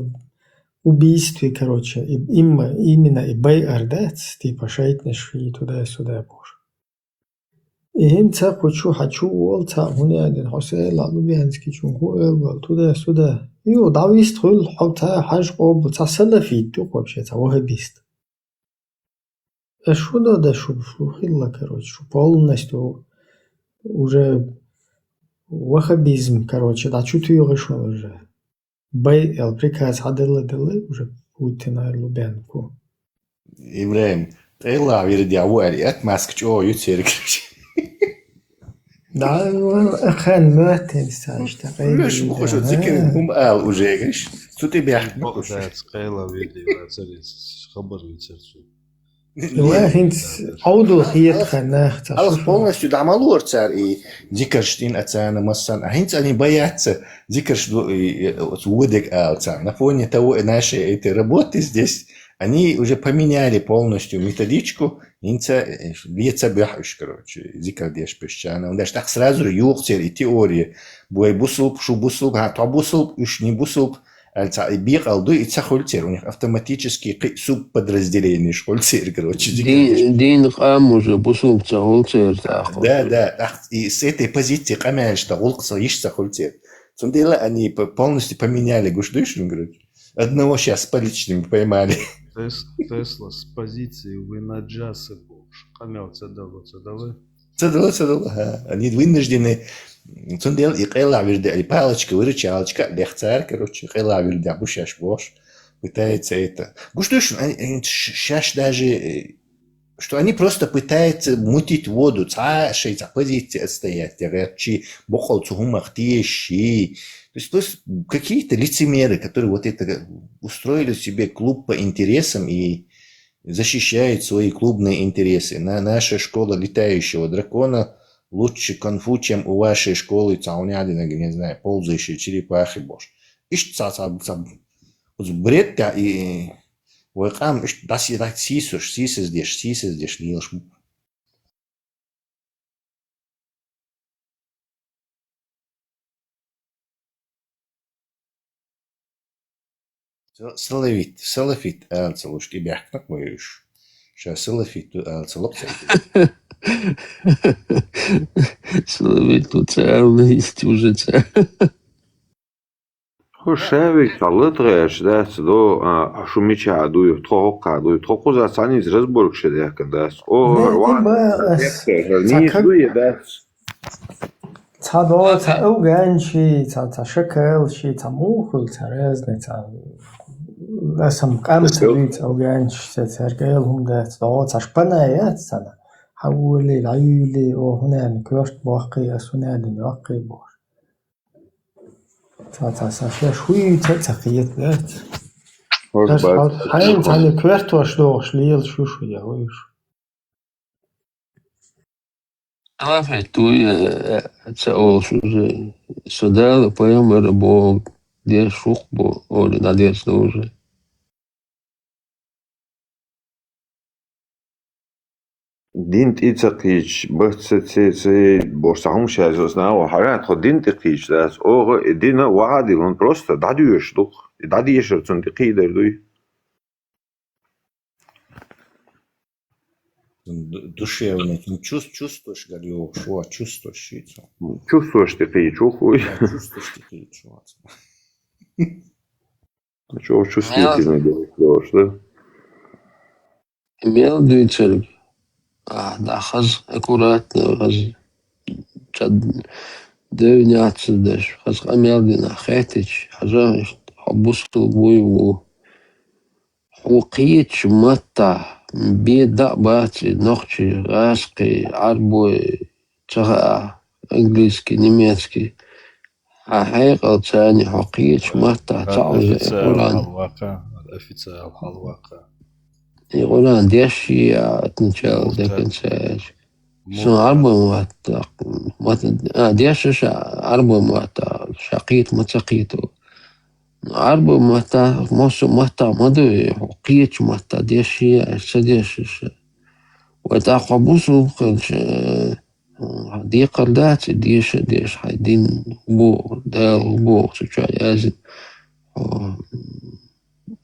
убийстве, короче, и, им-, именно и бай ардец, типа шайтнаш и туда-сюда, боже. И хин ца кучу хачу уол ца хунядин, хо села Лубянский чун ху эл вал туда-сюда. Ю, давист хул, хо ца хаж къобу, ца салафит, ю, вообще, ца вахабист. Э, шу да, да, шу, шу хилла, короче, шу полностью уже вахабизм, короче, да, чу тюгы шу уже. Бай эл приказ хадала дала уже Путин ар Лубянку. Ибрагьим, тӀела вирди аву ари, ат маск чӀо ю церг. Да, ну, хан мётен саш, да, Леш, конечно, мухуш, да. Цикер хум ал уже, гриш. Цути бях, мухуш. Боксац, къела вирди, вацарис, хабар вицар цу. Ва хинц, авду хиет ханах, ца Алс шушу. Полностью дамалур цар и зикрштин ацана массан. А хинц они боятся, зикрш ду-, и, и, вот, водек ал цар. На фоне того, и наши эти работы здесь, они уже поменяли полностью методичку. Инца, э, леца бяхуш, короче, зикр деш песчана. Он даже так сразу юхцер и теория. Буай бусулб, шу бусулб, ха, то бусулб, уж не бусулб. Аль ца и бикъал ду, и ца хулцер. У них автоматически кы-, субподразделение ш хулцер, короче, зикр деш. Дин, дин къам уже бусулб ца хулцер, та хулцер. Да, да. Ах, и с этой позиции къамян шта гулкъ са иш ца хулцер. Цундела они п-, полностью поменяли гуш дуйшин, короче. Одного сейчас с поличным поймали. Тес- Тесла с позиции вынуждённого. Къамел ца дало, ца дало. Ца дало, ца дало, ха. Они вынуждены. Цундел и къайлагӀа вирди, и палочка выручалочка, лехцар, короче, къайлагӀа вирди, бушаш бош. Пытается это. Гуштуш, они, они ш- шаш даже, э, что они просто пытаются мутить воду, ца шей, ца позиции отстоять. Я говорю, чи бокол цу хумах тиеши. То есть, то есть какие-то лицемеры, которые вот это устроили себе клуб по интересам и защищают свои клубные интересы. На, наша школа летающего дракона лучше конфу, чем у вашей школы, ца у меня, не знаю, ползающие черепахи, бош. Ишт ца, ца, ца, бред, да, и вай къам ишт дас, дас сисуш, сисез деш, сисез деш, лиелш. Салафит, салафит, алцалуш, и бяхтнак моюш. Ша салафит, алцалук. Салафит, цалафит уже ца. Хо шавик халат гаш, дац, до, а, а шу мича дуй, тхо хокка дуй, тхо куза цани разборк ше дяка, дац. О, Не, ва, не, ба, не, ас- не, ца не, как- дуй, дац. Ца до, ца уган ши, ца, ца шакал ши, ца мухул, ца разный, ца асам къам ца дуй, ца уган ши, ца царгал хум да, ца до, ца шпана я, ца на. Хавули, лаюли, о, хунан кёрт бохи, ас хунан бохи бох. Ца, ца, ца, ша шуй, ца, ца киет, да. Хор Ца, бат. ца, хайн, ца не кёрт ваш дохш, лиел шу шу я, ой шу. Алафет, туй, э, ца олш уже. Садал, пайгамбар бо, деш шух бо, оли на деш уже. Дин тӀе ца кхийча, бац ца ца ца, бош ца хӀума шаьрза снава хьара, тхо дин тӀе кхийча дац. Оха и дина ваӀа дилан просто дӀадоьшуш ду-кх. И дӀадешар цунна тӀе кхийдар дуй. Ду- Душевный, ну, чувств-, чувствуешь, говорю, шо, чувствуешь, и всё. Чувствуешь тӀе кхийча, ухуй. Да, чувствуешь, ты кхийча, вот. Чего чувствительный говорит, да? Мел дуьйцург. А, да, хаз, аккуратно, хаз. Ца девняться даш, хаз къамел дина, хетич, хаза, хьо бусул буй ву. Хьо кхийча матта, бе да баци, нохчи, гӀаскхи, Ӏарбой, ца хаа, английский, немецкий. Хьа хьекъал цани хьо кхийча матта, ца уже Къуран. Официал хьалвакха. И Къуран деши, а, от начала до конца. Сон Ӏарбой матта, мат-, а, дешаш Ӏарбой матта, ша кхийта, ма ца кхийта. Ӏарбой матта, мосу матта ма ду, хьо кхийча матта деши, а, ца дешаш. Вай тӀаккха бусул хилча, э, декхар дац, и деша, деша, хьай дин бо, Дала бо, цу чу язин. Э,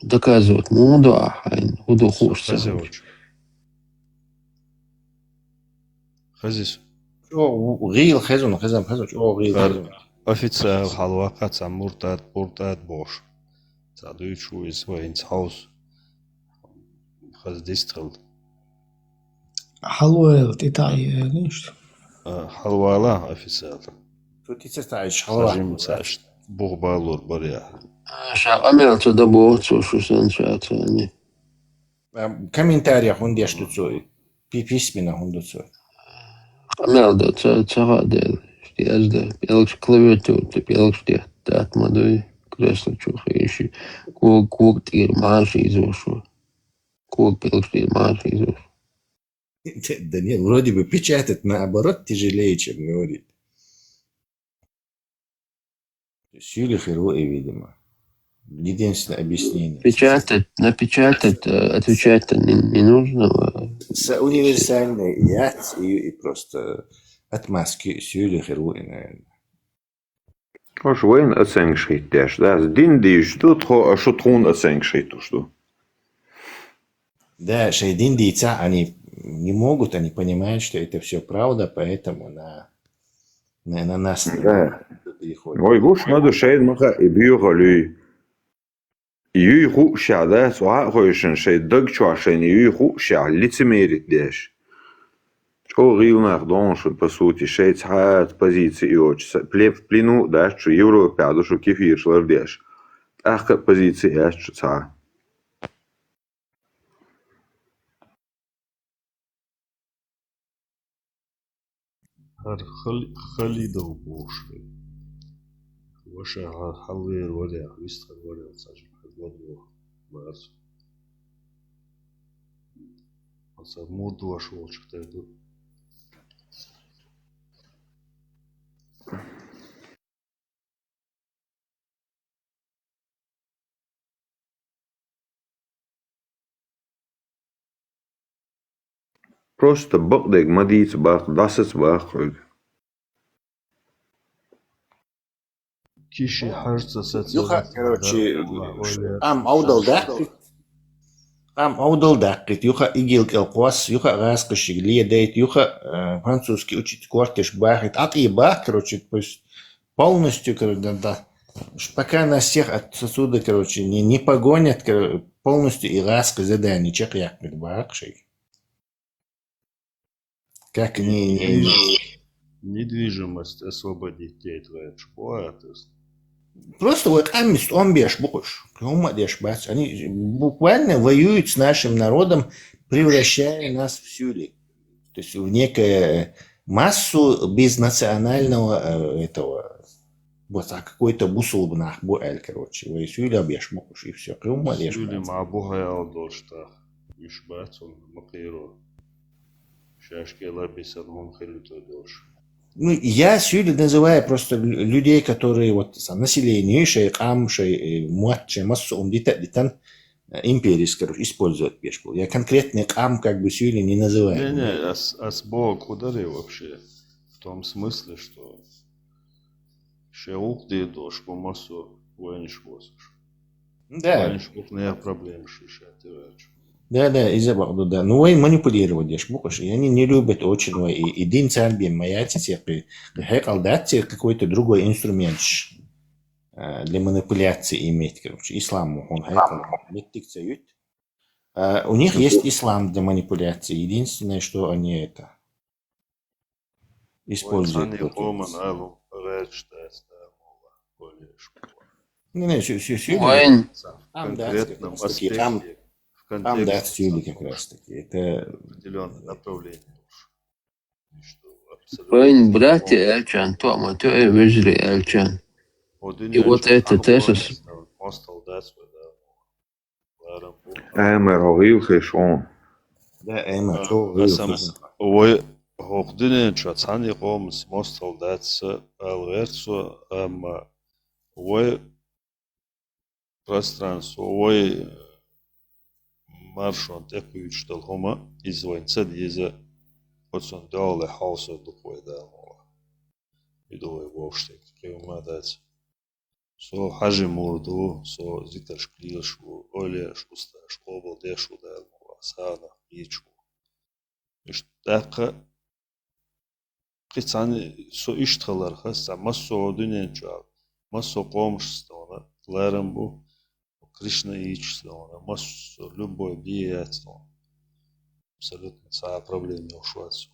доказывать муха до а хьайн, хӀу ду хууш ца хилча. Хазис. Чо, гӀийла хезун, хезам, хезун, чо гӀийла хезун. Официал хьалвакха ца муртад, муртад бош. Ца дуйчу из вайнц хаус. Хаз дистхил. Хьалвел, тӀе таӀи, э, ништ. А, хьалвала официал. Цу тӀе ца таӀиш хьалва. Сажим цаш. Бух балур баря. А, ша къамел ца да бо, цо шу сан ша цани. А, комментариях хӀун деш ду цо? Пи-, письменно хӀун ду цо? Къамел да, ца, ца хадел. Язда, пелкш клавиатур, ты пелкш де, дат ма дуй, кресло чу хейши. Ког, ког тӀир ман ши изошу. Ког пелкш тӀир ман ши изошу. Да нет, вроде бы печатать наоборот тяжелее, чем говорить. Сюли херу и, видимо. Единственное объяснение. Печатать, напечатать, э, отвечать-то не, не нужно. э. С универсальной яц и, и просто отмазки сюли херу и, наверное. Хош вайн оценка шхит деш, да? Дин диш ду, тхо, а шу тхун оценка шхит уш ду. Да, шей дин дийца, они не могут, они понимают, что это все правда, поэтому на, на, на нас не Да. переходят. Ой, гуш, надо шейн маха и бьюха люй. Юй хуушшехь дац, охьа а хойшина, шайн даг чохь шайна юй хуушшехь, лицемерить деш. ЧӀогӀа гӀийла нах догӀу шуна, по сути, шайн цхьа а позиций йоцуш, са-, пле-, в плену а дац шу, Европехь ду шу кефираш лардеш. ТӀаккха а позиций яц шу цхьа а. ХӀара Хали-, Халидов бохуш ву. Ваша хьа-, хьалвер варехь, вистхар варехь, цхьа жимхьа гладвоху бацу. Аса мурдаш волчух тера ду. Просто бакъдерг ма дийца баккха, дӀасаца баккха хьоьга. Киши хьажца саца. Юха, короче, къам Ӏовдал даьккхи. Къам Ӏовдал даьккхи. Юха игил кӀел кхосса, юха гӀазкхашка ледайта, юха, э, французский учить кортеш бахийта. ӀатӀе бах, короче, то есть полностью, короче, да, да. Ш-, пока нас всех отсюда, короче, не, не погонят, кор-, полностью и гӀазкхи задание чекхъяьккхина бах шайга. Как не, не, не. Недвижимость освободить тӀе твоя чпоатас. Просто вот къаммис тӀом беш бу уьш. ХӀумма а деш бац. Они буквально воюют с нашим народом, превращая нас в сюли. То есть в некое массу без национального, э, этого, вот, а какой-то бусулба нах бу аьлла, короче. Вай сюйла беш бу уьш, и всё. Кхин хӀумма а деш бац. Сюйла ма бу хьаял долуш тах. Уьш бац, он ма кхийро. Шаьш кӀела бисар хӀума хилла долуш. Ну, я сюйла называю просто лю-, людей, которые вот са-, население, шай къам, шай, э, мотт, шай массо а хӀума дита а дитан, э, империс, короче, использовать беш бу. Я конкретный къам как бы сюйла не называю. Не, не, ас, ас боху кху даре вообще. В том смысле, что шайн гӀуллакх дийр долуш бу массо а вайнаш воцуш. Да. Вайнаш гӀуллакхнех проблемаш ю ша тӀеваьлча. Да, да, иза бакъду, да. Ну, вай манипулировать деш бу уьш. И они не любят очень вай. И, и дин царна бен ма яц, и церкви хьекъал дац, церкви какой-то другой инструмент, а, для манипуляции иметь, короче. Ислам хьуна хьекъал меттиг ца юьту. А, у них есть ислам для манипуляции. Единственное, что они это используют. Вай цхьанне против нас. Къоман алу гӀерташ дац, да, мула, более школа. Не, не, сю-, сю-, сю-, Вайн. Там, да, конкретном как раз таки, там, аспекте, в там, да, контексте сюйла как раз таки. Это определённое направление уж. Иштта абсолютно. Вайн братья аьлча, тома тоьа вежарий аьлча. И вот это тесас. Мостал дац вай, да. Аймар, хьо гӀийла хезаш хьуна. Да, Аймар, а, чӀогӀа гӀийла хезаш. Вай хӀокху дуьнен чохь цхьанне къоманца мостагӀа дац сан ала гӀерта со, амма вай пространство, вай маршонна тӀекхуьйсуш долу хӀума, иза вайна ца деза, оцунна дуьхьал хьовсур ду-кх вай, Дала мукъалахь. И ду вай вовшашдерг, кхин хӀума дац. Со хьажи мурд ву, со зикаршка лелаш ву, эвлаяаш, устазаш къобалдеш ву, Дала мукъалахь, сагӀанах кхеташ ву. Иштта тӀаккха кхин цхьаьна со иштта хиларх, аса массо а дуьнен чохь, массо а къомашца тхуна ларам бу, Кришнаиташца тхуна, массо а любой бен яц тхуна. Абсолютно цхьа а проблема йолуш вац со.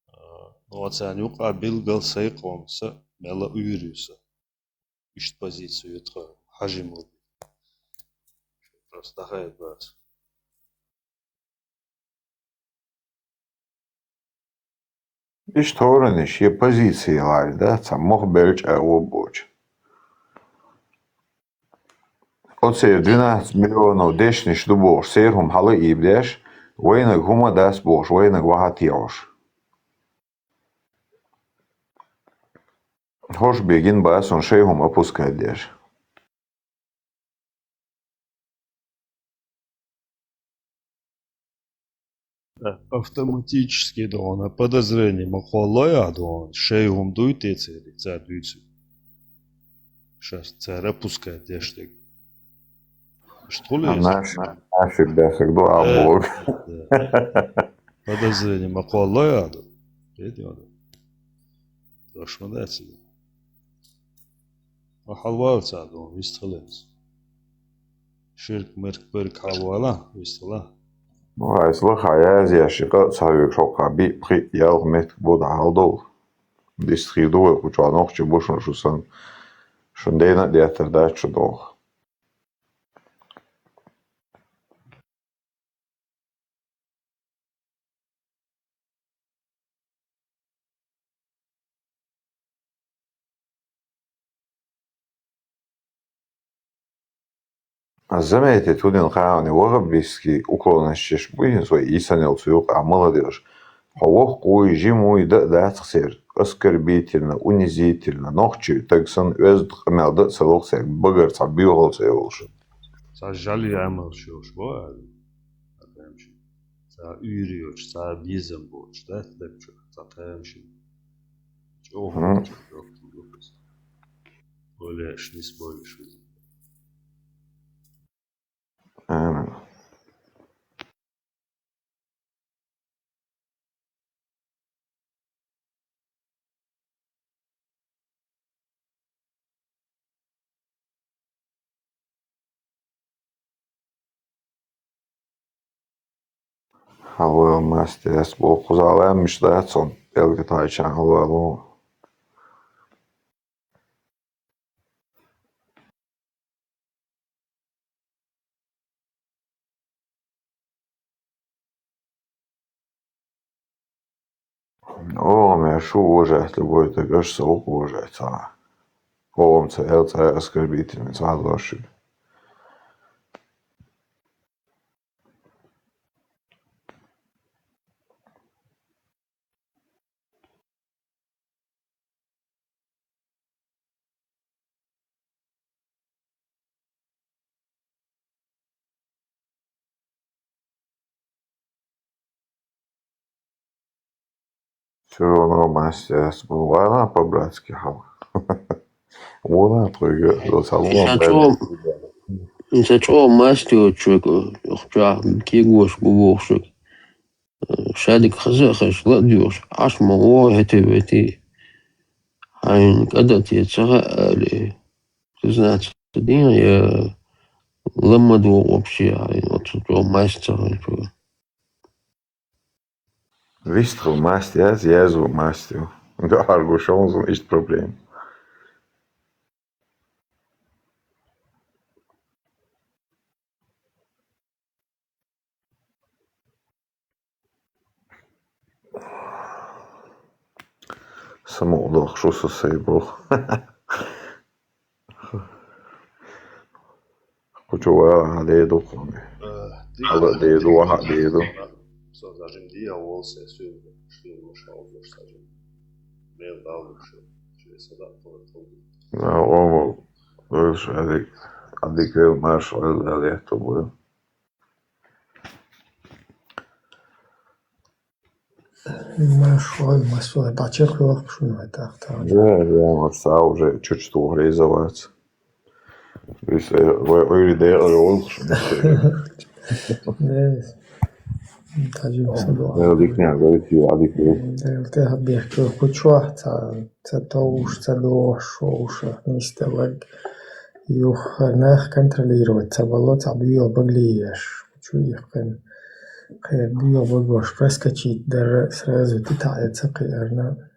А, ну, а царна юкъа билггал сайн къомца мелла уьйр ю сан. Иштта позицию ю тхан хьажимурд. Просто дӀахаийта бац. Иштта хӀоранна шен позици ларда, цхьа мох белча а вон боцу. Оцеран двенадцать миллионов дешнаш ду бохуш, церан хӀума хьала а ийбадеш, вайнаг хӀума а дац бохуш, вайнаг вахьа а техьуш. ХӀорш бен гина бац шуна шайн хӀума опускать деш. Автоматически дона подозрение ма кхоллой а дона, шайн хӀума дуй те церан, цара дуьйцу. Шаьш цара опускать деш дерг. Иштта хуьлу иза? Наш, наши бехаг ду а блог. Подозрение ма кхоллой а ду. Кхетий ма ду. Дош ма дац иза. Ма хьалвалац а ду, вист хилац. Ширк-мирк берг хьалавала, виссала. Ну, айса лаха язъеш, и къа ца хьоьгуш хьокхахь биъ, пхиъ, ялх меттиг бу дӀахьалдовла. Дистхир ду вай кху чохь, нохчий бу шуна шу санна. Шун дена а деттар дац шу догӀу. А заметить, хӀунда хаьа, ваххабистский уклонаш еш буй, хӀинца вай ийсан йолу цу юкъа а мала делаш. Хьо воккха вуй, жима вуй, дан а дац-кх церан, оскорбительно, унизительно, нохчий стаг санна оьзда къамел дан а ца ло-кх цаьрга, багара цхьа боьхалла ца йолуш. Цхьа жали Ӏамалш йолуш бу аьлла. Цхьа уьйр йоцуш, цхьа безам боцуш, дац даг чу, цхьа тамашийна. ЧӀогӀа Мгм. Чу йоккхур ду иза. Болеш, нис болеш веза. Амин. Хьалавала мастер, ас боху, кхузахь лаьмнаш дац хьуна, пӀелгатайчарна хьалавала. О, мя шу уважать любой, так аш со уважать цхьа. О, ца эл цхьа оскорбительный, цхьа а дош. Всё равно мастер, ас бу вайна по-братски хьал. Вона тхуьга, со Ша салон чӀогӀа, ша чӀогӀа мастер чуьга, чохь кегош бу бохуш. Шадерг хаза а хезаш, ла а доьхуш, Ӏаш ма вогӀу хӀетте ветий. Хьайна кӀада те ца хаьа али. Признаться дийна, я ла ма догӀу вообще, хьайна оцу чӀогӀа маста ца хезаш. Вистхила маста яц, язва маста ю. Дуьхьал гуш хьуна иштта проблема. Самукъадоккхуш ву со сайн боху. Кху чу вала хьан ден ду кхуьнга. Хьала а ден ду, ваха а ден ду. Со зажим дия волу сайн суьйла, суьйла ма шалгӀа ша зажим. Мел далуш шу, шу сада а тхуна тхуна. На, ома, вевш, Адик, Адик вел марш, вел дал етту бу. Машой, масой, бачех лох шуна вай тахта. Да, да, вот са уже чуть-чуть угрыза вац. Вис, э, вай уйри декъала волуш. Дес. Тажим садо. Да, дикня, говорит, я дикня. Да, те хабер, ку кучва, ца, ца тоуш, ца дош, шоуш, нистелаг. Юх, нах контролировать, ца бало, ца био баглиеш. Чу их кхин. Кхе, био багош проскочить дара, сразу ту таӀе ца кхиарна.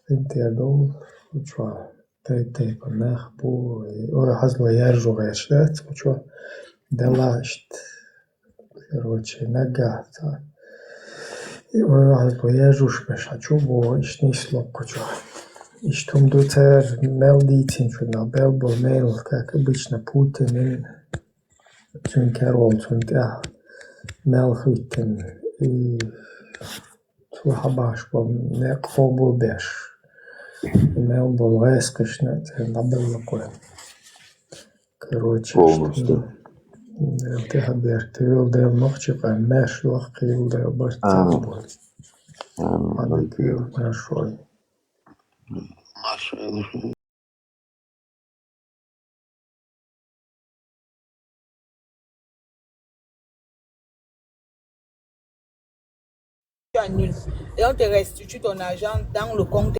КъинтӀера долу, кхучо тайп-тайпана нах бу, ой, хьазло яржо гӀерташ дац, кхучо делла иштта, короче, наггахь ца. И ой, хьазло яржуш беш хьан чу бу, иштта нисло кхучо. Иштта хӀума ду цара мел дийцинчунах, бел бо мел, как обычно, Путинин, цуьнан кервол цунна тӀехь мел хӀуьттина. И Цо хьабаш бо некъ къобал беш. Мел болу гӀескхишна церан дӀабелла кхуьй. Короче, полностью. Дела тӀе хьаберг тевел дела нохчи къам маьш лахкхийла дела барт ца Амин. Бу. Амин. Хьан тевел маьш вай. Маьш. Tu annules. Et on te restitue ton argent dans le compte